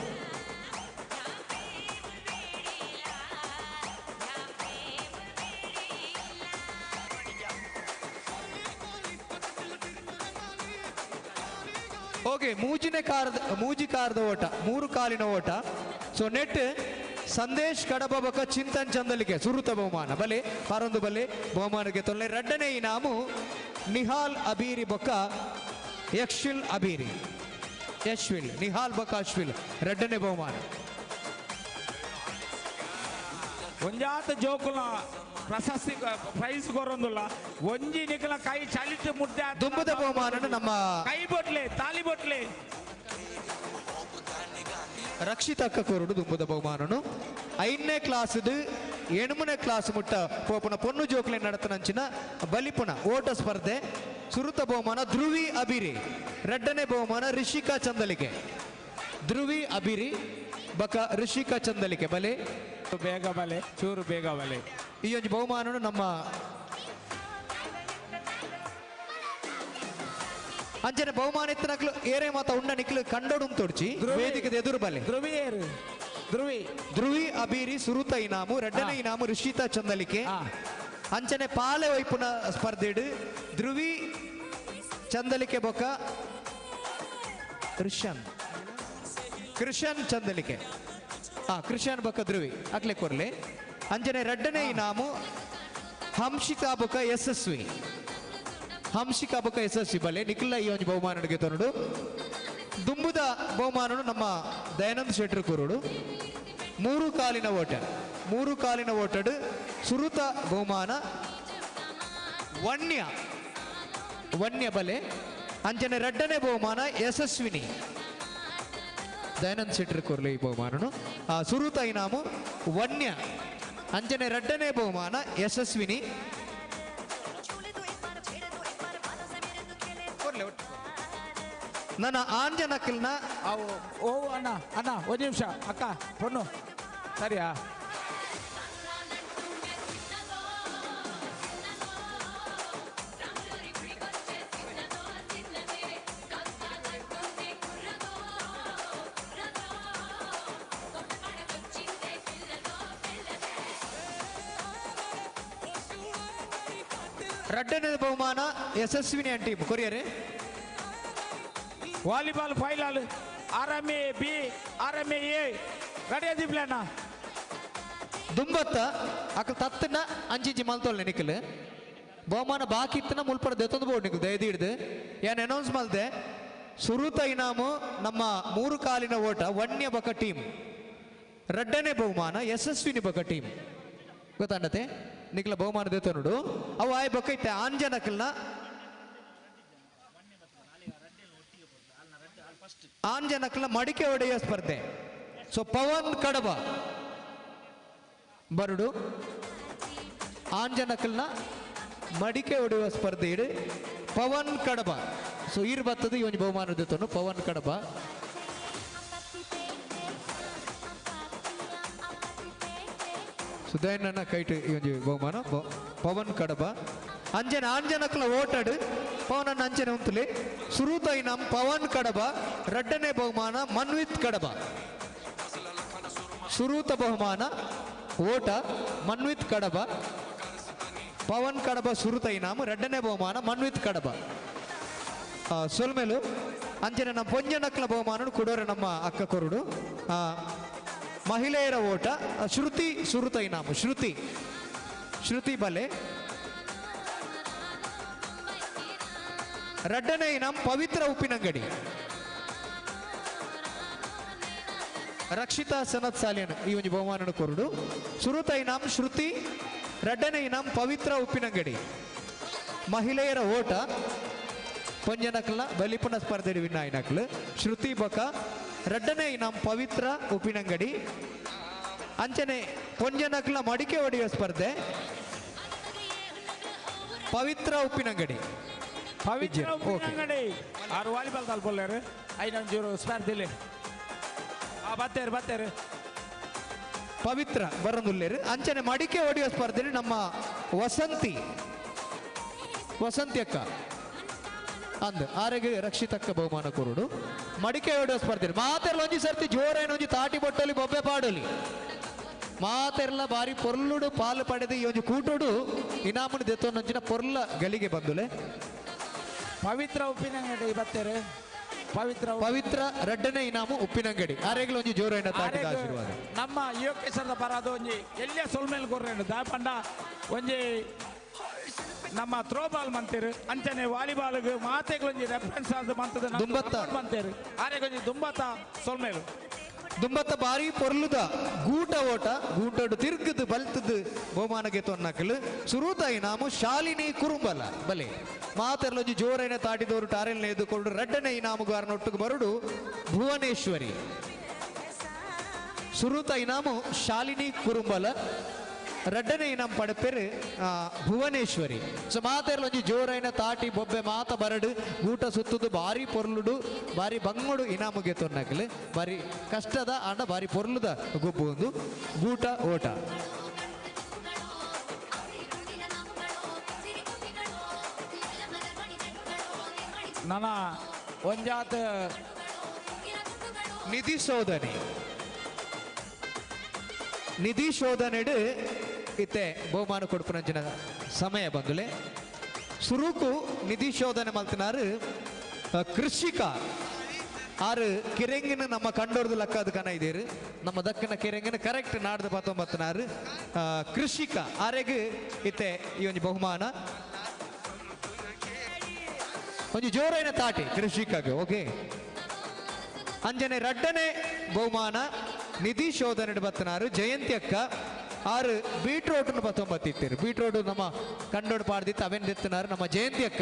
ಓಕೆ ಮೂಜಿನ ಕಾರದ ಮೂಜಿ ಕಾರದ ಓಟ 3 ಕಾಲಿನ ಓಟ ಸೊ ನೆಟ್ ಸಂದೇಶ್ ಕಡಬ ಬಕ ಚಿಂತನ್ ಚಂದಲಿಕೆ ಸುರುತ ಬಹುಮಾನ ಬಲೆ ಪಾರೊಂದು ಬಲೆ ಬಹುಮಾನಕ್ಕೆ ತೊಲ್ಲೆ ರಡ್ಡನೇ ಇನಾಮು ನಿಹಾಲ್ ಅಬೀರಿ ಬೊಕ್ಕ ಯಕ್ಷಿಲ್ ಅಬೀರಿ ಯಶ್ವಿಲ್ ನಿಹಾಲ್ ಬೊಕ್ಕ ಅಶ್ವಿಲ್ ರಡ್ಡನೇ ಬಹುಮಾನ ಒಂಜಾತ ಜೋಕುಲ ಪ್ರಶಸ್ತಿ ಪ್ರೈಸ್ ಕೊರೊಂದುಲ್ಲ ಒಂಜಿ ನಿಕಲ ಕೈ ಚಲಿತ ಮುದ್ದೆ ದುಂಬದ ಬಹುಮಾನ ನಮ್ಮ ಕೈ ಬೊಟ್ಲೆ ತಾಲಿ ಬೊಟ್ಲೆ ರಕ್ಷಿತಕ್ಕ ಕೊರುಡು ದುಂಬದ ಬಹುಮಾನನು 5ನೇ ಕ್ಲಾಸ್ 8ನೇ ಕ್ಲಾಸ್ ಮುಟ್ಟ ಪೋಪುನ ಪೊನ್ನು ಜೋಕ್ಲೆ ನಡತನಂಚಿನ ಬಲಿಪುನ ಓಟ ಸ್ಪರ್ಧೆ ಸುರುತ ಬಹುಮಾನ ಧ್ರುವಿ ಅಬಿರಿ ರಡ್ಡನೇ ಬಹುಮಾನ ರಿಷಿಕಾ ಚಂದಲಿಕೆ ಧ್ರುವಿ ಅಬಿರಿ ಬಕ ರಿಷಿಕಾ ಚಂದಲಿಕೆ ಬಲೆ ಬೇಗ ಬಲೆ ಚೂರು ಬೇಗ ಬಲೆ ಈ ಒಂದು ಬಹುಮಾನನು ನಮ್ಮ ಅಂಚನೆ ಬಹುಮಾನ ಎತ್ತನಕ್ಲು ಏರೇ ಮಾತ ಉಂಡ ನಿಕ್ಲು ಕಂಡೋಡು ತೋಡ್ಚಿ ವೇದಿಕೆದ ಎದುರು ಬಲೆ ಧ್ರುವಿ ಏರು ಧ್ರುವಿ ಧ್ರುವಿ ಅಬೀರಿ ಸುರುತ ಇನಾಮು ರಡ್ಡನೇ ಇನಾಮು ರಿಷಿತಾ ಚಂದಲಿಕೆ ಅಂಚನೆ ಪಾಲೆ ವೈಪುನ ಸ್ಪರ್ಧೆಡು ಧ್ರುವಿ ಚಂದಲಿಕೆ ಬೊಕ್ಕ ಕೃಷನ್ ಕೃಷನ್ ಚಂದಲಿಕೆ ಕೃಷನ್ ಬೊಕ್ಕ ಧ್ರುವಿ ಅಕ್ಲೆ ಕೊರ್ಲೆ ಅಂಚನೆ ರಡ್ಡನೇ ಇನಾಮು ಹಂಶಿಕಾ ಬೊಕ್ಕ ಯಶಸ್ವಿ ಹಂಶಿಕಾ ಬೊಕ್ಕ ಯಶಸ್ವಿ ಬಲೆ ನಿಖಿಲ ಈ ಒಂದು ಬಹುಮಾನಕ್ಕೆ ತನುಡು ದುಂಬುದ ಬಹುಮಾನನು ನಮ್ಮ ದಯಾನಂದ ಶೆಟ್ಟರು ಕೊರುಡು 3 ಕಾಲಿನ ಓಟ 3 ಕಾಲಿನ ಓಟಡು ಸುರುತ ಬಹುಮಾನ ವನ್ಯ ವನ್ಯ ಬಲೆ ಅಂಚನೆ ರಡ್ಡನೇ ಬಹುಮಾನ ಯಶಸ್ವಿನಿ ದಯಾನಂದ ಶೆಟ್ಟರು ಕೊರ್ಲೆ ಈ ಬಹುಮಾನನು ಸುರುತ ಇನಾಮು ವನ್ಯ ಅಂಚನೆ ರಡ್ಡನೇ ಬಹುಮಾನ ಯಶಸ್ವಿನಿ ನನ್ನ ಆಂಜನಕಲ್ನ ಓ ಅಣ್ಣ ಅಣ್ಣ ಒಂದು ನಿಮಿಷ ಅಕ್ಕ ಪೊಣ್ಣು ಸರಿಯಾ ರಡ್ಡನೇ ಬಹುಮಾನ ಯಶಸ್ವಿನಿ ಟೀಮ್ ಕೊರಿಯರೆ. Volleyball final RMA B RMA A ready ಅದಿಪ್ಲೇನಾ ದುಂಬತ್ತ ಅಕ್ಕ ತತ್ತನ ಅಂಚಿಂಚಿ ಮಲ್ತೋಲ್ ನಿಕ್ಕಲು ಬಹುಮಾನ ಬಾಕಿ ಇತ್ತನ ಮುಲ್ಪರ ದೆತ್ತೊಂದು ಬೋರ್ಡ್ ನಿಕ್ಕು ದಯದಿ ಹಿಡ್ದು ಏನ್ ಅನೌನ್ಸ್ ಮಲ್ದೆ ಸುರುತ ಇನಾಮು ನಮ್ಮ ಮೂರು ಕಾಲಿನ ಓಟ ವನ್ಯ ಬಕ ಟೀಮ್ ರಡ್ಡನೇ ಬಹುಮಾನ ಯಶಸ್ವಿನಿ ಬಕ ಟೀಮ್ ಗೊತ್ತಾಂಡತೆ ನಿಕ್ಲ ಬಹುಮಾನ ದೇತನುಡು ಅವು ಆಯ್ ಬೊಕ್ಕ ಇತ್ತೆ ಆಂಜನಕಲ್ನ ಆಂಜನಕಲ್ನ ಮಡಿಕೆ ಒಡೆಯುವ ಸ್ಪರ್ಧೆ. ಸೊ ಪವನ್ ಕಡಬ ಬರುಡು ಆಂಜನಕಲ್ನ ಮಡಿಕೆ ಒಡೆಯುವ ಸ್ಪರ್ಧೆ ಇಡು ಪವನ್ ಕಡಬ. ಸೊ ಈರ್ ಬತ್ತದ ಈ ಒಂದು ಬಹುಮಾನ ದೇತನು ಪವನ್ ಕಡಬ. ಸುಧಯಣ್ಣ ಕೈಟ್ ಈ ಒಂದು ಬಹುಮಾನ ಪವನ್ ಕಡಬ. ಅಂಜನ ಆಂಜನಕ್ಲ ಓಟಾಡು ಪವನನ್ನ ಅಂಚನೆ ಉಂತುಲಿ ಸುರುತ ಇನಾಮ್ ಪವನ್ ಕಡಬ ರಡ್ಡನೇ ಬಹುಮಾನ ಮನ್ವಿತ್ ಕಡಬ. ಸುರೂತ ಬಹುಮಾನ ಓಟ ಮನ್ವಿತ್ ಕಡಬ ಪವನ್ ಕಡಬ ಸುರುತ ಇನಾಮ್ ರಡ್ಡನೇ ಬಹುಮಾನ ಮನ್ವಿತ್ ಕಡಬ. ಸೊಲ್ಮೇಲು ಅಂಚನೆ ನಮ್ಮ ಪೊಂಜನಕ್ಲ ಬಹುಮಾನ ಕೊಡೋರೆ ನಮ್ಮ ಅಕ್ಕ ಕೊರಡು. ಮಹಿಳೆಯರ ಓಟ ಶ್ರುತಿ ಸುರುತ ಇನಾಮು ಶ್ರುತಿ ಶ್ರುತಿ ಬಲೆ ರಡ್ಡನೇ ಇನಾಮ್ ಪವಿತ್ರ ಉಪ್ಪಿನಂಗಡಿ ರಕ್ಷಿತಾ ಸನತ್ ಸಾಲಿಯನ್ ಈ ಒಂದು ಬಹುಮಾನ ಕೊರಡು. ಸುರುತ ಇನಾಮ್ ಶ್ರುತಿ ರಡ್ಡನೇ ಇನಾಮ್ ಪವಿತ್ರ ಉಪ್ಪಿನಂಗಡಿ. ಮಹಿಳೆಯರ ಓಟ ಪೊಂಜನಕ್ಲ ಬಲಿಪುಣ ಸ್ಪರ್ಧೆ ವಿನ್ನಾಯನಕ್ಲು ಶ್ರುತಿ ಬಕ ರಡ್ಡನೇ ಇನಾಮ್ ಪವಿತ್ರ ಉಪ್ಪಿನಂಗಡಿ. ಅಂಚನೆ ಪೊಂಜನಕ್ಲ ಮಡಿಕೆ ಒಡೆಯುವ ಸ್ಪರ್ಧೆ ಪವಿತ್ರ ಉಪ್ಪಿನಂಗಡಿ ಪವಿತ್ರ ಉಪ್ಪಿನಂಗಡಿ ಆರು ವಾಲಿಬಾಲ್ ತಲ್ಪೊಲ್ಲೇರು ಐನೊಂಜೂರು ಸ್ಪರ್ಧೆಲಿ ಬತ್ತೇರು ಬತ್ತೇರು ಪವಿತ್ರ ಬರಂದುಲ್ಲೇರು. ಅಂಚನೆ ಮಡಿಕೆ ಒಡೆಯುವ ಸ್ಪರ್ಧೆಯಲ್ಲಿ ನಮ್ಮ ವಸಂತಿ ವಸಂತಿ ಅಕ್ಕ ಅಂದ್ ಆರೆಗೆ ರಕ್ಷಿತಕ್ಕ ಬಹುಮಾನ ಕೊರಡು. ಮಡಿಕೆ ಒಡೆಯುವ ಸ್ಪರ್ಧೆ ಮಾತೆರ್ಲ ಒಂಜಿ ಸರ್ತಿ ಜೋರೇನು ಒಂಜಿ ತಾಟಿ ಬೊಟ್ಟಲಿ ಬೊಬ್ಬೆ ಪಾಡಲಿ ಮಾತೆರ್ಲ ಬಾರಿ ಪೊರ್ಲುಡು ಪಾಲು ಪಡೆದು ಈ ಒಂಜಿ ಕೂಟುಡು ಇನಾಮುನು ದೆತ್ತೊಂಚಿನ ಪೊರ್ಲ ಗಲಿಗೆ ಬಂದುಲೆ. ಪವಿತ್ರ ಉಪ್ಪಿನಂಗಡಿ ಬತ್ತೇರು ಪವಿತ್ರ ಪವಿತ್ರ ರಡ್ಡನೇ ಇನಾಮು ಉಪ್ಪಿನಂಗಡಿ ಆರೆಗ್ಲ ಒಂಜಿ ಜೋರೇನ ತಾಟಿದ ಆಶೀರ್ವಾದ. ನಮ್ಮ ಯುವಕೇಶ್ವರದ ಪರಾದ ಒಂಜಿ ಎಲ್ಲೇ ಸೊಲ್ಮೇಲ್ ಕೊರ್ರೇನು ದಾಪಂಡ ಒಂಜಿ ನಮ್ಮ ಥ್ರೋಬಾಲ್ ಮಂತೇರು ಅಂಚನೆ ವಾಲಿಬಾಲ್ಗೆ ಮಾತೆಗಳೊಂಜಿ ರೆಫರೆನ್ಸ್ ಆದ ಮಂತದ ದುಂಬತ್ತ ಮಂತೇರು ಆರೆಗೊಂಜಿ ದುಂಬತ್ತ ಸೊಲ್ಮೇಲು ದುಂಬತ್ತ ಬಾರಿ ಪೊರ್ಲುದ ಗೂಟ ಓಟ ಗೂಟಡು ತಿರ್ಗದು ಬಲ್ತದ್ದು ಬಹುಮಾನಗೆ ತೊನ್ನಕಲು ಸುರೂತ ಇನಾಮು ಶಾಲಿನಿ ಕುರುಂಬಲ ಬಲೆ ಮಾತೆರ್ಲೊಂಜಿ ಜೋರೈನ ತಾಟಿದವರು ಟಾರೆಲ್ನ ಎದ್ದುಕೊಂಡು ರಡ್ಡನೆ ಇನಾಮುಗಾರನೊಟ್ಟಿಗೆ ಬರುಡು ಭುವನೇಶ್ವರಿ. ಸುರೂತ ಇನಾಮು ಶಾಲಿನಿ ಕುರುಂಬಲ ರಡ್ಡನೆ ಇನಾಮ್ ಪಡೆಪೇರು ಭುವನೇಶ್ವರಿ. ಸೊ ಮಾತೆರ್ಲೊಂಜಿ ಜೋರೈನ ತಾಟಿ ಬೊಬ್ಬೆ ಮಾತ ಬರಡು ಗೂಟ ಸುತ್ತದು ಬಾರಿ ಪೊರ್ಲುಡು ಬಾರಿ ಬಂಗುಡು ಇನಾಮುಗೆ ತೊನ್ನಕಲು ಬಾರಿ ಕಷ್ಟದ ಆಂಡ ಬಾರಿ ಪೊರ್ಲುದ ಗುಬ್ಬು ಒಂದು ಗೂಟ ಓಟ. ನನ್ನ ಒಂಜಾತ ನಿಧಿ ಶೋಧನೆ ನಿಧಿ ಶೋಧನೆಡು ಇತ್ತೆ ಬಹುಮಾನ ಕೊಡ್ಪುನಂಚಿನ ಸಮಯ ಬಂದುಲೆ. ಸುರುಕು ನಿಧಿ ಶೋಧನೆ ಮಲ್ತಿನಾರು ಕೃಷಿಕ ಆರು ಕಿರೆಂಗಿನ ನಮ್ಮ ಕಂಡೋರ್ದು ಲಕ್ಕದ ಕನ ಇದೀರು ನಮ್ಮ ದಕ್ಕಿನ ಕಿರೆಂಗಿನ ಕರೆಕ್ಟ್ ನಾಡ್ದು ಪತ್ತೊಂಬತ್ತನಾರು ಕೃಷಿಕ ಆರೆಗ್ ಇತ್ತೆ ಈ ಒಂಜಿ ಬಹುಮಾನ ಒಂಜಿ ಜೋರೈನ ತಾಟಿ ಕೃಷಿಕಗೆ. ಓಕೆ ಅಂಜನೆ ರಡ್ಡನೆ ಬಹುಮಾನ ನಿಧಿ ಶೋಧನೆ ಬತ್ತನಾರು ಜಯಂತಿ ಅಕ್ಕ ಆರು ಬೀಟ್ರೋಟ್ನ ಪತ್ತೊಂಬತ್ತಿತ್ತೀರು ಬೀಟ್ರೋಟ್ ನಮ್ಮ ಕಂಡೋಡು ಪಾಡ್ದಿತ್ತು ಅವೇನು ದೆತ್ತನಾರು ನಮ್ಮ ಜಯಂತಿ ಅಕ್ಕ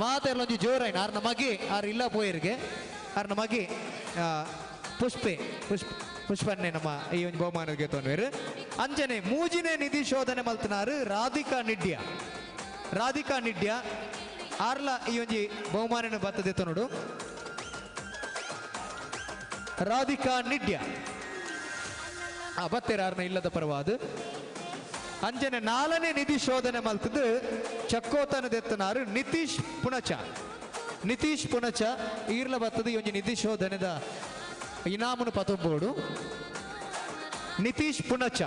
ಮಾತೆಲ್ಲ ಒಂಜಿ ಜೋರೈನ ಆರ್ನ ಮಗೆ ಆರು ಇಲ್ಲ ಪೋಯರ್ಗೆ ಆರ್ನ ಮಗೆ ಪುಷ್ಪೆ ಪುಷ್ಪ ಪುಷ್ಪನ್ನೇ ನಮ್ಮ ಈ ಒಂದು ಬಹುಮಾನಕ್ಕೆ ತೊನ್ವೇರು. ಅಂಜನೆ ಮೂಜಿನೇ ನಿಧಿ ಶೋಧನೆ ಮಲ್ತನಾರು ರಾಧಿಕಾ ನಿಡ್ಯ ರಾಧಿಕಾ ನಿಡ್ಯ ಆರ್ಲ ಈ ಒಂಜಿ ಬಹುಮಾನ ಬತ್ತದೆ ತೊನುಡು ರಾಧಿಕಾ ನಿಡ್ಯ ಬತ್ತೇರಾರ್ನ ಇಲ್ಲದ ಪರವಾದ. ಅಂಜನೆ ನಾಲ್ನೇ ನಿಧಿ ಶೋಧನೆ ಮಲ್ತದ್ದು ಚಕ್ಕೋತನ ದೆತ್ತನಾರು ನಿತೀಶ್ ಪುಣಚ ನಿತೀಶ್ ಪುಣಚ ಈರ್ಲ ಬತ್ತದ ಈ ಒಂಜಿ ನಿಧಿ ಶೋಧನೆದ ಇನಾಮುನು ಪತೊಂಬೋಡು ನಿತೀಶ್ ಪುಣಚ.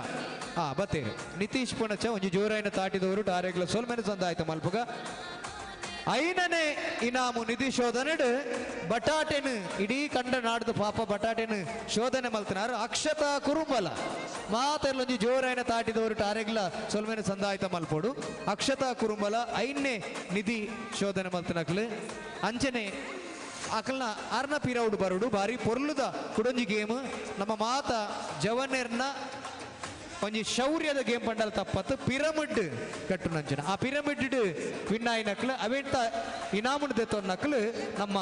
ಬತ್ತೇರು ನಿತೀಶ್ ಪುಣಚ ಒಂಜಿ ಜೋರಾಯಿನ ತಾಟಿದವರು ಟಾರೆಗ್ಲ ಸೊಲ್ಮೆನ ಸಂದಾಯ್ತ ಮಲ್ಪುಗ ಐನನೇ ಇನಾಮು ನಿಧಿ ಶೋಧನೆಡ್ ಬಟಾಟೆನು ಇಡೀ ಕಂಡ ನಾಡ್ದು ಪಾಪ ಬಟಾಟೆನು ಶೋಧನೆ ಮಲ್ತನಾರು ಅಕ್ಷತಾ ಕುರುಂಬಲ ಮಾತೆಲ್ಲೊಂಜಿ ಜೋರಾಯಿನ ತಾಟಿದವರು ಟಾರೆಗ್ಲ ಸೊಲ್ಮೆನ ಸಂದಾಯ್ತ ಮಲ್ಪೋಡು ಅಕ್ಷತಾ ಕುರುಂಬಲ ಐನೇ ನಿಧಿ ಶೋಧನೆ ಮಲ್ತನಕ್ಲು ಅಂಚನೆ ಅಕಲ್ನ ಅರ್ನ ಪಿರೌಡು ಬರುಡು ಬಾರಿ ಪೊರ್ಲುದ ಕುಡೊಂಜಿ ಗೇಮ್ ನಮ್ಮ ಮಾತ ಜವನೆರ್ನ ಒಂಜಿ ಶೌರ್ಯದ ಗೇಮ್ ಪಂಡಲ್ ತಪ್ಪತ್ತು ಪಿರಮಿಡ್ ಕಟ್ಟುನಂಚಿನ ಆ ಪಿರಮಿಡ್ ವಿನ್ ಆಯಿನಕ್ಲು ಅವೆಂತ ಇನಾಮುನ್ ದೆತ್ತೊನ್ನಕ್ಲು ನಮ್ಮ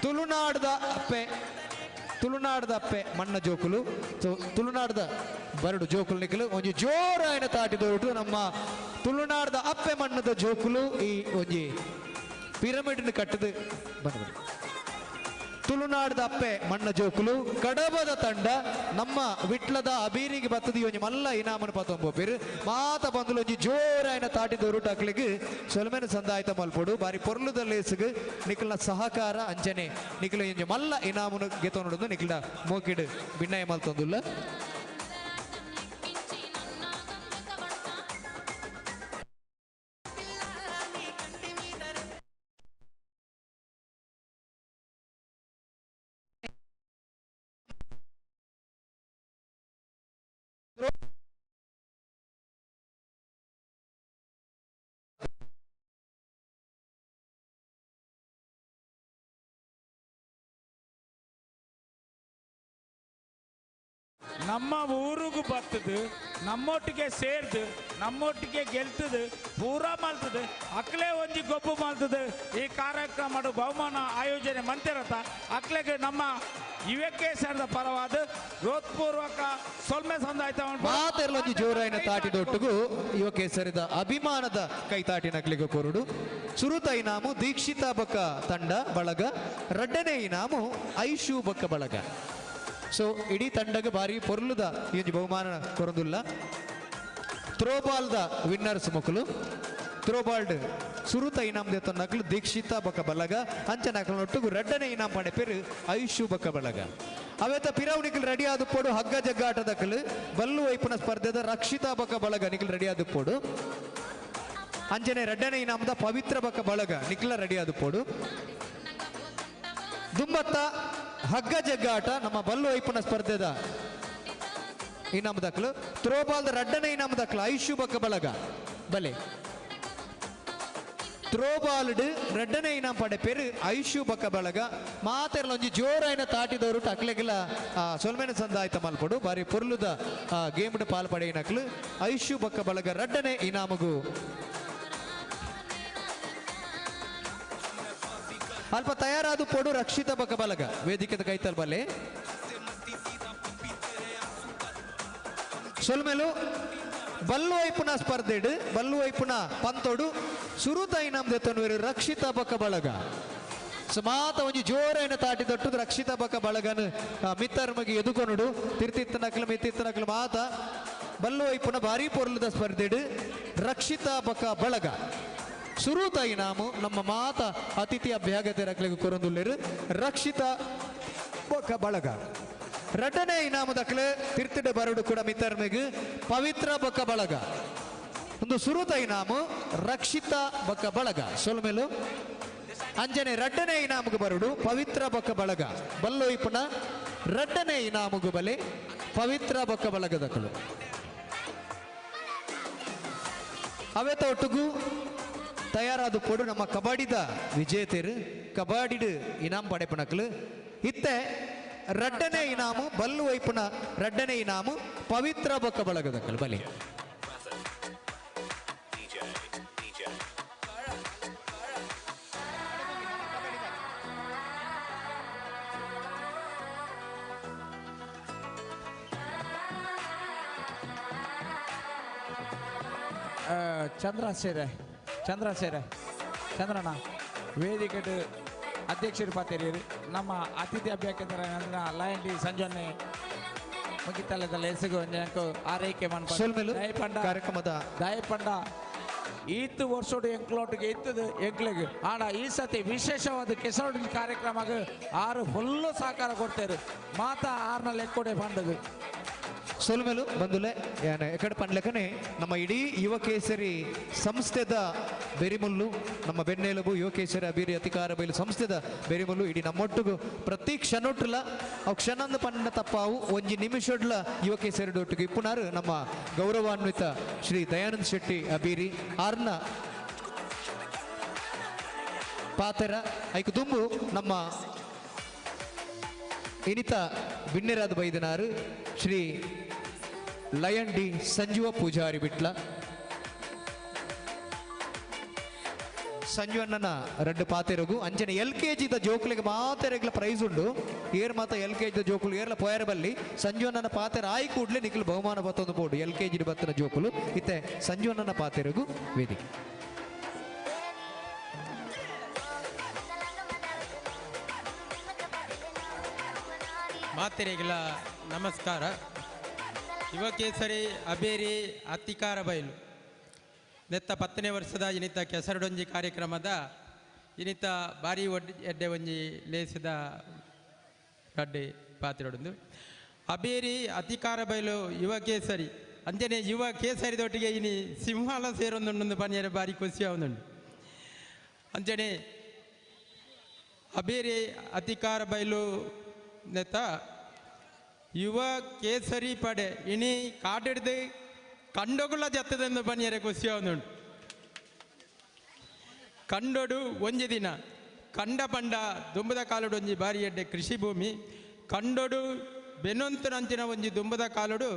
ತುಳುನಾಡ್ದ ಅಪ್ಪೆ ತುಳುನಾಡ್ದ ಅಪ್ಪೆ ಮಣ್ಣ ಜೋಕುಲು ಸೊ ತುಳುನಾಡ್ದ ಬರಡು ಜೋಕುಲು ನಿಕ್ಕಲು ಒಂಜಿ ಜೋರಾಯಿನ ತಾಟಿದೊಟ್ಟು ನಮ್ಮ ತುಳುನಾಡ್ದ ಅಪ್ಪೆ ಮಣ್ಣದ ಜೋಕುಲು ಈ ಒಂಜಿ ಪಿರಮಿಡ್ ಕಟ್ಟದು ಬನ್ನಿ ತುಳುನಾಡ್ದ ಅಪ್ಪೆ ಮಣ್ಣ ಜೋಕುಲು ಕಡಬದ ತಂಡ ನಮ್ಮ ವಿಟ್ಲದ ಅಬೀರಿಗೆ ಬತ್ತದ ಒಂಜಿ ಮಲ್ಲ ಇನಾಮನ ಪತ್ತೊಂಬೋಪೇರು ಮಾತ ಬಂದಲು ಒಂಜಿ ಜೋರಾಯಿನ ತಾಟಿದ ರೂಟಾಕ್ಲಿಗೆ ಸೊಲ್ಮೆನ ಸಂದಾಯ್ತ ಮಲ್ಪೊಡು ಬಾರಿ ಪೊರ್ಲುದ ಲೇಸುಗು ನಿಖಲ್ನ ಸಹಕಾರ ಅಂಚನೆ ನಿಖಲ ಒಂಜಿ ಮಲ್ಲ ಇನಾಮನು ಗೆತೊನುಡು ನಿಖಲ ಮೋಕಿಡು ಬಿನ್ನಯ ಮಲ್ತೊಂದುಲ್ಲ. ನಮ್ಮ ಊರಿಗೂ ಬರ್ತದೆ, ನಮ್ಮೊಟ್ಟಿಗೆ ಸೇರ್ದು, ನಮ್ಮೊಟ್ಟಿಗೆ ಗೆಲ್ತದೆ, ಪೂರಾ ಮಲ್ತದೆ, ಅಕ್ಲೆ ಒಂಜಿ ಗೊಬ್ಬು ಮಲ್ತದೆ. ಈ ಕಾರ್ಯಕ್ರಮ ಬಹುಮಾನ ಆಯೋಜನೆ ಮಂತಿರತ್ತ ಅಕ್ಲೆಗೆ ನಮ್ಮ ಯುವಕೇಶ್ವರದ ಪರವಾದ ಹೃತ್ಪೂರ್ವಕ ಸೊಲ್ಮೆ ಸಂದಾಯ್ತ. ಮಾತೆಲ್ಲೊಂಜಿ ಜೋರಾಯಿನ ತಾಟಿದೊಟ್ಟಿಗೂ ಯುವಕೇಸರಿದ ಅಭಿಮಾನದ ಕೈತಾಟಿ ನಕ್ಲಿಗೆ ಕೊರುಡು. ಸುರುತ ಇನಾಮು ದೀಕ್ಷಿತಾ ಬಕ್ಕ ತಂಡ ಬಳಗ, ರಡ್ಡನೇ ಇನಾಮು ಐಶು ಬಕ್ಕ ಬಳಗ. ಸೊ ಇಡೀ ತಂಡಗೆ ಭಾರಿ ಪೊರ್ಲುದ ಈ ಒಂಜಿ ಬಹುಮಾನ ಕೊರೊಂದುಲ್ಲ. ಥ್ರೋಬಾಲ್ದ ವಿನ್ನರ್ಸ್ ಮೊಕುಲು ಥ್ರೋಬಾಲ್ಡ್ ಸುರುತ ಇನಾಮ್ ದೆತ್ತೊನ್ನಕ್ಲು ದೀಕ್ಷಿತಾ ಬೊಕ್ಕ ಬಲಗ, ಅಂಚನಕ್ಲನೊಟ್ಟುಗು ರಡ್ಡನೆ ಇನಾಮ್ ಪಡೆಪೆರು ಐಶು ಬೊಕ್ಕ ಬಳಗ. ಅವೇತ ಪಿರವು ನಿಖಲ್ ರೆಡಿ ಆದುಪ್ಪೋಡು ಹಗ್ಗ ಜಗ್ಗಾಟದಕ್ಲು ಬಲ್ಲು ವೈಪುನ ಸ್ಪರ್ಧೆದ ರಕ್ಷಿತಾ ಬೊಕ್ಕ ಬಳಗ ನಿಖಲ್ ರೆಡಿ ಆದುಪ್ಪೋಡು. ಅಂಚನೆ ರಡ್ಡನೆ ಇನಾಮ್ದ ಪವಿತ್ರ ಬೊಕ್ಕ ಬಳಗ ನಿಖಲ ರೆಡಿ ಆದುಪ್ಪೋಡು. ದುಂಬತ್ತ ಹಗ್ಗ ಜಗ್ಗಾಟ ನಮ್ಮ ಬಲ್ಲು ಐಪುನ ಸ್ಪರ್ಧೆದ ಇನಾಮ್ ದಾಖಲು. ಥ್ರೋಬಾಲ್ದ ರಡ್ಡನೆ ಇನಾಮ್ ದಾಖಲು ಐಶು ಬೊಕ್ಕ ಬಳಗ ಬಲೆ. ಥ್ರೋಬಾಲ್ಡ್ ರಡ್ಡನೆ ಇನಾಮ್ ಪಡೆಪೇರು ಐಶು ಬೊಕ್ಕ ಬಳಗ. ಮಾತೆರ್ಲ ಒಂಜಿ ಜೋರಾಯಿನ ತಾಟಿದವರು ಟಕ್ಲೆಗಿಲ ಸೊಲ್ಮೆನ ಸಂದಾಯ್ತ ಮಲ್ಪೊಡು. ಬಾರಿ ಪೊರ್ಲುದ ಗೇಮ್ಡ್ ಪಾಲ್ ಪಡೆಯಿನಕ್ಲು ಐಶು ಬೊಕ್ಕ ಬಳಗ ರಡ್ಡನೆ ಇನಾಮಗು ಅಲ್ಪ ತಯಾರಾದ ಪೊಡು ರಕ್ಷಿತ ಬೊಕ್ಕ ಬಲಗ ವೇದಿಕೆದ ಕೈತಲ್ ಬಲೆ. ಸೊಲ್ಮೆಲು ಬಲ್ಲು ಐಪುನ ಸ್ಪರ್ಧೆಡ್ ಬಲ್ಲು ಐಪುನ ಪಂತೋಡು ಸುರುತ ಇನಾಮ್ ದೆತ್ತೊನುವೆರು ರಕ್ಷಿತ ಬೊಕ್ಕ ಬಳಗ. ಸೊ ಮಾತ ಒಂಜಿ ಜೋರಾಯಿನ ತಾಟಿ ದೊಟ್ಟುದು ರಕ್ಷಿತ ಬೊಕ್ಕ ಬಳಗನು ಮಿತ್ತರ್ಮಗೆ ಎದುಕೊನುಡು. ತಿರ್ತಿತ್ತ ನಕ್ಲು ಮಿತ್ತಿತ್ತ ನಕ್ಲು ಮಾತ ಬಲ್ಲು ಐಪುನ ಭಾರಿ ಪೊರ್ಲುದ ಸ್ಪರ್ಧೆಡ್ ರಕ್ಷಿತ ಬೊಕ್ಕ ಬಳಗ ಸುರುತ ಇನಾಮು ನಮ್ಮ ಮಾತ ಅತಿಥಿ ಅಭ್ಯಾಗತ ರಕ್ಲೆಗ್ ಕೊರೊಂದುಲ್ಲೆರು ರಕ್ಷಿತ ಬೊಕ್ಕ ಬಳಗ. ರಡ್ಡನೆ ಇನಾಮು ದಕ್ಲೆ ತಿರ್ತಿಡೆ ಬರಡು ಕೂಡ ಮಿತ್ತರ್ಮೆಗ್ ಪವಿತ್ರ ಬೊಕ್ಕ ಬಳಗ. ಒಂದು ಸುರುತ ಇನಾಮು ರಕ್ಷಿತ ಬೊಕ್ಕ ಬಳಗ ಸೊಲ್ಮೆಲು. ಅಂಜನೆ ರಡ್ಡನೆ ಇನಾಮುಗು ಬರಡು ಪವಿತ್ರ ಬೊಕ್ಕ ಬಳಗ. ಬಲ್ಲೋ ಇಪ್ಪುನ ರಡ್ಡನೆ ಇನಾಮುಗು ಬಲೆ ಪವಿತ್ರ ಬೊಕ್ಕ ಬಳಗದಕ್ಕಲು. ಅವೇತ ಒಟ್ಟುಗು ತಯಾರಾದ ಪೊಡು ನಮ್ಮ ಕಬಡ್ಡಿದ ವಿಜೇತರು ಕಬಡ್ಡಿಡು ಇನಾಮ್ ಪಡೆಪುನಕ್ಲು. ಇತ್ತೆ ರಡ್ಡನೆ ಇನಾಮು ಬಲ್ಲು ವೈಪುನ ರಡ್ಡನೆ ಇನಾಮು ಪವಿತ್ರ ಬೊಕ್ಕ ಬಳಗದಕ್ಕಲು ಬಲಿ. ಚಂದ್ರ ಸೇರೆ ಚಂದ್ರ ಸೇರೆ ಚಂದ್ರಣ್ಣ ವೇದಿಕೆ ಅಧ್ಯಕ್ಷರು ಪಾತೇರಿ ನಮ್ಮ ಅತಿಥಿ ಅಭ್ಯರ್ಥಿಗಳ ಲಯನ್ ಡಿ ಸಂಜೋನೆ ಮುಗಿತಲದ ಲೇಸುಗು ಒಂಜಂಕು ಆರೈಕೆ ಸೊಲ್ಮೆಲು ಮನ್ಪ ಕಾರ್ಯಕ್ರಮದ ದಯಪಂಡ ಈತ್ ವರ್ಷೋಡು ಎಂಕ್ಲೋಟಿಗೆ ಇತ್ತದು ಎಂಕ್ಲೆಗ್ ಆಡ ಈ ಸತಿ ವಿಶೇಷವಾದ ಕೆಸರೋಡಿನ ಕಾರ್ಯಕ್ರಮಕ್ಕೆ ಆರು ಫುಲ್ಲು ಸಹಕಾರ ಕೊಡ್ತೇರು ಮಾತಾ ಆರ್ನ ಲೆಕ್ಕೊಡೆ ಬಂದದು. ಸೊಲ್ಮೆಲು ಬಂದುಲೆ ಯಾನೆ ಎಕಡೆ ಪನ್ಲೆಕನೆ ನಮ್ಮ ಇಡೀ ಯುವ ಕೇಸರಿ ಸಂಸ್ಥೆದ ಬೆರಿಮುಲ್ಲು ನಮ್ಮ ಬೆನ್ನೆಲುಬು ಯುವ ಕೇಸರಿ ಅಭಿರಿ ಅಧಿಕಾರ ಬೈಲು ಸಂಸ್ಥೆದ ಬೆರಿಮುಲ್ಲು ಇಡೀ ನಮ್ಮೊಟ್ಟಿಗೂ ಪ್ರತಿ ಕ್ಷಣೊಟ್ಟುಲ ಅವು ಕ್ಷಣಂದು ಪನ್ನ ತಪ್ಪಾವು ಒಂಜಿ ನಿಮಿಷೊಡ್ಲ ಯುವ ಕೇಸರಿ ಒಟ್ಟಿಗೆ ಇಪ್ಪುನಾರು ನಮ್ಮ ಗೌರವಾನ್ವಿತ ಶ್ರೀ ದಯಾನಂದ ಶೆಟ್ಟಿ ಅಬೀರಿ ಆರ್ನ ಪಾತೆರ ಐಕು ದುಂಬು ನಮ್ಮ ಇನಿತ ಬಿನ್ನೆರಾದ ಬೈದನಾರು ಶ್ರೀ ಲಯನ್ ಡಿ ಸಂಜೀವ ಪೂಜಾರಿ ಬಿಟ್ಲ ಸಂಜೀವಣ್ಣನ ರಡ್ಡು ಪಾತೆರಗು ಅಂಚನೆ ಎಲ್ ಕೆ ಜಿದ ಜೋಕುಲಿಗೆ ಮಾತೆರೆಗ್ಲ ಪ್ರೈಸ್ ಉಂಡು ಏರ್ ಮಾತ ಎಲ್ ಕೆ ಜಿದ ಜೋಕುಲು ಏರ್ಲ ಪೋಯರ ಬಲ್ಲಿ ಸಂಜೀವಣ್ಣನ ಪಾತೆರ ಆಯಿ ಕೂಡ್ಲೆ ನಿಖಿಲ್ ಬಹುಮಾನ ಬತ್ತೊಂದು ಬೋಡು ಎಲ್ ಕೆ ಜಿ ಬತ್ತನ ಜೋಕುಲು ಇತ್ತೆ ಸಂಜೀವಣ್ಣನ ಪಾತೆರಗು ವೇದಿಕೆ. ಮಾತೆರೆಗಳ ನಮಸ್ಕಾರ. ಯುವಕೇಸರಿ ಅಬೇರಿ ಅತಿಕಾರ ಬಯಲು ನೆತ್ತ 10ನೇ ವರ್ಷದ ಇನಿತ ಕೆಸರಡೊಂಜಿ ಕಾರ್ಯಕ್ರಮದ ಇನಿತ ಭಾರಿ ಎಡ್ಡೆ ಒಂಜಿ ಲೇಸಿದ ಕಡ್ಡೆ ಪಾತ್ರೊಡೊಂದು ಅಬೇರಿ ಅತಿಕಾರ ಬಯಲು ಯುವಕೇಸರಿ ಅಂಚನೆ ಯುವ ಕೇಸರಿದೊಟ್ಟಿಗೆ ಇನಿ ಸಿಂಹಾಲ ಸೇರೊಂದುಂಡು ಪನಿಯರೆ ಭಾರಿ ಖುಷಿ ಆವೊಂದುಂಡು. ಅಂಚನೆ ಅಬೇರಿ ಅತಿಕಾರ ಬಯಲು ನೆತ್ತ ಯುವ ಕೇಸರಿ ಪಡೆ ಇನಿ ಕಾಡಿಡ್ದು ಕಂಡೊಗುಲ ಜತ್ತದೆಂದು ಪನಿಯರೆ ಖುಷಿ ಆವೊಂದುಂಡು. ಕಂಡೊಡು ಒಂಜಿ ದಿನ ಕಂಡ ಪಂಡ ದುಂಬದ ಕಾಲುಡು ಒಂಜಿ ಬಾರಿ ಎಡ್ಡೆ ಕೃಷಿ ಭೂಮಿ ಕಂಡೊಡು ಬೆನೊಂತನಂಚಿನ ಒಂಜಿ ದುಂಬದ ಕಾಲುಡು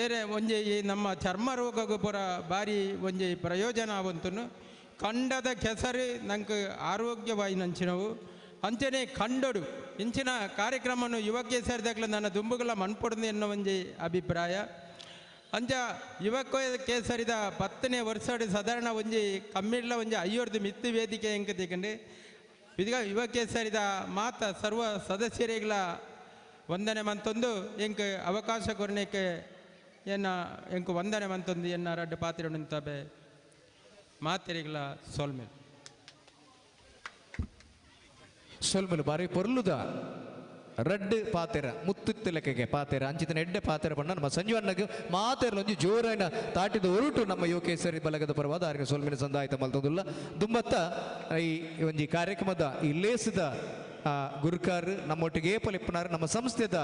ಏರೆ ಒಂಜಿ ಈ ನಮ್ಮ ಚರ್ಮ ರೋಗಗೂ ಪೂರ ಬಾರಿ ಒಂಜಿ ಪ್ರಯೋಜನ ಆವಂತನು. ಕಂಡದ ಕೆಸರು ನಂಗೆ ಆರೋಗ್ಯವಾಯಿನಂಚಿನವು ಅಂಚನೆ ಕಂಡೊಡು ಇಂಚಿನ ಕಾರ್ಯಕ್ರಮವನ್ನು ಯುವ ಕೇಸರಿದಾಗಲೂ ನನ್ನ ದುಂಬುಗಳ ಮನ್ಪೊಡದು ಎನ್ನೋ ಒಂಜಿ ಅಭಿಪ್ರಾಯ. ಅಂಚ ಯುವಕ ಕೇಸರಿದ 10ನೇ ವರ್ಷ ಸಾಧಾರಣ ಒಂಜಿ ಕಮ್ಮಿಡ್ಲ ಒಂಜಿ ಐಯೋರ್ದು ಮಿತ್ತು ವೇದಿಕೆ ಎಂಕ ತಿಕ್ಕಂಡು ಇದೀಗ ಯುವ ಕೇಸರಿದ ಮಾತ ಸರ್ವ ಸದಸ್ಯರಿಗಳ ವಂದನೆ ಮಂತೊಂದು ಎಂಕ್ ಅವಕಾಶ ಕೊರನೇಕೆ ಎನ್ನ ಎಂಕ್ ವಂದನೆ ಮಂತೊಂದು ಎನ್ನ ರಡ್ಡು ಪಾತ್ರೆ ನಿಂತಬೆ ಮಾತೆರಿಗಳ ಸೊಲ್ಮೆ ಸೊಲ್ಮೆಲು ಬಾರಿ ಪೊರ್ಲುದ ರಡ್ಡು ಪಾತೆರ ಮುತ್ತುತ್ತು ಲೆಕ್ಕಗೆ ಪಾತೆರ ಅಂಚಿತನ ಎಡ್ಡೆ ಪಾತೆರ ಬಣ್ಣ ನಮ್ಮ ಸಂಜೀವಣ್ಣಗೆ ಮಾತೆರಲೊಂಜಿ ಜೋರಾಯಿನ ತಾಟಿದ ಒರುಟು ನಮ್ಮ ಯುವಕೇಸರಿ ಬಲಗದ ಪರವಾದ ಆರಿಗೆ ಸೊಲ್ಮಿನ ಸಂದಾಯಿತ ಮಲ್ತೊಂದುಲ್ಲ. ದುಂಬತ್ತ ಈ ಒಂಜಿ ಕಾರ್ಯಕ್ರಮದ ಈ ಲೇಸದ ಗುರುಕಾರ್ ನಮ್ಮೊಟ್ಟಿಗೆ ಏಪಲಿಪ್ಪನಾರು ನಮ್ಮ ಸಂಸ್ಥೆದ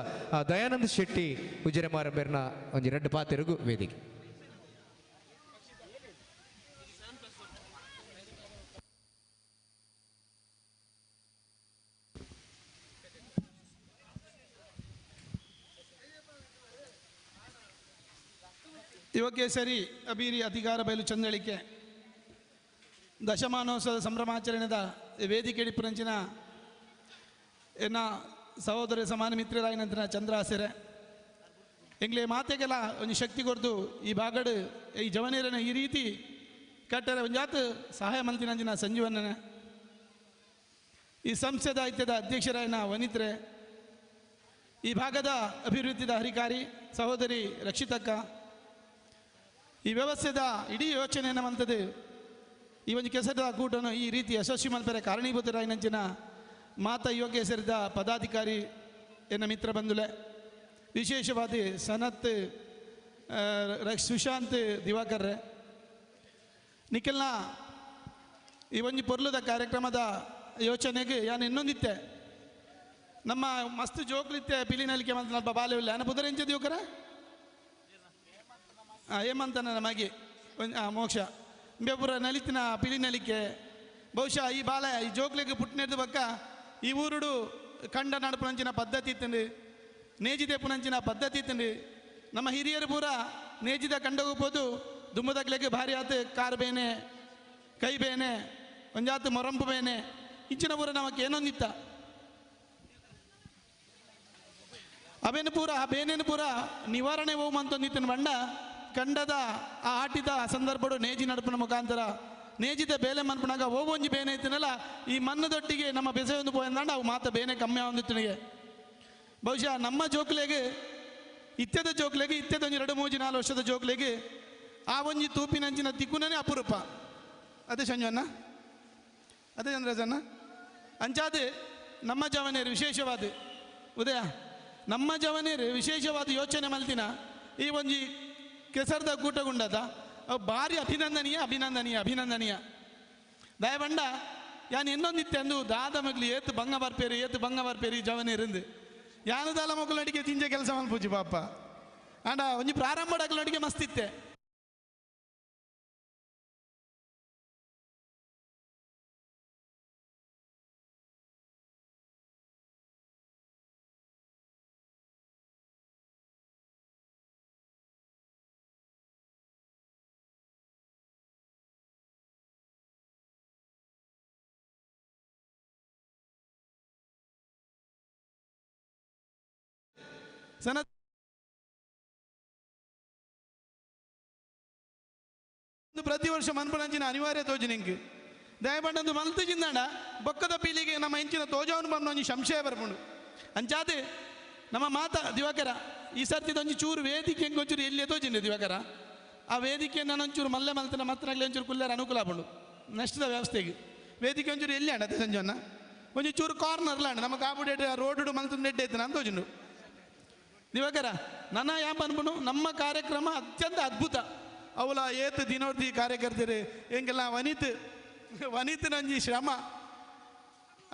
ದಯಾನಂದ ಶೆಟ್ಟಿ ಉಜಿರೆಮಾರಂಬೇರ್ನ ಒಂಜಿ ರಡ್ಡು ಪಾತೆರಗು ವೇದಿಕೆ. ಯುವಕೇಸರಿ ಅಬೀರಿ ಅಧಿಕಾರ ಬಯಲು ಚಂದಳಿಕೆ ದಶಮಾನೋತ್ಸವದ ಸಂಭ್ರಮಾಚರಣೆದ ವೇದಿಕೆ ಡಿಪ್ಪುನಂಚಿನ ಎನ್ನ ಸಹೋದರ ಸಮಾನ ಮಿತ್ರರಾಯಿನಂತಿನ ಚಂದ್ರಾಸೆರೆ ಎಂಗ್ಲೆ ಮಾತೆಗೆಲ್ಲ ಒಂದು ಶಕ್ತಿ ಕೊರ್ದು ಈ ಭಾಗಡು ಈ ಜವನೀರನ ಈ ರೀತಿ ಕಟ್ಟರೆ ಒಂಜಾತ್ ಸಹಾಯ ಮಂತಿನಂಚಿನ ಸಂಜೀವಣ್ಣನ ಈ ಸಂಸ್ಥೆದ ಐತ್ಯದ ಅಧ್ಯಕ್ಷರಾಯನ ವನಿತ್ರೆ ಈ ಭಾಗದ ಅಭಿವೃದ್ಧಿದ ಹರಿಕಾರಿ ಸಹೋದರಿ ರಕ್ಷಿತಕ್ಕ ಈ ವ್ಯವಸ್ಥೆದ ಇಡೀ ಯೋಚನೆ ಮಂತದ್ದು ಈ ಒಂದು ಕೆಸರದ ಕೂಟನು ಈ ರೀತಿ ಯಶಸ್ವಿ ಮಲ್ಪೆರೆ ಕಾರಣೀಭೂತರಾಯಿನಂಚಿನ ಮಾತಾ ಯುವ ಕೇಸರಿದ ಪದಾಧಿಕಾರಿ ಎನ್ನ ಮಿತ್ರ ಬಂಧುಲೆ ವಿಶೇಷವಾದ ಸನತ್ ಸುಶಾಂತ್ ದಿವಾಕರ್ರೆ ನಿಖಿಲ್ನ ಈ ಒಂದು ಪೊರ್ಲುದ ಕಾರ್ಯಕ್ರಮದ ಯೋಚನೆಗೆ ಯಾನು ಇನ್ನೊಂದಿತ್ತೆ ನಮ್ಮ ಮಸ್ತ್ ಜೋಕ್ಲಿತ್ತೆ ಪಿಲಿನಲಿಕೆ ಮತ್ತು ಸ್ವಲ್ಪ ಬಾಲ್ಯವಿಲ್ಲ ಇಲ್ಲ ಯಾನ ಪುದರೆಂಚ ದಿವಕರ ಹೇಮಂತನ ನಮಗೆ ಒಂದು ಮೋಕ್ಷ ಬೇಪುರ ನಲಿತಿನ ಪಿಲಿ ನಲಿಕೆ ಬಹುಶಃ ಈ ಬಾಲ ಈ ಜೋಕ್ಲಿಗೆ ಪುಟ್ಟನೆದ್ದು ಬಕ್ಕ ಈ ಊರುಡು ಕಂಡ ನಡಪುನಂಚಿನ ಪದ್ಧತಿ ಇತ್ತಂಡು ನೇಜಿದೆ ಪುನಂಚಿನ ಪದ್ಧತಿ ಇತ್ತಂಡು ನಮ್ಮ ಹಿರಿಯರು ಪೂರ ನೇಜಿದ ಕಂಡೋಗ್ಬೋದು ದುಮ್ಮದಕ್ಲೆಗೆ ಭಾರಿ ಆತು ಕಾರ್ ಬೇನೆ ಕೈ ಬೇನೆ ಒಂಜಾತು ಮೊರಂಪು ಬೇನೆ ಇಂಚಿನ ಪೂರ ನಮಕ್ ಏನೊಂದಿತ್ತ ಅವೇನು ಪೂರ ಆ ಬೇನೇನು ಪೂರ ನಿವಾರಣೆ ಹೋಗುವಂತೊಂದಿತ್ತನ ಬಂಡ ಕಂಡದ ಆ ಆಟಿದ ಸಂದರ್ಭಡು ನೇಜಿ ನಡಪನ ಮುಖಾಂತರ ನೇಜಿದ ಬೇಲೆ ಮನ್ಪನಾಗ ಓವೊಂಜಿ ಬೇನೆ ಐತಿನಲ್ಲ ಈ ಮಣ್ಣದೊಟ್ಟಿಗೆ ನಮ್ಮ ಬೆಸೆಯೊಂದು ಪೋಯಂದಾಂಡ ಅವು ಮಾತ ಬೇನೆ ಕಮ್ಮಿ ಆವಂದಿತ್ತನಿಗೆ ಬಹುಶಃ ನಮ್ಮ ಜೋಕ್ಲೆಗೆ ಇತ್ಯದ ಜೋಕ್ಲೆಗೆ ಇತ್ಯದ ಒಂಜಿ 2 3 4 ವರ್ಷದ ಜೋಕ್ಲೆಗೆ ಆ ಒಂಜಿ ತೂಪಿನಂಚಿನ ತಿಕ್ಕುನೇ ಅಪರೂಪ. ಅದೇ ಸಂಜಣ್ಣ ಅದೇ ಚಂದ್ರಜಣ್ಣ ಅಂಚಾದ ನಮ್ಮ ಜವನೇರು ವಿಶೇಷವಾದ ಉದಯ ನಮ್ಮ ಜವನೇರು ವಿಶೇಷವಾದ ಯೋಚನೆ ಮಲ್ತಿನ ಈ ಒಂಜಿ ಕೆಸರ್ದ ಕೂಟಗುಂಡದ ಅವು ಭಾರಿ ಅಭಿನಂದನೀಯ ಅಭಿನಂದನೀಯ ಅಭಿನಂದನೀಯ. ದಯಬಂಡ ಯಾನ್ ಇನ್ನೊಂದಿತ್ತೆ ಅಂದು ದಾದ ಮಗ್ಲು ಏತು ಬಂಗ ಬರ್ಪೇರಿ ಏತು ಬಂಗ ಬರ್ಪೇರಿ ಜವನೇರಿಂದು ಯಾನದಾಲ ಮಕ್ಕಳು ಅಡಿಗೆ ತಿಂಜೆ ಕೆಲಸ ಮಲ್ಪುಜಿ ಪಾಪ. ಆಂಡ ಒಂಜಿ ಪ್ರಾರಂಭ ಅಡಿಗೆ ಮಸ್ತಿತ್ತೆ. ಸನ ಪ್ರತಿ ವರ್ಷ ಮನ್ಪಣಂಚಿನ ಅನಿವಾರ್ಯ ತೋಜನಿಂಗ್ ದಯಪಂಡಂದು ಮಲ್ತು ಚಿಂದಾಂಡ ಬೊಕ್ಕದ ಪೀಳಿಗೆ ನಮ್ಮ ಹೆಂಚಿನ ತೋಜವನು ಬಂದು ಒಂಜಿ ಸಂಶಯ ಬರ್ಪುಂಡು. ಅಂಚಾದೆ ನಮ್ಮ ಮಾತ ದಿವಾಕರ ಈ ಸರ್ತಿದ ಒಂಜಿ ಚೂರು ವೇದಿಕೆ ಒಂಚೂರು ಎಲ್ಲಿ ತೋಜಿಂದೆ ದಿವಾಕರ ಆ ವೇದಿಕೆ ಒಂಚೂರು ಮಲ್ಲೆ ಮಲ್ತನ ಮತ್ತನಾಗ್ಲಿ ಒಂಚೂರು ಕುಲ್ಲರ ಅನುಕೂಲ ಆಪುಂಡು ನಷ್ಟದ ವ್ಯವಸ್ಥೆಗೆ. ವೇದಿಕೆ ಒಂಚೂರು ಎಲ್ಲಿ ಅಂಡ ಸಂಜೋನ್ನ ಒಂಜಿ ಚೂರು ಕಾರ್ನರ್ಲ ಅಂಡ ನಮ್ಮ ಕಾಬುಡೇಟ್ ರೋಡು ಮಲ್ತು ನೆಡ್ಡೆ ಐತೆ ನಾನು ತೋಜಿಂಡು ದಿವಾಕರ. ನನ್ನ ಯಾಪ ಅನ್ಪುನು ನಮ್ಮ ಕಾರ್ಯಕ್ರಮ ಅತ್ಯಂತ ಅದ್ಭುತ. ಅವಲ ಏತು ದಿನೋರ್ದಿ ಕಾರ್ಯಕರ್ತರು ಎಂಗೆಲ್ಲ ವನಿತ್ ವನಿತ್ ನಂಜಿ ಶ್ರಮ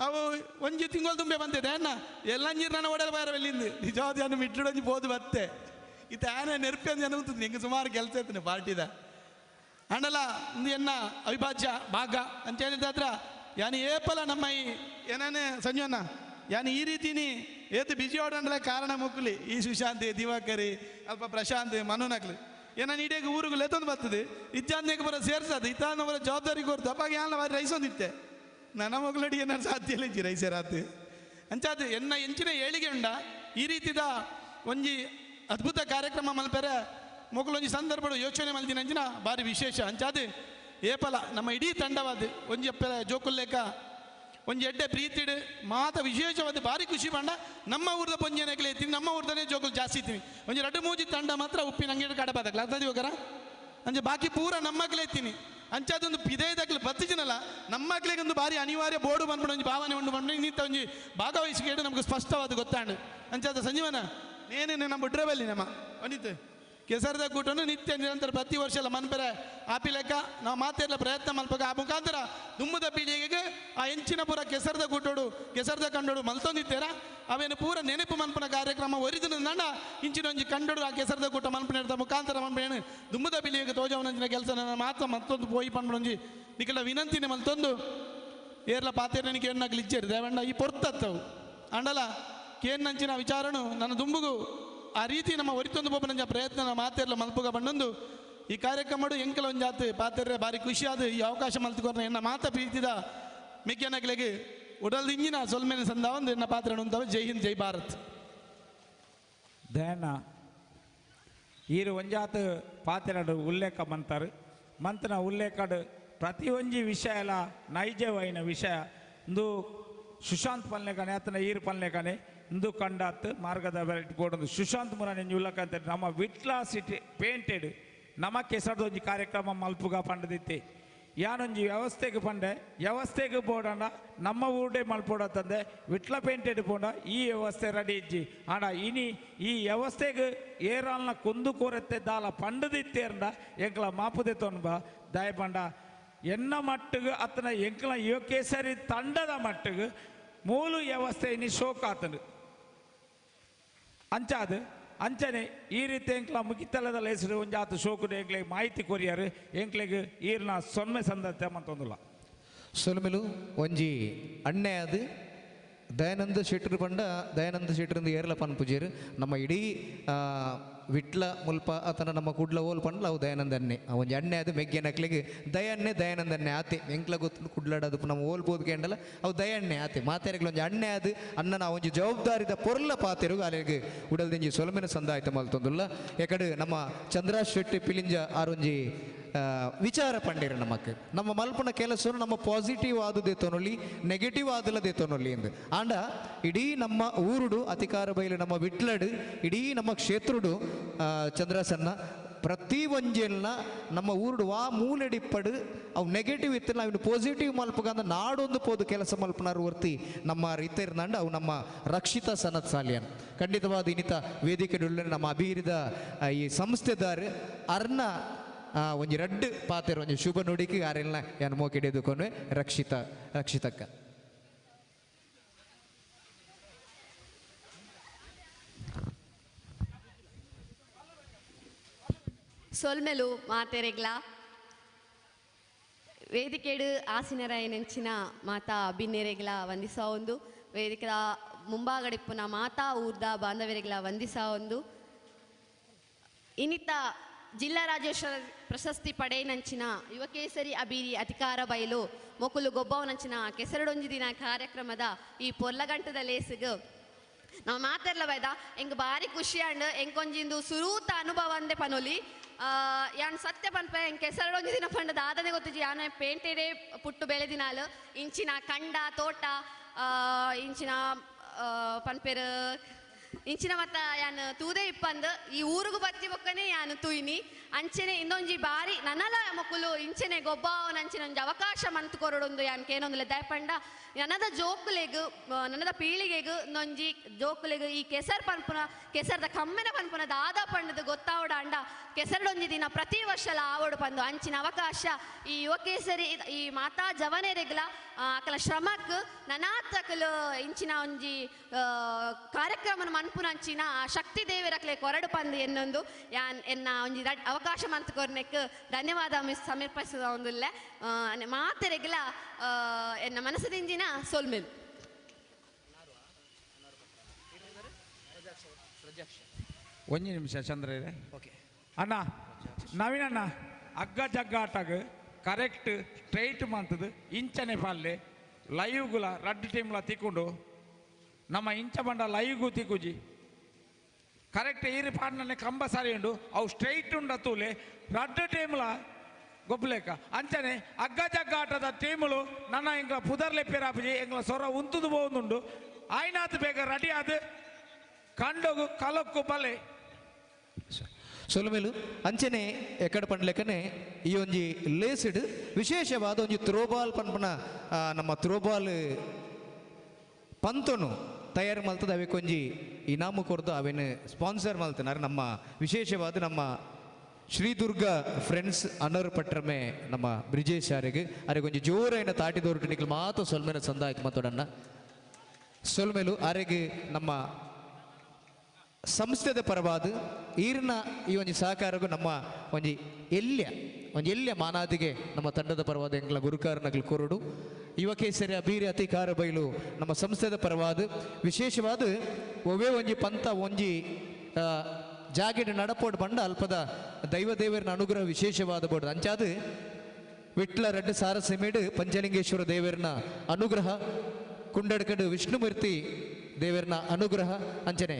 ಅವು ಒಂಜಿ ತಿಂಗಳು ತುಂಬೆ ಬಂತಿದೆ ಅಣ್ಣ ಎಲ್ಲ ನೀರು ನಾನು ಓಡಲು ಬಾರ ಎಲ್ಲಿಂದ ನಿಜವಾದ ಅನ್ನು ಮಿಟ್ಲುಡೊಂಜಿ ಬೋದು ಬತ್ತೆ ಇತ್ತ ಆನೆ ನೆರ್ಪಿ ಅಂದು ಅನುಗುತ್ತದೆ ಹಿಂಗೆ ಸುಮಾರು ಕೆಲಸ ಇರ್ತೇನೆ ಪಾರ್ಟಿದ ಅಂಡಲ ಒಂದು ಎನ್ನ ಅವಿಭಾಜ್ಯ ಭಾಗ ಅಂತ ಹೇಳಿದಾತ್ರ ಯಾನು ಏಪಲ ನಮ್ಮ ಈ ಏನಾನೆ ಸಂಜೋನ್ನ ಯಾನು ಈ ರೀತಿನಿ ಏತು ಬಿಜಿ ಓಡಂಡಲ ಕಾರಣ ಮುಕ್ಕುಲಿ ಈ ಸುಶಾಂತ್ ದಿವಾಕರಿ ಅಲ್ಪ ಪ್ರಶಾಂತ್ ಮನುನಕ್ಲು ಏನ ಇಡೀ ಊರುಗಳು ಲೆತ್ತೊಂದು ಬರ್ತದೆ ಇಚ್ಚಾಂದಕ್ಕೆ ಬರೋ ಸೇರ್ಸದು ಇತ್ತಾನ ಬರೋ ಜವಾಬ್ದಾರಿ ಕೊಡ್ತು ಅಪ್ಪಾಗ ಯಾನ ಬಾರಿ ರೈಸ್ ಒಂದಿತ್ತೆ ನನ್ನ ಮಗಳಡಿ ಏನಾರು ಸಾಧ್ಯ ಇಲ್ಲ ಇಜ್ಜಿ ರೈಸೇರಾತು ಅಂಚಾದು ಎನ್ನ ಎಂಚಿನ ಏಳಿಗೆ ಉಂಡ ಈ ರೀತಿದ ಒಂಜಿ ಅದ್ಭುತ ಕಾರ್ಯಕ್ರಮ ಮಲ್ಪೆರೆ ಮೊಗಲೊಂಜಿ ಸಂದರ್ಭಡು ಯೋಚನೆ ಮಲ್ದಿನ ಅಂಚಿನ ಭಾರಿ ವಿಶೇಷ. ಅಂಚಾದು ಏಪಲ ನಮ್ಮ ಇಡೀ ತಂಡವಾದ ಒಂಜಿ ಅಪ್ಪೆಲ ಜೋಕುಲ್ಲೇಕ ಒಂಜಿ ಎಡ್ಡೆ ಪ್ರೀತಿಡು ಮಾತ ವಿಶೇಷವಾದ ಭಾರಿ ಖುಷಿ ಪಂಡ ನಮ್ಮ ಊರದ ಪೊಂಜನಕ್ಲೆ ಇತ್ತೀನಿ ನಮ್ಮ ಊರದನೇ ಜೋಕುಲು ಜಾಸ್ತಿ ಇತ್ತೀನಿ ಒಂಜಿ ರಡ್ಡು ಮೂಜಿ ತಂಡ ಮಾತ್ರ ಉಪ್ಪಿನ ಅಂಗಡಿ ಕಡಬಾದಕ್ಲ ಅರ್ಥ ಹೋಗರ ಅಂಚೆ ಬಾಕಿ ಪೂರ ನಮ್ಮಕ್ಲೇ ಇತ್ತೀನಿ ಅಂಚಾದೊಂದು ಪಿದೇದಕ್ಲು ಬತ್ತಿಜಿನಲ್ಲ ನಮ್ಮಕ್ಲಿಗೆ ಒಂದು ಭಾರಿ ಅನಿವಾರ್ಯ ಬೋರ್ಡು ಬಂದ್ಬಿಡು ಒಂಜಿ ಭಾವನೆ ಉಂಡು ಬಂದ್ಬಿಡು ಇನ್ನಿತ್ತ ಒಂಜಿ ಭಾಗವಹಿಸಿಕೆ ನಮ್ಗೆ ಸ್ಪಷ್ಟವಾದ ಗೊತ್ತಾಂಡು. ಅಂಚಾದ ಸಂಜೀವನ ನೇನೆ ನಮ್ಮ ಬುಡ್ರಬಲ್ಲಿ ನಮ್ಮ ಒಂದಿತ್ತು ಕೆಸರದ ಕೂಟನು ನಿತ್ಯ ನಿರಂತರ ಪ್ರತಿ ವರ್ಷ ಎಲ್ಲ ಮನ್ಪೆರೆ ಆಪಿ ಲೆಕ್ಕ ನಾವು ಮಾತಿರಲ ಪ್ರಯತ್ನ ಮಲ್ಪಕ ಆ ಮುಖಾಂತರ ದುಮ್ಮದ ಪೀಳಿಗೆಗೆ ಆ ಎಂಚಿನ ಪೂರ ಕೆಸರದ ಕೂಟೋಡು ಕೆಸರದ ಕಂಡೋಡು ಮಲ್ತೊಂದಿತ್ತೇರ ಅವೇನು ಪೂರ ನೆನಪು ಮನ್ಪನ ಕಾರ್ಯಕ್ರಮ ಒರಿದು ನಂಡ ಇಂಚಿನ ಒಂಜಿ ಕಂಡೋಡು ಆ ಕೆಸರದ ಕೂಟ ಮನ್ಪನ ಮುಖಾಂತರ ಮನ್ಪೇನು ದುಮ್ಮದ ಪೀಳಿಗೆಗೆ ತೋಜವನಂಚಿನ ಕೆಲಸ ನನ್ನ ಮಾತ್ರ ಮತ್ತೊಂದು ಪೋಯಿ ಪನ್ಪನೊಂಜಿ ನಿಖಲ ವಿನಂತಿನೇ ಮಲ್ತೊಂದು ಏರ್ಲ ಪಾತೇರನಿಗೆ ಏನಾಗಲಿ ಇಚ್ಚೇರಿ ದೇವಂಡ ಈ ಪೊರ್ತತ್ತವು ಅಂಡಲ ಕೇನ್ನಂಚಿನ ವಿಚಾರನು ನನ್ನ ದುಂಬುಗು ಆ ರೀತಿ ನಮ್ಮ ಒರಿತೊಂದು ಬೋಪನಂಜ ಪ್ರಯತ್ನ ಮಾತೆರ್ಲ ಮಲ್ಪುಗ ಬಂಡೊಂದು ಈ ಕಾರ್ಯಕ್ರಮಡು ಎಂಕಲ ಒಂಜಾತು ಪಾತೆರ್ರೆ ಭಾರಿ ಖುಷಿಯಾದ ಈ ಅವಕಾಶ ಮಲ್ತುಕೊರ್ನ ಎನ್ನ ಮಾತ ಪ್ರೀತಿದ ಮಿಕ್ಕಿನಕ್ಲೆಗೆ ಉಡಲ್ದಿಂಜಿನ ಸೊಲ್ಮೇನೆ ಸಂದಾವಂದು ಎನ್ನ ಪಾತ್ರ ಉಂಟವ. ಜೈ ಹಿಂದ್ ಜೈ ಭಾರತ್. ದಯನ ಈರು ಒಂಜಾತ ಪಾತೆರಡು ಉಲ್ಲೇಖ ಮಂತಾರೆ ಮಂತನ ಉಲ್ಲೇಖಡು ಪ್ರತಿ ಒಂಜಿ ವಿಷಯ ಎಲ್ಲ ನೈಜವಾಯಿನ ವಿಷಯ ಇಂದು ಸುಶಾಂತ್ ಪಲ್ಲೆಕನೆ ಆತನ ಈರು ಪಲ್ಲೆಕನೆ ಇಂದು ಕಂಡಾತ್ ಮಾರ್ಗದ ಬೋಡೊಂದು ಸುಶಾಂತ್ ಮುರಾನಿ ಉಲ್ಲಕಂತ ನಮ್ಮ ವಿಟ್ಲ ಸಿಟಿ ಪೇಂಟೆಡ್ ನಮ್ಮ ಕೆಸರದೊಂಜಿ ಕಾರ್ಯಕ್ರಮ ಮಲ್ಪುಗ ಪಂಡದಿತ್ತೆ ಯಾನೊಂಜಿ ವ್ಯವಸ್ಥೆಗೆ ಪಂಡೆ ವ್ಯವಸ್ಥೆಗೆ ಬೋಡೋಣ ನಮ್ಮ ಊಡೆ ಮಲ್ಪೋಡತ್ತಂದೆ ವಿಟ್ಲ ಪೇಂಟೆಡ್ ಪೋಂಡ ಈ ವ್ಯವಸ್ಥೆ ರೆಡಿ ಇಜ್ಜಿ ಆಂಡ ಇನಿ ಈ ವ್ಯವಸ್ಥೆಗೆ ಏರಾಲ್ನ ಕುಂದು ಕೋರತ್ತೆ ದಾಲ ಪಂಡದಿತ್ತೇರಂಡ ಎಂಕಲ ಮಾಪುದೆ ತೊನ್ಬ ದಯಪಂಡ ಎನ್ನ ಮಟ್ಟಿಗೆ ಅತನ ಎಂಕಲ ಯೋಕೇಸರಿ ತಂಡದ ಮಟ್ಟಿಗೆ ಮೂಲ ವ್ಯವಸ್ಥೆ ಇನಿ ಶೋಕ ಆತನು ಅಂಚಾದು ಅಂಚನೆ ಈ ರೀತಿ ಎಂಕ್ಲ ಮುಗಿತಲದ ಹೆಸರು ಒಂಜಾತು ಶೋಕುಡು ಎಂಕ್ಲೆಗ್ ಮಾಹಿತಿ ಕೊರಿಯಾರು ಎಂಕ್ಲೆಗ್ ಈರ್ನ ಸೊನ್ಮೆ ಸಂದತೆ ಮಂತೊಂದುಲ್ಲ. ಸೊಲ್ಮೆಲು ಒಂಜಿ ಅಣ್ಣೆ ಅದು ದಯಾನಂದ ಶೆಟ್ಟರು ಪಂಡ ದಯಾನಂದ ಶೆಟ್ಟರಿಂದ ಏರ್ಲ ಪನ್ ಪೂಜೆರು ನಮ್ಮ ಇಡೀ ವಿಟ್ಲ ಮುಲ್ಪ ಆತನ ನಮ್ಮ ಕುಡ್ಲ ಓಲ್ ಪಂಡ್ಲ ಅವು ದಯಾನಂದ ಅಣ್ಣೆ ಒಂಜಿ ಅಣ್ಣೆ ಅದು ಮೆಗ್ಗೆ ನಕ್ಲಿಗೆ ದಯನ್ನೇ ದಯಾನಂದ ಅಣ್ಣೆ ಆತೆ ಎಂಕ್ಲ ಗೊತ್ತು ಕುಡ್ಲಾಡದು ನಮ್ಮ ಓಲ್ ಬೋದು ಕೇಂಡಲ ಅವು ದಯಣ್ಣೆ ಆತೆ ಮಾತೆರೆಗ್ಲ ಒಂಜಿ ಅಣ್ಣೆ ಅದು ಅಣ್ಣನ ಒಂಜಿ ಜವಾಬ್ದಾರಿದ ಪೊರ್ಲ ಪಾತೆರು ಅಲೆಗ್ ಉಡಲ್ದಿಂಜಿ ಸೊಲ್ಮೆನ ಸಂದಾಯ್ತ ಮಲ್ತೊಂದುಲ್ಲ. ಯಾಕಡೆ ನಮ್ಮ ಚಂದ್ರ ಶೆಟ್ಟಿ ಪಿಲಿಂಜ ಆರೊಂಜಿ ವಿಚಾರ ಪಂಡಿರು ನಮಕ್ ನಮ್ಮ ಮಲ್ಪನ ಕೆಲಸ ನಮ್ಮ ಪಾಸಿಟಿವ್ ಆದುದೇ ತೊನೊಲಿ ನೆಗೆಟಿವ್ ಆದಲದೇ ತೊನೊಲಿ ಎಂದು ಆಂಡ ಇಡೀ ನಮ್ಮ ಊರುಡು ಅಧಿಕಾರ ಬೈಲು ನಮ್ಮ ವಿಟ್ಲಡು ಇಡೀ ನಮ್ಮ ಕ್ಷೇತ್ರುಡು ಚಂದ್ರಸನ್ನ ಪ್ರತಿ ಒಂಜೆಲ್ನ ನಮ್ಮ ಊರುಡು ವಾ ಮೂಲೆಡಿಪ್ಪಡು ಅವು ನೆಗೆಟಿವ್ ಇತ್ತಿಲ್ಲ ಅವನು ಪಾಸಿಟಿವ್ ಮಲ್ಪಗಂದ ನಾಡೊಂದು ಪೋದು ಕೆಲಸ ಮಲ್ಪನಾರು ವರ್ತಿ ನಮ್ಮ ರೀತಿರ್ನಂಡ ಅವು ನಮ್ಮ ರಕ್ಷಿತ ಸನತ್ ಸಾಲಿಯನ್ ಖಂಡಿತವಾದ ಇನ್ನಿತ ವೇದಿಕೆ ನಮ್ಮ ಅಬೀರಿದ ಈ ಸಂಸ್ಥೆದಾರ ಅರ್ನ ಒಂಜಿ ರಡ್ಡು ಪಾತೆರ ಒಂಜಿ ಶುಭ ನುಡಿಗೆ ಯಾರೆಲ್ಲ ಯಾನ್ ಮೋಕಿಡಿದುಕೊನ್ವೆ ರಕ್ಷಿತ ರಕ್ಷಿತಕ್ಕ. ಸೊಲ್ಮೆಲು ಮಾತೆರೆಗ್ಲ ವೇದಿಕೆಡು ಆಸಿನರಾಯನೆಂಚಿನ ಮಾತಾ ಬಿನ್ನೆರೆಗ್ಲ ವಂದಿಸ ಒಂದು ವೇದಿಕೆದ ಮುಂಭಾಗಡಿಪ್ಪುನ ಮಾತಾ ಊರ್ದ ಬಾಂಧವರೆಗ್ಲ ವಂದಿಸ ಒಂದು ಇನ್ನಿತ ಜಿಲ್ಲಾ ರಾಜ್ಯೋತ್ಸವ ಪ್ರಶಸ್ತಿ ಪಡೆಯನಂಚಿನ ಯುವಕೇಸರಿ ಅಬೀರಿ ಅಧಿಕಾರ ಬಯಲು ಮೊಕುಲು ಗೊಬ್ಬವನಂಚಿನ ಕೆಸರಡೊಂಜಿ ದಿನ ಕಾರ್ಯಕ್ರಮದ ಈ ಪೊರ್ಲಗಂಟದ ಲೇಸಿಗು ನಾವು ಮಾತಾಡ್ಲ ಬೈದ ಎಂಗ್ ಬಾರಿ ಖುಷಿ ಅಂಡ್ ಎಂಕೊಂಜಿಂದು ಸುರೂತ ಅನುಭವ ಅಂದೆ ಪನೊಲಿ ಯಾನ್ ಸತ್ಯ ಪನ್ಪೆ ಎಂಕ್ ಕೆಸರಡೊಂಜಿ ದಿನ ಪಂಡ ದಾದನೆ ಗೊತ್ತಿಜಿ ಯಾನ ಪೇಂಟೆಡೆ ಪುಟ್ಟು ಬೆಳೆದಿನಾಲು ಇಂಚಿನ ಕಂಡ ತೋಟ ಇಂಚಿನ ಪನ್ಪೇರು ಇಂಚಿನ ಮತ್ತ ಯಾನ್ ತೂದೆ ಇಪ್ಪಂದ್ ಈ ಊರುಗು ಬತ್ತಿ ಬೊಕ್ಕನೆ ಯಾನ್ ತೂಯಿನಿ ಅಂಚೆನೆ ಇನ್ನೊಂಜಿ ಬಾರಿ ನನಲ ಮೊಕುಲು ಇಂಚೆನೆ ಗೊಬ್ಬಾವನಂಚಿನ ಒಂಜಿ ಅವಕಾಶ ಮಂತ್ ಕೊರಡೊಂದು ಯಾನ್ ಕೇನೊಂದುಲೆ ದಯಪಂಡ ನನದ ಜೋಕುಲೆಗ್ ನನದ ಪೀಳಿಗೆಗ್ ಇನ್ನೊಂಜಿ ಜೋಕುಲೆಗ್ ಈ ಕೆಸರ್ ಪನ್ಪುನ ಕೆಸರ್ದ ಕಮ್ಮೆನ ಪನ್ಪುನ ದಾದ ಪಂಡದು ಗೊತ್ತಾವಡ ಅಂಡ ಕೆಸರಡೊಂಜಿ ದಿನ ಪ್ರತಿ ವರ್ಷಲ ಆವಡು ಪಂದು ಅಂಚಿನ ಅವಕಾಶ ಈ ಯುವಕೇಸರಿ ಈ ಮಾತಾ ಜವನೆರೆಗ್ಲ ಅಕಲ ಶ್ರಮಕ್ ನನಾತಕಲು ಇಂಚಿನ ಒಂಜಿ ಕಾರ್ಯಕ್ರಮನ ಮನ್ಪುನಂಚಿನ ಆ ಶಕ್ತಿ ದೇವರಕ್ಲೆ ಕೊರಡು ಪಂದು ಎನ್ನೊಂದು ಯಾನ್ ಎನ್ನ ಒಂಜಿ ಅವಕಾಶ ಮಂತ್ ಕೊರ್ನೆಕ್ ಧನ್ಯವಾದ ಮಿಸ್ ಸಮರ್ಪಿಸುವ ಒಂದುಲ್ಲೆ ಮಾತೆರೆಗ್ಲ ಎನ್ನ ಮನಸ್ಸದಿಂಜಿನ ಸೊಲ್ಮೆಲ್. ಒಂಜಿ ನಿಮಿಷ ಚಂದ್ರ ಅಣ್ಣ ನವೀನಣ್ಣ ಅಗ್ಗ ಜಗ್ಗ ಆಟಗ್ ಕರೆಕ್ಟ್ ಸ್ಟ್ರೈಟ್ ಮಂತದು ಇಂಚನೆ ಪಾಲ್ಲೆ ಲೈವ್ಗುಲ ರಡ್ಡು ಟೀಮ್ಲ ತಿಕ್ಕೊಂಡು ನಮ್ಮ ಇಂಚ ಬಂಡ ಲೈವ್ಗೂ ತಿಕ್ಕುಜಿ ಕರೆಕ್ಟ್ ಈರು ಪಾಡ್ನನೆ ಕಂಬ ಸರಿ ಉಂಡು ಅವು ಸ್ಟ್ರೈಟ್ ಉಂಡ ತೂಲೆ ರಡ್ಡು ಟೀಮ್ಲ ಗೊಬ್ಬಲೇಕ ಅಂಚನೆ ಅಗ್ಗ ಜಗ್ಗ ಆಟದ ಟೀಮ್ಲು ನನ್ನ ಎಂಗ್ಲ ಪುದರ್ಲೆ ಪೇರಾಪುಜಿ ಎಂಗ್ಲ ಸೊರ ಉಂತುದು ಪೋವುಂದುಂಡು ಆಯ್ನಾತ್ ಬೇಗ ರೆಡಿ ಆದ್ ಕಂಡೋಗು ಕಲಕ್ಕು ಬಲೆ ಸೊಲುಮೆಲು ಅಂಚನೆ ಎಕ್ಕಡ ಪಂಡ್ಲೆಕ್ಕನೆ ಈ ಒಂಜಿ ಲೇಸಿಡ್ ವಿಶೇಷವಾದ ಒಂಜಿ ಥ್ರೋಬಾಲ್ ಪನ್ಪನ ನಮ್ಮ ಥ್ರೋಬಾಲ್ ಪಂತನು ತಯಾರು ಮಲ್ತದ ಅವೆಕೊಂಜಿ ಇನಾಮು ಕೊರ್ದು ಅವೇನು ಸ್ಪಾನ್ಸರ್ ಮಲ್ತನಾರ ನಮ್ಮ ವಿಶೇಷವಾದ ನಮ್ಮ ಶ್ರೀದುರ್ಗ ಫ್ರೆಂಡ್ಸ್ ಅನರ್ ಪಟ್ರಮೆ ನಮ್ಮ ಬ್ರಿಜೇಶ್ ಯಾರಿಗೆ ಅರೆ ಕೊಂಚ ಜೋರೈನ ತಾಟಿದೋರು ನಿಕ್ಲು ಮಾತು ಸೊಲ್ಮೆನ ಸಂದಾಯ್ತು ಮಾತೋಡಣ್ಣ ಸೊಲ್ಮೆಲು ಅರೆಗೆ ನಮ್ಮ ಸಂಸ್ಥೆದ ಪರವಾದ ಈರಿನ ಈ ಒಂಜಿ ಸಹಕಾರಗೂ ನಮ್ಮ ಒಂಜಿ ಎಲ್ಯ ಒಂಜಿ ಎಲ್ಯ ಮಾನಾದಿಗೆ ನಮ್ಮ ತಂಡದ ಪರವಾದ ಎಂಗ್ಲ ಗುರುಕಾರನಗ್ಲು ಕೊರಡು ಯುವಕೇಸರಿ ಅಬೀರಿ ಅತಿಕಾರ ಬೈಲು ನಮ್ಮ ಸಂಸ್ಥೆದ ಪರವಾದ ವಿಶೇಷವಾದ ಒವೇ ಒಂಜಿ ಪಂಥ ಒಂಜಿ ಜಾಗೆಡ್ ನಡಪೋಡು ಬಂಡ ಅಲ್ಪದ ದೈವ ದೇವರನ ಅನುಗ್ರಹ ವಿಶೇಷವಾದ ಬೋರ್ಡ್ ಅಂಚಾದ ವಿಟ್ಲ ರೆಡ್ಡು ಸಾರಸಿಮೇಡು ಪಂಚಲಿಂಗೇಶ್ವರ ದೇವರನ ಅನುಗ್ರಹ ಕುಂಡಡ್ಕಡು ವಿಷ್ಣುಮೂರ್ತಿ ದೇವರನ ಅನುಗ್ರಹ ಅಂಚನೆ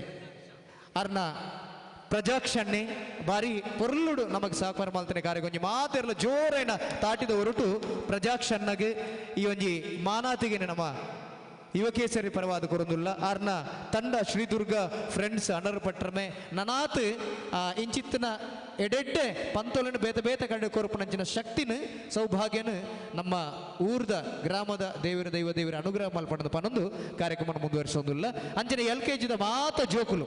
ಅರ್ನ ಪ್ರಜಾಕ್ಷಣ್ಣೆ ಬಾರಿ ಪೊರ್ಲುಡು ನಮಗೆ ಸಹಕಾರ ಮಲ್ತನೆ ಕಾರ್ಯ ಒಂಜಿ ಮಾತೆರ್ಲ ಜೋರೈನ ತಾಟಿದ ಹೊರಟು ಪ್ರಜಾಕ್ಷಣ್ಣಗೆ ಈ ಒಂಜಿ ಮಾನಾತಿಗೆ ನಮ್ಮ ಯುವಕೇಸರಿ ಪರವಾದ ಕೊರೊಂದುಲ್ಲ ಆರ್ನ ತಂಡ ಶ್ರೀದುರ್ಗ ಫ್ರೆಂಡ್ಸ್ ಅನರ್ ಪಟ್ರಮೆ ನನಾತ್ ಇಂಚಿತ್ತಿನ ಎಡೆಡ್ಡೆ ಪಂತೊಲನು ಬೇತೆ ಬೇತೆ ಕಡೆ ಕೊರಪುನಂಚಿನ ಶಕ್ತಿನ ಸೌಭಾಗ್ಯನ ನಮ್ಮ ಊರ್ದ ಗ್ರಾಮದ ದೇವರ ದೈವ ದೇವರ ಅನುಗ್ರಹ ಮಲ್ಪಣದ ಪನೊಂದು ಕಾರ್ಯಕ್ರಮ ಮುಂದುವರಿಸೋದಿಲ್ಲ. ಅಂಚನೆ ಎಲ್ ಕೆ ಜಿದ ಮಾತ ಜೋಕುಲು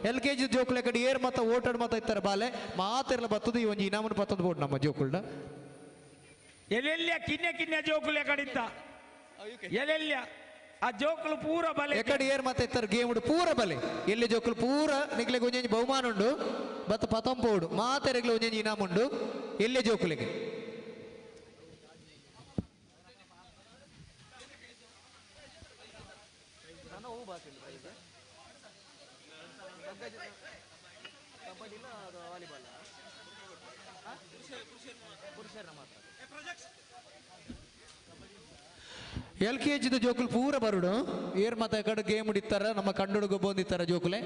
ಎಲ್ ಕೆ ಜಿ ಜೋಕುಲ ಕಡೆ ಏರ್ ಮತ್ತ ಓಟಾಡ್ ಮತ್ತ ಇತ್ತಾರೆ ಬಾಲೆ ಮಾತೆರ್ಲ ಬತ್ತದು ಈ ಒಂಜಿ ಇನಾಮನ ಪತ್ತೊಂದು ಬೋರ್ಡ್ ನಮ್ಮ ಜೋಕುಲ್ನ ಎಲ್ಲೆಲ್ಲ ಕಿನ್ಯ ಕಿನ್ಯ ಜೋಕುಲೆ ಕಡಿತ ಎಲ್ಲೆಲ್ಲ ಆ ಜೋಕುಲು ಪೂರ ಬಲೆ ಎಕಡೆ ಏರ್ ಮತ್ತೆ ಇತ್ತಾರೆ ಗೇಮ್ ಉಂಡು ಪೂರ ಬಲೆ ಎಲ್ಲಿ ಜೋಕುಲು ಪೂರ ನಿಗ್ಲೆ ಒಂಜೊಂಜಿ ಬಹುಮಾನ ಉಂಡು ಬತ್ತ ಪತಂಪೋಡು ಮಾತೆರೆಗ್ಲೆ ಒಂಜೊಂಜಿ ಇನಾಮ ಉಂಡು ಎಲ್ಲೆ ಜೋಕುಲಿಗೆ. ಎಲ್ ಕೆ ಜಿದ ಜೋಕುಲು ಪೂರ ಬರುಡು ಏರ್ ಮಾತ ಕಡೆ ಗೇಮ್ ಇತ್ತಾರ ನಮ್ಮ ಕಂಡುಡು ಗೊಬ್ಬೊಂದಿತ್ತಾರ ಜೋಕುಲೆ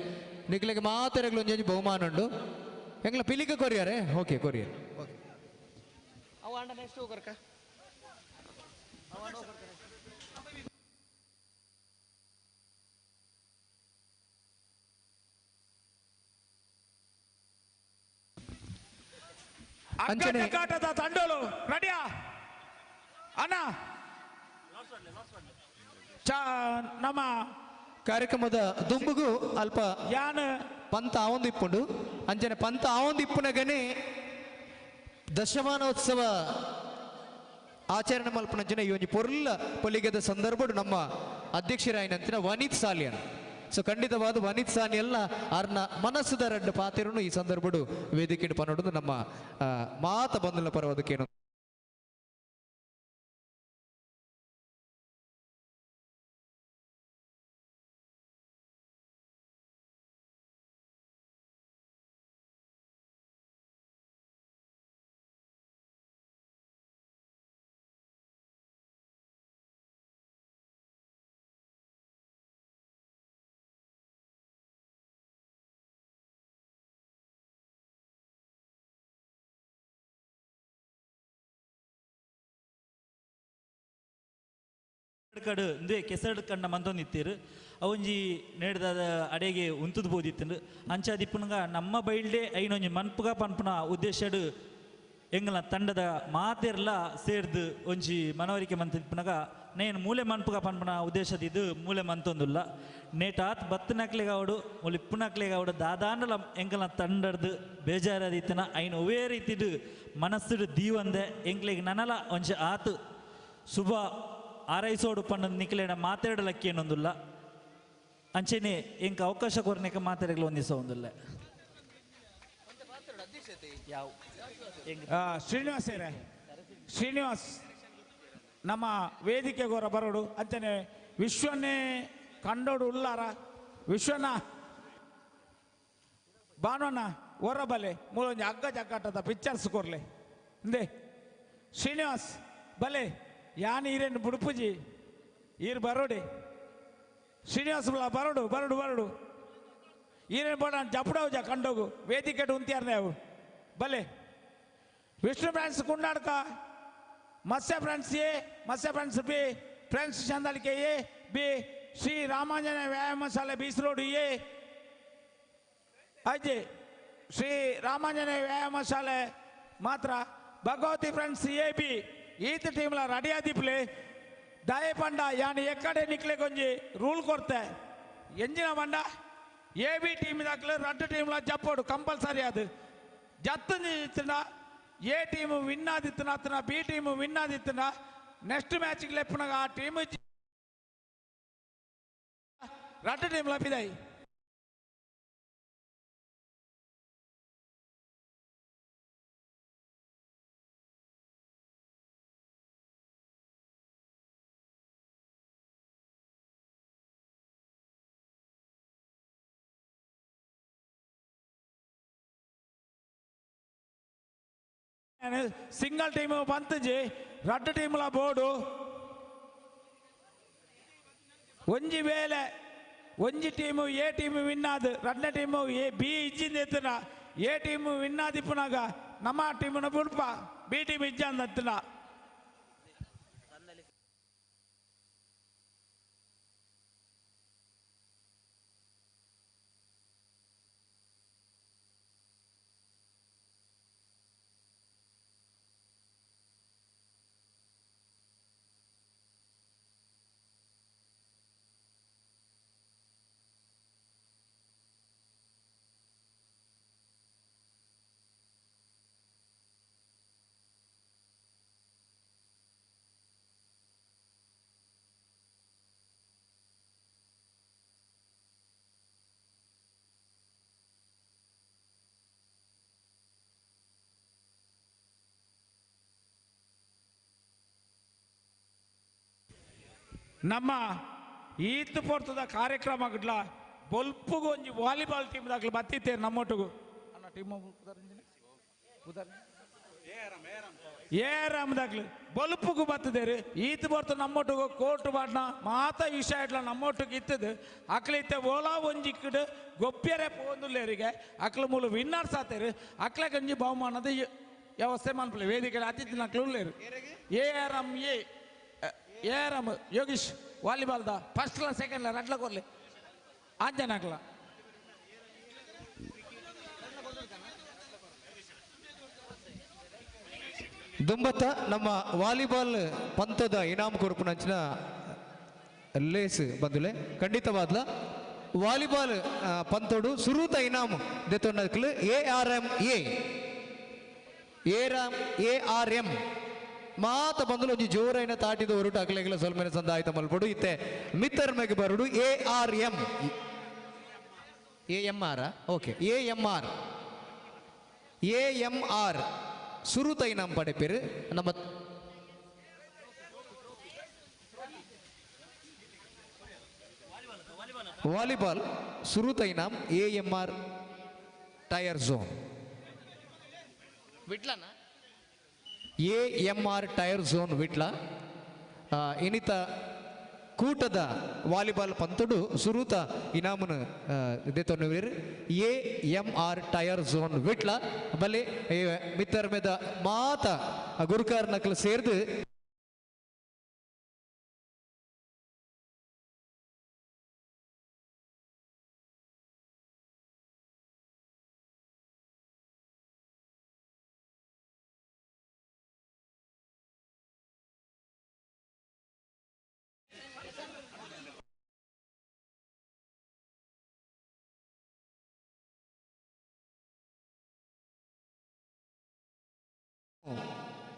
ನಿಕ್ಲೆಗೆ ಮಾತೆರೆಗ್ಲು ಒಂಜೊಂಜಿ ಬಹುಮಾನ ಉಂಡು ಎಂಗ್ಲ ಪಿಲಿಕ ಕೊರಿಯರೇ ಓಕೆ ಕೊರಿಯರ್ ಅಂಚನೆ ಅಗ್ಗಜಗ್ಗಾಟದ ತಂಡೋಲು ರೆಡಿಯಾ ಅಣ್ಣ? ನಮ್ಮ ಕಾರ್ಯಕ್ರಮದ ದುಂಬುಗು ಅಲ್ಪ ಯಾನ್ ಪಂತ ಆವೊಂದು ಇಪ್ಪುಂಡು. ಅಂಚನೆ ಪಂತ ಆವೊಂದು ಇಪ್ಪುನಗನೆ ದಶಮಾನೋತ್ಸವ ಆಚರಣೆ ಮಲ್ಪನಂಚನೆ ಈ ಒಂಜಿ ಪೊರ್ಲ ಪೊಲಿಗದ ಸಂದರ್ಭಡು ನಮ್ಮ ಅಧ್ಯಕ್ಷರಾಯಿನಂತಿನ ವನಿತ್ ಸಾಲಿಯನ್. ಸೊ ಖಂಡಿತವಾದ ವನಿತ್ ಸಾಲಿಯಲ್ಲ ಅರ್ನ ಮನಸ್ಸುದ ರಡ್ಡು ಪಾತಿರುನು ಈ ಸಂದರ್ಭಡು ವೇದಿಕೆ ಪನ್ನೊಡು ನಮ್ಮ ಮಾತ ಬಂಧುಲ ಪರವಾದಕ್ಕೇನು. ಕಡು ಇಂದೇ ಕೆಸರು ಕಂಡ ಮಂತೊಂದಿತ್ತೀರು ಅವಂಜಿ ನೇಡ್ದ ಅಡೆಗೆ ಉಂತುದು ಬೋದಿತ್ತಂಡು ಅಂಚಾದಿಪ್ಪುನಗ ನಮ್ಮ ಬೈಲ್ಡೆ ಐನೊಂಜಿ ಮನ್ಪುಗ ಪನ್ಪುನ ಉದ್ದೇಶಡು ಎಂಗಲ ತಂಡದ ಮಾತೆರ್ಲ ಸೇರ್ದು ಒಂಜಿ ಮನವರಿಕೆ ಮಂತಿಪ್ಪುನಗ ನೇನು ಮೂಲೆ ಮನ್ಪುಗ ಪನ್ಪುನ ಉದ್ದೇಶದ ಇದು ಮೂಲೆ ಮಂತೊಂದುಲ್ಲ ನೇಟಾತ್ ಬತ್ತನಕ್ಲೆಗಾವಡು ಮುಲಿಪ್ಪುನಕ್ಲೆಗಾವಡು ದಾದಾಂಡಲ ಎಂಗಲ ತಂಡರ್ದು ಬೇಜಾರದಿತ್ತನ ಐನು ಒವೇ ರೀತಿಡು ಮನಸ್ಸುಡು ದೀವಂದೆ ಎಂಕ್ಲೆಗ್ ನನಲ ಒಂಜಿ ಆತು ಶುಭ ಆರೈಸೋಡು ಪಂಡ ನಿಕ್ಲೇನ ಮಾತಾಡಲಕ್ಕೇನೊಂದುಲ್ಲ ಅಂಚೆನೆ ಎಂಕ ಅವಕಾಶ ಕೊರನೆಕ ಮಾತಾಡಲು ಒಂದಿಸ ಒಂದುಲ್ಲ. ಶ್ರೀನಿವಾಸ್ ಏರೆ ಶ್ರೀನಿವಾಸ್ ನಮ್ಮ ವೇದಿಕೆಗೋರ ಬರೋಡು ಅಂಚನೆ ವಿಶ್ವನೇ ಕಂಡೋಡು ಉಲ್ಲಾರ ವಿಶ್ವನ ಬಾನೋನ ಹೊರ ಬಲೆ ಮೂಲೊಂಜಿ ಹಗ್ಗ ಜಗ್ಗಾಟದ ಪಿಕ್ಚರ್ಸ್ ಕೊರ್ಲೆ ಇಂದೆ ಶ್ರೀನಿವಾಸ್ ಬಲೆ ಯಾನ್ ಈರೇನು ಬುಡುಪುಜಿ ಈರ್ ಬರೋಡಿ ಶ್ರೀನಿವಾಸ ಬರೋಡು ಬರೋಡು ಬರೋಡು ಈರೇನು ಬೋಡ ಜಪಡವು ಜ ಕಂಡೋಗು ವೇದಿಕೆ ಉಂತಿಯಾರನೆ ಅವು ಬಲೆ Vishnu friends Kundadka Matsya friends A Matsya friends B friends Chandalike A B Shri Ramanjaneya Vyayama Shale beach road A Ajay Shri Ramanjaneya Vyayama Shale ಮಾತ್ರ ಭಗವತಿ ಫ್ರೆಂಡ್ಸ್ ಎ ಬಿ ಈತ ಟೀಮ್ಲ ರೆಡಿ ಆದಿಪ್ಲೆ ದಯ ಪಂಡ ಯಾನ್ ಎಕ್ಕಡೆ ನಿಕ್ಲೆ ಕೊಂಜಿ ರೂಲ್ ಕೊರ್ತೆ ಎಂಜಿನ ಪಂಡ ಎ ಬಿ ಟೀಮ್ ದಾಕ್ಲೆ ರಡ್ಡು ಟೀಮ್ಲ ಜಪ್ಪೋಡು ಕಂಪಲ್ಸರಿ ಅದು ಜತ್ತು ಇತ್ತಿನ ಎ ಟೀಮ್ ವಿನ್ ಆದಿತ್ತನ ಅತ್ತನ ಬಿ ಟೀಮ್ ವಿನ್ ಆದಿತ್ತನ ನೆಕ್ಸ್ಟ್ ಮ್ಯಾಚ್ಗೆ ಲೆಪ್ಪನಾಗ ಆ ಟೀಮ್ ರಡ್ಡು ಟೀಮ್ಲ ಬಿದಾಯಿ. ಸಿಂಗಲ್ ಟೀಮ್ ಬಂತಜಿ ರಡ್ಡು ಟೀಮ್ಲ ಬೋರ್ಡು ಒಂಜಿ ವೇಳೆ ಒಂಜಿ ಟೀಮು ಎ ಟೀಮ್ ವಿನ್ ಆದ್ ರಡ್ಡನೇ ಟೀಮು ಎ ಬಿ ಇಜ್ಜಿಂದ ಎತ್ತನ ಎ ಟೀಮು ವಿನ್ ಆದಿಪ್ಪುನಾಗ ನಮ್ಮ ಟೀಮ್ನ ಬುಡ್ಪ ಬಿ ಟೀಮ್ ಇಜ್ಜ ಅಂದತ್ತನ. ನಮ್ಮ ಈತ್ ಪೊರ್ತದ ಕಾರ್ಯಕ್ರಮ ಗಿಡ್ಲ ಬೊಲ್ಪುಗು ಒಂಜಿ ವಾಲಿಬಾಲ್ ಟೀಮ್ ದಾಖಲೆ ಬತ್ತಿತ್ತೇರು ನಮ್ಮೊಟ್ಟಿಗು ಅಣ್ಣ ಟೀಮ್ ಎ ಆರ್ ದಾಖಲೆ ಬೊಲ್ಪುಗು ಬತ್ತದೇರು ಈತ್ ಪೊರ್ತು ನಮ್ಮೊಟ್ಟಿಗು ಕೋರ್ಟ್ ಬಾಡ್ನ ಮಾತ ವಿಷಯ ಇಡ್ಲ ನಮ್ಮೊಟ್ಟಿಗೆ ಇತ್ತದು ಅಕ್ಲ ಇತ್ತೆ ಓಲಾ ಒಂಜಿ ಇಕ್ಕಡು ಗೊಪ್ಪಿಯರೆ ಪೋಂದುಲ್ಲೇರಿಗೆ ಅಕ್ಲ ಮೂಲು ವಿನ್ನರ್ಸ್ ಆತೇರು ಅಕ್ಲ ಗಂಜಿ ಬಹುಮಾನದ ವ್ಯವಸ್ಥೆ ಮನ್ಪಲೆ ವೇದಿಕೆ ಅತಿಥಿ ನಕ್ಲು ಉಲ್ಲೇರು A R M A A R M Yogish volleyball the first law second ಲಾ ರಡ್ಲ ಕೊರ್ಲಿ ಆಂಜನಾಕ್ಲ ದುಂಬತ್ತ ನಮ್ಮ ವಾಲಿಬಾಲ್ ಪಂತದ ಇನಾಮ್ ಕೊರ್ಪುನಂಚಿನ ಲೇಸ್ ಬಂದುಲೆ ಖಂಡಿತವಾದ್ಲ ವಾಲಿಬಾಲ್ ಪಂತೋಡು ಸುರೂತ ಇನಾಮ್ ದೆತ್ತೊಂಡಕ್ಲು A R M A A R M ಮಾತ ಬಂದಲು ಒಂಜಿ ಜೋರೈನ ತಾಟಿದ ಹೊರಟು ಅಕ್ಲೆಗ್ಲ ಸೊಲ್ಮೆನ ಸಂದಾಯ್ತ ಮಲ್ಪಡು ಇತ್ತೆ Mitter ಮೆಗ್ ಬರುಡು A R M A M R okay A M R A M R ಸುರುತ ಇನಾಮ್ ಪಡೆಪೇರು ನಮ್ಮ ವಾಲಿಬಾಲ್ ಸುರುತ ಇನಾಮ್ A M R tyre zone ವಿಟ್ಲನ A M R tyre zone Vitla ಇನ್ನಿತ ಕೂಟದ volleyball ಪಂತುಡು ಸುರೂತ ಇನಾಮುನು ದೆತೊನ್ನುವೆರ್ A M R tyre zone Vitla ಬಲೆ ಮಿತ್ತರ್ ಮೇದ ಮಾತ ಗುರುಕಾರ್ ನಕಲು ಸೇರ್ದು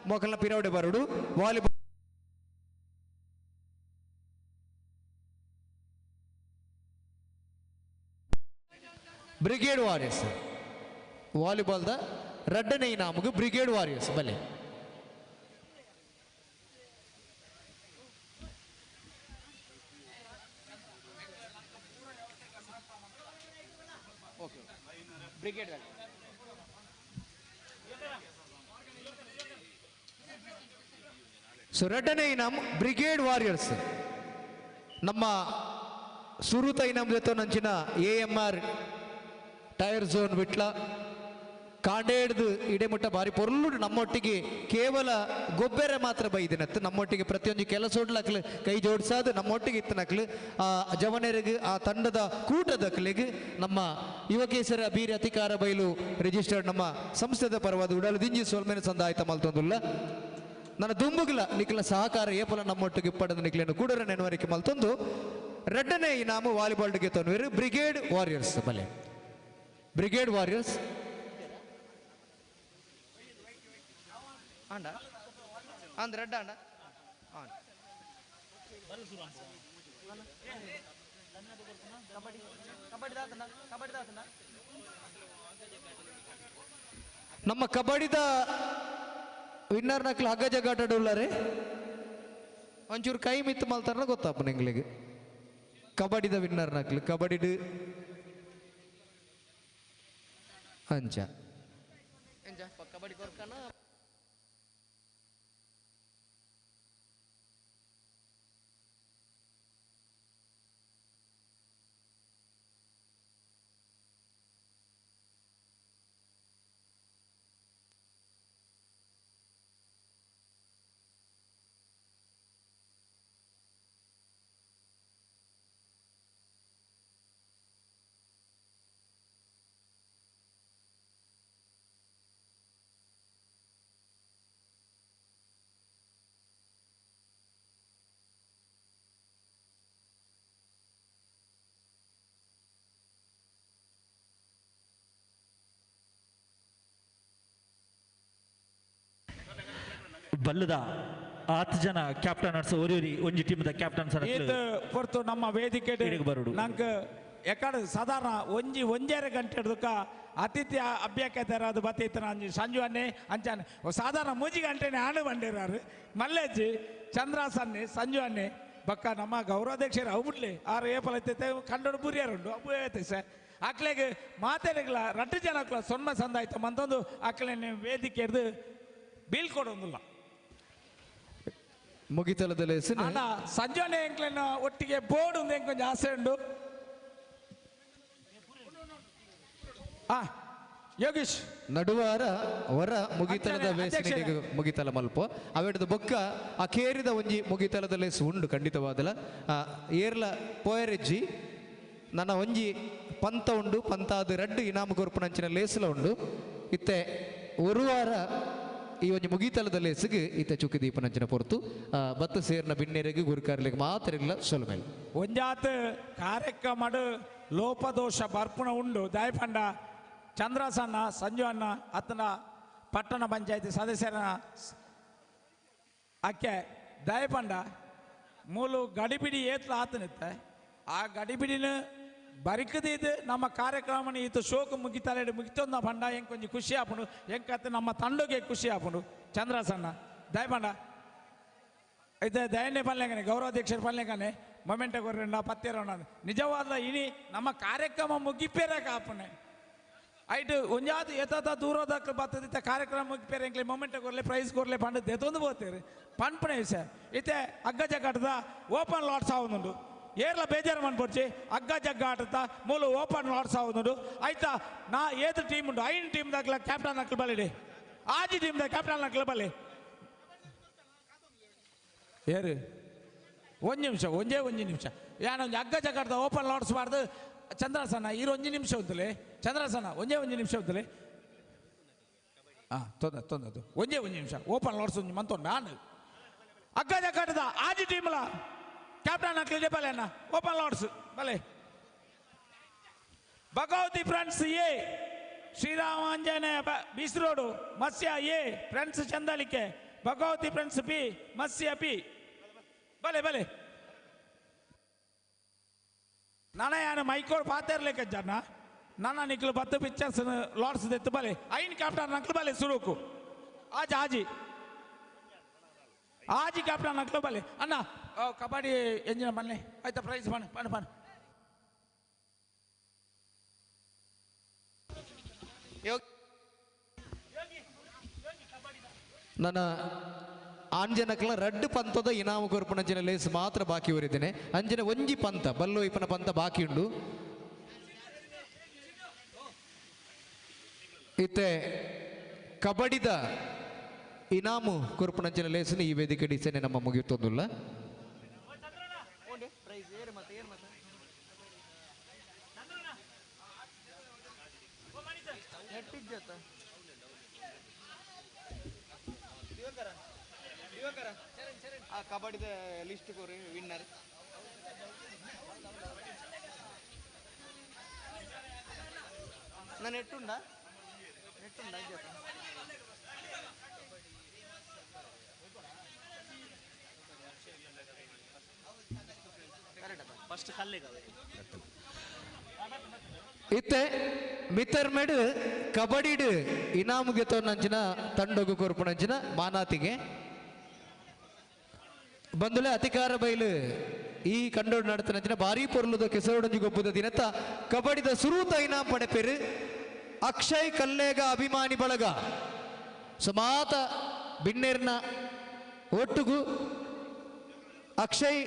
ಮೊಕಲ್ನ ಪಿರವಡೆ ಬರುಡು volleyball brigade warriors volleyball the ರಡ್ಡನೇ ಇನಾಮುಗು ಬ್ರಿಗೇಡ್ ವಾರಿಯರ್ಸ್ ಬಲೆ ಬ್ರಿಗೇಡ್ ಸೊ ರಡ್ಡನೇ ಇನಾಮ್ ಬ್ರಿಗೇಡ್ ವಾರಿಯರ್ಸ್ ನಮ್ಮ ಸುರುತ ಇನಾಮ್ ಜೊತೆ ನಂಚಿನ A M R tyre zone Vitla ಕಾಂಡೇಡ್ದು ಇಡೆಮುಟ್ಟ ಬಾರಿ ಪೊರ್ಲುಡು ನಮ್ಮೊಟ್ಟಿಗೆ ಕೇವಲ ಗೊಬ್ಬರ ಮಾತ್ರ ಬೈದಿನತ್ತು ನಮ್ಮೊಟ್ಟಿಗೆ ಪ್ರತಿಯೊಂದು ಕೆಲಸ ನಕ್ಲು ಕೈ ಜೋಡಿಸಾದು ನಮ್ಮೊಟ್ಟಿಗೆ ಇತ್ತನಕ್ಲು ಆ ಜವನರಿಗೆ ಆ ತಂಡದ ಕೂಟದಕ್ಲಿಗೆ ನಮ್ಮ ಯುವಕೇಸರ ಬೀರ್ ಅಧಿಕಾರ ಬೈಲು ರಿಜಿಸ್ಟರ್ಡ್ ನಮ್ಮ ಸಂಸ್ಥೆದ ಪರವಾದ ಉಡಲು ದಿಂಜಿ ಸೋಲ್ಮೇನೆ ಸಂದಾಯ್ತ ಮಲ್ತೊಂದುಲ್ಲ ನನ್ನ ದುಂಬುಗಿಲ ನಿಖಲ ಸಹಕಾರ ಏಪಲ ನಮ್ಮೊಟ್ಟಿಗೆ ಇಪ್ಪಡದ ನಿಖಲೇನು ಕೂಡರ ನೆನವರಿಕೆ ಮಲ್ತೊಂದು ರಡ್ಡನೇ ಇನಾಮು ವಾಲಿಬಾಲ್ಗೆ ತೊನ್ವೇರು ಬ್ರಿಗೇಡ್ ವಾರಿಯರ್ಸ್ ಬಲೆ ಬ್ರಿಗೇಡ್ ವಾರಿಯರ್ಸ್ ಆಂಡ ಅಂದ್ ರಡ್ಡ ಆಂಡ ನಮ್ಮ ಕಬಡ್ಡಿದ ವಿನ್ನರ್ ನಕ್ಲು ಹಗ್ಗ ಜಗ್ಗಾಟ ಉಳ್ಳಾರೆ ಒಂಚೂರು ಕೈ ಮಿತ್ತು ಮಲ್ತಾರ ಗೊತ್ತಪ್ಪ ನಿಂಗ್ಲಿಗೆ ಕಬಡ್ಡಿದ ವಿನ್ನರ್ ನಕ್ಲು ಕಬಡ್ಡಿಡು ಅಂಚ ಕಬಡ್ಡಿ ಕೊರ್ಕನ ಬಲ್ಲದ ಆತ್ ಜನ ಕ್ಯಾಪ್ಟನ್ ಅರ್ಸ ಒರಿಯರಿ ಒಂಜಿ ಟೀಮ್ದ ಕ್ಯಾಪ್ಟನ್ ಸರ್ ಈತ್ ಪೊರ್ತು ನಮ್ಮ ವೇದಿಕೆ ಬರುಡು. ನಂಗೆ ಎಕಡೆ ಸಾಧಾರಣ ಒಂಜಿ ಒಂಜರೆ ಗಂಟೆ ಹಿಡ್ದಕ್ಕ ಅತಿಥಿ ಅಭ್ಯಾಕತರ ಅದು ಬತ್ತೈತನ ಅಂಜಿ ಸಂಜು ಅನ್ನೆ ಅಂಚಾನೆ ಸಾಧಾರಣ ಮೂಜಿ ಗಂಟೆನೆ ಆಣು ಬಂಡಿರಾರು ಮಲ್ಲೇಜಿ ಚಂದ್ರಾಸನ್ನೆ ಸಂಜು ಅನ್ನೆ ಬಕ್ಕ ನಮ್ಮ ಗೌರವಾಧ್ಯಕ್ಷರು ಅವು ಬಿಡ್ಲಿ ಆರು ಏಪಲ್ ಐತೈತೆ ಕಂಡೋಡು ಬುರಿಯಾರುಂಡು ಅಬ್ಬು ಐತೆ ಸರ್ ಅಕ್ಲೆಗ್ ಮಾತೆರೆಗ್ಲ ರಡ್ಡು ಜನಕ್ಲ ಸೊನ್ಮ ಸಂದಾಯ್ತು ಮಂತೊಂದು ಅಕ್ಲೆ ವೇದಿಕೆ ಹಿಡ್ದು ಬೀಳ್ಕೊಡೊಂದಿಲ್ಲ ಮುಗಿತಲದ ಲೇಸಿನ ಅಣ್ಣ ಸಂಜೋನೆ ಎಂಕ್ಲೆನ ಒಟ್ಟಿಗೆ ಬೋರ್ಡ್ ఉంది ಇಂಕೊಂಚ ಆಸೆ ಉಂಡು ಆ ಯೋಗೀಶ್ ನಡುವಾರ ಹೊರ ಮುಗಿತಲದ ಅಧ್ಯಕ್ಷರೇ, ವೇಸನಿಗೆ ಮುಗಿತಲ ಮಲ್ಪ ಅವೆಡ್ದ ಬೊಕ್ಕ ಆ ಕೇರಿದ ಒಂಜಿ ಮುಗಿತಲದ ಲೇಸ್ ಉಂಡು ಖಂಡಿತವಾದಲ ಆ, ಏರ್ಲ ಪೋಯರೆಜ್ಜಿ ನನ್ನ ಒಂಜಿ ಪಂತ ಉಂಡು ಪಂತ ಅದು ರಡ್ಡು ಇನಾಮು ಕೊರ್ಪುನಂಚಿನ ಲೇಸ್ಲ ಉಂಡು ಇತ್ತೆ ಒಂದು ವಾರ ಈ ಒಂಜಿ ಮುಗಿತಲದ ಲೇಸಿಗೆ ಈತ ಚುಕ್ಕಿ ದೀಪನಂಚಿನ ಪೊರ್ತು ಬತ್ತು ಸೇರ್ನ ಬಿನ್ನೆರೆಗೆ ಗುರುಕಾರ್ಲಿಗೆ ಮಾತ್ರ ಸೊಲುಮೇಲೆ ಒಂಜಾತ ಕಾರ್ಯಕ್ರಮಡು ಲೋಪದೋಷ ಬರ್ಪುಣ ಉಂಡು ದಾಯಪಂಡ ಚಂದ್ರಸಣ್ಣ ಸಂಜು ಅಣ್ಣ ಅತನ ಪಟ್ಟಣ ಪಂಚಾಯತಿ ಸದಸ್ಯರ ಅಕ್ಕೆ ದಯಪಂಡ ಮೂಲು ಗಡಿಬಿಡಿ ಏತ್ಲ ಆತನಿತ್ತೆ ಆ ಗಡಿಬಿಡಿನ ಬರಿಕದಿದ್ದು ನಮ್ಮ ಕಾರ್ಯಕ್ರಮನ ಈತ ಶೋಕ ಮುಗಿತಲೆ ಮುಗಿತೊಂದ ಪಂಡ ಎಂಕ್ ಕೊಂಚ ಖುಷಿ ಆಪುಂಡು ಎಂಕತ್ತೆ ನಮ್ಮ ತಂಡಗೆ ಖುಷಿ ಆಪುಂಡು ಚಂದ್ರಸಣ್ಣ ದಯಪಂಡ ಇದು ದಯನ್ನೇ ಪಲ್ಲೆಂಗನೆ ಗೌರವಾಧ್ಯಕ್ಷರ ಪಲ್ಲೆಂಗನೆ ಮೊಮೆಂಟ ಕೊರ್ರಂಡ ಪತ್ತೇರೋಣ ನಿಜವಾದ ಇನಿ ನಮ್ಮ ಕಾರ್ಯಕ್ರಮ ಮುಗಿಪೇರ ಕಾಪುನೆ ಐಟ್ ಒಂಜಾದ ಎತ್ತ ದೂರದ ಬರ್ತದಿತ್ತ ಕಾರ್ಯಕ್ರಮ ಮುಗಿಪೇರೆ ಎಂಕ್ಲೆ ಮೊಮೆಂಟ ಕೊರ್ಲೆ ಪ್ರೈಸ್ ಕೊರ್ಲೆ ಪಂಡ ದೆತೊಂದು ಹೋಗ್ತೀರಿ ಪನ್ಪಣೆ ವಿಷಯ ಇತ್ತೆ ಅಗ್ಗ ಜಗ್ಗಾಟದ ಓಪನ್ ಲಾಟ್ಸ್ ಆವೊಂದುಂಡು ಏರ್ಲ ಬೇಜಾರು ಮನ್ಪೊಡ್ಚಿ ಅಗ್ಗ ಜಗ್ಗ ಆಟದ ಮೂಲ ಓಪನ್ ಲಾಟ್ಸ್ ಆವೊಂದುಂಡು ಆಯ್ತಾ ನಾ ಏದು ಟೀಮ್ ಉಂಡು ಐನ್ ಟೀಮ್ ದಾಖಲ ಕ್ಯಾಪ್ಟನ್ ನಕ್ಲು ಬಲಿಡಿ ಆಜಿ ಟೀಮ್ the captain ನಕ್ಲು ಬಲಿ ಏರು ಒಂದು ನಿಮಿಷ ಒಂದೇ ಒಂದು ನಿಮಿಷ ಯಾನೊಂದು ಅಗ್ಗ ಜಗ್ಗಾಟದ ಓಪನ್ ಲಾಟ್ಸ್ ಬಾರ್ದು ಚಂದ್ರಸಣ್ಣ ಇರು ಒಂಜಿ ನಿಮಿಷ ಉಂತಲೆ ಚಂದ್ರಸಣ್ಣ ಒಂಜೇ ಒಂಜಿ ನಿಮಿಷ ಉಂತಲೆ ಹಾಂ ತೊಂದರೆ ತೊಂದರೆ ಒಂಜೇ ಒಂಜಿ ನಿಮಿಷ ಓಪನ್ ಲಾಟ್ಸ್ ಒಂಜಿ ಮಂತೊಂಡು ನಾನು ಅಗ್ಗ ಜಗ್ಗಾಟದ ಆಜಿ ಟೀಮ್ಲ ಕ್ಯಾಪ್ಟನ್ ಅಕ್ಲಿದೆ ಬಲೆ ಅಣ್ಣ ಓಪನ್ ಲಾಟ್ಸ್ ಬಲೆ Bhagavathi friends A Sriramanjaneya beach road Matsya A friends Chandalike Bhagavathi friends B Matsya B ಬಲೆ ಬಲೆ ನಾನ ಯಾನು ಮೈಕೋಡ್ ಪಾತೇರ್ಲೇಕ ಜನ ನನ್ನ ನಿಕ್ಲು ಬತ್ತು ಪಿಕ್ಚರ್ಸ್ ಲಾಟ್ಸ್ ದೆತ್ತು ಬಲೆ ಐನ್ ಕ್ಯಾಪ್ಟನ್ ನಕ್ಲು ಬಲೆ ಸುರುಕು ಆಜಿ ಆಜಿ ಆಜಿ ಕ್ಯಾಪ್ಟನ್ ನಕ್ಲು ಬಲೆ ಅಣ್ಣ ಕಬಡ್ಡಿ ಎಂಜಿನ ಬನ್ನಿ ಆಯ್ತಾ ಪ್ರೈಸ್ ಬನ್ನಿ ಬನ್ನಿ ಬನ್ನಿ ನನ್ನ ಆಂಜನಕ್ಲ ರಡ್ಡು ಪಂತದ ಇನಾಮು ಕೊರ್ಪುನಂಚಿನ ಲೇಸ್ ಮಾತ್ರ ಬಾಕಿ ಉರಿದ್ದೇನೆ ಅಂಜನ ಒಂಜಿ ಪಂತ ಬಲ್ಲೋ ಇಪ್ಪನ ಪಂತ ಬಾಕಿ ಉಂಡು ಇತ್ತೆ ಕಬಡ್ಡಿದ ಇನಾಮು ಕೊರ್ಪುನಂಚಿನ ಲೇಸನ್ನು ಈ ವೇದಿಕೆ ಡಿಸೇನೆ ನಮ್ಮ ಮುಗಿಯುತ್ತೊಂದುಲ್ಲ. ಕಬಡ್ಡಿದ ಲಿಸ್ಟ್ ಕೊರಿ ವಿನ್ನರ್ ನಾನು ನೆಟ್ಟುಂಡ ನೆಟ್ಟುಂಡ ಫಸ್ಟ್ ಕಲ್ಲಿಗೆ ಇತ್ತೆ ಮಿತ್ತರ್ಮೆಡ್ ಕಬಡ್ಡಿಡ್ ಇನಾಮು ಗೆತ್ತೊಂದಂಚಿನ ತಂಡೊಗು ಕೊರ್ಪುನಂಚಿನ ಮಾನಾತಿಗೆ ಬಂದುಲೆ ಅಧಿಕಾರ ಬೈಲು ಈ ಕಂಡೋಡು ನಡತನಂಚಿನ ಭಾರಿ ಪೊರ್ಲುದ ಕೆಸರೋಡಂಜಿ ಗೊಬ್ಬುದ ದಿನತ ಕಬಡ್ಡಿದ ಸುರೂತ ಇನಾಮ್ ಪಡೆಪೇರು ಅಕ್ಷಯ್ ಕಲ್ಲೇಗ ಅಭಿಮಾನಿ ಬಳಗ ಸಮಾತ ಬಿನ್ನೇರ್ನ ಒಟ್ಟುಗು ಅಕ್ಷಯ್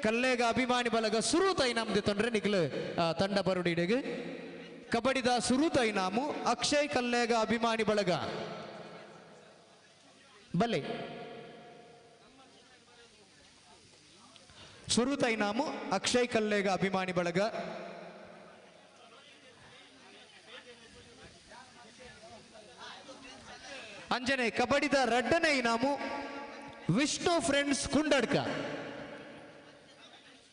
ಕಲ್ಲೇಗ ಅಭಿಮಾನಿ ಬಳಗ ಸುರೂತ ಇನಾಮ್ ತೊಂದ್ರೆ ನಿಖಲು ತಂಡ ಬರುಡಿಡೆಗೆ ಕಬಡ್ಡಿದ ಸುರೂತ ಇನಾಮು ಅಕ್ಷಯ್ ಕಲ್ಲೇಗ ಅಭಿಮಾನಿ ಬಳಗ ಬಲೆ ಸುರೂತ ಇನಾಮು ಅಕ್ಷಯ್ ಕಲ್ಲೇಗ ಅಭಿಮಾನಿ ಬಳಗ ಅಂಜನೆ ಕಬಡ್ಡಿದ ರಡ್ಡನೆ ಇನಾಮು ವಿಷ್ಣು ಫ್ರೆಂಡ್ಸ್ ಕುಂಡಡ್ಕ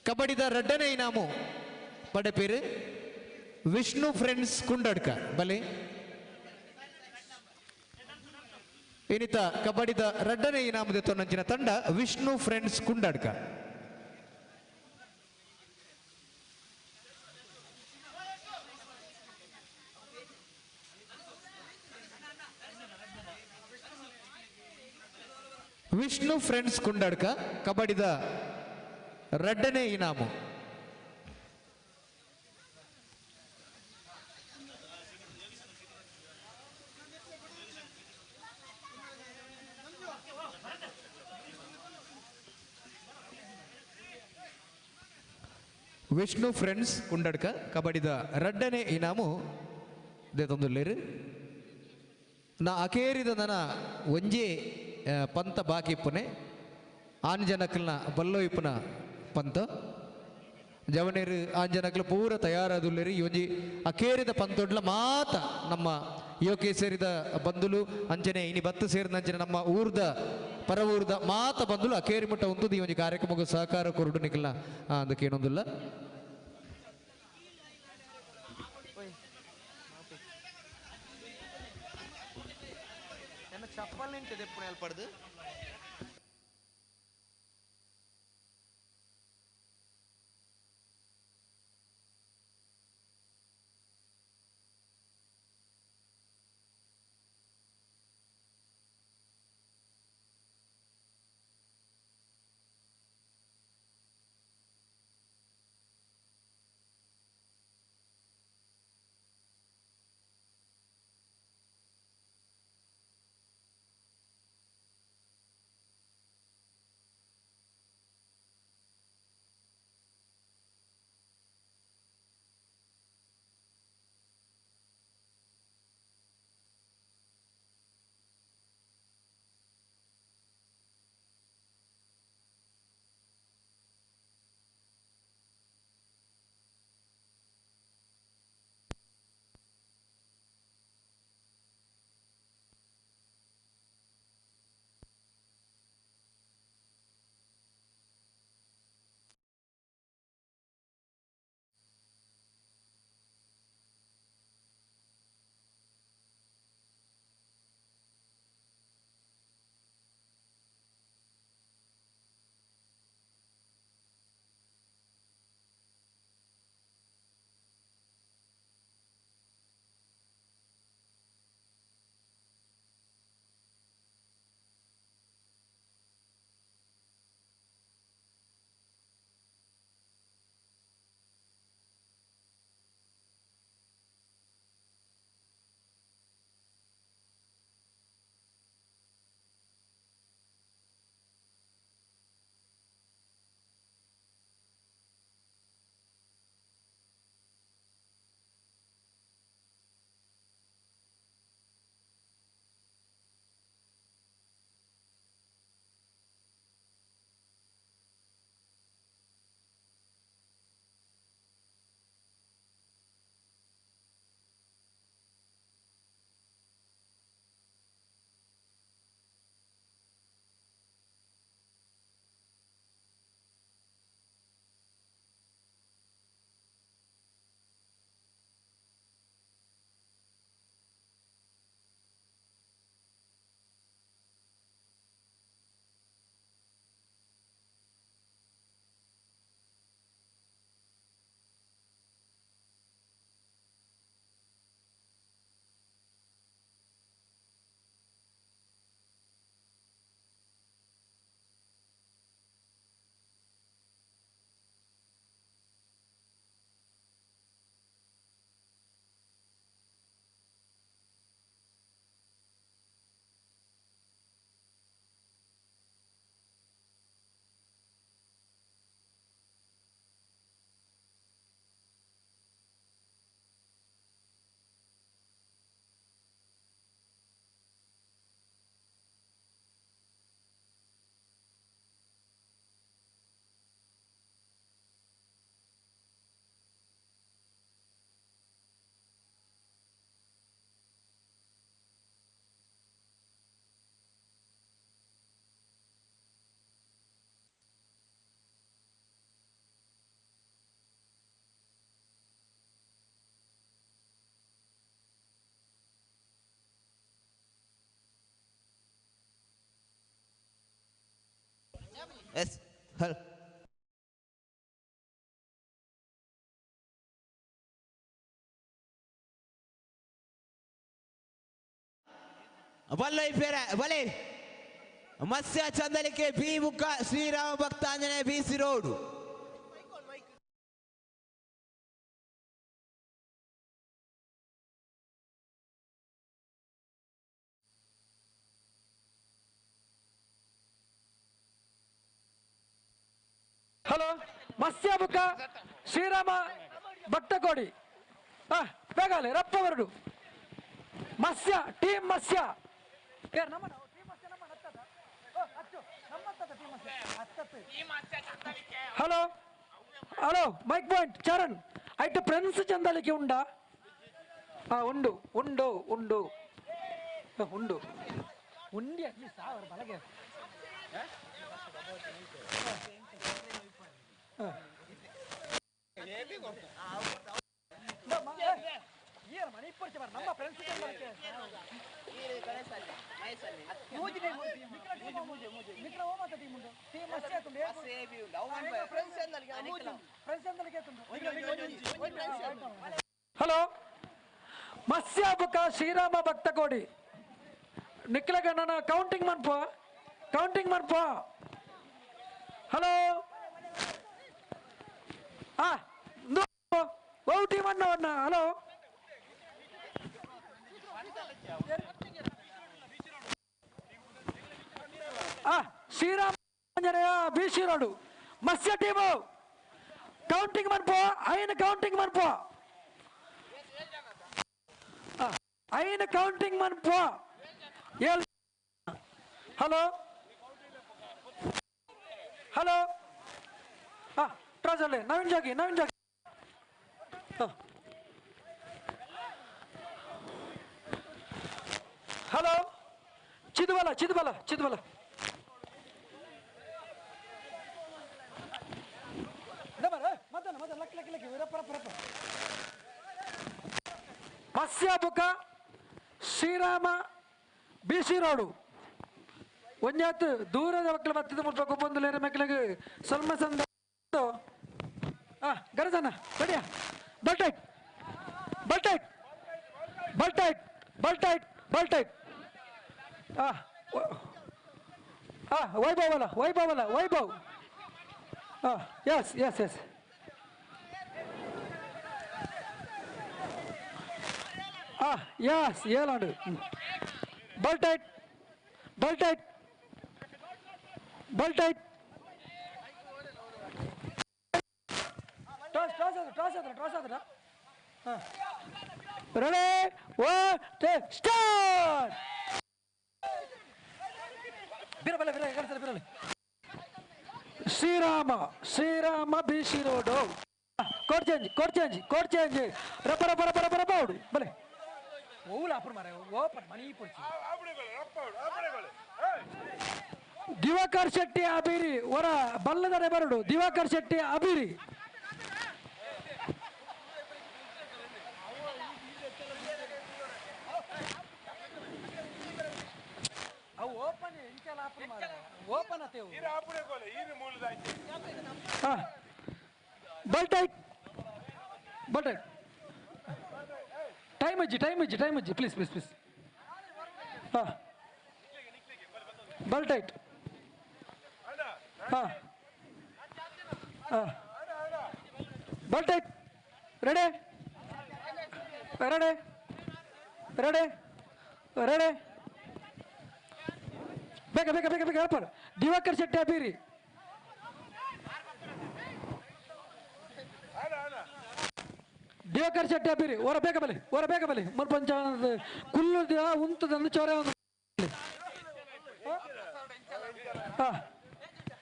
ಕಬಡ್ಡಿದ ರಡ್ಡನೆ ಇನಾಮು ಪಡೆಪೇರು ವಿಷ್ಣು ಫ್ರೆಂಡ್ಸ್ ಕುಂಡಡ್ಕ ಬಲೆ ಇನ್ನಿತ ಕಬಡ್ಡಿದ ರಡ್ಡನೆ ಇನಾಮದ ತೊನ್ನಂಚಿನ ತಂಡ ವಿಷ್ಣು ಫ್ರೆಂಡ್ಸ್ ಕುಂಡಡ್ಕ. ವಿಷ್ಣು ಫ್ರೆಂಡ್ಸ್ ಕುಂಡಡ್ಕ ಕಬಡ್ಡಿದ ರಡ್ಡನೆ ಇನಾಮು. ವಿಷ್ಣು ಫ್ರೆಂಡ್ಸ್ ಕುಂಡಡ್ಕ ಕಬಡ್ಡಿದ ರಡ್ಡನೆ ಇನಾಮು ದೇತೊಂದುಲ್ಲೇರು. ನಾ ಅಕೇರಿದ ನನ್ನ ಒಂಜೇ ಪಂತ ಬಾಕಿ ಇಪ್ಪುನೆ ಆನ್ ಜನಕ್ಕಲ್ನ ಬಲ್ಲೋ ಇಪ್ಪುನ ಪಂತ ಜವನೇರು ಆಂಜನಕ್ಲು ಪೂರ ತಯಾರಾದುಲ್ಲೇರಿ ಈ ಒಂಜಿ ಅಕೇರಿದ ಪಂತೊಡ್ಲ ಮಾತ ನಮ್ಮ ಯುವಕೇಸರಿದ ಬಂಧುಲು ಅಂಚನೆ ಇನಿ ಬತ್ತು ಸೇರಿದ ಅಂಚನೆ ನಮ್ಮ ಊರ್ದ ಪರವೂರ್ದ ಮಾತ ಬಂಧುಲು ಅಕೇರಿ ಮುಟ್ಟ ಉಂತುದು ಈ ಒಂಜಿ ಕಾರ್ಯಕ್ರಮಕ್ಕೆ ಸಹಕಾರ ಕೊರಡು ನಿಕಲ್ನ ಅದಕ್ಕೆ ಏನೊಂದಿಲ್ಲ. ಚಪ್ಪಲ್ ನಿಂತಿದೆ ಪುಣೆ ಪಡ್ದು. ಎಸ್ ಹಲ್ ಬಲ್ಲೈ ಫೇರ ಬಲೆ ಮತ್ಸ್ಯ ಚಂದಲಿಕೆ ಬಿ ಮುಖ Shriram Bhaktanjaneya B C road. Hello Matsya ಬುಕ್ಕ ಶ್ರೀರಾಮ ಭಕ್ತಕೋಡಿ ಬೇಗಾಲೆ ರಪ್ಪ ಬರಡು Matsya team Matsya hello hello mic point Charan ಐಟ್ ಫ್ರೆಂಡ್ಸ್ ಚಂದಲಿಕೆ ಉಂಡಾ? ಉಂಡು ಉಂಡು ಉಂಡು ಉಂಡು ಉಂಡಿ ಅಟ್ಲೀಸ್ಟ್ ಸಾವಿರ ಬಲಗೆ. ನಮ್ಮ ಫ್ರೆಂಡ್ಸ್ ಹಲೋ ಮತ್ಸ್ಯಾಬುಕ ಶ್ರೀರಾಮ ಭಕ್ತಕೋಡಿ ನಿಕ್ಲಗ ನನ್ನ ಕೌಂಟಿಂಗ್ ಮನ್ಪ, ಕೌಂಟಿಂಗ್ ಮನ್ಪ. ಹಲೋ ಓ ಟೀಮ್ ಅನ್ನ. Hello Srirama Anjaneya B C road Matsya team counting ಮನ್ಪ, ಐನ್ ಕೌಂಟಿಂಗ್ ಮನ್ಪ, ಐನ್ ಕೌಂಟಿಂಗ್ ಮನ್ಪ. ಹಲೋ ಹಲೋ ಟ್ರಾಸಲ್ಲೇ ನವೀನ್ ಜಾಗಿ, ನವೀನ್ ಜಾಗಿ. ಹಲೋ ಚಿದ್ಬಲ ಚಿದ್ಬಲ ಚಿದ್ಬಲ. ಮತ್ಸ್ಯಾಬುಕ ಶ್ರೀರಾಮ ಬಿ ಸಿ ರೋಡು ಒಂಜಾತ್ ದೂರದ ಮಕ್ಕಳು ಬತ್ತಿದ ಮುಲ್ಪ ಕೊಬ್ಬೊಂದುಲೇರ ಮಕ್ಕಳಿಗೆ ಸ್ವಲ್ಪ ಸಂದ. ಗರಜನ ಬಡಿಯ ಬಲ್ಟೈಟ್ ಬಲ್ಟೈಟ್ ಬಲ್ಟೈಟ್ ಬಲ್ಟೈಟ್ ಬಲ್ಟೈಟ್. ವೈಭವ್ ಅಲ್ಲ, ವೈಭವ್ ಅಲ್ಲ, Vaibhav. Yes yes yes. Yes ಏಲಾಂಡು ಬಲ್ಟೈಟ್ ಬಲ್ಟೈಟ್ ಬಲ್ಟೈಟ್. ಟಾಸ್ ಟಾಸ್ ಆದ್ರೆ, ಟಾಸ್ ಆದ್ರೆ, ಟಾಸ್ ಆದ್ರೆ. Ready one two start. ಬಿರಬಲ್ಲ ಬಿರ ಕಳಿಸಲ್ಲ ಬಿರಲಿ. Srirama Srirama B C road. Court change, court change, court change. ರಪ್ಪ ರಪ್ಪ ರಪ್ಪ ರಪ್ಪ ರಪ್ಪ ಔಡು ಬಲೆ. ಓಲ ಅಪ್ಪು ಮಾರೆ ಓಪನ್ ಮಣಿ ಪೊಡ್ಚಿ. ದಿವಾಕರ್ ಶೆಟ್ಟಿ ಅಬಿರಿ ಹೊರ ಬಲ್ಲದರೆ ಬರಡು. ದಿವಾಕರ್ ಶೆಟ್ಟಿ ಅಬಿರಿ. ಅವು ಓಪನ್ ಇಂಚಲ ಅಪ್ಪು ಮಾರೆ ಓಪನ್ ಅತೇವು. ಬಲ್ ಟೈಟ್ ಬಲ್ ಟೈಟ್. ಟೈಮ್ ಅಜ್ಜಿ, ಟೈಮ್ ಅಜ್ಜಿ, ಟೈಮ್ ಅಜ್ಜಿ, ಪ್ಲೀಸ್ ಪ್ಲೀಸ್ ಪ್ಲೀಸ್. ಬಲ್ ಟೈಟ್. ಬಲ್ tight. Ready ready ready ready. ಬೇಗ ಬೇಗ ಬೇಗ ಬೇಗ ಹೇಳ್ಪಾರ. ದಿವಾಕರ್ ಶೆಟ್ಟಿ ಅಬೀರಿ. ದಿವಾಕರ್ ಶೆಟ್ಟಿ ಅಬೀರಿ ಹೊರ ಬೇಗ ಬಲಿ, ಹೊರ ಬೇಗ ಬಲಿ. ಮುರ್ಪಂಚ ಕುಲ್ಲು ಉಂತದಂದು ಚೊರೆ ಒಂದು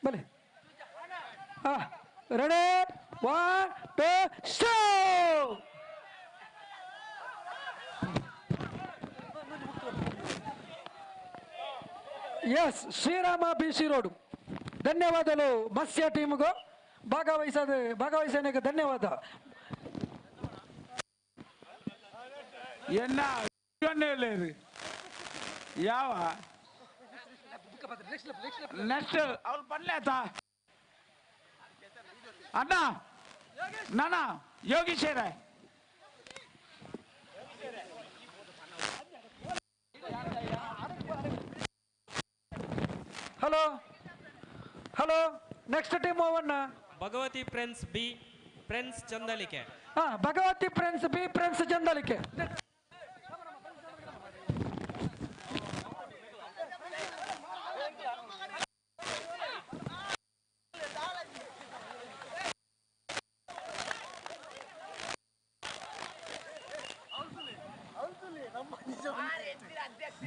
ಬಲಿ. Ready one two start. S Srirama B C road. ಧನ್ಯವಾದಗಳು ಮತ್ಸ್ಯ ಟೀಮ್ಗೂ ಭಾಗವಹಿಸೋದಕ್ಕೆ ಧನ್ಯವಾದ. ಎನ್ನ ಯಾವ ನೆಕ್ಸ್ಟ್ ಅವ್ರು ಬನ್ನಿ ಆತ ಅಣ್ಣ ನಾನ Yogeshwara. Hello hello next team ಅವನ್ನ Bhagavathi friends B friends Chandalike. Bhagavathi friends B friends Chandalike.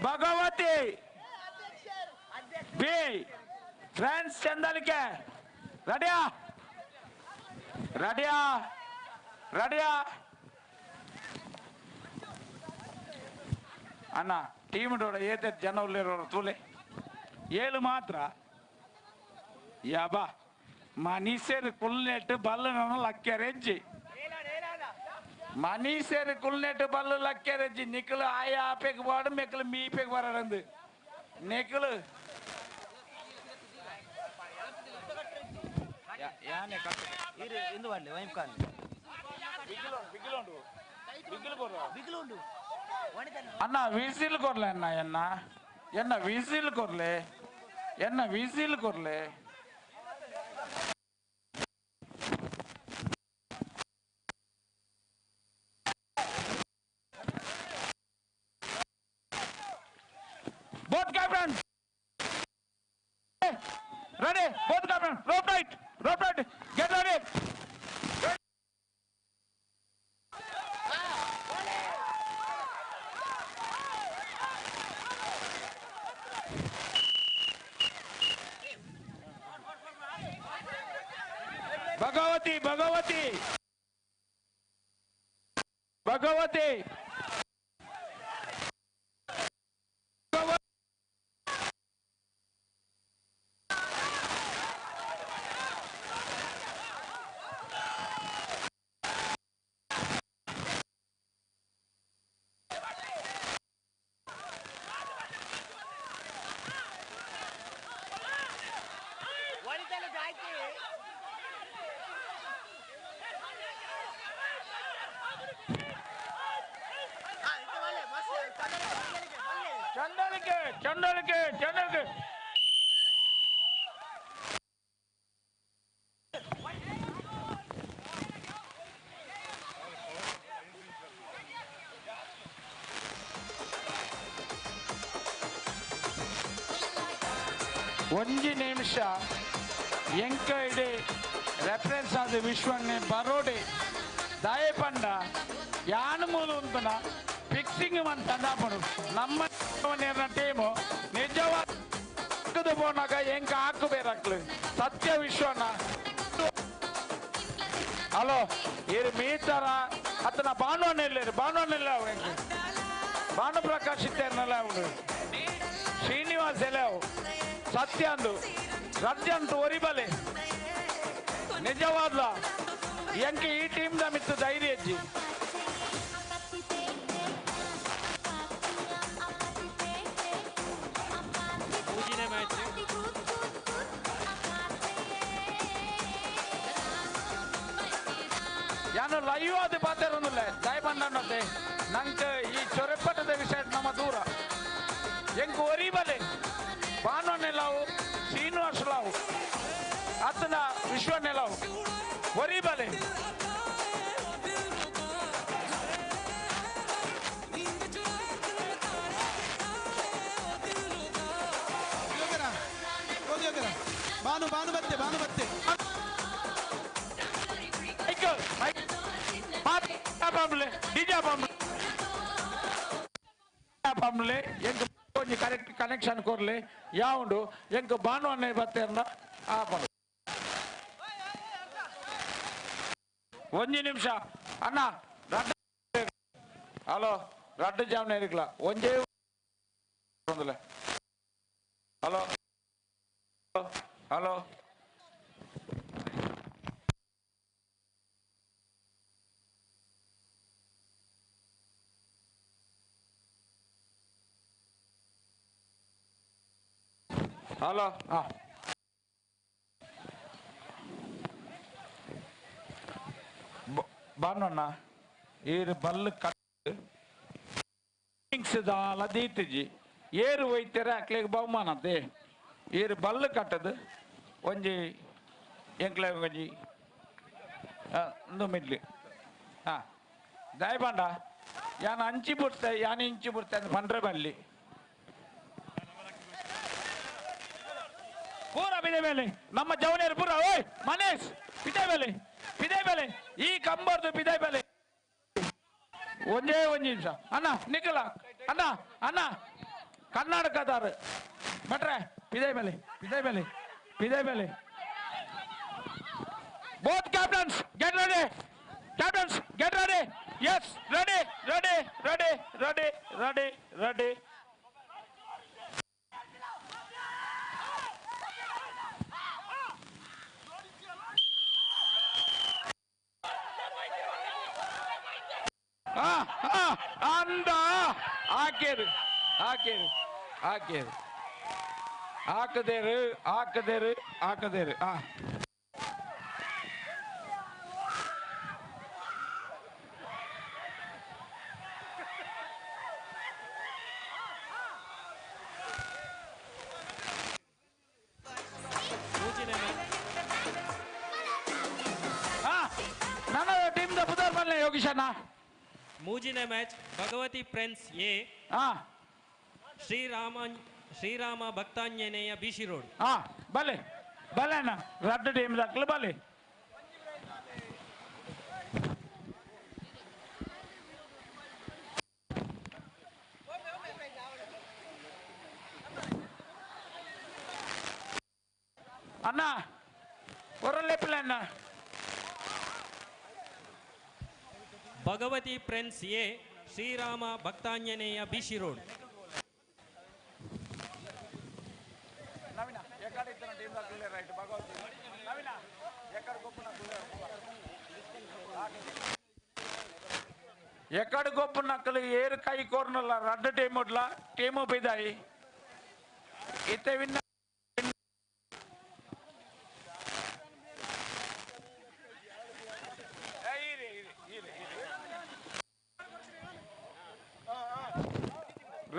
Bhagavathi B friends Chandalike ರೆಡಿಯಾ? ರೆಡಿಯಾ ರೆಡಿಯಾ ಅಣ್ಣ ಟೀಮ್ ಡೋಡ ಏತೆ ಜನ ಉಳ್ಳಿರೋರು ತೂಲೆ ಏಳು ಮಾತ್ರ ಯಾಬಾ ಮನೀಸೇರು ಕುಲ್ನೆಟ್ಟು ಬಲ್ಲು ನನ್ನ ಲಕ್ಕೆರೆಜ್ಜಿ ಮನೀಸೇರು ಕುಲ್ನೆಟ್ಟು ಬಲ್ಲು ಲಕ್ಕೆರೆಜ್ಜಿ ನಿಕ್ಕಲು ಆಯ ಆಪೆಗೆ ಬಾಡು ಮೆಕ್ಕಲು ಮೀಪೆಗೆ ಬರರಂದು ನಿಕ್ಕಲು ಯಾನೆ ಇಂದು ಮಾಡಲಿ ವೈಂಕಾನ್ ಬಿಗಿಲುಂಡು ಅಣ್ಣ ವಿಸಿಲ್ ಕೊರ್ಲೆ ಅಣ್ಣ ಎನ್ನ ಎನ್ನ ವಿಸಿಲ್ ಕೊರ್ಲೆ ಎನ್ನ whistle ಕೊರ್ಲೆ Both captain ready, both captain, rope right, get ready. Bhagavati Bhagavati Bhagavati Chandalike Chandalike Chandalike ಒಂಜಿ ನಿಮಿಷ ಎಂಕ ಇಡೀ ರೆಫರೆನ್ಸ್ ಆದ ವಿಶ್ವನ್ನೇ ಬರೋಡೆ ದಾಯಪಂಡ ಯಾನು ಮೂಲ ಉಂಟನ ಫಿಕ್ಸಿಂಗ್ ಅಂತ ನಮ್ಮ ಟೀಮು ನಿಜವಾದ ಪೋನಾಗ ಎಂಕ ಹಾಕು ಬೇರಾಕ್ಲು ಸತ್ಯ ವಿಶ್ವನ ಹಲೋ ಇರು ಮೀತರ ಅತನ ಭಾನುವನ್ನ ಇಲ್ಲ ಭಾನುವನ್ನ ಇಲ್ಲ ಅವ ಭಾನು ಪ್ರಕಾಶ್ ಇತ್ತೇನಲ್ಲ ಅವನು ಶ್ರೀನಿವಾಸ್ ಎಲ್ಲ ಅವು ಸತ್ಯ ಅಂದು ಸತ್ಯ ಅಂತು ಒರಿಬಲೆ ನಿಜವಾದ್ಲ ಎಂಕ ಈ ಟೀಮ್ the ಮಿತ್ತು ಧೈರ್ಯ ಅಜ್ಜಿ ಮೂಜಿನೇ ಮ್ಯಾಚ್ ಯಾನು ಲೈವ್ ಅದು ಪಾತಿರೊಂದಿಲ್ಲ ದಯಪಂಡನ್ನತೆ ನಂಗೆ ಈ ಚೊರೆಪಟ್ಟದ ವಿಷಯ ನಮ್ಮ ದೂರ ಎಂಕ್ ಒರಿಬಲೆ ಭಾನುವನ್ನೆಲ್ಲವು ಶ್ರೀನಿವಾಸಲಾವು ಆತನ ವಿಶ್ವನೆಲ್ಲವು ಒರಿಬಲೆ ಭಾನು ಭಾನು ಬತ್ತೆ ಭಾನು ಬತ್ತೆ ಡಿಜೆ ಎಂಕ್ ಒಂಜಿ ಕರೆಕ್ಟ್ ಕನೆಕ್ಷನ್ ಕೊರ್ಲೆ ಯಾವುಂಡು ಎಂಕ್ ಭಾನು ಅನ್ನೆ ಬತ್ತೇರ್ನ ಆಪಂಡು ಒಂಜಿ ನಿಮಿಷ ಅಣ್ಣ ರಡ್ಡ ಹಲೋ ರಡ್ಡ ಜಾಮ್ನೆ ಇರ್ಕಲ ಒಂಜೇ ಹಲೋ ಹಲೋ ಹಲೋ ಹಾ ಬಾನಣ್ಣ ಏರು ಬಲ್ಲು ಕಟ್ ದಾಲ ದೀತಿಜಿ ಏರು ಒಯ್ತಾರೆ ಅಕ್ಲೆಗ್ ಬಹುಮಾನತೆ ಏರು ಬಲ್ಲು ಕಟ್ಟದು ಒಂಜಿ ಎಂಕ್ಲೆ ಒಂಜಿ ಒಂದು ಮಿಡ್ಲಿ ಹಾ ದಯಪಂಡ ಯಾನ್ ಅಂಚಿ ಬಿಡ್ತೆ ಯಾನ್ ಇಂಚಿ ಬಿಡ್ತೆ ಅಂತ ಪಂಡ್ರೆ ಬಲ್ಲಿ ಪೂರ ಬಿದೆ ಮೇಲೆ ನಮ್ಮ ಜವನಿಯರು ಪೂರ ಓಯ್ ಮನೇಶ್ ಬಿದೆ ಮೇಲೆ ಬಿದೆ ಮೇಲೆ ಈ ಕಂಬರ್ದು ಬಿದೆ ಮೇಲೆ ಒಂದೇ ಒಂಜಿ ನಿಮಿಷ ಅಣ್ಣ ನಿಖಲ ಅಣ್ಣ ಅಣ್ಣ ಕರ್ನಾಟಕದಾರು ಭಟ್ರೆ ಬಿದೆ ಮೇಲೆ ಬಿದೆ ಮೇಲೆ ಬಿದೆ ಮೇಲೆ Both captains get ready. Captains get ready. Yes, ready, ready, ready, ready, ready, ready. ಅಂದ ಹಾಕೇರು ಹಾಕೇರು ಹಾಕೇರು ಹಾಕದೇರು ಹಾಕದೇರು ಹಾಕದೇರು. ನನ್ನ ಟೀಮ್ ಪುದರ್ ಬನ್ನಿ ಯೋಗೀಶಣ್ಣ. ಮೂಜಿನ ಮ್ಯಾಚ್ ಭಗವತಿ ಫ್ರೆಂಡ್ಸ್ ಎ, ಶ್ರೀರಾಮ ಭಕ್ತಾಂಜನೇಯ ಬಿಸಿ ರೋಡ್. ಬಲೆ ಬಲೆ ಅಣ್ಣ, ರಡ್ಡು ಟೀಮ್ ದಾಖಲು ಬಲೆ. ಅಣ್ಣ ಹೊರಲೇಪಿಲ್ಲ ಅಣ್ಣ. Bhagavathi friends A, Srirama Bhaktanjaneya BC road. ಎಕ್ಕಡ ಗೊಪ್ಪು ನಕ್ಕಲು ಏರು ಕೈ ಕೋರ್ನಲ್ಲ ರಡ್ಡು ಟೀಮ್ ಉಡ್ಲ ಟೀಮು ಬಿದಾಯಿ ಇತ್ತೆ ವಿನ್ನ.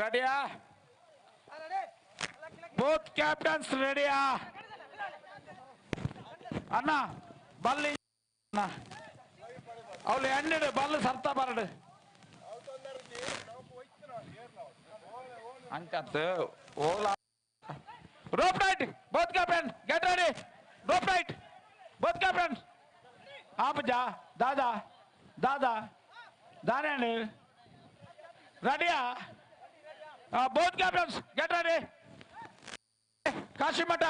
ರೆಡಿಯಾ? Both captains ರೆಡಿಯಾ? ಅಣ್ಣ ಬಲ್ಲಿ ಅವಳು ಎಣ್ಣೆಡು ಬಲ್ಲು ಸರ್ತ ಬರಡು ಅಂಕತ್ ಓಲಾ. Rope right, both captain get ready. Rope right, both captain. ಆಪಜಾ ದಾದಾ ದಾದಾ ದಾನೆ ರೆಡಿಯಾ? Both captains get ready. Kashimath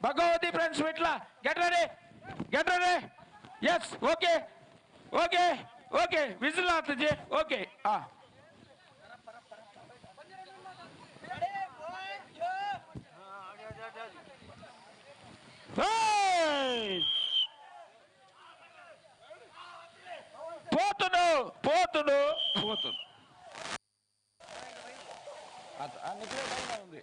Bhagavathi friends Vitla get ready, get ready. Yes, okay okay okay. Whistle ಆಗ್ತದೆ. Okay. పోతుడు పోతుడు పోతుడు. ఉంది.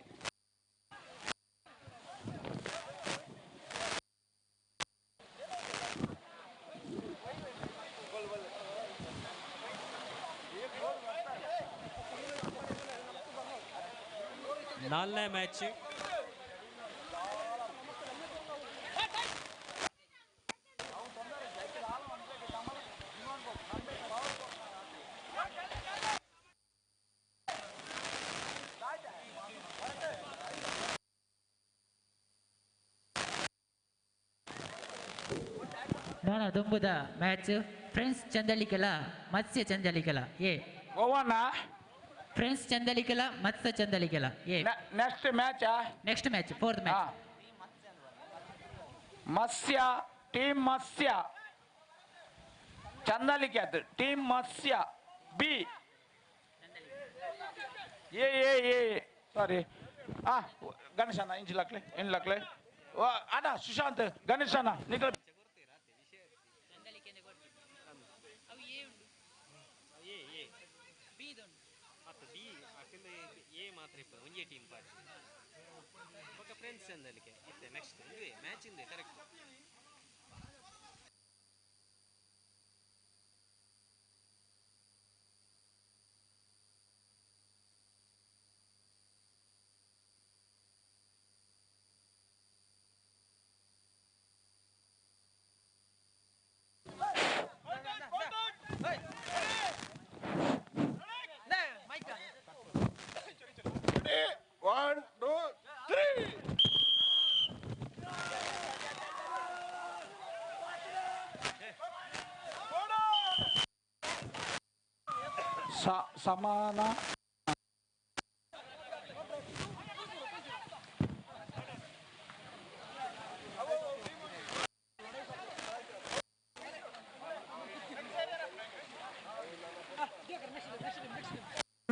ನಾಲ್ನೇ ಮ್ಯಾಚ್ ನಾನ ದುಂಬುದ ಮ್ಯಾಚ್ ಫ್ರೆಂಡ್ಸ್ ಚಂದಲಿಕೆಲ ಮತ್ಸ್ಯ ಚಂದಲಿಕೆಲ ಎ. ಓವಣ್ಣ ಫ್ರೆಂಡ್ಸ್ ಚಂದಲಿಕೆಲ ಮತ್ಸ್ಯ ಚಂದಲಿಕೆಲ A. Next match. Next match fourth match. Matsya team Matsya Chandalike ಅದು team Matsya B A A A sorry. ಗಣೇಶಣ್ಣ ಇಂಚ್ ಲಕ್ಲೆ ಇನ್ ಲಕ್ಲೆ ಅಣ್ಣ Sushant ಗಣೇಶಣ್ಣ Nikhil. One, two, three. ಸಮಾನ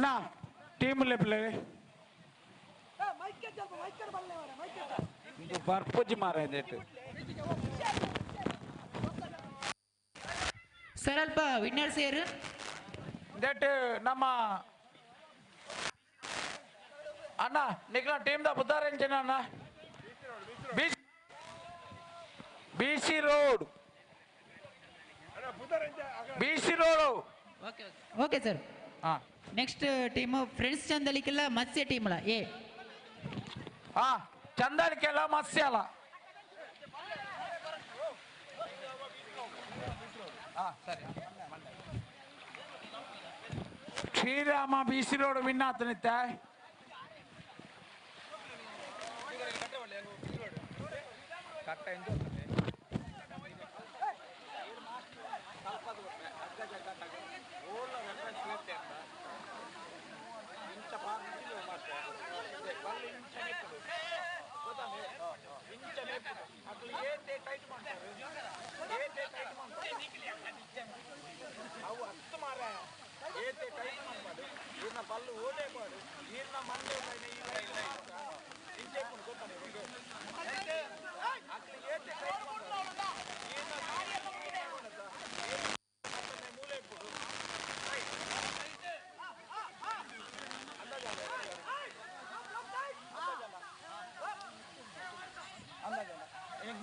ಅಣ್ಣ ಟೀಮ್ ಲೆಪ್ಲೆ ಬರ್ಪುಜಿ ಮಾರ ಸರ್ ಅಲ್ಪ ವಿನ್ನರ್ಸ್ ಏರು that ನಮ್ಮ ಅಣ್ಣ ನಿಖಲ ಟೀಮ್ the ಬುದ್ಧಾರಂಜನ ಅಣ್ಣ B C road B C road. Okay okay sir. Next team friends ಚಂದಲಿಕ್ಕೆಲ್ಲ ಮತ್ಸ್ಯ ಟೀಮ್ ಅಲ್ಲ ಎ. ಹಾ ಚಂದಲಿಕ್ಕೆಲ್ಲ ಮತ್ಸ್ಯ ಅಲ್ಲ. ಸರಿ Srirama B C road win ಆತನಿತ್ತೆ.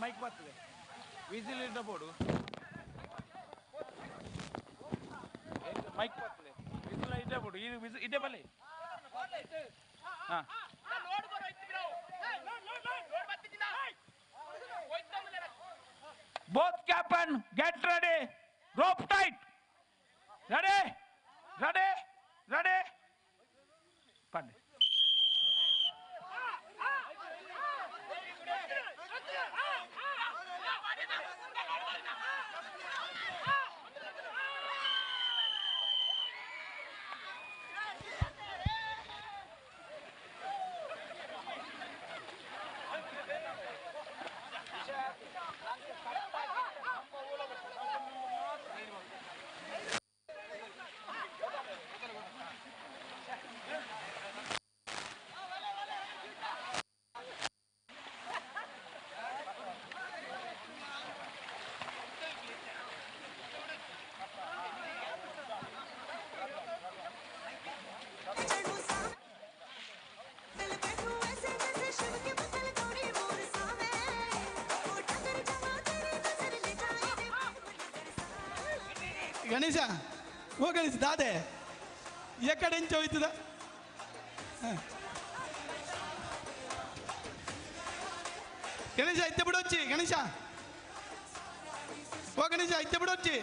Mic ಬರ್ತದೆ ವಿಸಿಲ್ ಇಡ್ಬೋದು ಮೈಕ್ ಬರ್ತದೆ ವಿಸಿಲ್ ಇಡಬೋದು ಇದು ವಿಸಿಲ್ ಇದೇ ಬಲ್ಲಿ. ಹಾಂ Both captain get ready, rope tight, ready, ready, ready. ಬನ್ನಿ. ಗಣೇಶ ಓ ಗಣೇಶ ದಾದೆ ಎಕ್ಕಡೆಂಚ ಹೋಯ್ತದ. ಗಣೇಶ ಇತ್ತೆ ಬಿಡೊಚ್ಚಿ ಗಣೇಶ ಓ ಗಣೇಶ ಇತ್ತೆ ಬಿಡೊಚ್ಚಿ.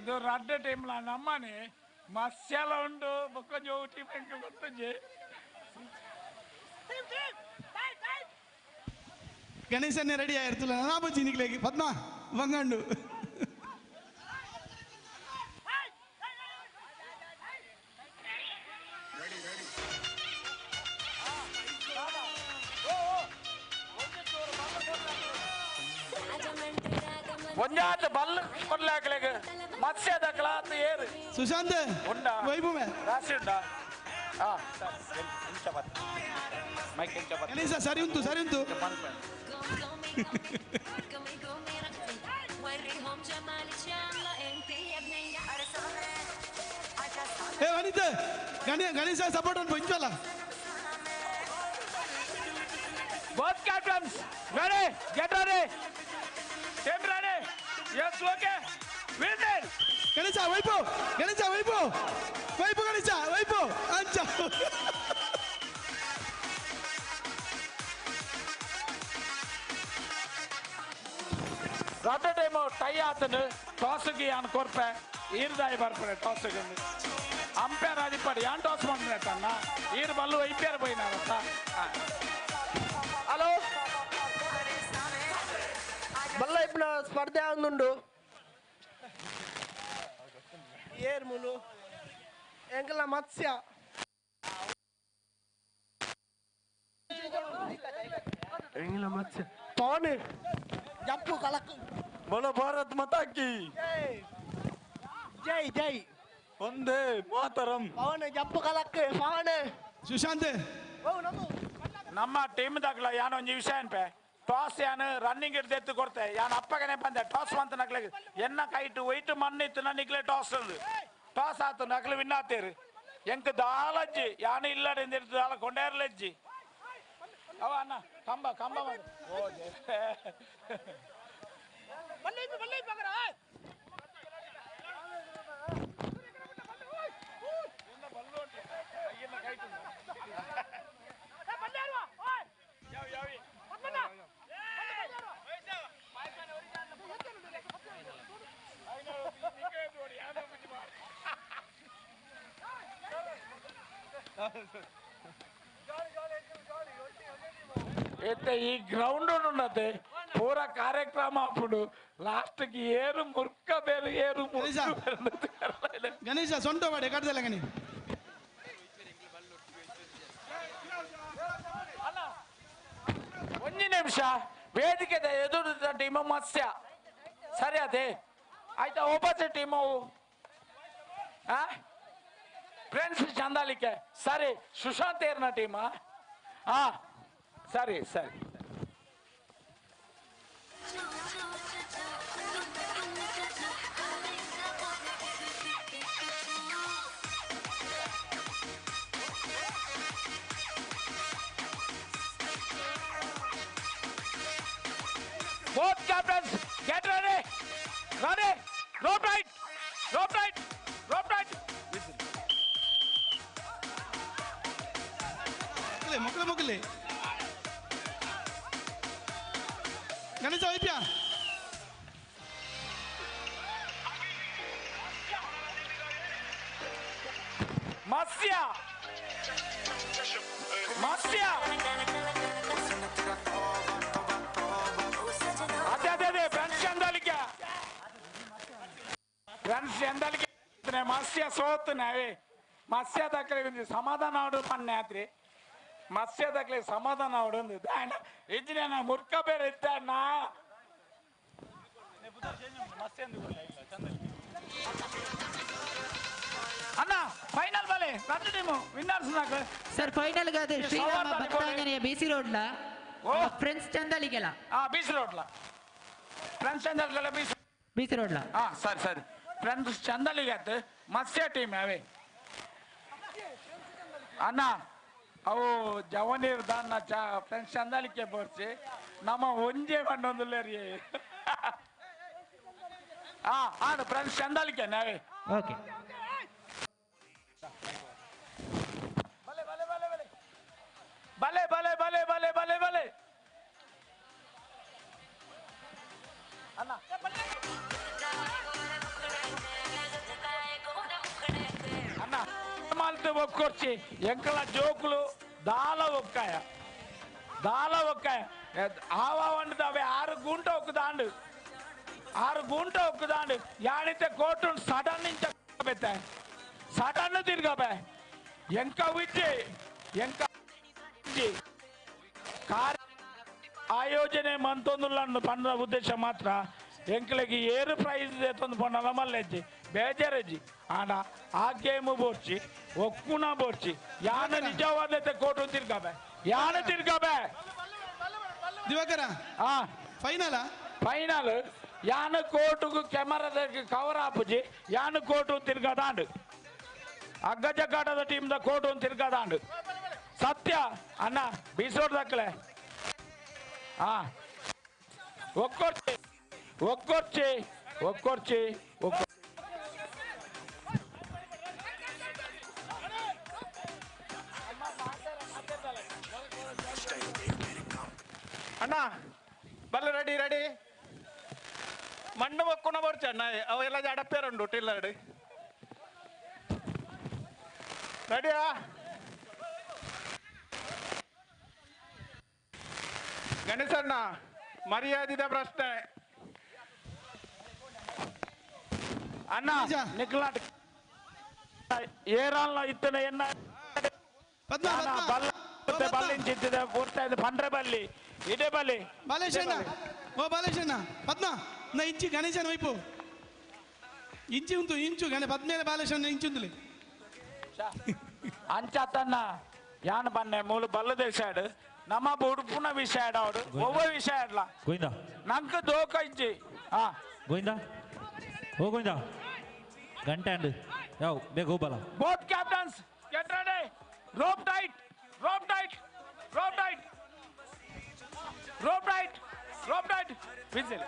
ಇದು ರಡ್ಡ ಟೀಮ್ಲ ನಮ್ಮನೆ ಮಸ್ಯಲ ಉಂಡು ಬೊಕ್ಕೊಂಜಿ ಓ ಟೀಮ್ ಎಂಕ್ ಗೊತ್ತುಂಜಿ. ಗಣೇಶನೇ ರೆಡಿ ಆಯಿರ್ತಲ್ಲ ನಾ ಬಜ್ಜಿ ನಿಕ್ಲೇಗಿ ಪದ್ಮ ಬಂಗಂಡು. ಒಂಜಾತ ಬಲ್ ಕೊಡ್ಲಾಕ್ಲೆಗ್ ಮತ್ಸ್ಯ ದಕ್ಲಾತ್ ಏರು ಸುಶಾಂತ್ ಉಂಡ ವೈಭವೇ ರಾಶಿ ಉಂಡ. ಹಾ ಸರಿ ಇಂಚ ಬತ್ತ ಮೈಕ್ ಇಂಚ ಬತ್ತ. ಗಣೇಶ ಸರಿ ಉಂಟು ಸರಿ ಉಂಟು. ಏ ವನಿತ ಗಣೇಶ ಸಪೋರ್ಟ್ ಅನ್ಪು ಇಂಚಲ್ಲ. Both captains ready, get ready, team ready, yes okay, whistle. Ganesha ವೈಪು Ganesha vibe vibe Ganesha vibe ಅಂಚ. ರಡ್ಡ ಟೈಮ್ ಟೈ ಆತನು ಟಾಸ್ಗೆ ಯಾನ್ ಕೊರ್ಪೆ ಈರ್ದಾಯಿ ಬರ್ಪೆ ಟಾಸ್ಗೆ ಅಂಪೈರ್ ಆದಿಪ್ಪಡು ಯಾನ್ ಟಾಸ್ ಮಾಡ್ರೆ ತನ್ನ ಈರ್ ಬಲ್ಲು ಐಪಿಆರ್ ಪೋಯಿನಾರತ್ತ. ಹಲೋ ಬಲ್ಲ ಇಪ್ಪನ ಸ್ಪರ್ಧೆ ಆಂದುಂಡು ಏರ್ ಮುಲು ಎಂಕಲ ಮತ್ಸ್ಯ ಎಂಗಲ ಮತ್ಸ್ಯ ಪವನ್ ಜಪ್ಪು ಕಲಕು बोलो भारत माता की ಜೈ ಜೈ. ಒಂದೇ ಮಾತರಂ. ಪವನ್ ಜಂಪ್ ಕಲಕ್ಕೆ ಪವನ್. ಸುಶಾಂತ್ ನಮ್ಮ ಟೀಮ್ ದಾಖಲ ಯಾನೊಂಜಿ ವಿಷಯ ಅನ್ಪೆ ಟಾಸ್ ಯಾನ್ ರನ್ನಿಂಗ್ ಹಿಡ್ದು ಕೊಡ್ತೆ ಯಾನ್ ಅಪ್ಪಗನೆ ಬಂದೆ ಟಾಸ್ ಅಂತ ನಕ್ಲೆ ಎನ್ನ ಕೈಟು ವೈಟ್ ಮಣ್ಣು ಇತ್ತು ನನ್ನಿಕ್ಲೆ ಟಾಸ್ ಅಂದು ಟಾಸ್ ಆತು ನಕ್ಲು ವಿನ್ ಆತೇರು ಎಂಕ್ ದಾಲಜ್ಜಿ ಯಾನು ಇಲ್ಲಡೆ ಹಿಡ್ದು ದಾಲ ಕೊಂಡೇರ್ಲಜ್ಜಿ ಅವ ಅಣ್ಣ ಕಂಬ ಕಂಬ ಓ అయితే ఈ గ్రౌండ్ ఉన్నది పూరా కార్యక్రమం అప్పుడు లాస్ట్ కి ఏరు ముర్క ಬೇರು ఏరు ಗಣೇಶ ಸೊಂಟ ವಾಡೆ ಕಟ್ಟದಲ್ಲ ಗಣಿ ಒಂದು ನಿಮಿಷ ವೇದಿಕೆ ಎದುರು ಟೀಮ್ ಮತ್ಸ್ಯ ಸರಿ ಅದೇ ಆಯ್ತಾ ಆಪೋಸಿಟ್ ಟೀಮು ಫ್ರೆಂಡ್ಸ್ ಚಂದಾಲಿಕೆ ಸರಿ ಸುಶಾಂತ್ ಏರ್ನ ಟೀಮ ಹಾ ಸರಿ ಸರಿ Both captains, get ready. Ready. Rope right. Rope right. Rope right. ಮೊಕ್ಕಲೆ ಮೊಕ್ಕಲೆ Ganesha ವೈಪ್ಯ ಮತ್ಸ್ಯ ಮತ್ಸ್ಯ ಅದೇ ಅದೇ ಅದೇ ಫ್ರೆಂಡ್ಸ್ ಚಂದಾಲಿಕೆ ಫ್ರೆಂಡ್ಸ್ ಚಂದಾಲಿಕೆ ಮತ್ಸ್ಯ ಸೋತು ನಾವೇ ಮತ್ಸ್ಯ ದಾಖಲೆ ಸಮಾಧಾನ ಆಡು ಪನ್ನೆ ಆತ್ರಿ ಮತ್ಸ್ಯ ದಾಖಲೆ ಸಮಾಧಾನ ಆಡು ಇಂಜಿನಿಯರ್ ಮುರ್ಕ ಬೇರೆ ಇದ್ದ ಅಣ್ಣ ಫೈನಲ್ ಬಲೆ రెండు టీము ವಿನ್ನರ್ಸ್ నాకు ಸರ್ ಫೈನಲ್ ಗಾದೆ ಶ್ರೀರಾಮ ಭಕ್ತಾಂಜನೇಯ ಬಿಸಿ ರೋಡ್ಲ ಫ್ರೆಂಡ್ಸ್ ಚಂದಲಿಗೆಲ ಬಿಸಿ ರೋಡ್ಲ ಫ್ರೆಂಡ್ಸ್ ಚಂದಲಿಗೆಲ್ಲ ಬಿಸಿ ಬಿಸಿ ರೋಡ್ಲ ಹಾ ಸರಿ ಸರಿ ಫ್ರೆಂಡ್ಸ್ ಚಂದಲಿಗೆ ಮತ್ಸ್ಯ ಟೀಮ್ ಅವೇ ಅಣ್ಣ ಅವು ಜವನೀರ್ ದಾನ್ನ ಚ ಫ್ರೆಂಡ್ಸ್ ಚಂದಲಿಕೆ ಬೋರ್ಚಿ ನಮ್ಮ ಒಂಜೆ ಮಣ್ಣೊಂದುಲ್ಲೇರಿ ಹಾ ಆಡು ಫ್ರೆಂಡ್ಸ್ ಚಂದಲಿಕೆ ನಾವೇ ಓಕೆ ಬಲೆ ಬಲೆ ಬಲೆ ಬಲೆ ಬಲೆ ಬಲೆ ಅಣ್ಣ ಅಣ್ಣ ಮಾಲ್ತು ಒಕ್ಕೊರ್ಚಿ ಎಂಕಲ ಜೋಕುಲು ದಾಲ ಒಕ್ಕಾಯ ದಾಲ ಒಕ್ಕಾಯ ಆವಾ వండుతావే ఆరు గుంట ఒక్కుదాండు ఆరు గుంట ఒక్కుదాండు యాడితే కోర్టు సడన్ నుంచి పెట్టా సడన్ తిరగబే ఎంక విజ్జి ఎంక ಆಯೋಜನೆ ಮಂತೊಂದುಲ್ಲ ಪಂಡ ಉದ್ದೇಶ ಮಾತ್ರ ಎಂಕ್ಲೆಗೆ ಏರು ಪ್ರೈಸ್ ತಂದು ಪಂಡ ಮಲ್ಲೆಜ್ಜಿ ಬೇಜಾರೆಜ್ಜಿ ಆಂಡ ಆ ಗೇಮ್ ಬೋರ್ಚಿ ಒಕ್ಕುಣ ಬೋರ್ಚಿ ಯಾನ ನಿಜವಾದ ಕೋಟು ತಿರ್ಗಬೆ ಯಾನ ತಿರ್ಗಬೆ ದಿವಾಕರ ಹಾ ಫೈನಲ್ ಫೈನಲ್ ಯಾನ ಕೋಟುಗು ಕ್ಯಾಮರಾದ ಕವರ್ ಆಪುಜಿ ಯಾನ ಕೋಟು ತಿರ್ಗದಾಂಡು ಅಗ್ಗ ಜಗ್ಗಾಟದ ಟೀಮ್ದ ಕೋಟು ತಿರ್ಗದಾಂಡು ಸತ್ಯ ಅಣ್ಣ ಬೀಸೋಡ್ ದಾಖಲೆ ಹಾ ಒಕ್ಕೊರ್ಚಿ ಒಕ್ಕೊರ್ಚಿ ಒಕ್ಕೊರ್ಚಿ ಒಕ್ಕೊ ಅಣ್ಣ ಬಲ್ಲ ರೆಡಿ ರೆಡಿ ಮಣ್ಣು ಒಕ್ಕುಣ ಬರ್ಚ ಅಣ್ಣ ಅವೆಲ್ಲ ಜಡಪ್ಪೇರುಂಡು ಟಿಲ್ಲರ್ಡ್ ರೆಡಿಯಾ ಗಣೇಶಣ್ಣ ಮರ್ಯಾದಿದ ಪ್ರಶ್ನೆ ಅಣ್ಣ ನಿಕ್ಲಾಟ್ ಏರಲ್ಲ ಇತ್ತನ ಎನ್ನ ಬಲ್ಲಿಂಚಿತ್ತಿದೆ ಪೂರ್ತಿ ಪಂಡ್ರೆ ಬಲ್ಲಿ ಇದೇ ಬಲ್ಲಿ ಬಾಲೇಶಣ್ಣ ಓ ಬಾಲೇಶಣ್ಣ ಪದ್ಮ ನಾ ಇಂಚಿ ಗಣೇಶನ ವೈಪು ಇಂಚಿ ಉಂತು ಇಂಚು ಗಣೆ ಪದ್ಮೇಲೆ ಬಾಲೇಶನ್ ಇಂಚುಂದುಲೆ ಅಂಚಾತನ್ನ ಯಾನ್ ಬನ್ನೆ ಮೂಲು ಬಲ್ಲು ದೇಶಾಡು ನಮ್ಮ ಉಡುಪುನ ವಿಷಯ ಆಡೋಡು ಒವ್ವ ವಿಷಯ ಆಡ್ಲ ಗೋವಿಂದ ನಂಗೆ ದೋಕ ಇಜ್ಜಿ ಹಾ ಗೋವಿಂದ ಓ ಗೋವಿಂದ ಗಂಟೆ ಅಂಡ್ ಯಾವ ಬೇಗ ಹೋಗಲ್ಲ Both captains, get ready. Rope tight, rope tight, rope tight. Rope tight, rope tight. Whistle.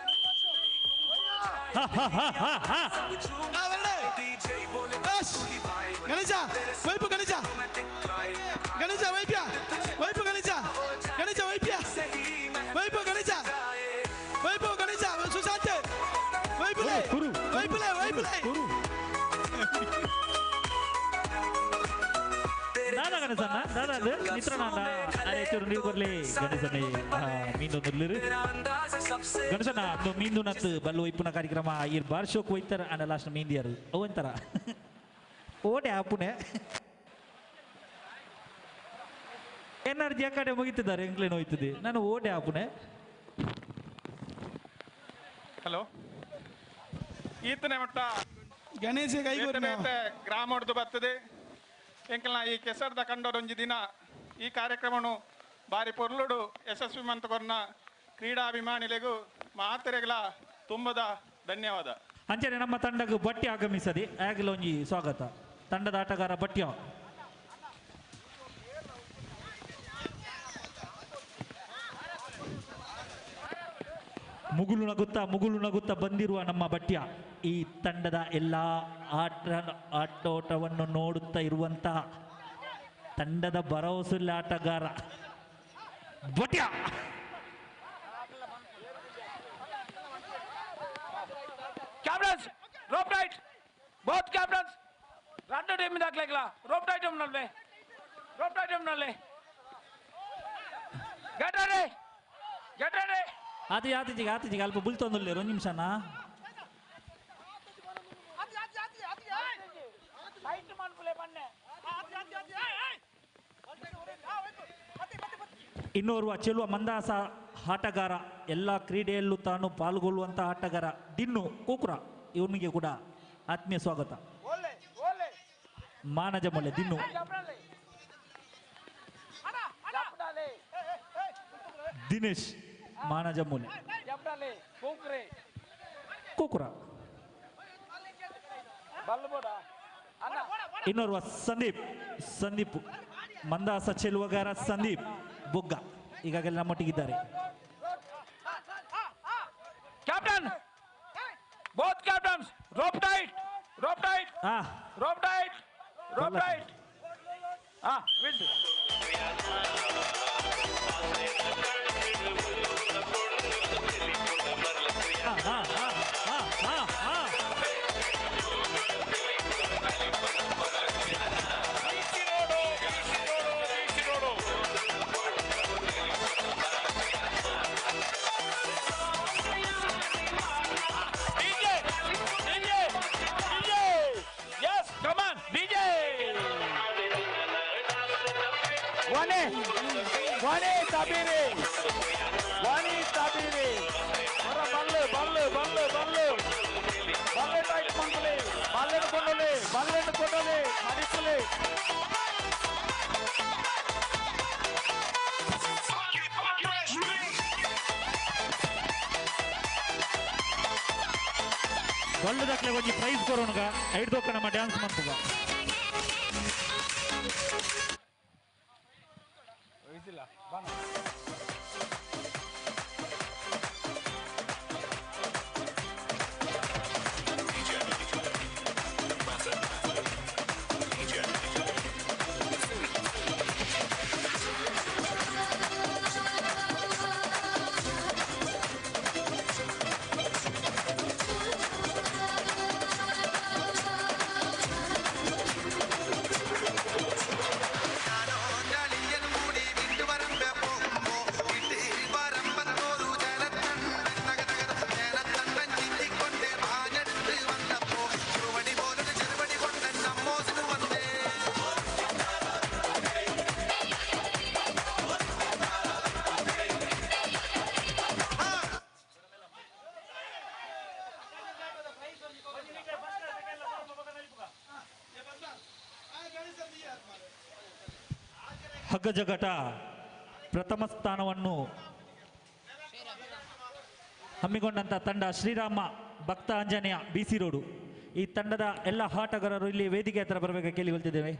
Ganesha ವೈಪು ಗಣೇಶ ಗಣೇಶ ವೈಪ್ಯ ವೈಪು ಗಣೇಶ ಗಣೇಶ ವೈಪ್ಯ ವೈಪು ಗಣೇಶ ವೈಪು ಗಣೇಶ ಸುಶಾಂತ್ ವೈಪುಲೆ ವೈಪುಲೆ ವೈಪುಲೆ ದಾದಾ ಗಣೇಶಣ್ಣ ದಾದಾ ಅದು ಮಿತ್ರನಣ್ಣ ಅರೆ ಚೂರು ನೀರು ಕೊರ್ಲಿ ಗಣೇಶಣ್ಣ ಮೀನು ನುರ್ಲಿರು ಗಣೇಶಣ್ಣ ಅದು ಮೀನು ನತ್ತು ಬಲ್ಲು ಒಯ್ಪುನ ಕಾರ್ಯಕ್ರಮ ಇರ್ ಬಾರ್ ಶೋಕ್ ಒಯ್ತಾರ ಅಣ್ಣ ಲಾಸ್ಟ್ ಮೀಂದಿಯಾರು ಅವಂತರ ಓಟೆ ಆಪುನೆ ಎನರ್ಜಿ ಆ ಕಡೆ ಮುಗಿತಿದ್ದಾರೆ ಎಂಗ್ಲೇನು ಹೋಯ್ತದೆ ನಾನು ಓಟೆ ಆಪುನೆ ಹಲೋ ಈತನೇ ಮಟ್ಟ ಗಣೇಶ ಕೈಗೊರ್ನ. ಗ್ರಾಮ ಹೊಡೆದು ಬರ್ತದೆ ಎಂಕಲ್ನ ಈ ಕೆಸರ್ದ ಕಂಡೊಂಜಿ ದಿನ ಈ ಕಾರ್ಯಕ್ರಮನು ಬಾರಿ ಪೊರ್ಲುಡು ಯಶಸ್ವಿ ಮಂತಕೊರ್ನ ಕ್ರೀಡಾಭಿಮಾನಿಲೆಗೂ ಮಾತೆರೆಗಳ ತುಂಬದ ಧನ್ಯವಾದ. ಅಂಚನೆ ನಮ್ಮ ತಂಡಕ್ಕೆ ಬಟ್ಟಿ ಆಗಮಿಸದೆ ಆಗಲ ಒಂಜಿ ಸ್ವಾಗತ ತಂಡದ ಆಟಗಾರ ಬಟ್ಯ ಮುಗುಲು ನಗುತ್ತಾ ಮುಗುಲು ನಗುತ್ತಾ ಬಂದಿರುವ ನಮ್ಮ ಬಟ್ಯ ಈ ತಂಡದ ಎಲ್ಲ ಆಟೋಟವನ್ನು ನೋಡುತ್ತಾ ಇರುವಂತಹ ತಂಡದ ಭರವಸೆಲ್ಲ ಆಟಗಾರ ಬಟ್ಯ. Captains, rope tight. Both captains. రెండు టీమ్ దాకలేకలా రోప్ టైట్ ఉన్నలే రోప్ టైట్ ఉన్నలే గెట్ రెడీ గెట్ రెడీ ಆತಿ ಆತಿಜಿಗೆ ಆತಿಜಿಗೆ ಅಲ್ಪ ಬುಲ್ತೊಂದುಲ್ಲೇರು ಒಂದು ನಿಮಿಷನಾ ಟೈಟ್ ಮನ್ಪುಲೆ ಬನ್ನೆ ಇನ್ನೋರ್ವ ಚೆಲುವ ಮಂದಾಸ ಆಟಗಾರ ಎಲ್ಲ ಕ್ರೀಡೆಯಲ್ಲೂ ತಾನು ಪಾಲ್ಗೊಳ್ಳುವಂಥ ಆಟಗಾರ ದಿನ್ನು ಕೋಕುರ ಇವನಿಗೆ ಕೂಡ ಆತ್ಮೀಯ ಸ್ವಾಗತ. ಮಾನಜ ಮೊಲೆ ದಿನ್ನು ದಿನೇಶ್ ಮಾನಜ ಮೊಲೆ ಕೋಕುರ. ಇನ್ನೋರ್ವ ಸಂದೀಪ್ ಸಂದೀಪ್ ಮಂದಾಸ ಚೆಲುವಗಾರ ಸಂದೀಪ್ ಬೊಗ್ಗ ಈಗಾಗಲೇ ನಮ್ಮೊಟ್ಟಿಗಿದ್ದಾರೆ. Captain both captains rope tight rope tight rope tight rope tight whistle. Ballu ದಾಖಲೆ ಒಂಜಿ ಪ್ರೈಸ್ ಕೊರೋಣಗ ಐಡ್ದೋಕ ನಮ್ಮ ಡ್ಯಾನ್ಸ್ ಮನ್ಪುಗ. ಹಗ್ಗಜಗಟ ಪ್ರಥಮ ಸ್ಥಾನವನ್ನು ಹಮ್ಮಿಕೊಂಡಂಥ ತಂಡ ಶ್ರೀರಾಮ ಭಕ್ತ ಆಂಜನೇಯ ಬಿ ಸಿ ರೋಡು. ಈ ತಂಡದ ಎಲ್ಲ ಆಟಗಾರರು ಇಲ್ಲಿ ವೇದಿಕೆ ಹತ್ರ ಬರಬೇಕು ಕೇಳಿಕೊಳ್ತಿದ್ದೇವೆ.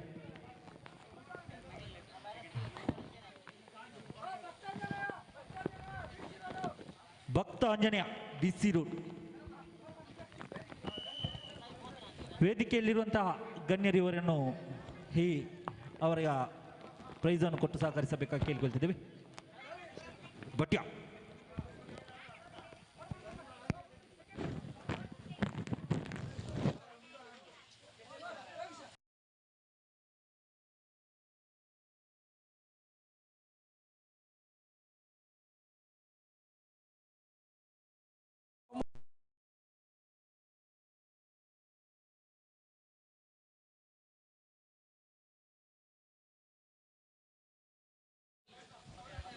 ಭಕ್ತ ಆಂಜನೇಯ ಬಿ ಸಿ ರೋಡ್. ವೇದಿಕೆಯಲ್ಲಿರುವಂತಹ ಗಣ್ಯರಿವರನ್ನು ಈ ಅವರ ಪ್ರೈಸನ್ನು ಕೊಟ್ಟು ಸಹಕರಿಸಬೇಕಾಗಿ ಕೇಳಿಕೊಳ್ತಿದ್ದೇವೆ. ಭಟ್ಯ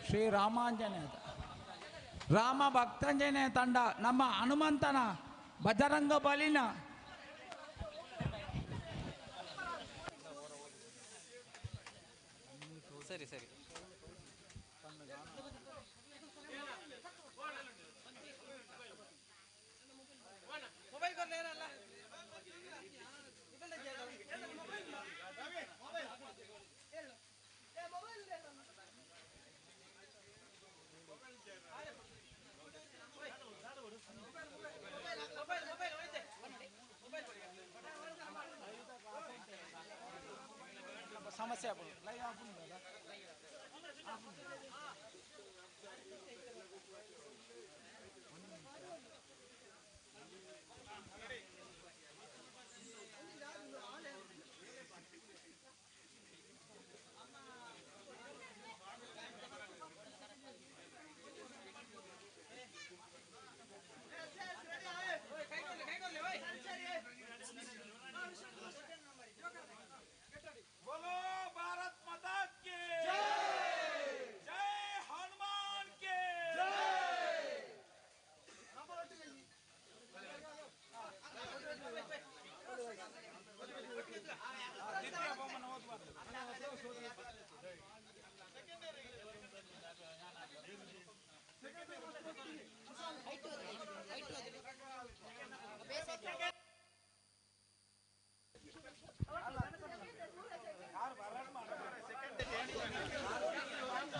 ಶ್ರೀ ರಾಮಾಂಜನೇಯ ರಾಮ ಭಕ್ತಾಂಜನೇಯ ತಂಡ ನಮ್ಮ ಹನುಮಂತನ ಬಜರಂಗ ಬಲಿನ ಸರಿ ಸರಿ ಸಮಸ್ಯೆ ಆಗ್ಬೋದು. ಲೈವ್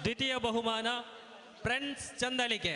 ದ್ವಿತೀಯ ಬಹುಮಾನ ಫ್ರೆಂಡ್ಸ್ ಚಂದಳಿಕೆ.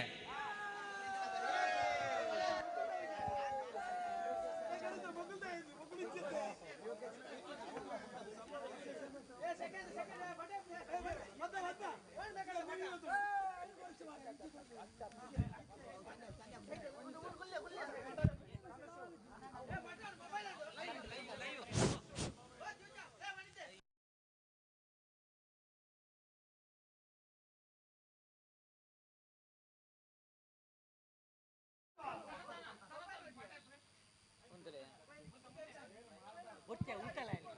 ಉಂಟಲ್ಲ.